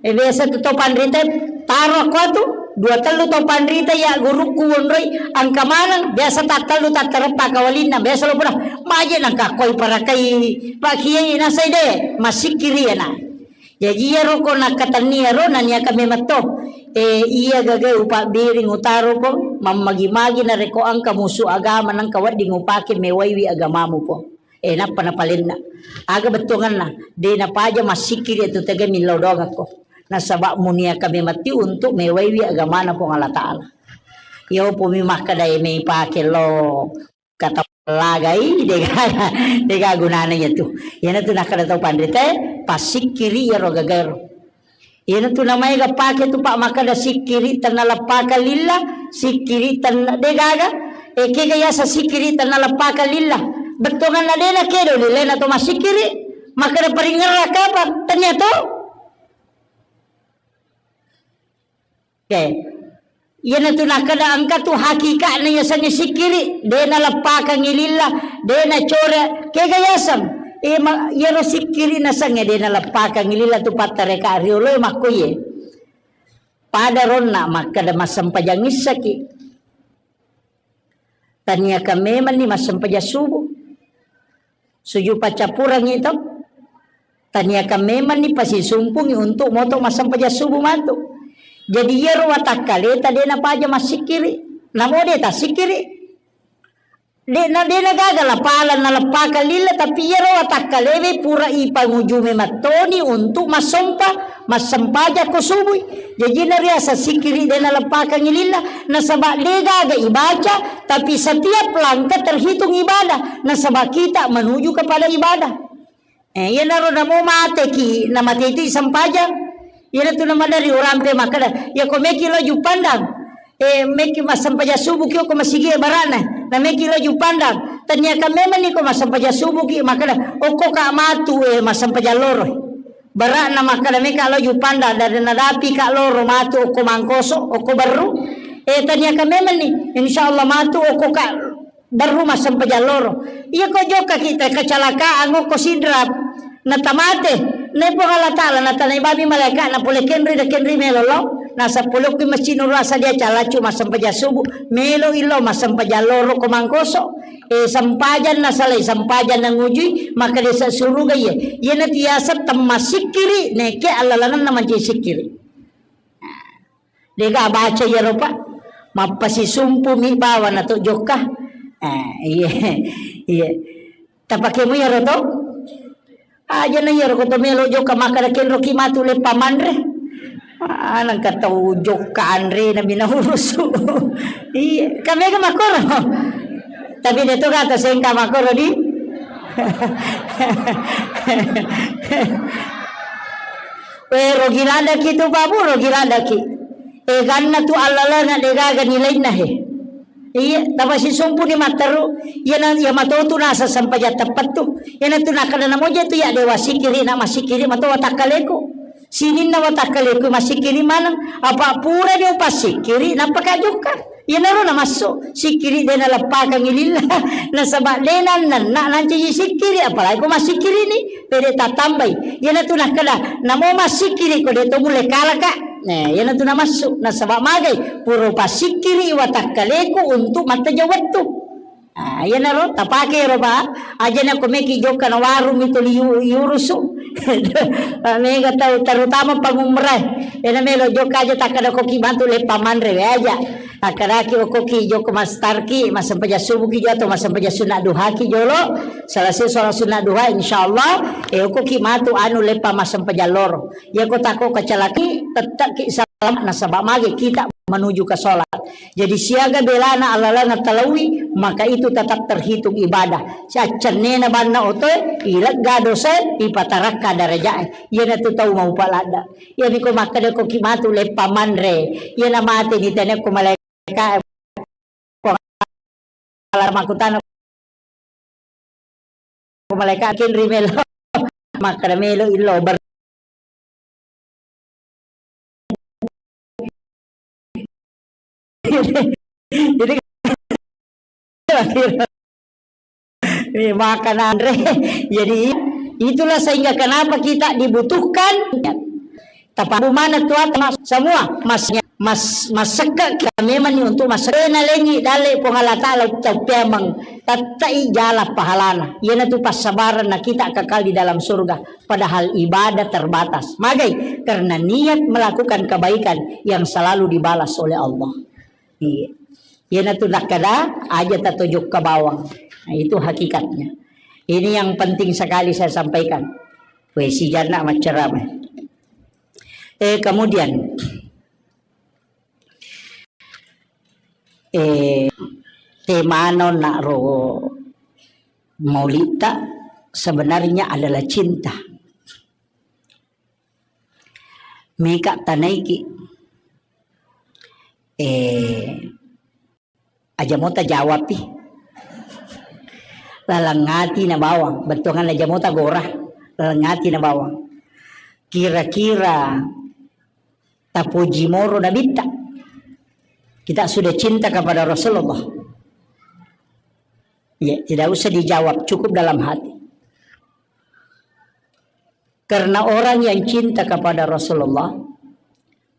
Eh, biasa tu to panrita, taro ko tu, dua tellu to panrita ya gurukku wonroi, engka maneng, biasa tattellu tattareppa kawalinna, biasa lo pura, maje nangka koi parakai, Pak Kiai nasai de, masikkiri ya na. Jaji iyaro ko nakkatenni iyaro naniaka memetto. Eh, iya gaga upabbiring utaro ko, mammagi-magi narekko engka musu agama nengka wedding upake mewaiwi agamamu ko. Eh, nappa napalenna. Aga bettuanganna, de napaja massikkiri tu tega millau doangakko. Nasaba muniaka memetti untuk mewaiwi agamana Puang Allah Ta'ala. Iya upumi makkeda e mei pake lo kata lagai, dega, dega gunana iyatu. Iyanatu nakkeda tau panrita, passikkiri iyaro gagaero. Iyanatu namaega pake tu, Pak, makkeda sikkiri tenna leppaka lilla, sikkiri tenna degaga. E, kega yasa sikkiri tenna leppaka lilla. Bettuanganna dena kedo lilena to massikkiri, makkeda paringerra kapang, tania to. Oke. Iyanatu nakkeda engka tu hakikatna yasengnge sikkiri, de naleppakangngi lilla, de nacore, kega yaseng? E, ma-, iyaro sikkiri nasengnge de naleppakangngi lilla tu pattareka riolo e makkoye. Pada ronna makkeda massempajang issaki. Taniakan memanni massempajang subuh. Suju paccappurangngi to. Taniakan memanni pasisumpungngi untuk moto massempajang subuh matu. Jadi iyaro watakkaleta de napaja massikkiri. Namo de tassikkiri. De na, de nagaga lapala naleppakang lilla, tapi iyaro watakkalewe pura ipangujumi mattoni untuk massompa, massempajang ko subui. Jaji nariaseng sikkiri de naleppakangngi lilla, nasaba de gaga ibaca, tapi setiap langkah terhitung ibadah, nasaba kita menuju kepada ibadah. Eh, iyanaro namo mateki, namate itu sempajang. Iyanatu namadari urampe makkeda, ya ko meki lo Juppandang. Eh, meki massempajang subuh ki ko masigi barana. Na meki lo Juppandang. Taniakan memanni ko massempajang subuh ki makkeda, okko ka matu, eh, massempajang loro. Barana makkeda meka lo Juppandang, dari nadapi ka loro matu okko Mangkoso, okko Barru. Eh, taniakan memanni, insya Allah matu okko ka Barru massempajang loro. Iya ko jokka kita kecelakaan, okko Sidrap, natamate. Nai Puang Allah Ta'ala natanai babi malaika na pole kenri da kenri melo lo. Nasa pole okko masjid Nurul Asad dia calaccu massempajang subuh. Melo illo massempajang loro ko Mangkoso. Eh, sempajang nasalai, sempajang nangujui, maka desa suruga iya. Iya na tiasa temma sikkiri, neke allalangan na manci sikkiri. Dega baca iyaro, Pak. Mappasisumpu mi bawa na to jokka. Eh, iya. Iya. Tapake mu iyaro to? Aja na iyaro ko to melo jokka makkeda kenro ki matu leppa manre. Ah, nangka tau jokka anre na bina urusu. Iya, kamega makoro. Tapi de to kata sengka makoro di. We, rogi ladaki tu, Pak, Bu, rogi ladaki. Eganna tu allalenga degaga nilainna he. Iya, tapasisumpuni matteru. Iyana, iya matotu nasa sempajang teppettu. Iyanatu nakkeda namoja tu ya dewa sikiri na masikiri mato watakkaleku. Sininna watakkaleku masikiri maneng. Apa pura dia upasikiri, napaka jokka. Iyanaro namassu. Sikiri de naleppakangi lilla. Nasaba de nannenna nancaji sikiri, apalagi ko masikiri ni. Pede tatambai. Iyanatu nakkeda, namo masikiri ko de to mulle kalaka. Nah, iyanatu namassu. Nasaba magai, pura upasikiri watakkaleku untuk matteja wettu. Ah, iyanaro tapake ro, Pak. Aja na ko meki jokka na warung itu liu-, iurusu. Mega tau, terutama pangumrah. Ena melo jokka aja takkeda koki bantu leppa manre we aja. Akkadaki okoki jokka mastarki, massempajang subuhki jolo atau massempajang sunna duhaki jolo. Selesai sholat sunna duha, insyaallah, eh, okoki matu anu leppa massempajang loro. Iya ko tako kecelakaan, tetap ki selamat nasaba mage kita menuju ke sholat. Jadi siaga belana alaleng talawi, maka itu tetap terhitung ibadah. Siaccennena banna otoe, ilegga dosa, ipatarakka darajae. Iyanatu tau maupa ladda. Iyami ko makkeda ko ki matu leppa manre. Iyana mate ni tenekko malaika. Alarm aku tano. Malaikat kin ri melo. Makkeda melo illo ber-, jadi, eh, makan anre. Jadi, itulah sehingga kenapa kita dibutuhkan. Tapabu mana tuat semua masnya. Mas-, massekka kita memang ni untuk massekka. Nalengi dalle Puang Allah Ta'ala tau pemang tattai jala pahalana. Iyanatu passabaran na kita kekal di dalam surga. Padahal ibadah terbatas. Magai? Karena niat melakukan kebaikan yang selalu dibalas oleh Allah. Iya. Iyanatu nakkeda aja tatojokka bawang. Nah, itu hakikatnya. Ini yang penting sekali saya sampaikan. Weh, si jana macceramah. Eh, kemudian, eh, temano nak ro maulita sebenarnya adalah cinta. Meka tanaiki, eh, aja mota jawabpi. Laleng ati na bawang, bettuangan aja mota gora, laleng ati na bawang. Kira-kira tapuji moro Nabitta. Kita sudah cinta kepada Rasulullah. Ya, tidak usah dijawab, cukup dalam hati. Karena orang yang cinta kepada Rasulullah,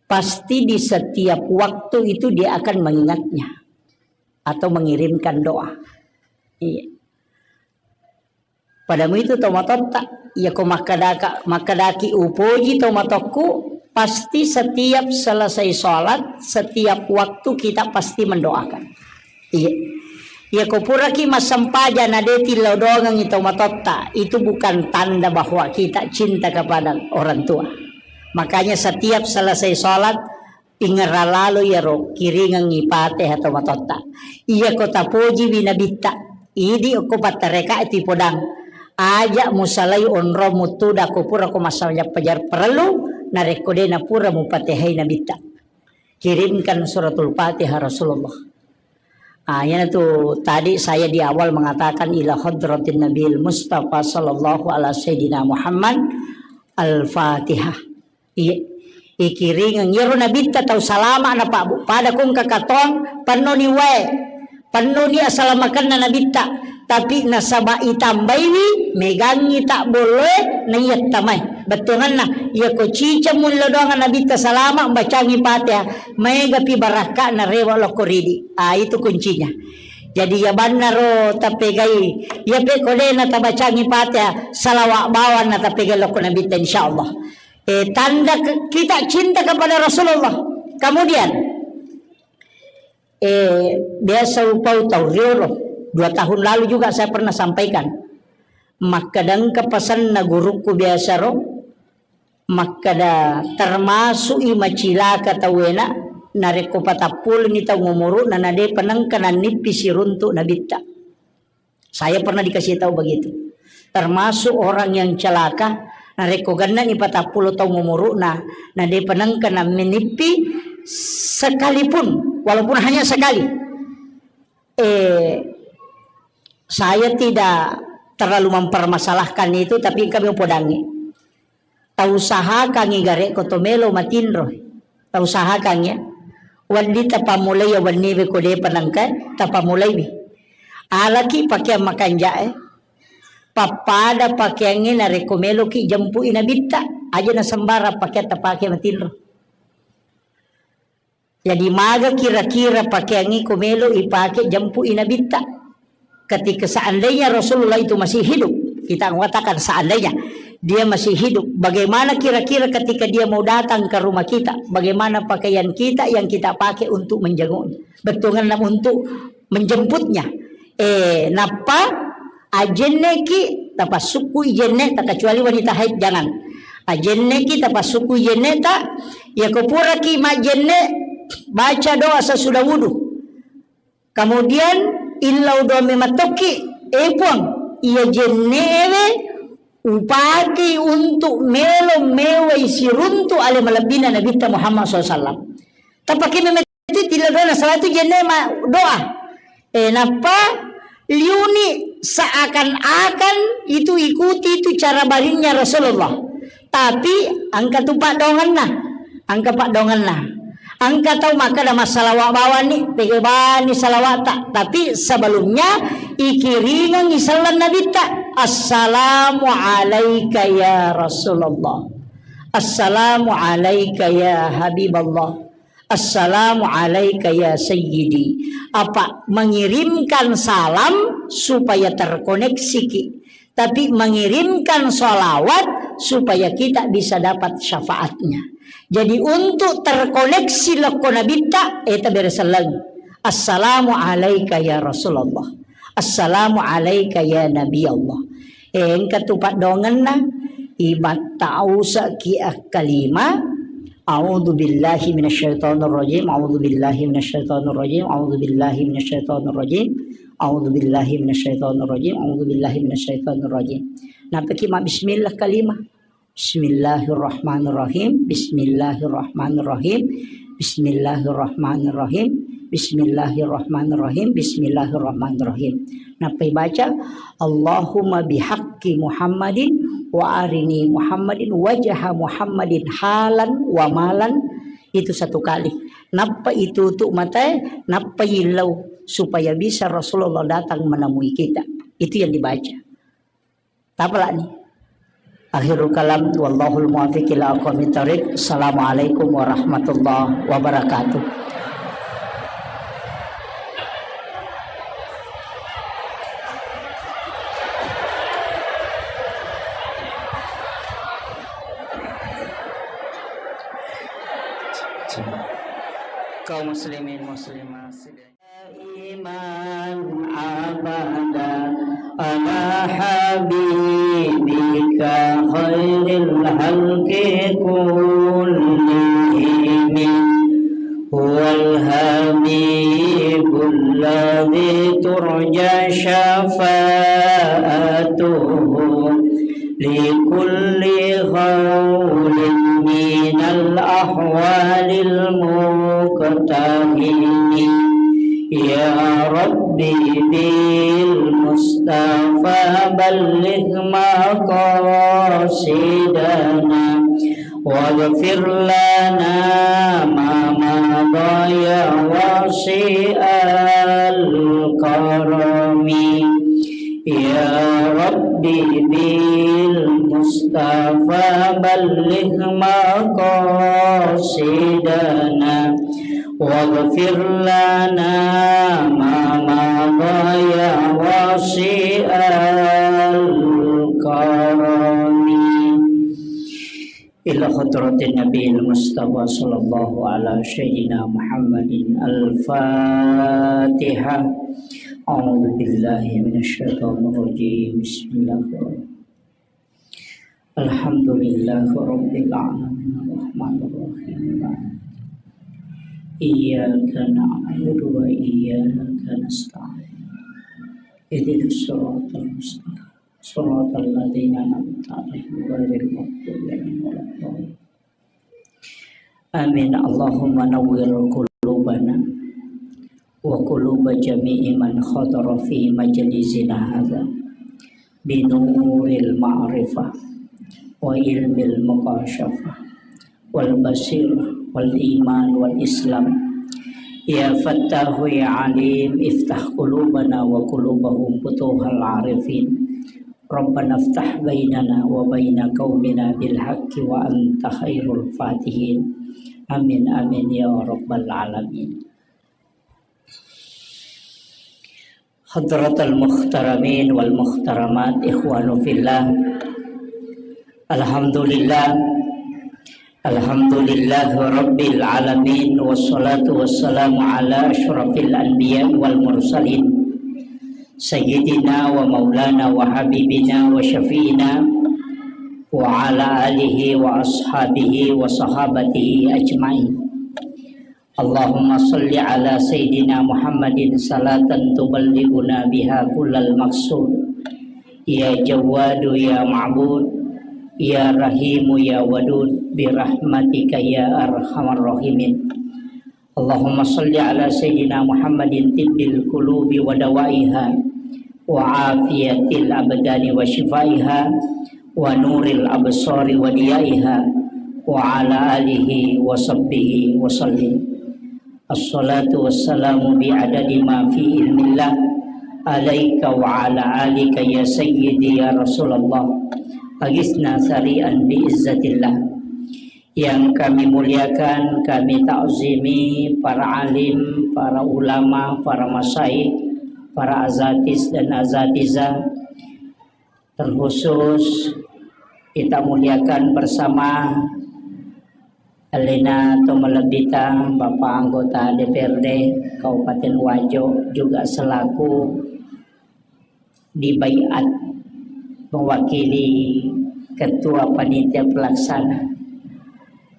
pasti di setiap waktu itu dia akan mengingatnya atau mengirimkan doa. Iya. Padamu itu tomatotta, iya ko makkedaka-, makkedaki upoji tomatokku, pasti setiap selesai sholat, setiap waktu kita pasti mendoakan. Iya. Iya ko puraki massempajang na de tillau doangengi tomatotta, itu bukan tanda bahwa kita cinta kepada orang tua. Makanya setiap selesai sholat, ingerra lalo iyaro kiringengngi Fatihah tomatotta. Iya ko tapojiwi Nabitta, idi okko pattareka tu podang. Aja musalai onrong muttuda ko pura ko massajang pajar parellu, narekko de napura mupatihai Nabitta. Kirimkan suratul Fatihah Rasulullah. Ah, iyanatu tadi saya di awal mengatakan ila hadratin Nabil Mustafa sallallahu ala sayyidina Muhammad. Al-Fatihah. Iya. Ikiringeng iyaro Nabitta tau salama na Pak Bu. Pada kong kakatong pennoni wae. Pennoni asalamakenna Nabitta. Tapi nasaba itambaiwi, megangngi tak bolloe, na iya tamai. Bettuanganna, iya ko ciceng mullo doang Nabitta salama, bacangi Fatihah, maega pi barakka na rewa lokko ridi. Ah, itu kuncinya. Jadi iya banna ro tapegai, iya pe ko de na tabacangi Fatihah, salawat bawang na tapegai lokko Nabitta, insyaallah. Eh, tanda ke-, kita cinta kepada Rasulullah. Kemudian, eh, biasa upau tau riolo. Dua tahun lalu juga saya pernah sampaikan. Makkadangka pasanna gurukku biasa ro, makkada termasuk i macilaka tauwena, narekko patappuleni tau ngumuru'na, na depa nengka nannippi siruntu nabitta. Saya pernah dikasih tahu begitu. Termasuk orang yang celaka, narekko gennani patappulo taung umuru'na, na depa nengka nammenippi sekalipun, walaupun hanya sekali. Eh, saya tidak terlalu mempermasalahkan itu, tapi kami upodangi. Tausahakangngi gare' ko to melo matinro. Tausahakangngi, ya. Wedding tapammulai, ya, wenniwe ko de'pa nengka tapammulaiwi. Alaki pakeang makanja'e. Pappada pakeangnge narekko meloki jempui nabitta. Aja nasembarang pakeang tapake matinro. Jadi, maga kira-kira pakeangnge ko melo ipake jempui nabitta? Ketika seandainya Rasulullah itu masih hidup, kita mengatakan seandainya dia masih hidup, bagaimana kira-kira ketika dia mau datang ke rumah kita? Bagaimana pakaian kita yang kita pakai untuk menjenguknya? Bettuanna untuk menjemputnya. Eh, nappa ajenneki, tapassukkui jenne ta, kecuali wanita haid, jangan. Ajenneki, tapassukkui jenne ta, yako puraki majjenne, baca doa sesudah wudu. Kemudian, illau doa mematokki, eh Puang, iya jennewe upakei untuk melo mewai siruntu ale malebbina Nabitta Muhammad sallallahu alaihi wasallam. Tapake meme- Itu tiga doa, salah itu jenne ma-, doa. Eh, nappa liuni seakan-akan itu ikuti itu cara barinnya Rasulullah. Tapi engka tu paddoangenna. Engka paddoangenna. Engka tau makkeda massalawa bawani, tege bani salawata. Tapi sebelumnya ikiringengngi selleng Nabitta. Assalamu alaika ya Rasulullah. Assalamu alaika ya Habiballah. Assalamu alaika ya sayyidi. Apa mengirimkan salam supaya terkoneksiki, tapi mengirimkan salawat supaya kita bisa dapat syafaatnya. Jadi untuk terkoneksi lokko Nabitta, eta bere selleng. Assalamu alaika ya Rasulullah. Assalamu alaika ya Nabi Allah. Eh, engka tu paddoangenna, ibattausa ki akkalima, a'udzu billahi minasyaitonir rajim, a'udzu billahi minasyaitonir rajim, a'udzu billahi minasyaitonir rajim, a'udzu billahi minasyaitonir rajim, a'udzu billahi minasyaitonir rajim. Nappaki ma bismillah kalima. Bismillahirrahmanirrahim, bismillahirrahmanirrahim, bismillahirrahmanirrahim, bismillahirrahmanirrahim, bismillahirrahmanirrahim. Nappai baca, Allahumma bihaqqi Muhammadin wa arini Muhammadin wajha Muhammadin halan wa malan. Itu satu kali. Nappa itu tu matae, nappa illau supaya bisa Rasulullah datang menemui kita. Itu yang dibaca. Tapalani. Akhirul kalam, wallahul muwaffiq ila aqwamit thariq. Assalamualaikum warahmatullahi wabarakatuh. Kaum muslimin muslimat, daiman abada ala habibika khairil khalqi kullihim. Huwal habibul ladzi turja syafa'atuhu likulli haulin minal ahwalil muqtahimi. Ya Rabbi bil Mustafa balligh maqasidana waghfir lana ma madha ya wasi'al karami. Ya Rabbi bil Mustafa balligh maqasidana waghfir lana ma madha ya wasi'al karami. Ila hadratin Nabiil Mustafa sallallahu ala sayyidina Muhammadin. Al-Fatihah. A'udzu billahi minasy syaithanir rajim. Bismillahirrahmanirrahim. Alhamdulillahi rabbil alamin. Arrahmanir rahim. Iyyaka na'budu wa iyyaka nasta'in. Ihdinas siratal mustaqim. Siratal ladzina an'amta 'alaihim ghairil maghdubi 'alaihim waladdallin. Amin. Allahumma nawwir qulubana وقلوب جميع من حضر في مجلسنا هذا بنور المعرفة وعلم المكاشفة والبصيرة والإيمان والإسلام. يا فتاح يا عليم، افتح قلوبنا وقلوبهم فتوح العارفين. ربنا افتح بيننا وبين قومنا بالحق وأنت خير الفاتحين. آمين، آمين يا رب العالمين. حضرة المحترمين والمحترمات، إخوان في الله. الحمد لله. الحمد لله رب العالمين، والصلاة والسلام على أشرف الأنبياء والمرسلين، سيدنا ومولانا وحبيبنا وشفيعنا وعلى آله وأصحابه وصحابته أجمعين. اللهم صل على سيدنا محمد صلاة تبلغنا بها كل المقصود. يا جواد يا معبود، يا رحيم يا ودود، برحمتك يا أرحم الراحمين. اللهم صل على سيدنا محمد طب القلوب ودوائها، وعافية الأبدان وشفائها، ونور الأبصار وضيائها، وعلى آله وصحبه وسلم. الصلاة والسلام بعدد ما في علم الله عليك وعلى آلك يا سيدي يا رسول الله. أغثنا سريعا بعزة الله. Yang kami muliakan, kami takzimi para alim, para ulama, para masyayikh, para azatis dan azatizah. Terkhusus kita muliakan bersama alena to malebbita Bapak Anggota D P R D Kabupaten Wajo, juga selaku dibaiat mewakili Ketua Panitia Pelaksana.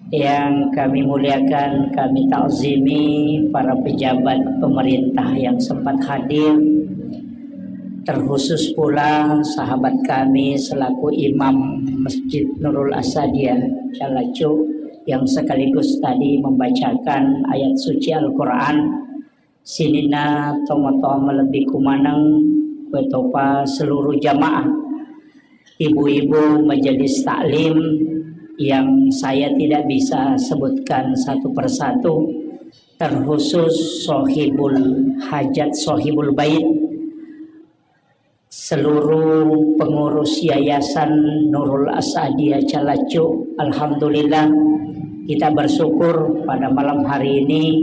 Yang kami muliakan, kami takzimi para pejabat pemerintah yang sempat hadir, terkhusus pula sahabat kami selaku Imam Masjid Nurul Asadiyah Calacu yang sekaligus tadi membacakan ayat suci Al-Quran. Sininna tomatoa malebbiku maneng, kuetopa seluruh jamaah, ibu-ibu majelis taklim yang saya tidak bisa sebutkan satu persatu, terkhusus sohibul hajat, sohibul bait, seluruh pengurus Yayasan Nurul Asadiyah Calacu. Alhamdulillah, kita bersyukur pada malam hari ini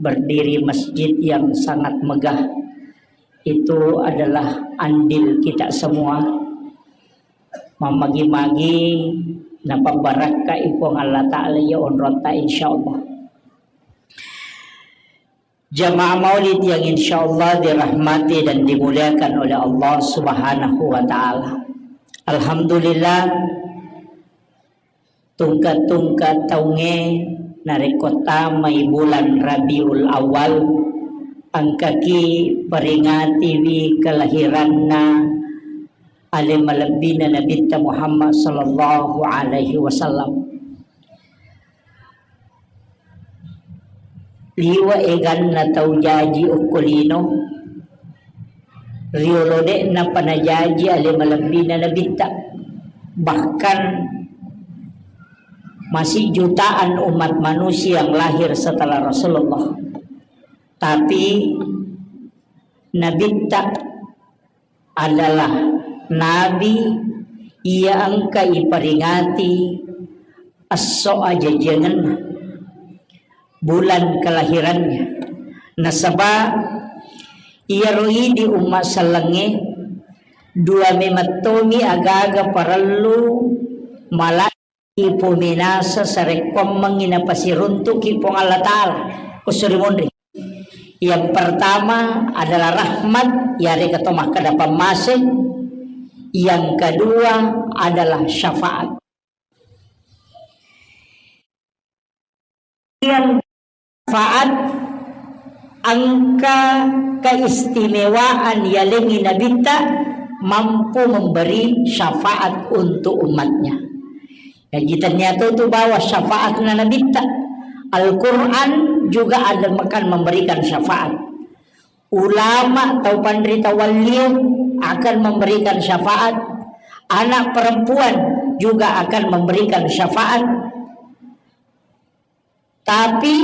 berdiri masjid yang sangat megah. Itu adalah andil kita semua. Mamagi-magi napabbarakkai Puang Allah Ta'ala iya onrotta, insyaallah. Jamaah maulid yang insyaallah dirahmati dan dimuliakan oleh Allah Subhanahu wa Ta'ala. Alhamdulillah, tungka-tungka taungnge narekko tamai bulan Rabiul Awal, engkaki peringatiwi kelahiranna ale malebbina Nabitta Muhammad sallallahu alaihi wasallam. Liwe' eganna tau jaji okko lino, riolo de'na panajaji ale malebbina Nabitta. Bahkan masih jutaan umat manusia yang lahir setelah Rasulullah. Tapi Nabitta adalah nabi iya engka iperingati esso ajajiangenna, bulan kelahirannya. Nasaba iyaro idi umma sellengnge dua memettomi agaga parellu mala ipominasa sarekkoammengngi napasiruntuki Puang Allah Ta'ala. Kussuri munri. Yang pertama adalah rahmat, yarega to makkeda pammase. Yang kedua adalah syafaat. Yang syafaat engka keistimewaan yalengngi Nabitta mampu memberi syafaat untuk umatnya. Jaji tennia to tu bawa syafaatna Nabitta. Al-Quran juga akan memberikan syafaat. Ulama, tau panrita walliu akan memberikan syafaat. Anak perempuan juga akan memberikan syafaat. Tapi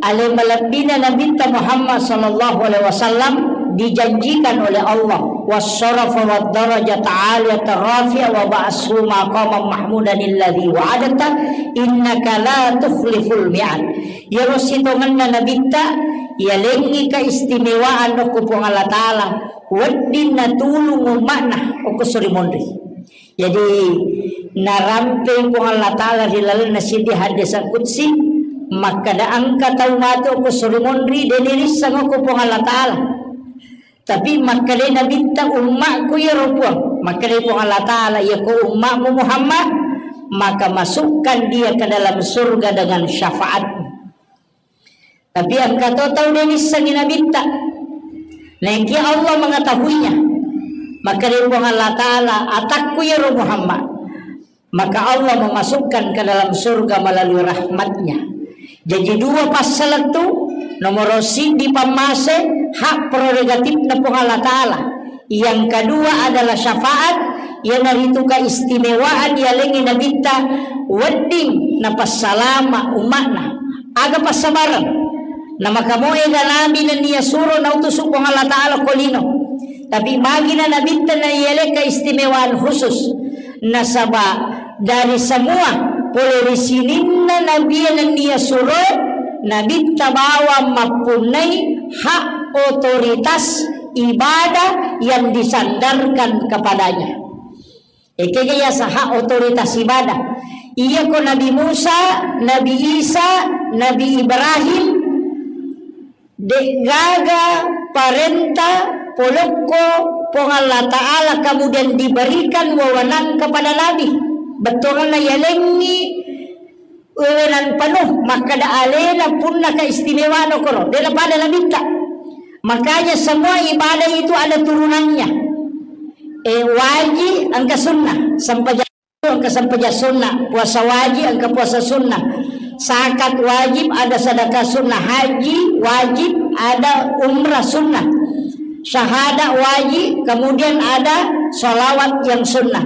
ale malebbina Nabitta Muhammad sallallahu alaihi wasallam dijanjikan oleh Allah, "Wasyarafa wad darajata aliyata rafi'a wa ba'ashu maqaman mahmudan alladzi wa'adta innaka la tukhliful mi'ad." Iyaro sitongenna Nabitta, yalengngi keistimewaan okko Puang Allah Ta'ala, wedding natulung umma'na okko suri monri. Jadi, narampei Puang Allah Ta'ala ri lalenna siddi hadis qudsi, makkeda engka tau matu okko suri monri, de nirisseng okko Puang Allah Ta'ala. Tapi makkeda Nabitta, "Ummakku iyaro Puang." Makkeda Puang Allah Ta'ala, "Iyako ummakmu Muhammad, maka masukkan dia ke dalam surga dengan syafaatmu." Tapi engka to tau de nissengi Nabitta. Naekia Allah mengetahuinya. Makkeda Puang Allah Ta'ala, "Atakku iyaro Muhammad." Maka Allah memasukkan ke dalam surga melalui rahmatnya. Jadi dua passalettu, nomoro siddi pammase, hak prerogatifna Puang Allah Ta'ala. Yang kedua adalah syafaat, iyanaritu keistimewaan yalengngi Nabitta wedding napassalama umma'na. Aga passabareng. Namakamoega nabi nennia suro nautusu Puang Allah Ta'ala ko lino. Tapi magina Nabitta naiele keistimewaan khusus. Nasaba dari semua pole ri sininna nabi nennia suro, Nabitta bawang mappunnai hak otoritas ibadah yang disandarkan kepadanya. Ekega yaseng hak otoritas ibadah. Iyako Nabi Musa, Nabi Isa, Nabi Ibrahim, de'gaga parenta polokko Puang Allah Ta'ala kemudian diberikan wewenang kepada Nabi. Bettuanna yalengngi wewenang penuh, makkeda alena punna keistimewaan okoro, de napada Nabitta. Makanya semua ibadah itu ada turunannya. Eh, wajib engka sunnah, sempajang engka sempajang sunnah, puasa wajib engka puasa sunnah, zakat wajib, ada sedekah sunnah, haji wajib, ada umrah sunnah, syahadat wajib, kemudian ada salawat yang sunnah.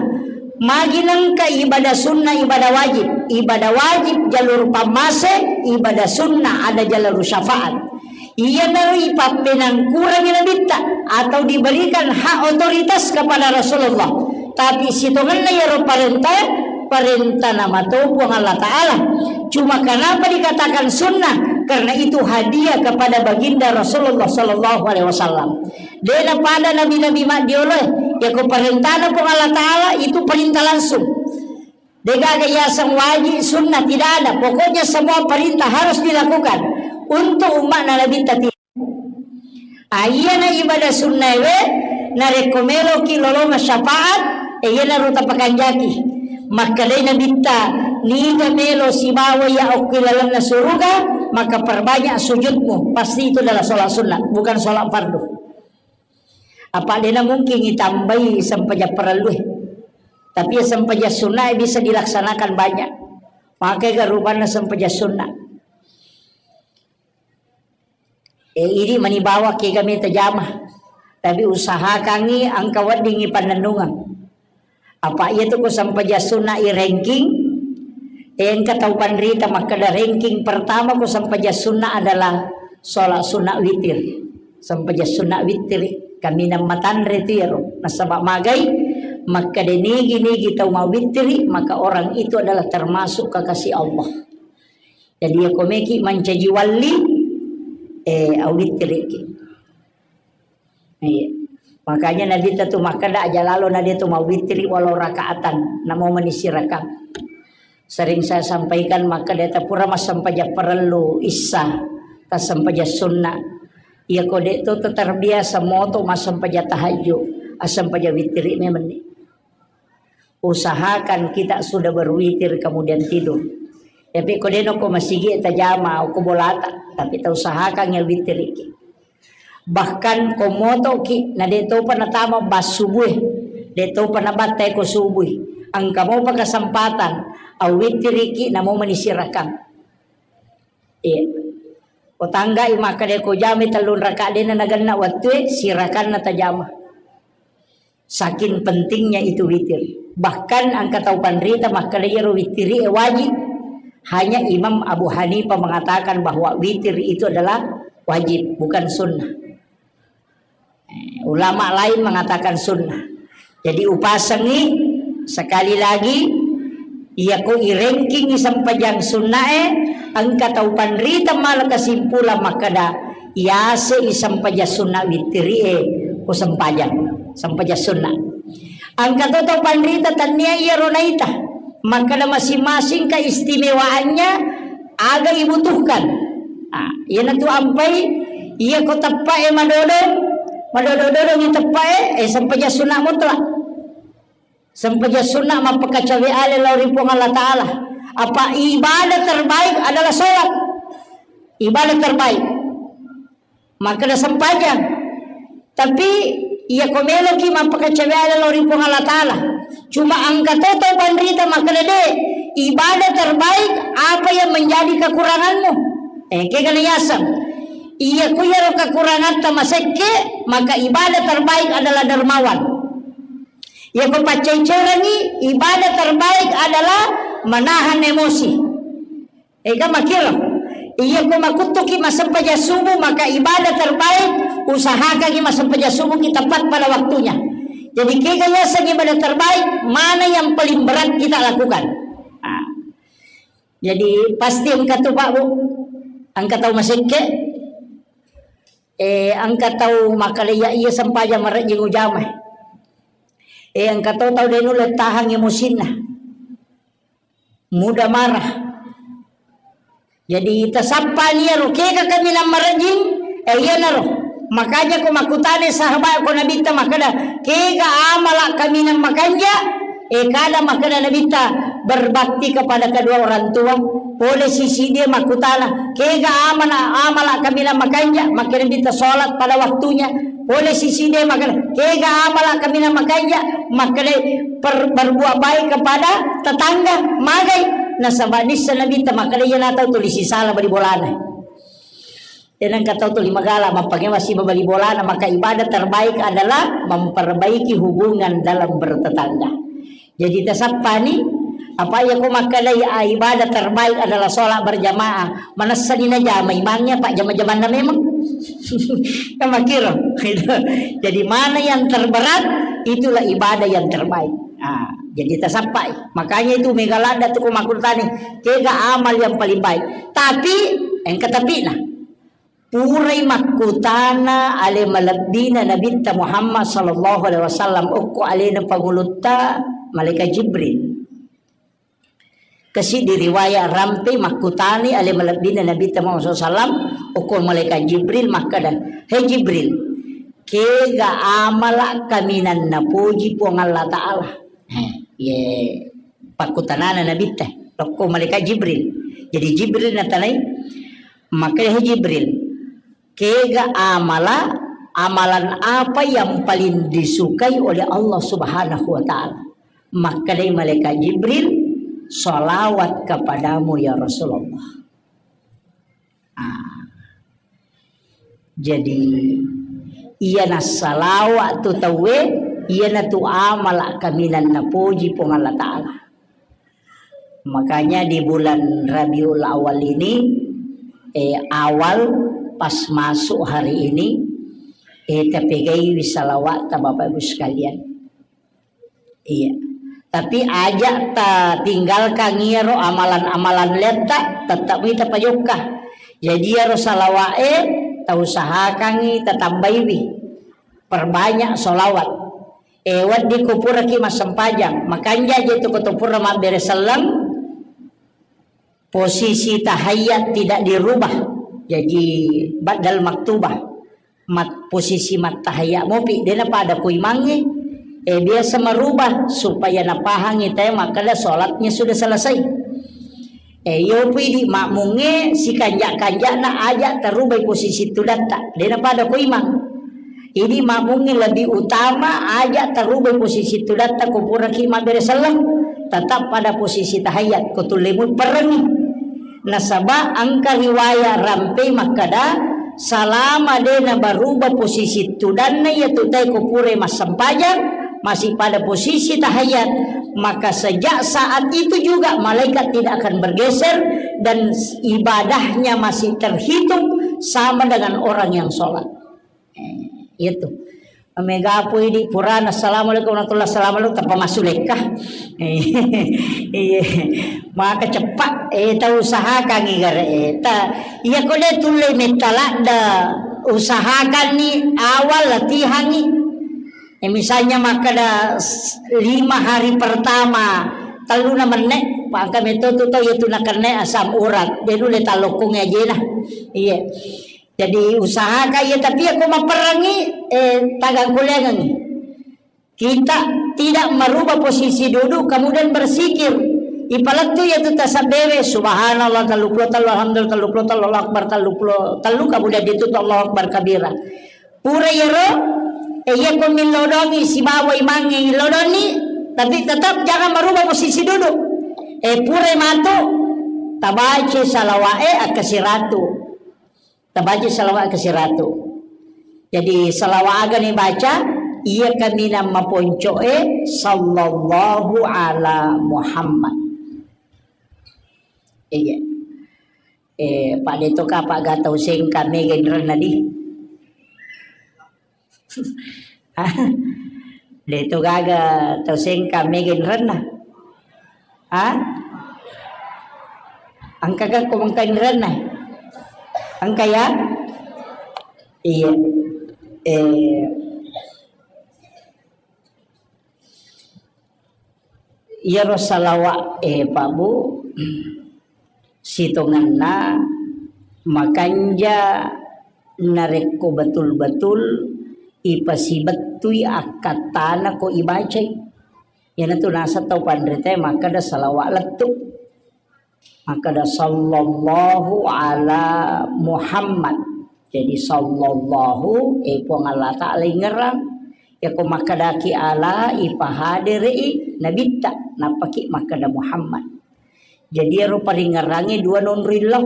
Magi nengka ibadah sunnah, ibadah wajib. Ibadah wajib jalur pammase, ibadah sunnah ada jalur syafaat. Iyanaro ipappenangkurangi Nabitta atau diberikan hak otoritas kepada Rasulullah. Tapi sitongenna iyaro parenta, parenta namato Puang Allah Ta'ala. Cuma kenapa dikatakan sunnah? Karena itu hadiah kepada baginda Rasulullah sallallahu alaihi wasallam. De napada nabi-nabi maddioloe, yako parentana Puang Allah Ta'ala itu perintah langsung. Degaga yaseng wajib, sunnah, tidak ada. Pokoknya semua perintah harus dilakukan untuk umatna Nabi tadi. Ayana ibadah sunnah we narekko meloki lolonga syafaat, e, iyanaro tapakanjaki. Makkedai Nabitta, niga melo sibawa ya okki lalenna suruga, maka perbanyak sujudmu. Pasti itu adalah sholat sunnah, bukan sholat fardu. Apa dena mungkin itambai sempajang parellue. Tapi ya sempajang sunnah bisa dilaksanakan banyak. Pakai ga rupanna sempajang sunnah. Eh, ini mani bawa kega meta jama. Tapi usahakangi engka weddingi pannennungeng. Apa iya tu ku sempajang sunnah i ranking, eh, engka tau panrita makkeda ranking pertama ku sempajang sunnah adalah sholat sunnah witir. Sempajang sunnah witir, kaminang matanre tu iyaro. Nasaba magai, makkeda nigi-nigi tau mawitiri, maka orang itu adalah termasuk kekasih Allah. Jadi, ya komeki mancaji walli, eh, awitiriki. Iya. Makanya Nabitta tu makkeda aja lalo na dia tu mawitiri walau rakaatan, namo manisi rakang. Sering saya sampaikan, makkeda ta pura massempajang parellu issa, tassempajang sunna. Iya ko de to terbiasa moto massempajang tahajud, assempajang witiri memenni. Usahakan kita sudah berwitir kemudian tidur. Tapi ko deno ko masigi tajama ko bolata, tapi ta usahakan ya witiriki. Bahkan ko motoki, na de topa natama bas subue, de topa nabattai ko subui. Engka mopa kesempatan, awitiriki namo manisirakang. Iya. Tanggai makkeda ko jamai tellung rakaat dena nagenna wettue, sirakanna tajama. Saking pentingnya itu witir. Bahkan engka tau panrita makkeda iyaro witiri e wajib. Hanya Imam Abu Hanifah mengatakan bahwa witir itu adalah wajib, bukan sunnah. Eh, ulama lain mengatakan sunnah. Jadi upasengi sekali lagi, iya ko irengkingi sempajang sunnae, engka tau panrita mala kesimpulan makkeda, iyase i sempajang sunna witirie ko sempajang, sempajang sunna. Engka to tau panrita tania iyaro naita, makkeda masing-masing keistimewaannya aga ibutuhkan. Ah, iyanatu ampai, iya ko teppae madodong, madodo-dodong i teppae, eh, sempajang sunna mutlak. Sempajang sunna mappakacawe ale lao ri Puang Allah Ta'ala. Apa ibadah terbaik adalah sholat. Ibadah terbaik. Makkeda sempajang. Tapi iya ko meloki mappakacawe ale lao ri Puang Allah Ta'ala. Cuma engka to tau panrita makkeda de, ibadah terbaik apa yang menjadi kekuranganmu. Eh, kegana yaseng. Iya ko iyaro kekurangatta masekke, maka ibadah terbaik adalah dermawan. Iya ko paccai-cairangi, ibadah terbaik adalah menahan emosi. Ega makkiro. Iya ko makuttuki massempajang subuh, maka ibadah terbaik, usahakangi massempajang subuh kita tepat pada waktunya. Jadi kega yaseng ibadah terbaik, mana yang paling berat kita lakukan. Nah, jadi pasti engka tu Pak Bu, engka tau masekke, eh, engka tau makkeda iya sempajang marejjing ujama. Eh, engka to tau de nulle tahang emosinna. Mudah marah. Jadi tasappani iyaro kega kaminang marejjing, eh, iyanaro. Makanya ko makkutana sahabat ko Nabitta makkeda, kega amala kaminang makanja, eh, kada makkeda Nabitta, berbakti kepada kedua orang tua. Pole sisi dia makkutana, kega amana, amala kaminang makanja, makkeda Nabitta sholat pada waktunya. Pole sisi de makkeda, kega amala kaminang makanja, makkeda per-, berbuat baik kepada tetangga, magai. Nasaba nissa Nabitta makkeda, iya natau tuli sisala bali bolana. Tenang katau tuli magala, mappangewa siba bali bolana, maka ibadah terbaik adalah memperbaiki hubungan dalam bertetangga. Jadi tasappani, apa iya ko makkedai, ah, ibadah terbaik adalah sholat berjamaah. Manessani najama imangnya, Pak, jama-jamanna memang. Kan makkiro. Jadi mana yang terberat, itulah ibadah yang terbaik. Ah, jadi tasappai. Makanya itu mega ladda tu ko makkuttani, kega amal yang paling baik. Tapi, engka tapina. Purai makkutana ale malebbina Nabitta Muhammad sallallahu alaihi wasallam, okko alena pangulutta malaikat Jibril. Kasi di riwayat rampe makkutani ale malebbina Nabitta Muhammad sallallahu alaihi wasallam, okko malaikat Jibril makkeda, "He Jibril, kega amala kaminang napoji Puang Allah Ta'ala?" He, ye pakkutanana Nabitta, lokko malaikat Jibril. Jadi Jibril natanai, makkeda, "He Jibril, kega amala, amalan apa yang paling disukai oleh Allah Subhanahu wa Ta'ala?" Makkedai malaikat Jibril, "Salawat kepadamu ya Rasulullah." Ah. Jadi, iyana salawat tu tauwe, iyana tu amala kaminang napoji Puang Allah Ta'ala. Makanya di bulan Rabiul Awal ini, eh, awal pas masuk hari ini, eh, tapegaiwi salawat ta Bapak Ibu sekalian. Iya. Tapi aja ta tinggalkan iyaro amalan-amalan letta, tetap ita pajokka. Jadi iyaro salawa'e ta usahakangi, ta tambaiwi. Perbanyak salawat. Eh, wedding ko puraki massempajang, makanja je tu ko to pura mabbere selleng, posisi tahiyat tidak dirubah, jadi badal maktubah. Mat-, posisi mattahiyat mopi, dena pada ku imangnge, eh, biasa merubah supaya napahangi te makkeda sholatnya sudah selesai. Eh, iyo pu idi makmungnge sikanja-kanjana aja terubai posisi tudatta, dena pada ku imang. Idi makmungnge lebih utama aja terubai posisi tudatta ko puraki mabbere selleng, tetap pada posisi tahiyat, ko tullemu perengi. Nasaba engka riwayat rampei makkada, salama de nabaruba posisi tudanna iya tu tae ko pura massempajang, masih pada posisi tahiyat, maka sejak saat itu juga malaikat tidak akan bergeser dan ibadahnya masih terhitung sama dengan orang yang sholat. Eh, iya tu. Mega pui di purana, "Assalamualaikum warahmatullahi wabarakatuh," tappa massu lekka. Eh, iya. Maka cepat, eh, tau usahakan i gare, eh, ta, iya ko de tulle metta ladda, usahakan ni awal latihan ni. Eh, misalnya makkada s-, lima hari pertama, telluna menne, pangka metto tu tau iya tu nakenne asam urat. De nulle tallokkongi ajena. Iya. Jadi usahakan ya, tapi ya ko maperrangi, eh, tagang kuliangangi. Kita tidak merubah posisi duduk, kemudian berzikir. Ipalettu ya tu tasabbewe, subhanallah tellu puluh tellu, alhamdulillah tellu puluh tellu, Allahu akbar tellu puluh tellu, kemudian ditutup Allahu akbar kabira. Pura yero, eh, iya ko millodongi sibawa imangnge illodonni, tapi tetap jangan merubah posisi duduk. Eh, pura matu, tabaca salawa'e akkasiratu. Tabaca salawat ke siratu. Jadi salawat aga ni baca, iya kaminang maponco'e, sallallahu ala Muhammad. Iya. Eh, Pak Deto ka, Pak Gatau Sengka mega inrenna di. De to gaga tau Sengka mega inrenna. Ha? Engka ga ko engka inrenna? Engka ya? Iya. Eh, iyaro salawat, eh, Pak Bu, sitongenna makanja narekko betul-betul ipasibettui akkattana ko ibacai. Iyanatu naseng tau panritae makkeda salawat lettu. Makkeda sallallahu ala Muhammad. Jadi sallallahu, eh, Puang Allah Ta'ala ingerang. Yako makkedaki ala, ipahadere'i nabitta, nappaki makkeda Muhammad. Jadi ero paringerangnge dua nonroi lao.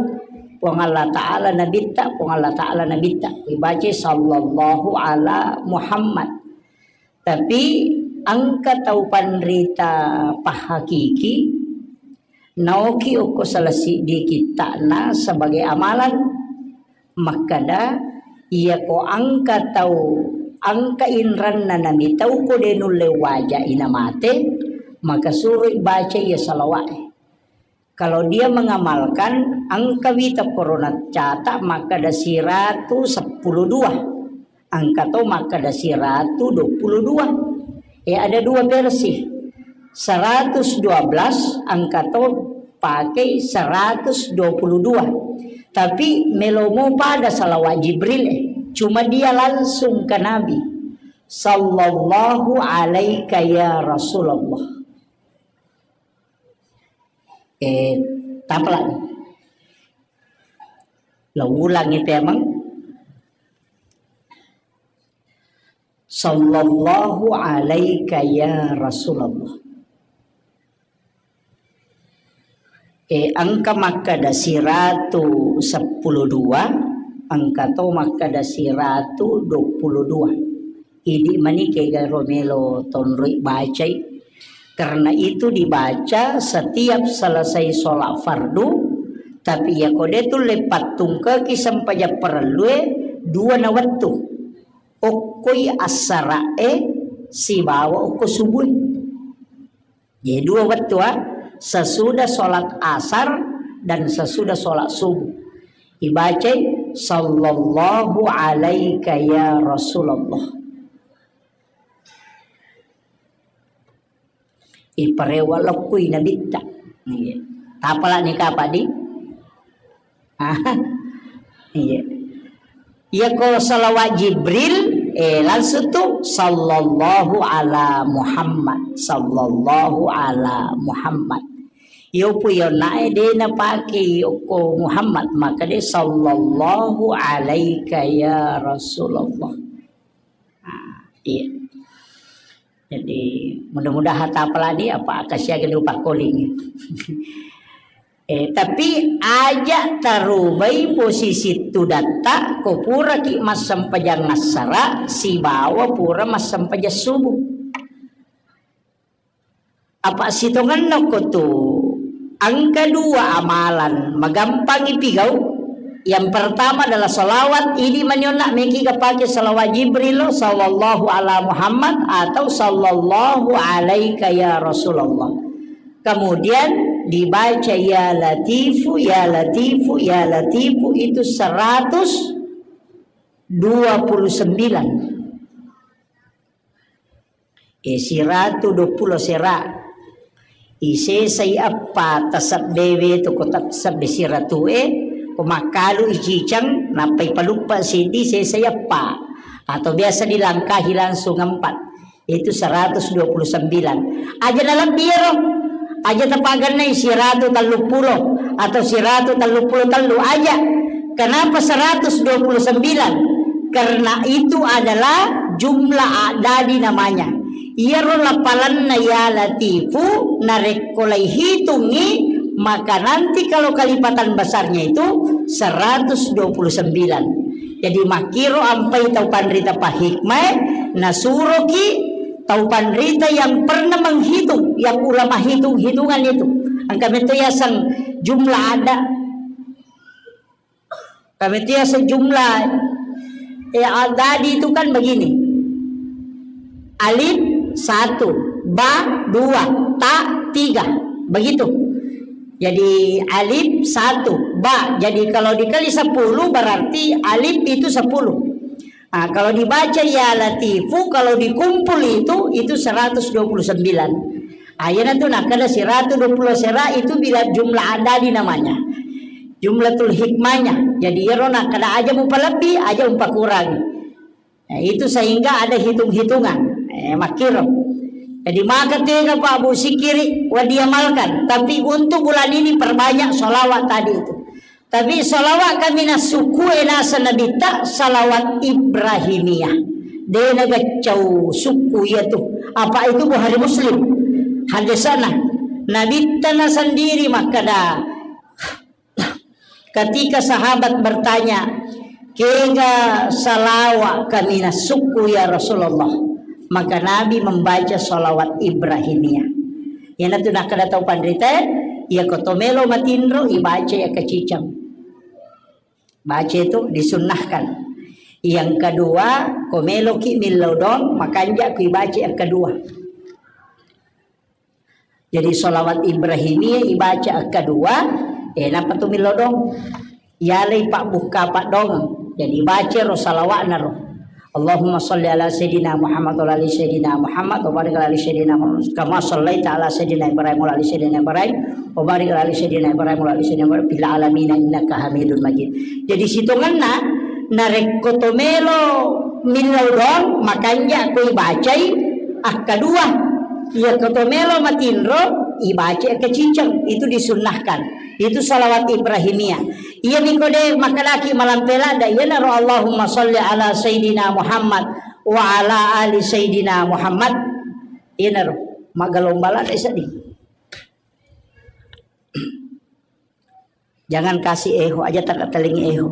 Puang Allah Ta'ala nabitta, Puang Allah Ta'ala nabitta. Ibaca sallallahu ala Muhammad. Tapi engka tau panrita pahakiki, naoki okko salah siddi kitta'na sebagai amalan, makkeda, iyako engka tau, engka inrenna namitau ko de nulle waja ina mate, maka suroi baca iya salawa'e. Kalau dia mengamalkan, engka wita korona catat makkeda siratu seppulo dua, engka to makkeda siratu dua puluh dua. Eh, ada dua versi. Seratus dua belas, engka to pakai seratus dua puluh dua. Tapi melomo pada salawat Jibril, eh. Cuma dia langsung ke Nabi. Sallallahu alaika ya Rasulullah. Eh, tapalani. Lo ulangi pemeng. Sallallahu alaika ya Rasulullah. Eh, engka makkeda siratu seppulo dua, engka to makkeda siratu dua puluh dua. Idi mani kega ro melo tonroi bacai. Karena itu dibaca setiap selesai sholat fardu, tapi yako de tulle pattungkeki sempajang parellue dua na wettu. Okkoi assara'e sibawa okko subuh. Jadi dua wettu, ah, sesudah sholat asar dan sesudah sholat subuh. Ibacai, "Sallallahu alaika ya Rasulullah." Iparewa lokkui nabitta. Iya. Tapalani kapang di? Ah, iya. Iya ko salawat Jibril, eh, langsung tu, "Sallallahu ala Muhammad, sallallahu ala Muhammad." Iyo pu iyo nae de napake okko Muhammad, maka de, "Sallallahu alaika ya Rasulullah." Ah, iya. Jadi, mudah-mudahan tapalani apa kasiaga di upakkoling. Eh, tapi aja tarubai posisi tudatta ko puraki massempajang assara sibawa pura massempajang subuh. Apa sitongenna ko tu engka dua amalan magampangi pigau. Yang pertama adalah salawat, ini manionna meki kapake salawat Jibril, sallallahu ala Muhammad atau sallallahu alaika ya Rasulullah. Kemudian dibaca ya Latifu, ya Latifu, ya Latifu itu seratus dua puluh sembilan. Eh, siratu dua puluh sera. Isesai eppa tasebbewe tu ko tasebbe siratu e, ko makkalu icicang, nappai paluppa siddi sesai eppa. Atau biasa dilangkahi langsung empat. Itu seratus dua puluh sembilan. Aja nalebbi ero. Aja tapagennai siratu telluppulo atau siratu telluppulo tellu aja. Kenapa seratus dua puluh sembilan? Karena itu adalah jumlah adadi namanya. Iyaro lapalanna ya Latifu narekko laihitungi, maka nanti kalau kalipatan besarnya itu seratus dua puluh sembilan. Jadi makkiro ampai tau panrita pahikmai nasuroki tau panrita yang pernah menghitung, yang ulama hitung-hitungan itu. Engka metto yaseng jumlah ada. Kami itu ya sejumlah, eh, adadi itu kan begini. Alif satu, ba dua, ta tiga. Begitu. Jadi alif satu, ba. Jadi kalau dikali sepuluh berarti alif itu sepuluh. Nah, kalau dibaca ya Latifu, kalau dikumpul itu, itu seratus dua puluh sembilan. Ah, iyana tu nakkeda siratu dua puluh sera itu bila jumlah adadi namanya. Jumlatul hikmahnya. Jadi iyaro nakkeda aja mupalebbi, aja mupakurangi. Eh, itu sehingga ada hitung-hitungan. Eh, makkiro. Jadi maka tega Pak Bu sikiri wa diamalkan. Tapi untuk bulan ini perbanyak sholawat tadi itu. Tapi salawat kami nasukku e naseng Nabitta salawat Ibrahimiyah. De nagaccau sukku iya tu. Apa itu Bukhari Muslim. Hadisana. Nabitta na sendiri makkeda, ketika sahabat bertanya, "Kega salawat kami nasukku ya Rasulullah?" Maka Nabi membaca salawat Ibrahimiyah. Iyanatu nakkeda tau panrita, iya ko to melo matinro, ibaca iya kaciceng. Baca itu disunnahkan. Yang kedua, ko meloki millau dong, makanja ku ibaca yang kedua. Jadi salawat Ibrahimiyah ibaca yang kedua, eh, napa tu millau dong? Yalai pabbukka paddongeng. Jadi baca ro salawatna ro. Allahumma salli ala Sayyidina Muhammad wa ala ali Sayyidina Muhammad wa barik ala ali Sayyidina Muhammad kama sallaita ala Sayyidina Ibrahim wa ala ali Sayyidina Ibrahim wa barik ala ali Sayyidina Ibrahim wa ala ali Sayyidina Ibrahim fil alamin innaka Hamidun Majid. Jadi sitongenna narekko to melo millau doang makanja ko ibacai akkadua. Iya ko to melo matinro ibaca kaciceng, itu disunnahkan. Itu salawat Ibrahimiyah. Iyami ko de makkedaki malampe ladda, iyanaro Allahumma salli ala Sayyidina Muhammad wa ala ali Sayyidina Muhammad. Iyanaro magalomba ladda seddi. Jangan kasih eho, aja tak telingi eho.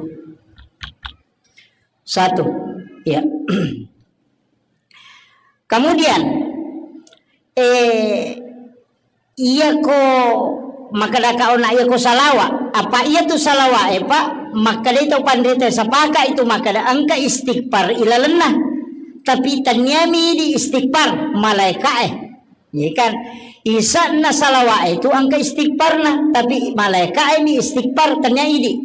Satu, ya. Kemudian, eh, iya ko makkeda ka ona iya ko salawa, apa iya tu salawa e, Pak? Makkeda itu panrita sepakat itu makkeda engka istighfar ilalenna. Tapi taniami di istighfar malaika e. Iya kan? Isanna salawa e itu engka istighfarna, tapi malaika e mi istighfar tania idi.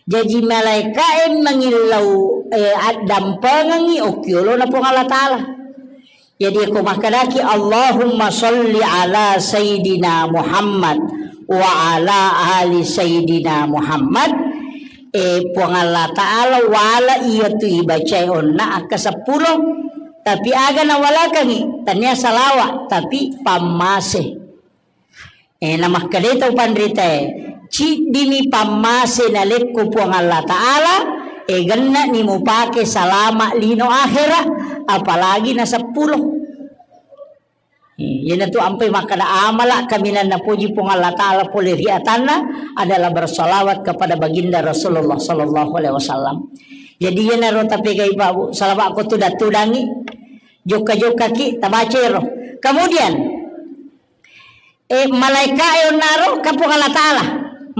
Jaji malaikae mangillau, eh, addampengengngi okkiolona Puang Allah Ta'ala. Jadi ko makkedaki, "Allahumma salli ala Sayyidina Muhammad wa ala ali Sayyidina Muhammad," eh, Puang Allah Ta'ala wala iya tu ibacae onna akka seppulo, tapi aga nawalakengngi, tania salawa, tapi pammase. Eh, namakkedai tau panritae, "Ciddimi pammase nalekko Puang Allah Ta'ala, eh, genna'ni mupake salama lino akhera, apalagi na seppulo." Iyanatu ampai makkada amala kaminang napoji Puang Allah Ta'ala pole ri atanna adalah bersalawat kepada baginda Rasulullah sallallahu alaihi wasallam. Jadi iyanaro tapegai Pak Bu, salawat ko tudang-tudangi, jokka-jokkaki, tabaca ero. Kemudian, eh, malaika'e onnaro ka Puang Allah Ta'ala.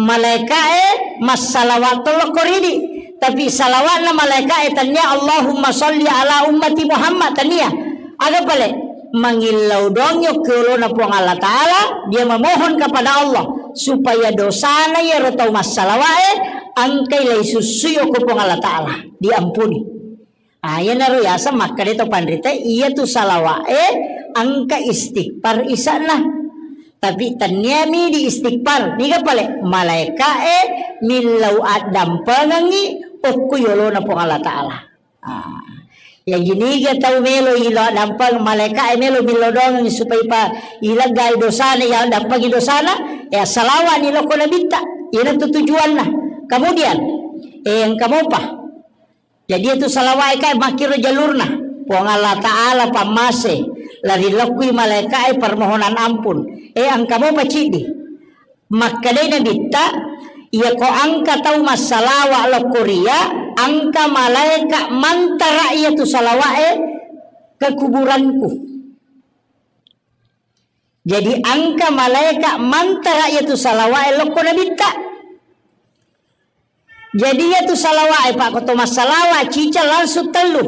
Malaika'e massalawat tollo ko ridi. Tapi salawatna malaika'e tania Allahumma salli ala ummati Muhammad, tania. Aga pale? Mangillau doang yokki olona Puang Allah Ta'ala, dia memohon kepada Allah supaya dosana yero tau massalawa'e angkai lai sussui okko Puang Allah Ta'ala, diampuni. Ah, iyanaro yaseng makkeda to panrita, iya tu salawa'e engka istighfar isa'na. Tapi tanniami di istighfar, niga pale? Malaika'e millau addampengengngi okko yolona Puang Allah Ta'ala. Ah. Ya, jiniga tau melo ilo addampeng, malaika'e melo millau doang supaya pa ileggai dosana, ya addampengi dosana, ya salawani lokko nabitta. Iyanatu tujuanna. Kemudian, eh, engka mopa. Jadi itu salawa'e kae makkiro jalurna. Puang Allah Ta'ala pammase, lari lokkui malaika'e permohonan ampun. Eh, engka mopa ciddi. Makkedai Nabitta, iyako engka tau massalawa lokko ria, engka malaika mantara iyatu salawa'e ke kuburanku. Jadi engka malaika mantara iyatu salawa'e lokko Nabitta. Jadi iyatu salawa'e, Pak, ko to massalawa cica langsung tellu.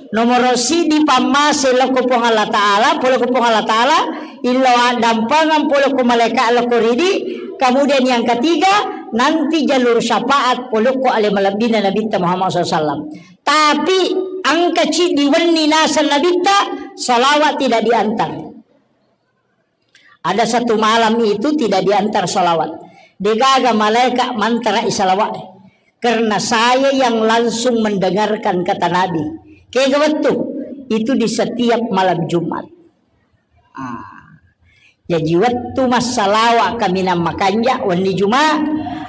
Nomoro siddi pammase lokko Puang Allah Ta'ala, pole ko Puang Allah Ta'ala, illo addampengeng pole ko malaika lokko ridi, kemudian yang ketiga, nanti jalur syafaat pole ko ale malebbina Nabitta Muhammad sallallahu alaihi wasallam. Tapi engka ciddi wenni naseng Nabitta, salawat tidak diantar. Ada satu malam itu tidak diantar salawat. Degaga malaika mantara i salawat. Karena saya yang langsung mendengarkan kata Nabi. Kega wettu? Itu di setiap malam Jumat. Ah. Jadi wettu massalawa kaminang makanja wenni Juma.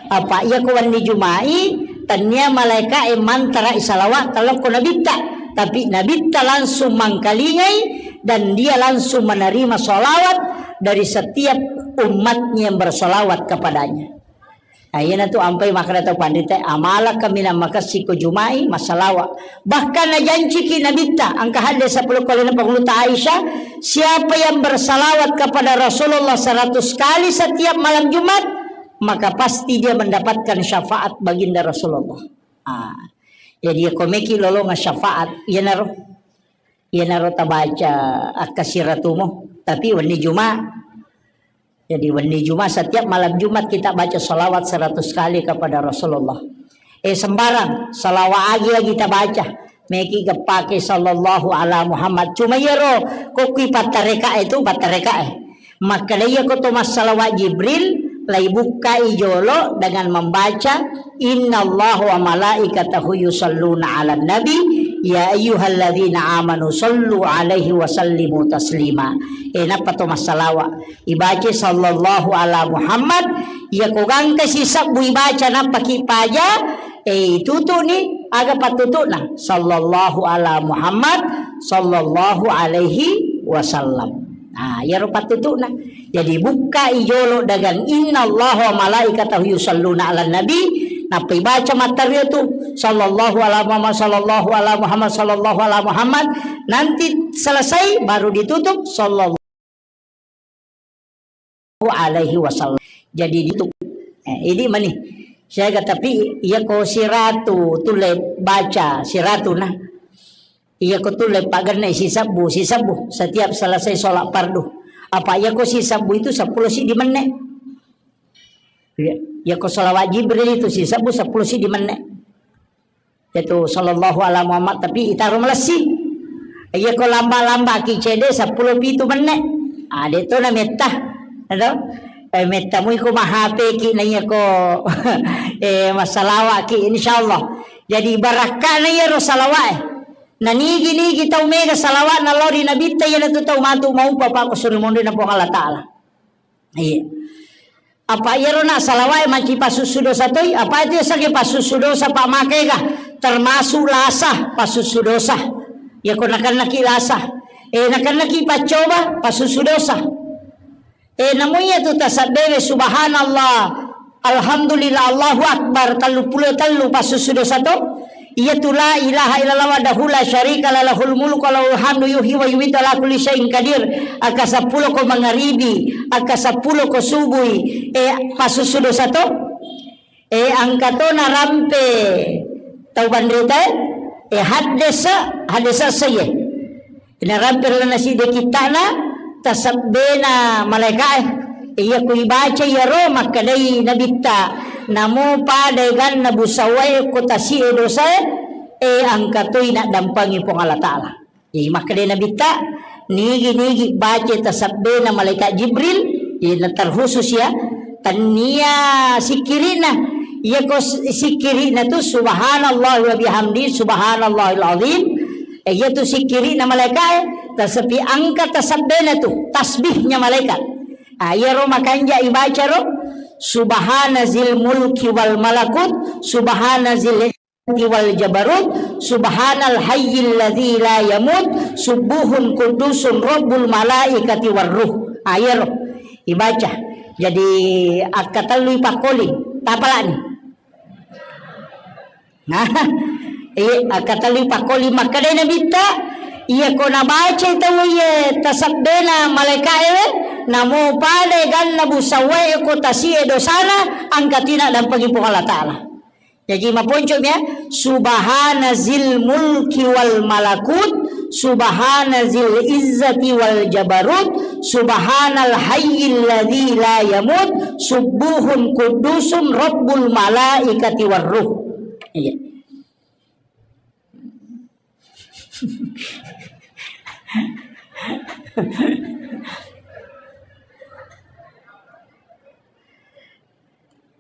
Apa iya ko wenni Jumai, tania malaika e mantara i salawat talokko Nabitta. Tapi Nabitta langsung mangkalingai dan dia langsung menerima salawat dari setiap umatnya yang bersalawat kepadanya. Nah, iyanatu ampai makkeda tau panrita, amala kaminang makessing ko Jumai massalawa. Bahkan najanciki Nabitta, engka hadis sepuluh kali na panguluta Aisyah, siapa yang bersalawat kepada Rasulullah seratus kali setiap malam Jumat, maka pasti dia mendapatkan syafaat baginda Rasulullah. Ah, jadi ko meki lolonga syafaat, iyanaro. Iyanaro tabaca akkasiratumu, tapi wenni Juma. Jadi wenni Juma, setiap malam Jumat kita baca salawat seratus kali kepada Rasulullah. Eh, sembarang, salawat agi-agi tabaca. Meki geppake sallallahu ala Muhammad. Cuma iyaro, ko kui pattareka itu, pattareka e. Makkedai iyako to massalawat Jibril, laibukkai jolo dengan membaca, "Innallaha wa malaikatahu yusalluna 'alan nabi, ya ayyuhalladzina amanu sallu 'alaihi wa sallimu taslima." Eh, nappa to massalawat. Ibaca sallallahu ala Muhammad, iyako gangka sisebbu ibaca nappa ki paja, eh, itutuni aga pattutukna, sallallahu ala Muhammad, sallallahu alaihi wasallam. Nah, iyaro pattutukna. Jadi bukkai jolo dengan innallaha wa malaikatahu yusalluna 'alan nabi, nappa ibaca matteru tu sallallahu ala Muhammad, sallallahu ala Muhammad, sallallahu ala Muhammad, nanti selesai baru ditutup sallallahu alaihi wasallam. Jadi ditutup. Eh, ini mani. Saya kata, tapi iya ko siratu tulle baca siratu nah. Iya ko tulle pagenne sisebbu, sisebbu setiap selesai sholat fardu. Apa iya ko sisebbu itu sepuluh siddi menne. Iya, iya ko salawat Jibril itu sisebbu sepuluh siddi menne. Itu sallallahu ala Muhammad, tapi itaro malessi. Iya ko lamba-lamba ki cede sepuluh pitu menne. Ade to na metta. Ado? Eh, metta mui ko mahape ki na iya ko eh, massalawa ki, insyaallah. Jadi barakkana iya ro salawat e. Na nigi-nigi tau mega salawat na lao ri Nabitta, iyanatu tau matu maupa pa ko suri monri na Puang Allah Ta'ala. Iya. Apa iyaro na salawat e manci pasussu dosa toi? Apa itu yaseng pasussu dosa, Pak, makega? Termasuk lasa pasussu dosa. Iya ko nakennaki lasa. Eh, nakennaki paccoba, passusu dosa. Eh, namu iyatu tasabbewe, subhanallah, alhamdulillah, Allahu Akbar, telluppulo tellu passusu dosa to. Iyatu la ilaha illallah wahdahu la syarika lah, lahul mulku wa lahul hamdu, yuhyi wa yumitu, ala kulli syai'in qadir. Akka seppulo ko mangaribi, akka seppulo ko subui, eh, passusu dosa to. Eh, engka to narampe tau panritae, eh, haddesa, haddesa seye. Narampe ri lalenna sidde kitta'na tasebbena malaeka'e. Iya ku ibaca iyaro makkedai Nabitta, namo pada eganna busawae ko tasi'e dosae, eh, engka toi naddampengi Puang Allah Ta'ala. Jadi makkedai Nabitta, nigi-nigi baca tasebbena malaikat Jibril, jadi na terkhusus ya, tennia sikkiri'na. Iya ko s-, sikkiri'na tu subhanallah wa bihamdi, subhanallahil azim. Eh, iya tu sikkiri'na malaika'e, tasepi engka tasebbena tu, tasbihnya malaikat. Ah, iyaro makanja ibaca ro, subhana zil mulki wal malakut, subhana zil wal jabarut, subhanal hayyil ladzi la yamut, subuhun kudusun rabbul malaikati war ruh. Ah, iyaro ibaca. Jadi, akka tellu ipakkoling, tapalani. Nah, iya, akka tellu ipakkoling makkedai Nabitta, iya ko nabaca tau iya tasebbena malaika'e, namo pada eganna busawae ko tasi'e dosana, engka tina dampengi Puang Allah Ta'ala. Jaji maponcomi ya, subhana zil mulki wal malakut, subhana zil izzati wal jabarut, subhanal hayyil ladzi la yamut, subuhun kudusun rabbul malaikati war ruh. Iya.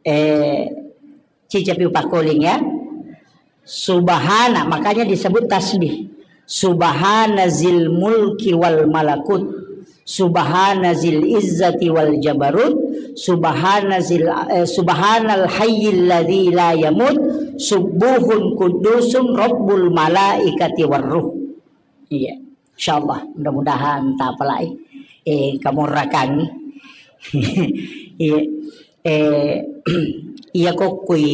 Eh, cicapi upakkoling ya. Subhana, makanya disebut tasbih. Subhana zil mulki wal malakut. Subhana zil izzati wal jabarut. Subhana zil, eh, subhanal hayyil ladzi la yamut. Subuhun kudusun rabbul malaikati war ruh. Iya. Insyaallah, mudah-mudahan tapalai, eh, kamorrakangi. Iya. Eh, iya kokkui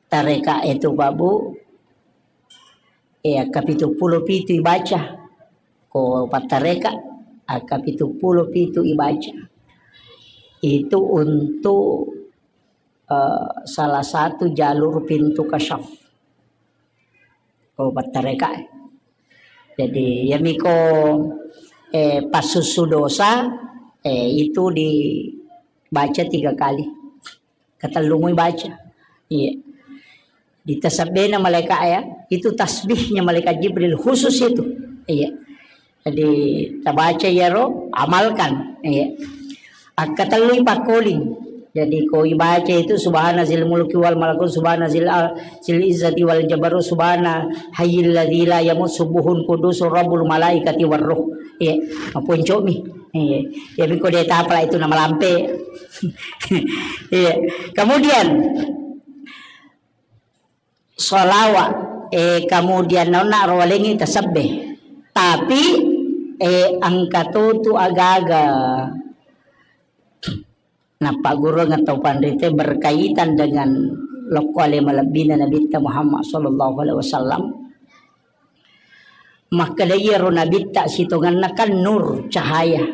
tareka itu, Pak Bu. Eh, akka pitu pulo pitu ibaca. Ko pattareka, akka pitu pulo pitu ibaca. Itu untuk, eh, salah satu jalur pintu kasyaf. Ko pattareka. Jadi, yamiko, eh, passusu dosa, eh, itu dibaca tiga kali. Katellumui baca. Iya. Ditasabbena malaika ya, itu tasbihnya malaikat Jibril khusus itu. Iya. Jadi, tabaca iyaro, amalkan. Iya. Akkatellui pakkoling. Jadi, ko ibaca itu, subhana zil mulki wal malakut, subhana zil al-, zil izzati wal jabarut, subhana hayyil ladzi la yamut, subuhun kudusur rabbul malaikati war ruh. Iya, maponcomi. Iya. Jadi, ko de tapala itu namalampe. Iya. Kemudian, sholawat, eh, kemudian naonna ro walengngi tasebbe. Tapi, eh, engka to tu agaga nappagurung atau panrite berkaitan dengan lokko ale malebbina Nabitta Muhammad sallallahu alaihi wasallam. Makkeda iyaro Nabitta sitongenna kan nur, cahaya.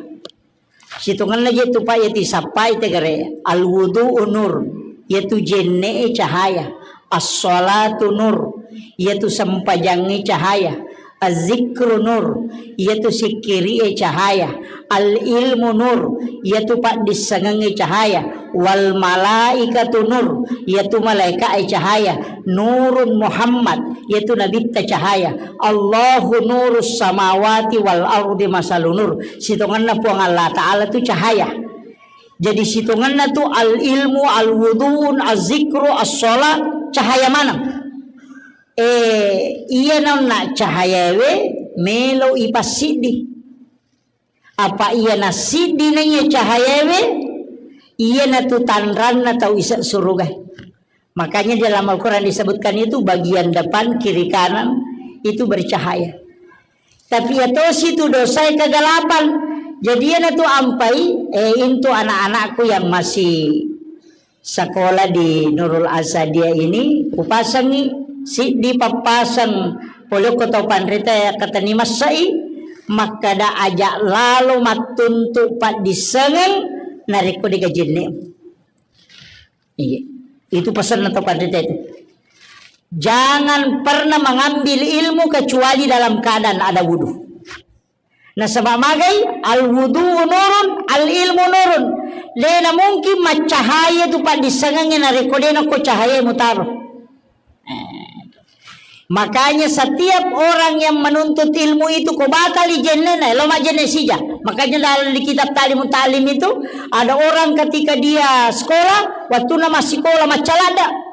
Sitongenna je tu, Pak, iya tisappai tegare, al-wudu'u nur, iyatu jenne'e cahaya, as-shalatu nur, iyatu sempajangnge cahaya, az-zikru nur, iyatu sikkiri'e cahaya, al-ilmu nur, iyatu paddissengengnge cahaya, wal malaikatu nur, iyatu malaika'e cahaya, nurun Muhammad, iyatu Nabitta cahaya, Allahu nurus samawati wal ardi masalu nur. Sitongenna Puang Allah Ta'ala tu cahaya. Jadi sitongenna tu al-ilmu, al-wudu'un, az-zikru, as-sholat, cahaya maneng. Eh, iya naonna cahayawe melo ipassiddi. Apa iya nassiddi naiya cahayawe, iyana tu tanranna tau ise suruga. Makanya di dalam Al-Quran disebutkan itu bagian depan, kiri, kanan itu bercahaya. Tapi iya tosi tu dosae kegelapan. Jadi iyanatu ampai, eh, intu anak-anakku yang masih sekolah di Nurul Asadiyah ini, kupasangi siddi pappasang polokko tau panrita ya katani massai, makkada aja lalo mattuntu paddissengeng narekko dega jenne. Iya. Itu pesanna tau panrita itu. Jangan pernah mengambil ilmu kecuali dalam keadaan ada wudu. Nasaba magai, al wudu nurun, al ilmu nurun. Dena mungkin maccahaya tu paddissengengnge narekko dena ko cahaya mutaro. Eh. Makanya setiap orang yang menuntut ilmu itu ko batali jennena, lo majenne sija. Makanya dalam di kitab Ta'limut Ta'lim itu ada orang ketika dia sekolah, waktu nama sekolah maccalada.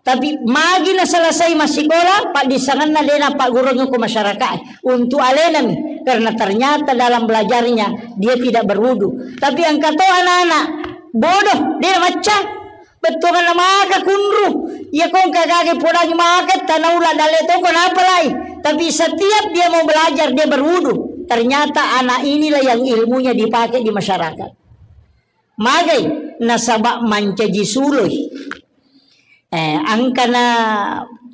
Tapi magi na selesai massikola, paddissengenna de napaggurungngi ko masyarakat. Untuk alenami, karena ternyata dalam belajarnya dia tidak berwudu. Tapi engka to anak-anak bodoh, de macca. Bettuanna maka kunru. Iya ko engka gage podangi maka tanaula dalle toko napalai. Tapi setiap dia mau belajar, dia berwudu. Ternyata anak inilah yang ilmunya dipakai di masyarakat. Magai nasaba mancaji suloi. Eh, engkana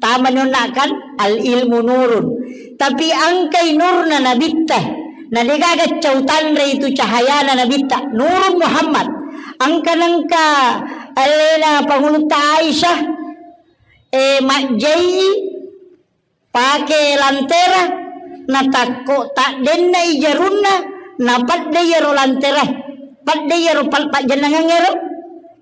tamani onna kan al ilmu nurun. Tapi engkai nurna nabitta. Na degaga cau tanre itu cahayana nabitta. Nurun Muhammad. Engka nengka alena pangulutta Aisyah, eh, majjai pake lantera, natakko taddenna i jarunna, napadde iyaro lantera, padde iyaro pal-, pajjennangengngero,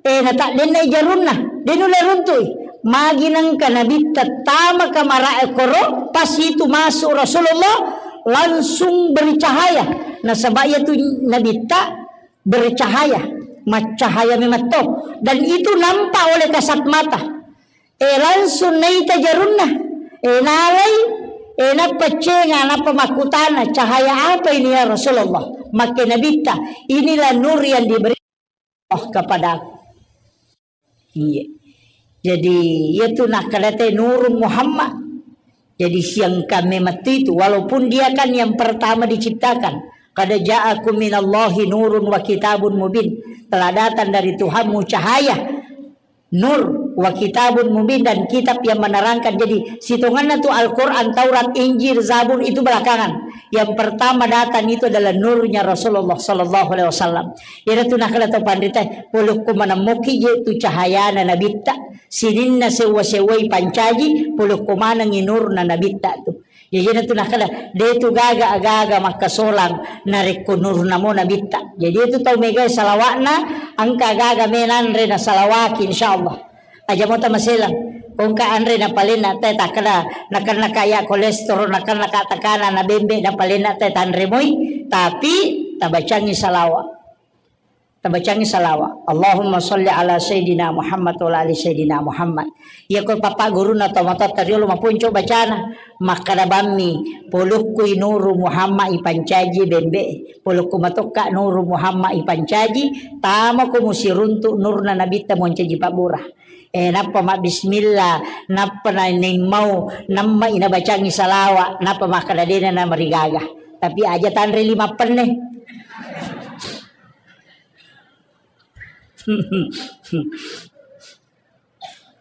eh, nataddenna i jarunna, de nulle runtui. Magi nengka nabitta tama kamara koro, pas itu masuk Rasulullah, langsung bercahaya. Nasaba iyatu nabitta bercahaya, maccahaya memetto. Dan itu nampak oleh kasat mata. Eh, langsung naita jarunna. Eh, nalai, eh, nappa cenga, nappa makkutana, "Cahaya apa ini, ya Rasulullah?" Makke nabitta, "Inilah nur yang diberi Allah kepadaku." Iya. Jadi, iya tu nakkadate Nurun Muhammad. Jadi, siang kami mati itu, walaupun dia kan yang pertama diciptakan. Qad ja'akum minallahi nurun wa kitabun mubin. Telah datang dari Tuhanmu cahaya. Nur wa kitabun mubin, dan kitab yang menerangkan. Jadi, sitonganna tu Al-Quran, Taurat, Injil, Zabur itu belakangan. Yang pertama datang itu adalah nurnya Rasulullah sallallahu alaihi wasallam. Iyana tu nakkada tau panrita, polokko manemmoki je tu cahayana nabitta. Sininna sewa-sewai pancaji, polokko manengi nurna nabitta tu. Jadi, iyana tu nakkada, de tu gaga aga-aga makkasolang narekko nurna mo nabitta. Jadi, itu tau megai salawakna, engka aga-aga menanre na salawaki, insyaallah. Aja mo tamaselang. Kongka anre na palenna te takkada, nakan-naka ya kolesterol, nakan-naka tekanan, na bembe na palenna te tanre moi, tapi tabacangi salawat. Tabacangi salawat. Allahumma shalli ala Sayyidina Muhammad wa ala ali Sayyidina Muhammad. Iya ko papa guruna tomatoatta riolo maponco bacana. Makkada bammi, polokkui Nuru Muhammad ipancaji bembe. Polokku matokka Nuru Muhammad ipancaji, tamako musiruntu nurna nabitta moncaji pabbura. Eh, nappa mabbismillah, nappa na nemmau, namma inabacangi salawat, nappa makkada dena namarigaga. Tapi aja tanre lima penne.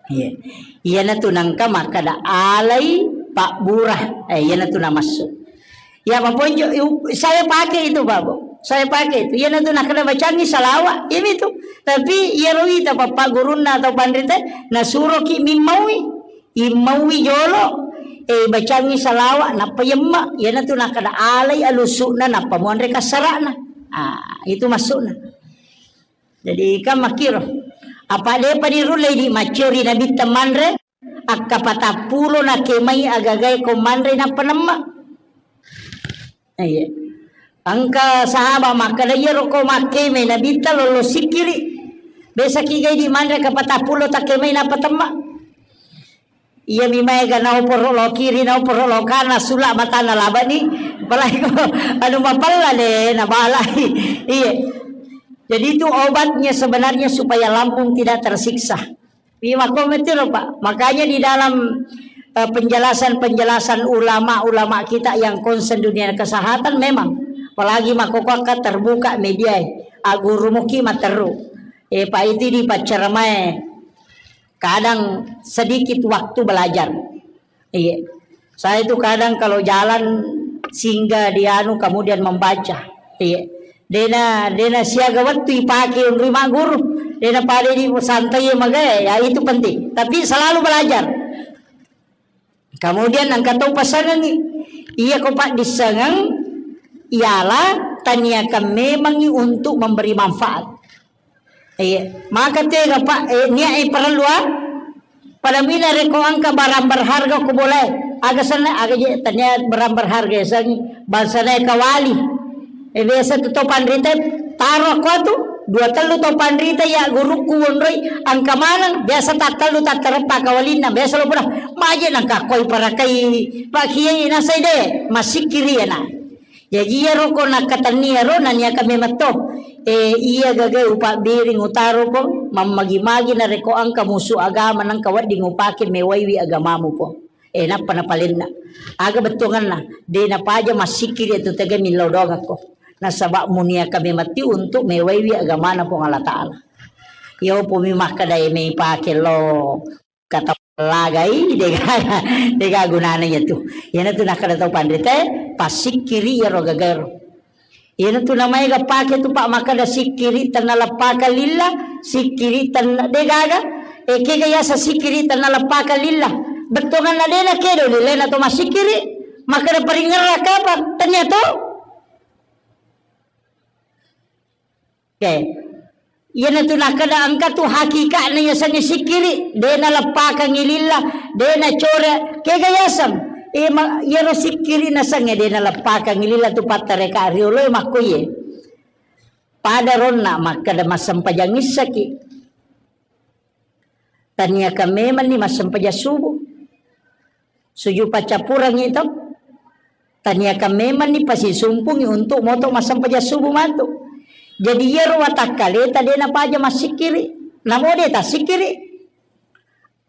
Iya. Iyana tu nangka makkada alai pabbura. Eh, iyana tu namassu. Ya, maponjo, saya pakai itu, Pak, Bu. Saya pakai itu. Iyana tu nakkada bacangi salawat, iyami tu. Tapi iyaro ita papa gurunna atau panrita nasuroki mimmaui. Immaui jolo, eh, bacangi salawat, nappa yemma. Iyana tu nakkada alai alusukna, nappa muanre kassarana. Ah, itu maksudna. Jadi, kan makkiro. Apa depa dirullei di maccori nabitta manre, akka patappulo nakemai agagae ko manre nappa nemma. Iya. Engka sahabat makkada, "Iyaro ko makkemai nabitta lollo sikkiri. Besaki gai di manre akka patappulo takkemai nappa temma." Iyami maega naoporo lo kiri, naoporo lo kana, sula matana labani, apalagi ko anu mapella de nabalai. Iya. Jadi itu obatnya sebenarnya supaya lambung tidak tersiksa. Iya, makko metiro, Pak. Makanya di dalam eh, penjelasan-penjelasan ulama-ulama kita yang concern dunia kesehatan memang, apalagi makkokkoe terbuka media, aggurumoki matteru. Eh, Pak, itu dipacceramae kadang sedikit waktu belajar. Iya. Saya itu kadang kalau jalan singgah di anu, kemudian membaca. Iya. Dena, dena siaga wettu ipake unrui magguru. Dena pada di santai magae, ya itu penting. Tapi selalu belajar. Kemudian engka tau pasangengi. Iya ko paddissengeng, ialah taniakan memangi untuk memberi manfaat. Iya, maka tega, Pak, eh, niat, eh, parellu, ah? Pada mina rekko engka barang berharga ko bolae. Aga senna, aga je, tania barang berharga, ya, sengi. Bangsa nae kawali. Eh, biasa tu to panrita, taro ko tu, dua tellu to panrita, ya, gurukku wonroi, engka maneng, biasa tattellu tattareppa kawalinna, biasa lo pura, maje nangka koi parakai, Pak Kiai, nasai de, masikkiri, ya, na. Jaji iyaro ko nakkatenni iyaro naniaka memetto. Eh, iya gaga upabbiring utaro, Pong, mammagi-magi narekko engka musu agama nengka wedding upake mewaiwi agamamu, Pong. Eh, nappa napalenna. Aga bettuanganna? De napaja massikkiri tu tega millau doangakko. Nasaba muniaka memetti untuk mewaiwi agamana Puang Allah Ta'ala. Iya upami makkeda e mei pake lo kata lagai, degaga, dega gunana iyatu. Iyanatu nakkeda tau panrita, passikkiri iyaro gagaero. Iyanatu namaega pake tu, Pak, makkeda sikkiri tenna leppaka lilla, sikkiri tenna degaga. E, kega yasa sikkiri tenna leppaka lilla? Bettuanganna dena kedo lilena to massikkiri. Makkeda paringerra kapang, tania to. Oke. Iyanatu nakkeda engka tu hakikatna yasengnge sikkiri, de naleppakangngi lilla, de nacore, kega yaseng? E, ma-, iyaro sikkiri nasengnge de naleppakangngi lilla tu pattareka rioloe makkoye. Pada ronna makkeda massempajang issaki. Taniakan memanni massempajang subuh. Sujud paccappurengngi to. Taniakan memanni pasisumpungngi untuk moto massempajang subuh matu. Jadi iyaro watakkaleta de napaja massikkiri. Namo de tassikkiri.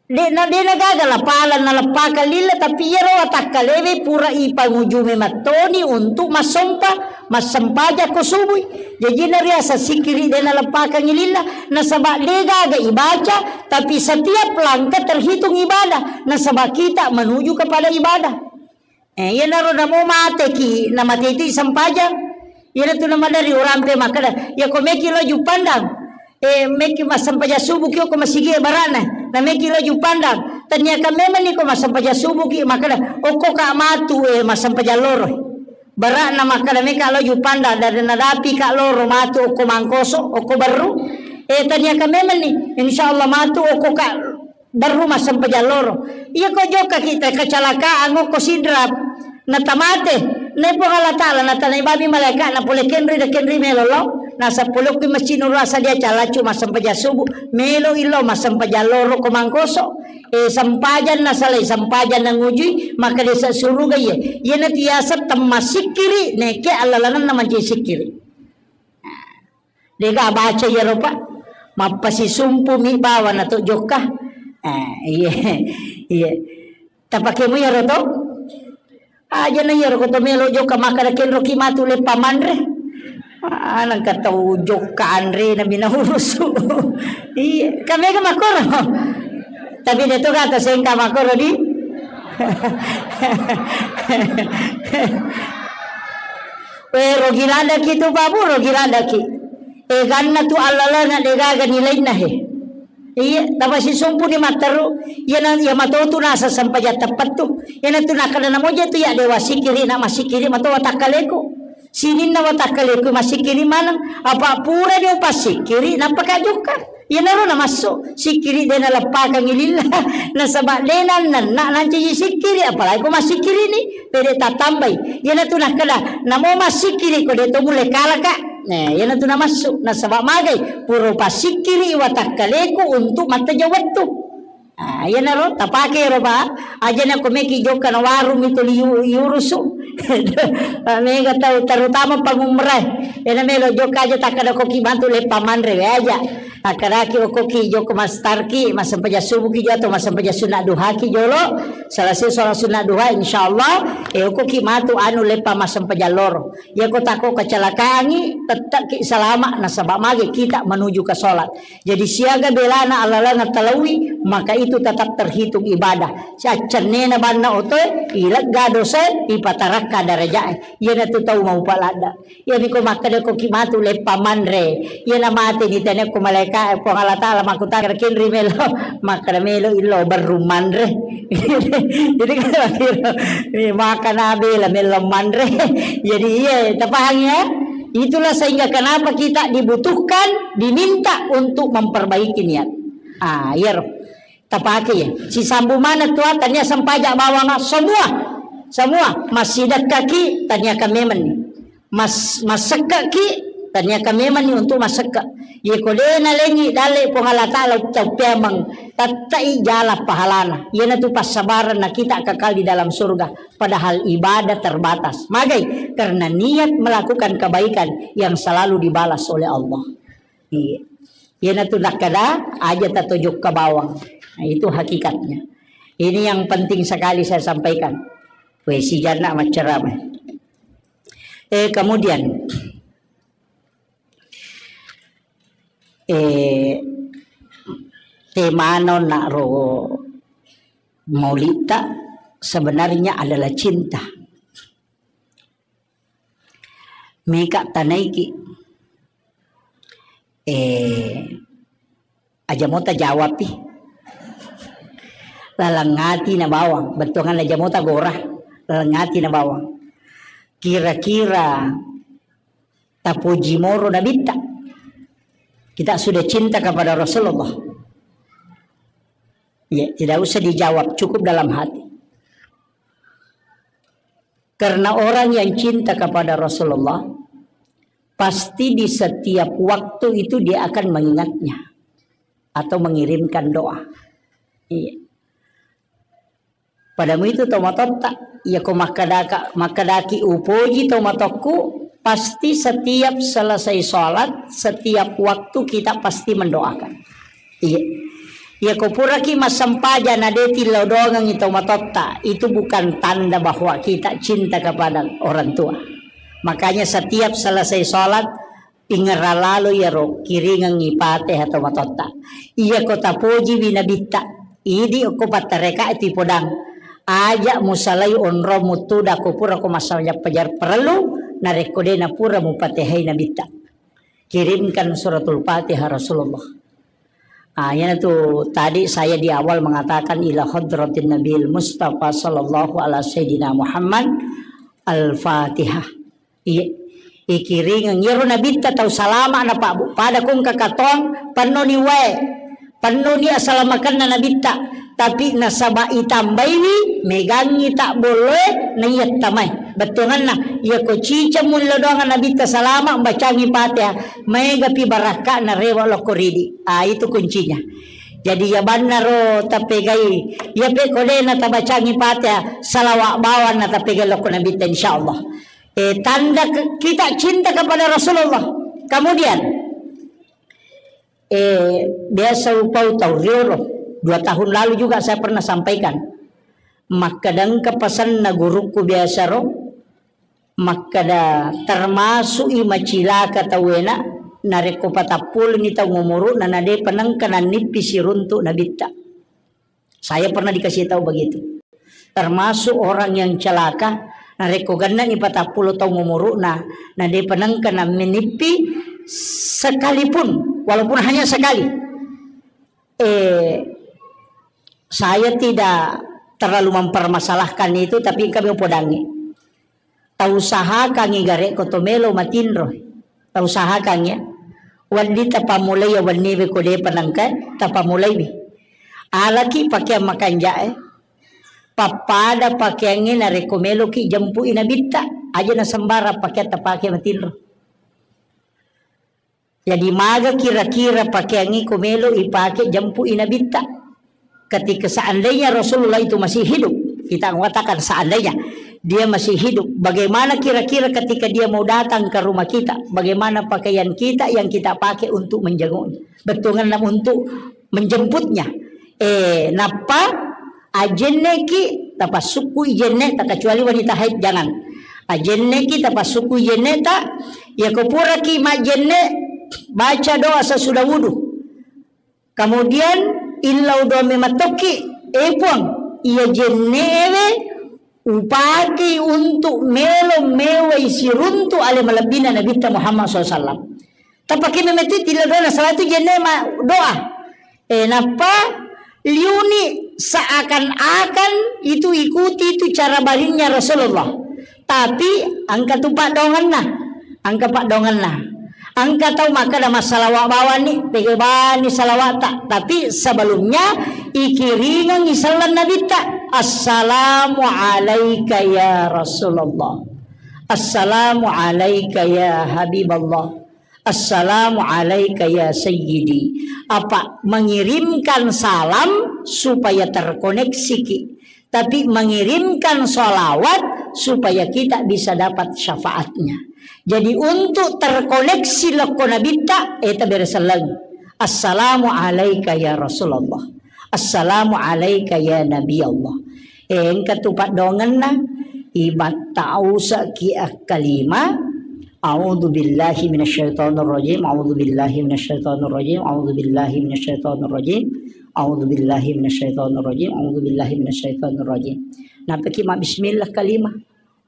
De na, de nagaga lapala naleppakang lilla, tapi iyaro watakkalewe pura ipangujumi mattoni untuk massompa. Massempajang ko subui. Jaji nariaseng sikkiri de naleppakangngi lilla, nasaba de gaga ibaca, tapi setiap langkah terhitung ibadah, nasaba kita menuju kepada ibadah. Eh, iyanaro namo mateki, namate itu sempajang. Iyanatu namadari urampe makkeda, ya ko meki lo Juppandang. Eh, meki massempajang subuh ki okko masigi e barana. Na meki lo Juppandang. Taniakan memanni ko massempajang subuh ki makkeda, okko ka matu, eh, massempajang loro. Bara'na makkeda meka lo Juppandang, dari nadapi ka loro matu okko Mangkoso, okko Berru. Eh, taniakan memanni, insya Allah matu okko ka Berru massempajang loro. Iya ko jokka kita kecelakaan okko Sidrap, natamate. Nai Puang Allah Ta'ala natanai bami malaika na pole kenri da kenri melo lo. Nasa pole okko Masjid Nurul Asad dia calaccu massempajang subuh. Melo illo massempajang loro ko Mangkoso. Eh, sempajang nasalai, sempajang nangujui, maka desa suruga iya. Iya na tiasa temma sikkiri, neke allalangan na manci sikkiri. Dega baca iyaro, Pak. Mappasisumpu mi bawa na to jokka. Eh, iya. Iya. Tapake mu iyaro to? Aja na iyaro ko to melo jokka makkeda kenro ki matu leppa manre. Ah, nangka tau jokka anre na bina urusu. Iya, kamega makoro. Tapi de to kata sengka makoro di. We, rogi ladaki tu, Pak, Bu, rogi ladaki. Eganna tu allalenga degaga nilainna he. Iya, tapasisumpu ni matteru. Iyana, iya matotu nasa sempajang teppettu. Iyana tu nakkeda namoja tu ya dewa sikiri na masikiri matoa takkaleku. Sininna watakkaleku massikkiri maneng, apa purani upassikiri, nappa ka jokka. Iyanaro namassu, sikkiri de naleppakangngi lilla, nasaba de nannenna nancaji sikkiri, apalagi ko massikkiri ni, pede tattambai. Iyanatu nakkeda, namo massikkiri ko de to mulle kalaka. Nah, iyanatu namassu, nasaba magai, pura upassikkiri watakkaleku untuk matteja wettu. Ah, iyanaro tapake ro, Pak. Ajana ko meki jokka na warung mi tuli yu-, yurusu. Mega tau, terutama pangumrah. Ena melo jokka aja, takkada koki matu leppa manre we aja. Akkadaki okoki jokka mastarki, massempajang subuhki jolo atau massempajang sunna duhaki jolo. Selesai sholat sunna duha, insyaallah, eh, okoki matu anu leppa massempajang loro. Iya ko tako kecelakaangi, tette'ki salama, nasaba magi kita menuju ke sholat. Jadi siaga belana alaleng talaui, maka itu tetap terhitung ibadah. Siaccennena banna otoe, ilegga dosae, ipatarakka darajae. Iyanatu tau maupa ladda. Iyami ko makkeda koki matu leppa manre. Iyana mate ni tene ko malaika, Puang Allah Taala makkutana kenri melo. Makkeda melo illo berru manre. Jadi kalau kira, eh, makan abela melo manre. Jadi iya, tapahang ya? Itulah sehingga kenapa kita dibutuhkan, diminta untuk memperbaiki niat. Ah, iya roh. Tapake ya. Sisambu mana tua tania sempaja bawang semua. Semua masih dekkaki tania kamemen. Mas, masekkaki tania kamemen ni untuk masekka. Ye ko de nalengi dalle Puang Allah Taala ucappeameng, tattai jala pahalana. Iyanatu passabaran na kita kekal di dalam surga. Padahal ibadah terbatas. Magai? Karena niat melakukan kebaikan yang selalu dibalas oleh Allah. Iya. Iyanatu nakkeda aja tatojokka bawang. Nah, itu hakikatnya. Ini yang penting sekali saya sampaikan. Weh, sijanna macceramah. Eh, kemudian, eh, temano nak ro maulita sebenarnya adalah cinta. Meka tanaiki. Eh, aja mota jawabpi. Laleng ati na bawang, bettuangan aja mota gora, laleng ati na bawang. Kira-kira tapuji moro nabitta. Kita sudah cinta kepada Rasulullah. Ya, tidak usah dijawab, cukup dalam hati. Karena orang yang cinta kepada Rasulullah, pasti di setiap waktu itu dia akan mengingatnya atau mengirimkan doa. Iya. Padamu itu tau matotta, iya ko makkedaka, makkedaki upoji tau matokku, pasti setiap selesai sholat, setiap waktu kita pasti mendoakan. Iya. Iya ko puraki massempajang na de tillau doangengngi tau matotta, itu bukan tanda bahwa kita cinta kepada orang tua. Makanya setiap selesai sholat, ingerra lalo iyaro kiringengngi Fatihah tau matotta. Iya ko tapojiwi nabitta, idi okko pattareka tu podang. Aja musalai onrong mutuda ko pura ko massempajang fajar parellu, narekko de napura mupatehai nabitta. Kirimkan suratul Fatihah Rasulullah. Ah, iyanatu tadi saya di awal mengatakan ila hadratin Nabil Mustafa sallallahu ala sayyidina Muhammad al-Fatihah. Iya, ikiringeng iyaro nabitta tau salama na Pak Bu. Pada kong kakatong pennoni wae. Pennoni asalamakenna nabitta, tapi nasaba itambaiwi megangngi tabbolloe naiya tamai. Bettuanganna, iya ko ciceng mullo doang nabitta salama, bacangi Fatihah, maegapi barakka'na rewa lokko ridi. Ah, itu kuncinya. Jadi iya bannaro tapegai, iya pe ko de na tabacangi Fatihah, salawa bawang na tapegai lokko nabitta, insyaallah. Eh, tanda ke-, kita cinta kepada Rasulullah. Kemudian, Eh, biasa upau tau riolo. Dua tahun lalu juga saya pernah sampaikan. Makkeda engka pesanna gurukku biasa ro, makkeda termasuk i macilaka tauwena narekko patappulengi tau umuru'na na depa nengka nannippi siruntu nabitta. Saya pernah dikasih tahu begitu. Termasuk orang yang celaka, narekko gennani patappulo taung umuru'na, na depa nengka nammenippi sekalipun, walaupun hanya sekali. Eh, saya tidak terlalu mempermasalahkan itu, tapi kami upodangi. Tausahakangngi gare ko to melo matinro. Tausahakangngi ya. Wedding tapammulai ya wenniwe ko depa nengka tapammulaiwi. Alaki pakeang makanjae. Pappada pakeangnge narekko meloki jempui nabitta. Aja na sembarang pakeang tapake matinro. Jadi maga kira-kira pakeangnge ko melo ipake jempui nabitta. Ketika seandainya Rasulullah itu masih hidup, kita mengatakan seandainya, Dia masih hidup. Bagaimana kira-kira ketika dia mau datang ke rumah kita? Bagaimana pakaian kita yang kita pakai untuk menjenguknya? Bettuanna untuk menjemputnya. Eh, nappa ajenneki tapassukkui jenneta, kecuali wanita haid, jangan. Ajenneki tapassukkui jenneta, yako puraki majjenne, baca doa sesudah wudu. Kemudian illau doa memettokki, eh Puang, iya jennewe upakei untuk melo mewai siruntu ale malebbina Nabitta Muhammad sallallahu alaihi wasallam. Tapake memetti tilla doa, nasaba itu jenne ma doa. Eh, nappa liuni seakan-akan itu ikuti itu cara barinnya Rasulullah. Tapi engka tu paddoangenna. Engka paddoangenna. Engka tau makkeda massalawa bawani, pega bani salawata. Tapi sebelumnya ikiringengi selleng Nabitta. Assalamu alaika ya Rasulullah. Assalamu alaika ya Habiballah. Assalamu alaika ya sayyidi. Apa mengirimkan salam supaya terkoneksi ki. Tapi mengirimkan salawat supaya kita bisa dapat syafaatnya. Jadi untuk terkoneksi lokko Nabitta, eh, tabere selleng. Assalamu alaika ya Rasulullah. Assalamu alaika ya Nabi Allah. Eh, engka tu paddoangenna, ibattausa ki akkalima, a'udzu billahi minasyaitonir rajim, a'udzu billahi minasyaitonir rajim, a'udzu billahi minasyaitonir rajim, a'udzu billahi minasyaitonir rajim, a'udzu billahi minasyaitonir rajim. Nappa ki ma bismillah kalima.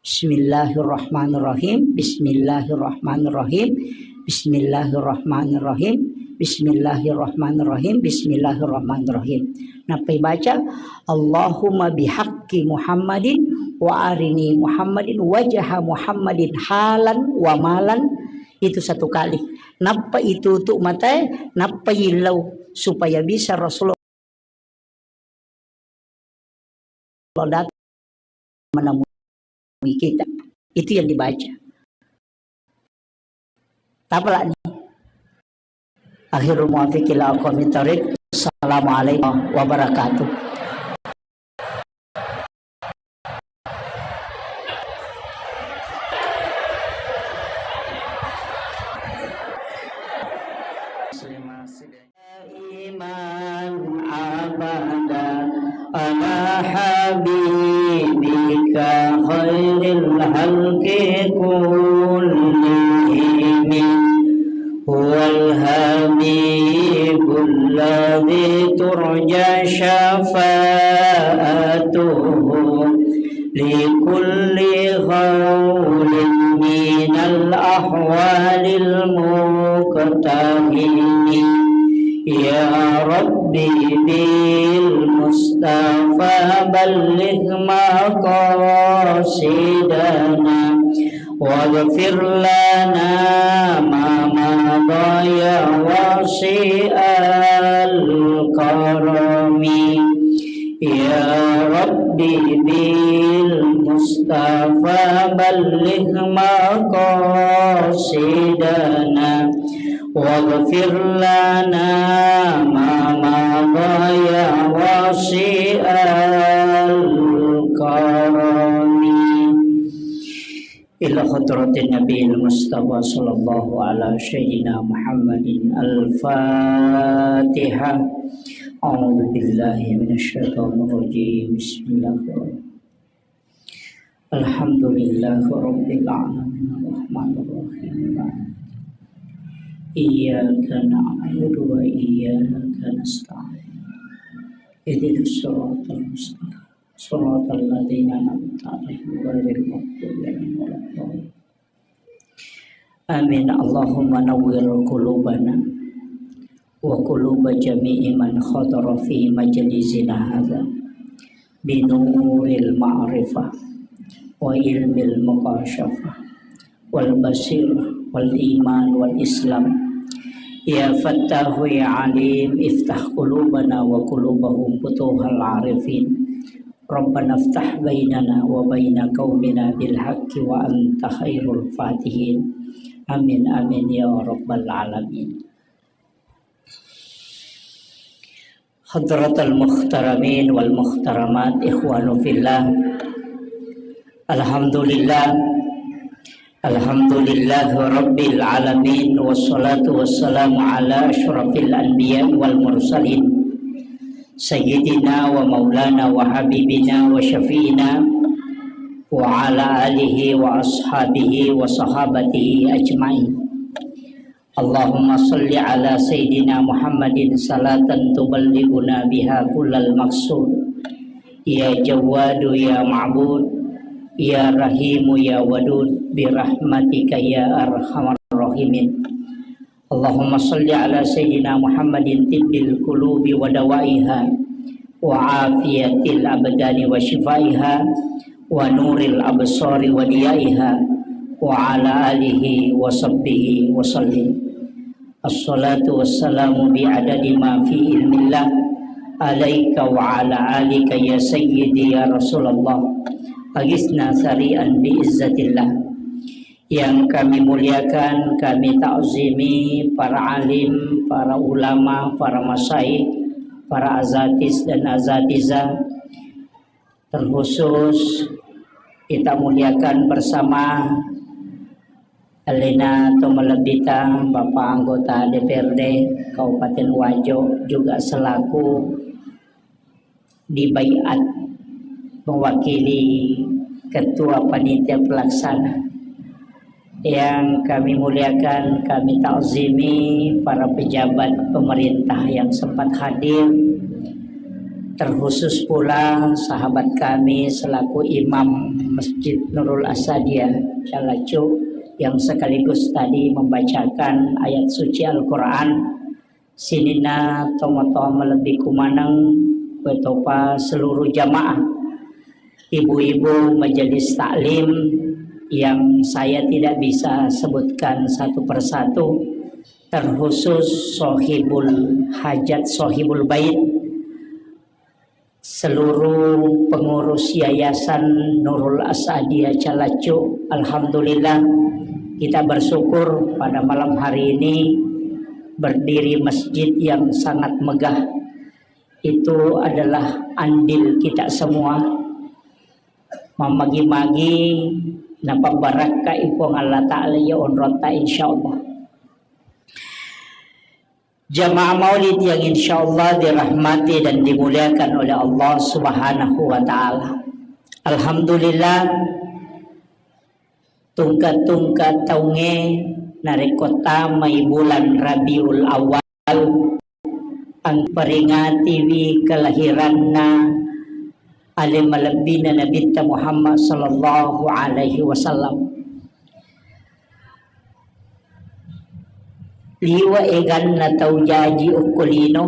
Bismillahirrahmanirrahim. Bismillahirrahmanirrahim. Bismillahirrahmanirrahim. Bismillahirrahmanirrahim. Bismillahirrahmanirrahim. Nappa ibaca, Allahumma bihaqqi Muhammadin wa arini Muhammadin wajha Muhammadin halan wa malan. Itu satu kali. Nappa itu tu matae, nappa yillau supaya bisa Rasulullah datang menemui kita. Itu yang dibaca. Tapalani. Akhirul muwafiq ila aqwamit thariq. Assalamualaikum wabarakatuh. دائما أبدا على حبيبك خير الخلق كلهم. هو الحبيب الذي ترجى شفاعته لكل هول من الأهوال المقتحم. يا رب بالمصطفى بلغ مقاصدنا واغفر لنا ما مضى يا واسع الكرم. يا رب بالمصطفى بلغ مقاصدنا واغفر لنا ما مضى يا واسع الكرم. إلى حضرة النبي المصطفى صلى الله على سيدنا محمد. الفاتحة. أعوذ بالله من الشيطان الرجيم. بسم الله الرحمن الرحيم. الحمد لله رب العالمين. الرحمن الرحيم. إياك نعبد وإياك نستعين. اهدنا الصراط المستقيم. صراط الذين أنعمت عليهم غير المغضوب عليهم ولا الضالين. آمين. اللهم نور قلوبنا وقلوب جميع من حضر في مجلسنا هذا بنور المعرفة وعلم المكاشفة والبصيرة والإيمان والإسلام. يا فتاح يا عليم، افتح قلوبنا وقلوبهم فتوح العارفين. ربنا افتح بيننا وبين قومنا بالحق وأنت خير الفاتحين. آمين، آمين يا رب العالمين. حضرة المحترمين والمحترمات، إخوان في الله. Alhamdulillah. Alhamdulillah Rabbil Alamin. Wassalatu wassalamu ala asyrafil anbiya wal mursalin. Sayyidina wa maulana wa habibina wa syafi'ina wa ala alihi wa ashabihi wa sahabatihi ajma'in. Allahumma salli ala Sayyidina Muhammadin salatan tuballighuna biha kullal maqsud. Ya Jawwadu ya Ma'bud, ya Rahimu ya Wadud, birahmatika ya arhamar rahimin. Allahumma salli ala Sayyidina Muhammadin tibbil qulubi wa dawaiha, wa afiyatil abdani wa shifaiha, wa nuril absari wa diyaiha, wa ala alihi wa sahbihi wa sallim. Assalatu wassalamu bi adadi ma fi ilmillah alaika wa ala alika ya sayyidi ya Rasulullah. Agisna sari'an bi izzatillah. Yang kami muliakan, kami takzimi para alim, para ulama, para masyayikh, para azatis dan azatizah. Terkhusus kita muliakan bersama Alena to malebbita Bapak anggota D P R D Kabupaten Wajo juga selaku dibaiat mewakili Ketua Panitia Pelaksana. Yang kami muliakan, kami takzimi para pejabat pemerintah yang sempat hadir, terkhusus pula sahabat kami selaku Imam Masjid Nurul Asadia Calacu yang sekaligus tadi membacakan ayat suci Al-Quran. Sininna tomatoa malebbiku maneng, wetopa seluruh jamaah, ibu-ibu majelis taklim yang saya tidak bisa sebutkan satu persatu, terkhusus sohibul hajat, sohibul bait, seluruh pengurus Yayasan Nurul Asadia Calacu. Alhamdulillah, kita bersyukur pada malam hari ini berdiri masjid yang sangat megah. Itu adalah andil kita semua. Mamagi-magi napabbarakka i Puang Allah Ta'ala ya onrota, insyaallah. Jamaah maulid yang insyaallah dirahmati dan dimuliakan oleh Allah Subhanahu wa Ta'ala. Alhamdulillah, tungka-tungka taungnge narekko tamai bulan Rabiul Awal, angperingatiwi kelahiranna ale malebbina Nabitta Muhammad sallallahu alaihi wasallam. Liwe' eganna tau jaji okko lino,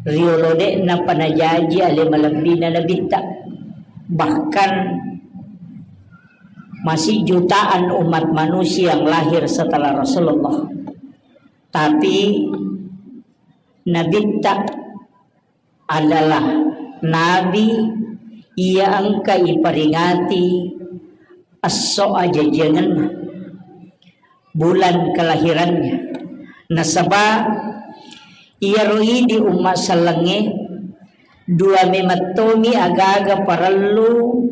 riolo de'na panajaji ale malebbina Nabitta. Bahkan masih jutaan umat manusia yang lahir setelah Rasulullah. Tapi Nabitta adalah nabi iya engka iperingati esso ajajiangenna, bulan kelahirannya. Nasaba iyaro idi umma sellengnge, dua memettomi agaga parellu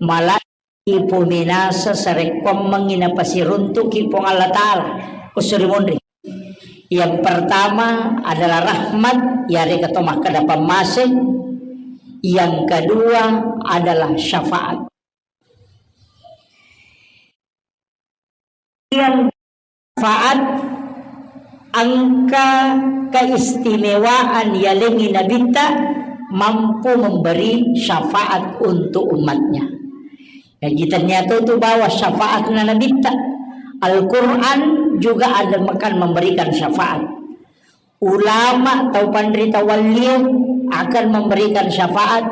mala ipuminasa sarekkuammengngi napasiruntuki Puang Allah Ta'ala. Kussuri munri. Yang pertama adalah rahmat, yarega to makkeda pammaseng. Yang kedua adalah syafaat. Yang syafaat engka keistimewaan yalengngi Nabitta mampu memberi syafaat untuk umatnya. Jadi ternyata itu bahwa syafaatna Nabitta. Al-Quran juga ada akan memberikan syafaat. Ulama atau panrita wallio akan memberikan syafaat.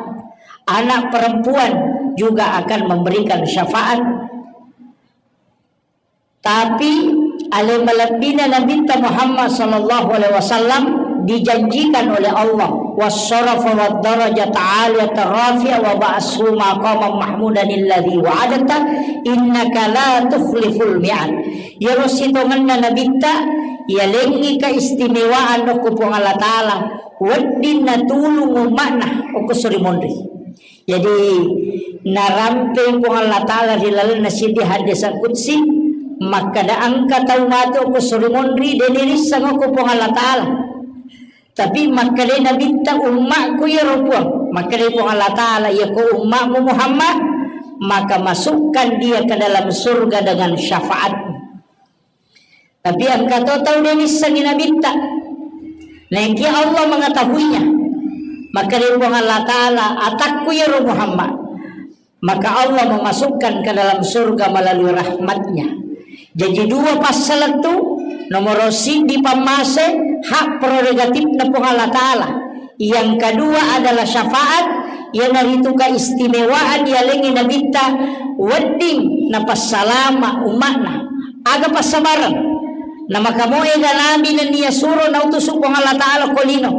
Anak perempuan juga akan memberikan syafaat. Tapi ale malebbina Nabitta Muhammad sallallahu alaihi wasallam dijanjikan oleh Allah, "Wassarafa wad darajata aliyata rafi'a wa ba'ashu maqaman mahmudan alladzi wa'adta innaka la tukhliful mi'ad." Iyaro sitongenna Nabitta, yalengngi keistimewaan okko Puang Allah Ta'ala, wedding natulung umma'na okko suri monri. Jadi, Narampei Puang Allah Ta'ala ri lalenna siddi hadis qudsi, makkeda engka tau matu ko suri monri, de nirisseng ko Puang Allah Ta'ala. Tapi makkeda Nabitta, "Ummakku iyaro Puang." Makkeda Puang Allah Ta'ala, "Iya ko ummakmu Muhammad, maka masukkan dia ke dalam surga dengan syafaatmu." Tapi engka to tau de nissengi Nabitta. Naekia Allah mengetahuinya. Makkeda Puang Allah Ta'ala, "Atakku iyaro Muhammad." Maka Allah memasukkan ke dalam surga melalui rahmatnya. Jadi dua passalettu, nomoro siddi pammase, hak prerogatifna Puang Allah Ta'ala. Yang kedua adalah syafaat, iyanaritu keistimewaan yalengngi Nabitta wedding napassalama umma'na. Aga passabareng? Namakamoega nabi nennia suro nautusu Puang Allah Ta'ala ko lino.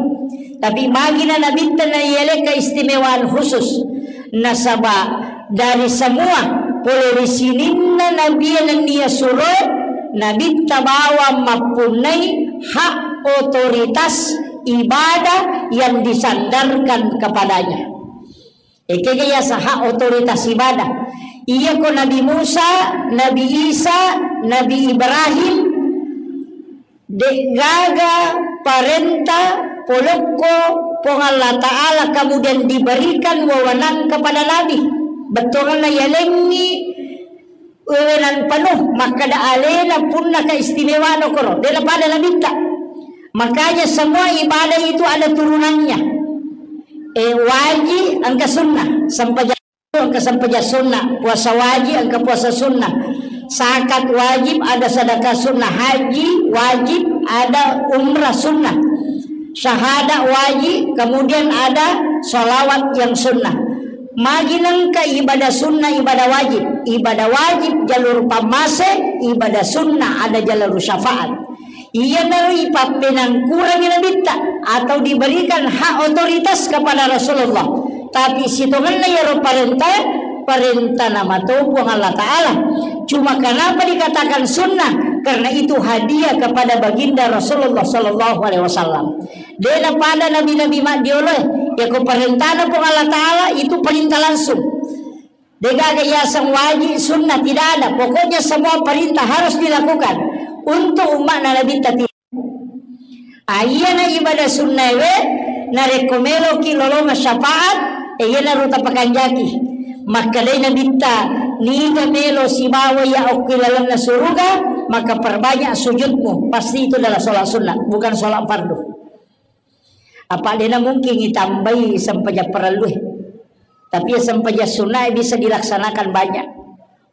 Tapi magina Nabitta naiele keistimewaan khusus. Nasaba dari semua pole ri sininna nabie nennia suroe, Nabitta bawang mappunnai hak otoritas ibadah yang disandarkan kepadanya. Ekega yaseng hak otoritas ibadah. Iya ko Nabi Musa, Nabi Isa, Nabi Ibrahim, de'gaga parenta polokko Puang Allah Ta'ala kemudian diberikan wewenang kepada Nabi. Bettuanna yalengngi wewenang penuh, makkeda alena punna keistimewaan okoro, de napada Nabitta. Makanya semua ibadah itu ada turunannya. Eh, wajib, engka sunnah, sempajang, engka sempajang sunnah, puasa wajib, engka puasa sunnah, zakat wajib, ada sedekah sunnah, haji wajib, ada umrah sunnah, syahadat wajib, kemudian ada salawat yang sunnah. Magi nengka ibadah sunnah, ibadah wajib. Ibadah wajib jalur pammase, ibadah sunnah ada jalur syafaat. Iyanaro ipappenangkurangi Nabitta atau diberikan hak otoritas kepada Rasulullah. Tapi sitongenna iyaro parenta, parenta namato Puang Allah Ta'ala. Cuma kenapa dikatakan sunnah? Karena itu hadiah kepada baginda Rasulullah sallallahu alaihi wasallam. De napada nabi-nabi maddioloe, yako parentana Puang Allah Ta'ala itu perintah langsung. Degaga yaseng wajib, sunnah, tidak ada. Pokoknya semua perintah harus dilakukan untuk umatna Nabitta. Ayana ibadah sunnah we, narekko meloki lolonga syafaat, e, iyanaro tapakanjaki. Makkedai Nabitta, niga melo sibawa ya okki lalenna suruga, maka perbanyak sujudmu. Pasti itu adalah sholat sunnah, bukan sholat fardu. Apa dena mungkin itambai sempajang parellue. Tapi ya sempajang sunnah bisa dilaksanakan banyak.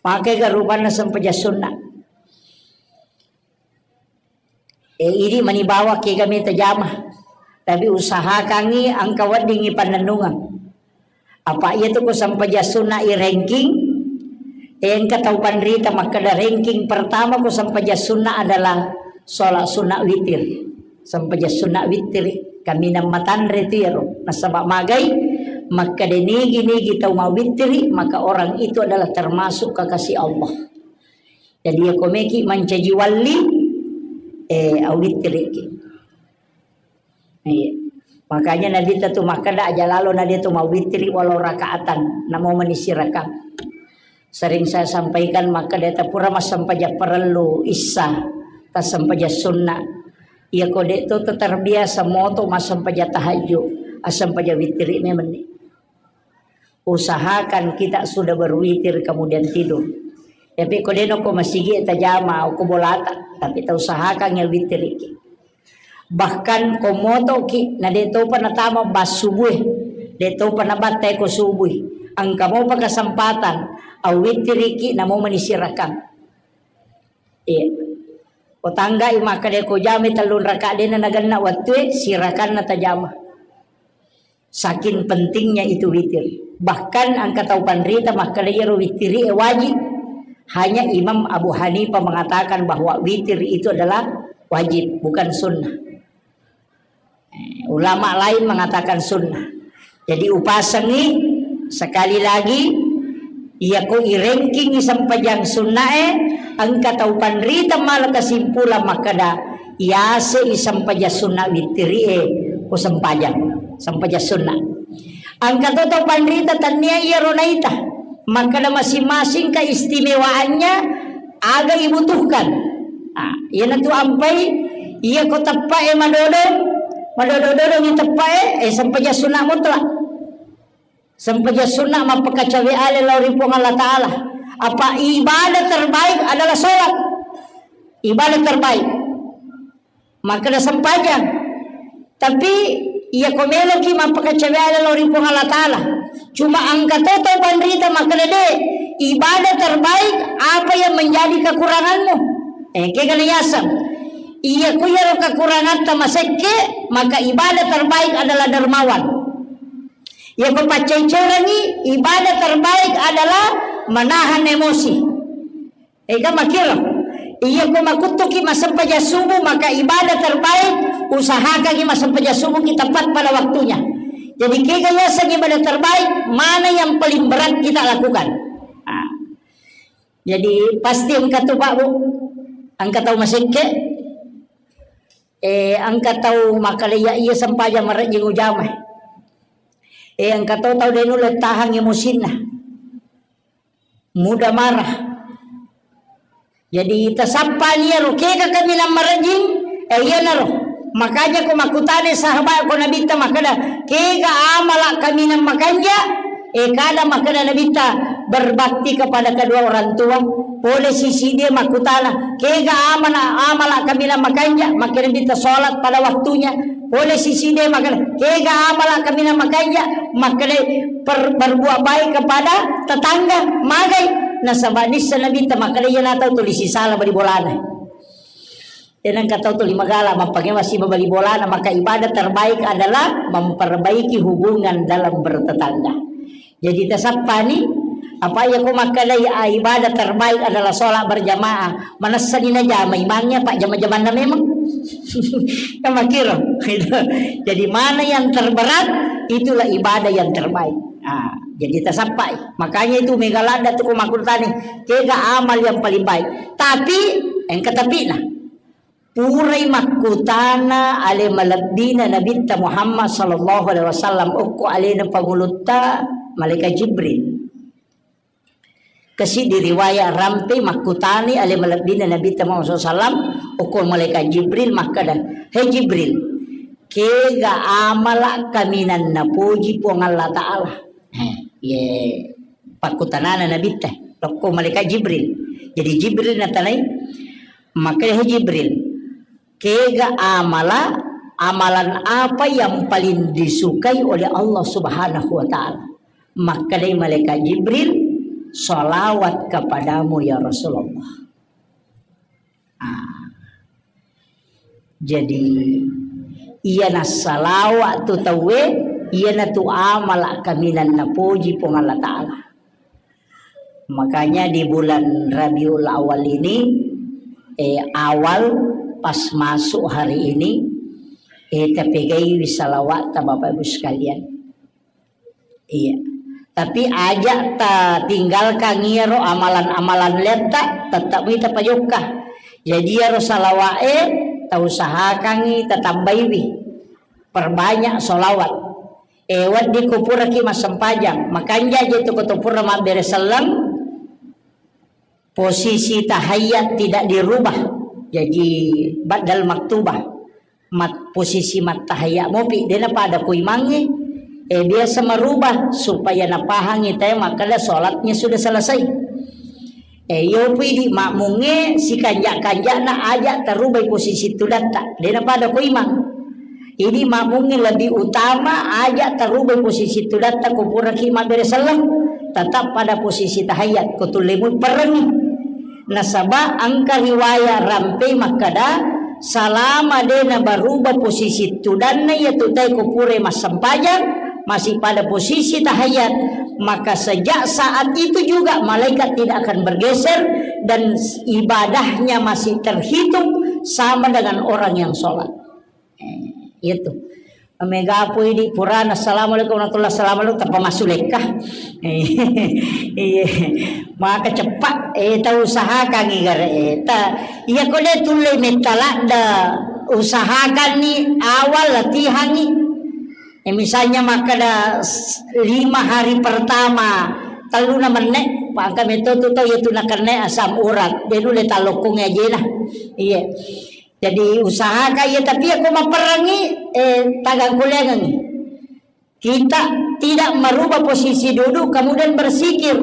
Maka garupanna sempajang sunnah. E, idi mani bawa kega meta jama. Tapi usahakangi engka weddingi pannennungeng. Apa iya tu ko sempajang sunnah i ranking, e, engka tau panrita makkeda ranking pertama ko sempajang sunnah adalah sholat sunnah witir. Sempajang sunnah witir, kaminang matanre tu iyaro. Nasaba magai, makkeda nigi-nigi tau mawittiri, maka orang itu adalah termasuk kekasih Allah. Jadi, ya komeki mancaji walli, eh, awittiriki. Iya. Makanya Nabitta tu makkeda aja lalo na de tu mawittiri walau rakaatan, namo mani sirakang. Sering saya sampaikan, makkeda tapura massempajang parellu issa, tassempajang sunna. Iya ko de tu terbiasa moto massempajang tahajud, assempajang wittiri memenni. Usahakan kita sudah berwitir kemudian tidur. Tapi ko deno ko masigi tajama ko bolata, tapi ta usahakan ya witiriki. Bahkan ko motoki na de topa natama bas subue, de topa nabattai ko subui. Engka mopa kesempatan, awitiriki namo manisirakang. Iya. Ko tanggai makkeda ko jami tellung raka dena nagenna wattue, sirakanna tajama. Saking pentingnya itu witir. Bahkan engka tau panrita makkeda iyaro wittiri e wajib. Hanya Imam Abu Hanifah mengatakan bahwa witir itu adalah wajib, bukan sunnah. Eh, ulama lain mengatakan sunnah. Jadi upasengi sekali lagi, iya ko iranking sempajang sunnae, engka tau panrita mala kesimpulan makkeda, iyase i sempajang sunna wittirie, ko sempajang, sempajang sunna. Engka to tau panrita tannia iyaro naita. Makkeda masing-masing keistimewaannya aga ibutuhkan. Ah, iyanatu ampai, iya ko teppae madodong, madodong-dodong i teppae, eh, sempajang sunna mutlak. Sempajang sunna mappakacawe ale lao ri Puang Allah Ta'ala. Apa ibadah terbaik adalah sholat. Ibadah terbaik. Makkeda sempajang. Tapi iya ko meloki mappakacawe ale lao ri Puang Allah Ta'ala. Cuma engka to tau panrita makkeda de, ibadah terbaik apa yang menjadi kekuranganmu. Eh, kega nayaseng. Iya ko iyaro kekurangatta masekke, maka ibadah terbaik adalah dermawan. Iya ko paccai-cairangngi, ibadah terbaik adalah menahan emosi. Ega makkiro. Iya ko makuttuki massempajang subuh, maka ibadah terbaik, usahakangi massempajang subuh kita tepat pada waktunya. Jadi kega yaseng ibadah terbaik, mana yang paling berat kita lakukan. Nah. Jadi pasti engka tu Pak Bu, engka tau masekke, eh, engka tau makkeda iya sempajang marejjing ujama. Eh, engka to tau de nulle tahang emosinna. Mudah marah. Jadi tasappani iyaro kega kaminang marejjing, eh, iyanaro. Makanya ko makkutana sahabat ko Nabitta makkeda, kega amala kaminang makanja, eh, kada makkeda Nabitta berbakti kepada kedua orang tua. Pole sisi dia makkutana, kega amana amala kaminang makanja, makkeda Nabitta sholat pada waktunya. Pole sisi de makkeda, kega amala kaminang makanja, makkeda per-, berbuat baik kepada tetangga, magai. Nasaba nissa Nabitta makkeda, iya natau tuli sisala bali bolana. Tenang katau tuli magala, mappangewa siba bali bolana, maka ibadah terbaik adalah memperbaiki hubungan dalam bertetangga. Jadi tasappani, apa iya ko makkedai, ah, ibadah terbaik adalah sholat berjamaah. Manessani najama imangnya, Pak, jama-jamanna memang. Kan makkiro. Jadi mana yang terberat, itulah ibadah yang terbaik. Ah, jadi tasappai. Makanya itu mega ladda tu ko makkutani, kega amal yang paling baik. Tapi, engka tapina. Purai makkutana ale malebbina Nabitta Muhammad sallallahu alaihi wasallam, okko alena pangulutta malaikat Jibril. Kasi di riwayat rampe makkutani ale malebbina Nabitta Muhammad sallallahu alaihi wasallam, okko malaikat Jibril makkeda, "Hei Jibril, kega amala kaminang napoji Puang Allah Ta'ala?" Eh, ye pakkutanana Nabitta, lokko malaikat Jibril. Jadi Jibril natanai, makkeda, "Hei Jibril, kega amala, amalan apa yang paling disukai oleh Allah Subhanahu wa Ta'ala?" Makkedai malaikat Jibril, "Salawat kepadamu ya Rasulullah." Ah. Jadi, iyana salawat tu tauwe, iyana tu amala kaminang napoji Puang Allah Ta'ala. Makanya di bulan Rabiul Awal ini, eh, awal pas masuk hari ini, eh, tapegaiwi salawat ta Bapak Ibu sekalian. Iya. Tapi aja ta tinggalkan iyaro amalan-amalan letta, tetap ita pajokka. Jadi iyaro salawa'e ta usahakangi, ta tambaiwi. Perbanyak salawat. Eh, wedding ko puraki massempajang, makanja je tu ko to pura mabbere selleng, posisi tahiyat tidak dirubah. Jadi, badal maktubah. Mat-, posisi mattahiyat mopi, dena pada ko imangnge. Eh, biasa merubah supaya napahangi tae makkeda sholatnya sudah selesai. Eh, iyo pu idi makmungnge sikanja-kanjana aja tarubai posisi tudatta. Dena pada ko imang. Idi makmungnge lebih utama aja tarubai posisi tudatta ko puraki mabbere selleng. Tetap pada posisi tahiyat, ko tulle mui perengi. Nasaba engka riwayat rampe makkeda, salama de nabaruba posisi tudanna iyatu tae ko pura massempajang, masih pada posisi tahiyat, maka sejak saat itu juga malaikat tidak akan bergeser dan ibadahnya masih terhitung sama dengan orang yang sholat. Eh, iya tu. Mega pui di purana, "Assalamualaikum warahmatullahi wabarakatuh," tappa massu lekka. Eh, iya. Maka cepat, eh, ta usahakangi gare, eh, ta, iya ko de tulle metta ladda, usahakanni awal latihangi. Eh, misalnya makkeda s-, lima hari pertama Telluna menne', pa engka metto tu to iya tu nakenna asam urat, de' nulle tallokkongngi ajena. Iya. Jadi usahakan iya, tapi iya ko mapperrengngi, eh, tagang kuliangengngi. Kita tidak merubah posisi duduk, kemudian berzikir.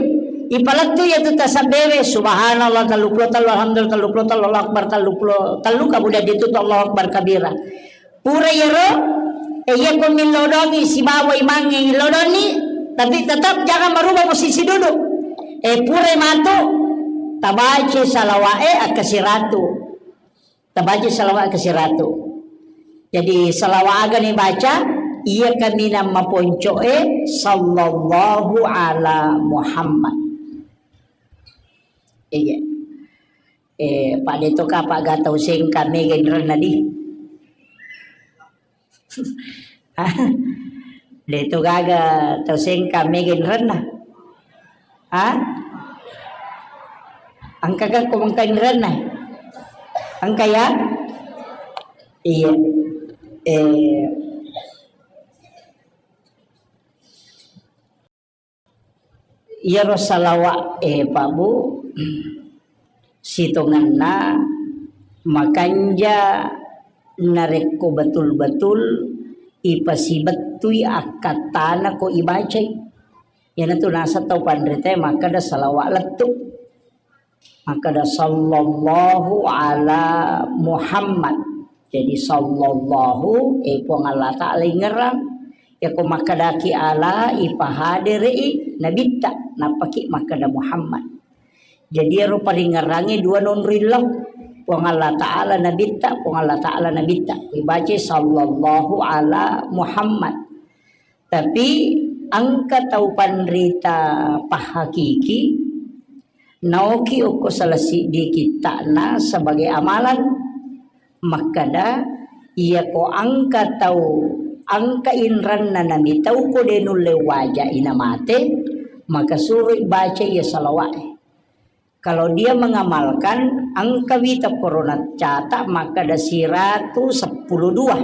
Ipalettu iya tu tasabbewe, subhanallah telluppulo tellu, alhamdulillah telluppulo tellu, Allahu Akbar telluppulo tellu, kemudian ditutup Allahu Akbar kabira. Pura iyaro, eh, iya ko millodongi sibawa imangnge illodonni, tapi tetap jangan merubah posisi duduk. Eh, pura matu, tabaca salawa'e akkasiratu. Tabaca salawat ke siratu. Jadi salawat aga ni baca, iya kaminang maponco'e sallallahu ala Muhammad. Iya. Eh, Pak Deto ka Pak Gatau Sengka mega inrenna di. De' to gaga tau Sengka mega inrenna. Ha? Engka ga ko engka inrenna? Engka ya? Iya. Eh, Iyaro salawa'e, Pak Bu, sitongenna makanja narekko betul-betul ipasibettui akkattana ko ibacai. Iyanatu naseng tau panritae makkeda salawa lettu. Makkeda, "Sallallahu ala Muhammad." Jadi, sallallahu, eh, Puang Allah Ta'ala ingerang. Yako makkedaki ala, ipahadere'i nabitta, nappaki makkeda Muhammad. Jadi, ero paringerangnge dua nonroi lao. Puang Allah Ta'ala nabitta, Puang Allah Ta'ala nabitta. Ibacai, "Sallallahu ala Muhammad." Tapi engka tau panrita pahakiki, naoki okko salah siddi kitta'na sebagai amalan, makkeda, iyako engka tau, engka inranna namitau ko de nulle waja ina mate, maka suroi baca iya salawa'e. Kalau dia mengamalkan, engka wita korona catat makkeda siratu seppulo dua,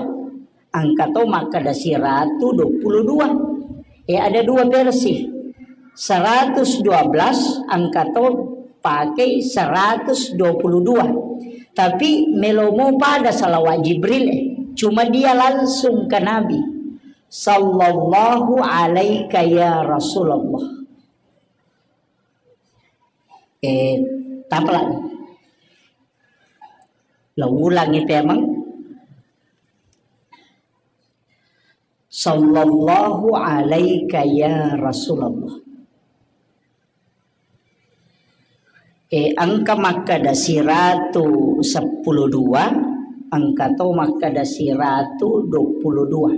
engka to makkeda siratu dua puluh dua. Eh, ada dua versi. Seratus dua belas, engka to pakai seratus dua puluh dua. Tapi melomo pada salawat Jibril, eh. Cuma dia langsung ke Nabi. Sallallahu alaika ya Rasulullah. Eh, tapalani. Lo ulangi pemeng. Sallallahu alaika ya Rasulullah. Eh, engka makkeda siratu seppulo dua, engka to makkeda siratu dua puluh dua.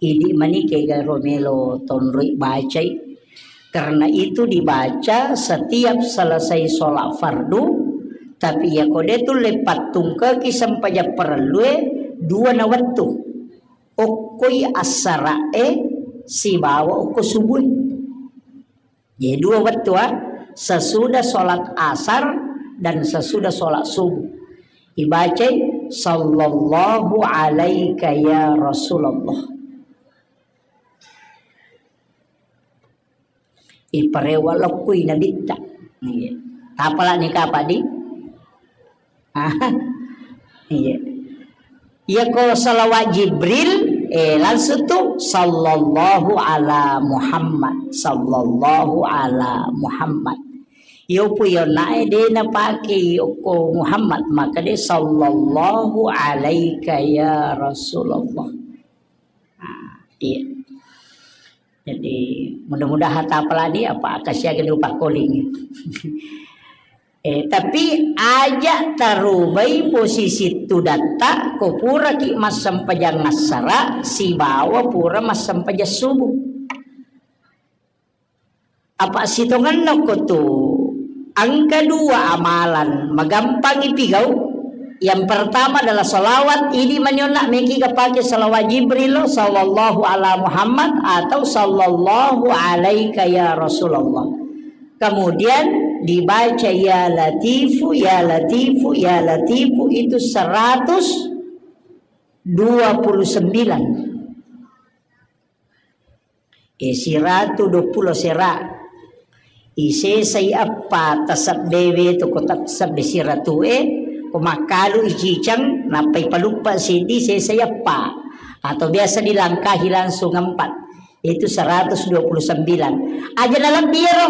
Idi mani kega ro melo tonroi bacai. Karena itu dibaca setiap selesai sholat fardu, tapi ya ko de tulle pattungkeki sempajang parellue dua na wettu. Okkoi assara'e sibawa okko subue. Jadi dua wettu, ah, sesudah sholat asar dan sesudah sholat subuh. Ibacai, "Sallallahu alaika ya Rasulullah." Iparewa lokkui nabitta. Iya. Tapalani kapang di? Ah, iya. Iya ko salawat Jibril, eh, langsung tu, "Sallallahu ala Muhammad, sallallahu ala Muhammad." Iyo pu iyo nae de napake okko Muhammad, maka de, "Sallallahu alaika ya Rasulullah." Ah, iya. Jadi, mudah-mudahan tapalani apa kasiaga dulu pakkoling. Eh, tapi aja tarubai posisi tudatta ko puraki massempajang assara sibawa pura massempajang subuh. Apa sitongenna ko tu engka dua amalan magampang ipigau. Yang pertama adalah salawat, idi manionna meki kapake salawat Jibril, sallallahu ala Muhammad atau sallallahu alaika ya Rasulullah. Kemudian dibaca ya Latifu, ya Latifu, ya Latifu itu seratus dua puluh sembilan. Eh, siratu dua puluh sera. Isesai eppa tasebbewe tu ko tasebbe siratue, ko makkalu iciceng, nappai paluppa seddi sesai eppa. Atau biasa dilangkahi langsung empat. Itu seratus dua puluh sembilan. Aja nalebbi ero.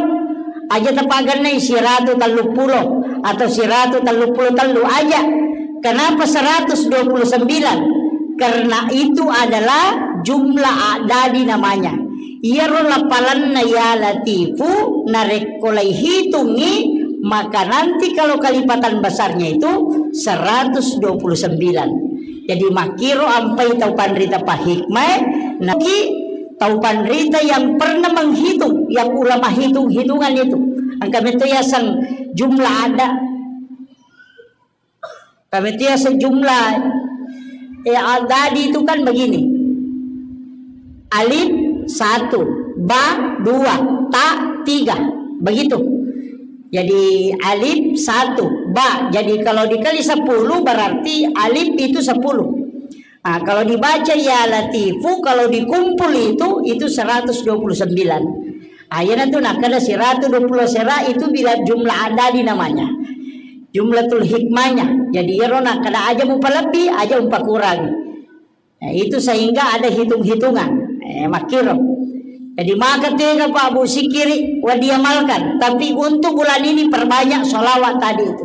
Aja tapagennai siratu telluppulo atau siratu telluppulo tellu aja. Kenapa seratus dua puluh sembilan? Karena itu adalah jumlah adadi namanya. Iyaro lapalanna ya Latifu narekko laihitungi, maka nanti kalau kalipatan besarnya itu seratus dua puluh sembilan. Jadi makkiro ampai tau panrita pahikmai, naki tau panrita yang pernah menghitung, yang ulama hitung-hitungan itu. Engka metto yaseng jumlah ada. Engka metto yaseng jumlah, eh, adadi itu kan begini. Alif satu, ba dua, ta tiga. Begitu. Jadi alif satu, ba. Jadi kalau dikali sepuluh berarti alif itu sepuluh. Ah, kalau dibaca ya Latifu, kalau dikumpul itu, itu seratus dua puluh sembilan. Ah, iyana tu nakkeda siratu dua puluh sera itu bila jumlah adadi namanya. Jumlatul hikmahnya. Jadi iyaro nakkeda aja mupalebbi, aja mupakurangi. Nah, itu sehingga ada hitung-hitungan. Eh, makkiro. Jadi maka tega Pak Bu sikiri wa diamalkan. Tapi untuk bulan ini perbanyak sholawat tadi itu.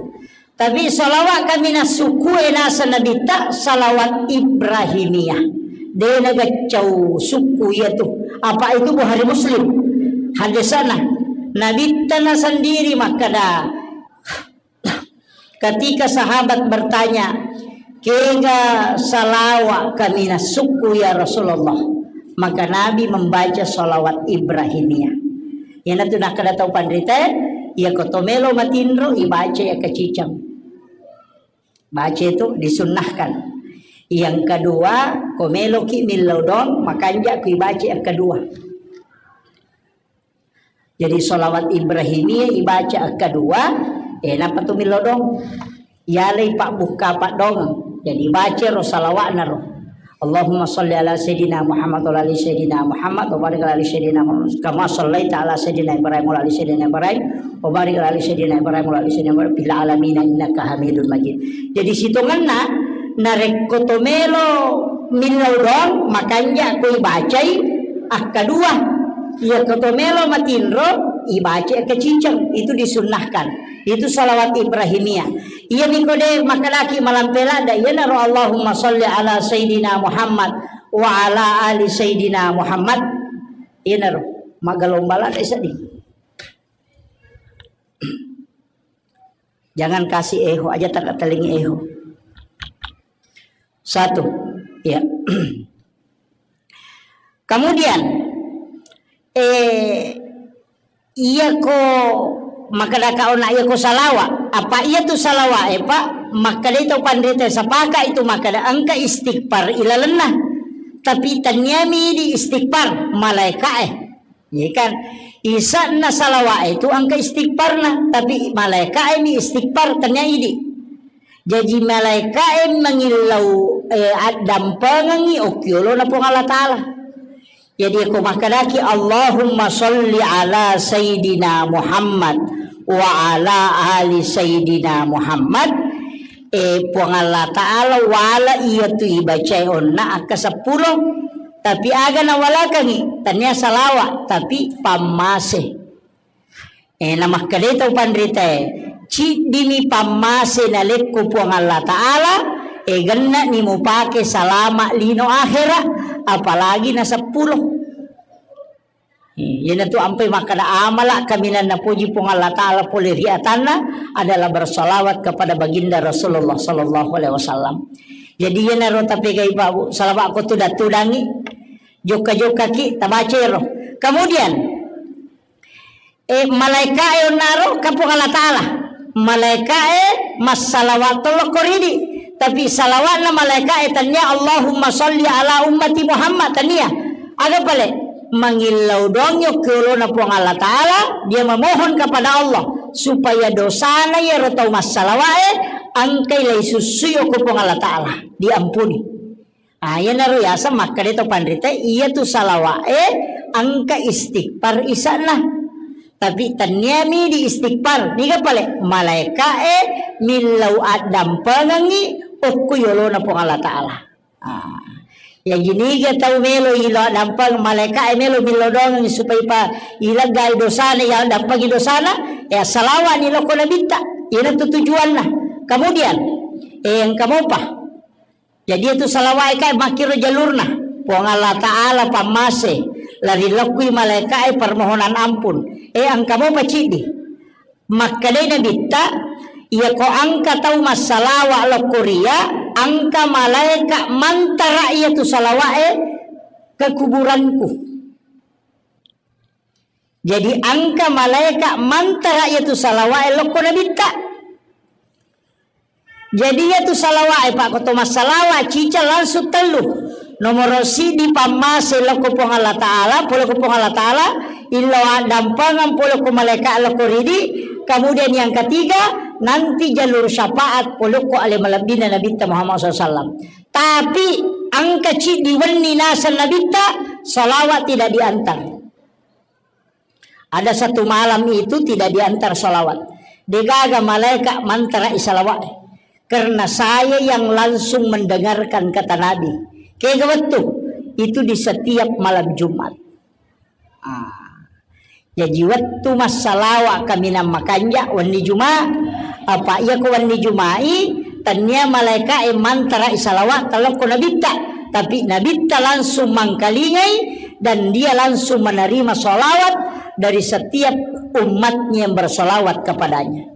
Tapi salawat kami nasukku e naseng Nabitta salawat Ibrahimiyah. De nagaccau sukku iyatu. Apa itu Bukhari Muslim. Hadisana. Nabitta na sendiri makkada, ketika sahabat bertanya, "Kega salawat kami nasukku ya Rasulullah?" Maka Nabi membaca salawat Ibrahimiyah. Iyanatu nakkada tau panrita, iya ko to melo matinro, ibaca iya kaciceng. Baca itu disunnahkan. Yang kedua, ko meloki millau dong, makanja ku ibaca yang kedua. Jadi salawat Ibrahimiyah ibaca yang kedua, eh, napa tu millau dong? Yalai pabbukka paddongeng. Jadi baca ro salawatna ro. Allahumma salli ala Sayyidina Muhammad wa ala ali Sayyidina Muhammad wa barik ala ali Sayyidina Muhammad kama sallaita ala Sayyidina Ibrahim wa ala ali Sayyidina Ibrahim wa barik ala ali Sayyidina Ibrahim wa ala ali Sayyidina Ibrahim fil alamin innaka Hamidun Majid. Jadi sitongenna narekko to melo millau doang makanja ko ibacai akkadua. Iya ko to melo matinro ibaca kaciceng, itu disunnahkan. Itu salawat Ibrahimiyah. Iya niko de makadaki malampe ladda, iyanaro Allahumma salli ala Sayyidina Muhammad wa ala ali Sayyidina Muhammad. Iyanaro, magalomba ladda seddi. Jangan kasih eho aja, tak telingi eho. Satu, ya. Kemudian, eh, iya ko makkadaka ona iya ko salawa. Apa iya tu salawa, eh, Pak? Makkadai tau panrita, sapaka itu makkada engka istighfar ilalenna. Tapi taniami di istighfar, malaika, eh. Iya kan? Isanna salawa itu engka istighfarna, tapi malaika, eh, mi istighfar tania idi. Jaji malaikae mangillau, eh, addampengengngi okkiolona Puang Allah Ta'ala. Jadi ko makkedaki, "Allahumma sholli ala Sayyidina Muhammad wa ala ali Sayyidina Muhammad," eh, Puang Allah Ta'ala wala iya tu ibacae onna akka seppulo. Tapi aga nawalakengngi, tania salawa, tapi pammase. Eh, namakkedai tau panritae, "Ciddimi pammase nalekko Puang Allah Ta'ala, eh, genna'ni mupake salama lino akhera, apalagi na seppulo." Eh, iyanatu ampai makkeda amala kaminang napoji Puang Allah Ta'ala pole ri atanna adalah bersalawat kepada baginda Rasulullah sallallahu alaihi wasallam. Jadi iyanaro tapegai Pak Bu, salawat ko tudang-tudangi, jokka-jokkaki, tabacero. Kemudian, eh, malaikae onnaro ka Puang Allah Ta'ala. Malaikae massalawat tolokko ridi. Tapi salawatna malaikae tania Allahumma sholli ala ummati Muhammad, tania. Aga pale? Mangillau doang yokkiolona Puang Allah Ta'ala, dia memohon kepada Allah supaya dosana yaro tau massalawae engkai lai sussui okko Puang Allah Ta'ala, diampuni. Ah, iyanaro yaseng makkeda to panrita, iya tu salawa'e engka istighfar isa'na. Tapi tenniami di istighfar, niga pale malaeka'e millau addampengengngi okko yolona Puang Allah Ta'ala. Ah. Ya giniga tau melo ilo dampeng malaeka'e melo millau doangengngi supaya pa ileggai dosana, ya dampengi dosana, ya salawani lokko nabitta. Iyanatu tujuanna. Kemudian, eh, engka mopa. Jadi itu salawa'e kae makkiro jalurna. Puang Allah Ta'ala pammase, lari lokkui malaeka'e permohonan ampun. Eh, engka mopa ciddi. Makkedai Nabitta, iyako engka tau massalawa lokko ria, engka malaeka mantara iyatu salawa'e ke kuburanku. Jadi engka malaeka mantara iyatu salawa'e lokko Nabitta. Jadi iyatu salawa'e, Pak, ko to massalawa cica langsung tellu. Nomoro siddi pammase lokko Puang Allah Ta'ala, pole ko Puang Allah Ta'ala, illau addampengeng pole ko malaeka lokko ridi, kemudian yang ketiga, nanti jalur syafaat pole ko ale malebbina Nabitta Muhammad sallallahu alaihi wasallam. Tapi engka ciddi wenni naseng Nabitta, salawat tidak diantar. Ada satu malam itu tidak diantar salawat. Degaga malaeka mantara i salawat. Karena saya yang langsung mendengarkan kata Nabi. Kega wettu? Itu di setiap malam Jumat. Ah. Jaji wettu massalawa kaminang makanja wenni Juma, apa iya ko wenni Jumai, tennia malaeka e mantara i salawat lokko Nabitta, tapi Nabitta langsung mangkalingai dan dia langsung menerima salawat dari setiap umatnya yang bersalawat kepadanya.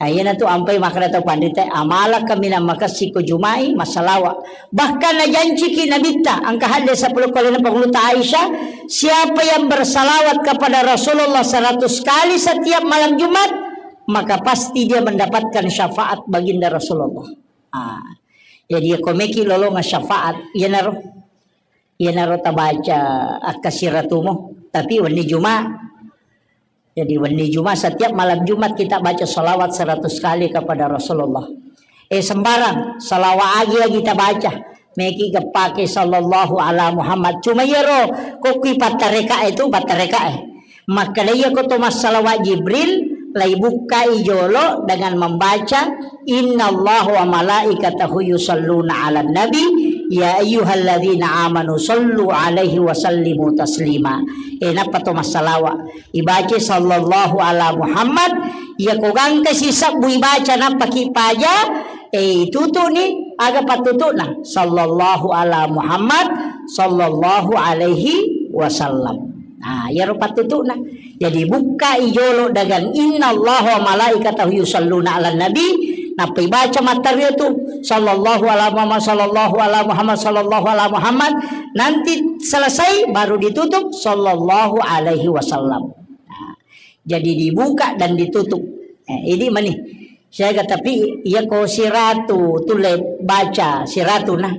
Nah, iyanatu ampai makkeda tau panrita, amala kaminang makessing ko Jumai massalawa. Bahkan najanciki Nabitta, engka hadde sepuluh kali na panguluta Aisyah, siapa yang bersalawat kepada Rasulullah seratus kali setiap malam Jumat, maka pasti dia mendapatkan syafaat baginda Rasulullah. Ah. Jadi, ko meki lolonga syafaat, iyanaro. Iyanaro tabaca akkasiratumu, tapi wenni Juma. Jadi, wenni Juma, setiap malam Jumat kita baca salawat seratus kali kepada Rasulullah. Eh, sembarang, salawat agi-agi kita baca. Meki gepake sallallahu ala Muhammad. Cuma iyaro, ko kui pattareka itu, pattareka. Makkedai iyako to massalawat Jibril, laibukkai jolo dengan membaca, "Innallaha wa malaikatahu yusalluna 'alan nabi, ya ayyuhalladzina amanu sallu 'alaihi wa sallimu taslima." Eh, nappa to massalawat. Ibaca sallallahu ala Muhammad, iyako gangka sisebbu ibaca nappa ki paja, eh, itutu'ni, aga pattutu'na? Sallallahu ala Muhammad, sallallahu alaihi wasallam. Nah, iyaro pattutu'na. Jadi, bukkai jolo dengan innallaha wa malaikatahu yusalluna 'alan nabi, nappa ibaca matteru tu, sallallahu ala Muhammad, sallallahu ala Muhammad, sallallahu ala Muhammad, nanti selesai baru ditutup, sallallahu alaihi wasallam. Nah, jadi dibuka dan ditutup. Eh, ini mani. Siaga, tapi iyako siratu tulle baca, siratu nah.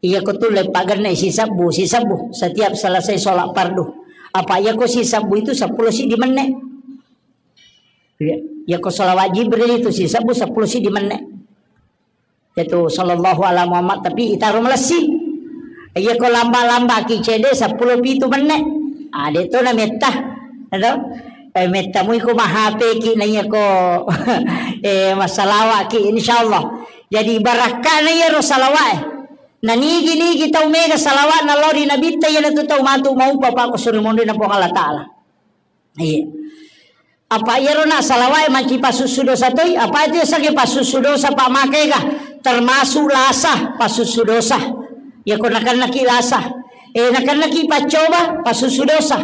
Iyako tulle pagenne sisebbu, sisebbu setiap selesai sholat fardu. Apa iyako sisebbu itu sepuluh siddi menne. Iya, iyako salawat Jibril itu sisebbu sepuluh siddi menne. Itu sallallahu ala Muhammad, tapi itaro malessi. Iyako lamba-lamba ki cede sepuluh pitu menne. Ah, de to na metta. Ado? Eh, metta mui ko mahape ki na iyako, eh, massalawa ki, insyaallah. Jadi, barakkana iyaro salawat e. Na nigi-nigi tau mega salawat na lao ri Nabitta, iyanatu tau matu maupa pa ko suri monri na Puang Allah Ta'ala. Iya. Apa iyaro na salawat e manci pasussu dosa toi? Apa itu yasengnge pasussu dosa, pa makega? Termasuk lasa pasussu dosa. Iyako nakennaki lasa. Eh, nakennaki paccoba, pasussu dosa.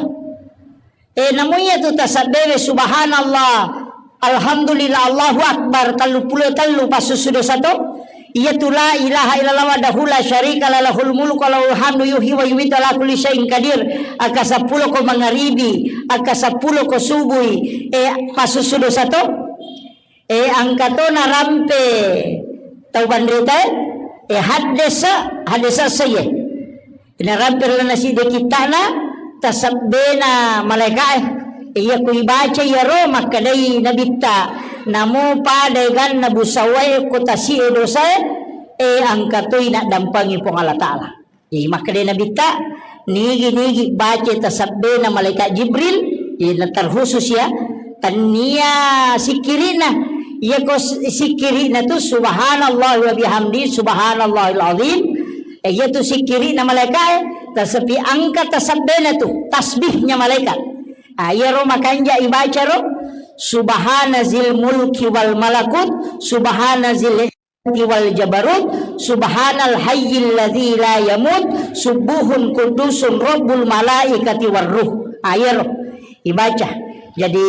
Eh, namo iyatu tasabbewe, subhanallah, alhamdulillah, Allahu akbar, telluppulo tellu pasussu dosa to. Iyatu la ilaha illallah wahdahu la syarika la lahul mulku wa lahul hamdu yuhyi wa yumitu ala kulli syai'in qadir. Akka seppulo ko mangaribi, akka seppulo ko subui, eh, pasussu dosa to. Eh, engka to narampe tau panrita e, eh, haddesa, haddesa seye. Narampe ri lalenna siddi kitta'na, tasebbena malaeka'e. Iya ku ibaca iyaro makkedai Nabitta, namo pada eganna busawae ko tasi'e dosae, eh, engka toi naddampengi Puang Allah Ta'ala. Jadi makkedai Nabitta, nigi-nigi baca tasebbena malaikat Jibril, Ina terkhusus ya, tennia sikkiri'na. Iya ko s-, sikkiri'na tu subhanallah wa bihamdi, subhanallahil azim. Eh, iya tu sikkiri'na malaika'e, tasepi angka tasabbena tu, tasbihnya malaikat. Ah, iyaro makanja ibaca ro, subhana zil mulki wal malakut, subhana zil wal jabarut, subhanal hayyil ladzi la yamut, subuhun kudusun rabbul malaikati war ruh. Ah, iyaro ibaca. Jadi,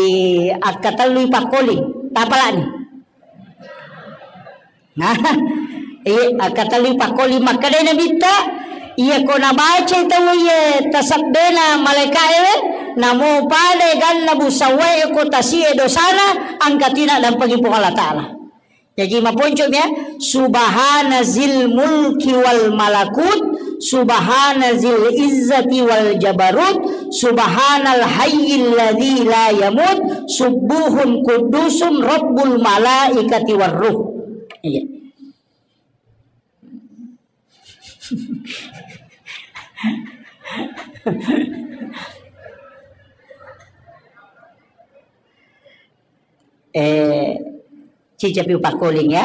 akkatellui pakkoling, tapalani. Nah, eh, akkatellui pakkoling makkedai Nabitta, iya ko nabacai tau iya tasabbena malaika'e, namo pada ganna busawae ko tasie dosana, angkatina dampengi Puang Allah Ta'ala. Jaji maponco'mi ya, subhana zil mulki wal malakut, subhana zil izzati wal jabarut, subhanal hayyil ladzi la yamut, subuhun kudusun rabbul malaikati war ruh. Iya. Eh, cicapi upakkoling ya.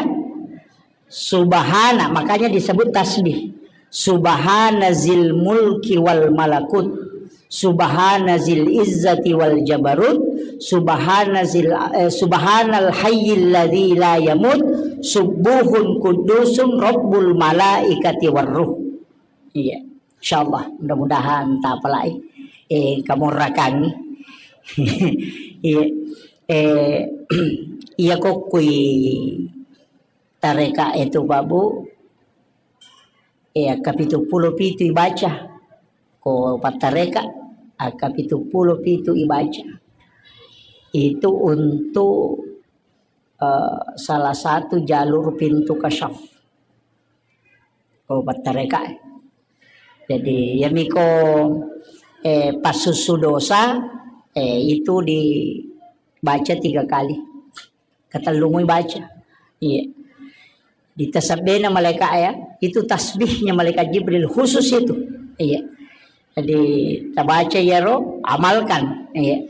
Subhana, makanya disebut tasbih. Subhana zil mulki wal malakut. Subhana zil izzati wal jabarut. Subhana zil, eh, subhanal hayyil ladzi la yamut. Subuhun kudusun rabbul malaikati war ruh. Iya. Insyaallah, mudah-mudahan tapalai. Eh, kamu rakangi. Iya. Eh, iya kokkui tareka itu, Pak Bu. Eh, akka pitu pulo pitu ibaca. Ko pattareka, akka pitu pulo pitu ibaca. Itu untuk, eh, salah satu jalur pintu kasyaf. Ko pattareka. Jadi, yamiko, eh, passussu dosa, eh, itu dibaca tiga kali. Katellumui baca. Iya. Ditasabbena malaikat ya, itu tasbihnya malaikat Jibril khusus itu. Iya. Jadi, tabaca iyaro, amalkan. Iya.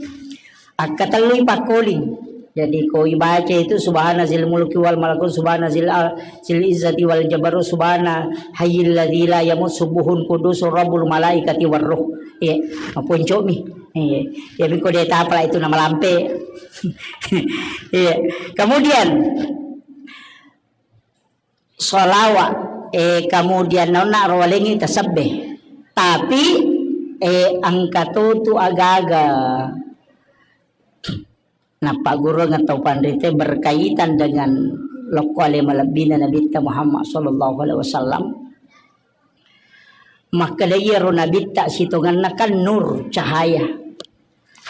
Akkatellui pakkoling. Jadi, ko ibaca itu subhana zil mulki wal malakut, subhana zil al-, zil izzati wal jabarut, subhana hayyil ladzi la yamut, subuhun kudusur rabbul malaikati war ruh. Iya, maponco'mi. Iya. Ya, miko de tapala itu namalampe. Iya. Kemudian, sholawat, eh, kemudian naonna ro walengngi tasebbe. Tapi, eh, engka to tu aga-aga. Nappagurung tau panrite berkaitan dengan lokko ale malebbina Nabitta Muhammad sallallahu alaihi wasallam. Makkeda iyaro Nabitta sitongenna kan nur, cahaya.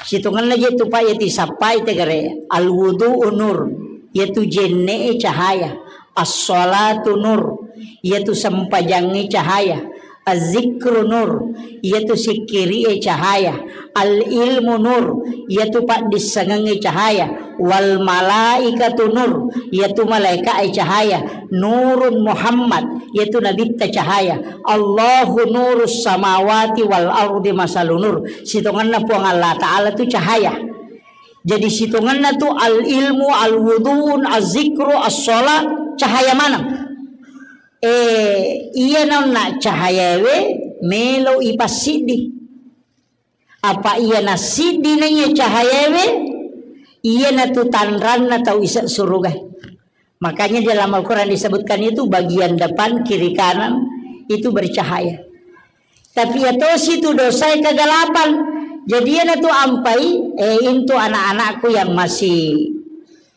Sitongenna je tu, Pak, iya tisappai tegare, al-wudu'u nur, iyatu jenne'e cahaya, as-shalatu nur, iyatu sempajangnge cahaya, az-zikru nur, iyatu sikkiri'e cahaya, al-ilmu nur, iyatu paddissengengnge cahaya, wal malaikatu nur, iyatu malaika'e cahaya, nurun Muhammad, iyatu nabitta cahaya, Allahu nurus samawati wal ardi masalu nur. Sitongenna Puang Allah Ta'ala tu cahaya. Jadi sitongenna tu al-ilmu, al-wudu'un, az-zikru, as-sholat, cahaya maneng. Eh, iya naonna cahayawe melo ipassiddi. Apa iya nassiddi naiya cahayawe, iyana tu tanranna tau ise suruga. Makanya di dalam Al-Quran disebutkan itu bagian depan, kiri, kanan itu bercahaya. Tapi iya tosi tu dosae kegelapan. Jadi iyana tu ampai, eh, intu anak-anakku yang masih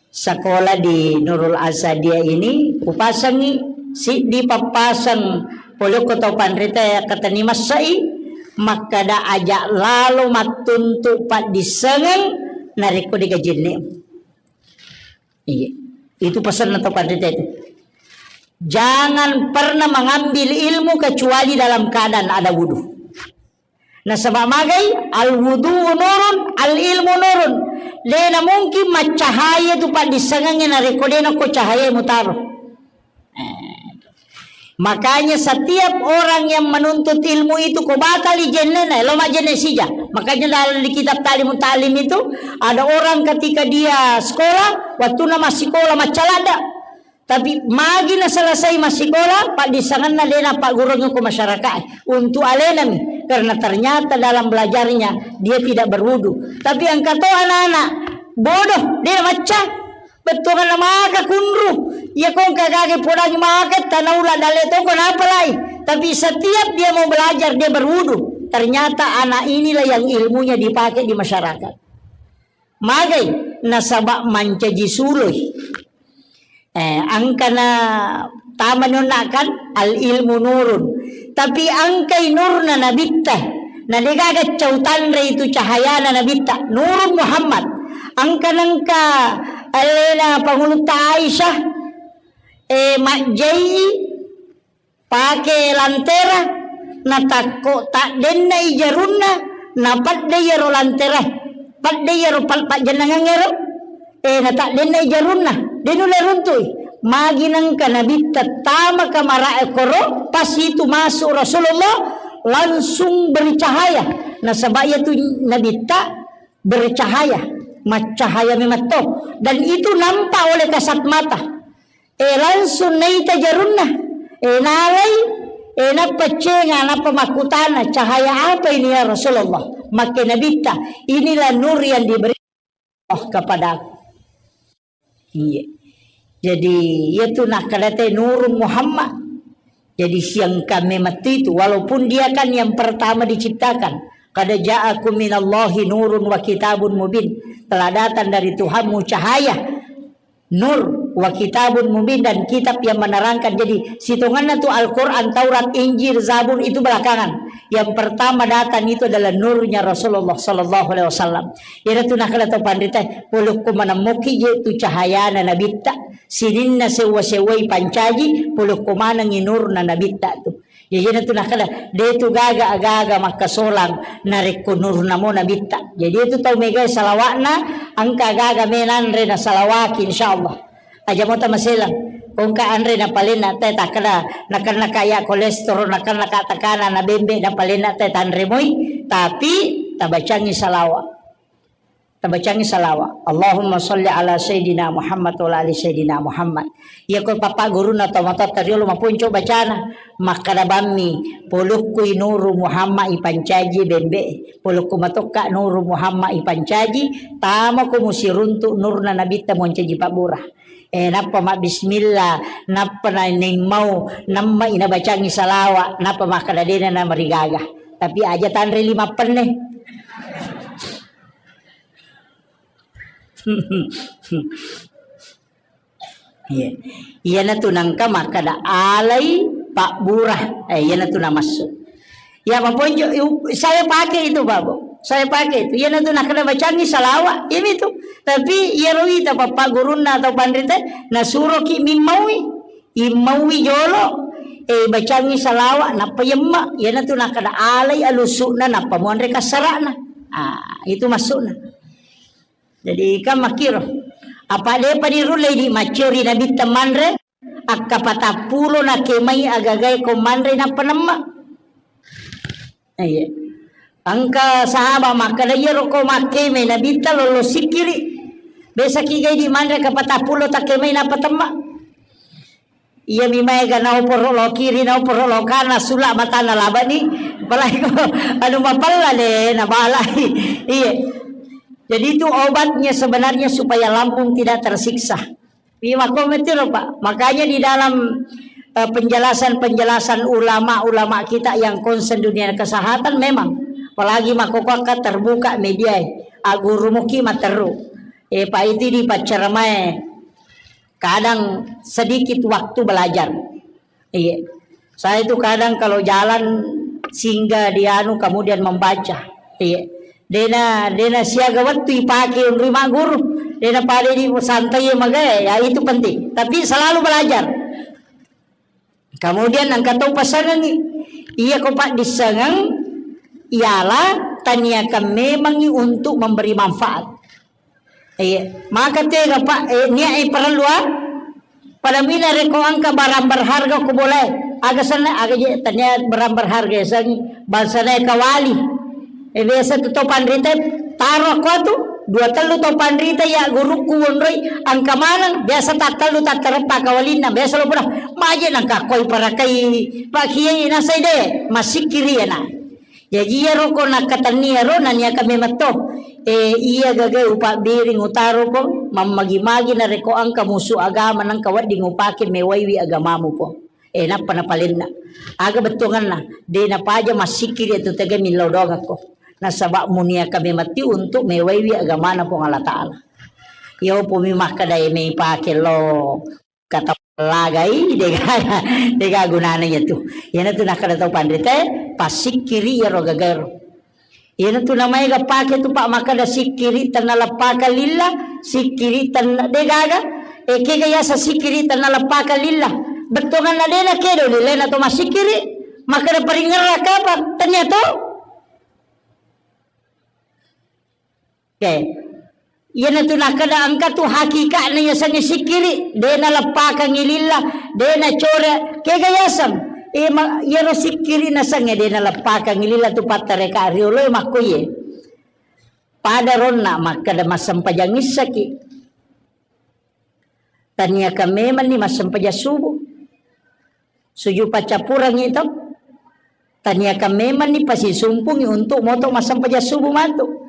sekolah di Nurul Asadiyah ini, upasengi siddi pappaseng polokko tau panrita ya katani massai, makkada aja lalo mattuntu paddissengeng narekko digajinni. Iya. Itu pesanna tau panrita itu. Jangan pernah mengambil ilmu kecuali dalam keadaan ada wudu. Nasaba magai, al wudu nurun, al ilmu nurun. Dena mungkin maccahaya tu paddissengengnge narekko dena ko cahaya mutaro. Eh, Makanya setiap orang yang menuntut ilmu itu ko batali jennena, lo majenne sija. Makanya dalam di kitab Ta'limu Ta'lim itu ada orang ketika dia sekolah, waktu nama sekolah macalada. Tapi magi na selesai massikola, paddissengenna de napaggurungngi ko masyarakat untuk alenami. Karena ternyata dalam belajarnya dia tidak berwudu. Tapi engka to anak-anak bodoh, de macca. Bettuanna maka kunru. Iya ko engka gage podangi maka tanaula dale to ko napalai. Tapi setiap dia mau belajar dia berwudu. Ternyata anak inilah yang ilmunya dipakai di masyarakat. Magai nasaba mancaji suloi. Eh, angkana tamani onna kan al ilmu nurun. Tapi angkai nurna nabitta. Na degaga cau tanre itu cahayana nabitta. Nurun Muhammad. Angka nengka alena pangulutta Aisyah. Eh, majjai pake lantera, natakko taddenna i jarunna, napadde iyaro lantera, padde iyaro pal-, pajjennangeng ero, eh, nataddenna i jarunna, de nulle runtui. Magi nengka nabitta tama kamara e koro, pas itu masuk Rasulullah, langsung bercahaya. Nasaba iyatu nabitta bercahaya, maccahaya memetto. Dan itu nampak oleh kasat mata. Eh, langsung naita jarunna. Eh, nalai, eh, nappa cenga, nappa makkutana, "Cahaya apa ini, ya Rasulullah?" Makke nabitta, "Inilah nur yang diberi Allah kepadaku." Iya. Jadi, iyatu nakkadate nurun Muhammad. Jadi, siangkan memang itu, walaupun dia kan yang pertama diciptakan. "Qad ja'akum minallahi nurun wa kitabun mubin." Telah datang dari Tuhanmu cahaya. Nur wa kitabun mubin, dan kitab yang menerangkan. Jadi, sitonganna tu Al-Quran, Taurat, Injil, Zabur itu belakangan. Yang pertama datang itu adalah nurnya Rasulullah sallallahu alaihi wasallam. Iyana tu nakkeda to panrita, polokko manemmoki je tu cahayana nabitta. Sininna sewwa-sewwai pancaji, polokko manengi nurna nabitta tu. Jadi, iyana tu nakkeda, de tu gaga aga-aga makkasolang narekko nurna mo nabitta. Jadi, itu tau megai salawakna, engka aga-aga me nanre na salawaki, insyaallah. Aja mo tamaselang. Kongka anre na palenna te takkeda, nakenna ka ya kolesterol, nakenna ka tekanan, na bembe na palenna te tanre moi, tapi tabacangi salawat. Tabacangi salawat. Allahumma salli ala Sayyidina Muhammad wa ala ali Sayyidina Muhammad. Iya ko papa guruna tomatoatta riolo maponco bacana. Makkada bammi, polokkui nuru Muhammad ipancaji bembe. Polokku matokka nuru Muhammad ipancaji, tamako musiruntu nurna nabitta moncaji pabbura. Eh, nappa mabbismillah, nappa na-, naimmau, namma inabacangi salawat, nappa makkada dena namarigaga. Tapi aja tanre lima penne. Iya. Iyana tu nangka makkada alai pabbura. Eh, iyana tu namassu. Ya, maponjo, saya pakai itu, Pak, Bu. Saya pakai itu. Iyana tu nakkada bacangi salawat, imi tu. Tapi iyaro ita papa gurunna atau panrita nasuroki mimmaui. Immaui jolo. Eh, bacangi salawat, nappa yemma. Iyana tu nakkada alai alusukna, nappa muanre kassarana. Ah, itu maksudna. Jadi, kan makkiro. Apa depa dirullei di maccori nabitta manre, akka patappulo nakemai agagae ko manre nappa nemma. Iya. Engka sahabat makkeda, "Iyaro ko makkemai nabitta lollo sikkiri. Besaki gai di manre ka patappulo takkemai nappa temma." Iya mi maega naoporo lo kiri, naoporo lo kanan, sula matana labani. Apalagi ko anu mapella de nabalai. Iya. Jadi itu obatnya sebenarnya supaya lambung tidak tersiksa. Iya, makko metiro, Pak. Makanya di dalam, eh, penjelasan-penjelasan ulama-ulama kita yang concern dunia kesehatan memang, apalagi makko terbuka media, eh, aguru muki materu. Eh, Pak, itu di pacceramae. Kadang sedikit waktu belajar. Iya. Saya itu kadang kalau jalan singgah di anu, kemudian membaca. Iya. Dena, dena siaga wettu ipake unrui magguru. Dena pada di santai magae, ya itu penting. Tapi selalu belajar. Kemudian engka tau pasangengi. Iya ko paddissengeng, ialah taniakan memangi untuk memberi manfaat. Iya, maka tega, Pak, eh, niat, eh, perlu, ah? Pada mina reko engka barang berharga ko bolae. Aga senna, aga je tania barang berharga yasengngi. Bangsana kawali. E, biasa tu to panrita taro ko tu. Dua tellu to panrita ya gurukku wonroi engka maneng. Biasa tattellu tattareppa kawalinna. Biasa lo pura. Maje nangka koi parakai. Pak Kiai nasai de. Masikkiri ya na. Jaji iyaro ko nakkatenni iyaro naniaka memetto. E, iya gaga upabbiring utaro ko mammagi-magi narekko engka musu agama nengka wedding upake mewaiwi agamamu ko. E, nappa napalenna. Aga bettuanganna, de napaja massikkiri tu tega millau doangakko. Nasaba muniaka mematti untuk mewaiwi agamana Puang Allah Ta'ala. Iya upumi makkeda e mei pake lo kata lagai, dega, dega gunana iya tu. Iyana tu nakkeda tau panrita, passikkiri iyaro gagaero. Iyana tu namaega pake tu, Pak, makkeda sikkiri tenna leppaka lilla, sikkiri tenna degaga. E, kega yasa sikkiri tenna leppaka lilla. Bettuanganna dena kedo lillena to massikkiri. Makkeda paringerra kapang, tania to. Oke. Iyana tu nakkeda engka tu hakikatna yasengnge sikkiri, de naleppakangngi lilla, de nacore, kega yaseng? E, ma-, iyaro sikkiri nasengnge de naleppakangngi lilla tu pattareka riolo e makkoye. Pada ronna makkeda massempajang issaki. Taniakan memanni massempajang subuh. Sujud paccappurengngi to. Taniakan memanni pasisumpungngi untuk moto massempajang subuh matu.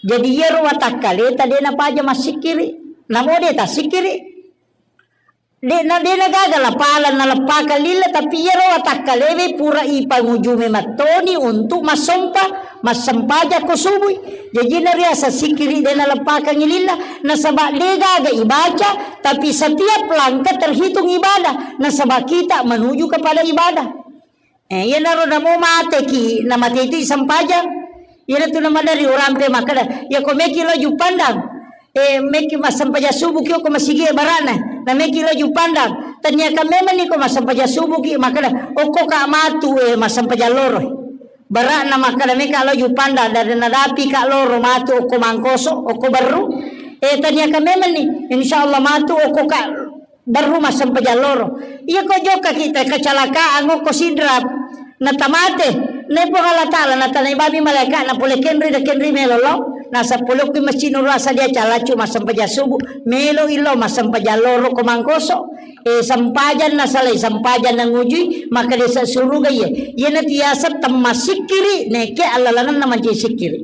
Jadi iyaro watakkaleta de napaja massikkiri. Namo de tassikkiri. De na, de nagaga lapala naleppakang lilla, tapi iyaro watakkalewe pura ipangujumi mattoni untuk massompa. Massempajang ko subui. Jaji nariaseng sikkiri de naleppakangngi lilla, nasaba de gaga ibaca, tapi setiap langkah terhitung ibadah, nasaba kita menuju kepada ibadah. Eh, iyanaro namo mateki, namate itu sempajang. Iyana tu namadari urampe makkeda, ya ko meki lo Juppandang. Eh, meki massempajang subuh ki okko masigi e barana. Na meki lo Juppandang. Taniakan memanni ko massempajang subuh ki makkeda, okko ka matu, eh, massempajang loro. Bara'na makkeda meka lo Juppandang, dari nadapi ka loro matu okko Mangkoso, okko Berru. Eh, taniakan memanni, insya Allah matu okko ka Berru massempajang loro. Iya ko jokka kita kecelakaan okko Sidrap. Natamate. Nai Puang Allah Ta'ala natanai bami malaika na pole kenri da kenri melo lo. Nasa pole okko Masjid Nurul Asad dia calacu massempajang subuh. Melo ilo massempajang loro ko Mangkoso. Eh, sempajang nasalai, sempajang nangujui, maka desa suruga iye. Iyana tiasa temma sikkiri, neke allalangenna mancaji sikkiri.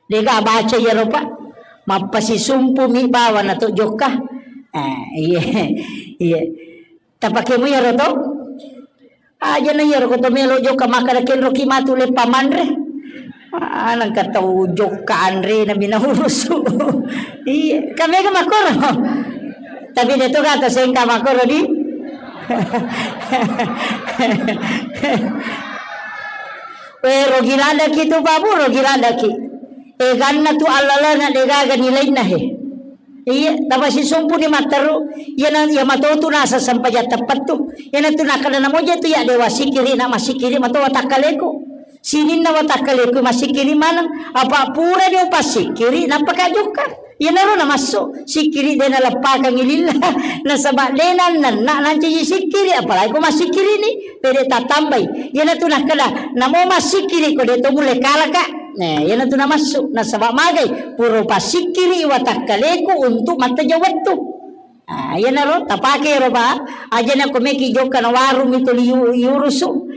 Dega baca iyaro, Pak. Mappasisumpu mi bawa na to jokka. Eh, iya. Iya. Tapakemu iyaro to? Aja na iyaro ko to melo jokka makkeda kenro ki matu leppa manre. Ah, nangka tau jokka anre na bina urusu. Iya, kamega makoro. Tapi de to kata sengka makoro di. We, rogi ladaki tu, Pak, Bu, rogi ladaki. Eh, ganna tu allalenga de gaga nilainna he. Iya, tapasisumpu ni matteru. Iyana, iya matotu nasa sempajang teppettu. Iyana tu nakkeda namoja tu ya dewa sikiri na masikiri mato watakkaleku. Sininna watakkaleku masikiri maneng. Apa pura ni upasikiri napaka jokka. Iyanaro namassu, sikkiri de naleppakangngi lilla, nasaba de nannenna nancaji sikkiri, apalagi ko massikkiri ni, pede tattambai. Iyanatu nakkeda, namo massikkiri ko de to mulle kalaka. Nah, iyanatu namassu, nasaba magai, pura pasikkiri watakkaleku untuk matteja wettu. Ah, iyanaro tapake ro, Pak. Aja na ko meki jokka na warung itu liu-, liurusu.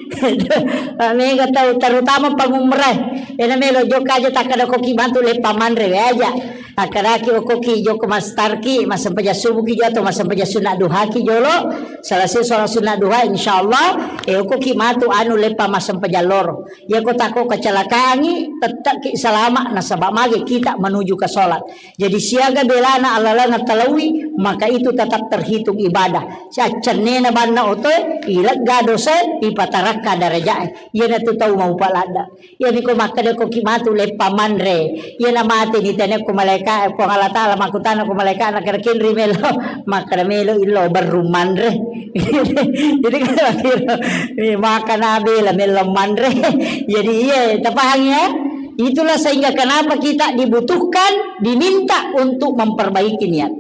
Mega tau, terutama pangumrah. Ena melo jokka aja takkada ko ki bantu leppa manre we aja. Akkadaki okko ki jokka mastarki, massempajang subuh ki jolo atau massempajang sunat duha ki jolo. Selesai sholat sunat duha, insyaallah, eh, okko ki matu anu leppa massempajang loro. Iya ko tako kecelakaan i, tetap ki salama, nasaba mage kita menuju ke sholat. Jadi siaga belana alalana talaui, maka itu tetap terhitung ibadah. Siaccennena banna otoe, ilegga dosae, ipatarakka darajae. Iyanatu tau maupa ladda. Iyami ko makkeda ko ki matu leppa manre. Iyana mate ni tene ko malaika, Puang Allah Taala makkutana ko malaika na kere kenri melo. Makkeda melo illo berru manre. Jadi kan akhirnya, eh, makan abela melo manre. Jadi iya, tapahang ya? Itulah sehingga kenapa kita dibutuhkan, diminta untuk memperbaiki niat.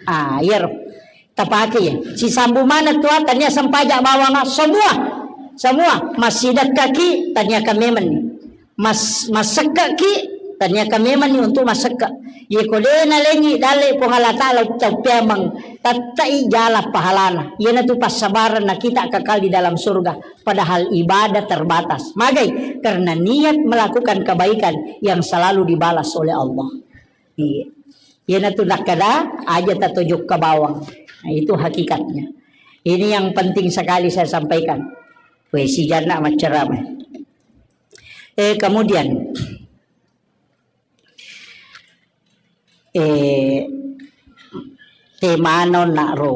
Ah, iyaro. Tapake ya. Sisambu mana tua tania sempaja bawanga semua. Semua masih dekaki tania kamemen. Mas masekkaki tania kamemen untuk masekka. Ye ko de nalengi dalle Puang Allah Taala ucappeameng tattai jala pahalana. Iyanatu passabaran na kita kekal di dalam surga. Padahal ibadah terbatas. Magai? Karena niat melakukan kebaikan yang selalu dibalas oleh Allah. Iya. Iyanatu nakkeda aja tatojokka bawang. Nah, itu hakikatnya. Ini yang penting sekali saya sampaikan. Weh, si Jana maccarama. Eh, kemudian, eh, temano nak ro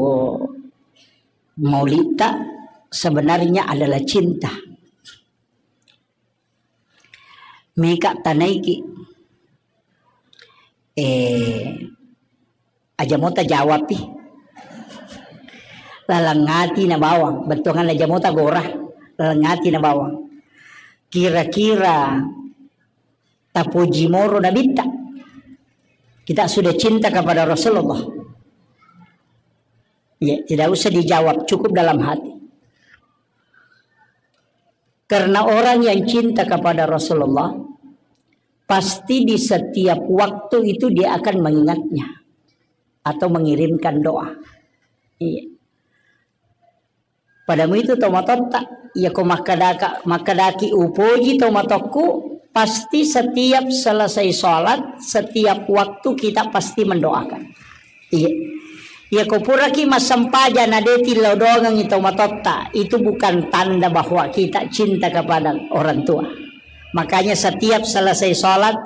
maulita sebenarnya adalah cinta. Meka tanaiki. Eh, aja mota jawab pi. Laleng ati na bawang, bettuangan aja mota gora, laleng ati na bawang. Kira-kira tapoji moro nabitta. Kita sudah cinta kepada Rasulullah. Ya, tidak usah dijawab, cukup dalam hati. Karena orang yang cinta kepada Rasulullah, pasti di setiap waktu itu dia akan mengingatnya atau mengirimkan doa. Iya. Padamu itu tau matotta, iya ko makkadaka, makkadaki upoji tau matokku, pasti setiap selesai sholat, setiap waktu kita pasti mendoakan. Iya. Iya ko puraki massempajang na de tillau doangengngi tau matotta, itu bukan tanda bahwa kita cinta kepada orang tua. Makanya setiap selesai sholat,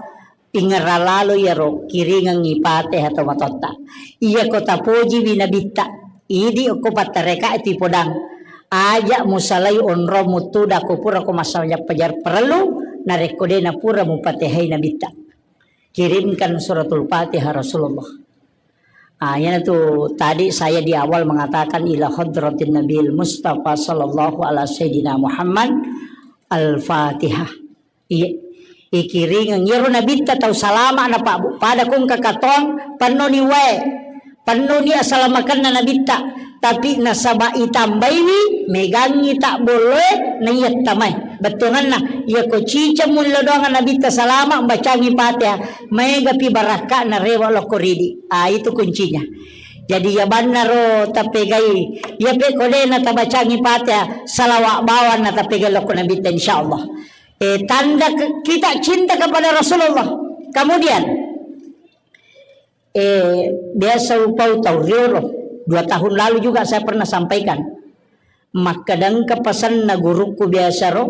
ingerra lalo iyaro kiringengngi Fatihah tau matotta. Iya ko tapojiwi nabitta, idi okko pattareka itu podang. Aja musalai onrong mutuda ko pura ko massajang pajar parellu, narekko de napura mupatehai nabitta. Kirimkan suratul Fatihah Rasulullah. Ah, iyanatu tadi saya di awal mengatakan ila hadratin Nabil Mustafa sallallahu ala sayyidina Muhammad. Al-Fatihah. Iya. Ikiringeng iyaro nabitta tau salama na Pak Bu. Pada kong kakatong pennoni wae. Pennoni asalamakenna nabitta. Tapi nasaba itambaiwi, megangngi tak bolloe, na iya tamai. Bettuanganna, iya ko ciceng mullo doang nabitta salama, bacangi Fatihah. Maega pi barakka na rewa lokko ridi. Ah, itu kuncinya. Jadi iya bannaro tapegai. Iya pe ko de na tabacangi Fatihah, salawa bawang na tapegai lokko nabitta insyaallah. Eh, tanda ke- kita cinta kepada Rasulullah. Kemudian, eh, biasa upau tau riolo. Dua tahun lalu juga saya pernah sampaikan. Makkadangka pasanna gurukku biasa ro,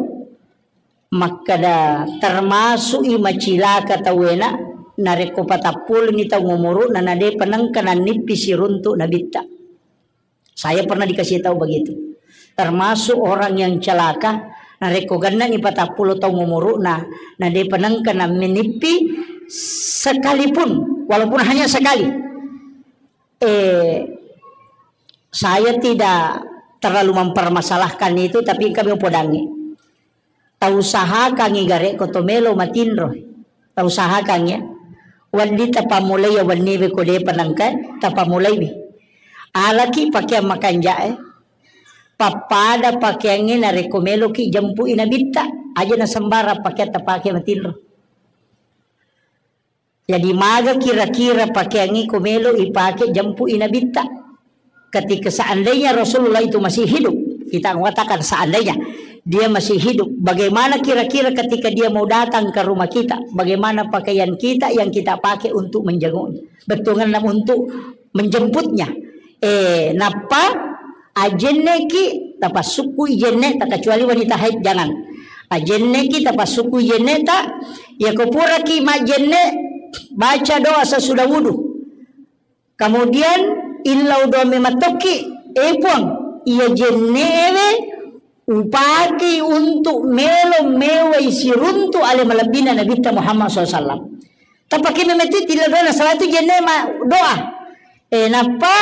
makkada termasuk i macilaka tauwena narekko patappuluni tau ngumuru'na na de penengka nannippi siruntuk nabitta. Saya pernah dikasih tahu begitu. Termasuk orang yang celaka, narekko gennani patappulo taung umuru'na, na depa nengka nammenippi sekalipun, walaupun hanya sekali. Eh, saya tidak terlalu mempermasalahkan itu, tapi kami upodangi. Tausahakangngi garekko to melo matinro. Tausahakangngi, ya. Wedding tapammulai ya wenniwe ko depa nengka, tapammulaiwi. Alaki pakeang makanja'e. Pappada pakeangnge narekko meloki jempui nabitta. Aja na sembarang pakeang tapake matinro. Jadi, maga kira-kira pakeangnge ko melo ipake jempui nabitta? Ketika seandainya Rasulullah itu masih hidup, kita mengatakan seandainya dia masih hidup, bagaimana kira-kira ketika dia mau datang ke rumah kita, bagaimana pakaian kita yang kita pakai untuk menjenguknya? Bettuanna untuk menjemputnya. Eh, nappa ajenneki, tapassukkui jenne, tak kecuali wanita haid, jangan. Ajenneki, tapassukkui jenne ta, ya ko puraki majenne, baca doa sesudah wudu. Kemudian illau doa mematokki, eh Puang, iya jennewe upakei untuk melo mewai siruntu ale malebbina Nabitta Muhammad sallallahu alaihi wasallam. Tapake memeti tilla doa, salah itu jenne ma doa. Eh, nappa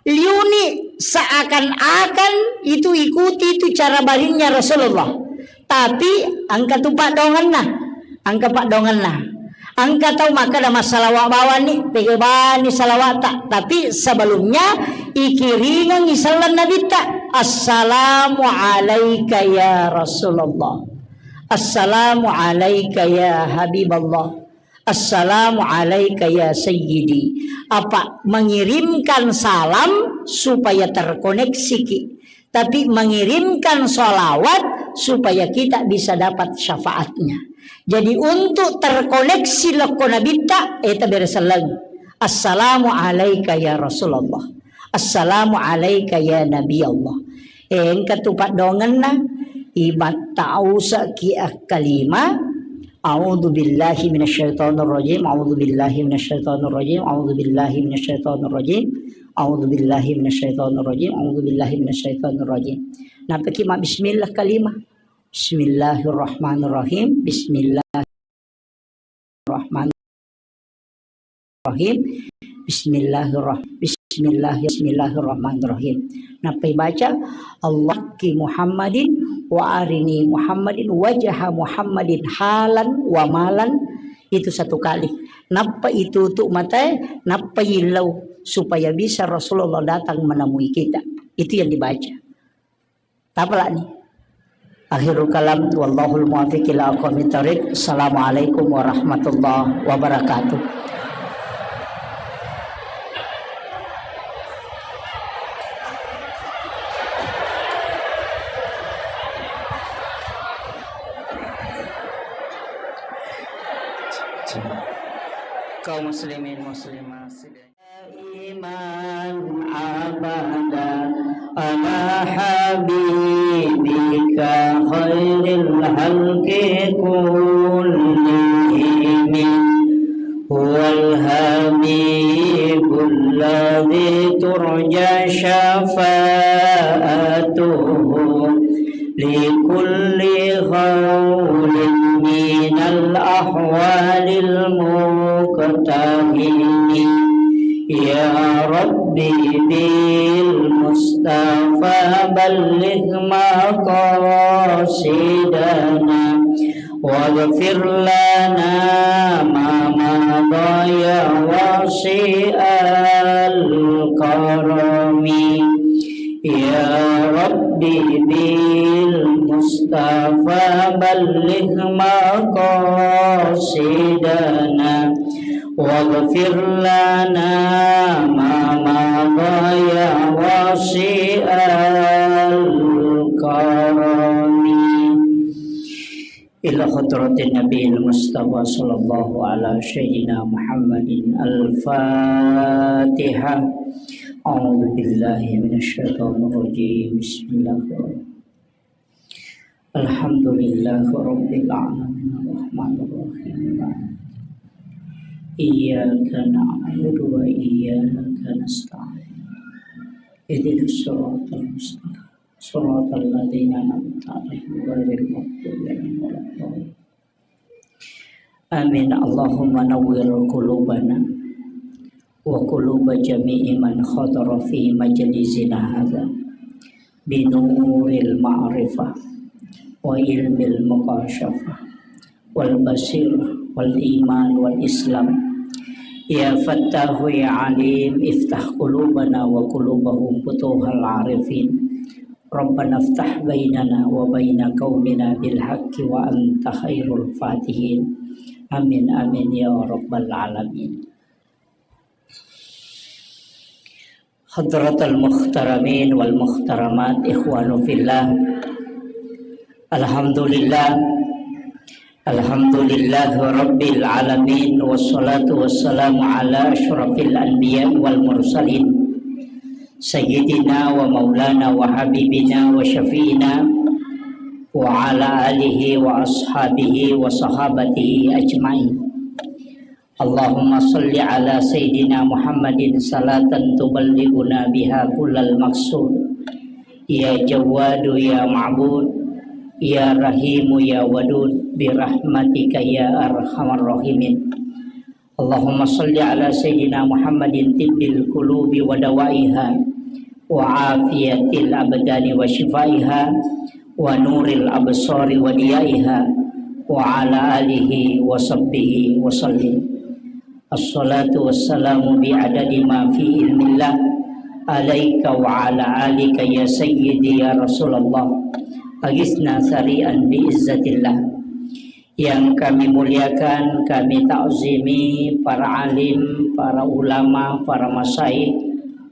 liuni seakan-akan itu ikuti itu cara barinnya Rasulullah. Tapi engka tu paddoangenna, engka paddoangenna. Engka tau makkeda massalawa bawang ni, pega bani salawata. Tapi sebelumnya ikiringengi selleng Nabitta. Assalamu alaika ya Rasulullah. Assalamu alaika ya Habiballah. Assalamu alaika ya Sayyidi. Apa mengirimkan salam supaya terkoneksi ki. Tapi mengirimkan salawat supaya kita bisa dapat syafaatnya. Jadi, untuk terkoneksi lokko Nabitta, eta bere selleng. Assalamu alaika ya Rasulullah. Assalamu alaika ya Nabi Allah. Engka tu paddongenna, ibattausa ki akkalima, A'udzu billahi minasyaitonir rajim, a'udzu billahi minasyaitonir rajim, a'udzu billahi minasyaitonir rajim, a'udzu billahi minasyaitonir rajim, a'udzu billahi minasyaitonir rajim. Napaki ma bismillah kalima. Bismillahirrahmanirrahim. Bismillahirrahmanirrahim. Bismillahirrah-, bismillah-, bismillahirrahmanirrahim. Nappai baca, Allahki Muhammadin wa arini Muhammadin wajha Muhammadin halan wa malan, itu satu kali. Nappa itu tu matae, nappa illau supaya bisa Rasulullah datang menemui kita. Itu yang dibaca. Tapalani. Akhirul kalam, wallahul muwaffiq ila aqwamit thariq. Assalamualaikum warahmatullahi wabarakatuh. Kaum muslimin muslimat, دائما أبدا على حبيبك خير الخلق كلهم. هو الحبيب الذي ترجى شفاعته لكل هول من الأهوال المقتحم. يا رب بالمصطفى بلغ مقاصدنا واغفر لنا ما مضى يا واسع الكرم. يا رب بالمصطفى بلغ مقاصدنا واغفر لنا ما مضى يا واسع الكرم. إلى حضرة النبي المصطفى صلى الله على سيدنا محمد. الفاتحة. أعوذ بالله من الشيطان الرجيم. بسم الله الرحمن الرحيم. الحمد لله رب العالمين. الرحمن الرحيم. إياك نعبد وإياك نستعين. اهدنا الصراط المستقيم. صراط الذين أنعمت عليهم غير المغضوب عليهم ولا الضالين. آمين. اللهم نور قلوبنا وقلوب جميع من حضر في مجلسنا هذا بنور المعرفة وعلم المكاشفة والبصيرة والإيمان والإسلام. يا فتاح يا عليم، افتح قلوبنا وقلوبهم فتوح العارفين. ربنا افتح بيننا وبين قومنا بالحق وأنت خير الفاتحين. آمين، آمين يا رب العالمين. حضرة المحترمين والمحترمات، إخوان في الله، الحمد لله، الحمد لله رب العالمين، والصلاة والسلام على أشرف الأنبياء والمرسلين، سيدنا ومولانا وحبيبنا وشفيعنا وعلى آله وأصحابه وصحابته أجمعين. اللهم صل على سيدنا محمد صلاة تبلغنا بها كل المقصود. يا جواد يا معبود، يا رحيم يا ودود، برحمتك يا أرحم الراحمين. اللهم صل على سيدنا محمد طب القلوب ودوائها، وعافية الأبدان وشفائها، ونور الأبصار وضيائها، وعلى آله وصحبه وسلم. الصلاة والسلام بعدد ما في علم الله عليك وعلى آلك يا سيدي يا رسول الله. أغثنا سريعا بعزة الله. Yang kami muliakan, kami takzimi para alim, para ulama, para masyayikh,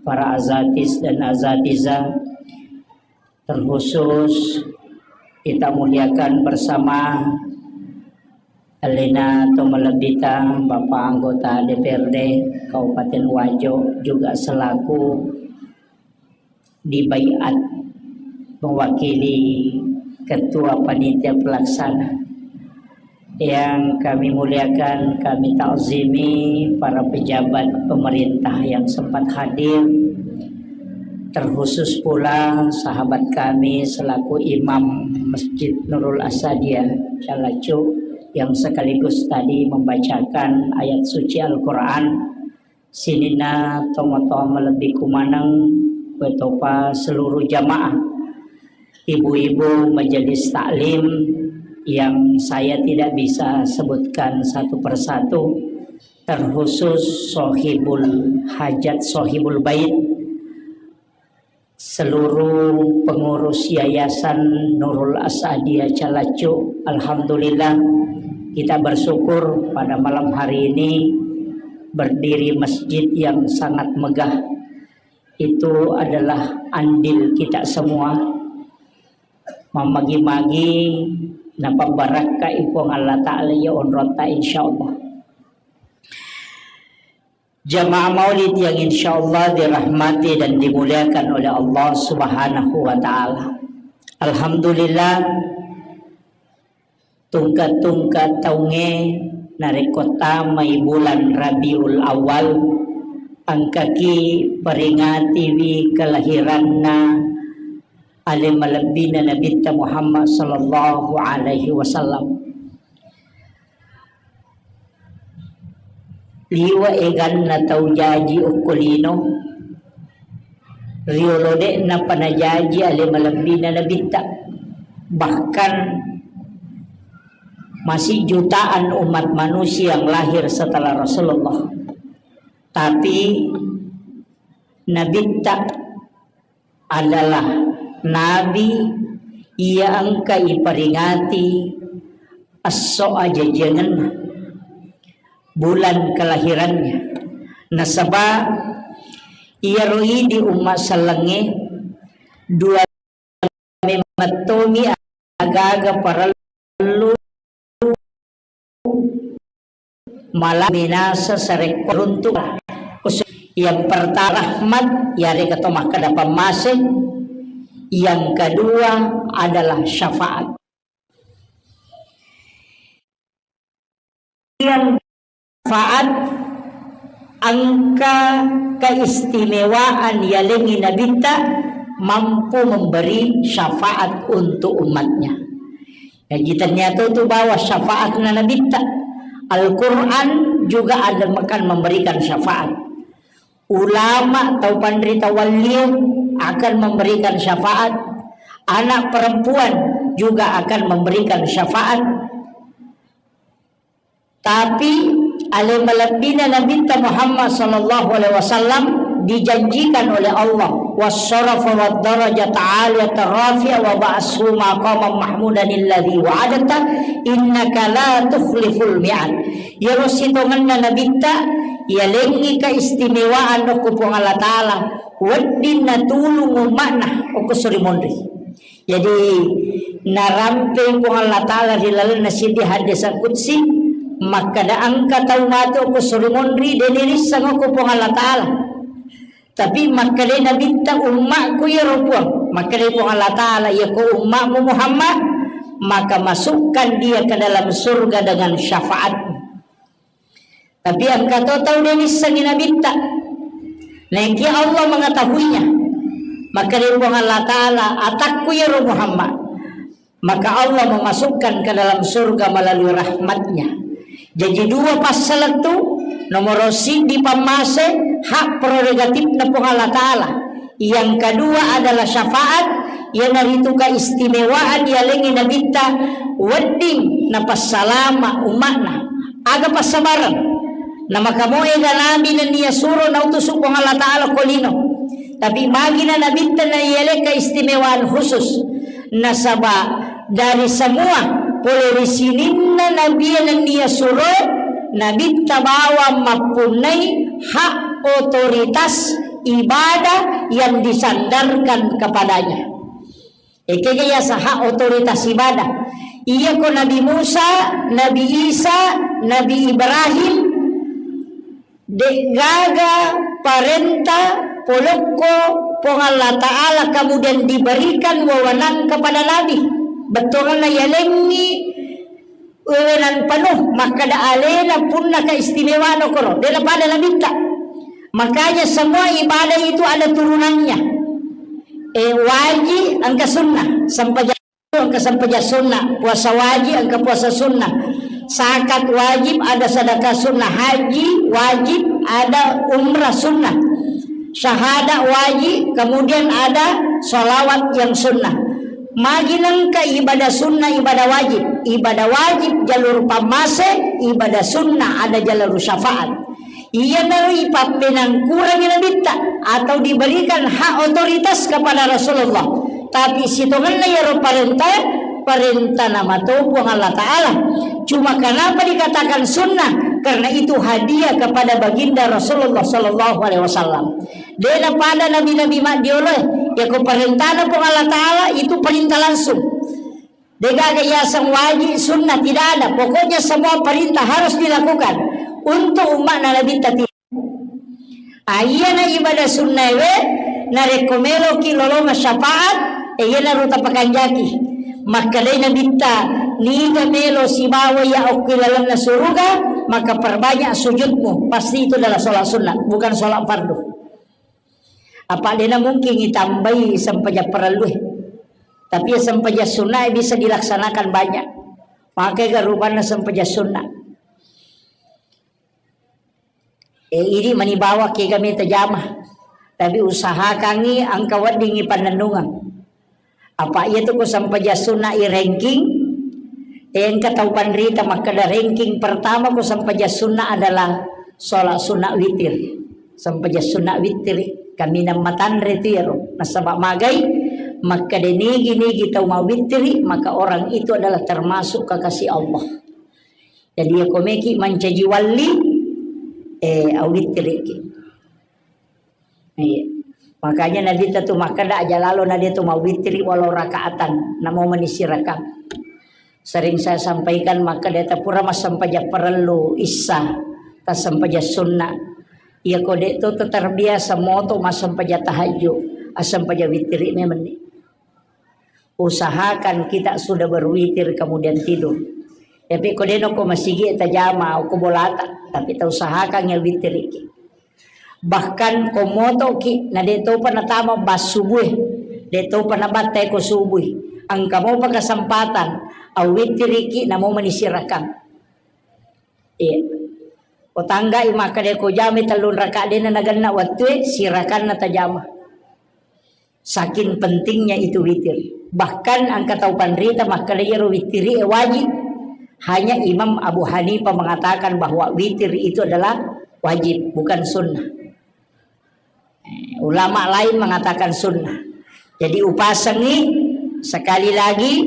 para azatis dan azatizah, terkhusus kita muliakan bersama Elina Tomalebbita, Bapak Anggota D P R D Kabupaten Wajo, juga selaku dibaiat mewakili Ketua Panitia Pelaksana. Yang kami muliakan, kami takzimi para pejabat pemerintah yang sempat hadir, terkhusus pula sahabat kami selaku Imam Masjid Nurul Asadia Calacu yang sekaligus tadi membacakan ayat suci Al-Quran. Sininna tomatoa malebbiku maneng, wetopa seluruh jamaah, ibu-ibu majelis taklim yang saya tidak bisa sebutkan satu persatu, terkhusus sohibul hajat, sohibul bait, seluruh pengurus Yayasan Nurul Asadia Calacu. Alhamdulillah, kita bersyukur pada malam hari ini berdiri masjid yang sangat megah. Itu adalah andil kita semua. Mamagi-magi napabbarakkai Puang Allah Ta'ala iya onrotta, insyaallah. Jamaah maulid yang insyaallah dirahmati dan dimuliakan oleh Allah Subhanahu wa Ta'ala. Alhamdulillah, tungka-tungka taungnge narekko tamai bulan Rabiul Awal, engkaki peringatiwi kelahiranna ale malebbina Nabitta Muhammad sallallahu alaihi wasallam. Liwe eganna tau jaji okko lino, riolo de'na panajaji ale malebbina Nabitta. Bahkan masih jutaan umat manusia yang lahir setelah Rasulullah. Tapi Nabitta adalah nabi iya engka iperingati esso ajajiangenna, bulan kelahirannya. Nasaba iyaro idi umma sellengnge dua memmettomi aga-aga parellu mala minasa sarekko runtuk. Yang pertama rahmat, yarega to makkeda pammase. Yang kedua adalah syafaat. Yang syafaat engka keistimewaan yalengngi Nabitta mampu memberi syafaat untuk umatnya. Jadi ternyata itu bahwa syafaatna Nabitta. Al-Quran juga ada akan memberikan syafaat. Ulama tau panrita walliu akan memberikan syafaat. Anak perempuan juga akan memberikan syafaat. Tapi ale malebbina Nabitta Muhammad sallallahu alaihi wasallam dijanjikan oleh Allah, wassarafa wad darajata aliyata rafi'a wa ba'ashu maqaman mahmudan alladzi wa'adta innaka la tukhliful mi'ad. Iyaro sitongenna Nabitta, yalengngi keistimewaan okko Puang Allah Ta'ala, wedding natulung umma'na okko suri monri. Jadi, narampe Puang Allah Ta'ala ri lalenna siddi hadis qudsi, makkeda engka tau mate okko suri monri, de nirisseng okko Puang Allah Ta'ala. Tapi makkeda Nabitta, "Ummakku iyaro Puang." Makkeda Puang Allah Ta'ala, "Iyako ummakmu Muhammad, maka masukkan dia ke dalam surga dengan syafaatmu." Tapi engka to tau de nissengi Nabitta. Naekia Allah mengetahuinya. Makkeda Puang Allah Ta'ala, "Atakku iyaro Muhammad." Maka Allah memasukkan ke dalam surga melalui rahmatnya. Jadi dua passalettu, nomoro siddi pammase, hak prerogatifna Puang Allah Ta'ala. Yang kedua adalah syafaat, iyanaritu keistimewaan yalengngi Nabitta wedding napassalama umma'na. Aga passabareng? Namakamoega nabi nennia suro nautusu Puang Allah Ta'ala ko lino. Tapi magina nabitta naialekka istimewaan khusus. Nasaba dari semua pole ri sininna nabie nennia suro, nabitta bawang mappunnai hak otoritas ibadah yang disandarkan kepadanya. Ekega yaseng hak otoritas ibadah. Iyako Nabi Musa, Nabi Isa, Nabi Ibrahim, de'gaga parenta polokko Puang Allah Ta'ala kemudian diberikan wewenang kepada Nabi. Bettuanna yalengngi wewenang penuh, makkeda alena punna keistimewaan okoro, de napada nabitta. Makanya semua ibadah itu ada turunannya. Eh, wajib engka sunnah, sempajang engka sempajang sunnah, puasa wajib engka puasa sunnah, zakat wajib, ada sedekah sunnah, haji wajib, ada umrah sunnah, syahadat wajib, kemudian ada salawat yang sunnah. Magi nengka ibadah sunnah, ibadah wajib. Ibadah wajib jalur pammase, ibadah sunnah ada jalur syafaat. Iyanaro ipappenangkurangi nabitta atau diberikan hak otoritas kepada Rasulullah. Tapi sitongenna iyaro parenta, parenta namato Puang Allah Ta'ala. Cuma kenapa dikatakan sunnah? Karena itu hadiah kepada baginda Rasulullah sallallahu alaihi wasallam. De napada nabi-nabi maddioloe, yako parentana Puang Allah Ta'ala itu perintah langsung. Degaga yaseng wajib, sunnah, tidak ada. Pokoknya semua perintah harus dilakukan untuk umatna Nabi tadi. Ayana ibadah sunnah we, narekko meloki lolonga syafaat, e, iyanaro tapakanjaki. Makkedai Nabitta, niga melo sibawa ya okki lalenna suruga, maka perbanyak sujudmu. Pasti itu adalah sholat sunnah, bukan sholat fardu. Apa dena mungkin itambai sempajang parellue. Tapi ya sempajang sunnah bisa dilaksanakan banyak. Maka ga rupanna sempajang sunnah. Eh, ini mani bawa kega meta jama. Tapi usahakangi engka weddingi pannennungeng. Apa iya tu ko sempajang sunnah i ranking, eh, engka tau panrita makkeda ranking pertama ko sempajang sunnah adalah sholat sunnah witir. Sempajang sunnah witir, kaminang matanre tu iyaro. Nasaba magai, makkeda nigi-nigi tau mawitiri, maka orang itu adalah termasuk kekasih Allah. Jadi ya komeki mancaji walli, eh, awitiriki. Iya. Makanya Nabitta tu makkeda aja lalo na dia tu mawitiri walau rakaatan, namo mani sirakang. Sering saya sampaikan makkeda tapura massempajang parellu issa, tassempajang sunnah. Iya ko de to terbiasa moto massempajang tahajud, assempajang witiri memang ni. Usahakan kita sudah berwitir kemudian tidur. Tapi ko deno ko masigi tajama ko bolata, tapi tausahakan ya witiriki. Bahkan ko motoki na de topa natama bas subue, de topa nabattai ko subui. Engka mopa kesempatan awitiriki namo mani sirakang. Iya. Ko tanggai makkeda ko jami tellung raka dena nagenna wattue sirakanna tajama. Saking pentingnya itu witir. Bahkan engka tau panrita makkeda iyaro witiri e wajib. Hanya Imam Abu Hanifah mengatakan bahwa witir itu adalah wajib, bukan sunnah. Eh, ulama lain mengatakan sunnah. Jadi upasengi sekali lagi,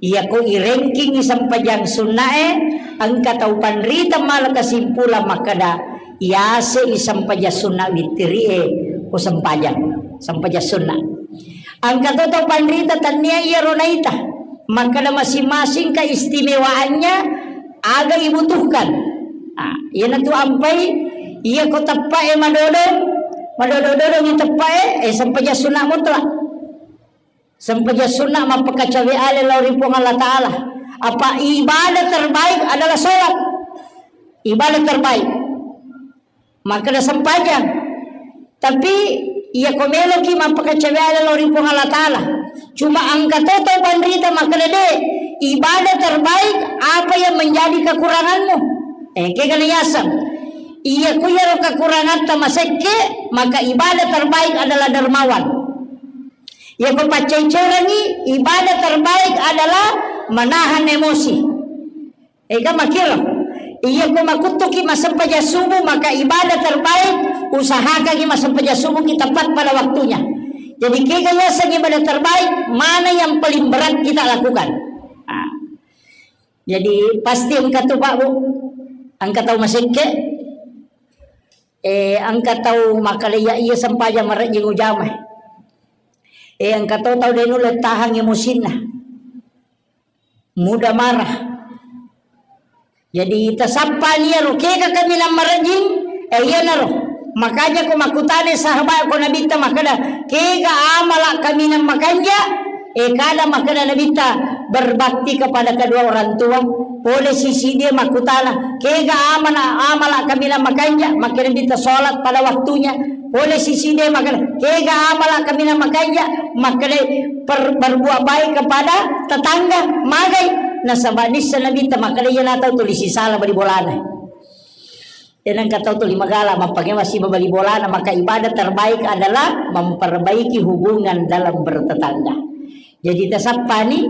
iya ko i ranking sempajang sunnae, engka tau panrita mala kesimpulan makkeda, yase i sempajang sunnah witiri e, ko sempajang, sempajang sunnah. Engka to tau panrita tania iyaro naita, makkeda masing-masing keistimewaannya aga ibutuhkan. Nah, iyanatu ampai, iya ko teppa e madodong, madodo-dodong i teppa e, eh, sempajang sunnah mutlak. Sempajang sunnah mappakacawe ale lao ri Puang Allah Ta'ala. Apa ibadah terbaik adalah sholat. Ibadah terbaik. Makkeda sempajang. Tapi iya ko meloki mappakacawe ale lao ri Puang Allah Ta'ala. Cuma engka to tau panrita makkeda de, ibadah terbaik apa yang menjadi kekuranganmu. Eh, kegana yaseng. Iya ku iyaro kekurangatta masekke, maka ibadah terbaik adalah dermawan. Iya ko paccai-cairangi, ibadah terbaik adalah menahan emosi. Ega makkiro. Iya ko makuttuki massempajang subuh, maka ibadah terbaik usahakangi massempajang subuh ki tepat pada waktunya. Jadi kega yaseng ibadah terbaik, mana yang paling berat kita lakukan. Nah, jadi pasti engka tu Pak Bu, engka tau masekke, eh, engka tau makkeda iya sempajang marejjing ujama. Eh, engka to tau de nulle tahang emosinna. Mudah marah. Jadi tasappani iyaro kega kaminang marejjing, eh, iyanaro. Makanya ko makkutana sahabat ko Nabitta makkeda, kega amala kaminang makanja, eh, kada makkeda Nabitta berbakti kepada kedua orang tua. Pole sisi dia makkutana, kega amana, amala kaminang makanja, makkeda Nabitta sholat pada waktunya. Pole sisi de makkeda, kega amala kaminang makanja, makkeda per-, berbuat baik kepada tetangga, magai. Nasaba nissa Nabitta makkeda, iya na tau tuli sisala bali bolana. Tenang ka tau tuli magala, mappangewa siba bali bolana, maka ibadah terbaik adalah memperbaiki hubungan dalam bertetangga. Jadi tasappani,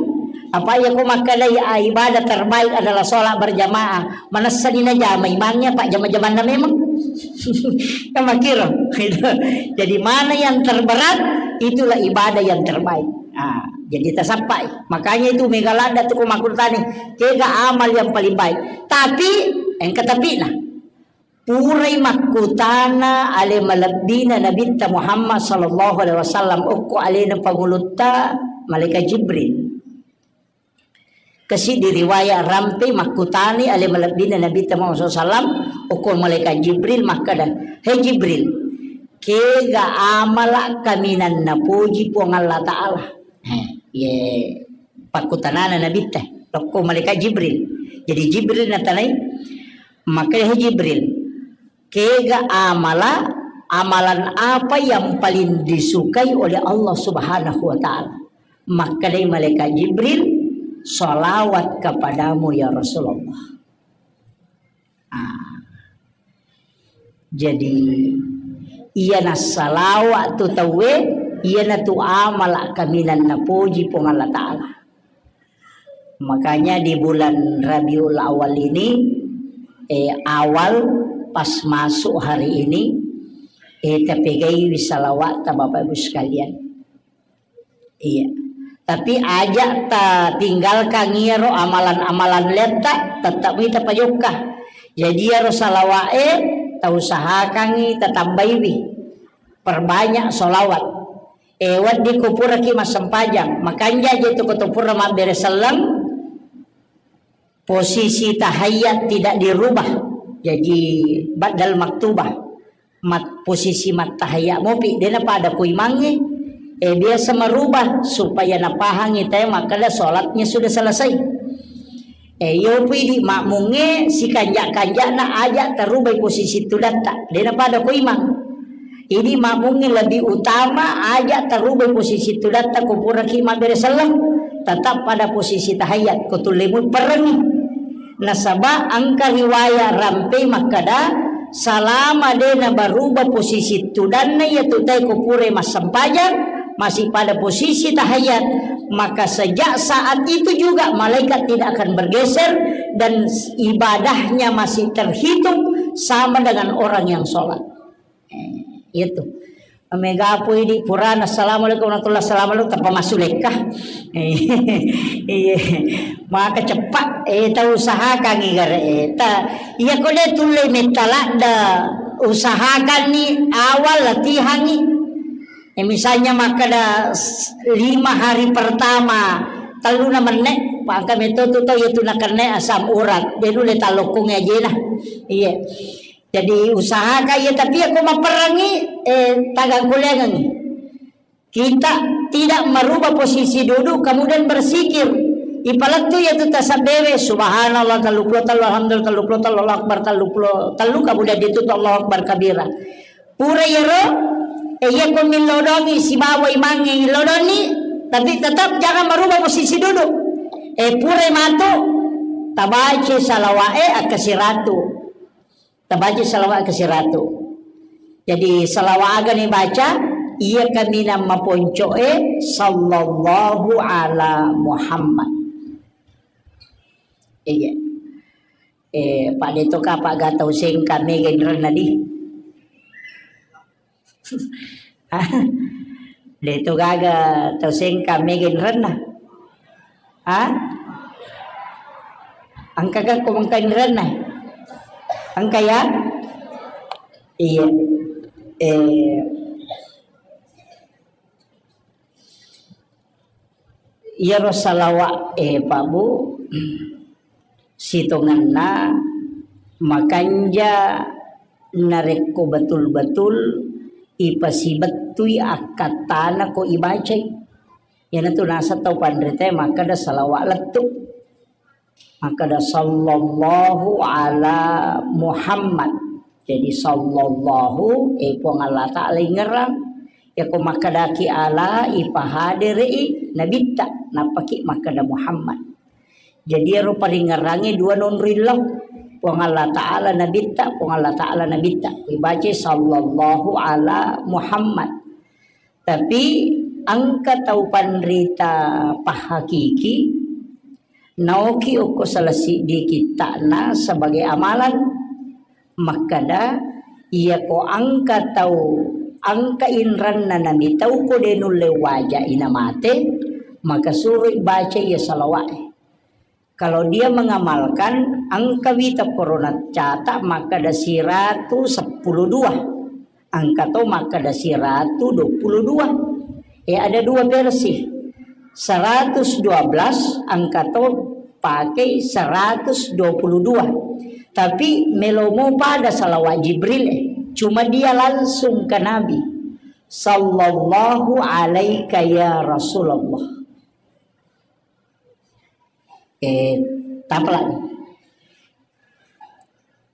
apa iya ko makkedai, ah, ibadah terbaik adalah sholat berjamaah. Manessani najama imangnya, Pak, jama-jamanna memang. Kan makkiro. Jadi mana yang terberat, itulah ibadah yang terbaik. Ah, jadi tasappai. Makanya itu mega ladda tu ko makkutani, kega amal yang paling baik. Tapi, engka tapina. Purai makkutana ale malebbina Nabitta Muhammad sallallahu alaihi wasallam, okko alena pangulutta malaikat Jibril. Kasi di riwayat rampe makkutani ale malebbina Nabitta Muhammad sallallahu alaihi wasallam, okko malaikat Jibril makkeda, "Hei Jibril, kega amala kaminang napoji Puang Allah Ta'ala?" Eh, ye pakkutanana Nabitta, lokko malaikat Jibril. Jadi Jibril natanai, makkeda, "Hei Jibril, kega amala, amalan apa yang paling disukai oleh Allah Subhanahu wa Ta'ala?" Makkedai malaikat Jibril, "Salawat kepadamu ya Rasulullah." Ah. Jadi, iyana salawa tu tauwe, iyana tu amala kaminang napoji Puang Allah Ta'ala. Makanya di bulan Rabiul Awal ini, eh, awal pas masuk hari ini, eh, tapegaiwi salawat ta Bapak Ibu sekalian. Iya. Tapi aja ta tinggalkan iyaro amalan-amalan letta, tetap mita pajokka. Jadi iyaro salawae ta usahakangi tatambaiwi. Perbanyak salawat. Eh, wedding ko puraki massempajang, makanja je tu ko to pura mabbere selleng, posisi tahiyat tidak dirubah. Jadi badal maktubah. Mat-, posisi mattahiyya mopi, de napada ko imangnge, eh, biasa merubah supaya napahangi tae makkeda sholatnya sudah selesai. Eh, iyo pu idi makmungnge sikanja-kanjana aja tarubai posisi tudatta, de napada ko imang. Idi makmungnge lebih utama aja tarubai posisi tudatta ko puraki mabbere selleng, tetap pada posisi tahiyat, ko tullemu perengi. Nasaba engka riwayat rampe makkeda, salama de nabaruba posisi tudanna iyatu tae ko pura massempajang, masih pada posisi tahiyat, maka sejak saat itu juga malaikat tidak akan bergeser dan ibadahnya masih terhitung sama dengan orang yang sholat. Eh, iya tu. Mega pui di purana, "Assalamualaikum warahmatullahi wabarakatuh," tappa massu lekka. Eh, iya. Maka cepat, eh, tau usahakan i gare, eh, ta, iya ko de tulle metta ladda, usahakan ni awal latihan ni. Eh, misalnya makkeda s-, lima hari pertama, telluna menne, pangka metto tu tau iya tu nakenne asam urat, de nulle tallokkongngi ajena. Iya. Jadi usahakan ya, tapi ya ko mapperangi, eh, tagang kuliangangi. Kita tidak merubah posisi duduk, kemudian berzikir. Ipalettu ya tu tasabbewe, subhanallah tellu puluh tellu, alhamdulillah tellu puluh tellu, Allahu akbar tellu puluh tellu, kemudian ditutup Allahu akbar kabira. Pura yero, eh, ya ko millodongi sibawa imangnge illodonni, tapi tetap jangan merubah posisi duduk. Eh, pura matu, tabaca salawae akka siratu. Tabaca salawat ke siratu. Jadi salawat aga ni baca, iya kaminang maponcoe, sallallahu ala Muhammad. Iya. Eh, pada itu kapa ga tau sengka mega inrenna di. Deto gaga tau sengka mega inrenna. Ha? Engka ga ko mengka inrenna? Engka ya? Iya. Eh, iyaro salawa'e, Pak Bu, sitongenna makanja narekko betul-betul ipasibettui akkattana ko ibacai. Iyanatu naseng tau panritae makkeda salawa lettu. Makkeda, "Sallallahu ala Muhammad." Jadi, sallallahu, eh, Puang Allah Ta'ala ingerang. Yako makkedaki ala, ipahadere'i nabitta, nappaki makkeda Muhammad. Jadi, ero paringerangnge dua nonroi lao. Puang Allah Ta'ala nabitta, Puang Allah Ta'ala nabitta. Ibacai, "Sallallahu ala Muhammad." Tapi engka tau panrita pahakiki, naoki okko salah siddi kitta'na sebagai amalan, makkeda, iyako engka tau, engka inrenna namitau ko de nulle waja ina mate, maka suroi baca iya salawa'e. Kalau dia mengamalkan, engka wita korona catat makkeda siratu seppulo dua, engka to makkeda siratu dua puluh dua. Eh, ada dua versi. Seratus dua belas, engka to pakai seratus dua puluh dua. Tapi melomo pada salawat Jibril, eh. Cuma dia langsung ke Nabi. Sallallahu alaika ya Rasulullah. Eh, tapalani.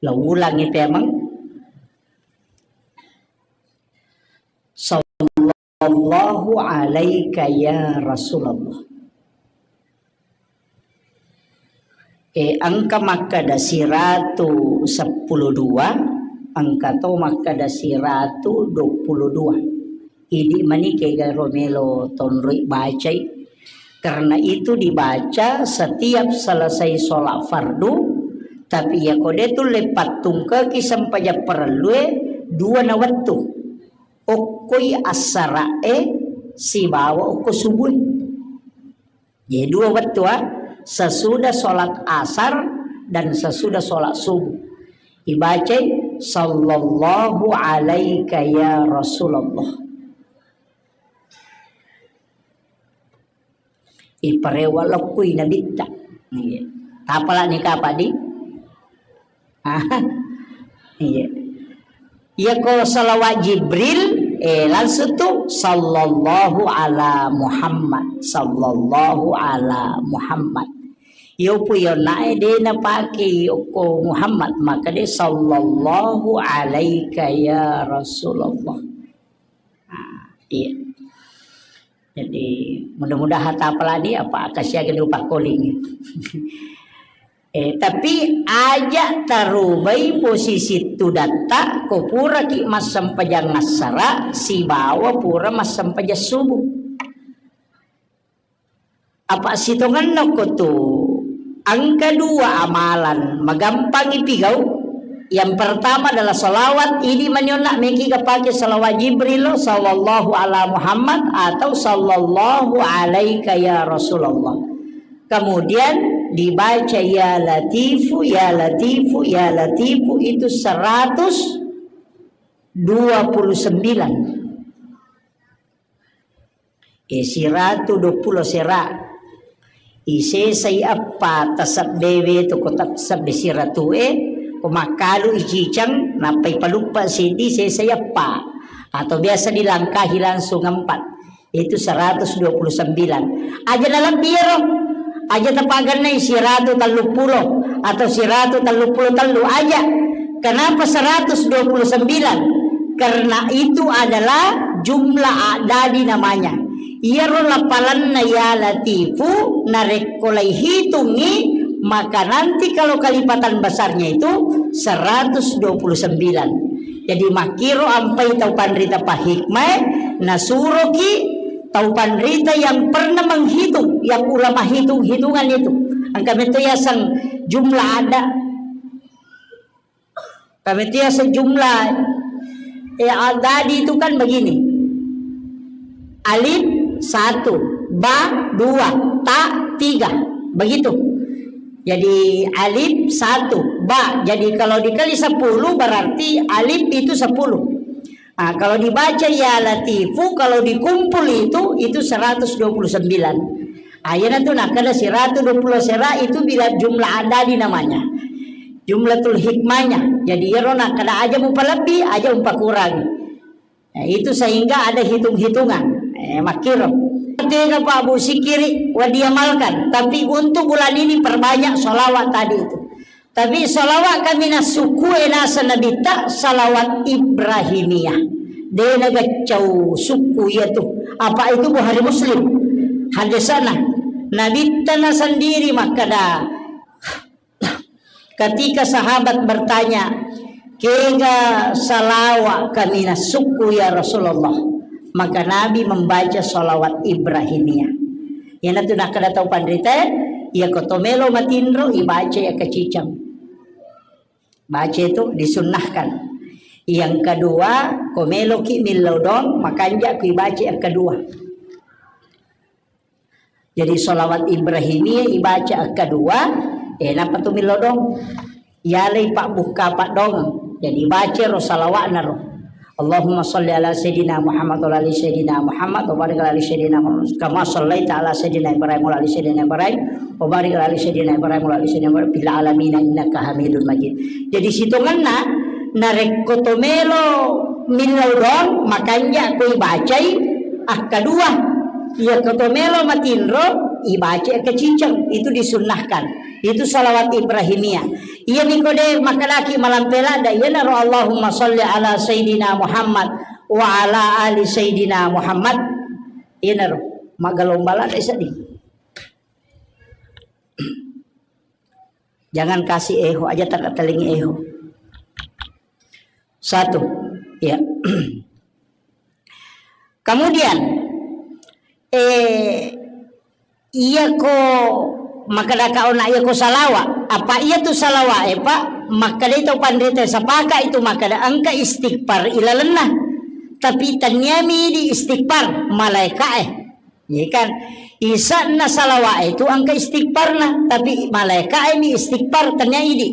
Lo ulangi pemeng. Sallallahu alaika ya Rasulullah. Eh, engka makkeda siratu seppulo dua, engka to makkeda siratu dua puluh dua. Idi mani kega ro melo tonroi bacai. Karena itu dibaca setiap selesai sholat fardu, tapi iya ko de tulle pattungkeki sempajang parellue dua na wettu. Okkoi assara'e sibawa okko subuh. Jadi dua wettu, ah, sesudah sholat asar dan sesudah sholat subuh. Ibacai, "Sallallahu alaika ya Rasulullah." Iparewa lokkui nabitta. Iya. Tapalani kapadi? Ah, iya. Iya ko salawat Jibril, eh, langsung tu, "Sallallahu ala Muhammad, sallallahu ala Muhammad." Iyo pu iyo nae de napake okko Muhammad, maka de, "Sallallahu alaika ya Rasulullah." Ah, iya. Jadi, mudah-mudahan tapalani apa kasiaga dupa calling. Eh, tapi aja tarubai posisi tudatta ko puraki massempajang assara sibawa pura massempajang subuh. Apa sitongenna ko tu engka dua amalan magampangi pigau. Yang pertama adalah salawat, idi manionna meki ga pake salawat Jibril, sallallahu ala Muhammad atau sallallahu alaika ya Rasulullah. Kemudian dibaca ya Latifu, ya Latifu, ya Latifu itu seratus dua puluh sembilan. Eh, siratu dua puluh sera. Isesai eppa tasebbewe tu ko tasebbe siratue, ko makkalu iciceng, nappai paluppa seddi sesai eppa. Atau biasa dilangkahi langsung empat. Itu seratus dua puluh sembilan. Aja nalebbi ero. Aja tapagennai siratu telluppulo atau siratu telluppulo tellu aja. Kenapa seratus dua puluh sembilan? Karena itu adalah jumlah adadi namanya. Iyaro lapalanna ya Latifu narekko laihitungi, maka nanti kalau kelipatan besarnya itu seratus dua puluh sembilan. Jadi makkiro ampai tau panrita pahikmae, nasuroki tau panrita yang pernah menghitung, yang ulama hitung-hitungan itu. Engka metto yaseng jumlah ada Kami itu ya sejumlah, eh, adadi itu kan begini. Alif satu, ba dua, ta tiga. Begitu. Jadi alif satu, ba. Jadi kalau dikali sepuluh berarti alif itu sepuluh. Nah, kalau dibaca ya Latifu, kalau dikumpul itu, itu seratus dua puluh sembilan. Ah, iyana tu nakkeda seratus dua puluh sera itu bila jumlah adadi namanya. Jumlatul hikmahnya. Jadi iyaro nakkeda aja mupalebbi, aja mupakurangi. Eh, itu sehingga ada hitung-hitungan. Eh, makkiro. Tega Pak Bu sikiri wa diamalkan, tapi untuk bulan ini perbanyak sholawat tadi itu. Tapi salawat kaminang sukku e naseng Nabitta salawat Ibrahimiyah. De nageccau sukku iyatu. Apa itu Bukhari Muslim. Hadisana. Nabitta na sendiri makkeda, ketika sahabat bertanya, "Kega salawat kaminang sukku ya Rasulullah?" Maka Nabi membaca salawat Ibrahimiyah. Iyanatu nakkeda tau panrita, iya ko to melo matinro, ibaca iya kaciceng. Baca itu disunnahkan. Yang kedua, ko meloki millau doang, makanja ku ibaca yang kedua. Jadi salawat Ibrahimiyah ibaca yang kedua, eh, napa tu millau doang? Yalai pak bukka pak doang. Jadi baca ro salawatna ro. Allahumma salli ala Sayyidina Muhammad wa ala ali Sayyidina Muhammad wa barik ala ali Sayyidina Muhammad kama sallaita ala Sayyidina Ibrahim wa ala ali Sayyidina Ibrahim wa barik ala ali Sayyidina Ibrahim wa ala ali Sayyidina Ibrahim fil alamin innaka Hamidun Majid. Jadi sitongenna narekko to melo millau doang makanja ko ibacai akkadua. Iya ko to melo matinro ibaca kaciceng itu disunnahkan. Itu salawat Ibrahimiyah. Iya niko de makkedaki malampe ladda, iyanaro Allahumma salli ala Sayyidina Muhammad wa ala ali Sayyidina Muhammad. Iyanaro, maggalomba ladda seddi. Jangan kasih eho, aja tak telingi eho. Satu, ya. Kemudian, eh, iya ko makkeda ka ona iya ko salawa, apa iya tu salawa e, Pak? Makkeda itu panrita sepaka itu makkeda engka istighfar ilalenna. Tapi tanniami di istighfar malaika e. Iya kan? Isanna salawa e itu engka istighfarna, tapi malaika e mi istighfar tannia idi.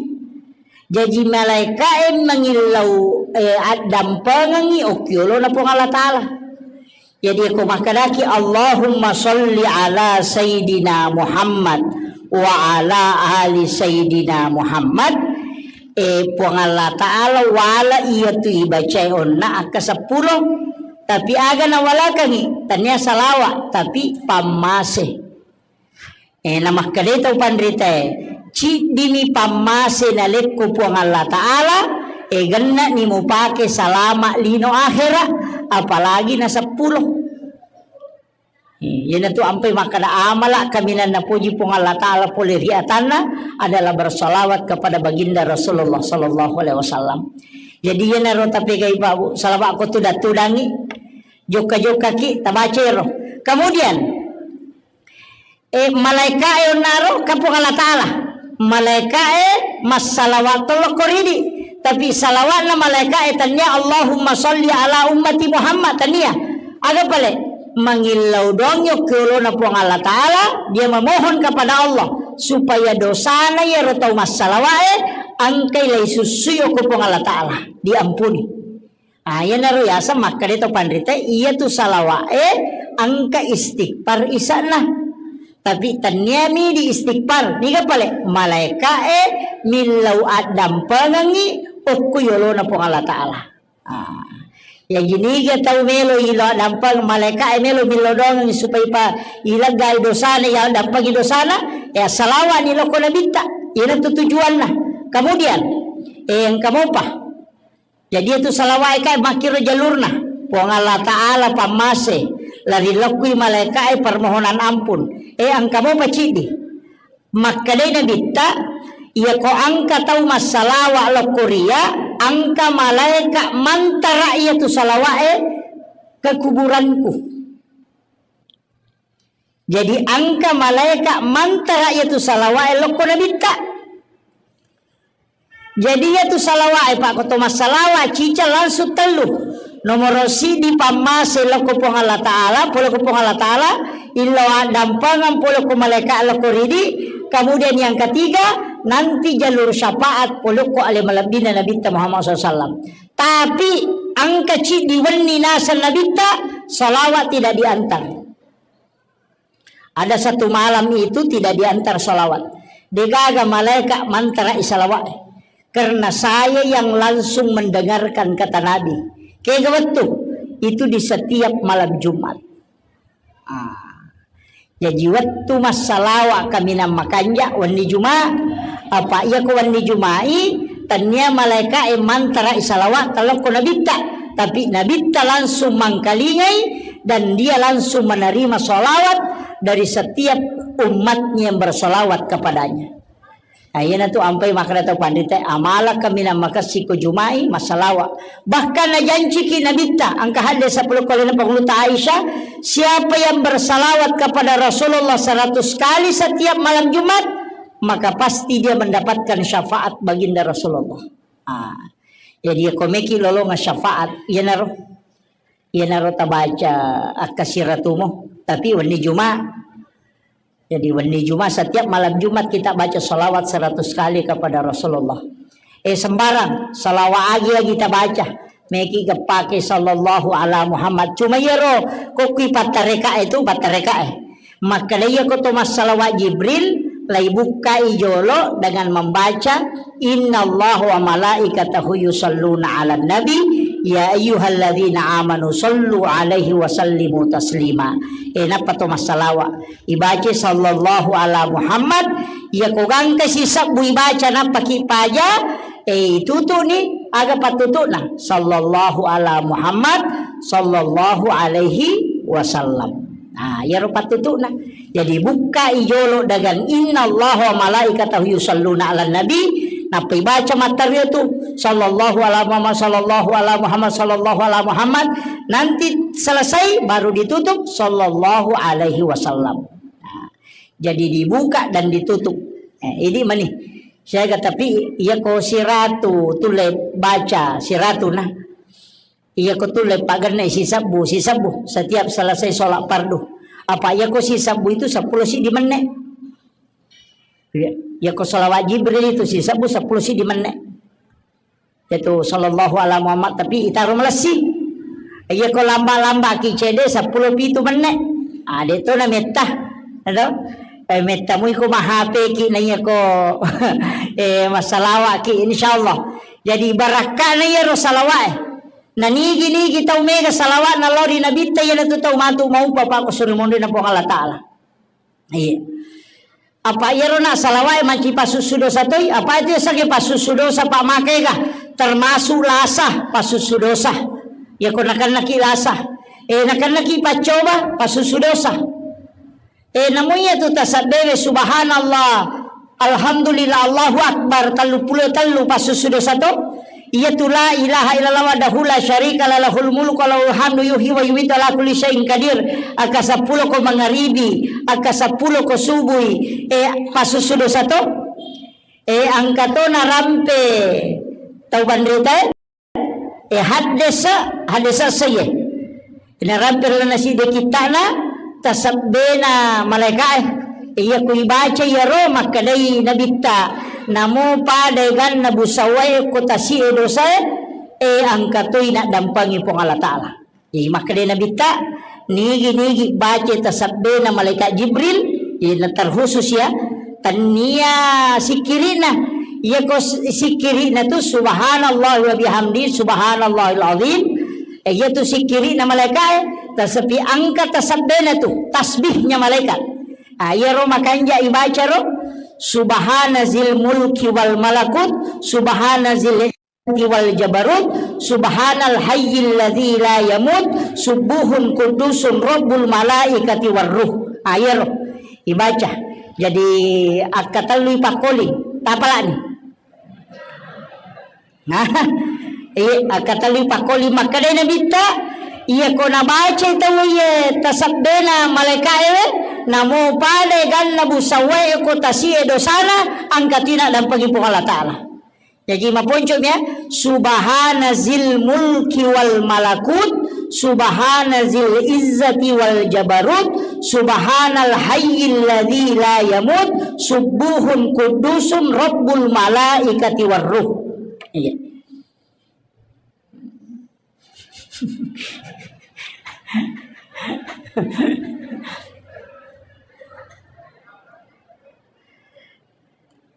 Jaji malaika e mangillau, eh, addampengengi okkiolona Puang Allah Ta'ala. Jadi ko makkedaki Allahumma salli ala Sayyidina Muhammad wa ala ali Sayyidina Muhammad, eh, Puang Allah Ta'ala wala iya tu ibacai onna akka seppulo, tapi aga nawalakangi, tania salawa, tapi pammase. Eh, namakkedai tau panritae, ciddimi pammase nalekko Puang Allah Ta'ala, eh, genna'ni mupake salama lino akhera, apalagi na seppulo. Eh, iyanatu ampai makkeda amala kaminang napoji Puang Allah Ta'ala pole ri atanna adalah bersalawat kepada baginda Rasulullah sallallahu alaihi wasallam. Jadi iyanaro tapegai Pak Bu, salawat ko tudang-tudangi, jokka-jokkaki, tabacero. Kemudian, eh, malaika e onnaro ka Puang Allah Ta'ala. Malaika e massalawat tollo ko ridi. Tapi salawatna malaika e tania Allahumma salli ala ummati Muhammad tania. Aga pale? Mangillau doang yokkiolona Puang Allah Ta'ala, dia memohon kepada Allah supaya dosana iyaro tau massalawa e engkai lai sussui okko Puang Allah Ta'ala, diampuni. Ah, iyanaro yaseng makkeda to panrita, iyatu salawa'e engka istighfar isa'na. Tapi tanniami di istighfar, niga pale malaika'e millau addampengengngi okko yolona Puang Allah Ta'ala. Ah. Ya, jiniga tau melo ilo addampeng malaika'e melo millau doangengngi supaya pa ileggai dosana, ya addampengi dosana, ya salawa'ni lokko nabitta. Iyanatu tujuanna. Kemudian, eh, engka mopa. Jadi itu salawa'e kae makkiro jalurna. Puang Allah Ta'ala pammase, lari lokkui malaika'e permohonan ampun. Eh, engka mopa ciddi. Makkedai nabitta, iya ko engka tau massalawa lokko ria, engka malaika mantara iyatu salawa'e ke kuburanku. Jadi engka malaika mantara iyatu salawa'e lokko nabitta. Jadi, iyatu salawa'e, Pak, ko to massalawa' ciceng langsung tellu. Nomoro siddi pammase lokko Puang Allah Ta'ala, pole ko Puang Allah Ta'ala, illo addampengeng pole ko malaika' lokko ridi, kemudian yang ketiga, nanti jalur syafaat pole ko ale malebbina Nabitta Muhammad sallallahu alaihi wasallam. Tapi engka ciddi wenni naseng Nabitta, salawat tidak diantar. Ada satu malam itu tidak diantar salawat. Degaga malaika' mantara'i salawat. Karena saya yang langsung mendengarkan kata Nabi. Kega wettu? Itu di setiap malam Jumat. Ah. Jaji wettu massalawa' kaminang makanja' wenni Juma'. Apa' iya ko wenni Juma'i, tennia malaika'e mantara'i salawat lokko Nabitta. Tapi Nabitta langsung mangkalingai dan dia langsung menerima salawat dari setiap umatnya yang bersalawat kepadanya. Nah, iyanatu ampai makkeda tau panrita, amala kaminang makessing ko Juma'i, massalawa'. Bahkan najanciki Nabitta, engka hadis sepuluh kali na panguluta Aisyah, siapa yang bersalawat kepada Rasulullah seratus kali setiap malam Jumat, maka pasti dia mendapatkan syafaat baginda Rasulullah. Ah, jadi ko meki lolonga syafaat, iyanaro, iyanaro tabaca akkasiratumu, tapi wenni Juma'. Jadi, wenni Juma', setiap malam Jumat kita baca salawat seratus kali kepada Rasulullah. Eh, sembarang, salawat agi-agi kita baca. Meki gepake sallallahu ala Muhammad. Cuma iyaro, ko kui pattarekae tu, pattarekae. Makkeda iya ko to massalawat Jibril, laibukkai jolo dengan membaca, "Innallaha wa malaikatahu yusalluna ala nabi, ya ayyuhalladzina amanu sallu alaihi wa sallimu taslima." Eh, nappa to massalawa'. Ibaca sallallahu ala Muhammad, iya ko gangka sisebbu ibaca nappaki paja, eh, itutu'ni, aga pattutu'na? Sallallahu ala Muhammad, sallallahu alaihi wasallam. Nah, iyaro pattutu'na. Jadi bukkai jolo dengan innallaha wa malaikatahu yusalluna ala nabi, nappa ibaca matteru tu sallallahu ala Muhammad, sallallahu ala Muhammad, sallallahu ala Muhammad, nanti selesai baru ditutup sallallahu alaihi wasallam. Nah, jadi dibuka dan ditutup. Eh, ini mani. Saya kata, tapi iya ko siratu tulle baca siratu nah. Iya ko tulle pagenne sisebbu, sisebbu setiap selesai sholat fardu. Apa iya ko sisebbu itu sepuluh siddi menne. Iya, iya ko salawat Jibril itu sisebbu sepuluh siddi menne. Itu sallallahu ala Muhammad, tapi itaro malessi. Iya ko lamba-lamba ki cede sepuluh pitu menne. Ah, de to na metta. Ado? Eh, metta mui ko mahape ki na iya ko, eh, massalawa ki, insyaallah. Jadi barakkana iya ro salawat, eh. Na nigi-nigi tau mega salawat na lao ri Nabitta, iya na tu tau matu maupa pa ko suri monri na Puang Allah Ta'ala. Iya. Apa iyaro na salawa'e manci pasussu dosa toi? Apa itu yasengnge pasussu dosa, Pak, makega? Termasuk lasa pasussu dosa. Iya ko nakennaki lasa. Eh, nakennaki paccoba, pasussu dosa. Eh, namu iya tu tasabbewe subhanallah, alhamdulillah, Allahu Akbar, tellu pulo tellu pasussu dosa to? Iyatu la ilaha illallah wahdahu la syarika la lahul mulku wa lahul hamdu yuhyi wa yumitu ala kulli syai'in qadir. Akka seppulo ko mangaribi, akka seppulo ko subui, eh, pasussu dosa to? Eh, angka to narampe tau banrita, eh? Eh, haddesa, haddesa seye. Narampe ro nasi de kittana, tasabbena malaikae. Iya ku ibaca iyaro makkedai Nabitta, namo pada eganna busawae ko tasi'e dosae, eh, angka toi naddampangi Puang Allah Ta'ala. Jadi makkedai Nabitta, nigi-nigi baca tasabbena malaikat Jibril, iya terkhusus ya, tannia sikkiri'na. Iya ko s-, sikkiri'na tu subhanallah wa bihamdi, subhanallahil azim. Eh, iya tu sikkiri'na malaikae, tasepi angka tasabbena tu, tasbihnya malaikat. Ah, iyaro makanja ibaca ro, subhana zil mulki wal malakut, subhana zil izzati wal jabarut, subhanal hayyil ladzi la yamut, subbuhun quddusun rabbul malaikati war ruh. Ah, iyaro ibaca. Jadi, akka tellu ipakkoli, tapalani. Nah, eh, akkatali pakkoli makkedai Nabitta, iya ko nabacai tau iye tasabbena malaikae we, namo pada ganna busawae ko tasi'e dosana, angka tina dampengi Puang Allah Ta'ala. Jaji maponco'mi ya, subhana zil mulki wal malakut, subhana zil izzati wal jabarut, subhanal hayyil ladzi la yamut, subbuhun quddusun rabbul malaikati war ruh. Iya.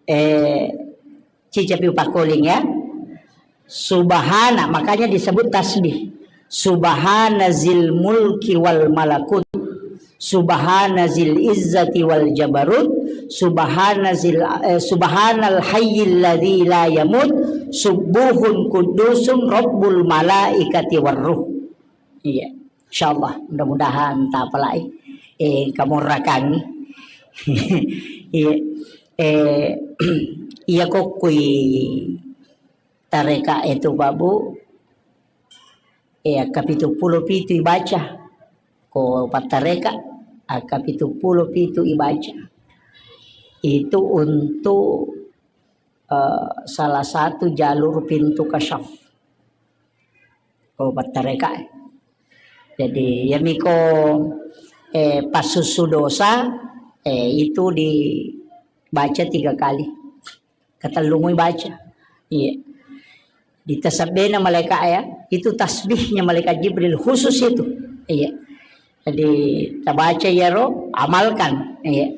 Eh, cicapi upakkoling ya. Subhana, makanya disebut tasbih. Subhana zil mulki wal malakut. Subhana zil izzati wal jabarut. Subhana zil, eh, subhanal hayyil ladzi la yamut. Subbuhun quddusun rabbul malaikati war ruh. Iya. Insyaallah, mudah-mudahan tapalai. Eh, kamu rakangi. Iya. Eh, iya kokkui tareka itu, Pak Bu. Eh, akka pitu pulo pitu ibaca. Ko pattareka, akka pitu pulo pitu ibaca. Itu untuk, eh, salah satu jalur pintu kasyaf. Ko pattareka. Jadi, yamiko, eh, passussu dosa, eh, itu dibaca tiga kali. Katellumui baca. Iya. Ditasabbena malaikat ya, itu tasbihnya malaikat Jibril khusus itu. Iya. Jadi, tabaca iyaro, amalkan. Iya.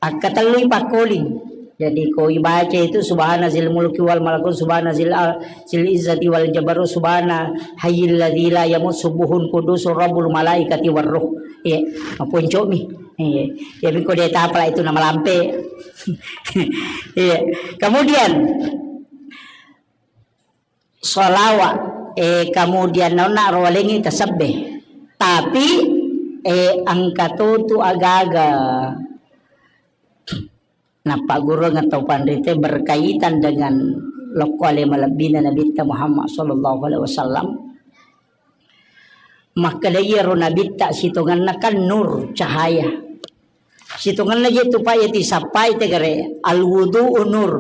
Akkatellui pakkoling. Jadi, ko ibaca itu subhana zil mulki wal malakut, subhana zil al-, zil izzati wal jabarut, subhana hayyil ladzi la yamut, subbuhun quddusun rabbul malaikati war ruh. Iya, maponco'mi. Iya. Ya, miko de tapala itu namalampe. Iya. Kemudian, sholawat, eh, kemudian naonna rowalengi tasabbe. Tapi, eh, engka to tu aga-aga nappagurung atau panrite berkaitan dengan lokko ale malebbina Nabitta Muhammad sallallahu alaihi wasallam. Makkeda iyaro Nabitta sitongenna kan nur, cahaya. Sitongenna je tu, Pak, iya tisappai tegare, al-wudu'u nur,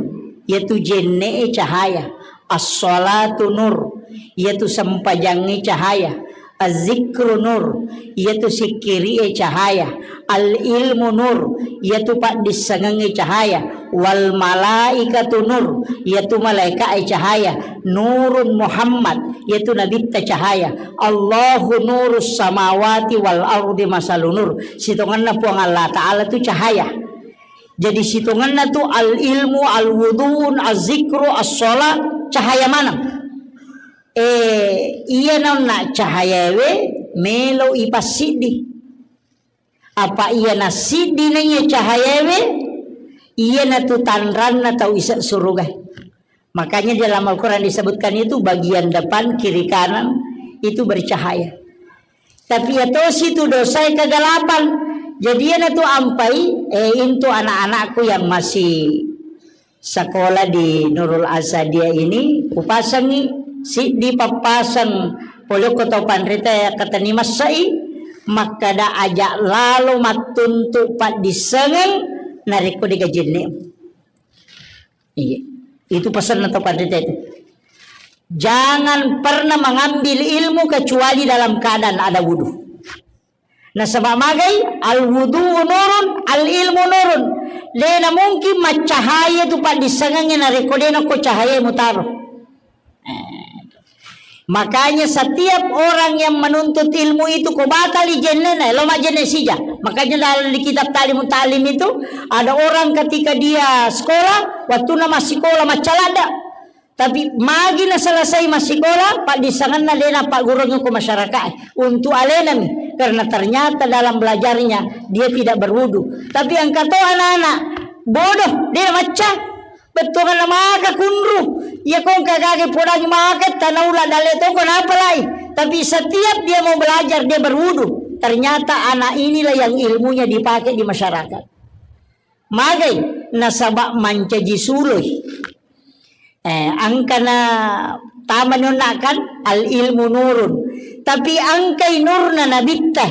iyatu jenne'e cahaya, as-shalatu nur, iyatu sempajangnge cahaya, az-zikru nur, iyatu sikkiri'e cahaya, al-ilmu nur, iyatu paddissengengnge cahaya, wal malaikatu nur, iyatu malaika'e cahaya, nurun Muhammad, iyatu nabitta cahaya, Allahu nurus samawati wal ardi masalu nur. Sitongenna Puang Allah Ta'ala tu cahaya. Jadi sitongenna tu al-ilmu, al-wudun, az-zikru, as-sholat, cahaya maneng. Eh, iya naonna cahayawe melo ipassiddi. Apa iya nassiddi naiya cahayawe, iya natu tanranna tau ise suruga. Makanya di dalam Al-Quran disebutkan itu bagian depan, kiri, kanan itu bercahaya. Tapi iya tosi tu dosae kegelapan. Jadi iya natu ampai, eh, intu anak-anakku yang masih sekolah di Nurul Asadiyah ini, kupasangi siddi pappasang polokko tau panrita ya katani massai, makkada aja lalo mattuntu paddissengeng narekko digajenne. Iya. Itu pesanna tau panrita itu. Jangan pernah mengambil ilmu kecuali dalam keadaan ada wudu. Nasaba magai, al wudu nurun, al ilmu nurun. Dena mungkin maccahaya tu paddissengengnge narekko dena ko cahaya mutaro. Eh. Makanya setiap orang yang menuntut ilmu itu ko batali jennena, lo majenne sija. Makanya dalam di kitab Ta'limu Ta'lim itu ada orang ketika dia sekolah, waktu nama sekolah maccalada. Tapi magi naselesai massikola, paddissengenna de napaggurungngi ko masyarakat untuk alenami, karena ternyata dalam belajarnya dia tidak berwudu. Tapi engka to anak-anak bodoh, de macca, bettuanna maka kunru, iya ko engka gage podangi maka tanaula dalle to ko napalai. Tapi setiap dia mau belajar, dia berwudu. Ternyata anak inilah yang ilmunya dipakai di masyarakat. Magai nasaba mancaji suloi. Eh, engkana tamani onna kan al ilmu nurun. Tapi engkai nurna nabitta.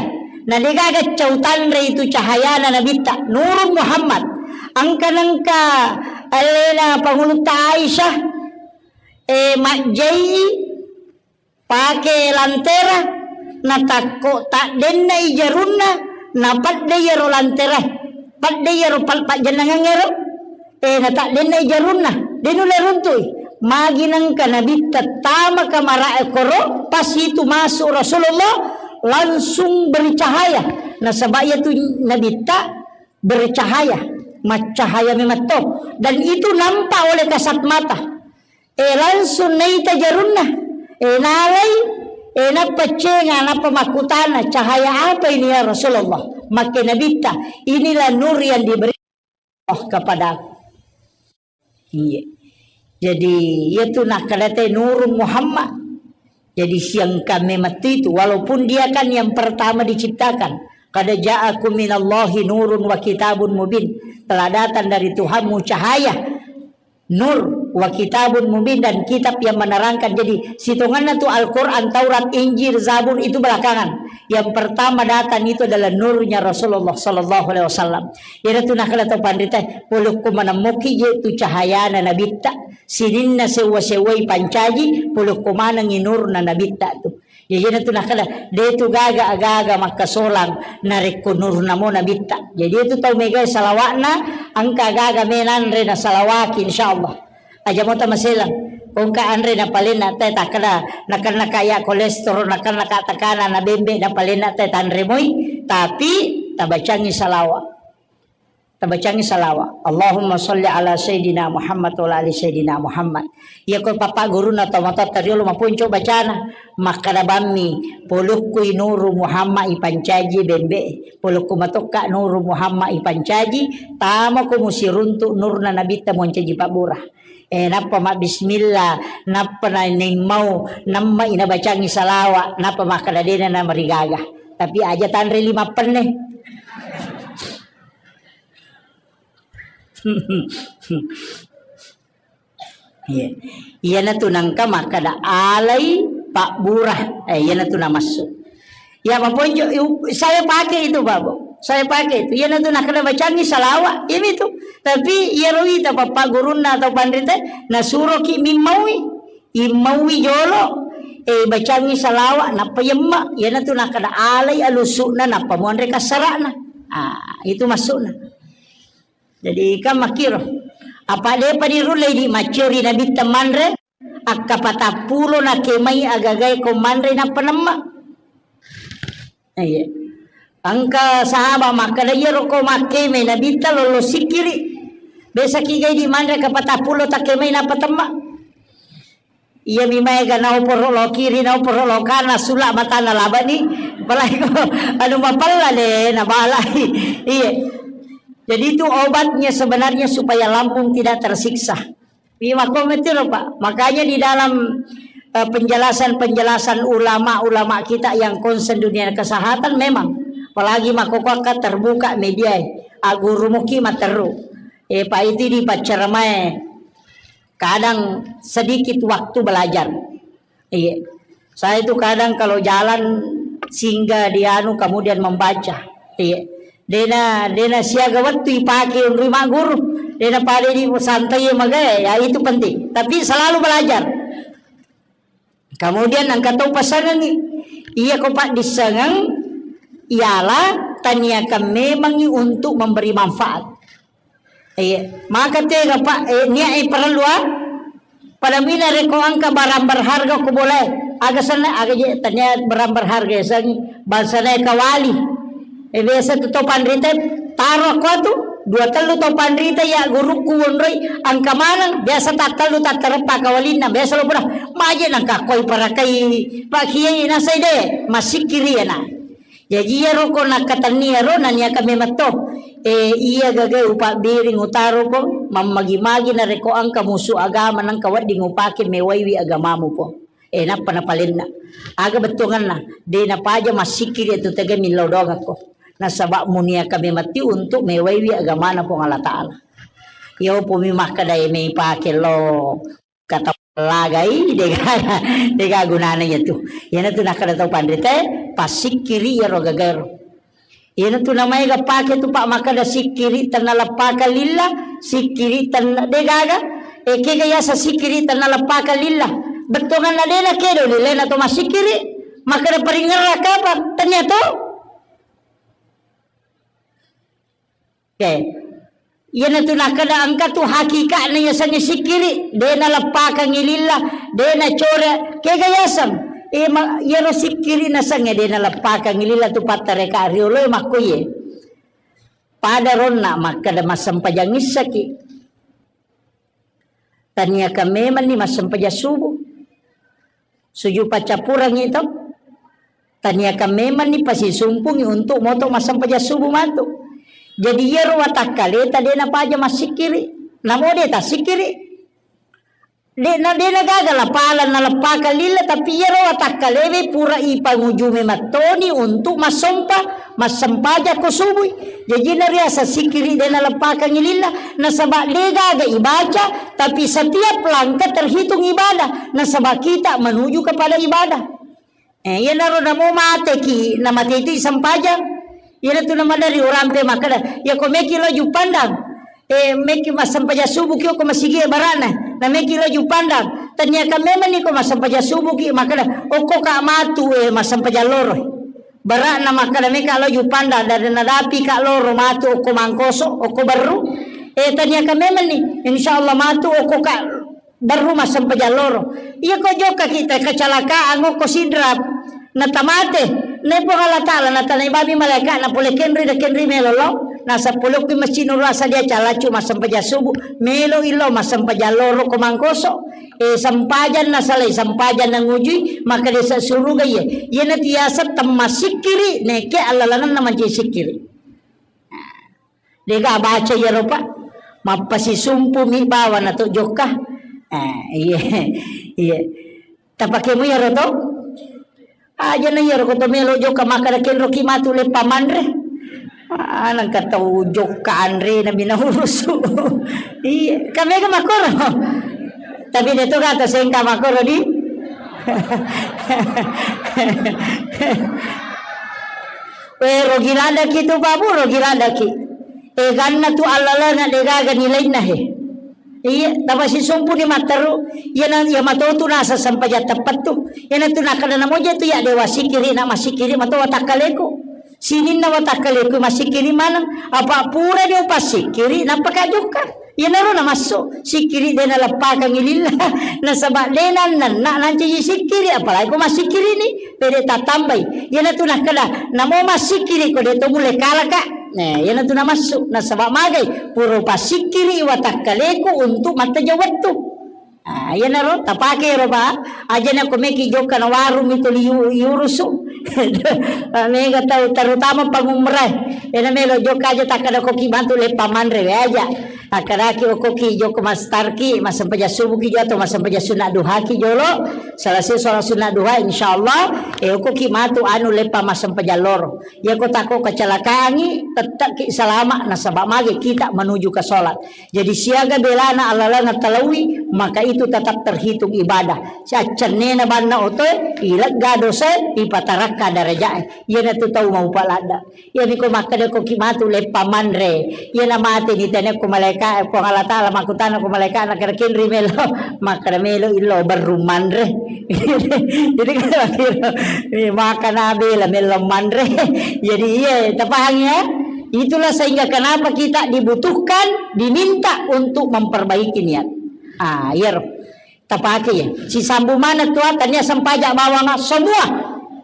Na degaga cau tanre itu cahayana nabitta. Nurun Muhammad. Engka nengka alena pangulutta Aisyah. eh, majjai pake lantera, natakko taddennai jarunna, napedde iyaro lantera, pedde iyaro pal-, pajjennangengngero, eh, nataddennai jarunna, de nulle runtui. Magi nengka Nabitta tama kamarae koro, pas itu masuk Rasulullah, langsung bercahaya. Nasaba iyatu Nabitta bercahaya, maccahaya memetto. Dan itu nampak oleh kasat mata. Eh, langsung naita jarunna. Eh, nalai, eh, nappa cenga, nappa makkutana, "Cahaya apa ini, ya Rasulullah?" Makke Nabitta, "Inilah nur yang diberi Allah kepadaku." Iya. Jadi, iyatu nakkadate Nurun Muhammad. Jadi, siangka memetto itu, walaupun dia kan yang pertama diciptakan. "Qad ja'akum minallahi nurun wa kitabun mubin." Telah datang dari Tuhanmu cahaya. Nur wa kitabun mubin, dan kitab yang menerangkan. Jadi, sitonganna tu Al-Quran, Taurat, Injil, Zabur itu belakangan. Yang pertama datang itu adalah nurnya Rasulullah sallallahu alaihi wasallam. Iyana tu nakkeda tau panrita, polokko manemmoki je tu cahayana Nabitta. Sininna sewwa-sewwai pancaji, polokko manengi nurna Nabitta tu. Jadi, iyana tu nakkeda, de tu gaga aga-aga makkasolang narekko nurna mo Nabitta. Jadi, itu tau megai salawatna, engka aga-aga me nanre na salawaki, insyaallah. Aja mo tamaselang. Kongka anre na palenna te takkeda, nakenna kaya kolesterol, nakenna ka tekanan, na bembe na palenna te tanre moi, tapi tabacangi salawat. Tabacangi salawat. Allahumma sholli ala Sayyidina Muhammad wa ala ali Sayyidina Muhammad. Iya ko papa guruna tau matotta riolo maponco bacana. Makkada bammi, polokkui Nuru Muhammad ipancaji bembe. Polokku matokka Nuru Muhammad ipancaji, tama ko musiruntu nurna Nabitta moncaji pabbura. Eh, nappa ma bismillah, nappa na nemmau, namma ina bacangi salawat, nappa makkada dena na marigaga. Tapi aja tanre lima penne. Iya. Iyana tu nangka makkada alai pabbura. Eh, iyana tu namassu. Ya, maponjo, saya pakai itu, Babu. Saya pakai itu. Iyana tu nakkada bacangi salawat. Imi tu. Tapi iyaro wita papa gurunna atau panrita nasuroki mimmaui. Immaui jolo. Eh, bacangi salawat, nappa yemma. Iyana tu nakkada alai alusukna, nappa muanre kassarana. Ah, itu maksudna. Jadi, kan makkiro. Apa depa dirullei di maccori Nabitta manre, akka patappulo nakemai agagae ko manre nappa nemma. Iya. Engka sahabat makkeda, "Iyaro ko makkemai Nabitta lollo sikkiri. Biasa kigai di manre akka patappulo takkemai nappa temma." Iya mi maega naoporo lo kiri, naoporo lo kanan, sula matana labani. Apalagi ko anu mapella de nabalai. Iya. Jadi itu obatnya sebenarnya supaya lambung tidak tersiksa. Iya, makko metiro, Pak. Makanya di dalam, eh, penjelasan-penjelasan ulama-ulama kita yang concern dunia kesehatan memang, apalagi makkokkoe terbuka media, eh, aguru muki matteru. Eh, Pak, itu di paccaramae. Kadang sedikit waktu belajar. Iya. Saya itu kadang kalau jalan singgah di anu, kemudian membaca. Iya. Dena, dena siaga wettu ipake unrui magguru. Dena pada di santai magae, ya itu penting. Tapi selalu belajar. Kemudian engka tau pasangengi. Iya ko paddissengeng, ialah taniakan memangi untuk memberi manfaat. Iya, maka tega, Pak, eh, niat e parellu, ah. Pada mina rekko engka barang berharga ko bolae. Aga senna, aga je, tania barang berharga ya, sang bangsa nae kawali. Eh, biasa tu to panrita taro ko tu, dua tellu to panrita ya gurukku wonroi, engka maneng, biasa tattellu tattareppa kawalinna, biasa lo pura, maje nangka koi parakai, Pak Kiai nasai de, masikkiri ana. Jaji iyaro ko nakkatenni iyaro naniaka memetto. Eh, iya gaga upabbiring utaro ko, mammagi-magi narekko engka musu agama nengka wedding upake mewaiwi agamamu ko. Eh, nappa napalenna. Aga bettuanganna, de napaja massikkiri tu tega millau doangakko. Nasaba muniaka mematti untuk mewaiwi agamana Puang Allah Ta'ala. Iya upami makkeda e mei pake lo kata lagai, dega, dega gunana iya tu. Iyana tu nakkeda tau panrita, passikkiri iyaro gagaero. Iyana tu namaega pake tu, Pak, makkeda sikkiri tenna leppaka lilla, sikkiri tenna degaga. E, kega yaseng sikkiri tennaleppakang lillah. Bettuanganna de nakedo lillah na to massikkiri. Makkeda paringerra kapang. Tania to? Oke. Iyanatu nakkeda engka tu hakikatna yasengnge sikkiri, de naleppakangngi lillah, de nacore, kega yaseng? E, ma-, iyaro sikkiri nasengnge de naleppakangngi lillah tu pattareka rioloe makkoye. Pada ronna makkeda massempajang issaki. Taniakan memanni massempajang subuh. Sujud paccappurengngi to. Taniakan memanni pasisumpungngi untuk moto massempajang subuh matu. Jadi iyaro watakkaleta de napaja massikkiri. Namo de tassikkiri. De na, de nagaga lapala naleppakang lillah, tapi iyaro watakkalewe pura ipangujume mattoni untuk massompa. Massempajang ko subui. Jaji nariaseng sikkiri de naleppakangngi lillah, nasaba de gaga ibaca, tapi setiap langkah terhitung ibadah, nasaba kita menuju kepada ibadah. Eh, iyanaro namo mateki, namate itu sempajang. Iyanatu namadari orang pe makkeda, ya ko meki lo Juppandang. Eh, meki massempajang subuh ki okko masigi e barana. Na meki lo Juppandang. Taniakan memanni ko massempajang subuh ki makkeda, okko ka matu, eh, massempajang loro. Bara'na makkeda meka lo Juppandang, dari nadapi ka loro matu okko Mangkoso, okko Berru. Eh, taniakan memanni, insya Allah matu okko ka Berru massempajang loro. Iya ko jokka kita kecelakaan okko Sidrap, natamate. Nepo Allah Ta'ala natanai babi malaika na pole kenri da kenri melo lo. Nasa pole okko Masjid Nurul Asad dia calacu massempajang subuh. Melo ilo massempajang loro ko Mangkoso. Eh, sempajang nasalai, sempajang nangujui, maka desa suruga iya. Iyana tiasa temma sikkiri, neke allalanganna mancaji sikkiri. Dega baca iyaro, Pak. Mappasisumpu mi bawa na to jokka. Eh, iya. Iya. Tapake mu iyaro to? Aja na iyaro ko to melo jokka makkeda kenro ki matu leppa manre. Ah, nangka tau jokka anre na bina urusu. Iya, kamega makoro. Tapi de to kata sengka makoro di. We, rogi ladaki tu, Pak Bu, rogi ladaki. Eganna tu allalenga degaga nilainna he. Iya, tapasisumpu ni matteru. Iyana, iya matotu nasa sempajang teppettu. Iyana tu nakkeda namoja tu ya dewa sikiri na masikiri mato watakkaleku. Sininna watakkaleku masikiri maneng. Apa pura ni upassikiri nappa kajukka. Iyanaro namassu, sikkiri de naleppakangngi lillah, nasaba de nannanna nancaji sikkiri, apalagi ko massikkiri ni, pede tattambai. Iyanatu nakkeda, namo massikkiri ko de to mulle kalaka. Nah, iyanatu namassu, nasaba magai, pura passikkiri watakkaleku untuk mattajeng wettu. Ah, iyanaro tapake ro, Pak. Aja na ko meki jokka na warung mi tuli yu-, yurusu. Mega tau terutama pangumrah. Ena melo jokka aja takkeda koki bantu leppa manre we aja. Akkedaki okkoki jokka mastarki, massempajang subuhki jolo atau massempajang sunat duhaki jolo. Selesai sholat sunat duha, insyaallah, eh, okkoki matu anu leppa massempajang loro. Iya ko tako kecelakaangi, tettakki salama nasaba mage kita menuju ke sholat. Jadi siaga belana allaleng talaui, maka itu tetap terhitung ibadah. Siaccennena banna otoe, ilegga dosae, ipatarakka darajae. Iyanatu tau maupa ladda. Iyami ko makkeda ko ki matu leppa manre. Iyana mate ni tene ko malaika, ko Allah Taala makkutana ko malaika na kere kenri melo. Makkeda melo illo berru manre. Jadi kalau kira, eh, makan abela melo manre. Jadi iya, tapahang ya? Itulah sehingga kenapa kita dibutuhkan, diminta untuk memperbaiki niat. Ah, iya ro. Tapake ya. Sisambu mana tua tania sempaja bawanga semua.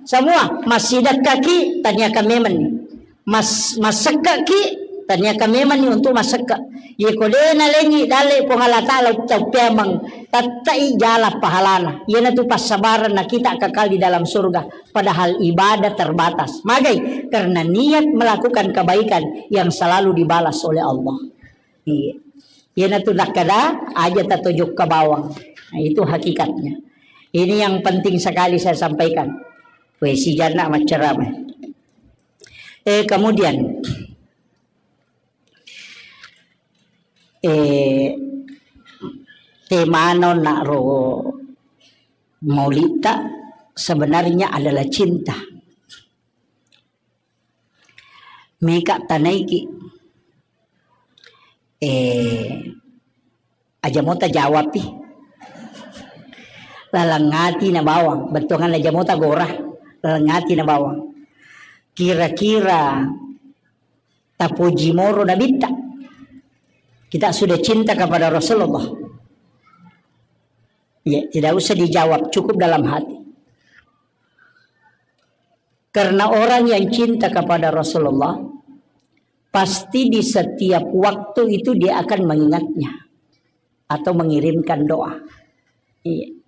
Semua. Masih dekkaki tania kamemen. Mas-, masekkaki tania kamemen ni untuk masekka. Ye ko de nalengi dalle Puang Allah Taala ucap pemeng. Tattai jala pahalana. Iyanatu passabaran na kita kekal di dalam surga. Padahal ibadah terbatas. Magai? Karena niat melakukan kebaikan yang selalu dibalas oleh Allah. Iya. Iyanatu nakkeda aja tatojokka bawang. Nah, itu hakikatnya. Ini yang penting sekali saya sampaikan. Weh, si Jana macceramah. Eh, kemudian, eh, temano nak ro maulita sebenarnya adalah cinta. Meka tanaiki, eh, Aja mota jawab pi. Laleng ati na bawang, bettuangan aja mota gora, laleng ati na bawang. Kira-kira tapuji moro Nabitta? Kita sudah cinta kepada Rasulullah. Ya, tidak usah dijawab, cukup dalam hati. Karena orang yang cinta kepada Rasulullah, pasti di setiap waktu itu dia akan mengingatnya atau mengirimkan doa. Iya.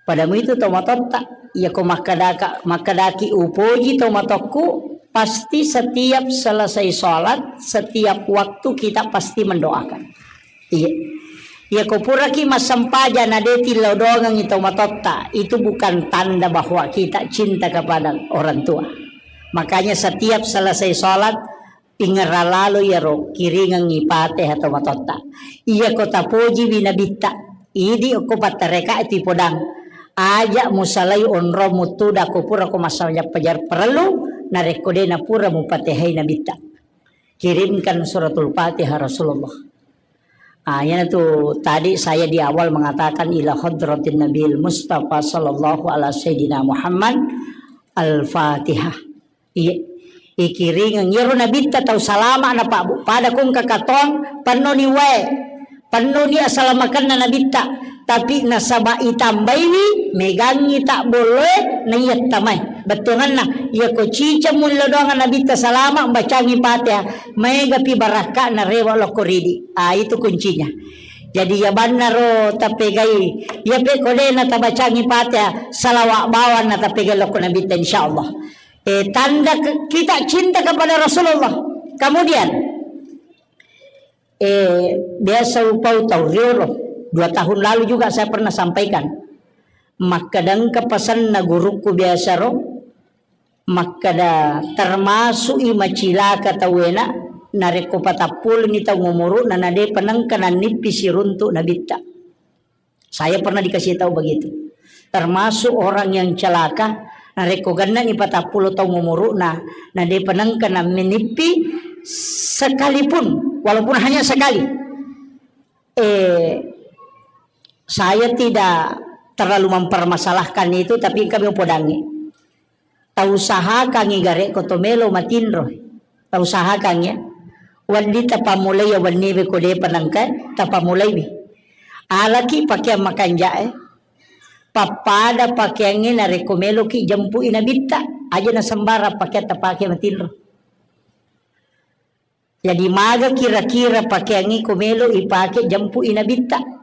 Pada muitu tau matotta, iya ko makkedaka-, makkedaki upoji tau matokku, pasti setiap selesai sholat, setiap waktu kita pasti mendoakan. Iya. Iya ko puraki massempajang na de tillau doangengngi tau matotta, itu bukan tanda bahwa kita cinta kepada orang tua. Makanya setiap selesai sholat, ingerra lalo iyaro kiringengngi Fatihah tau matotta. Iya ko tapojiwi Nabitta, idi okko pattareka itu podang. Aja musalai onrong mutuda ko pura ko massajang pajar parellu, narekko de napura mupatihai Nabitta. Kirimkan suratul Fatihah Rasulullah. Ah, iyanatu tadi saya di awal mengatakan ila hadratin Nabil Mustafa sallallahu ala sayyidina Muhammad al-Fatihah. Iya. Ikiringeng iyaro Nabitta tau salama na Pak Bu. Pada kong kakatong pennoni wae. Pennoni asalamakenna Nabitta. Tapi nasaba itambaiwi, megangngi tak bolloe, na iya tamai. Bettuanganna, iya ko ciceng mullo doang Nabitta salama, bacangi Fatihah. Mega pi barakka na rewa lokko ridi. Ah, itu kuncinya. Jadi iya bannaro tapegai. Iya pe ko de na tabacangi Fatihah, salawa bawang na tapegai lokko Nabitta insyaallah. Eh, tanda ke-, kita cinta kepada Rasulullah. Kemudian, eh, biasa upau tau riolo. Dua tahun lalu juga saya pernah sampaikan. Makkeda engka pesanna gurukku biasa ro, makkeda termasuk i macilaka tauwena, narekko patappulengi tau ngumuru'na, na de penengka nannippi siruntu Nabitta. Saya pernah dikasih tahu begitu. Termasuk orang yang celaka, narekko gennani patappulo taung umuru'na, na depa nengka nammenippi sekalipun, walaupun hanya sekali. Eh, saya tidak terlalu mempermasalahkan itu, tapi kami podangi. Tausahakangngi garekko to melo matinro. Tausahakangngi, ya. Wedding tapammulai ya wenniwe ko depa nengka tapammulaiwi. Alaki pakeang makanja'e. Pappada pakeangnge narekko meloki jempui nabitta. Aja nasembarang pakeang tapake matinro. Jadi, maga kira-kira pakeangnge ko melo ipake jempui nabitta?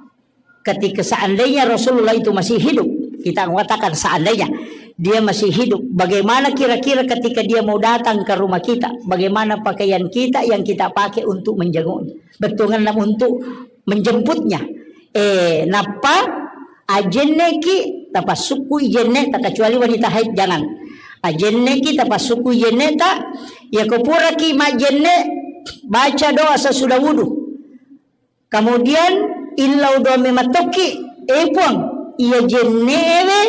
Ketika seandainya Rasulullah itu masih hidup, kita mengatakan seandainya dia masih hidup, bagaimana kira-kira ketika dia mau datang ke rumah kita? Bagaimana pakaian kita yang kita pakai untuk menjenguknya? Bettuanna untuk menjemputnya. Eh, nappa ajenneki tapassukkui jenneta, kecuali wanita haid, jangan. Ajenneki tapassukkui jenneta, yako puraki majjenne, baca doa sesudah wudu. Kemudian illau doa mematokki, eh Puang, iya jennewe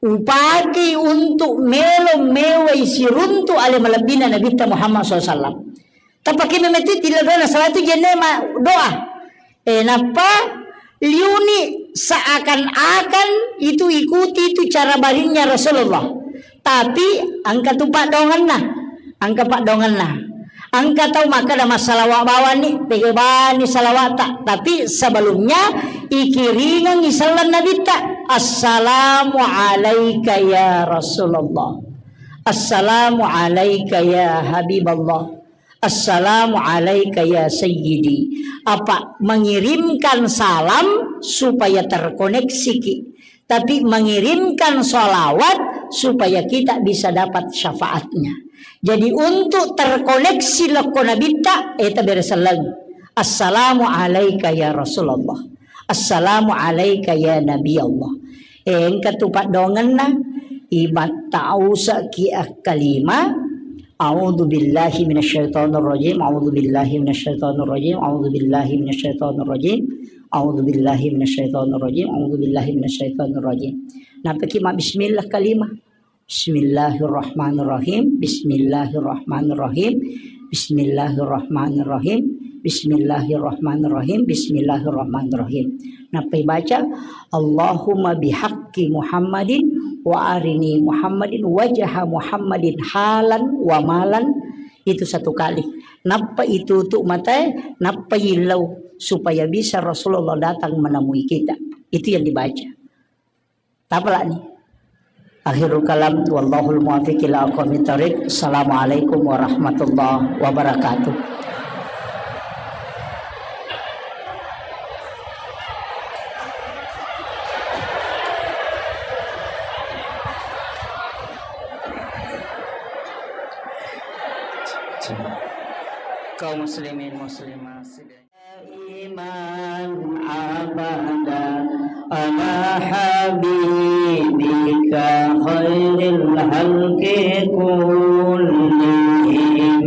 upakei untuk melo mewai siruntu ale malebbina Nabitta Muhammad sallallahu alaihi wasallam. Tapake memeti tilla doa, salatu jenne ma doa. Eh, nappa liuni seakan-akan itu ikuti itu cara barinnya Rasulullah. Tapi engka tu paddoangenna. Engka paddoangenna. Engka tau makkeda massalawa bawanni, pega bani salawata. Tapi sebelumnya ikiringengngi selleng nabitta. Assalamu alaika ya Rasulullah. Assalamu alaika ya Habiballah. Assalamu alaika ya sayyidi. Apa mengirimkan salam supaya terkoneksiki, tapi mengirimkan salawat supaya kita bisa dapat syafaatnya. Jadi untuk terkoneksi lokko nabitta, eta bere selleng. Assalamu alaika ya Rasulullah. Assalamu alaika ya Nabi Allah. Eh, engka tu paddoangenna, ibattausaki akkalima, a'udzu billahi minasyaitonir rajim, a'udzu billahi minasyaitonir rajim, a'udzu billahi minasyaitonir rajim, a'udzu billahi minasyaitonir rajim, a'udzu billahi minasyaitonir rajim. Napaki ma bismillah kalima. Bismillahirrahmanirrahim, bismillahirrahmanirrahim, bismillahirrahmanirrahim. Bismillahirrahmanirrahim, bismillahirrahmanirrahim. Nappai baca, "Allahumma bihaqqi Muhammadin wa arini Muhammadin wajha Muhammadin halan wa malan." Itu satu kali. Nappa itutup matae, nappa yillau supaya bisa Rasulullah datang menemui kita. Itu yang dibaca. Tapalani. Akhirul kalam, wallahul muwaffiq ila aqwamit thariq. Assalamualaikum warahmatullahi wabarakatuh. Kaum muslimin muslimat, daiman abada ala habibika khairil khalqi kullihim.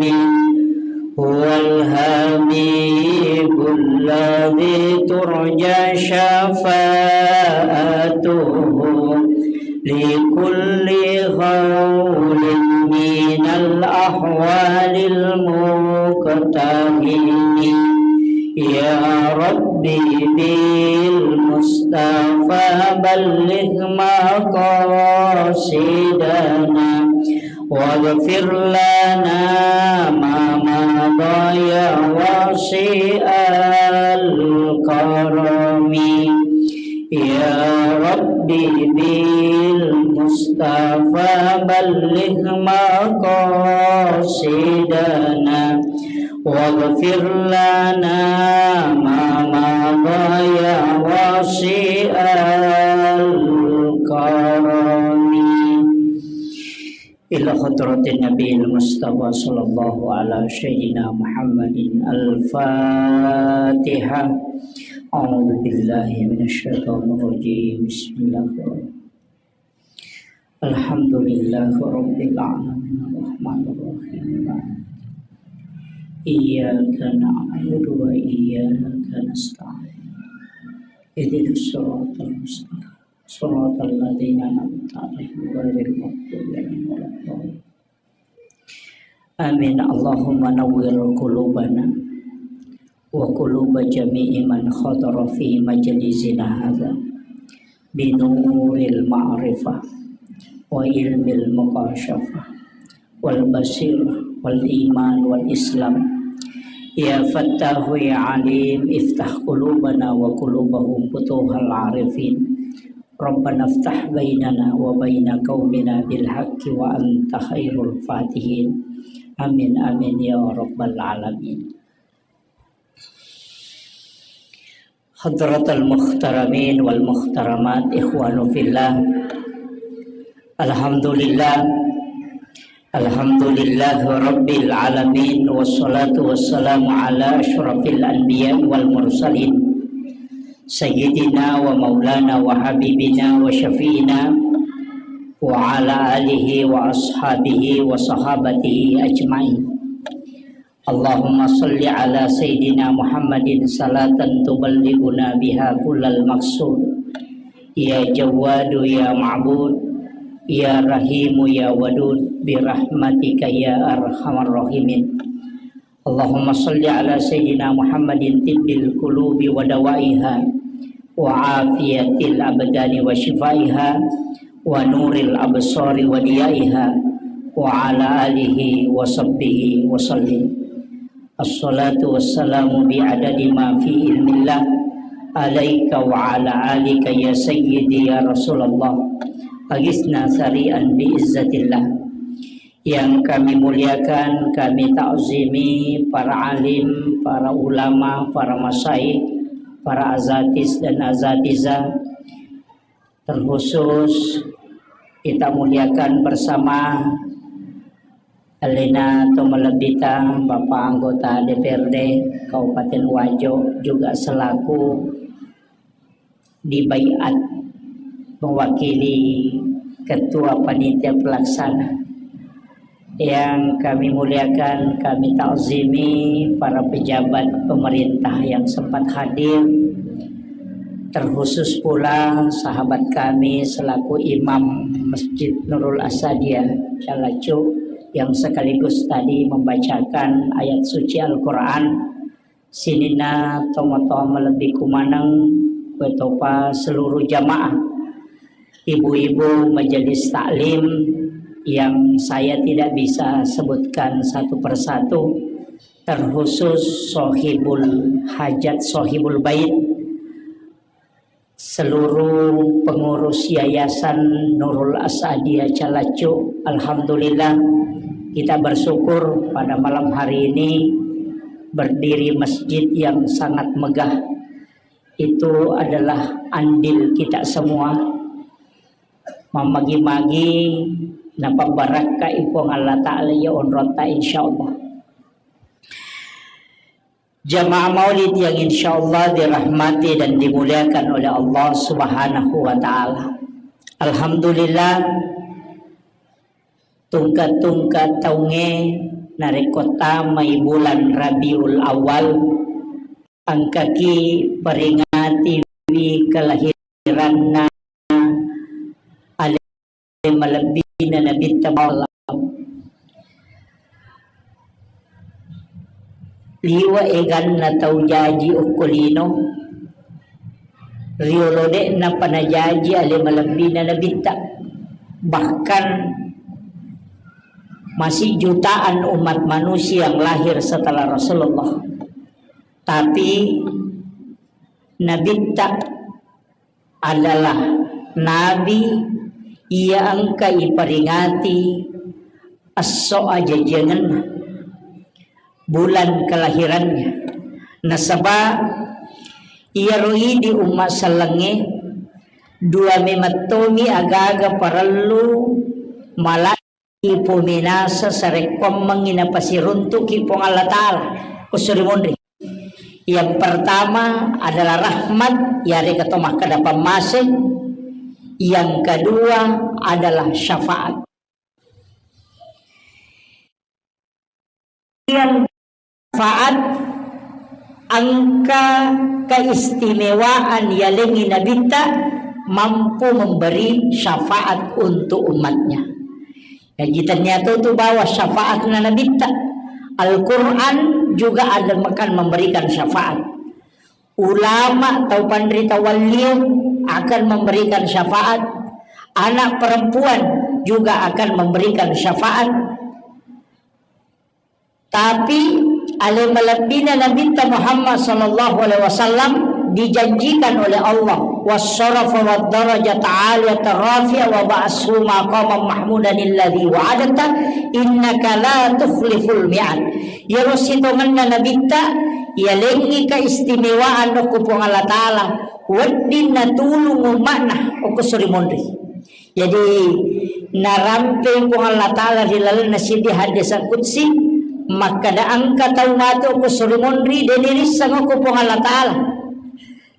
Huwal habibul ladzi turja syafa'atuhu likulli haulin minal ahwalil muqtahimi. Ya Rabbi bil Mustafa balligh maqasidana waghfir lana ma madha ya wasi'al karami. Ya Rabbi bil Mustafa balligh maqasidana waghfir lana ma madha ya wasi'al karami. Ila hadratin Nabiil Mustafa sallallahu ala sayyidina Muhammadin. Al-Fatihah. A'udzu billahi minasy syaithanir rajim. Bismillahirrahmanirrahim. Alhamdulillahi rabbil alamin. Arrahmanir rahim. Iyyaka na'budu wa iyyaka nasta'in. Ihdinas siratal mustaqim. Siratal ladzina an'amta 'alaihim ghairil maghdubi 'alaihim waladdallin. Amin. Allahumma nawwir qulubana wa quluba jami'i man hadara fi majlisina hadza binuril ma'rifah wa ilmil mukasyafah wal basir wal iman wal islam. Ya Fattahu ya Alim, iftah qulubana wa qulubahum futuhal arifin. Rabbana iftah bainana wa baina qaumina bil haqqi wa anta khairul fatihin. Amin, amin, ya rabbal alamin. Hadratal muhtaramin wal muhtaramat, ikhwanu fillah. Alhamdulillah. Alhamdulillahi rabbil alamin, wassalatu wassalamu ala asyrafil anbiya wal mursalin, sayyidina wa maulana wa habibina wa syafi'ina wa ala alihi wa ashabihi wa sahabatihi ajmain. Allahumma salli ala sayyidina Muhammadin salatan tuballighuna biha kullal maqsud. Ya Jawwadu ya Ma'bud, ya Rahimu ya Wadud, bi rahmatika ya arhamar rahimin. Allahumma salli ala sayyidina Muhammadin tibbil qulubi wa dawaiha, wa afiyatil abdani wa shifaiha, wa nuril absari wa diyaiha, wa ala alihi wa sahbihi wa sallim. Assalatu wassalamu bi adadi ma fi ilmillah alaika wa ala alika ya sayyidi ya Rasulullah. Agisna sari'an bi izzatillah. Yang kami muliakan, kami takzimi para alim, para ulama, para masyayikh, para azatis dan azatizah, terkhusus kita muliakan bersama Elina Tomalebbita, Bapak Anggota D P R D Kabupaten Wajo, juga selaku dibaiat mewakili Ketua Panitia Pelaksana. Yang kami muliakan, kami takzimi para pejabat pemerintah yang sempat hadir, terkhusus pula sahabat kami selaku Imam Masjid Nurul Asadiyah Calacu yang sekaligus tadi membacakan ayat suci Al-Quran. Sininna tomatoa malebbiku maneng, kuetopa seluruh jamaah, ibu-ibu majelis taklim yang saya tidak bisa sebutkan satu persatu, terkhusus sohibul hajat, sohibul bait, seluruh pengurus Yayasan Nurul As'adiyah Calacu. Alhamdulillah, kita bersyukur pada malam hari ini berdiri masjid yang sangat megah. Itu adalah andil kita semua. Mamagi-magi napabarakka i Puang Allah Ta'ala iya onrota, insyaallah. Jamaah maulid yang insyaallah dirahmati dan dimuliakan oleh Allah Subhanahu wa Ta'ala. Alhamdulillah, tungka-tungka taungnge narekko tamai bulan Rabiul Awal, engkaki peringatiwi kelahiranna ale malebbina Nabitta Muhammad. Liwa eganna tau jaji okko lino, riolo de'na panajaji ale malebbina Nabitta. Bahkan masih jutaan umat manusia yang lahir setelah Rasulullah. Tapi Nabitta adalah nabi iya engka iperingati esso ajajiangenna, bulan kelahirannya. Nasaba iyaro idi umma sellengnge, dua memettomi agaga parellu mala ipominasa sarekkoammengngi napasiruntuki Puang Allah Ta'ala, kusso ri munri. Yang pertama adalah rahmat, yarega to makkeda pammase. Yang kedua adalah syafaat. Yang syafaat engka keistimewaan yalengngi Nabitta mampu memberi syafaat untuk umatnya. Jadi ternyata itu bahwa syafaatna Nabitta. Al-Quran juga ada akan memberikan syafaat. Ulama atau panrita waliu akan memberikan syafaat. Anak perempuan juga akan memberikan syafaat. Tapi ale malebbina Nabitta Muhammad sallallahu alaihi wasallam dijanjikan oleh Allah, "Wassarafa wad darajata aliyata rafi'a wa ba'ashu maqaman mahmudan alladzi wa'adta innaka la tukhliful mi'ad." Iyaro sitongenna Nabitta yalengngi keistimewaan okko Puang Allah Ta'ala, wedding natulung umma'na okko suri monri. Jadi, narampei Puang Allah Ta'ala ri lalenna siddi hadis qudsi, makkeda engka tau matu okko suri monri, de nirisseng okko Puang Allah Ta'ala.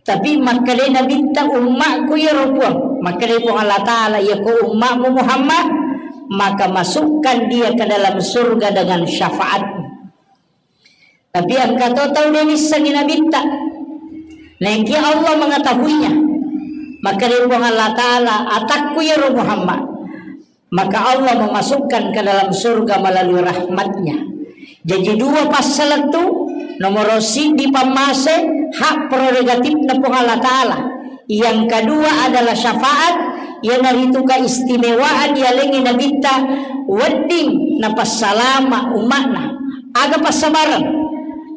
Tapi makkeda Nabitta, "Ummakku iyaro Puang." Makkeda Puang Allah Ta'ala, "Iyako ummakmu Muhammad, maka masukkan dia ke dalam surga dengan syafaatmu." Tapi engka to tau de nissengngi Nabitta. Naekia Allah mengetahuinya. Makkeda Puang Allah Ta'ala, "Atakku iyaro Muhammad." Maka Allah memasukkan ke dalam surga melalui rahmatnya. Jadi dua passalettu, nomoro siddi pammase, hak prerogatifna Puang Allah Ta'ala. Yang kedua adalah syafaat, iyanaritu keistimewaan yalengngi Nabitta wedding napassalama umma'na. Aga passabareng?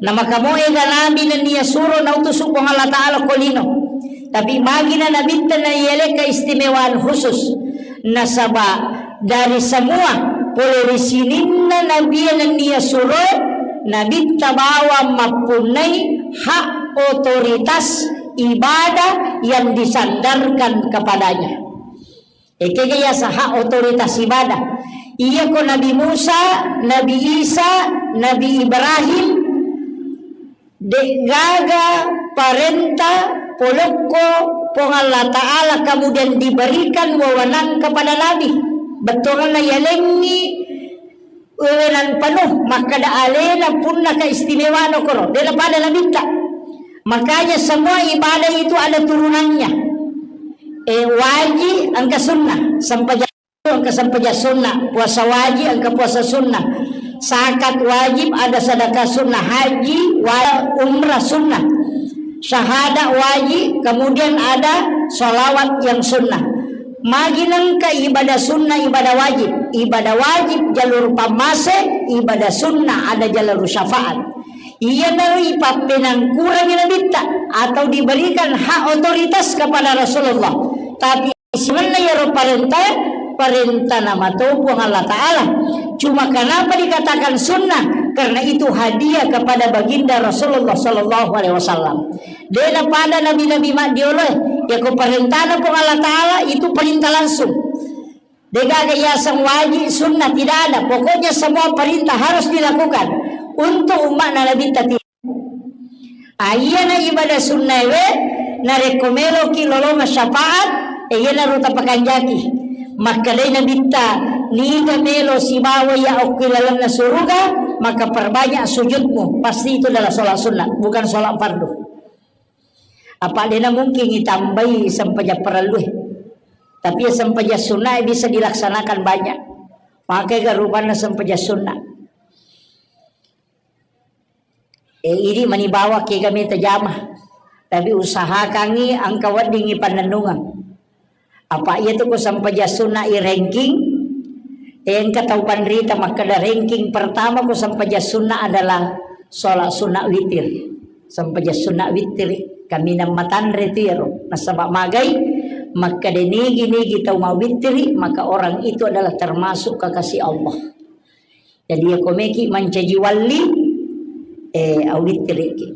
Namakamoe ga nabi nennia suro nautusu Puang Allah Ta'ala ko lino. Tapi magina Nabitta naiele keistimewaan khusus. Nasaba dari semua pole ri sininna nabi nennia suro, Nabitta bawang mappunnai hak otoritas ibadah yang disandarkan kepadanya. Ekega yaseng hak otoritas ibadah. Iyako Nabi Musa, Nabi Isa, Nabi Ibrahim, de'gaga parenta polokko Puang Allah Ta'ala kemudian diberikan wewenang kepada Nabi. Bettuanna yalengngi wewenang penuh, makkeda alena punna keistimewaan okoro, de napada Nabitta. Makanya semua ibadah itu ada turunannya. Eh, wajib engka sunnah, sempajang engka sempajang sunnah, puasa wajib engka puasa sunnah, Zakat wajib, ada sedekah sunnah, haji wa-, umrah sunnah, syahadat wajib, kemudian ada sholawat yang sunnah. Magi nengka ibadah sunnah, ibadah wajib. Ibadah wajib jalur pammase, ibadah sunnah ada jalur syafaat. Iyanaro ipappenangkurangi nabitta atau diberikan hak otoritas kepada Rasulullah. Tapi sebenarnya iyaro parenta, parenta namato Puang Allah Ta'ala. Cuma kenapa dikatakan sunnah? Karena itu hadiah kepada baginda Rasulullah sallallahu alaihi wasallam. Dena pada nabi-nabi maddioloe, yako parentana Puang Allah Ta'ala itu perintah langsung. Degaga yaseng wajib, sunnah, tidak ada. Pokoknya semua perintah harus dilakukan untuk umatna Nabi tadi. Ah, iyana ibadah sunnaewe, narekko meloki lolonga syafaat, e, iyanaro tapakanjaki. Makkedai Nabitta, niga melo sibawa iya okki lalenna suruga, maka perbanyak sujudmu. Pasti itu adalah sholat sunnah, bukan sholat fardu. Apa dena mungkin itambai sempajang parellue. Tapi ya sempajang sunnah bisa dilaksanakan banyak. Pakai ga rupanna sempajang sunnah. Eh, ini mani bawa kega meta jama. Tapi usahakangi engka weddingi pannennungeng. Apa iya tu ko sempajang sunna i ranking, eh, engka tau panrita makkeda ranking pertama ko sempajang sunna adalah sholat sunna witir. Sempajang sunna witir, kaminang matanre tu iyaro. Nasaba magai, makkeda nigi-nigi tau mawitiri, maka orang itu adalah termasuk kekasih Allah. Jadi, iya ko meki mancaji walli, eh, awittiriki.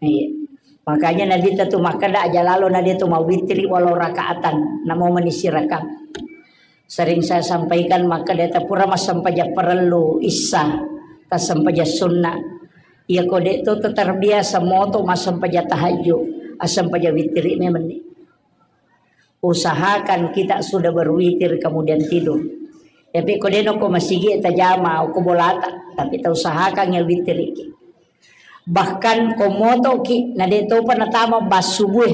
Iya. Makanya Nabitta tu makkeda, aja lalo na de tu mawitiri walau rakaatan, namo mani sirakang. Sering saya sampaikan, makkeda ta pura massempajang parellu issa, tassempajang sunna. Iya ko de tu terbiasa moto massempajang tahajud, assempajang witiri memenni. Usahakan kita sudah berwitir kemudian tidur. Tapi ko deno ko masigi tajama ko bolata, tapi ta usahakan ya witiriki. Bahkan ko motoki na de topa natama bas subue,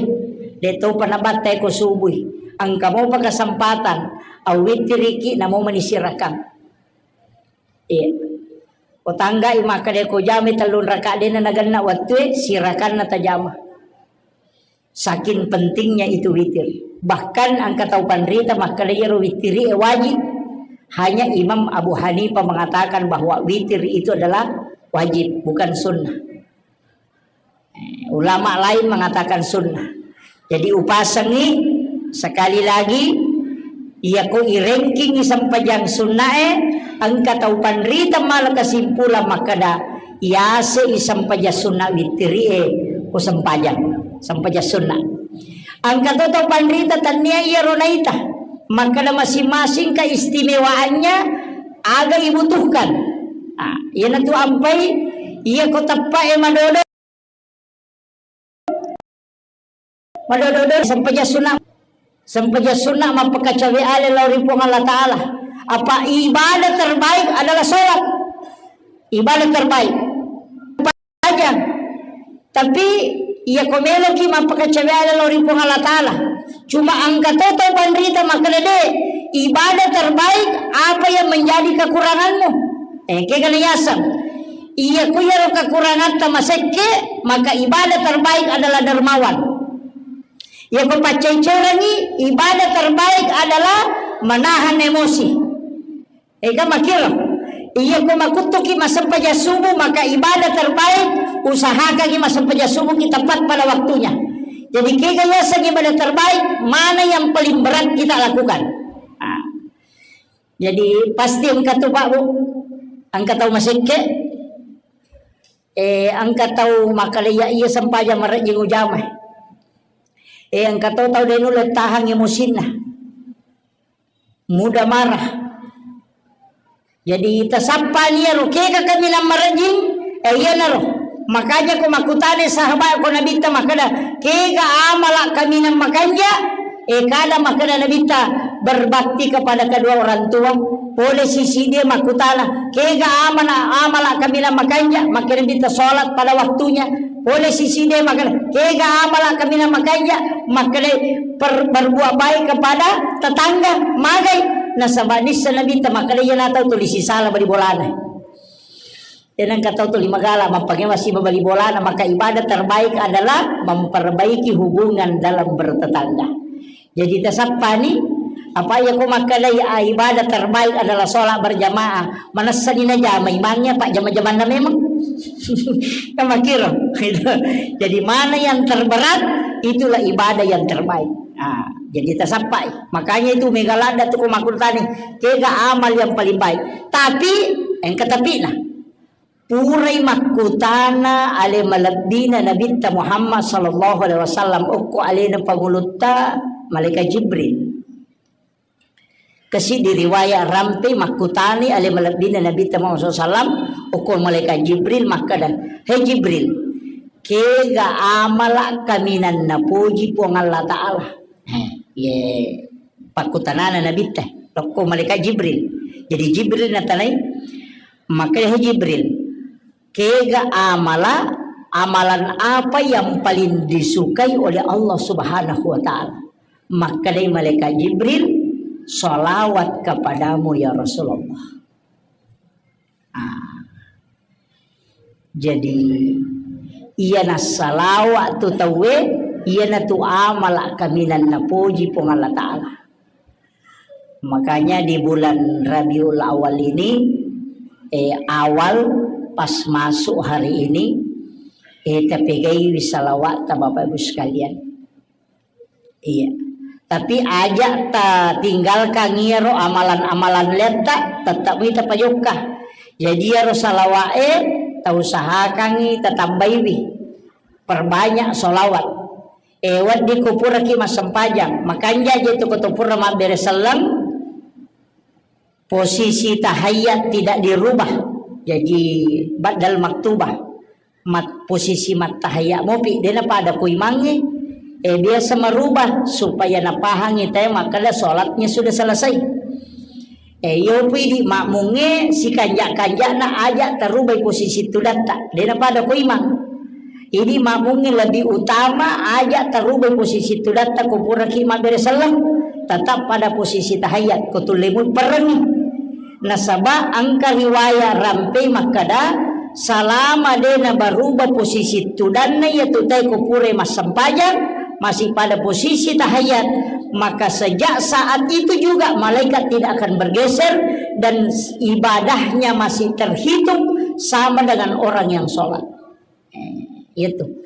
de topa nabattai ko subui. Engka mopa kesempatan, awitiriki namo mani sirakang. Iya. Ko tanggai makkeda ko jami tellung raka dena nagenna wattue, sirakanna tajama. Saking pentingnya itu witir. Bahkan engka tau panrita makkeda iyaro witiri e wajib. Hanya Imam Abu Hanifah mengatakan bahwa witir itu adalah wajib, bukan sunnah. Eh, ulama lain mengatakan sunnah. Jadi upasengi sekali lagi, iya ko iranking sempajang sunnae, engka tau panrita mala kesimpulan makkeda, iyase i sempajang sunna witirie, ko sempajang, sempajang sunna. Engka to tau panrita tannia iyaro naita, makkeda masing-masing keistimewaannya aga ibutuhkan. Ah, iyanatu ampai, iya ko teppa e madodo, madodo-dodo sempajang sunna. Sempajang sunna mappakacawe ale lao ri Puang Allah Ta'ala. Apa ibadah terbaik adalah sholat. Ibadah terbaik. Pajang. Tapi iya ko meloki mappakacawe ale lao ri Puang Allah Ta'ala. Cuma engka to tau panrita makkeda de, ibadah terbaik apa yang menjadi kekuranganmu. Eh, kegana yaseng. Iya ku iyaro kekurangatta masekke, maka ibadah terbaik adalah dermawan. Iya ko paccai-cairangi, ibadah terbaik adalah menahan emosi. Ega makiro. Iya ko makuttuki massempajang subuh, maka ibadah terbaik, usahakangi massempajang subuh kita tepat pada waktunya. Jadi kega yaseng ibadah terbaik, mana yang paling berat kita lakukan. Nah. Jadi pasti engka tu Pak Bu, engka tau masekke, eh, engka tau makkeda iya sempajang marejjing ujama. Eh, engka to tau de nulle tahang emosinna. Mudah marah. Jadi tasappani iyaro kega kaminang marejjing, eh, iyanaro. Makanya ko makkutana sahabat ko Nabitta makkeda, kega amala kaminang makanja, eh, kada makkeda Nabitta, berbakti kepada kedua orang tua. Pole sisi dia makkutana, kega amana, amala kaminang makanja, makkeda Nabitta sholat pada waktunya. Pole sisi de makkeda, kega amala kaminang makanja, makkeda per-, berbuat baik kepada tetangga, magai. Nasaba nissa Nabitta makkeda, iyana tau tuli sisala bali bolana. Tenang ka tau tuli magala, mappangewa siba bali bolana, maka ibadah terbaik adalah memperbaiki hubungan dalam bertetangga. Jadi tasappani, apa iya ko makkedai, ah, ibadah terbaik adalah sholat berjamaah. Manessani najama imangnya, apa jama-jamanna memang. Kan makkiro. Jadi mana yang terberat, itulah ibadah yang terbaik. Ah, jadi tasappai. Makanya itu mega ladda tu ko makkuttani, kega amal yang paling baik. Tapi, engka tapina. Purai makkutana ale malebbina Nabitta Muhammad sallallahu alaihi wasallam, okko alena pangulutta malaikat Jibril. Kasi di riwayat rampe makkutani ale malebbina Nabitta Muhammad sallallahu alaihi wasallam, okko malaikat Jibril makkeda, "He Jibril, kega amala kaminang napoji Puang Allah Ta'ala?" He, ye pakkutanana Nabitta, lokko malaikat Jibril. Jadi Jibril natanai, makkeda, "He Jibril, kega amala, amalan apa yang paling disukai oleh Allah Subhanahu wa Ta'ala?" Makkedai malaikat Jibril, "Salawat kepadamu ya Rasulullah." Ah. Jadi, iyana salawat tu tauwe, iyana tu amala kaminang napoji Puang Allah Ta'ala. Makanya di bulan Rabiul Awal ini, eh, awal pas masuk hari ini, eh, tapegaiwi salawat ta Bapak Ibu sekalian. Iya. Tapi aja ta tinggalkan iyaro amalan-amalan letta, tetap wi tapajokka. Jadi iyaro salawa'e tausahakangi tatambaiwi. Perbanyak salawat. Eh, wedding ko puraki massempajang, makanja je tu ko to pura mabbere selleng, posisi tahiyat tidak dirubah. Jadi badal maktubah. Mat-, posisi mattahiyat mopi, dena pada ko imangnge. Eh, biasa merubah supaya napahangi te makkeda salatnya sudah selesai. Eh, iyo pui di makmungnge sikanja-kanjana aja tarubai posisi tudatta. Dena pada ko imang. Idi makmungnge lebih utama aja tarubai posisi tudatta ko puraki mabbere selleng. Tetap pada posisi tahiyat. Ko tulle mui perengi. Nasaba engka riwayat rampe makkeda, salama de nabaruba posisi tudanna iya tu tae ko pura massempajang, masih pada posisi tahiyat, maka sejak saat itu juga malaikat tidak akan bergeser dan ibadahnya masih terhitung sama dengan orang yang sholat. Eh, iya tu.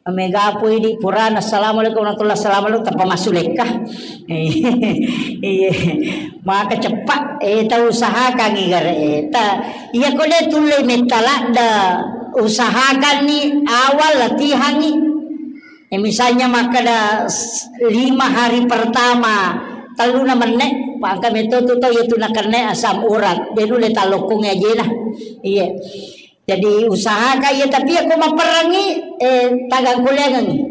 Mega pui di purana, "Assalamualaikum warahmatullahi wabarakatuh," tappa massu lekka. Eh, iya. Maka cepat, eh, tau usahakan i gare, eh, ta, iya ko de tulle metta ladda, usahakan ni awal latihan ni. Eh, misalnya makkeda s-, lima hari pertama, telluna menne, pangka metto tu to, iya tu nakenne asam urat, de nulle tallokkongngi ajena. Iya. Jadi usahakan iya, tapi iya ko maperrangi, eh, tagang kuliangengi.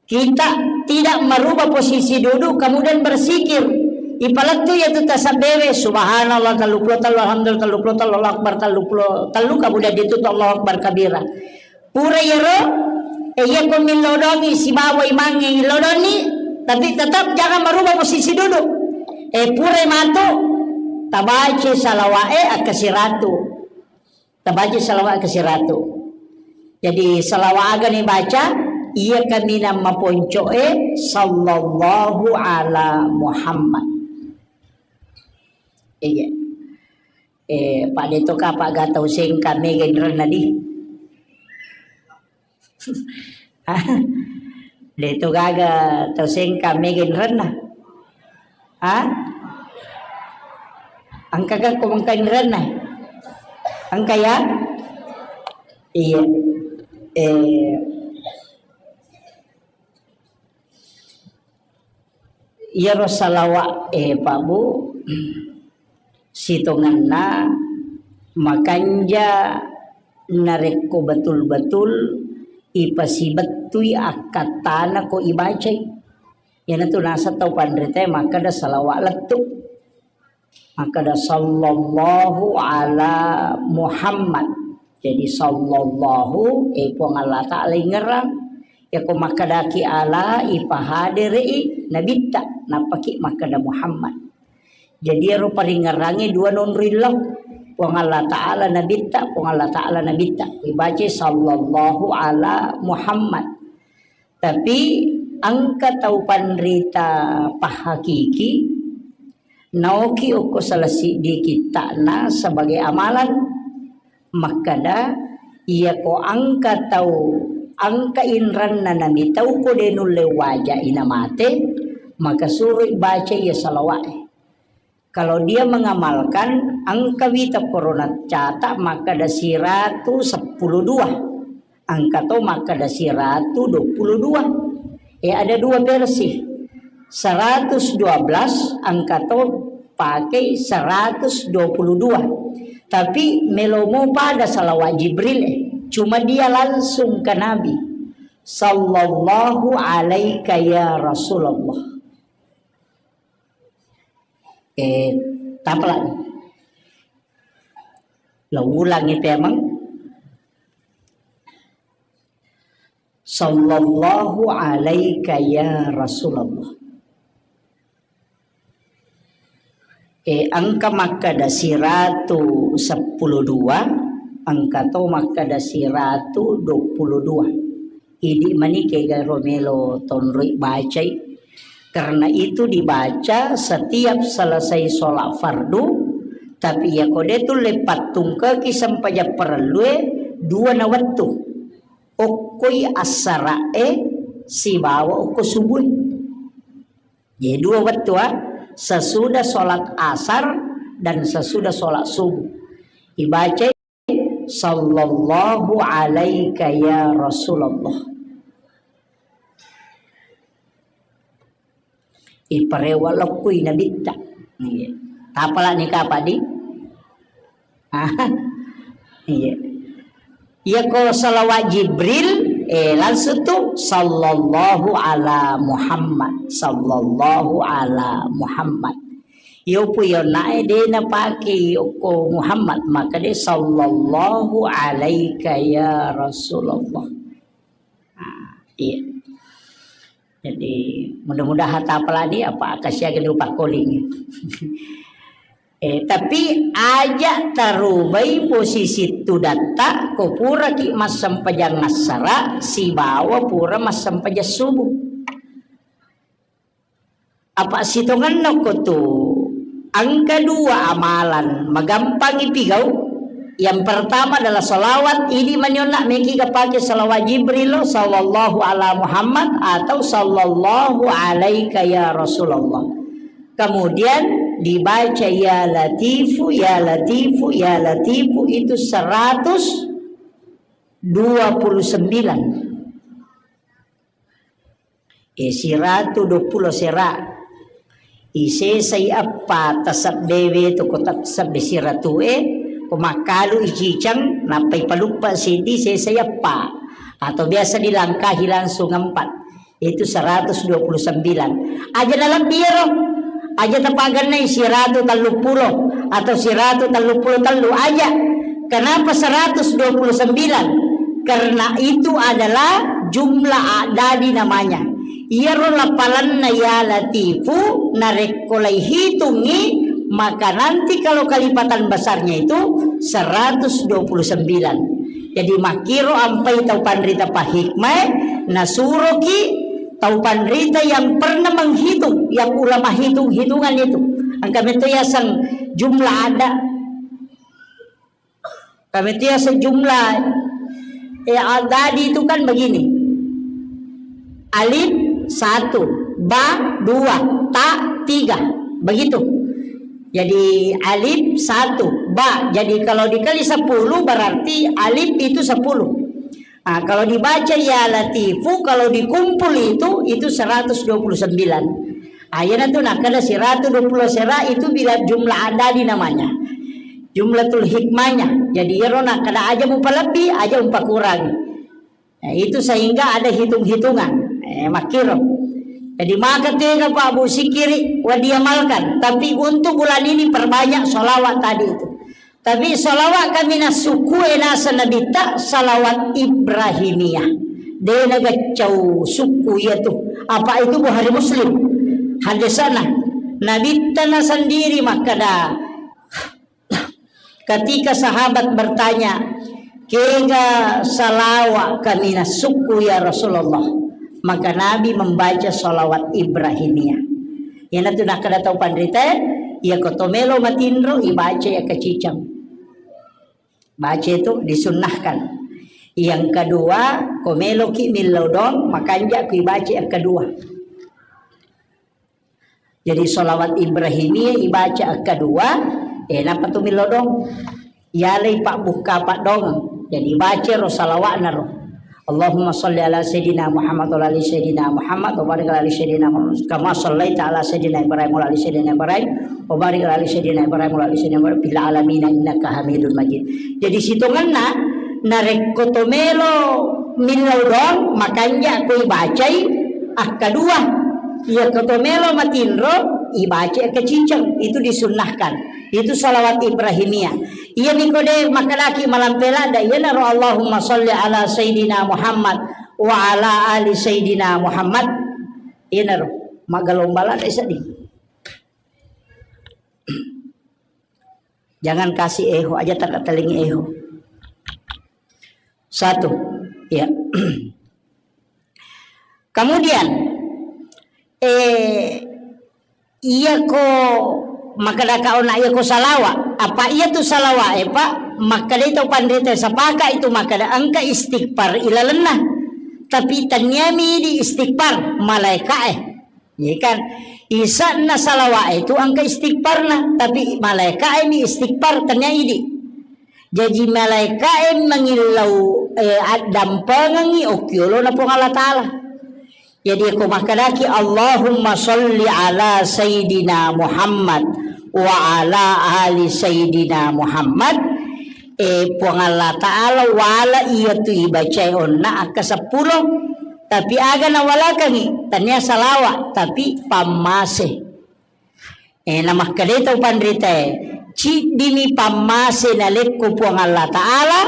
Kita tidak merubah posisi duduk, kemudian berzikir. Ipalettu iya tu tasabbewe, subhanallah telluppulo tellu, alhamdulillah telluppulo tellu, Allahu akbar telluppulo tellu, kemudian ditutup Allahu akbar kabira. Pura iyaro, eh, iya ko millodongi sibawa imangnge illodonni, tapi tetap jangan merubah posisi duduk. Eh, pura matu, tabaca salawa'e akkasiratu. Tabaca salawat ke siratu. Jadi salawat aga ni baca, iya kaminang maponco'e, sallallahu ala Muhammad. Iya. Eh, Pak Deto ka, Pak Gatau Sengka mega inrenna di. De' tu gaga tau Sengka mega inrenna. Ha? Engka ga ko engka inrenna? Engka ya? Iya. Eh. Iyaro salawat, eh, Pak Bu, sitongenna makanja narekko betul-betul ipasibettui akkattana ko ibacai. Iyanatu naseng tau panritae makkeda salawat lettu. Makkeda, "Sallallahu ala Muhammad." Jadi, sallallahu, eh, Puang Allah Ta'ala ingerang. Yako makkedaki ala, ipahadere'i Nabitta, nappaki makkeda Muhammad. Jadi ero paringngerangnge dua nonroi lao. Puang Allah Ta'ala Nabitta, Puang Allah Ta'ala Nabitta. Ibaca sallallahu ala Muhammad. Tapi engka tau panrita pahakiki, naoki okko salah siddi kitta'na sebagai amalan, makkada, iyako engka tau, engka inranna namitau ko de nulle waja ina mate, maka suroi baca iya salawa'e. Kalau dia mengamalkan, engka wita korona catat makkada siratu seppulo dua, engka to makkada siratu dua puluh dua. Eh, ada dua versi. Seratus dua belas, engka to pakai seratus dua puluh dua. Tapi melomo pada salawat Jibril, eh. Cuma dia langsung ke Nabi. Sallallahu alaika ya Rasulullah. Eh, tapalani. Lo ulangi pemeng. Sallallahu alaika ya Rasulullah. Eh, engka makkada siratu seppulo dua, engka to makkada siratu dua puluh dua. Idi mani kega ro melo tonroi bacai. Karena itu dibaca setiap selesai sholat fardu, tapi ya kode tu lepat tungkeki sempajang parellue dua na wettu. Okkoi assara'e sibawa okko subuh. Jadi dua wettu, ah, sesudah sholat asar dan sesudah sholat subuh. Ibaca Sallallahu alaika ya Rasulullah. Iparewa lokkui nabitta. Iya. Tapala ni kapadi? Ah, iya. Iya ko salawat Jibril, eh, langsung tu sallallahu ala Muhammad, sallallahu ala Muhammad. Yopu yonae de napake okko Muhammad, maka de sallallahu alaika ya Rasulullah. Ah, iya. Jadi mudah-mudahan tapalani apa kasiaga upakkoling. Eh, tapi aja tarubai posisi tudatta ko puraki massempajang assara sibawa pura massempajang subuh. Apa sitongenna ko tu engka dua amalan magampangi pigau. Yang pertama adalah salawat, ini manyonna meki kapake salawat Jibril, sallallahu ala Muhammad atau sallallahu alaika ya Rasulullah. Kemudian dibaca ya Latifu, ya Latifu, ya Latifu itu seratus dua puluh sembilan. E, siratu dua puluh sera. Isesai eppa tasebbewe tu ko tasebbe siratue, ko makkalu iciceng, nappai paluppa siddi sesai eppa. Atau biasa dilangkahi langsung empat. Itu seratus dua puluh sembilan. Aja nalebbi ero. Aja tapagennai siratu telluppulo atau siratu telluppulo tellu aja. Kenapa seratus dua puluh sembilan? Karena itu adalah jumlah adadi namanya. Iyaro lapalanna ya Latifu narekko laihitungi, maka nanti kalau kalipatan besarnya itu seratus dua puluh sembilan. Jadi makkiro ampai tau panrita pahikmae nasuroki tau panrita yang pernah menghitung, yang ulama hitung-hitungan itu. Engka metto yaseng jumlah ada. Kami itu ya sejumlah, eh, adadi itu kan begini. Alif satu, ba dua, ta tiga. Begitu. Jadi alif satu, ba. Jadi kalau dikali sepuluh berarti alif itu sepuluh. Nah, kalau dibaca ya Latifu, kalau dikumpul itu, itu seratus dua puluh sembilan. Ayana tu nakkeda siratu dua puluh sera itu bila jumlah adadi namanya. Jumlatul hikmahnya. Jadi iyaro nakkeda aja mupalebbi, aja mupakurangi. Nah, itu sehingga ada hitung-hitungan. Eh, makkiro. Jadi maka tega Pak Bu sikiri wa diamalkan. Tapi untuk bulan ini perbanyak sholawat tadi itu. Tapi sholawat kami na sukku e nasa nabitta sholawat Ibrahimiyah. De nagaccau sukku iya tu. Apa itu Bukhari Muslim. Hadisana. Nabitta na sendiri makkeda, ketika sahabat bertanya, "Kega salawa kaminang sukku ya Rasulullah?" Maka Nabi membaca salawat Ibrahimiyah. Iyanatu nakkeda tau panrita, iya ko to melo matinro, ibaca iya kaciceng. Baca itu disunnahkan. Yang kedua, ko meloki millau doang, makanja ku ibaca yang kedua. Jadi, sholawat Ibrahimiyah ibaca akkadua, eh, nappa tu millau doang. Iyalai pabbukka paddongeng. Jadi, ibaca ro salawatna ro. Allahumma sholli ala sayyidina Muhammad wa ala ali sayyidina Muhammad wa barik ala ali sayyidina Muhammad kama shallaita ala sayyidina Ibrahim wa ala ali sayyidina Ibrahim wa barik ala ali sayyidina Ibrahim wa ala ali sayyidina Ibrahim fil alamin innaka Hamidun Majid. Jadi sitongenna narekko to melo millau doang makanja ko ibacai akkadua. Iya ko to melo matinro, ibaca keciceng, itu disunnahkan. Itu salawat Ibrahimiyah. Iya niko de makadaki malampe ladda, iyanaro Allahumma sholli ala sayyidina Muhammad wa ala ali sayyidina Muhammad. Iyanaro magalomba ladda sedih. Jangan kasih eho aja, tak telingi eho. Satu, ya. Kemudian, eh, iya ko makkeda ka ona iya ko salawa, apa iya tu salawa e, Pak? Makkeda itu panrita sepakat itu makkeda engka istighfar ilalenna. Tapi taniami di istighfar malaika e. Iya kan? Isanna salawa e tu engka istighfarna, tapi malaika e mi istighfar tania idi. Jaji malaika'e mangillau, eh, addampengengngi okkiolona Puang Allah Ta'ala. Jadi ko makkedaki, "Allahumma sholli ala Sayyidina Muhammad wa ala ali Sayyidina Muhammad," eh, Puang Allah Ta'ala wala iya tu ibacae onna akka seppulo, tapi aga nawalakengngi, tania salawa, tapi pammase. Eh, namakkedai tau panritae, "Ciddimi pammase nalekko Puang Allah Ta'ala,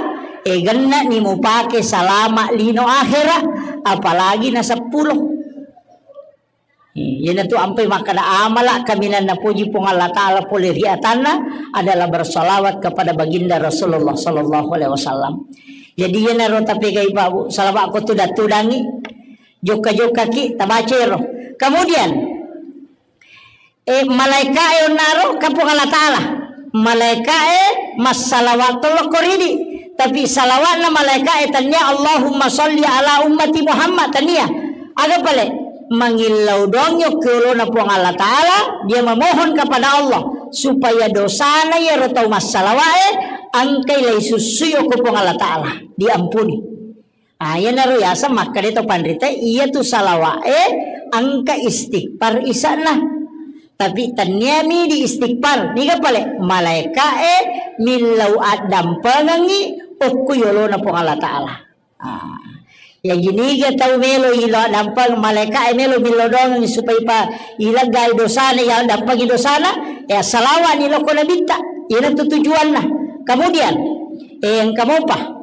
eh, genna'ni mupake salama lino akhera, apalagi na seppulo." Eh, iyanatu ampai makkeda amala kaminang napoji Puang Allah Ta'ala pole ri atanna adalah bersalawat kepada baginda Rasulullah sallallahu alaihi wasallam. Jadi iyanaro tapegai Pak Bu, salawat ko tudang-tudangi, jokka-jokkaki, tabacero. Kemudian, Eh, malaika'e onnaro ka Puang Allah Ta'ala. Malaika'e massalawat tollo ko ridi. Tapi salawatna malaika'e tania Allahumma sholli ala ummati Muhammad tania. Aga pale? Mangillau doang yokkiolona Puang Allah Ta'ala, dia memohon kepada Allah supaya dosana yaro tau massalawa'e angkai lai sussui ko Puang Allah Ta'ala, diampuni. Ah, iyanaro yaseng makkeda to panrita, iya tu salawa'e engka istighfar isanna. Tapi taniami di istighfar, niga pale malaika'e millau addampengengngi okko yolona Puang Allah Ta'ala. Ah. Ya giniga tau melo ilo addampeng malaika'e melo millau doang supaya pa ileggai dosana, ya addampengi dosana, ya salawa'ni lokko nabitta. Iyanatu tujuanna. Kemudian, eh, engka mopa.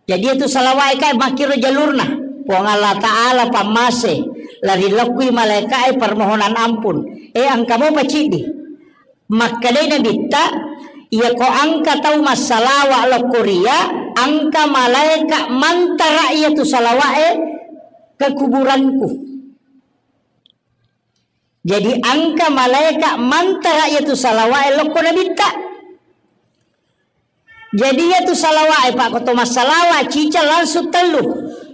Jadi itu salawa'e kae makkiro jalurna. Puang Allah Ta'ala pammase, lari lokkui malaika'e permohonan ampun. Eh, engka mopa ciddi. Makkedai nabitta, iya ko engka tau massalawa lokko ria, engka malaika mantara iya tu salawa'e ke kuburanku. Jadi engka malaika mantara iya tu salawa'e lokko nabitta. Jadi iya tu salawa'e, Pak, ko to massalawa cica langsung tellu.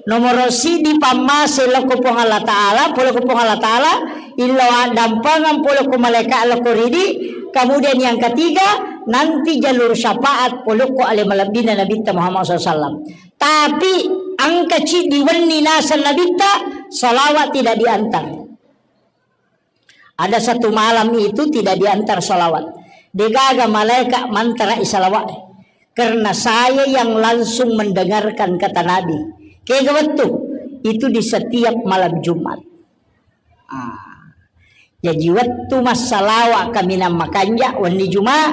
Nomoro siddi pammase lokko Puang Allah Ta'ala, pole ko Puang Allah Ta'ala, illau addampengeng pole ko malaika lokko ridi. Kemudian yang ketiga, nanti jalur syafaat pole ko ale malebbina Nabitta Muhammad sallallahu alaihi wasallam. Tapi engka ciddi wenni naseng Nabitta, salawat tidak diantar. Ada satu malam itu tidak diantar salawat. Degaga malaika mantara i salawat. Karena saya yang langsung mendengarkan kata Nabi. Kega wettu? Itu di setiap malam Jumat. Ah. Jaji wettu massalawa kaminang makanja wenni Juma.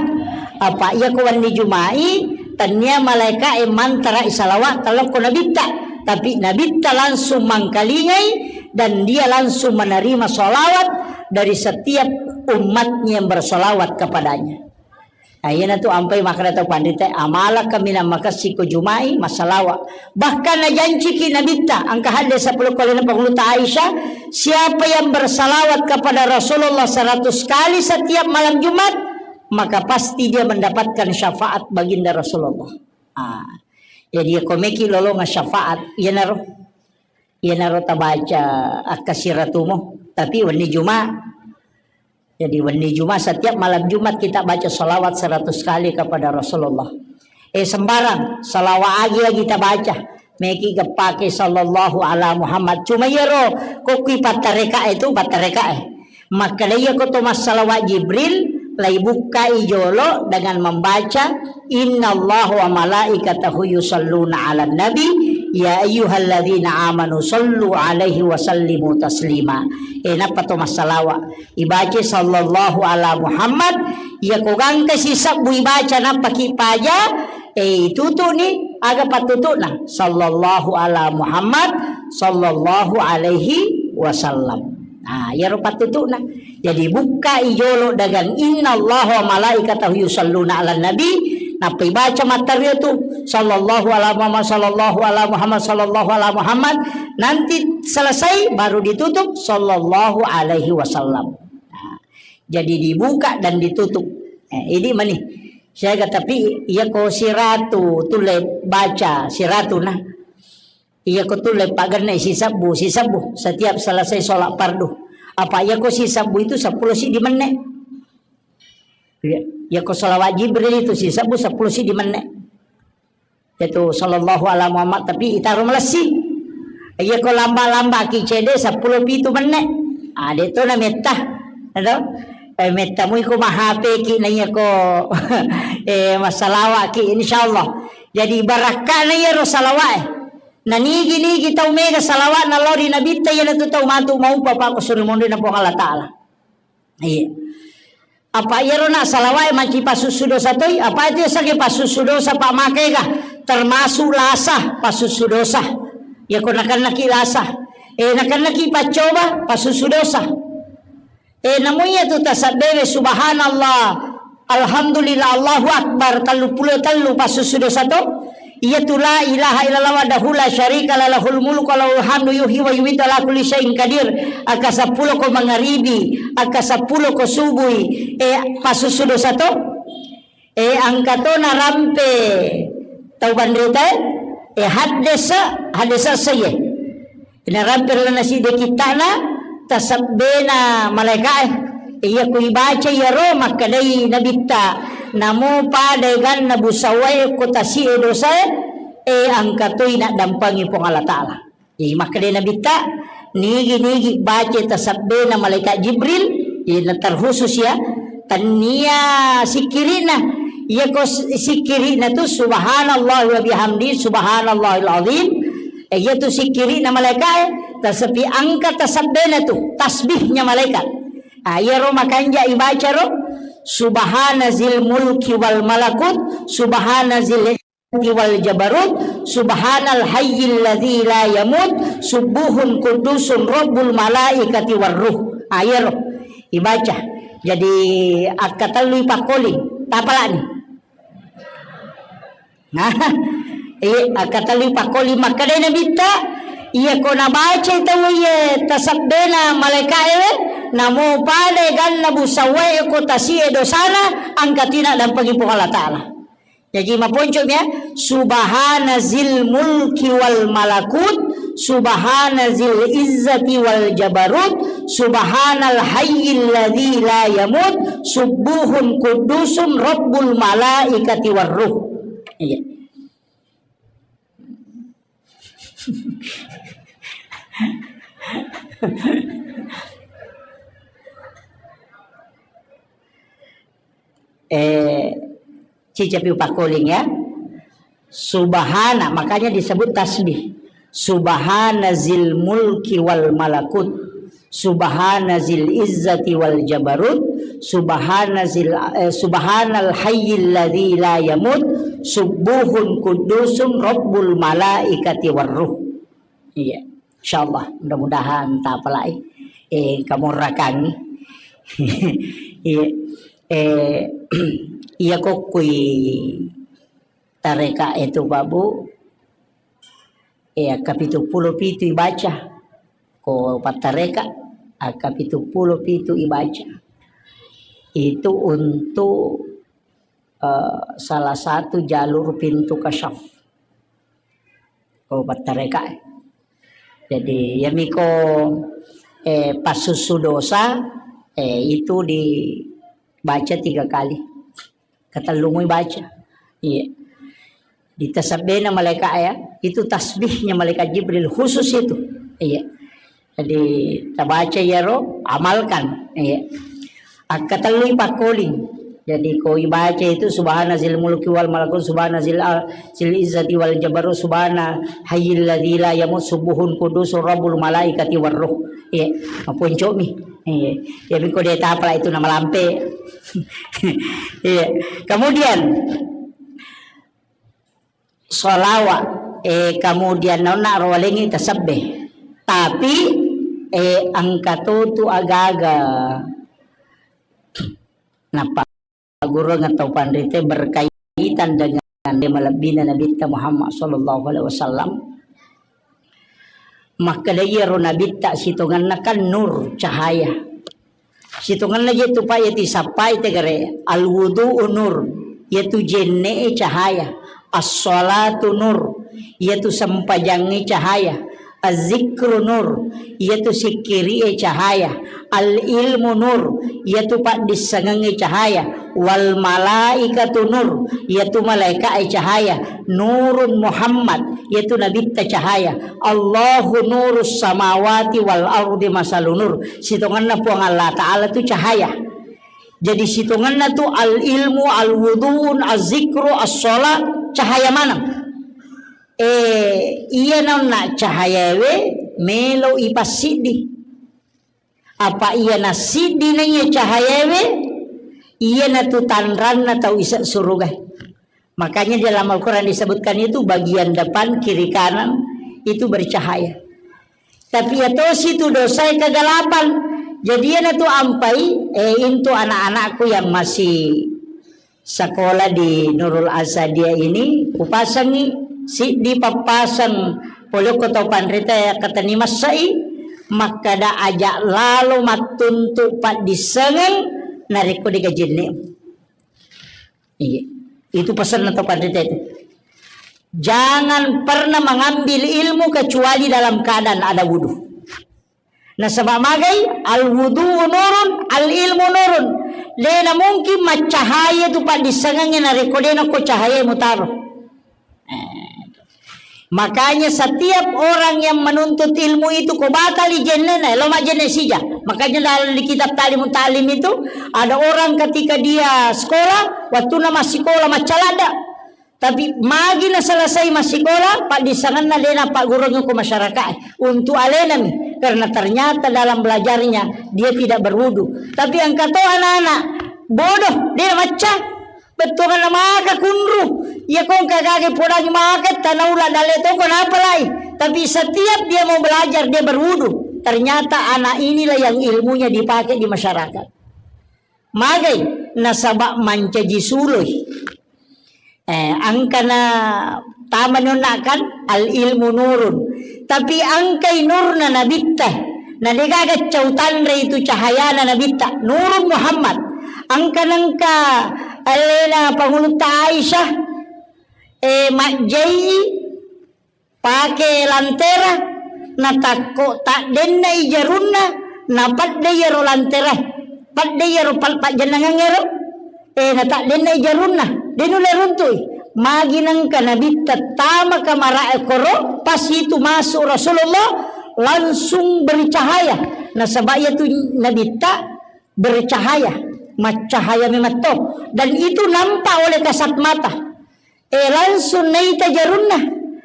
Apa iya ko wenni Jumai, tania malaika e mantara i salawat talokko Nabitta. Tapi Nabitta langsung mangkalingai dan dia langsung menerima salawat dari setiap umatnya yang bersolawat kepadanya. Nah, iyanatu ampai makkeda tau panrita, "Amala kaminang makessing ko Juma'i massalawa." Bahkan najanciki Nabitta, engka hadis sepuluh kali na panguluta Aisyah, "Siapa yang bersalawat kepada Rasulullah seratus kali setiap malam Jumat, maka pasti dia mendapatkan syafaat baginda Rasulullah." Ah, jadi ko meki lolonga syafaat, iyanaro, iyanaro tabaca akkasiratumo, tapi wenni Juma. Jadi wenni Juma, setiap malam Jumat kita baca salawat seratus kali kepada Rasulullah. Eh, sembarang, salawat agi-agi tabaca. Meki gepake sallallahu ala Muhammad. Cuma iyaro, ko kui pattareka itu, pattareka. Makkeda iya ko to massalawa Jibril, lai bukkai jolo dengan membaca, "Innallaha wa malaikatahu yusalluna 'alan nabi, ya ayyuhalladzina amanu sallu 'alaihi wa sallimu taslima." Eh, nappa to massalawa. Ibaca sallallahu ala Muhammad, iya ko gangka sisebbu ibaca nappa ki paja, eh, itutu'ni, aga pattutu'na? Sallallahu ala Muhammad, sallallahu alaihi wasallam. Nah, iyaro pattutu'na. Jadi, bukkai jolo dagang, "Innallaha wa malaikatahu yusalluna 'alan nabi", nappa ibaca matteru tu, "Sallallahu ala Muhammad, sallallahu ala Muhammad, sallallahu ala Muhammad." Nanti selesai, baru ditutup, "Sallallahu alaihi wasallam." Nah, jadi dibuka dan ditutup. Eh, ini mani. Saya kata, tapi iya ko siratu tulle baca siratu nah. Iya ko tulle pagenne sisebbu, sisebbu setiap selesai sholat fardu. Apa iya ko sisebbu itu sepuluh siddi menne. Iya, iya ko salawat Jibril itu sisebbu sepuluh siddi menne. Itu sallallahu ala Muhammad, tapi itaro malessi. Iya ko lamba-lamba ki cede sepuluh pitu menne. Ah, de to na metta. Ado? Eh, metta mui ko mahape ki na iya ko, eh, massalawa ki, insyaallah. Jadi barakkana iyaro salawat, eh. Na nigi-nigi tau mega salawat na lao ri Nabitta, iyanatu tau matu maupa pa ko suri monri na Puang Allah Taala. Iya. Apa iyaro na salawat e manci pasussu dosa toi? Apa itu sage pasussu dosa, Pak, makega? Termasuk lasa pasussu dosa. Ya ko nakennaki lasa. Eh, nakennaki paccoba pasussu dosa. Eh, namu iya tu tasabbewe subhanallah, alhamdulillah, Allahu Akbar, tellu pulo tellu pasussu dosa to. Iyatu la ilaha illallah wahdahu la syarika lah, lahul mulku wa lahul hamdu, yuhyi wa yumitu, ala kulli syai'in qadir. Akka seppulo ko mangaribi, akka seppulo ko subui, eh, pasussu dosa to. Eh, engka to narampe tau panrita, eh, haddesa, haddesa seye. Narampe ri lalenna siddi kittana tasabbena malaeka'e. Iya ku ibaca iyaro makkedai Nabitta, namo pada eganna busawae ko tasi'e dosae, eh, engka toi naddampengi Puang Allah Taala. Jadi makkeda Nabitta, nigi-nigi baca tasabbena malaikat Jibril, iya, na terkhusus ya, tannia sikkiri'na. Iya ko s-, sikkiri'na tu subhanallah wa bihamdi, subhanallahil azim. Eh, iya tu sikkiri'na malaikat, eh, tasepi angka tasabbena tu, tasbihnya malaikat. Ah, iya ro makanja ibaca ro, subhana zil mulki wal malakut, subhana zil wal jabarut, subhanal hayyil ladzi la yamut, subuhun kudusun rabbul malaikati war ruh. Ah, iyaro ibaca. Jadi, akka tellu ipakkoli, tapalani. Nah, iya, akka tellu ipakkoli, makkedai Nabitta, iya ko nabaca tau iya tasabbena malaika'e, namo pada ganna busawae ko tasi'e dosana, angka tina dampagi Puang Allah Taala. Jaji maponco mi ya, subhana zil mulki wal malakut, subhana zil izzati wal jabarut, subhanal hayyil ladzi la yamut, subbuhun quddusum rabbul malaikati war ruh. Iya. Eh, cicapi upakkoling ya. Subhana, makanya disebut tasbih. Subhana zil mulki wal malakut. Subhana zil izzati wal jabarut. Subhana zil, eh, subhanal hayyil ladzi la yamut. Subbuhun quddusum rabbul malaikati war ruh. Iya, insyaallah, mudah-mudahan tapalai. Eh, kamu rakangi. Iya. Eh, iya kokkui tareka itu, Pak Bu. Eh, akka pitu pulo pitu ibaca. Ko pattareka, akka pitu pulo pitu ibaca. Itu untuk, eh, salah satu jalur pintu kasyaf. Ko pattareka. Jadi, yamiko, eh, passussu dosa, eh, itu dibaca tiga kali. Katellumui baca. Iya. Ditasabbena malaika ya, itu tasbihnya malaikat Jibril khusus itu. Iya. Jadi, tabaca iyaro, amalkan. Iya. Akkatellui pakkoling. Jadi, ko ibaca itu subhana zil mulki wal malakut, subhana zil, zil izzati wal jabarut, subhana hayyil ladzi la yamut, subuhun qudusur rabbul malaikati war ruh. Iya, maponcomi. Iya. Ya, miko de tapala itu nama lampe. Iya. Kemudian, sholawat, eh, kemudian naonna rowalengi tasabbe. Tapi, eh, engka to tu agaga. Nappa gurung atau panrite berkaitan dengan malebbina Nabitta Muhammad sallallahu alaihi wasallam. Makkeda iyaro Nabitta sitongenna kan nur, cahaya. Sitongenna je tu pa iya tisappai tegare, al wudu'u nur, iyatu jenne'e cahaya, as-shalatu nur, iyatu sempajangnge cahaya, az-zikru nur, iyatu sikkiri'e cahaya, al ilmu nur, iyatu paddissengengnge cahaya, wal malaikatu nur, iyatu malaika'e cahaya, nurun Muhammad, iyatu nabitta cahaya, Allahu nurus samawati wal ardi masalu nur, sitongenna Puang Allah Ta'ala tu cahaya. Jadi sitongenna tu al ilmu, al wudu'un, az zikru, as sholat, cahaya maneng. Eh, iya naonna cahayawe melo ipassiddi. Apa iya nassiddi naiya cahayawe, iya natu tanranna tau ise suruga. Makanya dalam Al-Quran disebutkan itu bagian depan, kiri, kanan itu bercahaya. Tapi iya tosi tu dosae kegelapan. Jadi iya natu ampai, eh, intu anak-anakku yang masih sekolah di Nurul Asadiyah ini, kupasangi siddi pappasang polokko tau panrita ya katani massai, makkada aja lalo mattuntu paddissengeng narekko digajenne. Iya. Itu pesanna tau panrita itu. Jangan pernah mengambil ilmu kecuali dalam keadaan ada wudu. Nasaba magai, al wudu nurun, al ilmu nurun. Dena mungkin maccahaya tu paddissengengnge narekko dena ko cahaya mutaro. Eh. Makanya setiap orang yang menuntut ilmu itu ko batali jennena, lo majenne sija. Makanya dalam di kitab Ta'limut Ta'lim itu ada orang ketika dia sekolah, waktu nama sekolah maccalada. Tapi magi naselesai massikola, paddissengenna dena paggurungngi ko masyarakat untuk alenami. Karena ternyata dalam belajarnya dia tidak berwudu. Tapi engka to anak-anak bodoh, dena macca. Bettuanna maka kunru. Iya ko engka gage podangi maka tanaula dalle to ko napalai. Tapi setiap dia mau belajar, dia berwudu. Ternyata anak inilah yang ilmunya dipakai di masyarakat. Magai nasaba mancaji suloi. Eh, angkana tamani onna kan al ilmu nurun. Tapi angkai nurna nabitta. Na degaga cau tanre itu cahayana nabitta. Nurun Muhammad. Angka nengka alena pangulutta Aisyah, eh, majjai pake lantera, natakko taddennai jarunna, napadde iyaro lantera, padde iyaro pal-, pajjennangengngero, eh, nataddennai jarunna, de nulle runtui. Magi nengka nabitta tama kamara'e koro, pas itu masuk Rasulullah, langsung bercahaya. Nasaba iyatu nabitta bercahaya, maccahaya mematto. Dan itu nampak oleh kasat mata. Eh, langsung naita jarunna.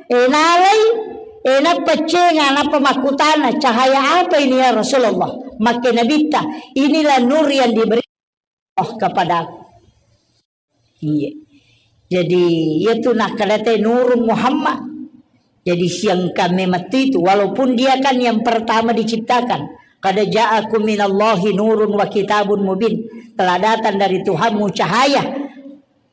Eh, nalai, eh, napaccenga, nappa makkutana, "Cahaya apa ini, ya Rasulullah?" Makke nabitta, "Inilah nur yang diberi Allah kepadaku." Iya. Jadi, iya tu nakkalate nurun Muhammad. Jadi, siangka memattu itu, walaupun dia kan yang pertama diciptakan. Qad ja'akum minallahi nurun wa kitabun mubin. Telah datang dari Tuhanmu cahaya,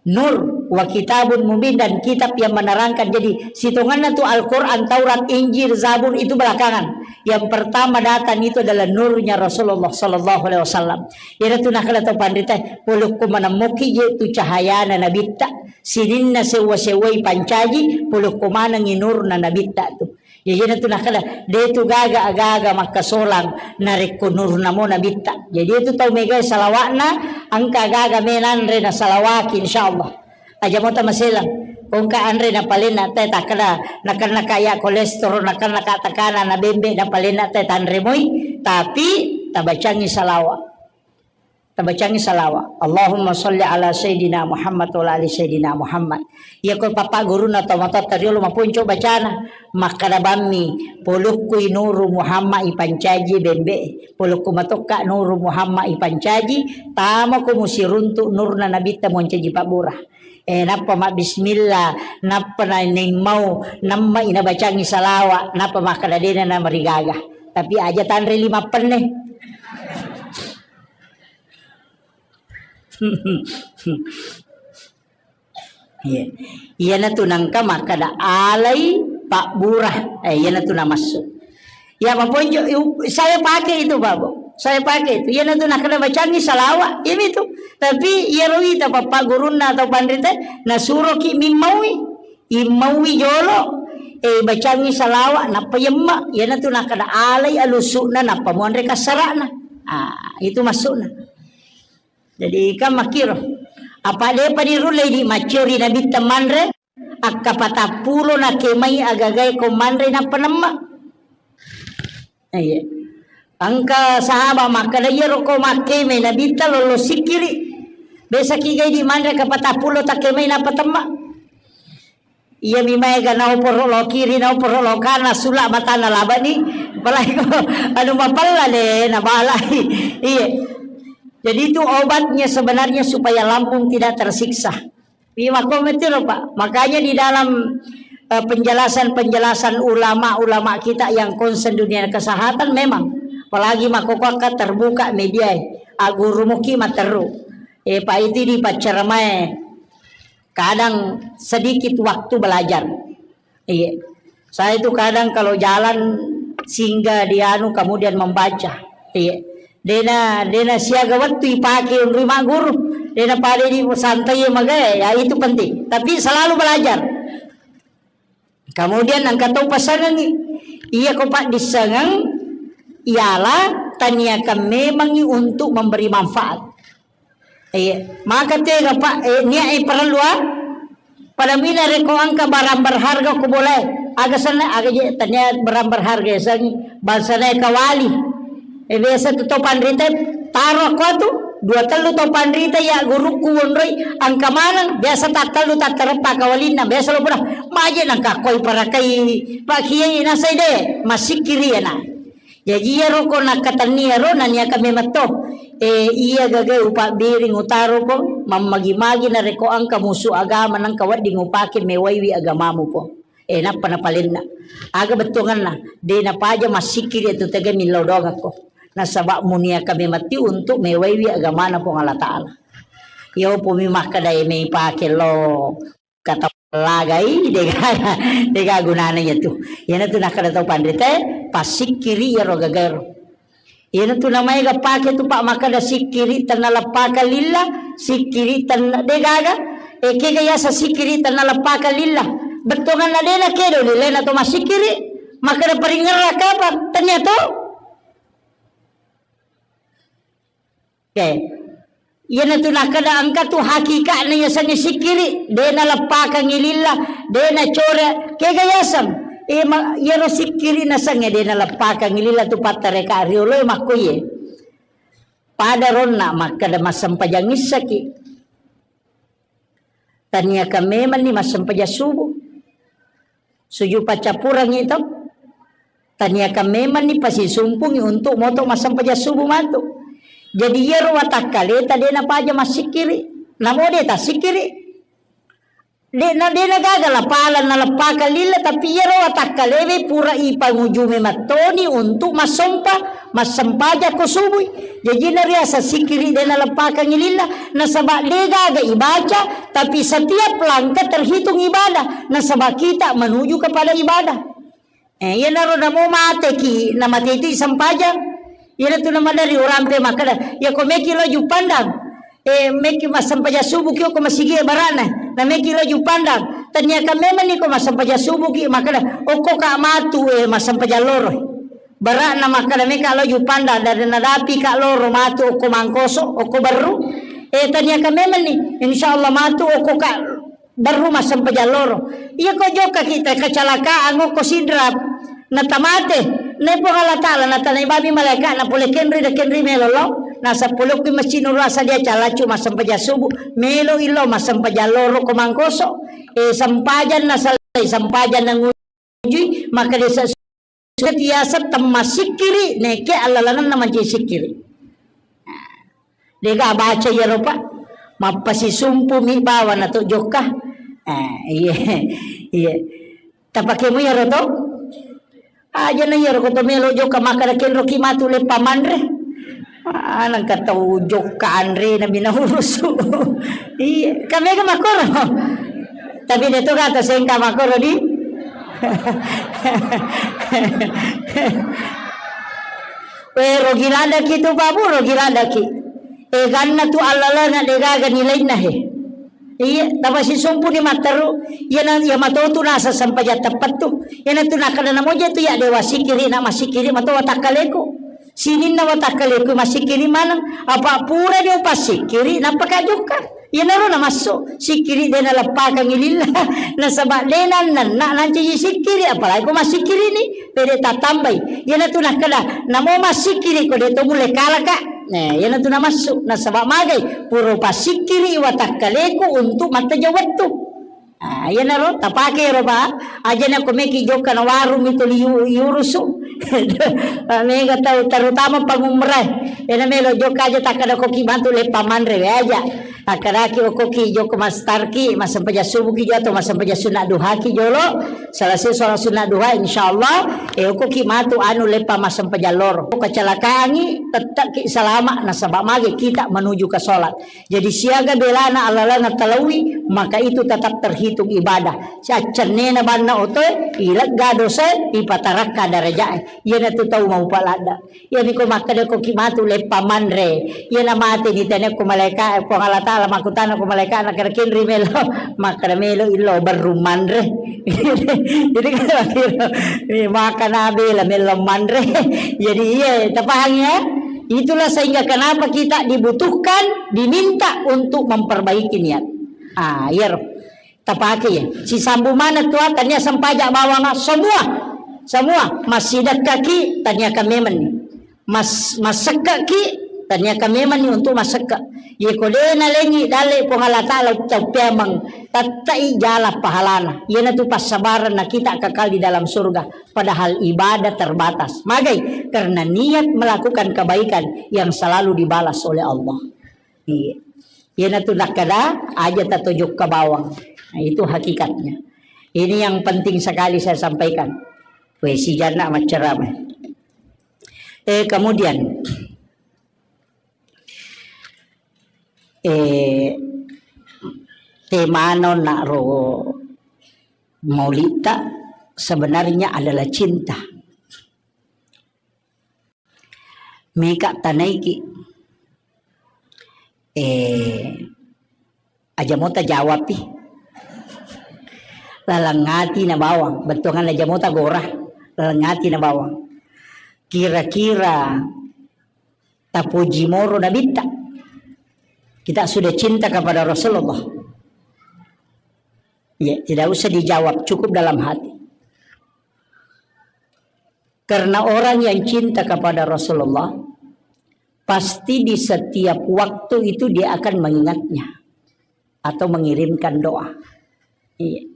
nur, wa kitabun mubin, dan kitab yang menerangkan. Jadi, sitonganna tu Al-Quran, Taurat, Injil, Zabur itu belakangan. Yang pertama datang itu adalah nurnya Rasulullah sallallahu alaihi wasallam. Iyana tu nakkeda tau panrita, polokko manemmoki je tu cahayana nabitta. Sininna sewwa-sewwai pancaji, polokko manengi nurna nabitta tu. Jadi, iyana tu nakkeda, de tu gaga aga-aga makkasolang narekko nurna mo nabitta. Jadi, itu tau megai salawa'na, engka aga-aga me nanre na salawaki, insyaallah. Aja mo tamaselang. Ko engka anre na palenna te takkeda, nakenna ka ya kolesterol, nakenna ka tekanan, na bembe na palenna te tanre moi, tapi tabacangi salawa. Tabacangi salawa. Allahumma sholli ala Sayyidina Muhammad wa ala ali Sayyidina Muhammad. Iya ko papa guruna tomatoatta riolo maponco bacana. Makkada bammi, polokkui nuru Muhammad ipancaji bembe. Polokku matokka nuru Muhammad ipancaji, tamako musiruntu nurna nabitta moncaji pabbura. Eh, nappa mabbismillah, nappa na nemmau, namma inabacangi salawa, nappa makkada dena na marigaga. Tapi aja tanre lima penne. Iya. Iyana tu nangka makkada alai pabbura. Eh, iyana tu namassu. Ya, maponjo, saya pakai itu, Pak, Bu. Saya pakai itu. Iyana tu nakkada bacangi salawa, imi tu. Tapi iyaro wita papa gurunna atau panrita nasuroki mimmaui. Immaui jolo, eh, bacangi salawa, nappa yemma. Iyana tu nakkada alai alusuna, nappa muanre kassarana. Ah, itu maksudna. Jadi, kan makkiro. Apa depa dirullei di maccori nabitta manre, akka patappulo na kemai agagae ko manre nappa nemma. Iya. Engka sahabat makkeda, "Iyaro ko makkeme nabitta lollo sikkiri. Besaki gai di manre ka patappulo takkemai nappa temma." Iya mi maega naoporo lo kiri, naoporo lo kana, sula matana labani. Apalagi ko anu mapella de nabalai. Iya. Jadi itu obatnya sebenarnya supaya lambung tidak tersiksa. Iya, makko metiro, Pak. Makanya di dalam, eh, penjelasan-penjelasan ulama-ulama kita yang concern dunia kesehatan memang, apalagi makko ko akka terbuka media, eh, agurumuki matteru. Eh, Pak, itu di paccaramae. Kadang sedikit waktu belajar. Iya. Saya itu kadang kalau jalan singgah di anu, kemudian membaca. Iya. Dena, dena siaga wettu ipake unrui magguru. Dena pada di santai magae, ya itu penting. Tapi selalu belajar. Kemudian engka tau pasangengi. Iya ko paddissengeng ialah taniakan memangi untuk memberi manfaat. Iya, maka tega, Pak, eh, nia, eh, parellu, ah. Pada mina reko engka barang berharga ko bolae. Aga senna, aga je, tania barang berharga ya, sang bangsana kawali. Eh, biasa tu to panrita, taro ko tu, dua tellu to panrita ya gurukku wonroi, engka maneng, biasa tattellu tattareppa kawalinna, biasa lo pura, maje nang kakoi parakai, Pak Kiai nasai de, masikiri ya na. Jaji iyaro ko nakkatenni iyaro naniaka memetto. Eh, iya gagai upabbiring utaro ko, mammagi-magi narekko engka musu agama nengka wedding upake mewaiwi agamamu ko. Eh, nappa napalenna. Aga bettuanganna, de napaja massikkiri tu tega millau doangakko. Nasaba muniaka memetti untuk mewaiwi agamana Puang Allah Ta'ala. Iyo pumi makkeda e mei pake lo kata lagai, dega, dega gunana iya tu. Iyana tu nakkeda tau panrita, passikkiri iyaro gagaero. Iyana tu namaega pake tu, Pak, makkeda sikkiri tennaleppakang lillah, sikkiri tenna degaga. E, kega yasa sikkiri tennaleppakang lillah. Bettuanganna dena kedo lilena to massikkiri. Makkeda paringerra kapang, tania to. Oke. Iyana tu nakkeda engka tu hakikatna yasengnge sikkiri, de naleppakangngi lillah, de nacore, kega yaseng? E, ma-, iyaro sikkiri nasengnge de naleppakangngi lillah tu pattareka rioloe makkoye. Pada ronna makkeda massempajang issaki. Taniakan memanni massempajang subuh. Sujud paccappurengngi to. Taniakan memanni pasisumpungngi untuk moto massempajang subuh matu. Jadi iyaro watakkaleta de napaja massikkiri. Namo de tassikkiri. De' na, de' na gaga lapala naleppakang lilla, tapi iyaro watakkalewe pura ipangujumi mattoni untuk massompa, massempajang ko subui. Jaji na riaseng sikkiri de' naleppakangngi lilla, nasaba de' gaga ibaca, tapi setiap langkah terhitung ibadah, nasaba kita menuju kepada ibadah. Eh, iyanaro namo mateki, namatei sempajang. Iyanatu namadari urampe makkeda, iya ko meki lo Juppandang. Eh, meki massempajang subuh ki ko masigi barana. Na meki lo Juppandang. Taniaka memang ni ko massempajang subuh ki makkeda, okko ka matu, eh, massempajang loro. Barana makkeda meka lo Juppandang, dari nadapi ka loro matu okko Mangkoso, okko Berru. Eh, taniaka memang ni, insyaallah matu okko ka Berru massempajang loro. Iya ko jokka kita kecelakaan ko Sidrap. Na tamate. Na Puang Allah Ta'ala na tanai babi malaika na pole kenri da kenri melo lo. Na sepuluh ki masjid nurasa dia calacu massempajang subuh. Melo ilo massempajang loro ko Mangkoso. Eh, sempajang na salai, sempajang na ngujui, maka desa tiasa temmassikkiri, neke allalangenna mancaji sikkiri. Dega baca iyaro, Pak. Mappasisumpu mi bawa na to jokka. Eh, iya. Iya. Tapakemu iyaro to? Aja na iyaro ko to melo jokka makkeda kenro ki matu leppa manre. Ah, nengka tau jokka anre na bina urusu. Iya, kamega makoro. Tapi de to kata sengka makoro di. We, rogi ladaki tu, Pak Bu, rogi ladaki. Eh, ganna tu allalana de gaga nilainna he. Iya, tapasisumpu ni matteru. Iya na, iya matotu nasa sempajang teppettu. Iya na tu nakada namoja tu ya dewa sikiri na masikiri matoa takkaleku. Sininna watakkaleku massikkiri maneng, apa pura ni upassikkiri, nappa ka jokka. Iyanaro namassu, sikkiri de naleppakangngi lilla, nasaba de nannanna nancaji sikkiri, apalagi ko massikkiri ni, pede tattambai. Iyanatu nakkeda, namo massikkiri ko de to mulle kalaka. Nah, iyanatu namassu, nasaba magai, pura upassikkiri watakkaleku untuk mattajeng wettu. Ah, iyanaro tapake ro, Pak. Aja na ko meki jokka na warung mi tuli yu-, yurusu. Mega tau, terutama pangumrah. Ena melo jokka aja takkada koki bantu leppa manre we aja. Takkadaki okoki jokka mastarki, massempajang subuhki jolo atau massempajang sunna duhaki jolo. Selesai sholat sunna duha, insyaallah, eh, okoki matu anu leppa massempajang loro. Kecelakaangi, tetap ki salama, nasaba mage kita menuju ke sholat. Jadi siaga belana allalana talaui, maka itu tetap terhitung ibadah. Siaccennena banna otoe, ilegga dosae, ipatarakka darajae. Iyanatu tau maupa ladda. Iyami ko makkeda ko ki matu leppa manre. Iyana mate ni tene ko malaika, ko Allah Taala makkutana ko malaika na kere kenri melo. Makkeda melo illo berru manre. Jadi kalau kira, eh, makan abela melo manre. Jadi iya, tapahang ya? Itulah sehingga kenapa kita dibutuhkan, diminta untuk memperbaiki niat. Ah, iyaro. Tapake ya. Sisambu mana tua tania sempaja bawang semua. Semua masih dekat ki tania kamemen. Mas, masekka ki tania kamemen ni untuk masekka. Ye ko de nalengi dalle Puang Allah Taala ucap pemeng. Tattai jala pahalana. Iyanatu passabaran na kita kekal di dalam surga. Padahal ibadah terbatas. Magai? Karena niat melakukan kebaikan yang selalu dibalas oleh Allah. Iya. Iyanatu nakkeda, aja tatojokka bawang. Nah, itu hakikatnya. Ini yang penting sekali saya sampaikan. Weh, sijanna macceramah. Eh, kemudian, eh, temano nak ro maulita sebenarnya adalah cinta. Meka tanaiki. Eh, aja mota jawabpi. Laleng ati na bawang, bettuangan aja mota gora, laleng ati na bawang. Kira-kira tapuji moro nabitta. Kita sudah cinta kepada Rasulullah. Ya, tidak usah dijawab, cukup dalam hati. Karena orang yang cinta kepada Rasulullah, pasti di setiap waktu itu dia akan mengingatnya atau mengirimkan doa. Iya.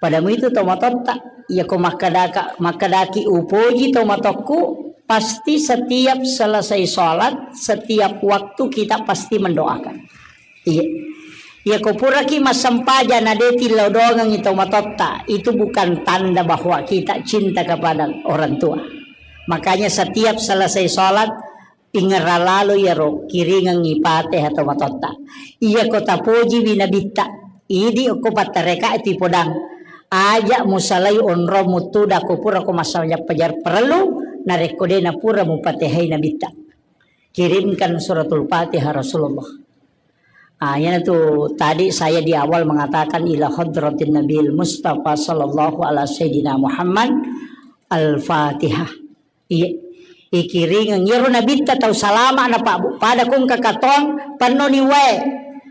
Padamu itu tomatotta, iya ko makkedaka, makkedaki upoji tomatokku, pasti setiap selesai sholat, setiap waktu kita pasti mendoakan. Iya. Iya ko puraki massempajang na de tillau doangengngi tau matotta, itu bukan tanda bahwa kita cinta kepada orang tua. Makanya setiap selesai sholat, pingerra lalo iyaro kiringengngi Fatihah tau matotta. Iya ko tapojiwi Nabitta, idi okko pattareka itu podang. Aja musalai onrong muttuda ko pura ko massempajang pajar parellu, narekko de napura mupatihai Nabitta. Kirimkan suratul Fatihah Rasulullah. Ah, iyanatu tadi saya di awal mengatakan ila hadratin Nabil Mustafa sallallahu ala sayyidina Muhammad al-Fatihah. Iya, ikiringeng iyaro Nabitta tau salama na Pak Bu. Pada kong kakatong pennoni wae.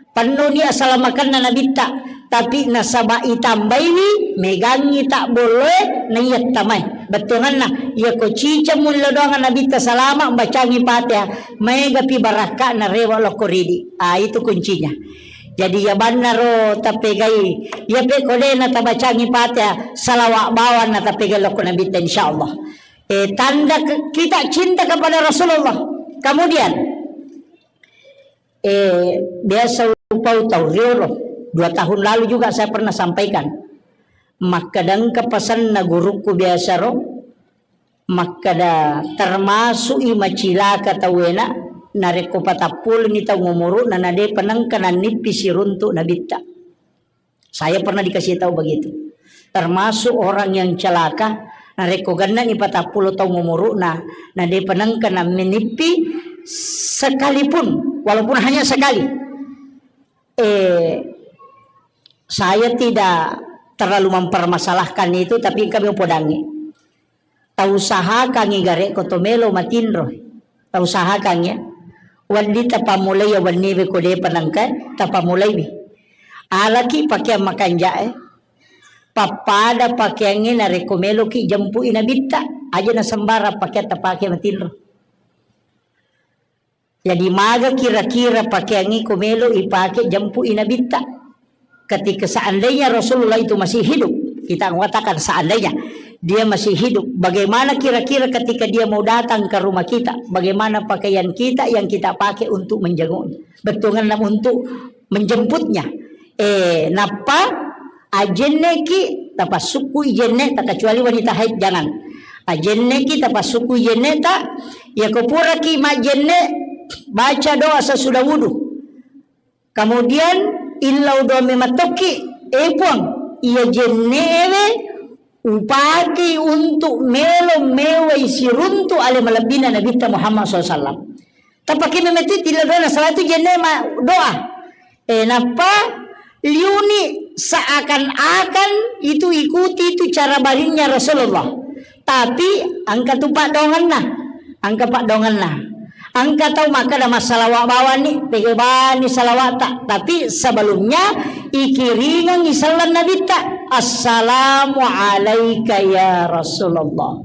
Pennoni asalamakenna Nabitta. Tapi nasaba itambaiwi, megangngi tabbolloe, na iya tamai. Bettuangenna, iya ko ciceng mullo doang Nabitta salama, bacangi Fatihah, maegapi barakka'na rewa lokko ridi. Ah, itu kuncinya. Jadi iya bannaro tapegai, iya pe ko de na tabacangi Fatihah, salawa bawang na tapegai lokko Nabitta, insyaallah. Eh, tanda ke-, kita cinta kepada Rasulullah. Kemudian, Eh, biasa upau tau riolo. Dua tahun lalu juga saya pernah sampaikan. Makkeda engka pesanna gurukku biasa ro, makkeda termasuk i macilaka tauwena, narekko patappuleni tau umuru'na, na depa nengka nannippi siruntu Nabitta. Saya pernah dikasih tahu begitu. Termasuk orang yang celaka, narekko gennani patappulo taung umuru'na, na depa nengka nammenippi sekalipun, walaupun hanya sekali. Eh, saya tidak terlalu mempermasalahkan itu, tapi kami podangi. Tausahakangngi garekko to melo matinro. Tausahakangngi, ya. Wedding tapammulai ya wenniwe ko depa nengka tapammulaiwi. Alaki pakeang makanja'e. Pappada pakeangnge narekko meloki jempui Nabitta. Aja na sembarang pakeang tapake matinro. Jadi, maga kira-kira pakeang iko melo ipake jempui Nabitta? Ketika seandainya Rasulullah itu masih hidup, kita mengatakan seandainya dia masih hidup, bagaimana kira-kira ketika dia mau datang ke rumah kita? Bagaimana pakaian kita yang kita pakai untuk menjenguknya? Bettuangenna untuk menjemputnya. Eh, nappa ajenneki, tapassukkui jenneta, kecuali wanita haid, jangan. Ajenneki, tapassukkui jenneta, yako puraki majjenne, baca doa sesudah wudu. Kemudian, illau doa mematokki, eh, Puang, iya jennewe upakei untuk melo mewai siruntu ale malebbina Nabitta Muhammad sallallahu alaihi wasallam. Tapake memetti tilla doa, nasaba tu jenne ma doa. Eh, nappa liuni seakan-akan itu ikuti itu cara barinnya Rasulullah. Tapi engka tu paddoangenna. Engka paddoangenna. Engka tau makkeda massalawa bawanni, pega bani salawata. Tapi sebelumnya ikiringengi selleng Nabitta. Assalamu alaika ya Rasulullah.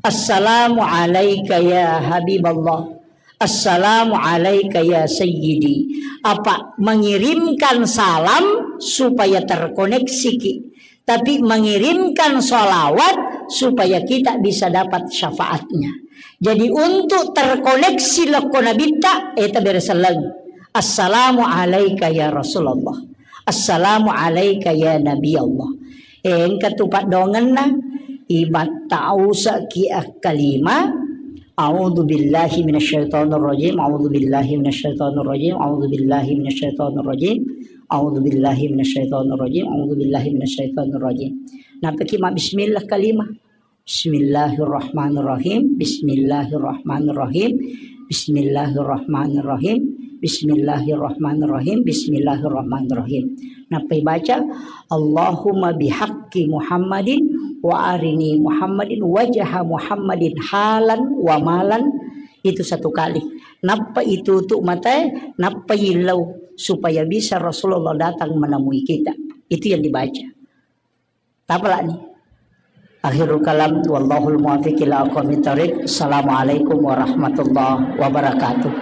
Assalamu alaika ya Habiballah. Assalamu alaika ya sayyidi. Apa mengirimkan salam supaya terkoneksiki, tapi mengirimkan salawat supaya kita bisa dapat syafaatnya. Jadi, untuk terkoneksi lokko Nabitta, eta bere selleng. Assalamu alaika ya Rasulullah. Assalamu alaika ya Nabi Allah. Eh, engka tu paddoangenna, ibatta'usaki akkalima, a'udzu billahi minasyaitonir rajim, a'udzu billahi minasyaitonir rajim, a'udzu billahi minasyaitonir rajim, a'udzu billahi minasyaitonir rajim, a'udzu billahi minasyaitonir rajim. Nappaki ma bismillah kalima. Bismillahirrahmanirrahim, bismillahirrahmanirrahim, bismillahirrahmanirrahim, bismillahirrahmanirrahim, bismillahirrahmanirrahim. Nappai baca, Allahumma bihaqqi Muhammadin wa arini Muhammadin wajha Muhammadin halan wa malan. Itu satu kali. Nappa itu tu matae, nappa yillau supaya bisa Rasulullah datang menemui kita. Itu yang dibaca. Tapalani. Akhirul kalam, wallahul muwaffiq ila aqwamit thariq. Assalamualaikum warahmatullahi wabarakatuh.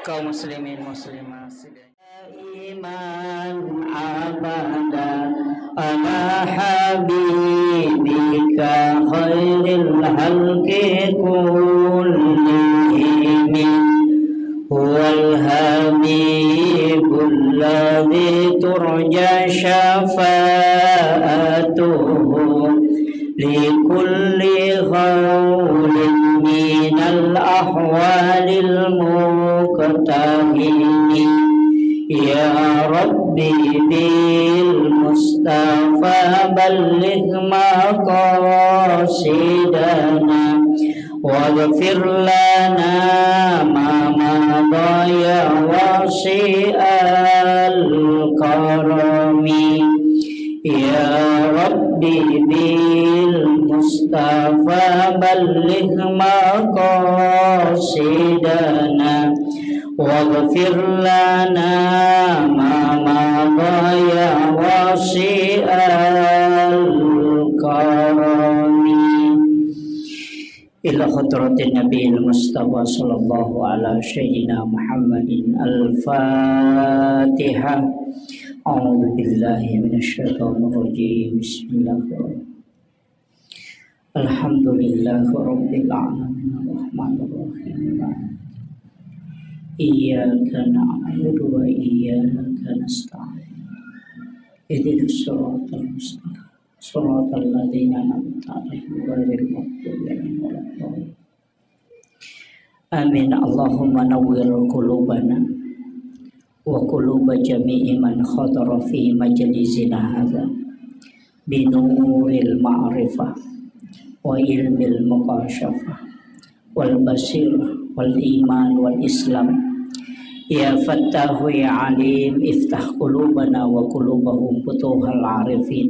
Kaum muslimin muslimat, iman على حبيبك خير الخلق كلهم. هو الحبيب الذي ترجى شفاعته لكل هول من الأهوال المقتحم. يا رب بالمصطفى بلغ مقاصدنا واغفر لنا ما مضى يا واسع الكرم. يا رب بالمصطفى بلغ مقاصدنا واغفر لنا ما مضى يا واسع الكرم. إلى حضرة النبي المصطفى صلى الله على سيدنا محمد. الفاتحة. أعوذ بالله من الشيطان الرجيم. بسم الله الرحمن الرحيم. الحمد لله رب العالمين. الرحمن الرحيم. إياك نعبد وإياك نستعين. اهدنا الصراط المستقيم. صراط الذين أنعمت عليهم غير المغضوب عليهم ولا الضالين. آمين. اللهم نور قلوبنا وقلوب جميع من حضر في مجلسنا هذا بنور المعرفة وعلم المكاشفة والبصيرة والإيمان والإسلام. يا فتاح يا عليم، افتح قلوبنا وقلوبهم فتوح العارفين.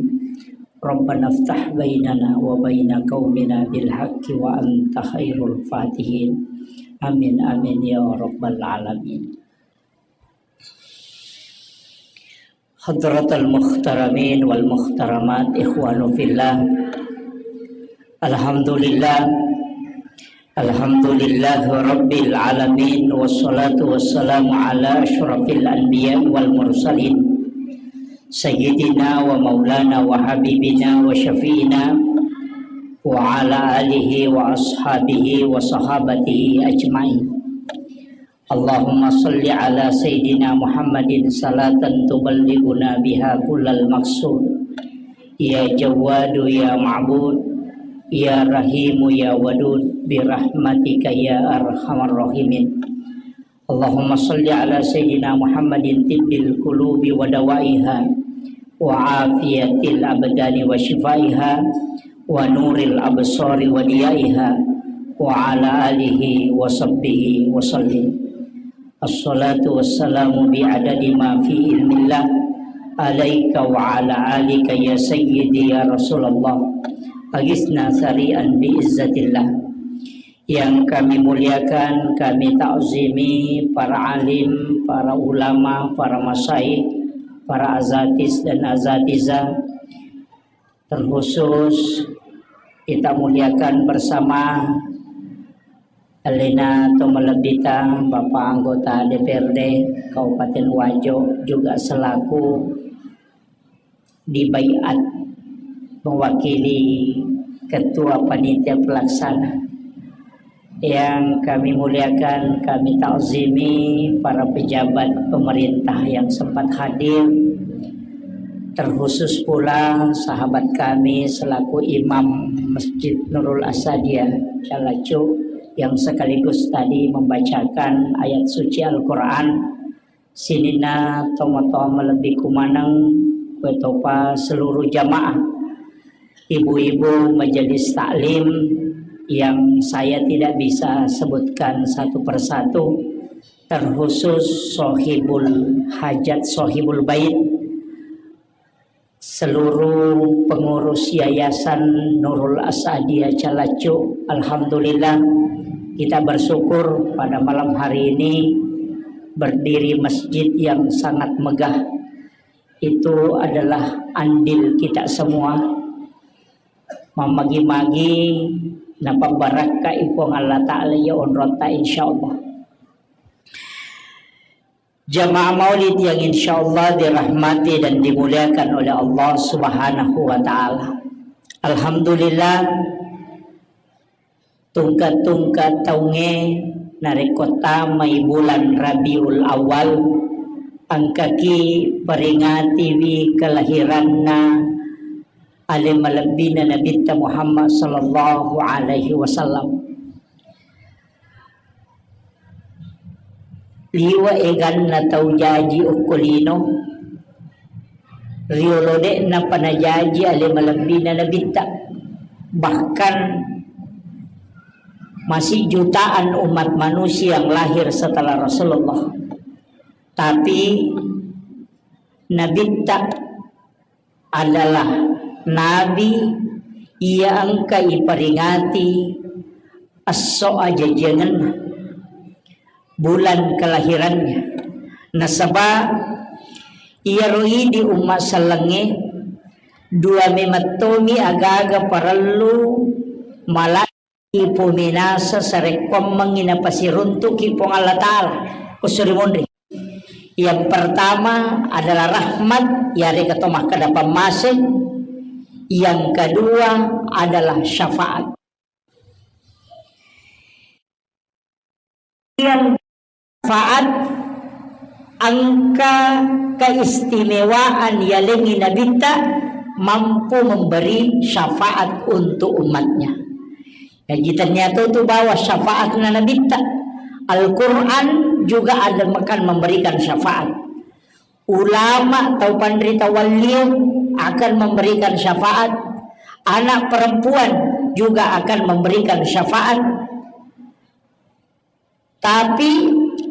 ربنا افتح بيننا وبين قومنا بالحق وأنت خير الفاتحين. آمين، آمين يا رب العالمين. حضرة المحترمين والمحترمات، إخوان في الله. الحمد لله. الحمد لله رب العالمين، والصلاة والسلام على أشرف الأنبياء والمرسلين، سيدنا ومولانا وحبيبنا وشفيعنا وعلى آله وأصحابه وصحابته أجمعين. اللهم صل على سيدنا محمد صلاة تبلغنا بها كل المقصود. يا جواد يا معبود، يا رحيم يا ودود، برحمتك يا أرحم الراحمين. اللهم صل على سيدنا محمد طب القلوب ودوائها، وعافية الأبدان وشفائها، ونور الأبصار وضيائها، وعلى آله وصحبه وسلم. الصلاة والسلام بعدد ما في علم الله عليك وعلى آلك يا سيدي يا رسول الله. أغثنا سريعا بعزة الله. Yang kami muliakan, kami takzimi para alim, para ulama, para masyayikh, para asatiz dan asatizah, terkhusus kita muliakan bersama Elena Tomalebbita, Bapak Anggota D P R D Kabupaten Wajo, juga selaku dibaiat mewakili Ketua Panitia Pelaksana. Yang kami muliakan, kami takzimi para pejabat pemerintah yang sempat hadir, terkhusus pula sahabat kami selaku Imam Masjid Nurul Asadiyah Calacu yang sekaligus tadi membacakan ayat suci Al-Quran. Sininna tomatoa malebbiku maneng, kuetopa seluruh jamaah, ibu-ibu majelis taklim yang saya tidak bisa sebutkan satu persatu, terkhusus sohibul hajat, sohibul bait, seluruh pengurus Yayasan Nurul Asadiyah Calacu. Alhamdulillah, kita bersyukur pada malam hari ini berdiri masjid yang sangat megah. Itu adalah andil kita semua. Mamagi-magi napabbarakkai Puang Allah Ta'ala iya onrotta, insyaallah. Jamaah maulid yang insyaallah dirahmati dan dimuliakan oleh Allah Subhanahu wa Ta'ala. Alhamdulillah, tungka-tungka taungnge narekko tamai bulan Rabiul Awal, engkaki peringatiwi kelahiranna ale malebbina Nabitta Muhammad sallallahu alaihi wasallam. Liwe' eganna tau jaji okko lino, riolo de'napa najaji ale malebbina Nabitta. Bahkan masih jutaan umat manusia yang lahir setelah Rasulullah. Tapi Nabitta adalah nabi iya engka iperingati esso ajajiangenna, bulan kelahirannya. Nasaba iyaro idi umma sellengnge, dua memettomi agaga parellu mala- ipominasa sarekkuammengngi napasiruntuki Puang Allah Ta'ala. Ussuri munri. Yang pertama adalah rahmat, yarega to makkeda pammase. Yang kedua adalah syafaat. Yang syafaat, engka keistimewaan yalengngi Nabitta mampu memberi syafaat untuk umatnya. Jadi ternyata itu bahwa syafaatnya Nabitta. Al-Quran juga ada akan memberikan syafaat. Ulama atau panrita waliu akan memberikan syafaat. Anak perempuan juga akan memberikan syafaat. Tapi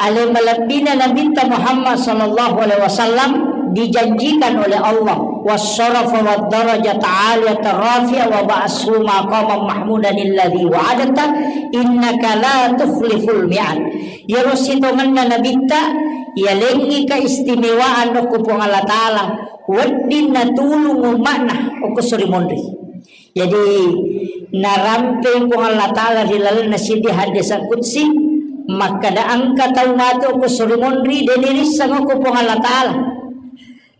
ale malebbina Nabitta Muhammad sallallahu alaihi wasallam dijanjikan oleh Allah, "Wassarafa wad darajata aliyata rafi'a wa ba'ashu maqaman mahmudan alladzi wa'adta innaka la tukhliful mi'ad." Iyaro sitongenna Nabitta, yalengngi keistimewaan okko Puang Allah Ta'ala, wedding natulung umma'na okko suri monri. Jadi, narampei Puang Allah Ta'ala ri lalenna siddi hadis qudsi, makkeda engka tau matu okko suri monri, de' nirisseng okko Puang Allah Ta'ala.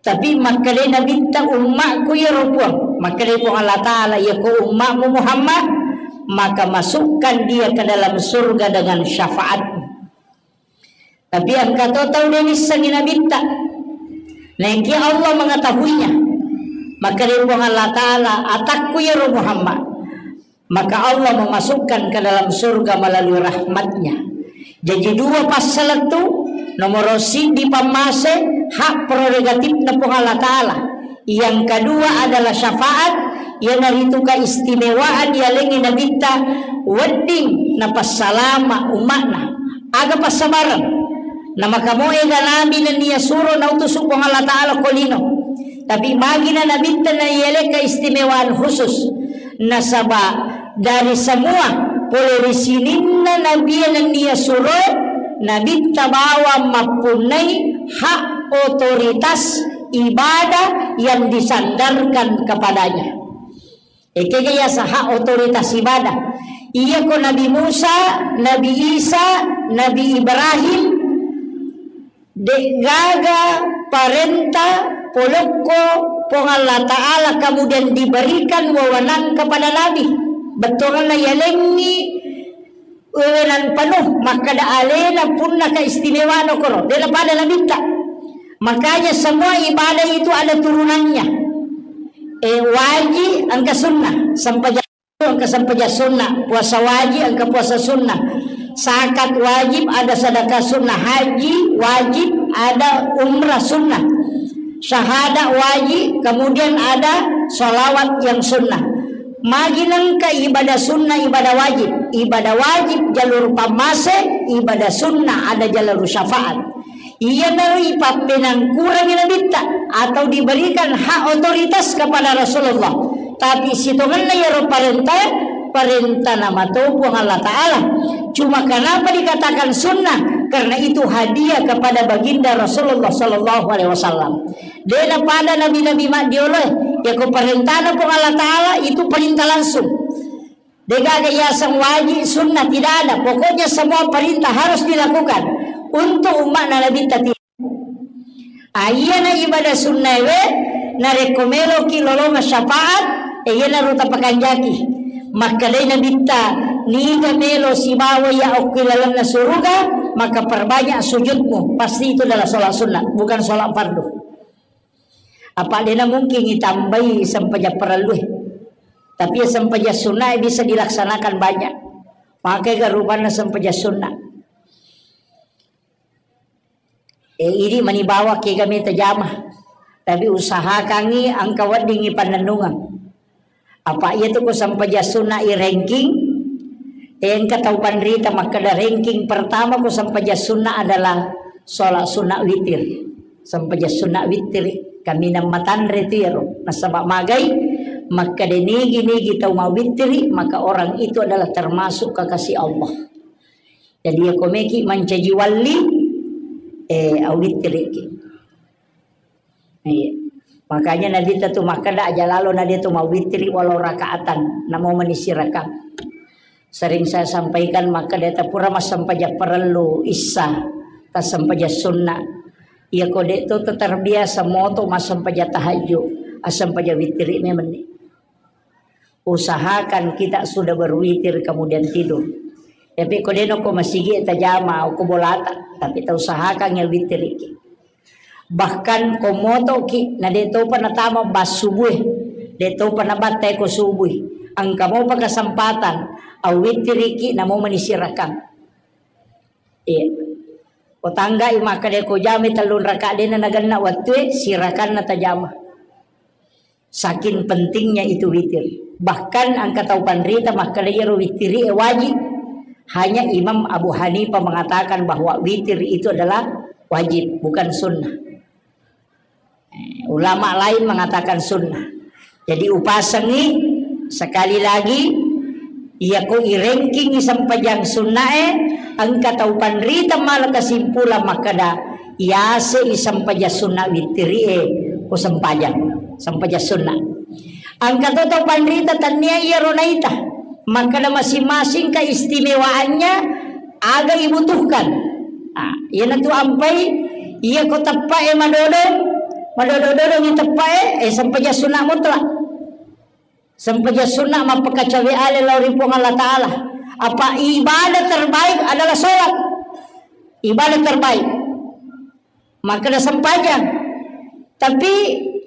Tapi makkeda Nabitta, "Ummakku iyaro Puang." Makkeda Puang Allah Ta'ala, "Iyako ummakmu Muhammad, maka masukkan dia ke dalam surga dengan syafaatmu." Tapi engka to tau de' nissengngi Nabitta. Naekia Allah mengetahuinya. Maka dari Puang Allah Ta'ala, "Atakku iyaro Muhammad." Maka Allah memasukkan ke dalam surga melalui rahmatnya. Jadi dua passalettu, nomor siddi pammase, hak prerogatifna Puang Allah Ta'ala. Yang kedua adalah syafaat, iyanaritu keistimewaan yalengngi Nabitta wedding napassalama umma'na. Aga passabareng. Namakamoega nabi nennia suro nautusu Puang Allah Ta'ala ko lino. Tapi magina Nabitta naiele keistimewaan khusus. Nasaba dari semua pole ri sininna nabi nennia suro, Nabitta bawang mappunnai hak otoritas ibadah yang disandarkan kepadanya. Ekega yaseng hak otoritas ibadah. Iyako Nabi Musa, Nabi Isa, Nabi Ibrahim, de'gaga parenta polokko Puang Allah Ta'ala kemudian diberikan wewenang kepada Nabi. Bettuanna yalengngi wewenang penuh, makkeda alena punna keistimewaan okoro, de' napada Nabitta. Makanya semua ibadah itu ada turunannya. Eh, wajib engka sunnah, sempajang engka sempajang sunnah, puasa wajib engka puasa sunnah, zakat wajib, ada sedekah sunnah, haji wajib, ada umrah sunnah, syahadat wajib, kemudian ada salawat yang sunnah. Magi nengka ibadah sunnah, ibadah wajib. Ibadah wajib jalur pammase, ibadah sunnah ada jalur syafaat. Iyanaro ipappenangkurangi Nabitta atau diberikan hak otoritas kepada Rasulullah. Tapi sitongenna iyaro parenta, parentana mato Puang Allah Ta'ala. Cuma kenapa dikatakan sunnah? Karena itu hadiah kepada baginda Rasulullah sallallahu alaihi wasallam. De' napada nabi-nabi maddioloe, yako parentana Puang Allah Ta'ala itu perintah langsung. De'gaga yaseng wajib, sunnah, tidak ada. Pokoknya semua perintah harus dilakukan untuk umatna Nabitta. Ah, iyana ibadah sunnaewe, narekko meloki lolongeng syafaat, eh, iyanaro tapakanjaki. Makkedai Nabitta, niga melo sibawa iya okko ilalenna suruga, maka perbanyak sujudmu. Pasti itu adalah sholat sunnah, bukan sholat fardu. Apa dena mungkin itambai sempajang parellue. Tapi ya sempajang sunnah bisa dilaksanakan banyak. Pakai ga rupanna sempajang sunnah. Eh, idi mani bawa kega meta jama. Tapi usahakangi engka weddingi pannennungeng. Apa iya tu ko sempajang sunna i ranking, eh, engka tau panrita makkeda ranking pertama ko sempajang sunna adalah sholat sunna witir. Sempajang sunna witir, kaminang matanre tu iyaro. Nasaba magai, makkeda nigi-nigi tau mawitiri, maka orang itu adalah termasuk kekasih Allah. Jadi, iya ko meki mancaji walli, eh, awittiriki. Iya. Makanya Nabitta tu makkeda, aja lalo na de tu mawittiri walau rakaatan, namo mani sirakang. Sering saya sampaikan, makkeda tapura massempajang parellu issa, tassempajang sunna. Iya ko de tu terbiasa moto massempajang tahajud, assempajang wittiri memenni. Usahakan kita sudah berwitir kemudian tidur. Tapi ko deno ko masigi tajama ko bolata, tapi ta usahakan ya witiriki. Bahkan ko motoki na de topa natama bas subue, de topa nabattai ko subui. Engka mopa kesempatan, awitiriki namo mani sirakang. Iya. Ko tanggai makkeda ko jamai tellung rakaat dena nagenna wattue, sirakanna tajama. Saking pentingnya itu witir. Bahkan engka tau panrita makkeda iyaro wittiri e wajib. Hanya Imam Abu Hanifah mengatakan bahwa witir itu adalah wajib, bukan sunnah. Eh, ulama lain mengatakan sunnah. Jadi upasengi sekali lagi, iya ko i ranking i sempajang sunnae, engka tau panrita mala kesimpulan makkeda, iyase i sempajang sunna wittiri e, ko sempajang, sempajang sunna. Engka to tau panrita tannia iyaro naita, makkeda masing-masing keistimewaannya aga ibutuhkan. Ah, iyanatu ampai, iya ko teppae madodong, madodong-dodong i teppae, eh, sempajang sunna mutlak. Sempajang sunna mappakacawe ale lao ri Puang Allah Ta'ala. Apa ibadah terbaik adalah sholat. Ibadah terbaik. Makkeda sempajang. Tapi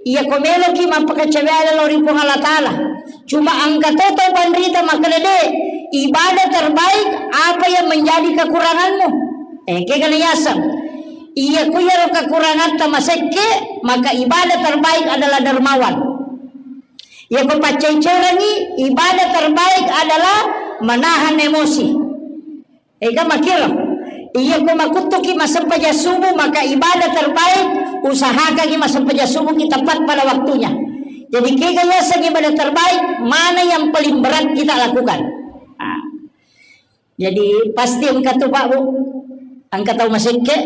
iya ko meloki mappakacawe ale lao ri Puang Allah Ta'ala. Cuma engka to tau panrita makkeda de, ibadah terbaik apa yang menjadi kekuranganmu. Eh, kega nayaseng. Iya ko iyaro kekurangatta masekke, maka ibadah terbaik adalah dermawan. Iya ko paccai-cairangi, ibadah terbaik adalah menahan emosi. Ega makkiro. Iya ko makuttuki massempajang subuh, maka ibadah terbaik usahakangi massempajang subuh ki tepat pada waktunya. Jadi kega yaseng ibadah terbaik, mana yang paling berat kita lakukan. Nah, jadi pasti engka tu Pak Bu, engka tau masekke,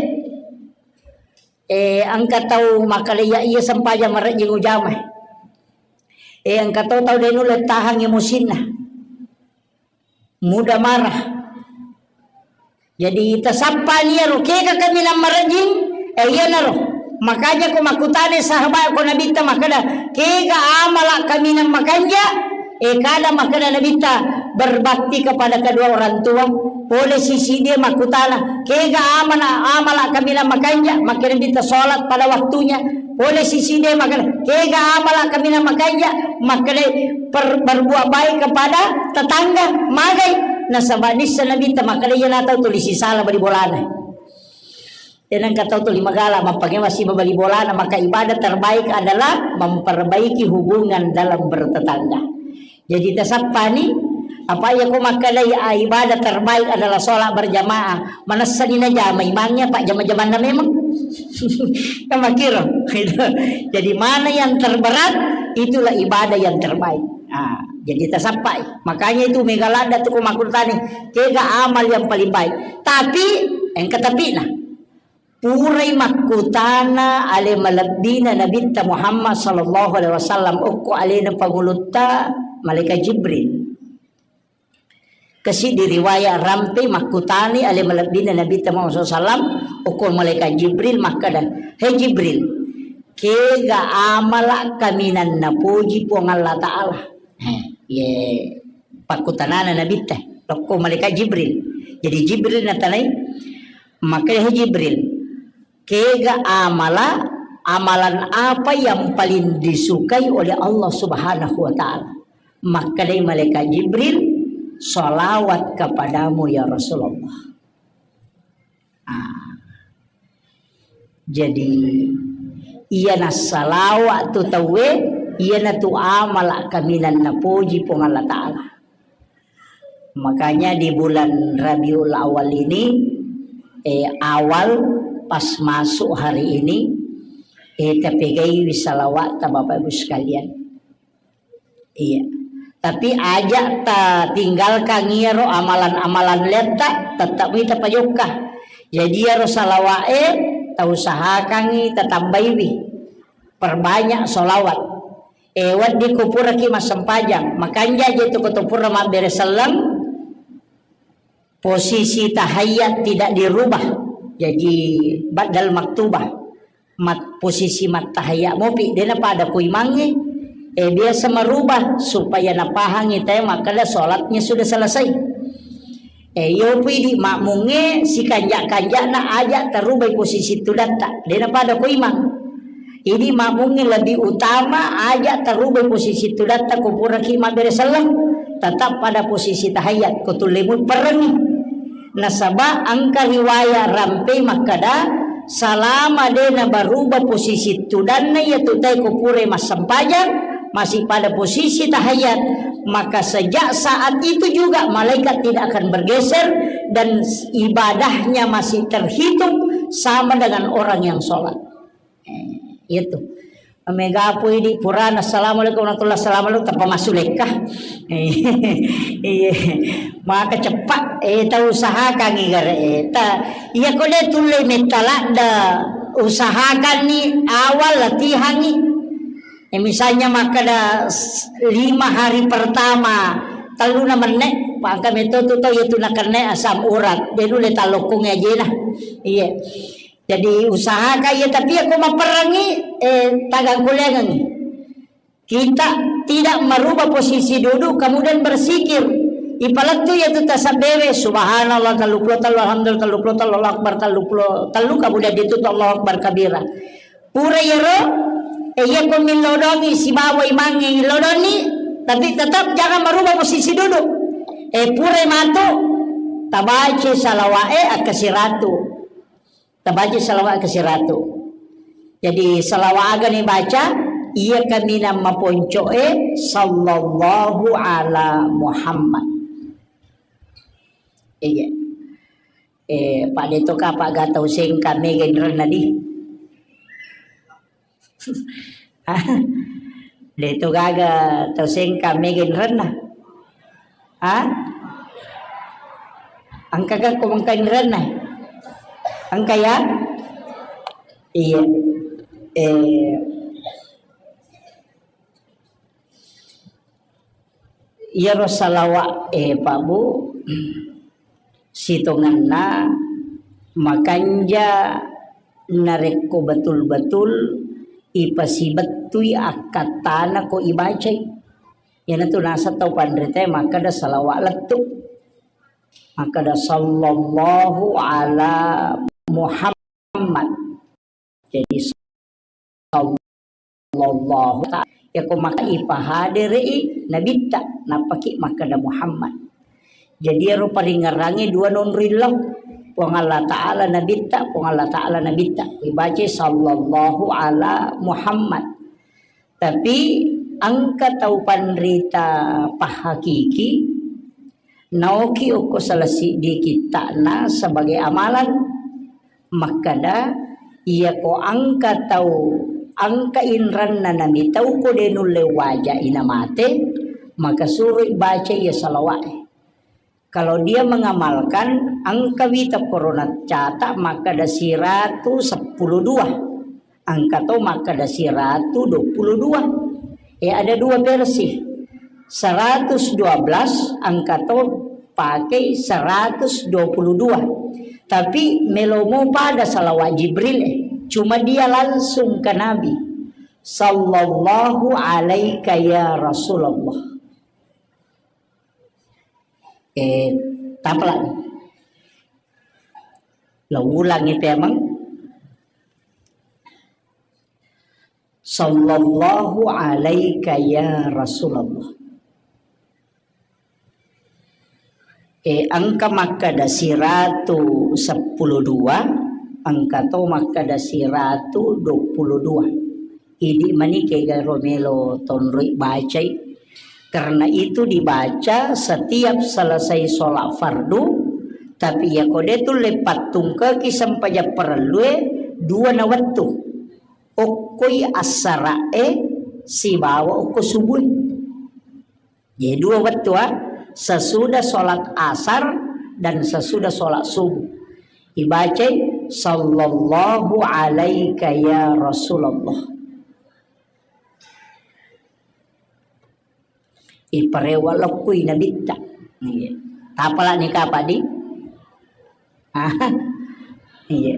eh, engka tau makkeda iya sempajang marejjing ujama. Eh, engka to tau de nulle tahang emosinna. Mudah marah. Jadi tasappani iyaro kega kaminang marejjing, eh, iyanaro. Makanya ko makkutana sahabat ko Nabitta makkeda, kega amala kaminang makanja, eh, kada makkeda Nabitta berbakti kepada kedua orang tua. Pole sisi dia makkutana, kega amana amala kaminang makanja, makkeda Nabitta sholat pada waktunya. Pole sisi de makkeda, kega amala kaminang makanja, makkeda per-, berbuat baik kepada tetangga, magai. Nasaba nissa Nabitta makkeda, iya natau tuli sisala bali bolana. Tenang katau tuli magala, mappake masih bali bolana, maka ibadah terbaik adalah memperbaiki hubungan dalam bertetangga. Jadi tasappani, apa iya ko makkedai, ah, ibadah terbaik adalah sholat berjamaah. Manessani najama imangnya, Pak, jama-jamanna memang. Kan makkiro. Jadi mana yang terberat, itulah ibadah yang terbaik. Ah, jadi tasappai. Makanya itu mega ladda tu ko makkutani, kega amal yang paling baik. Tapi, engka tapina. Purai makkutana ale malebbina Nabitta Muhammad sallallahu alaihi wasallam okko alena pangulutta Malaikat Jibril. Kasi di riwayat rampe makkutani ale malebbina Nabitta Muhammad sallallahu alaihi wasallam, okko malaikat Jibril makkeda, "He Jibril, kega amala kaminang napoji Puang Allah Ta'ala?" He, ye pakkutanana Nabitta, lokko malaikat Jibril. Jadi Jibril natanai, makkeda, "He Jibril, kega amala, amalan apa yang paling disukai oleh Allah Subhanahu wa Ta'ala?" Makkedai malaikat Jibril, "Salawat kepadamu ya Rasulullah." Ah. Jadi, iyana salawat tu tauwe, iyana tu amala kaminang napoji Puang Allah Ta'ala. Makanya di bulan Rabiul Awal ini, eh, awal pas masuk hari ini, eh, tapegaiwi salawat ta Bapak Ibu sekalian. Iya. Tapi aja ta tinggalkan iyaro amalan-amalan letta, tetap ita pajokka. Jadi iyaro salawa'e ta usahakangi tatambaiwi. Perbanyak salawat. Eh, wedding ko puraki massempajang, makanja je tu ko to pura mabbere selleng, posisi tahiyat tidak dirubah. Jadi badal maktubah. Mat-, posisi mattahiyat mopi, dena pada ko imangnge. Eh, biasa merubah supaya napahangi te makkeda salatnya sudah selesai. Eh, iyo pu idi makmungnge sikanja-kanjana aja tarubai posisi tudatta. Dena pada ko imang. Idi makmungnge lebih utama aja tarubai posisi tudatta ko puraki mabbere selleng. Tetap pada posisi tahiyat, ko tulle mui perengi. Nasaba engka riwayat rampe makkeda, selama de nabaruba posisi tudanna iyatu tae ko pura massempajang, masih pada posisi tahiyat, maka sejak saat itu juga malaikat tidak akan bergeser dan ibadahnya masih terhitung sama dengan orang yang sholat. Eh, iya tu. Mega pui di purana, "Assalamualaikum warahmatullahi wabarakatuh," tappa massu lekka. Eh, iya. Maka cepat, eh, ta usahakan igare, eh, ta, iya ko de tulle metta ladda, usahakan ni awal latihan ni. Eh, misalnya makkeda s-, lima hari pertama, telluna menne, pangka metto tu tau iya tu nakenne asam urat, de nulle tallokkongi ajena. Iya. Jadi usahakan ya, tapi aku maperangi, eh, tagang kuliangangi. Kita tidak merubah posisi duduk, kemudian berzikir. Ipalettu ya tu tasabbewe, subhanallah tellu puluh tellu, alhamdulillah tellu puluh tellu, Allahu Akbar tellu puluh tellu, kemudian ditutup Allahu Akbar kabira. Pura yero, eh, iya ko millodongi sibawa imangnge illodonni, tapi tetap jangan merubah posisi duduk. Eh, pura matu, tabaca salawa'e akkasiratu. Tabaca salawat ke siratu. Jadi salawat aga ni baca, iya kaminang maponco'e, sallallahu ala Muhammad. Iya. Eh, Pak Deto ka, Pak Gata Hussein ka, mega inrenna di. De to gaga tau sengka mega inrenna. Ha? Engka ga ko engka inrenna? Engka ya? Iya. Eh, iyaro salawat, eh, Pak Bu, sitongenna makanja narekko betul-betul ipasibettui akkattana ko ibacai. Iyanatu naseng tau panritae makkeda salawat lettu. Makkeda sallallahu ala Muhammad. Jadi sallallahu ta'ala. Yako maka ipahadere'i nabitta, nappaki makkeda Muhammad. Jadi ero paringerangnge dua nonroi lao. Puang Allah Ta'ala nabitta, Puang Allah Ta'ala nabitta. Ibacai sallallahu ala Muhammad. Tapi engka tau panrita pahakiki, naoki okko salah siddi kitta'na sebagai amalan, makkeda, iyako engka tau, engka inranna namitau ko de nulle waja'i namate, maka suroi baca iya salawa'e. Kalau dia mengamalkan, engka wita korona catat makkeda siratu seppulo dua, engka to makkeda siratu dua puluh dua. Eh, ada dua versi. Seratus dua belas, engka to pakai seratus dua puluh dua. Tapi melomo pada salawat Jibril, eh. Cuma dia langsung ke Nabi. Sallallahu alaika ya Rasulullah. Eh, tapalak. Lo ulangi pemeng. Sallallahu alaika ya Rasulullah. Eh, engka makkada siratu seppulo dua, engka to makkada siratu dua puluh dua. Idi mani kega romelo tonroi bacai. Karena itu dibaca setiap selesai sholat fardu, tapi ya kode tu lepat tungkeki sempajang parellue dua na wettu. Okkoi assara'e sibawa okko subuh. Jadi dua wettu, ah, sesudah sholat asar dan sesudah sholat subuh. Ibacai, "Sallallahu alaika ya Rasulullah." Iparewa lokkui nabitta. Iya. Tapala ni kapa di? Ah, iya.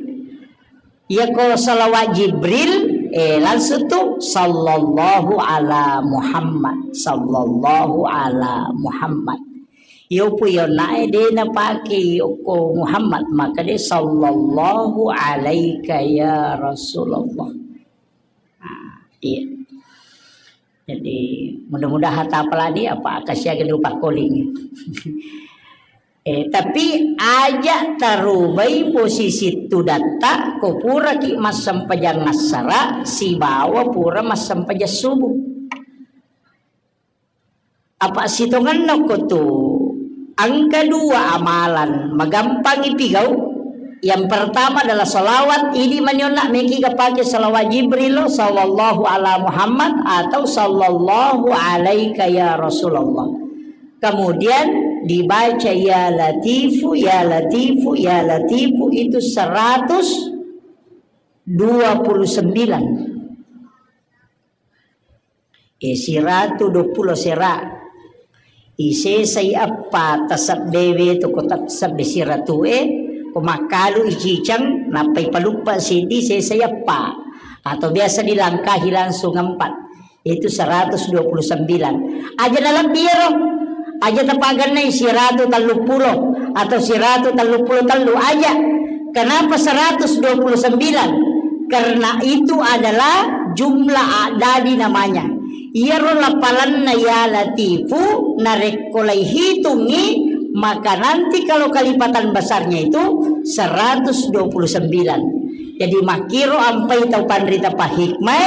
Iya ko salawat Jibril, eh, langsung tu, "Sallallahu ala Muhammad, sallallahu ala Muhammad." Yo pu yo nae de na pake ko Muhammad, maka de, "Sallallahu alaika ya Rasulullah." Ah, iya. Jadi, mudah-mudahan tapalani apa kasiaga lupa calling. Eh, tapi aja tarubai posisi tudatta ko puraki massempajang assara sibawa pura massempajang subuh. Apa sitongenna ko tu engka dua amalan magampangi pigau. Yang pertama adalah salawat, ini manionna meki ga pake salawat Jibril, sallallahu ala Muhammad atau sallallahu alaika ya Rasulullah. Kemudian dibaca ya Latifu, ya Latifu, ya Latifu itu seratus dua puluh sembilan. Eh, siratu dua puluh sera. Isesai eppa tasabbewe tu ko tasabbe siratu e, ko makkalu icicang, nappai paluppa sidi sesai eppa. Atau biasa dilangkahi langsung empat. Itu seratus dua puluh sembilan. Aja na lebbi ero. Aja tapagannai siratu telluppulo atau siratu telluppulo tellu aja. Kenapa seratus dua puluh sembilan? Karena itu adalah jumlah adadi namanya. Iyaro lapalanna ya Latifu narekko laihitungi, maka nanti kalau kalipatan besarnya itu seratus dua puluh sembilan. Jadi makkiro ampai tau panrita pahikmai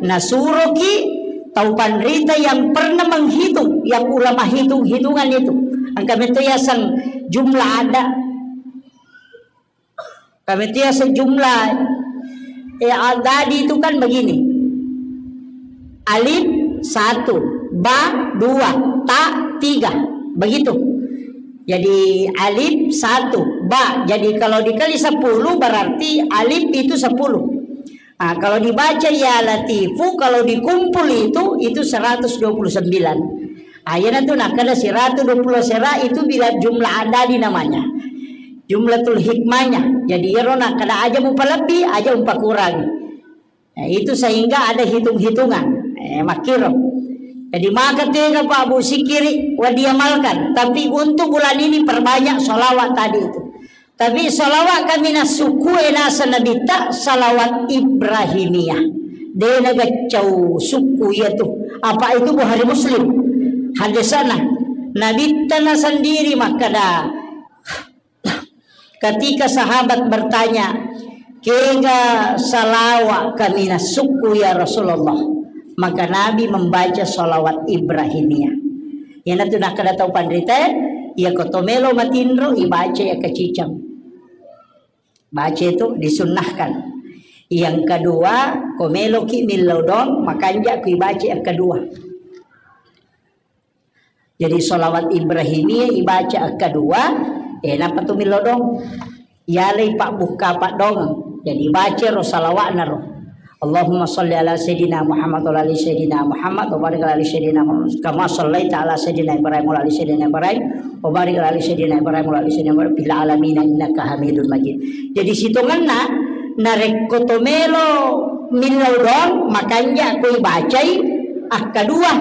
nasuroki tau panrita yang pernah menghitung, yang ulama hitung-hitungan itu. Engka metto yaseng jumlah ada. Kami itu ya sejumlah, eh, adadi itu kan begini. Alif satu, ba dua, ta tiga. Begitu. Jadi alif satu, ba. Jadi kalau dikali sepuluh berarti alif itu sepuluh. Ah, kalau dibaca ya Latifu, kalau dikumpul itu, itu seratus dua puluh sembilan. Ah, iyana tu nakkeda siratu dua puluh sera itu bila jumlah adadi namanya. Jumlatul hikmahnya. Jadi iyaro nakkeda aja mupalebbi, aja mupakurangi. Eh, itu sehingga ada hitung-hitungan. Eh, makkiro. Jadi maka tega Pak Bu sikiri wa diamalkan. Tapi untuk bulan ini perbanyak sholawat tadi itu. Tapi salawat kami na sukku e nasa nabitta salawat Ibrahimiyah. De na gaccau sukku iya tu. Apa itu Bukhari Muslim. Hadisana. Nabitta na sendiri makkada, ketika sahabat bertanya, "Kega salawat kami na sukku ya Rasulullah?" Maka Nabi membaca salawat Ibrahimiyah. Iyanatu nakkeda tau panrita, iya ko to melo matinro, ibaca iya kaciceng. Baca itu disunnahkan. Yang kedua, ko meloki millau doang, makanja ku ibaca yang kedua. Jadi salawat Ibrahimiyah ibaca yang kedua, eh, napa tu millau doang? Yalai pak bukka pak doang. Jadi baca ro salawatna ro. Allahumma salli ala Sayyidina Muhammad wa ala ali Sayyidina Muhammad wa barik ala ali Sayyidina Muhammad kama sallaita ala Sayyidina Ibrahim wa ala ali Sayyidina Ibrahim wa barik ala ali Sayyidina Ibrahim wa ala ali Sayyidina Ibrahim fil alamin innaka Hamidun Majid. Jadi sitongenna narekko to melo millau doang makanja ko ibacai akkadua.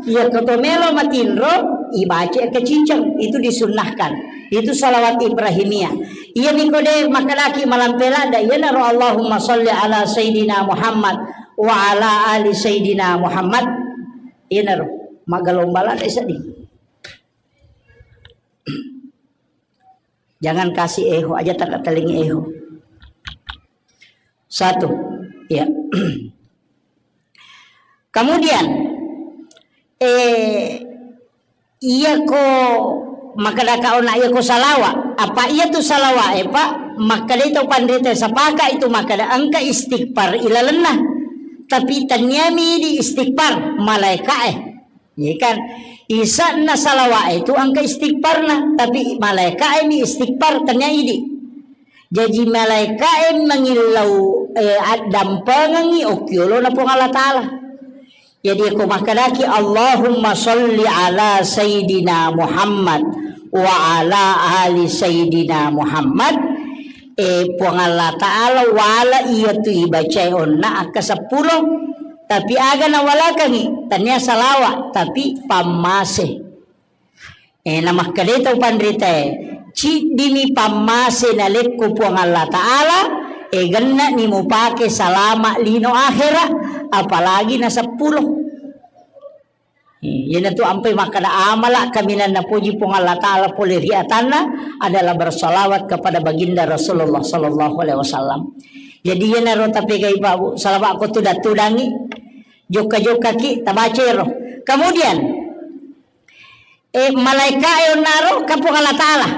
Iya ko to melo matinro ibacai keciceng, itu disunnahkan. Itu salawat Ibrahimiyah. Iyami ko de makkadaki malampe ladda, iyanaro Allahumma salli ala Sayyidina Muhammad wa ala ali Sayyidina Muhammad. Iyanaro maggalomba ladda seddi. Jangan kasih eho aja, tak telingi eho. Satu, ya. Kemudian, eh, iya ko makkadaka ona iya ko salawa, apa iya tu salawa e, Pak? Makkada itu panrita sapaka itu makkada engka istighfar ilalenna. Tapi taniami di istighfar malaika e. Iya kan? Isanna salawa e tu engka istighfarna, tapi malaika e mi istighfar tania idi. Jaji malaika'e mangillau, eh, addampengengngi okkiolona Puang Allah Ta'ala. Jadi ko makkedaki, "Allahumma sholli ala Sayyidina Muhammad wa ala ali Sayyidina Muhammad," eh, Puang Allah Ta'ala wala iya tu ibacae onna akka seppulo, tapi aga nawalakengngi, tania salawa, tapi pammase. Eh, namakkedai tau panritae, "Ciddimi pammase nalekko Puang Allah Ta'ala, eh, genna'ni mupake salama lino akhera, apalagi na seppulo." Eh, iyanatu ampai makkeda amala kaminang napoji Puang Allah Ta'ala pole ri atanna adalah bersalawat kepada baginda Rasulullah sallallahu alaihi wasallam. Jadi iyanaro tapegai Pak Bu, salawat ko tudang-tudangi, jokka-jokkaki, tabacero. Kemudian, Eh, malaika'e onnaro ka Puang Allah Ta'ala.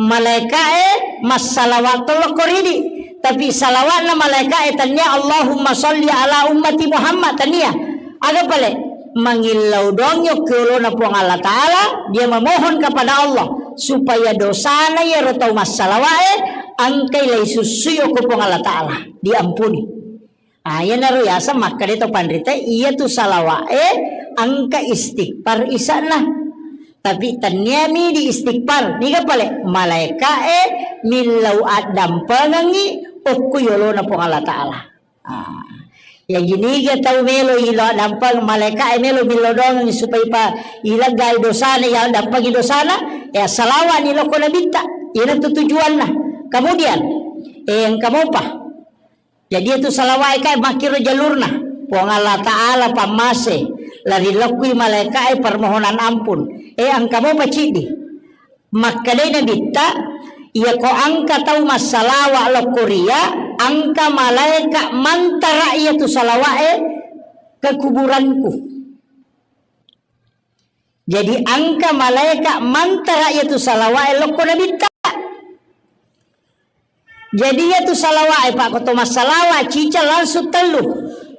Malaika'e massalawat tolokko ridi. Tapi salawatna malaika'e tania Allahumma sholli ala ummati Muhammad, tania. Aga pale? Mangillau doang yokkiolona Puang Allah Ta'ala, dia memohon kepada Allah supaya dosana yaro tau massalawa'e angkai lai sussui okko Puang Allah Ta'ala, diampuni. Ah, iyanaro yaseng makkeda to panrita, iya tu salawa'e engka istighfar isa'na. Tapi tenniami di istighfar, niga pale? Malaika'e millau addampengengngi okko yolona Puang Allah Ta'ala. Ah. Ya, jiniga tau melo ilo addampeng, malaika'e melo millau doang supaya pa ileggai dosana, ya addampengi dosana, ya salawa'ni lokko nabitta. Iyanatu tujuanna. Kemudian, eh, engka mopa. Jadi itu salawa'e kae makkiro jalurna. Puang Allah Ta'ala pammase, lari lokkui malaika'e permohonan ampun. Eh, engka mopa ciddi. Makkedai nabitta, iya ko engka tau massalawa lokko ria, engka malaika mantara iya tu salawa'e ke kuburanku. Jadi engka malaika mantara iya tu salawa'e lokko nabitta. Jadi iya tu salawa'e, Pak, ko to massalawa cica langsung tellu.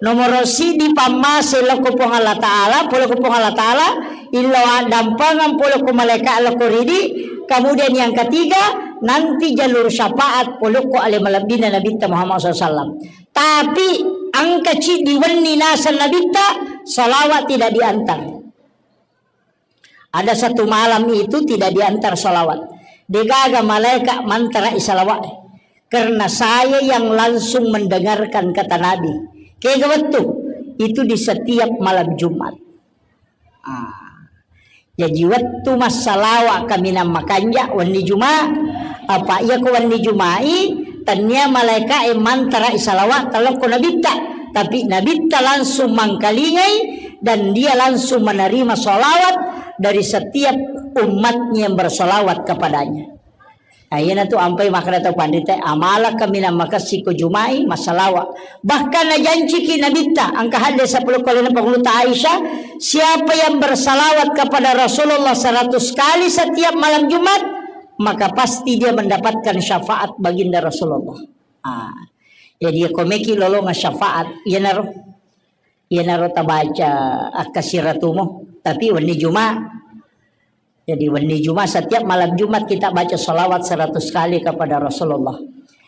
Nomoro siddi pammase lokko Puang Allah Ta'ala, pole ko Puang Allah Ta'ala, illo addampengeng pole ko malaika lokko ridi, kemudian yang ketiga nanti jalur syafaat pole ko ale malebbina Nabitta Muhammad sallallahu alaihi wasallam. Tapi engka ciddi wenni naseng Nabitta, salawat tidak diantar. Ada satu malam itu tidak diantar salawat. Degaga malaika mantara i salawat. Karena saya yang langsung mendengarkan kata Nabi. Kega wettu? Itu di setiap malam Jumat. Ah. Jaji wettu massalawa kaminang makanja wenni Juma, apa iya ko wenni Jumai, tania malaika e mantara i salawat talokko nabitta, tapi nabitta langsung mangkalingai dan dia langsung menerima salawat dari setiap umatnya yang bersalawat kepadanya. Nah, iyanatu ampai makkeda tau panrita, amala kaminang makessing ko Jumai massalawa. Bahkan najanciki nabitta, engka hadde sepuluh kali na panguluta Aisyah, siapa yang bersalawat kepada Rasulullah seratus kali setiap malam Jumat, maka pasti dia mendapatkan syafaat baginda Rasulullah. Ah. Jadi ko meki lolonga syafaat, iyanaro. Iyanaro tabaca akkasiratumu, tapi wenni Juma. Jadi wenni Juma, setiap malam Jumat kita baca salawat seratus kali kepada Rasulullah.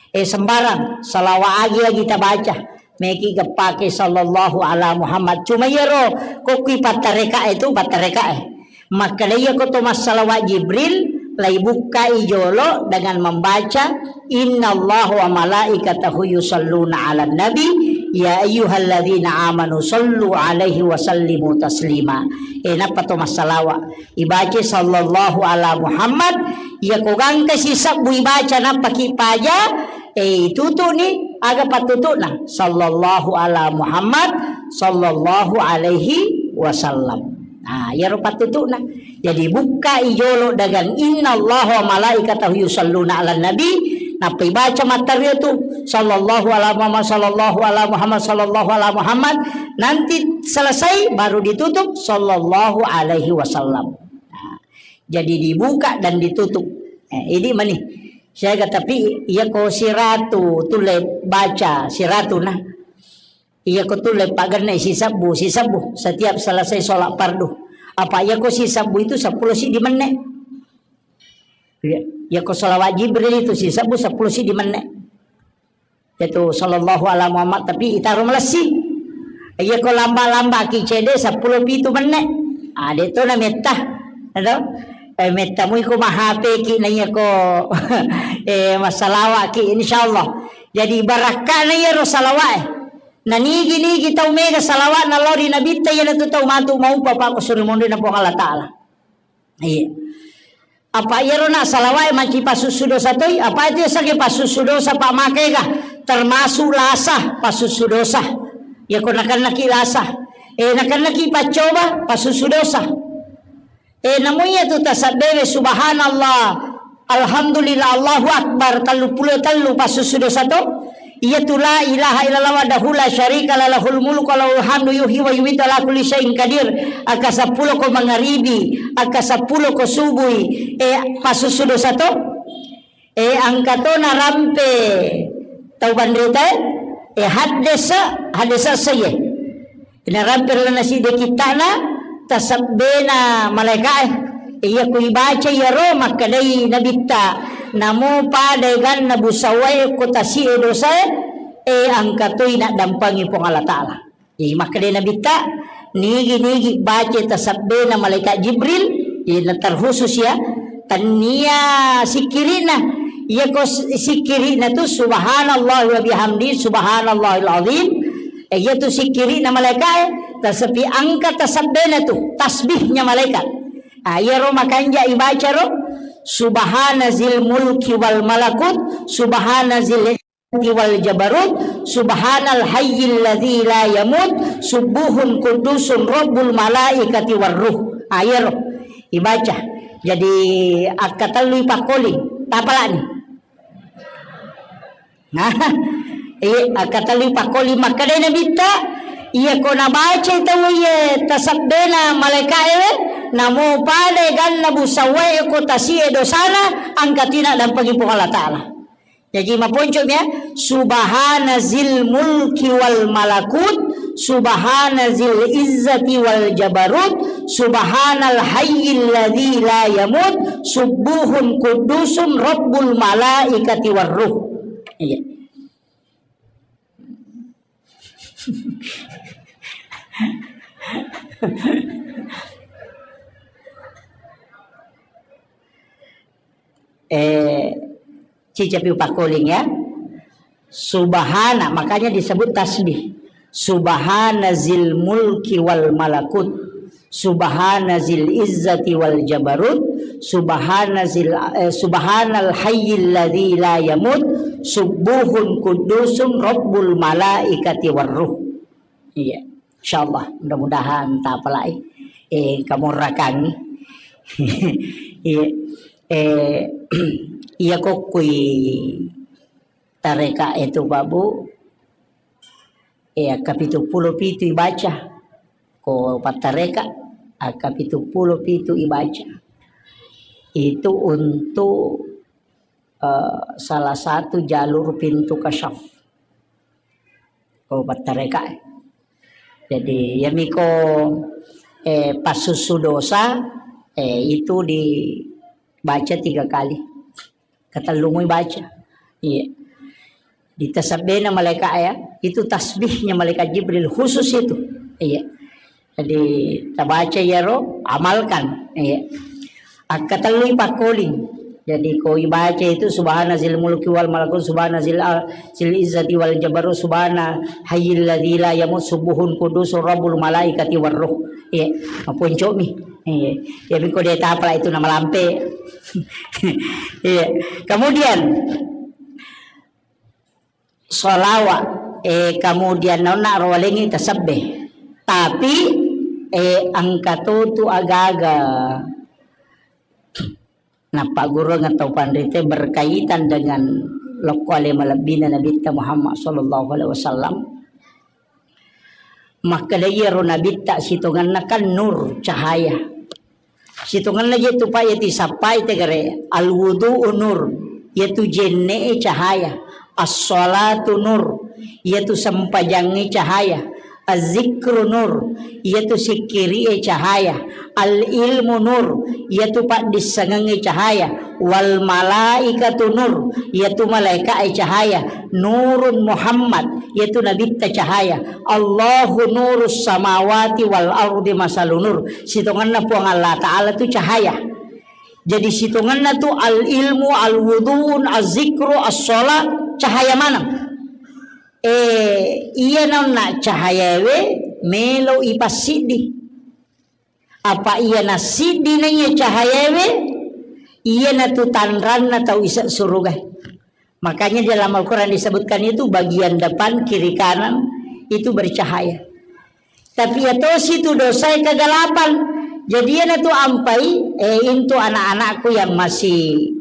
Eh, sembarang, salawat agi-agi tabaca. Meki geppake sallallahu ala Muhammad. Cuma iyaro ko kui pattarekae tu, pattarekae. Makkeda iya ko to massalawa Jibril, laibukkai jolo dengan membaca, "Innallaha wa malaikatahu yusalluna ala nabi, ya ayyuhalladzina amanu sallu alaihi wa sallimu taslima." Eh, nappa to massalawa. Ibaca sallallahu ala Muhammad, iya ko gangka sisebbu ibaca nappa ki paja, eh, itutu'ni aga pattutu'na, sallallahu ala Muhammad, sallallahu alaihi wasallam. Nah, iyaro pattutu'na. Jadi bukkai jolo dengan innallaha wa malaikatahu yusalluna ala nabi, nappa ibaca matteru tu, sallallahu ala Muhammad, sallallahu ala Muhammad, sallallahu ala Muhammad, nanti selesai baru ditutup, sallallahu alaihi wasallam. Nah, jadi dibuka dan ditutup. Eh, ini mani. Saya kata, tapi iya ko siratu tulle baca siratu nah. Iya ko tulle pagenne sisebbu, sisebbu setiap selesai sholat fardu. Apa iya ko sisebbu itu seppulo siddi menne. Iya, iya ko salawat Jibril itu sisebbu seppulo siddi menne. Yaitu sallallahu ala Muhammad, tapi itaro malessi. Iya ko lamba-lamba ki cede seppulo pitu menne. Ah, de to na metta. Ado? Eh, metta mui ko mahape ki na iya ko, eh, massalawa ki, insyaallah. Jadi barakkana iya ro salawat, eh. Na nigi-nigi tau mega salawat na lao ri nabitta, iya na tu tau matu maupa pa ko suri monri na Puang Allah Taala. Iya. Apa iyaro na salawa'e manci pasussu dosa toi? Apa itu yasengnge pasussu dosa, Pak, makega? Termasuk lasa pasussu dosa. Iya ko nakennaki lasa. Eh, nakennaki paccoba pasussu dosa. Eh, namu iya tu tasabbewe subhanallah, alhamdulillah, Allahu Akbar, tellu pulo tellu pasussu dosa to? Iyatu la ilaha illallah wahdahu la syarika la lahul mulku wa lahul hamdu yuhyi wa yumitu ala kulli syai'in qadir. Akka seppulo ko mangaribi, akka seppulo ko subui, eh, pasussu dosa to? Eh, angka to narampe tau banrita, eh, haddesa, haddesa saye. Narampe lana sidde kittana, tasabbena malaika'e. Iya ku ibaca iyaro makkedai nabitta, namo pada ganna busawae ko tasi'e dosae, eh, angka toi naddampangi Puang Allah Taala. Jadi makkedai nabitta, nigi-nigi baca tasabbena malaikat Jibril, iya na terkhusus ya, tannia sikkiri'na. Iya ko s-, sikkiri'na tu subhanallah wa bihamdi subhanallahil azim. Eh, iya tu sikkiri'na malaika'e, tasepi angka tasabbena tu, tasbihnya malaikat. Ah, iya ro makanja ibaca ro, subhana zil mulki wal malakut, subhana zil wal jabarut, subhanal hayyil ladzi la yamut, subbuhun quddusun rabbul malaikati war ruh. Ah, iyaro ibaca. Jadi, akka tellui pakkoling. Tapalani. Nah, eh, akka tellui pakkoling makkedai nabitta, iya ko nabacai tau iye tasabbena malaika'e we, namo pada ganna busawae ko tasi'e dosana, angka tina dampangi Puang Allah Taala. Jaji maponcomi ya, subhana zil mulki wal malakut, subhana zil izzati wal jabarut, subhanal hayyil ladzi la yamut, subbuhun quddusun rabbul malaikati war ruh. Iya. Eh, cicapi upakkoling ya. Subhana, makanya disebut tasbih. Subhana zil mulki wal malakut. Subhana zil izzati wal jabarut. Subhana zil, eh, subhanal hayyil ladzi la yamut. Subbuhun quddusun rabbul malaikati war ruh. Iya. Insyaallah, mudah-mudahan tapalai. Eh, kamu rakangi. Iya. Eh, iya kokkui tareka itu, Pak, Bu. Eh, akka pitu pulo pitu ibaca. Ko pattareka, akka pitu pulo pitu ibaca. Itu untuk, eh, salah satu jalur pintu kasyaf. Ko pattareka. Jadi, yamiko, eh, pasussu dosa, eh, itu dibaca tiga kali. Katellumui baca. Iya. Ditasabbena malaika ya, itu tasbihnya malaikat Jibril khusus itu. Iya. Jadi tabaca iyaro, amalkan. Iya. Akkatellui pakkoling. Jadi ko ibaca itu subhana zil mulki wal malakut, subhana zil al-, zil izzati wal jabarut, subhana hayyil ladzi la yamut, subuhun qudusur rabbul malaikati war ruh. Iya, maponcomi. Iya. Ya miko de tapala itu nama lampe. Iya. Kemudian sholawat, eh, kemudian naonna rowalengi tasabbe. Tapi, eh, engka totu agaga nappagurung tau panrite berkaitan dengan lokko ale malebbina Nabitta Muhammad sallallahu alaihi wasallam. Makkeda iyaro Nabitta sitongenna kan nur, cahaya. Sitongenna je tu pa iya tisappai tegare, al wudu'u nur, iyatu jenne'e cahaya, as-shalatu nur, iyatu sempajangnge cahaya, az-zikru nur, iyatu sikkiri'e cahaya, al ilmu nur, iyatu paddissengengnge cahaya, wal malaikatu nur, iyatu malaika'e cahaya, nurun Muhammad, iyatu nabitta cahaya, Allahu nurus samawati wal ardi masalu nur. Sitongenna Puang Allah Ta'ala tu cahaya. Jadi sitongenna tu al ilmu, al wuduun, az zikru, as sholat, cahaya maneng. Eh, iya naonna cahayawe melo ipassiddi. Apa iya nassiddi naiya cahayawe, iya natu tanranna tau ise suruga. Makanya di dalam Al-Quran disebutkan itu bagian depan, kiri, kanan itu bercahaya. Tapi ya tosi tu dosa kegelapan. Jadi ya natu ampai, eh, intu anak-anakku yang masih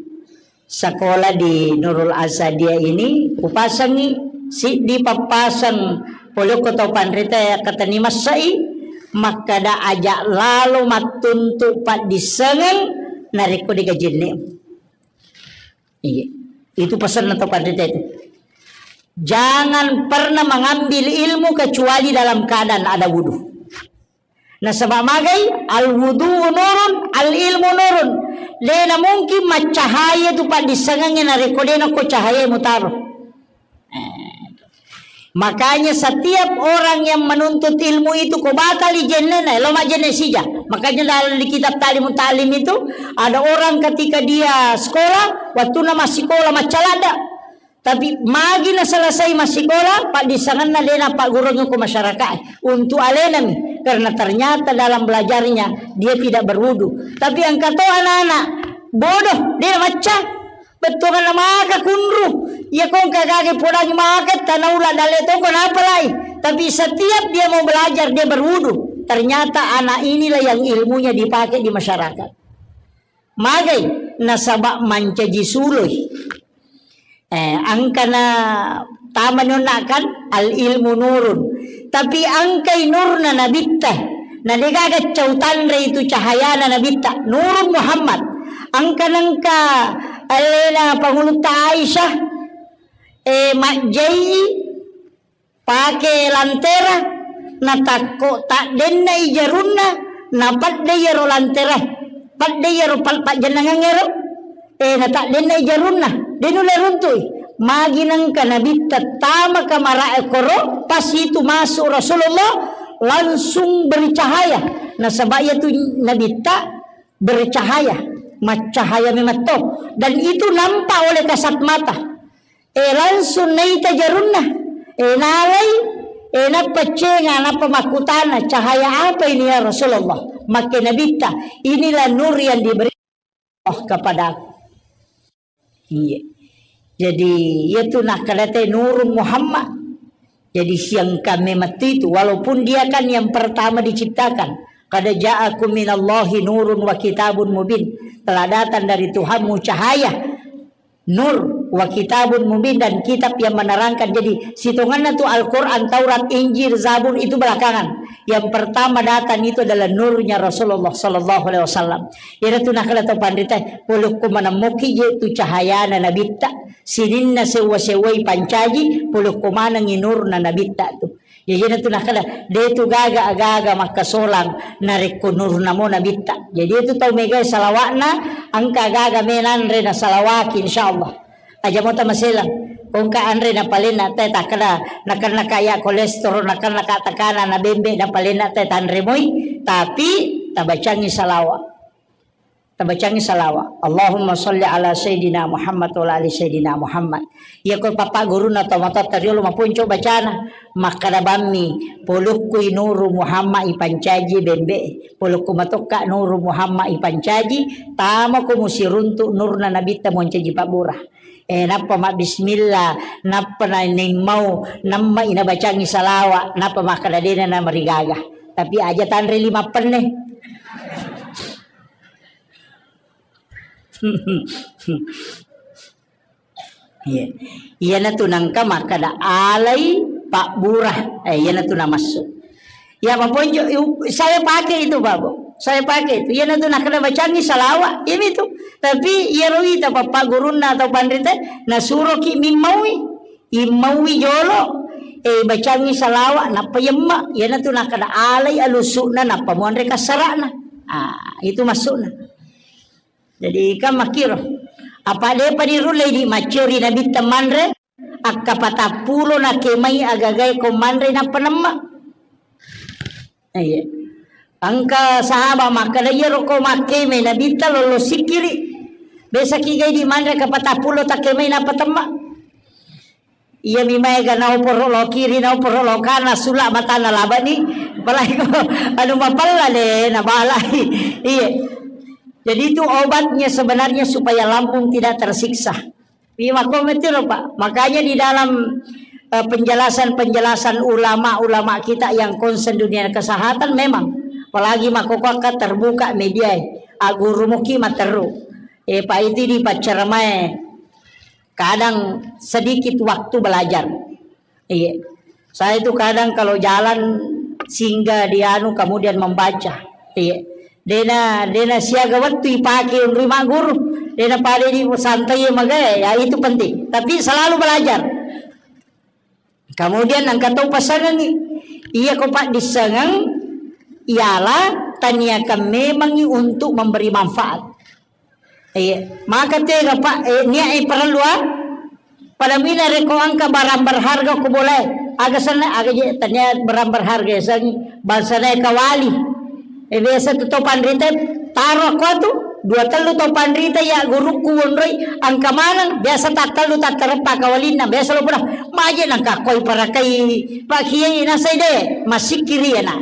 sekolah di Nurul Asadiyah ini, kupasangi siddi pappasang polokko tau panrita ya katani massai, makkada aja lalo mattuntu paddissengeng narekko digajenne. Iya. Itu pesanna tau panrita itu. Jangan pernah mengambil ilmu kecuali dalam keadaan ada wudu. Nasaba magai, al wudu nurun, al ilmu nurun. Dena mungkin maccahaya tu paddissengengnge narekko dena ko cahaya mutaro. Eh. Makanya setiap orang yang menuntut ilmu itu ko batali jennena, lo majenne sija. Makanya dalam di kitab Ta'limut Ta'lim itu ada orang ketika dia sekolah, waktu nama sekolah maccalada. Tapi magi naselesai massikola, paddissengenna dena paggurungngi ko masyarakat untuk alenami, karena ternyata dalam belajarnya dia tidak berwudu. Tapi engka to anak-anak bodoh, dia macca, bettuanna maka kunru, iya ko engka gaga podangi maka tanaula dalle to ko napalai. Tapi setiap dia mau belajar, dia berwudu. Ternyata anak inilah yang ilmunya dipakai di masyarakat. Magai nasaba mancaji suloi. Eh, engkana tamani onna kan al ilmu nurun. Tapi engkai nurna nabitta. Na degaga cau tanre itu cahayana nabitta. Nurun Muhammad. Engka nengka alena pangulutta Aisyah, eh, majjai pake lantera, natakko taddenna i jarunna, napadde iyaro lantera, padde iyaro pal-, pajjennangengngero, eh, nataddenna i jarunna, de nulle runtui. Magi nengka nabitta tama kamara koro, pas itu masuk Rasulullah, langsung bercahaya. Nasaba iyatu nabitta bercahaya, maccahaya memang to. Dan itu nampak oleh kasat mata. Eh, langsung naita jarunna. Eh, nalai, eh, nappa cenga, nappa makkutana, "Cahaya apa ini, ya Rasulullah?" Makke nabitta, "Inilah nur yang diberi Allah kepadaku." Iya. Jadi, iya tu nakkalate nurun Muhammad. Jadi, siangkan memang tu itu, walaupun dia kan yang pertama diciptakan. Qad ja'akum minallahi nurun wa kitabun mubin. Telah datang dari Tuhanmu cahaya. Nur wa kitabun mubin, dan kitab yang menerangkan. Jadi, sitongenna tu Al-Quran, Taurat, Injil, Zabur itu belakangan. Yang pertama datang itu adalah nurnya Rasulullah sallallahu alaihi wasallam. Iyana tu nakkeda tau panrita, polokko maneng moki je tu cahayana nabitta. Sininna sewwa-sewwai pancaji, polokko manengi nurna nabitta tu. Jadi, iyana tu nakkeda, de tu gaga aga-aga makkasolang narekko nurna mo nabitta. Jadi, itu tau megai salawatna, engka aga-aga me nanre na salawaki, insyaallah. Aja mo tamaselang. Engka anre napalenna te takkeda, nakenna kaya kolesterol, nakenna ka tekanan, na bembe napalenna te tanre moi, tapi tabacangi salawa. Tabacangi salawa. Allahumma sholli ala sayyidina Muhammad wa ala ali sayyidina Muhammad. Iya ko papa guruna to matotta riolo maponco bacana. Makkeda bammi, polokkui nuru Muhammad ipancaji bembe. Polokku matokka nuru Muhammad ipancaji, tamako musiruntu nurna nabitta moncaji pabbura. Eh, nappa mabbismillah, nappa na-, naimmau, namma inabacangi salawa, nappa makkeda dena namarigaga. Tapi aja tanre lima penne. Iya. Iyanatu nangka makkeda alai pabbura. Eh, iyanatu namassu. Ya, maponjo, saya pakai itu, Pak, Bu. Saya pakai itu. Iyanatu nakkeda bacangi salawa, iyami itu. Tapi iyaro wita papa gurunna atau panrite nasuroki mimmaui. Immaui jolo, eh, bacangi salawa, nappa yemma. Iyanatu nakkeda alai alusuna, nappa muanre kassarana. Ah, itu maksudna. Jadi, kan makkiro. Apa depa dirulle di maccori nabitta manre, akka patappulo nakemai agagae ko manre nappa nemma. Iya. Engka sahaba makkeda, "Iyaro ko makkeme nabitta lollo sikkiri. Besaki gai di manre ka patappulo takkemai nappa temma." Iya mi maega naoporo lo kiri, naoporo lo kana, sula matana labani. Apalagi ko anu mapella de nabalai. Iya. Jadi itu obatnya sebenarnya supaya lambung tidak tersiksa. Iya, makko metiro, Pak. Makanya di dalam, eh, penjelasan-penjelasan ulama-ulama kita yang concern dunia kesehatan memang, apalagi makkokkoakka terbuka media, eh, agurumuki matteru. Eh, Pak, itu di paccaramae kadang sedikit waktu belajar. Iya. Saya itu kadang kalau jalan singgah di anu, kemudian membaca. Iya. Dena, dena siaga wettu ipake unrui magguru. Dena pada di santai magae, ya itu penting. Tapi selalu belajar. Kemudian engka tau pasangengi. Iya ko paddissengeng, ialah taniakan memangi untuk memberi manfaat. Iya, maka tega, Pak, eh, niat, eh, parellu, ah. Pada mina reko engka barang berharga ko bolae. Aga senna, aga je, tania barang berharga ya, sang bangsana kawali. Eh, biasa tu to panrita taro ko atu, dua tellu to panrita ya gurukku wonroi engka maneng, biasa tattellu tattareppa kawalinna, biasa lo pura maje nangka koi parakai Pak Kiai nasai de, masikiri ya na.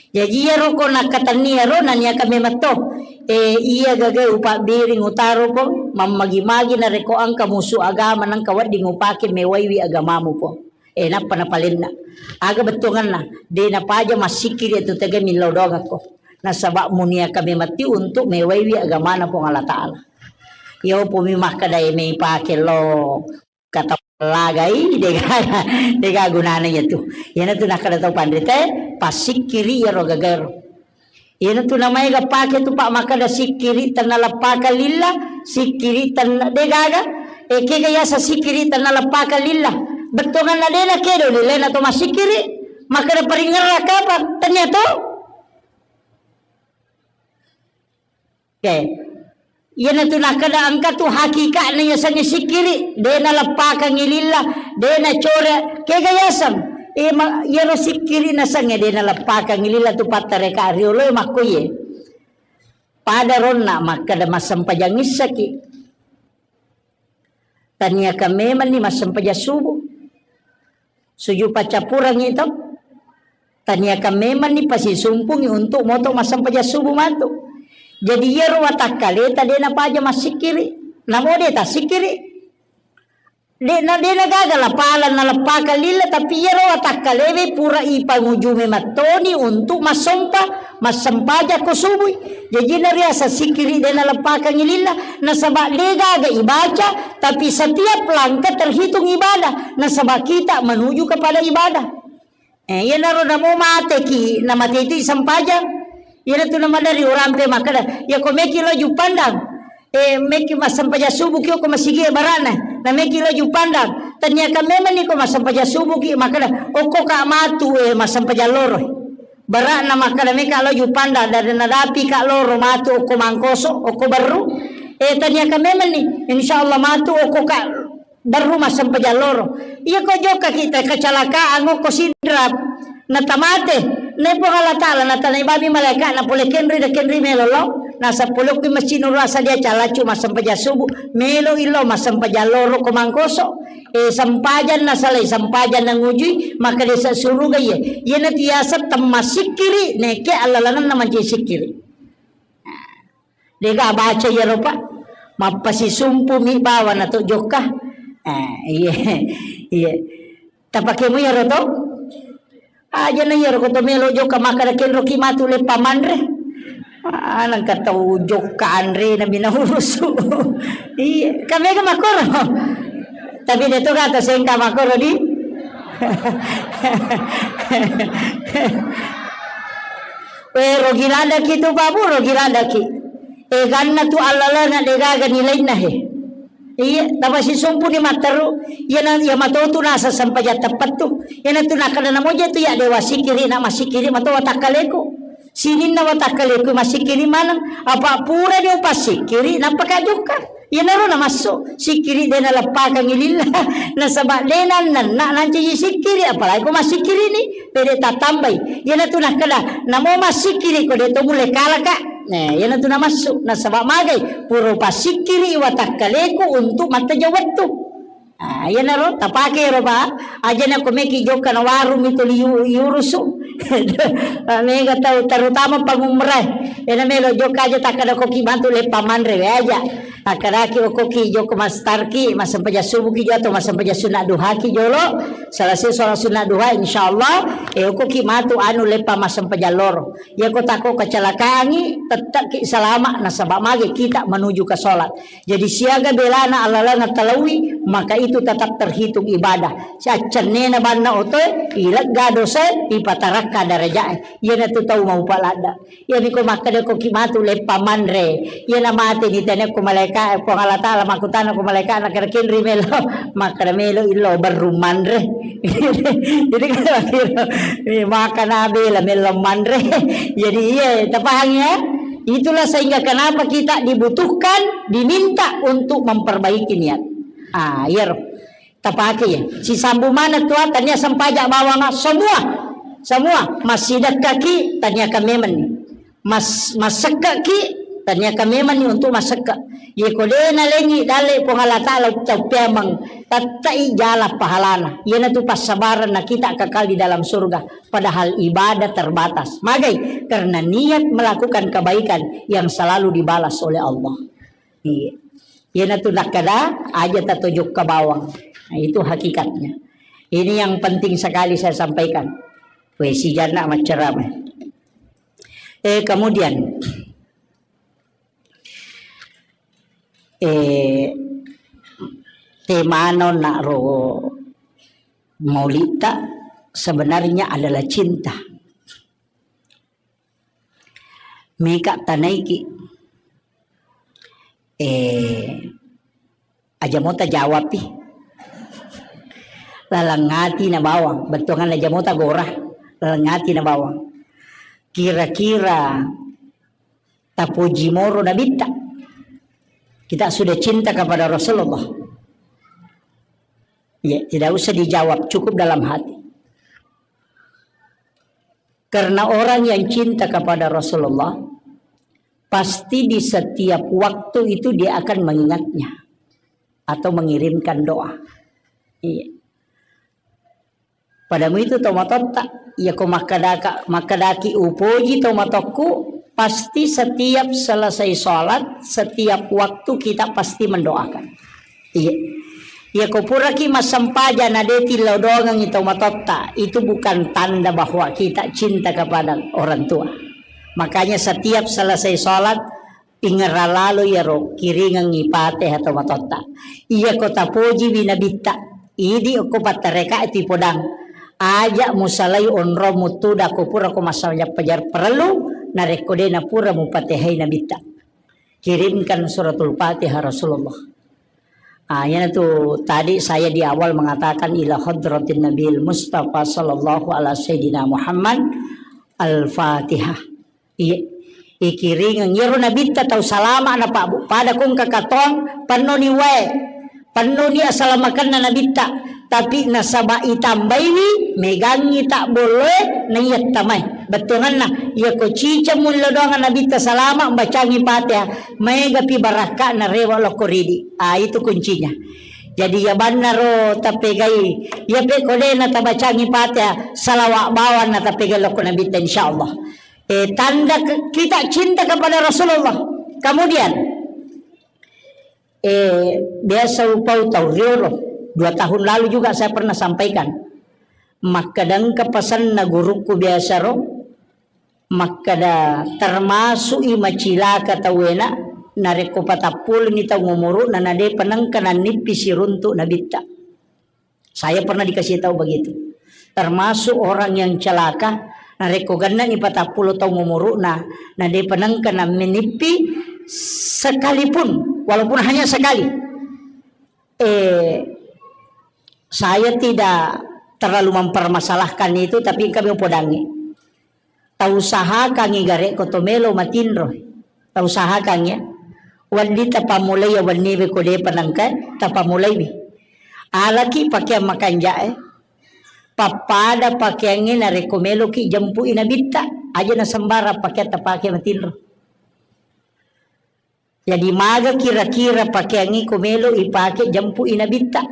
Jaji iyaro ko nakkatenni iyaro naniaka memetto. Eh, iya gaga upabbiring utaro ko, mammagi-magi narekko engka musu agama nengka wedding upake mewaiwi agamamu ko. Eh, nappa napalenna. Aga bettuanganna, de napaja massikkiri tu tega millau doangakko. Nasaba muniaka mematti untuk mewaiwi agamana Puang Allah Ta'ala. Iya upumi makkeda e mei pake lo kata lagai, dega, dega gunana iyatu. Iyanatu nakkeda tau panrita, passikkiri iyaro gagaero. Iyanatu namaega pake tu, Pak, makkeda sikkiri tenna leppakang lillah, sikkiri tenna degaga. E, kega yasa sikkiri tenna leppakang lillah? Bettuanganna dena kedo lillah na to massikkiri. Makkeda paringerra kapang, tennia to. Oke. Iyanatu nakkeda engka tu hakikatna yasengnge sikkiri, de naleppakangngi lillah, de nacore, kega yaseng? E, ma-, iyaro sikkiri nasengnge de naleppakangngi lillah tu pattareka rioloe makkoye. Pada ronna makkeda massempajang issaki. Taniakan memanni massempajang subuh. Sujud paccappurengngi to. Taniakan memanni pasisumpungngi untuk moto massempajang subuh matu. Jadi iyaro watakkaleta de napaja massikkiri. Namo de tassikkiri. De na, de nagaga lapala naleppakang lillah, tapi iyaro watakkalewe pura ipangujume mattoni untuk massompa. Massempajang ko subui. Jaji nariaseng sikkiri de naleppakangngi lillah, nasaba de gaga ibaca, tapi setiap langkah terhitung ibadah, nasaba kita menuju kepada ibadah. Eh, iyanaro namo mateki, namate itu sempajang. Iyanatu namadari urampe makkeda, ya ko meki lo Juppandang. Eh, meki massempajang subuh ki okko masigi e barana. Na meki lo Juppandang. Taniakan memanni ko massempajang subuh ki makkeda, okko ka matu, eh, massempajang loro. Barana makkeda meka lo Juppandang, dari nadapi ka loro matu okko Mangkoso, okko Berru. Eh, taniakan memanni, insya Allah matu okko ka Berru massempajang loro. Iya ko jokka kita kecelakaan ko sidrap. Natamate. Nepo Allah Ta'ala natanai babi malaika na pole kenri da kenri melo lo. Nasa pole ku masjid nuru asa dia calacu massempajang subuh. Melo ilo massempajang loro ko mangkoso. Eh, sempajang nasalai, sempajang nangujui, maka desa suruga iya. Iya na tiasa temma sikiri, neke allalangan na manci sikiri. Dega baca iyaro, Pak. Mappasisumpu mi bawa na to jokka. Eh, iya. Iya. Tapake mu iyaro to? Aja na iyaro ko to melo jokka makkada kenro ki matu leppa manre. Ah, nangka tau jokka anre na bina urusu. Iya, kamega makoro. Tapi de to kata sengka makoro di. We, rogi ladaki tu, Pak Bu, rogi ladaki. Eganna tu allalenga degaga nilainna he. Iya, tapasisumpu ni matteru. Iyana, iya matotu nasa sempajang teppettu. Iyana tu nakkada namoja tu ya dewa sikiri na masikiri matoa takkaleku. Sininna watakkaleku masikiri maneng. Apa pura ni upasikiri nappa kajukka. Iyanaro namassu, sikkiri de naleppakengngi lilla, nasaba de nannenna nancaji sikkiri, apalagi ko massikkiri ni, pede tattambai. Iyanatu nakkeda, namo massikkiri ko de to mulle kalaka. Nah, iyanatu namassu, nasaba magai, pura upassikkiri watakkaleku untuk matteja wettu. Ah, iyanaro tapake ro, Pak. Aja nako meki jokka na warung mi tuli yu-, yurusu. Mega tau, terutama pangumrah. Iyana melo jokka aja takkeda koki bantu leppa manre we aja. Akkedaki okoki jokka mastarki, massempajang subuhki jolo atau massempajang sunna duhaki jolo. Selesai sholat sunna duha, insyaallah, eh, okoki matu anu leppa massempajang loro. Iya ko tako kecelakaangi, tettakki salama, nasaba mage kita menuju ke sholat. Jadi siaga belana allalenga talaui, maka itu tetap terhitung ibadah. Siaccennena banna otoe, ilegga dosae, ipatarakka darajae. Iyanatu tau maupa ladda. Iyami ko makkeda koki matu leppa manre. Iyana mate ni tene ko malaika, Puang Allah Taala makkutana ko malaika na kere kenri melo. Makkeda melo illo berru manre. Jadi kalau kira, eh, makan abela melo manre. Jadi iya, tapahang ya? Itulah sehingga kenapa kita dibutuhkan, diminta untuk memperbaiki niat. Ah, iya ro. Tapake ya. Sisambu mana tua tania sempaja bawanga semua. Semua. Masih dekkaki tania kamemen. Mas-, masekkaki tania kamemen untuk masekka. Ye ko de nalengi dalle Puang Allah Taala ucappeameng. Tattai jala pahalana. Iyanatu passabaran na kita kekal di dalam surga. Padahal ibadah terbatas. Magai? Karena niat melakukan kebaikan yang selalu dibalas oleh Allah. Iya. Iyanatu nakkeda, aja tatojokka bawang. Nah, itu hakikatnya. Ini yang penting sekali saya sampaikan. We, sijanna maccarama. Eh, kemudian, eh, temano nak ro maulita sebenarnya adalah cinta. Meka tanaiki. Eh, aja mota jawabpi. Laleng ati na bawang, bettuangan aja mota gora, laleng ati na bawang. Kira-kira tapuji moro nabitta. Kita sudah cinta kepada Rasulullah. Ya, tidak usah dijawab, cukup dalam hati. Karena orang yang cinta kepada Rasulullah, pasti di setiap waktu itu dia akan mengingatnya atau mengirimkan doa. Iya. Padamu itu tomatotta, ya ko makkedaka-, makkedaki upoji tomatokku, pasti setiap selesai sholat, setiap waktu kita pasti mendoakan. Iya. Iya, ko puraki massempajang na de tillau doangengngi tau matotta, itu bukan tanda bahwa kita cinta kepada orang tua. Makanya setiap selesai sholat, ingerra lalo iyaro kiringengngi Fatihah tau matotta. Iya, ko tapojiwi nabitta, idi okko pattareka tu podang. Aja musalai onrong mutuda ko pura ko massempajang pajar parellu, narekko de napura mupatehai nabitta. Kirimkan suratul Fatihah Rasulullah. Ah, iyanatu tadi saya di awal mengatakan ila hadratin Nabil Mustafa sallallahu ala sayyidina Muhammad al-Fatihah. Iya. Ikiringeng iyaro nabitta tau salama na Pak Bu. Pada kong kakatong pennoni wae. Pennoni asalamakenna Nabitta, tapi nasaba itambaiwi, megangngi tabbolloe, naiya tamai. Bettuanganna, iyako ciceng mullo doang Nabitta salama, bacangi Fatihah, maegapi barakka'na rewe lokko ridi. Ah, itu kuncinya. Jadi, iya bannaro tapegai, iya pe ko de natabacangi Fatihah, salawa bawang natapegai lokko Nabitta, insyaallah. Eh, tanda ke-, kita cinta kepada Rasulullah. Kemudian, Eh, biasa upau tau riolo. Dua tahun lalu juga saya pernah sampaikan. Makkeda engka pesanna gurukku biasa ro, makkeda termasuk i macilaka tauwena narekko patappuleni taung umuru'na na depa nengka nannippi siruntu nabitta. Saya pernah dikasih tahu begitu. Termasuk orang yang celaka, narekko gennani patappulo taung umuru'na, na depa nengka nammenippi sekalipun, walaupun hanya sekali. Eh, saya tidak terlalu mempermasalahkan itu, tapi kami podangi. Tausahakangngi garekko to melo matinro. Tausahakangngi, ya. Wedding tapammulai ya wenniwe ko depa nengka tapammulaiwi. Alaki pakeang makanja'e. Pappada pakeangnge narekko meloki jempui nabitta. Aja nasembarang pakeang tapake matinro. Jadi, maga kira-kira pakeangnge ko melo ipake jempui nabitta?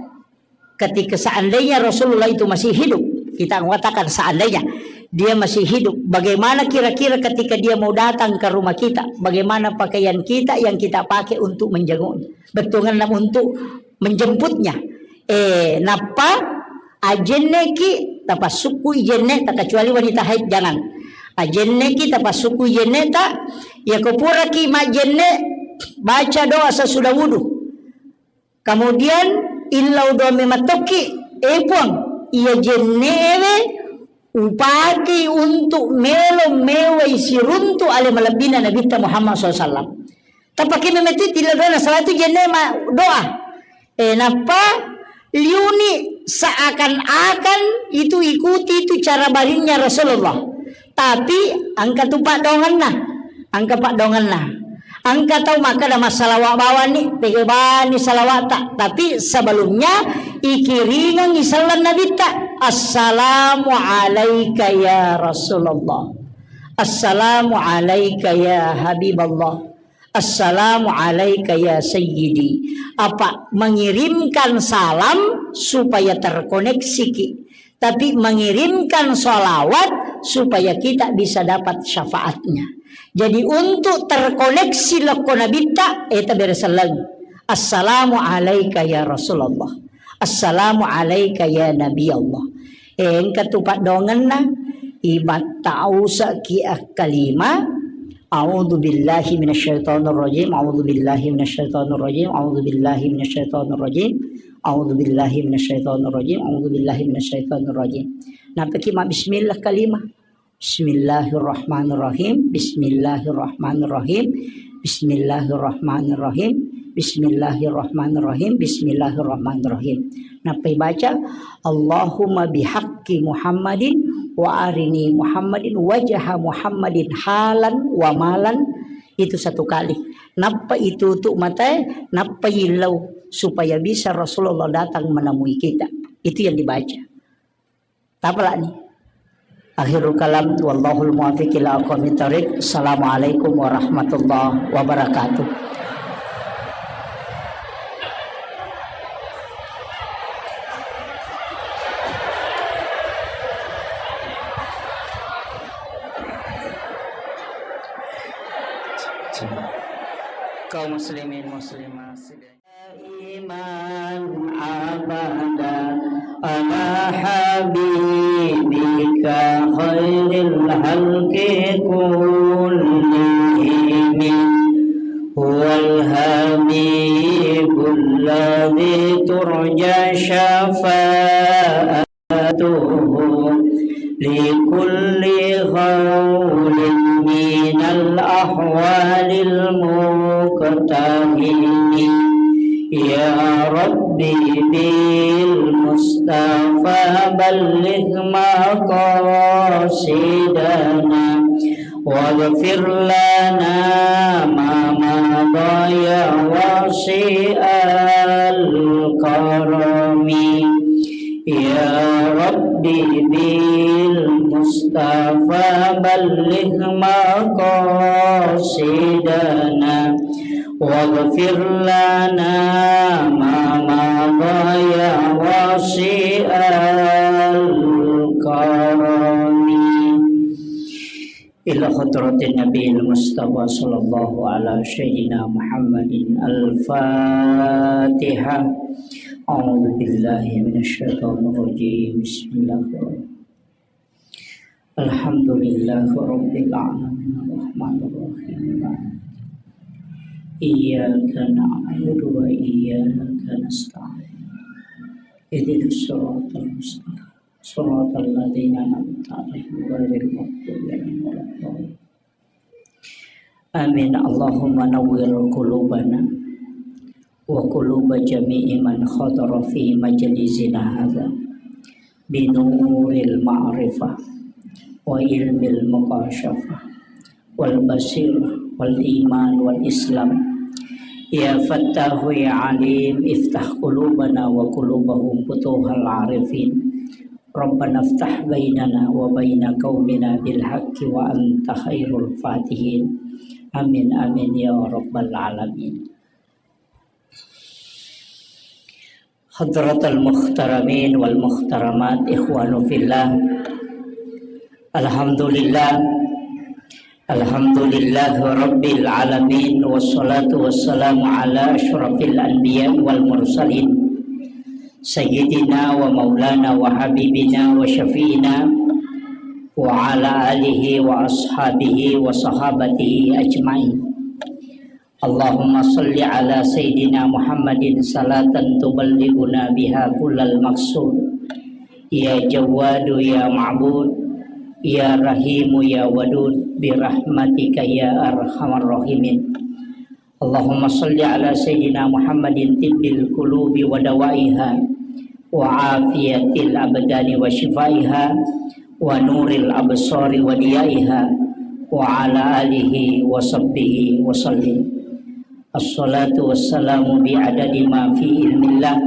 Ketika seandainya Rasulullah itu masih hidup, kita mengatakan seandainya dia masih hidup, bagaimana kira-kira ketika dia mau datang ke rumah kita? Bagaimana pakaian kita yang kita pakai untuk menjenguknya? Bettuanna untuk menjemputnya. Eh, nappa ajenneki, tapassukkui jenneta, kecuali wanita haid, jangan. Ajenneki, tapassukkui jenneta, iyako puraki majjenne, baca doa sesudah wudu. Kemudian, illau doa memettokki, eh, Puang, iya jennewe upakei untuk melo mewai siruntu ale malebbina Nabitta Muhammad sallallahu alaihi wasallam. Tapake memetti tilla doa, salatu jenne ma-, doa. Eh, nappa liuni seakan-akan itu ikuti itu cara barinnya Rasulullah. Tapi engka tu paddoangenna. Engka paddoangenna. Engka tau makkeda massalawa bawanni, tege bani salawata. Tapi sebelumnya ikiringengngi selleng nabitta. Assalamu alaika ya Rasulullah. Assalamu alaika ya Habiballah. Assalamu alaika ya sayyidi. Apa mengirimkan salam supaya terkoneksiki. Tapi mengirimkan salawat supaya kita bisa dapat syafaatnya. Jadi untuk terkoneksi lokko nabitta, eta bere selleng. Assalamu alaika ya Rasulullah. Assalamu alaika ya Nabi Allah. Eh, engka tu paddoangenna, ibattausa ki akkalima, a'udzu billahi minasyaitonir rajim, a'udzu billahi minasyaitonir rajim, a'udzu billahi minasyaitonir rajim, a'udzu billahi minasyaitonir rajim, a'udzu billahi minasyaitonir rajim. Nappa ki ma bismillah kalima. Bismillahirrahmanirrahim, bismillahirrahmanirrahim, bismillahirrahmanirrahim, bismillahirrahmanirrahim, bismillahirrahmanirrahim. Nappai baca, Allahumma bihaqqi Muhammadin wa arini Muhammadin wajha Muhammadin halan wa malan. Itu satu kali. Nappa itu tu matae, nappa illau supaya bisa Rasulullah datang menemui kita. Itu yang dibaca. Tapalani. Akhirul kalam, wallahul muwaffiq ila aqwamit thariq. Assalamualaikum warahmatullahi wabarakatuh. Kaum muslimin muslimat, daiman abada ala habibika khairil khalqi kullihim, huwal habibul ladzi turja syafa'atuhu likulli haulin minal ahwalil muqtahimi. Ya Rabbi bil Mustafa balligh maqasidana waghfir lana ma madha ya wasi'al الكرم. يا رب بالمصطفى بلغ مقاصدنا واغفر لنا ما مضى يا واسع الكرم. إلى حضرة النبي المصطفى صلى الله على سيدنا محمد. الفاتحة. أعوذ بالله من الشيطان الرجيم. بسم الله الرحمن الرحيم. الحمد لله رب العالمين الرحمن الرحيم مالك يوم الدين. إياك نعبد وإياك نستعين. اهدنا الصراط المستقيم. صراط الذين أنعمت عليهم غير المغضوب عليهم ولا الضالين. آمين. اللهم نور قلوبنا وقلوب جميع من حضر في مجلسنا هذا بنور المعرفة وعلم المكاشفة والبصيرة والإيمان والإسلام. يا فتاح يا عليم، افتح قلوبنا وقلوبهم فتوح العارفين. ربنا افتح بيننا وبين قومنا بالحق وأنت خير الفاتحين. آمين، آمين يا رب العالمين. حضرة المحترمين والمحترمات، إخوان في الله. الحمد لله. الحمد لله رب العالمين، والصلاة والسلام على أشرف الأنبياء والمرسلين، سيدنا ومولانا وحبيبنا وشفيعنا وعلى آله وأصحابه وصحابته أجمعين. اللهم صل على سيدنا محمد صلاة تبلغنا بها كل المقصود. يا جواد يا معبود، يا رحيم يا ودود، برحمتك يا أرحم الراحمين. اللهم صل على سيدنا محمد طب القلوب ودوائها، وعافية الأبدان وشفائها، ونور الأبصار وضيائها، وعلى آله وصحبه وسلم. الصلاة والسلام بعدد ما في علم الله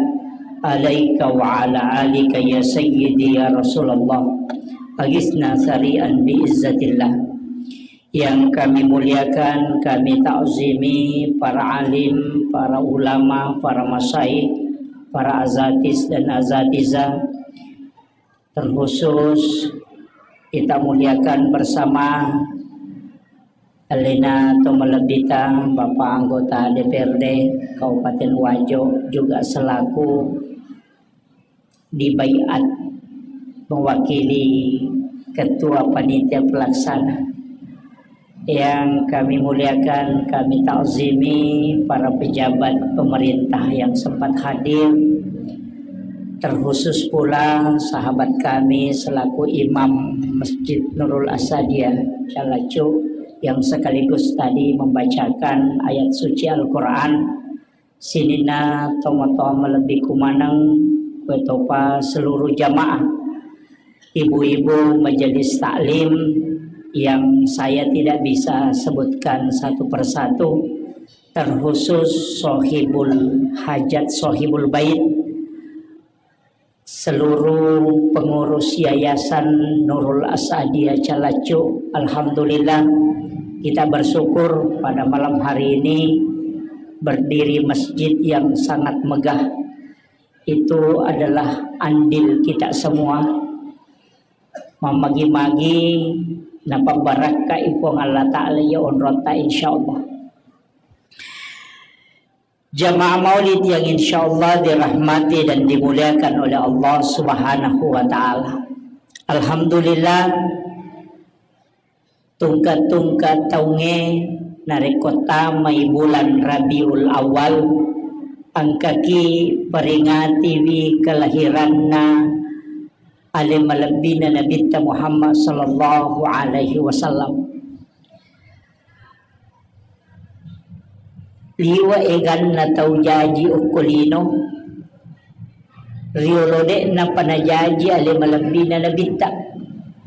عليك وعلى آلك يا سيدي يا رسول الله. أغثنا سريعا بعزة الله. Yang kami muliakan, kami takzimi para alim, para ulama, para masyayikh, para azatis dan azatizah, terkhusus kita muliakan bersama Alena to malebbita, Bapak Anggota D P R D Kabupaten Wajo, juga selaku dibaiat mewakili Ketua Panitia Pelaksana. Yang kami muliakan, kami takzimi para pejabat pemerintah yang sempat hadir, terkhusus pula sahabat kami selaku Imam Masjid Nurul Asadiyah Calacu yang sekaligus tadi membacakan ayat suci Al-Quran. Sininna tomatoa malebbiku maneng, wetopa seluruh jamaah, ibu-ibu majelis taklim yang saya tidak bisa sebutkan satu persatu, terkhusus sohibul hajat, sohibul bait, seluruh pengurus Yayasan Nurul Asadiyah Calacu. Alhamdulillah, kita bersyukur pada malam hari ini berdiri masjid yang sangat megah. Itu adalah andil kita semua. Mamagi-magi napabbarakkai Puang Allah Ta'ala iya onrotta, insyaallah. Jamaah maulid yang insyaallah dirahmati dan dimuliakan oleh Allah Subhanahu wa Ta'ala. Alhamdulillah, tungka-tungka taungnge narekko tamai bulan Rabiul Awal, engkaki peringatiwi kelahiranna ale malebbina Nabitta Muhammad sallallahu alaihi wasallam. Liwe' eganna tau jaji okko lino, riolo de'napa najaji ale malebbina Nabitta.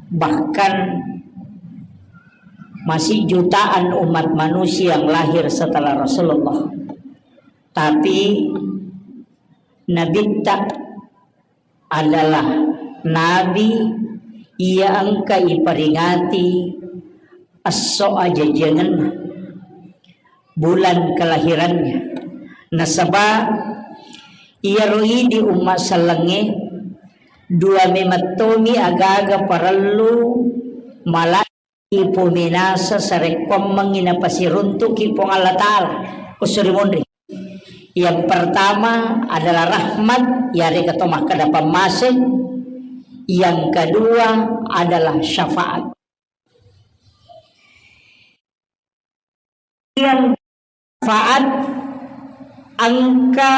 Bahkan masih jutaan umat manusia yang lahir setelah Rasulullah. Tapi Nabitta adalah nabi iya engka iperingati esso ajajiangenna, bulan kelahirannya. Nasaba iyaro idi umma sellengnge, dua memettomi agaga parellu mala ipominasa sarekkoammengngi napasiruntuki Puang Allah Ta'ala, ko suri monri. Yang pertama adalah rahmat, yarega to makkeda pammase. Yang kedua adalah syafaat. Yang syafaat engka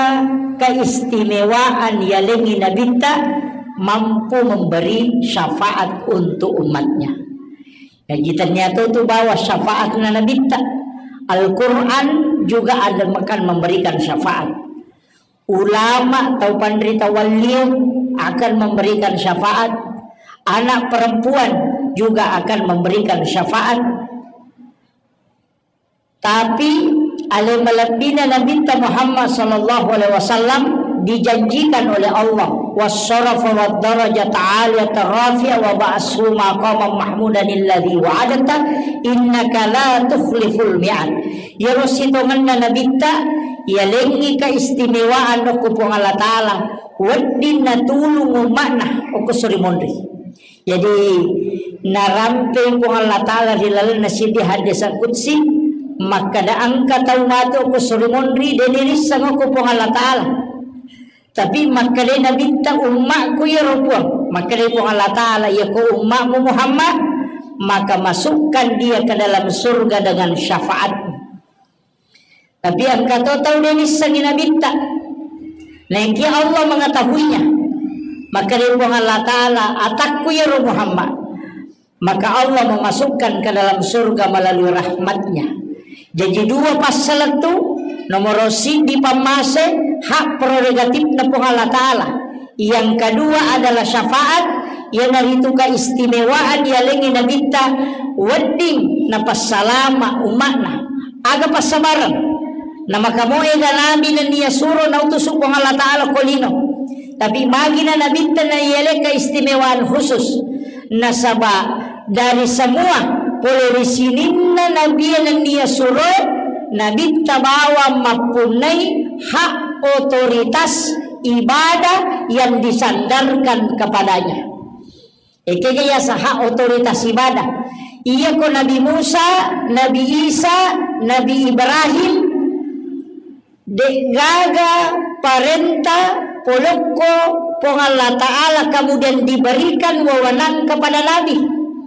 keistimewaan yalengngi nabitta mampu memberi syafaat untuk umatnya. Jadi ternyata itu bahwa syafaatna nabitta. Al-Quran juga ada akan memberikan syafaat. Ulama tau panrita walliu akan memberikan syafaat. Anak perempuan juga akan memberikan syafaat. Tapi ale malebbina Nabitta Muhammad sallallahu alaihi wasallam dijanjikan oleh Allah, wasyarafa wad darajata aliyata rafi'a wa ba'ashu maqaman mahmudan alladzi wa'adta innaka la tukhliful mi'ad. Iyaro sitongenna Nabitta, yalengngi keistimewaan okko Puang Allah Ta'ala, wedding natulung umma'na okko suri monri. Jadi, narampei Puang Allah Ta'ala ri lalenna siddi hadis qudsi, makkeda engka tau matu okko suri monri, de nirisseng okko Puang Allah Ta'ala. Tapi makkeda Nabitta, "Ummakku iyaro Puang." Makkeda Puang Allah Ta'ala, "Iyako ummakmu Muhammad, maka masukkan dia ke dalam surga dengan syafaatmu." Tapi engka to tau de nissengi Nabitta. Naekia Allah mengetahuinya. Makkeda Puang Allah Ta'ala, "Atakku iyaro Muhammad." Maka Allah memasukkan ke dalam surga melalui rahmatnya. Jadi dua passalettu, nomoro siddi pammase, hak prerogatifna Puang Allah Ta'ala. Yang kedua adalah syafaat, iyanaritu keistimewaan yalengngi Nabitta wedding napassalama umma'na. Aga passabareng. Namakamoega nabi nennia suro nautusu Puang Allah Ta'ala ko lino. Tapi magina Nabitta naialeng keistimewaan khusus. Nasaba dari semua pole ri sininna nabi nennia suro, Nabitta bawang mappunnai hak otoritas ibadah yang disandarkan kepadanya. Ekega yasa hak otoritas ibadah. Iyako Nabi Musa, Nabi Isa, Nabi Ibrahim, de'gaga parenta polokko Puang Allah Ta'ala kemudian diberikan wewenang kepada Nabi.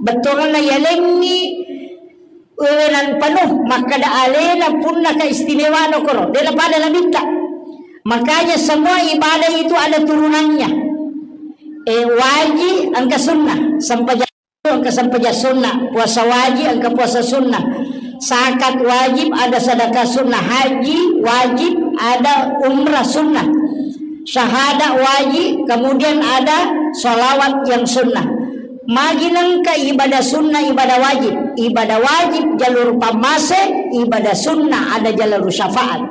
Bettuanna yalengngi wewenang penuh, makkeda alena punna keistimewaan okoro, de napada Nabitta. Makanya semua ibadah itu ada turunannya. Eh, wajib engka sunnah, sempajang engka sempajang sunnah, puasa wajib engka puasa sunnah, zakat wajib, ada sedekah sunnah, haji wajib, ada umrah sunnah, syahadat wajib, kemudian ada salawat yang sunnah. Magi nengka ibadah sunnah, ibadah wajib. Ibadah wajib jalur pammase, ibadah sunnah ada jalur syafaat.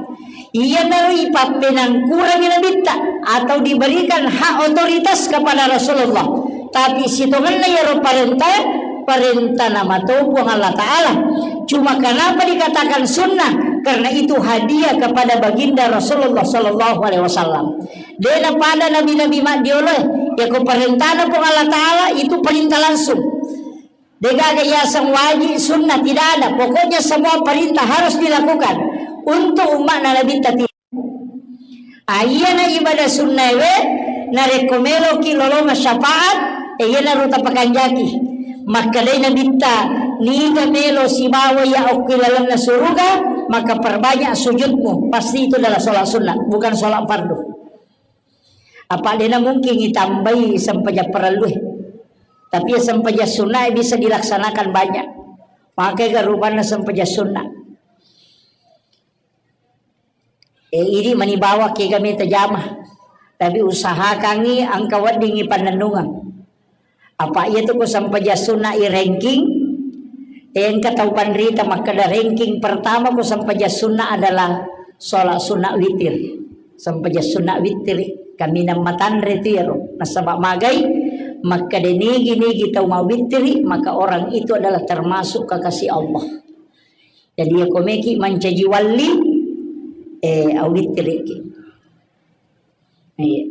Iyanaro ipappenangkurangi Nabitta atau diberikan hak otoritas kepada Rasulullah. Tapi sitongenna iyaro parenta, parenta namato Puang Allah Ta'ala. Cuma kenapa dikatakan sunnah? Karena itu hadiah kepada baginda Rasulullah sallallahu alaihi wasallam. De napada nabi-nabi maddioloe, yako parentana Puang Allah Ta'ala itu perintah langsung. Degaga yaseng wajib, sunnah, tidak ada. Pokoknya semua perintah harus dilakukan untuk umatna Nabitta. Aiyana ibadah sunnaewe, narekko meloki lolonga syafaat, e iyanaro tapakanjaki. Makkedai Nabitta, niga melo sibawa iya okki lalenna suruga, maka perbanyak sujudmu. Pasti itu adalah sholat sunnah, bukan sholat fardu. Apa dena mungkin itambai sempajang parellue. Tapi ya sempajang sunnah bisa dilaksanakan banyak. Maka ga rupanna sempajang sunnah. Eh, idi mani bawa kega meta jama. Tapi usahakangi engka weddingi pannennungeng. Apa iya tu ko sempajang sunnah i ranking, eh, engka tau panrita makkeda ranking pertama ko sempajang sunnah adalah sholat sunnah witir. Sempajang sunnah witir. Kaminang matanre tu iyaro. Nasaba magai, makkeda nigi-nigi tau mawittiri, maka orang itu adalah termasuk kekasih Allah. Jadi, ya komeki mancaji walli, eh, awittiriki. Iya.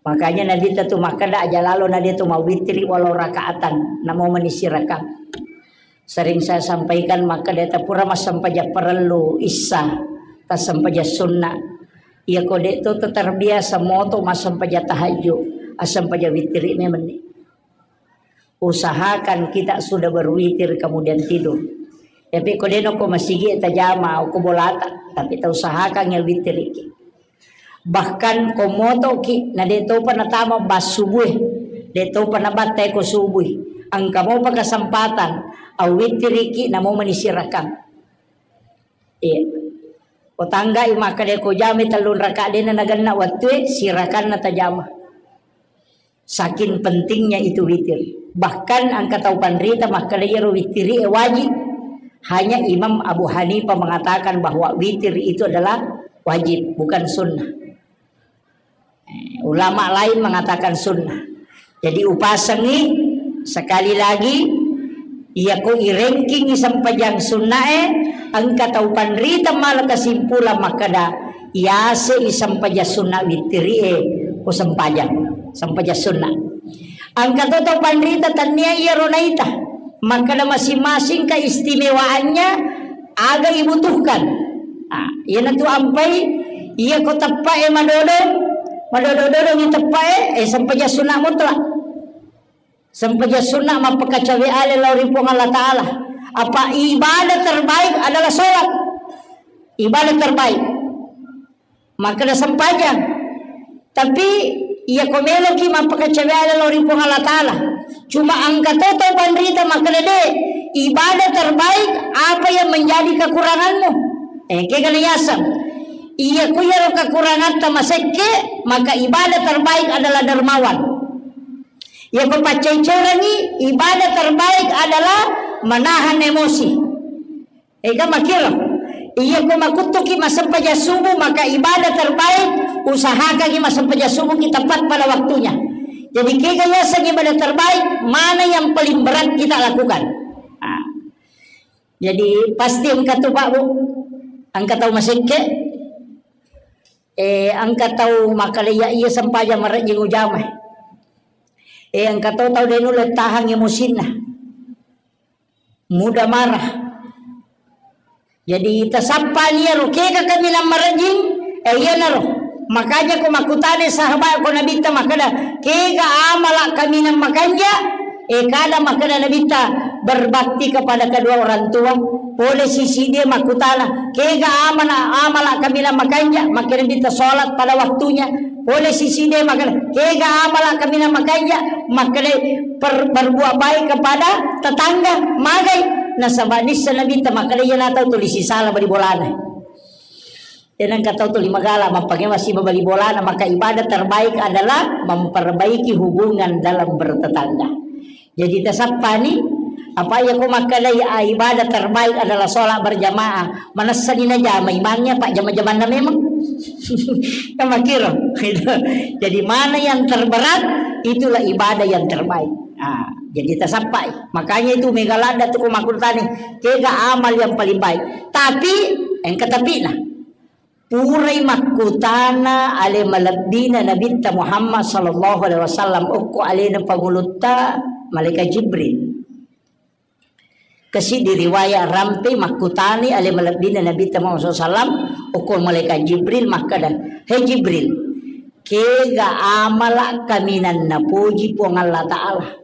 Makanya Nabitta tu makkeda, aja lalo na de tu mawittiri walau rakaatan, namo mani sirakang. Sering saya sampaikan, makkeda tapura massempajang parellu issa, tassempajang sunna. Iya ko de tu terbiasa moto massempajang tahajud, assempajang wittiri memenni. Usahakan kita sudah berwitir kemudian tidur. Tapi ko deno ko masigi tajama ko bolata, tapi ta usahakan ya witiriki. Bahkan ko motoki na de topa natama bas subue, de topa nabattai ko subui. Engka mopa kesempatan, awitiriki namo mani sirakang. Iya. Ko tanggai makkeda ko jami tellung raka dena nagenna wattue, sirakanna tajama. Saking pentingnya itu witir. Bahkan engka tau panrita makkeda iyaro wittiri e wajib. Hanya Imam Abu Hanifah mengatakan bahwa witir itu adalah wajib, bukan sunnah. Eh, ulama lain mengatakan sunnah. Jadi upasengi sekali lagi, iya ko irengkingi sempajang sunnae, engka tau panrita mala kesimpulan makkeda, iyase i sempajang sunna wittirie, ko sempajang, sempajang sunna. Engka to tau panrita tania iyaro naita, makkeda masing-masing keistimewaannya aga ibutuhkan. Ah, iyanatu ampai, iya ko teppae madodong, madodo-dodong i teppae, eh, sempajang sunna mutlak. Sempajang sunna mappakacawe ale lao ri Puang Allah Ta'ala. Apa ibadah terbaik adalah sholat. Ibadah terbaik. Makkeda sempajang. Tapi iya ko meloki mappakacawe ale lao ri Puang Allah Ta'ala. Cuma engka to tau panrita makkeda de, ibadah terbaik apa yang menjadi kekuranganmu. Eh, kega nayaseng. Iya ko iyaro kekurangatta masekke, maka ibadah terbaik adalah dermawan. Iya ko paccai-cairangi, ibadah terbaik adalah menahan emosi. Ega makkiro. Iya ko makuttuki massempajang subuh, maka ibadah terbaik, usahakangi massempajang subuh ki tepat pada waktunya. Jadi kega yaseng ibadah terbaik, mana yang paling berat kita lakukan? Ah. Jadi pasti engka tu, Pak, Bu. Engka tau masekke. Eh, engka tau makkeda iya, iya sempajang marejjing ujama. Eh, engka to tau de nulle tahang emosinna. Mudah marah. Jadi tasappani iyaro, kega kaminang marejjing, eh, iyanaro. Makanya ko makkutana sahabat ko Nabitta makkeda, kega amala kaminang makanja, eh, kada makkeda Nabitta, berbakti kepada kedua orang tua. Pole sisi dia makkutana, kega amala, amala kaminang makanja, makkeda Nabitta sholat pada waktunya. Pole sisi de makkeda, kega amala kaminang makanja, makkeda per-, berbuat baik kepada tetangga, magai. Nasaba nissa Nabitta makkeda, iya na tau tuli sisala bali bolana. Tenang ka tau tuli magala, mappangewa siba bali bolana, maka ibadah terbaik adalah memperbaiki hubungan dalam bertetangga. Jadi tasappani, apa iya ko makkedai, ah, ibadah terbaik adalah sholat berjamaah. Manessani najama imangnya, Pak, jama-jamanna memang. Kan makkiro. Jadi mana yang terberat, itulah ibadah yang terbaik. Ah, jadi tasappai. Makanya itu mega ladda tu ko makkutani, kega amal yang paling baik. Tapi, engka tapina. Purai makkutana ale malebbina Nabitta Muhammad sallallahu alaihi wasallam, okko alena pangulutta malaikat Jibril. Kasi di riwayat rampe makkutani ale malebbina Nabitta Muhammad sallallahu alaihi wasallam, okko malaikat Jibril makkeda, "He Jibril, kega amala kaminang napoji Puang Allah Ta'ala?"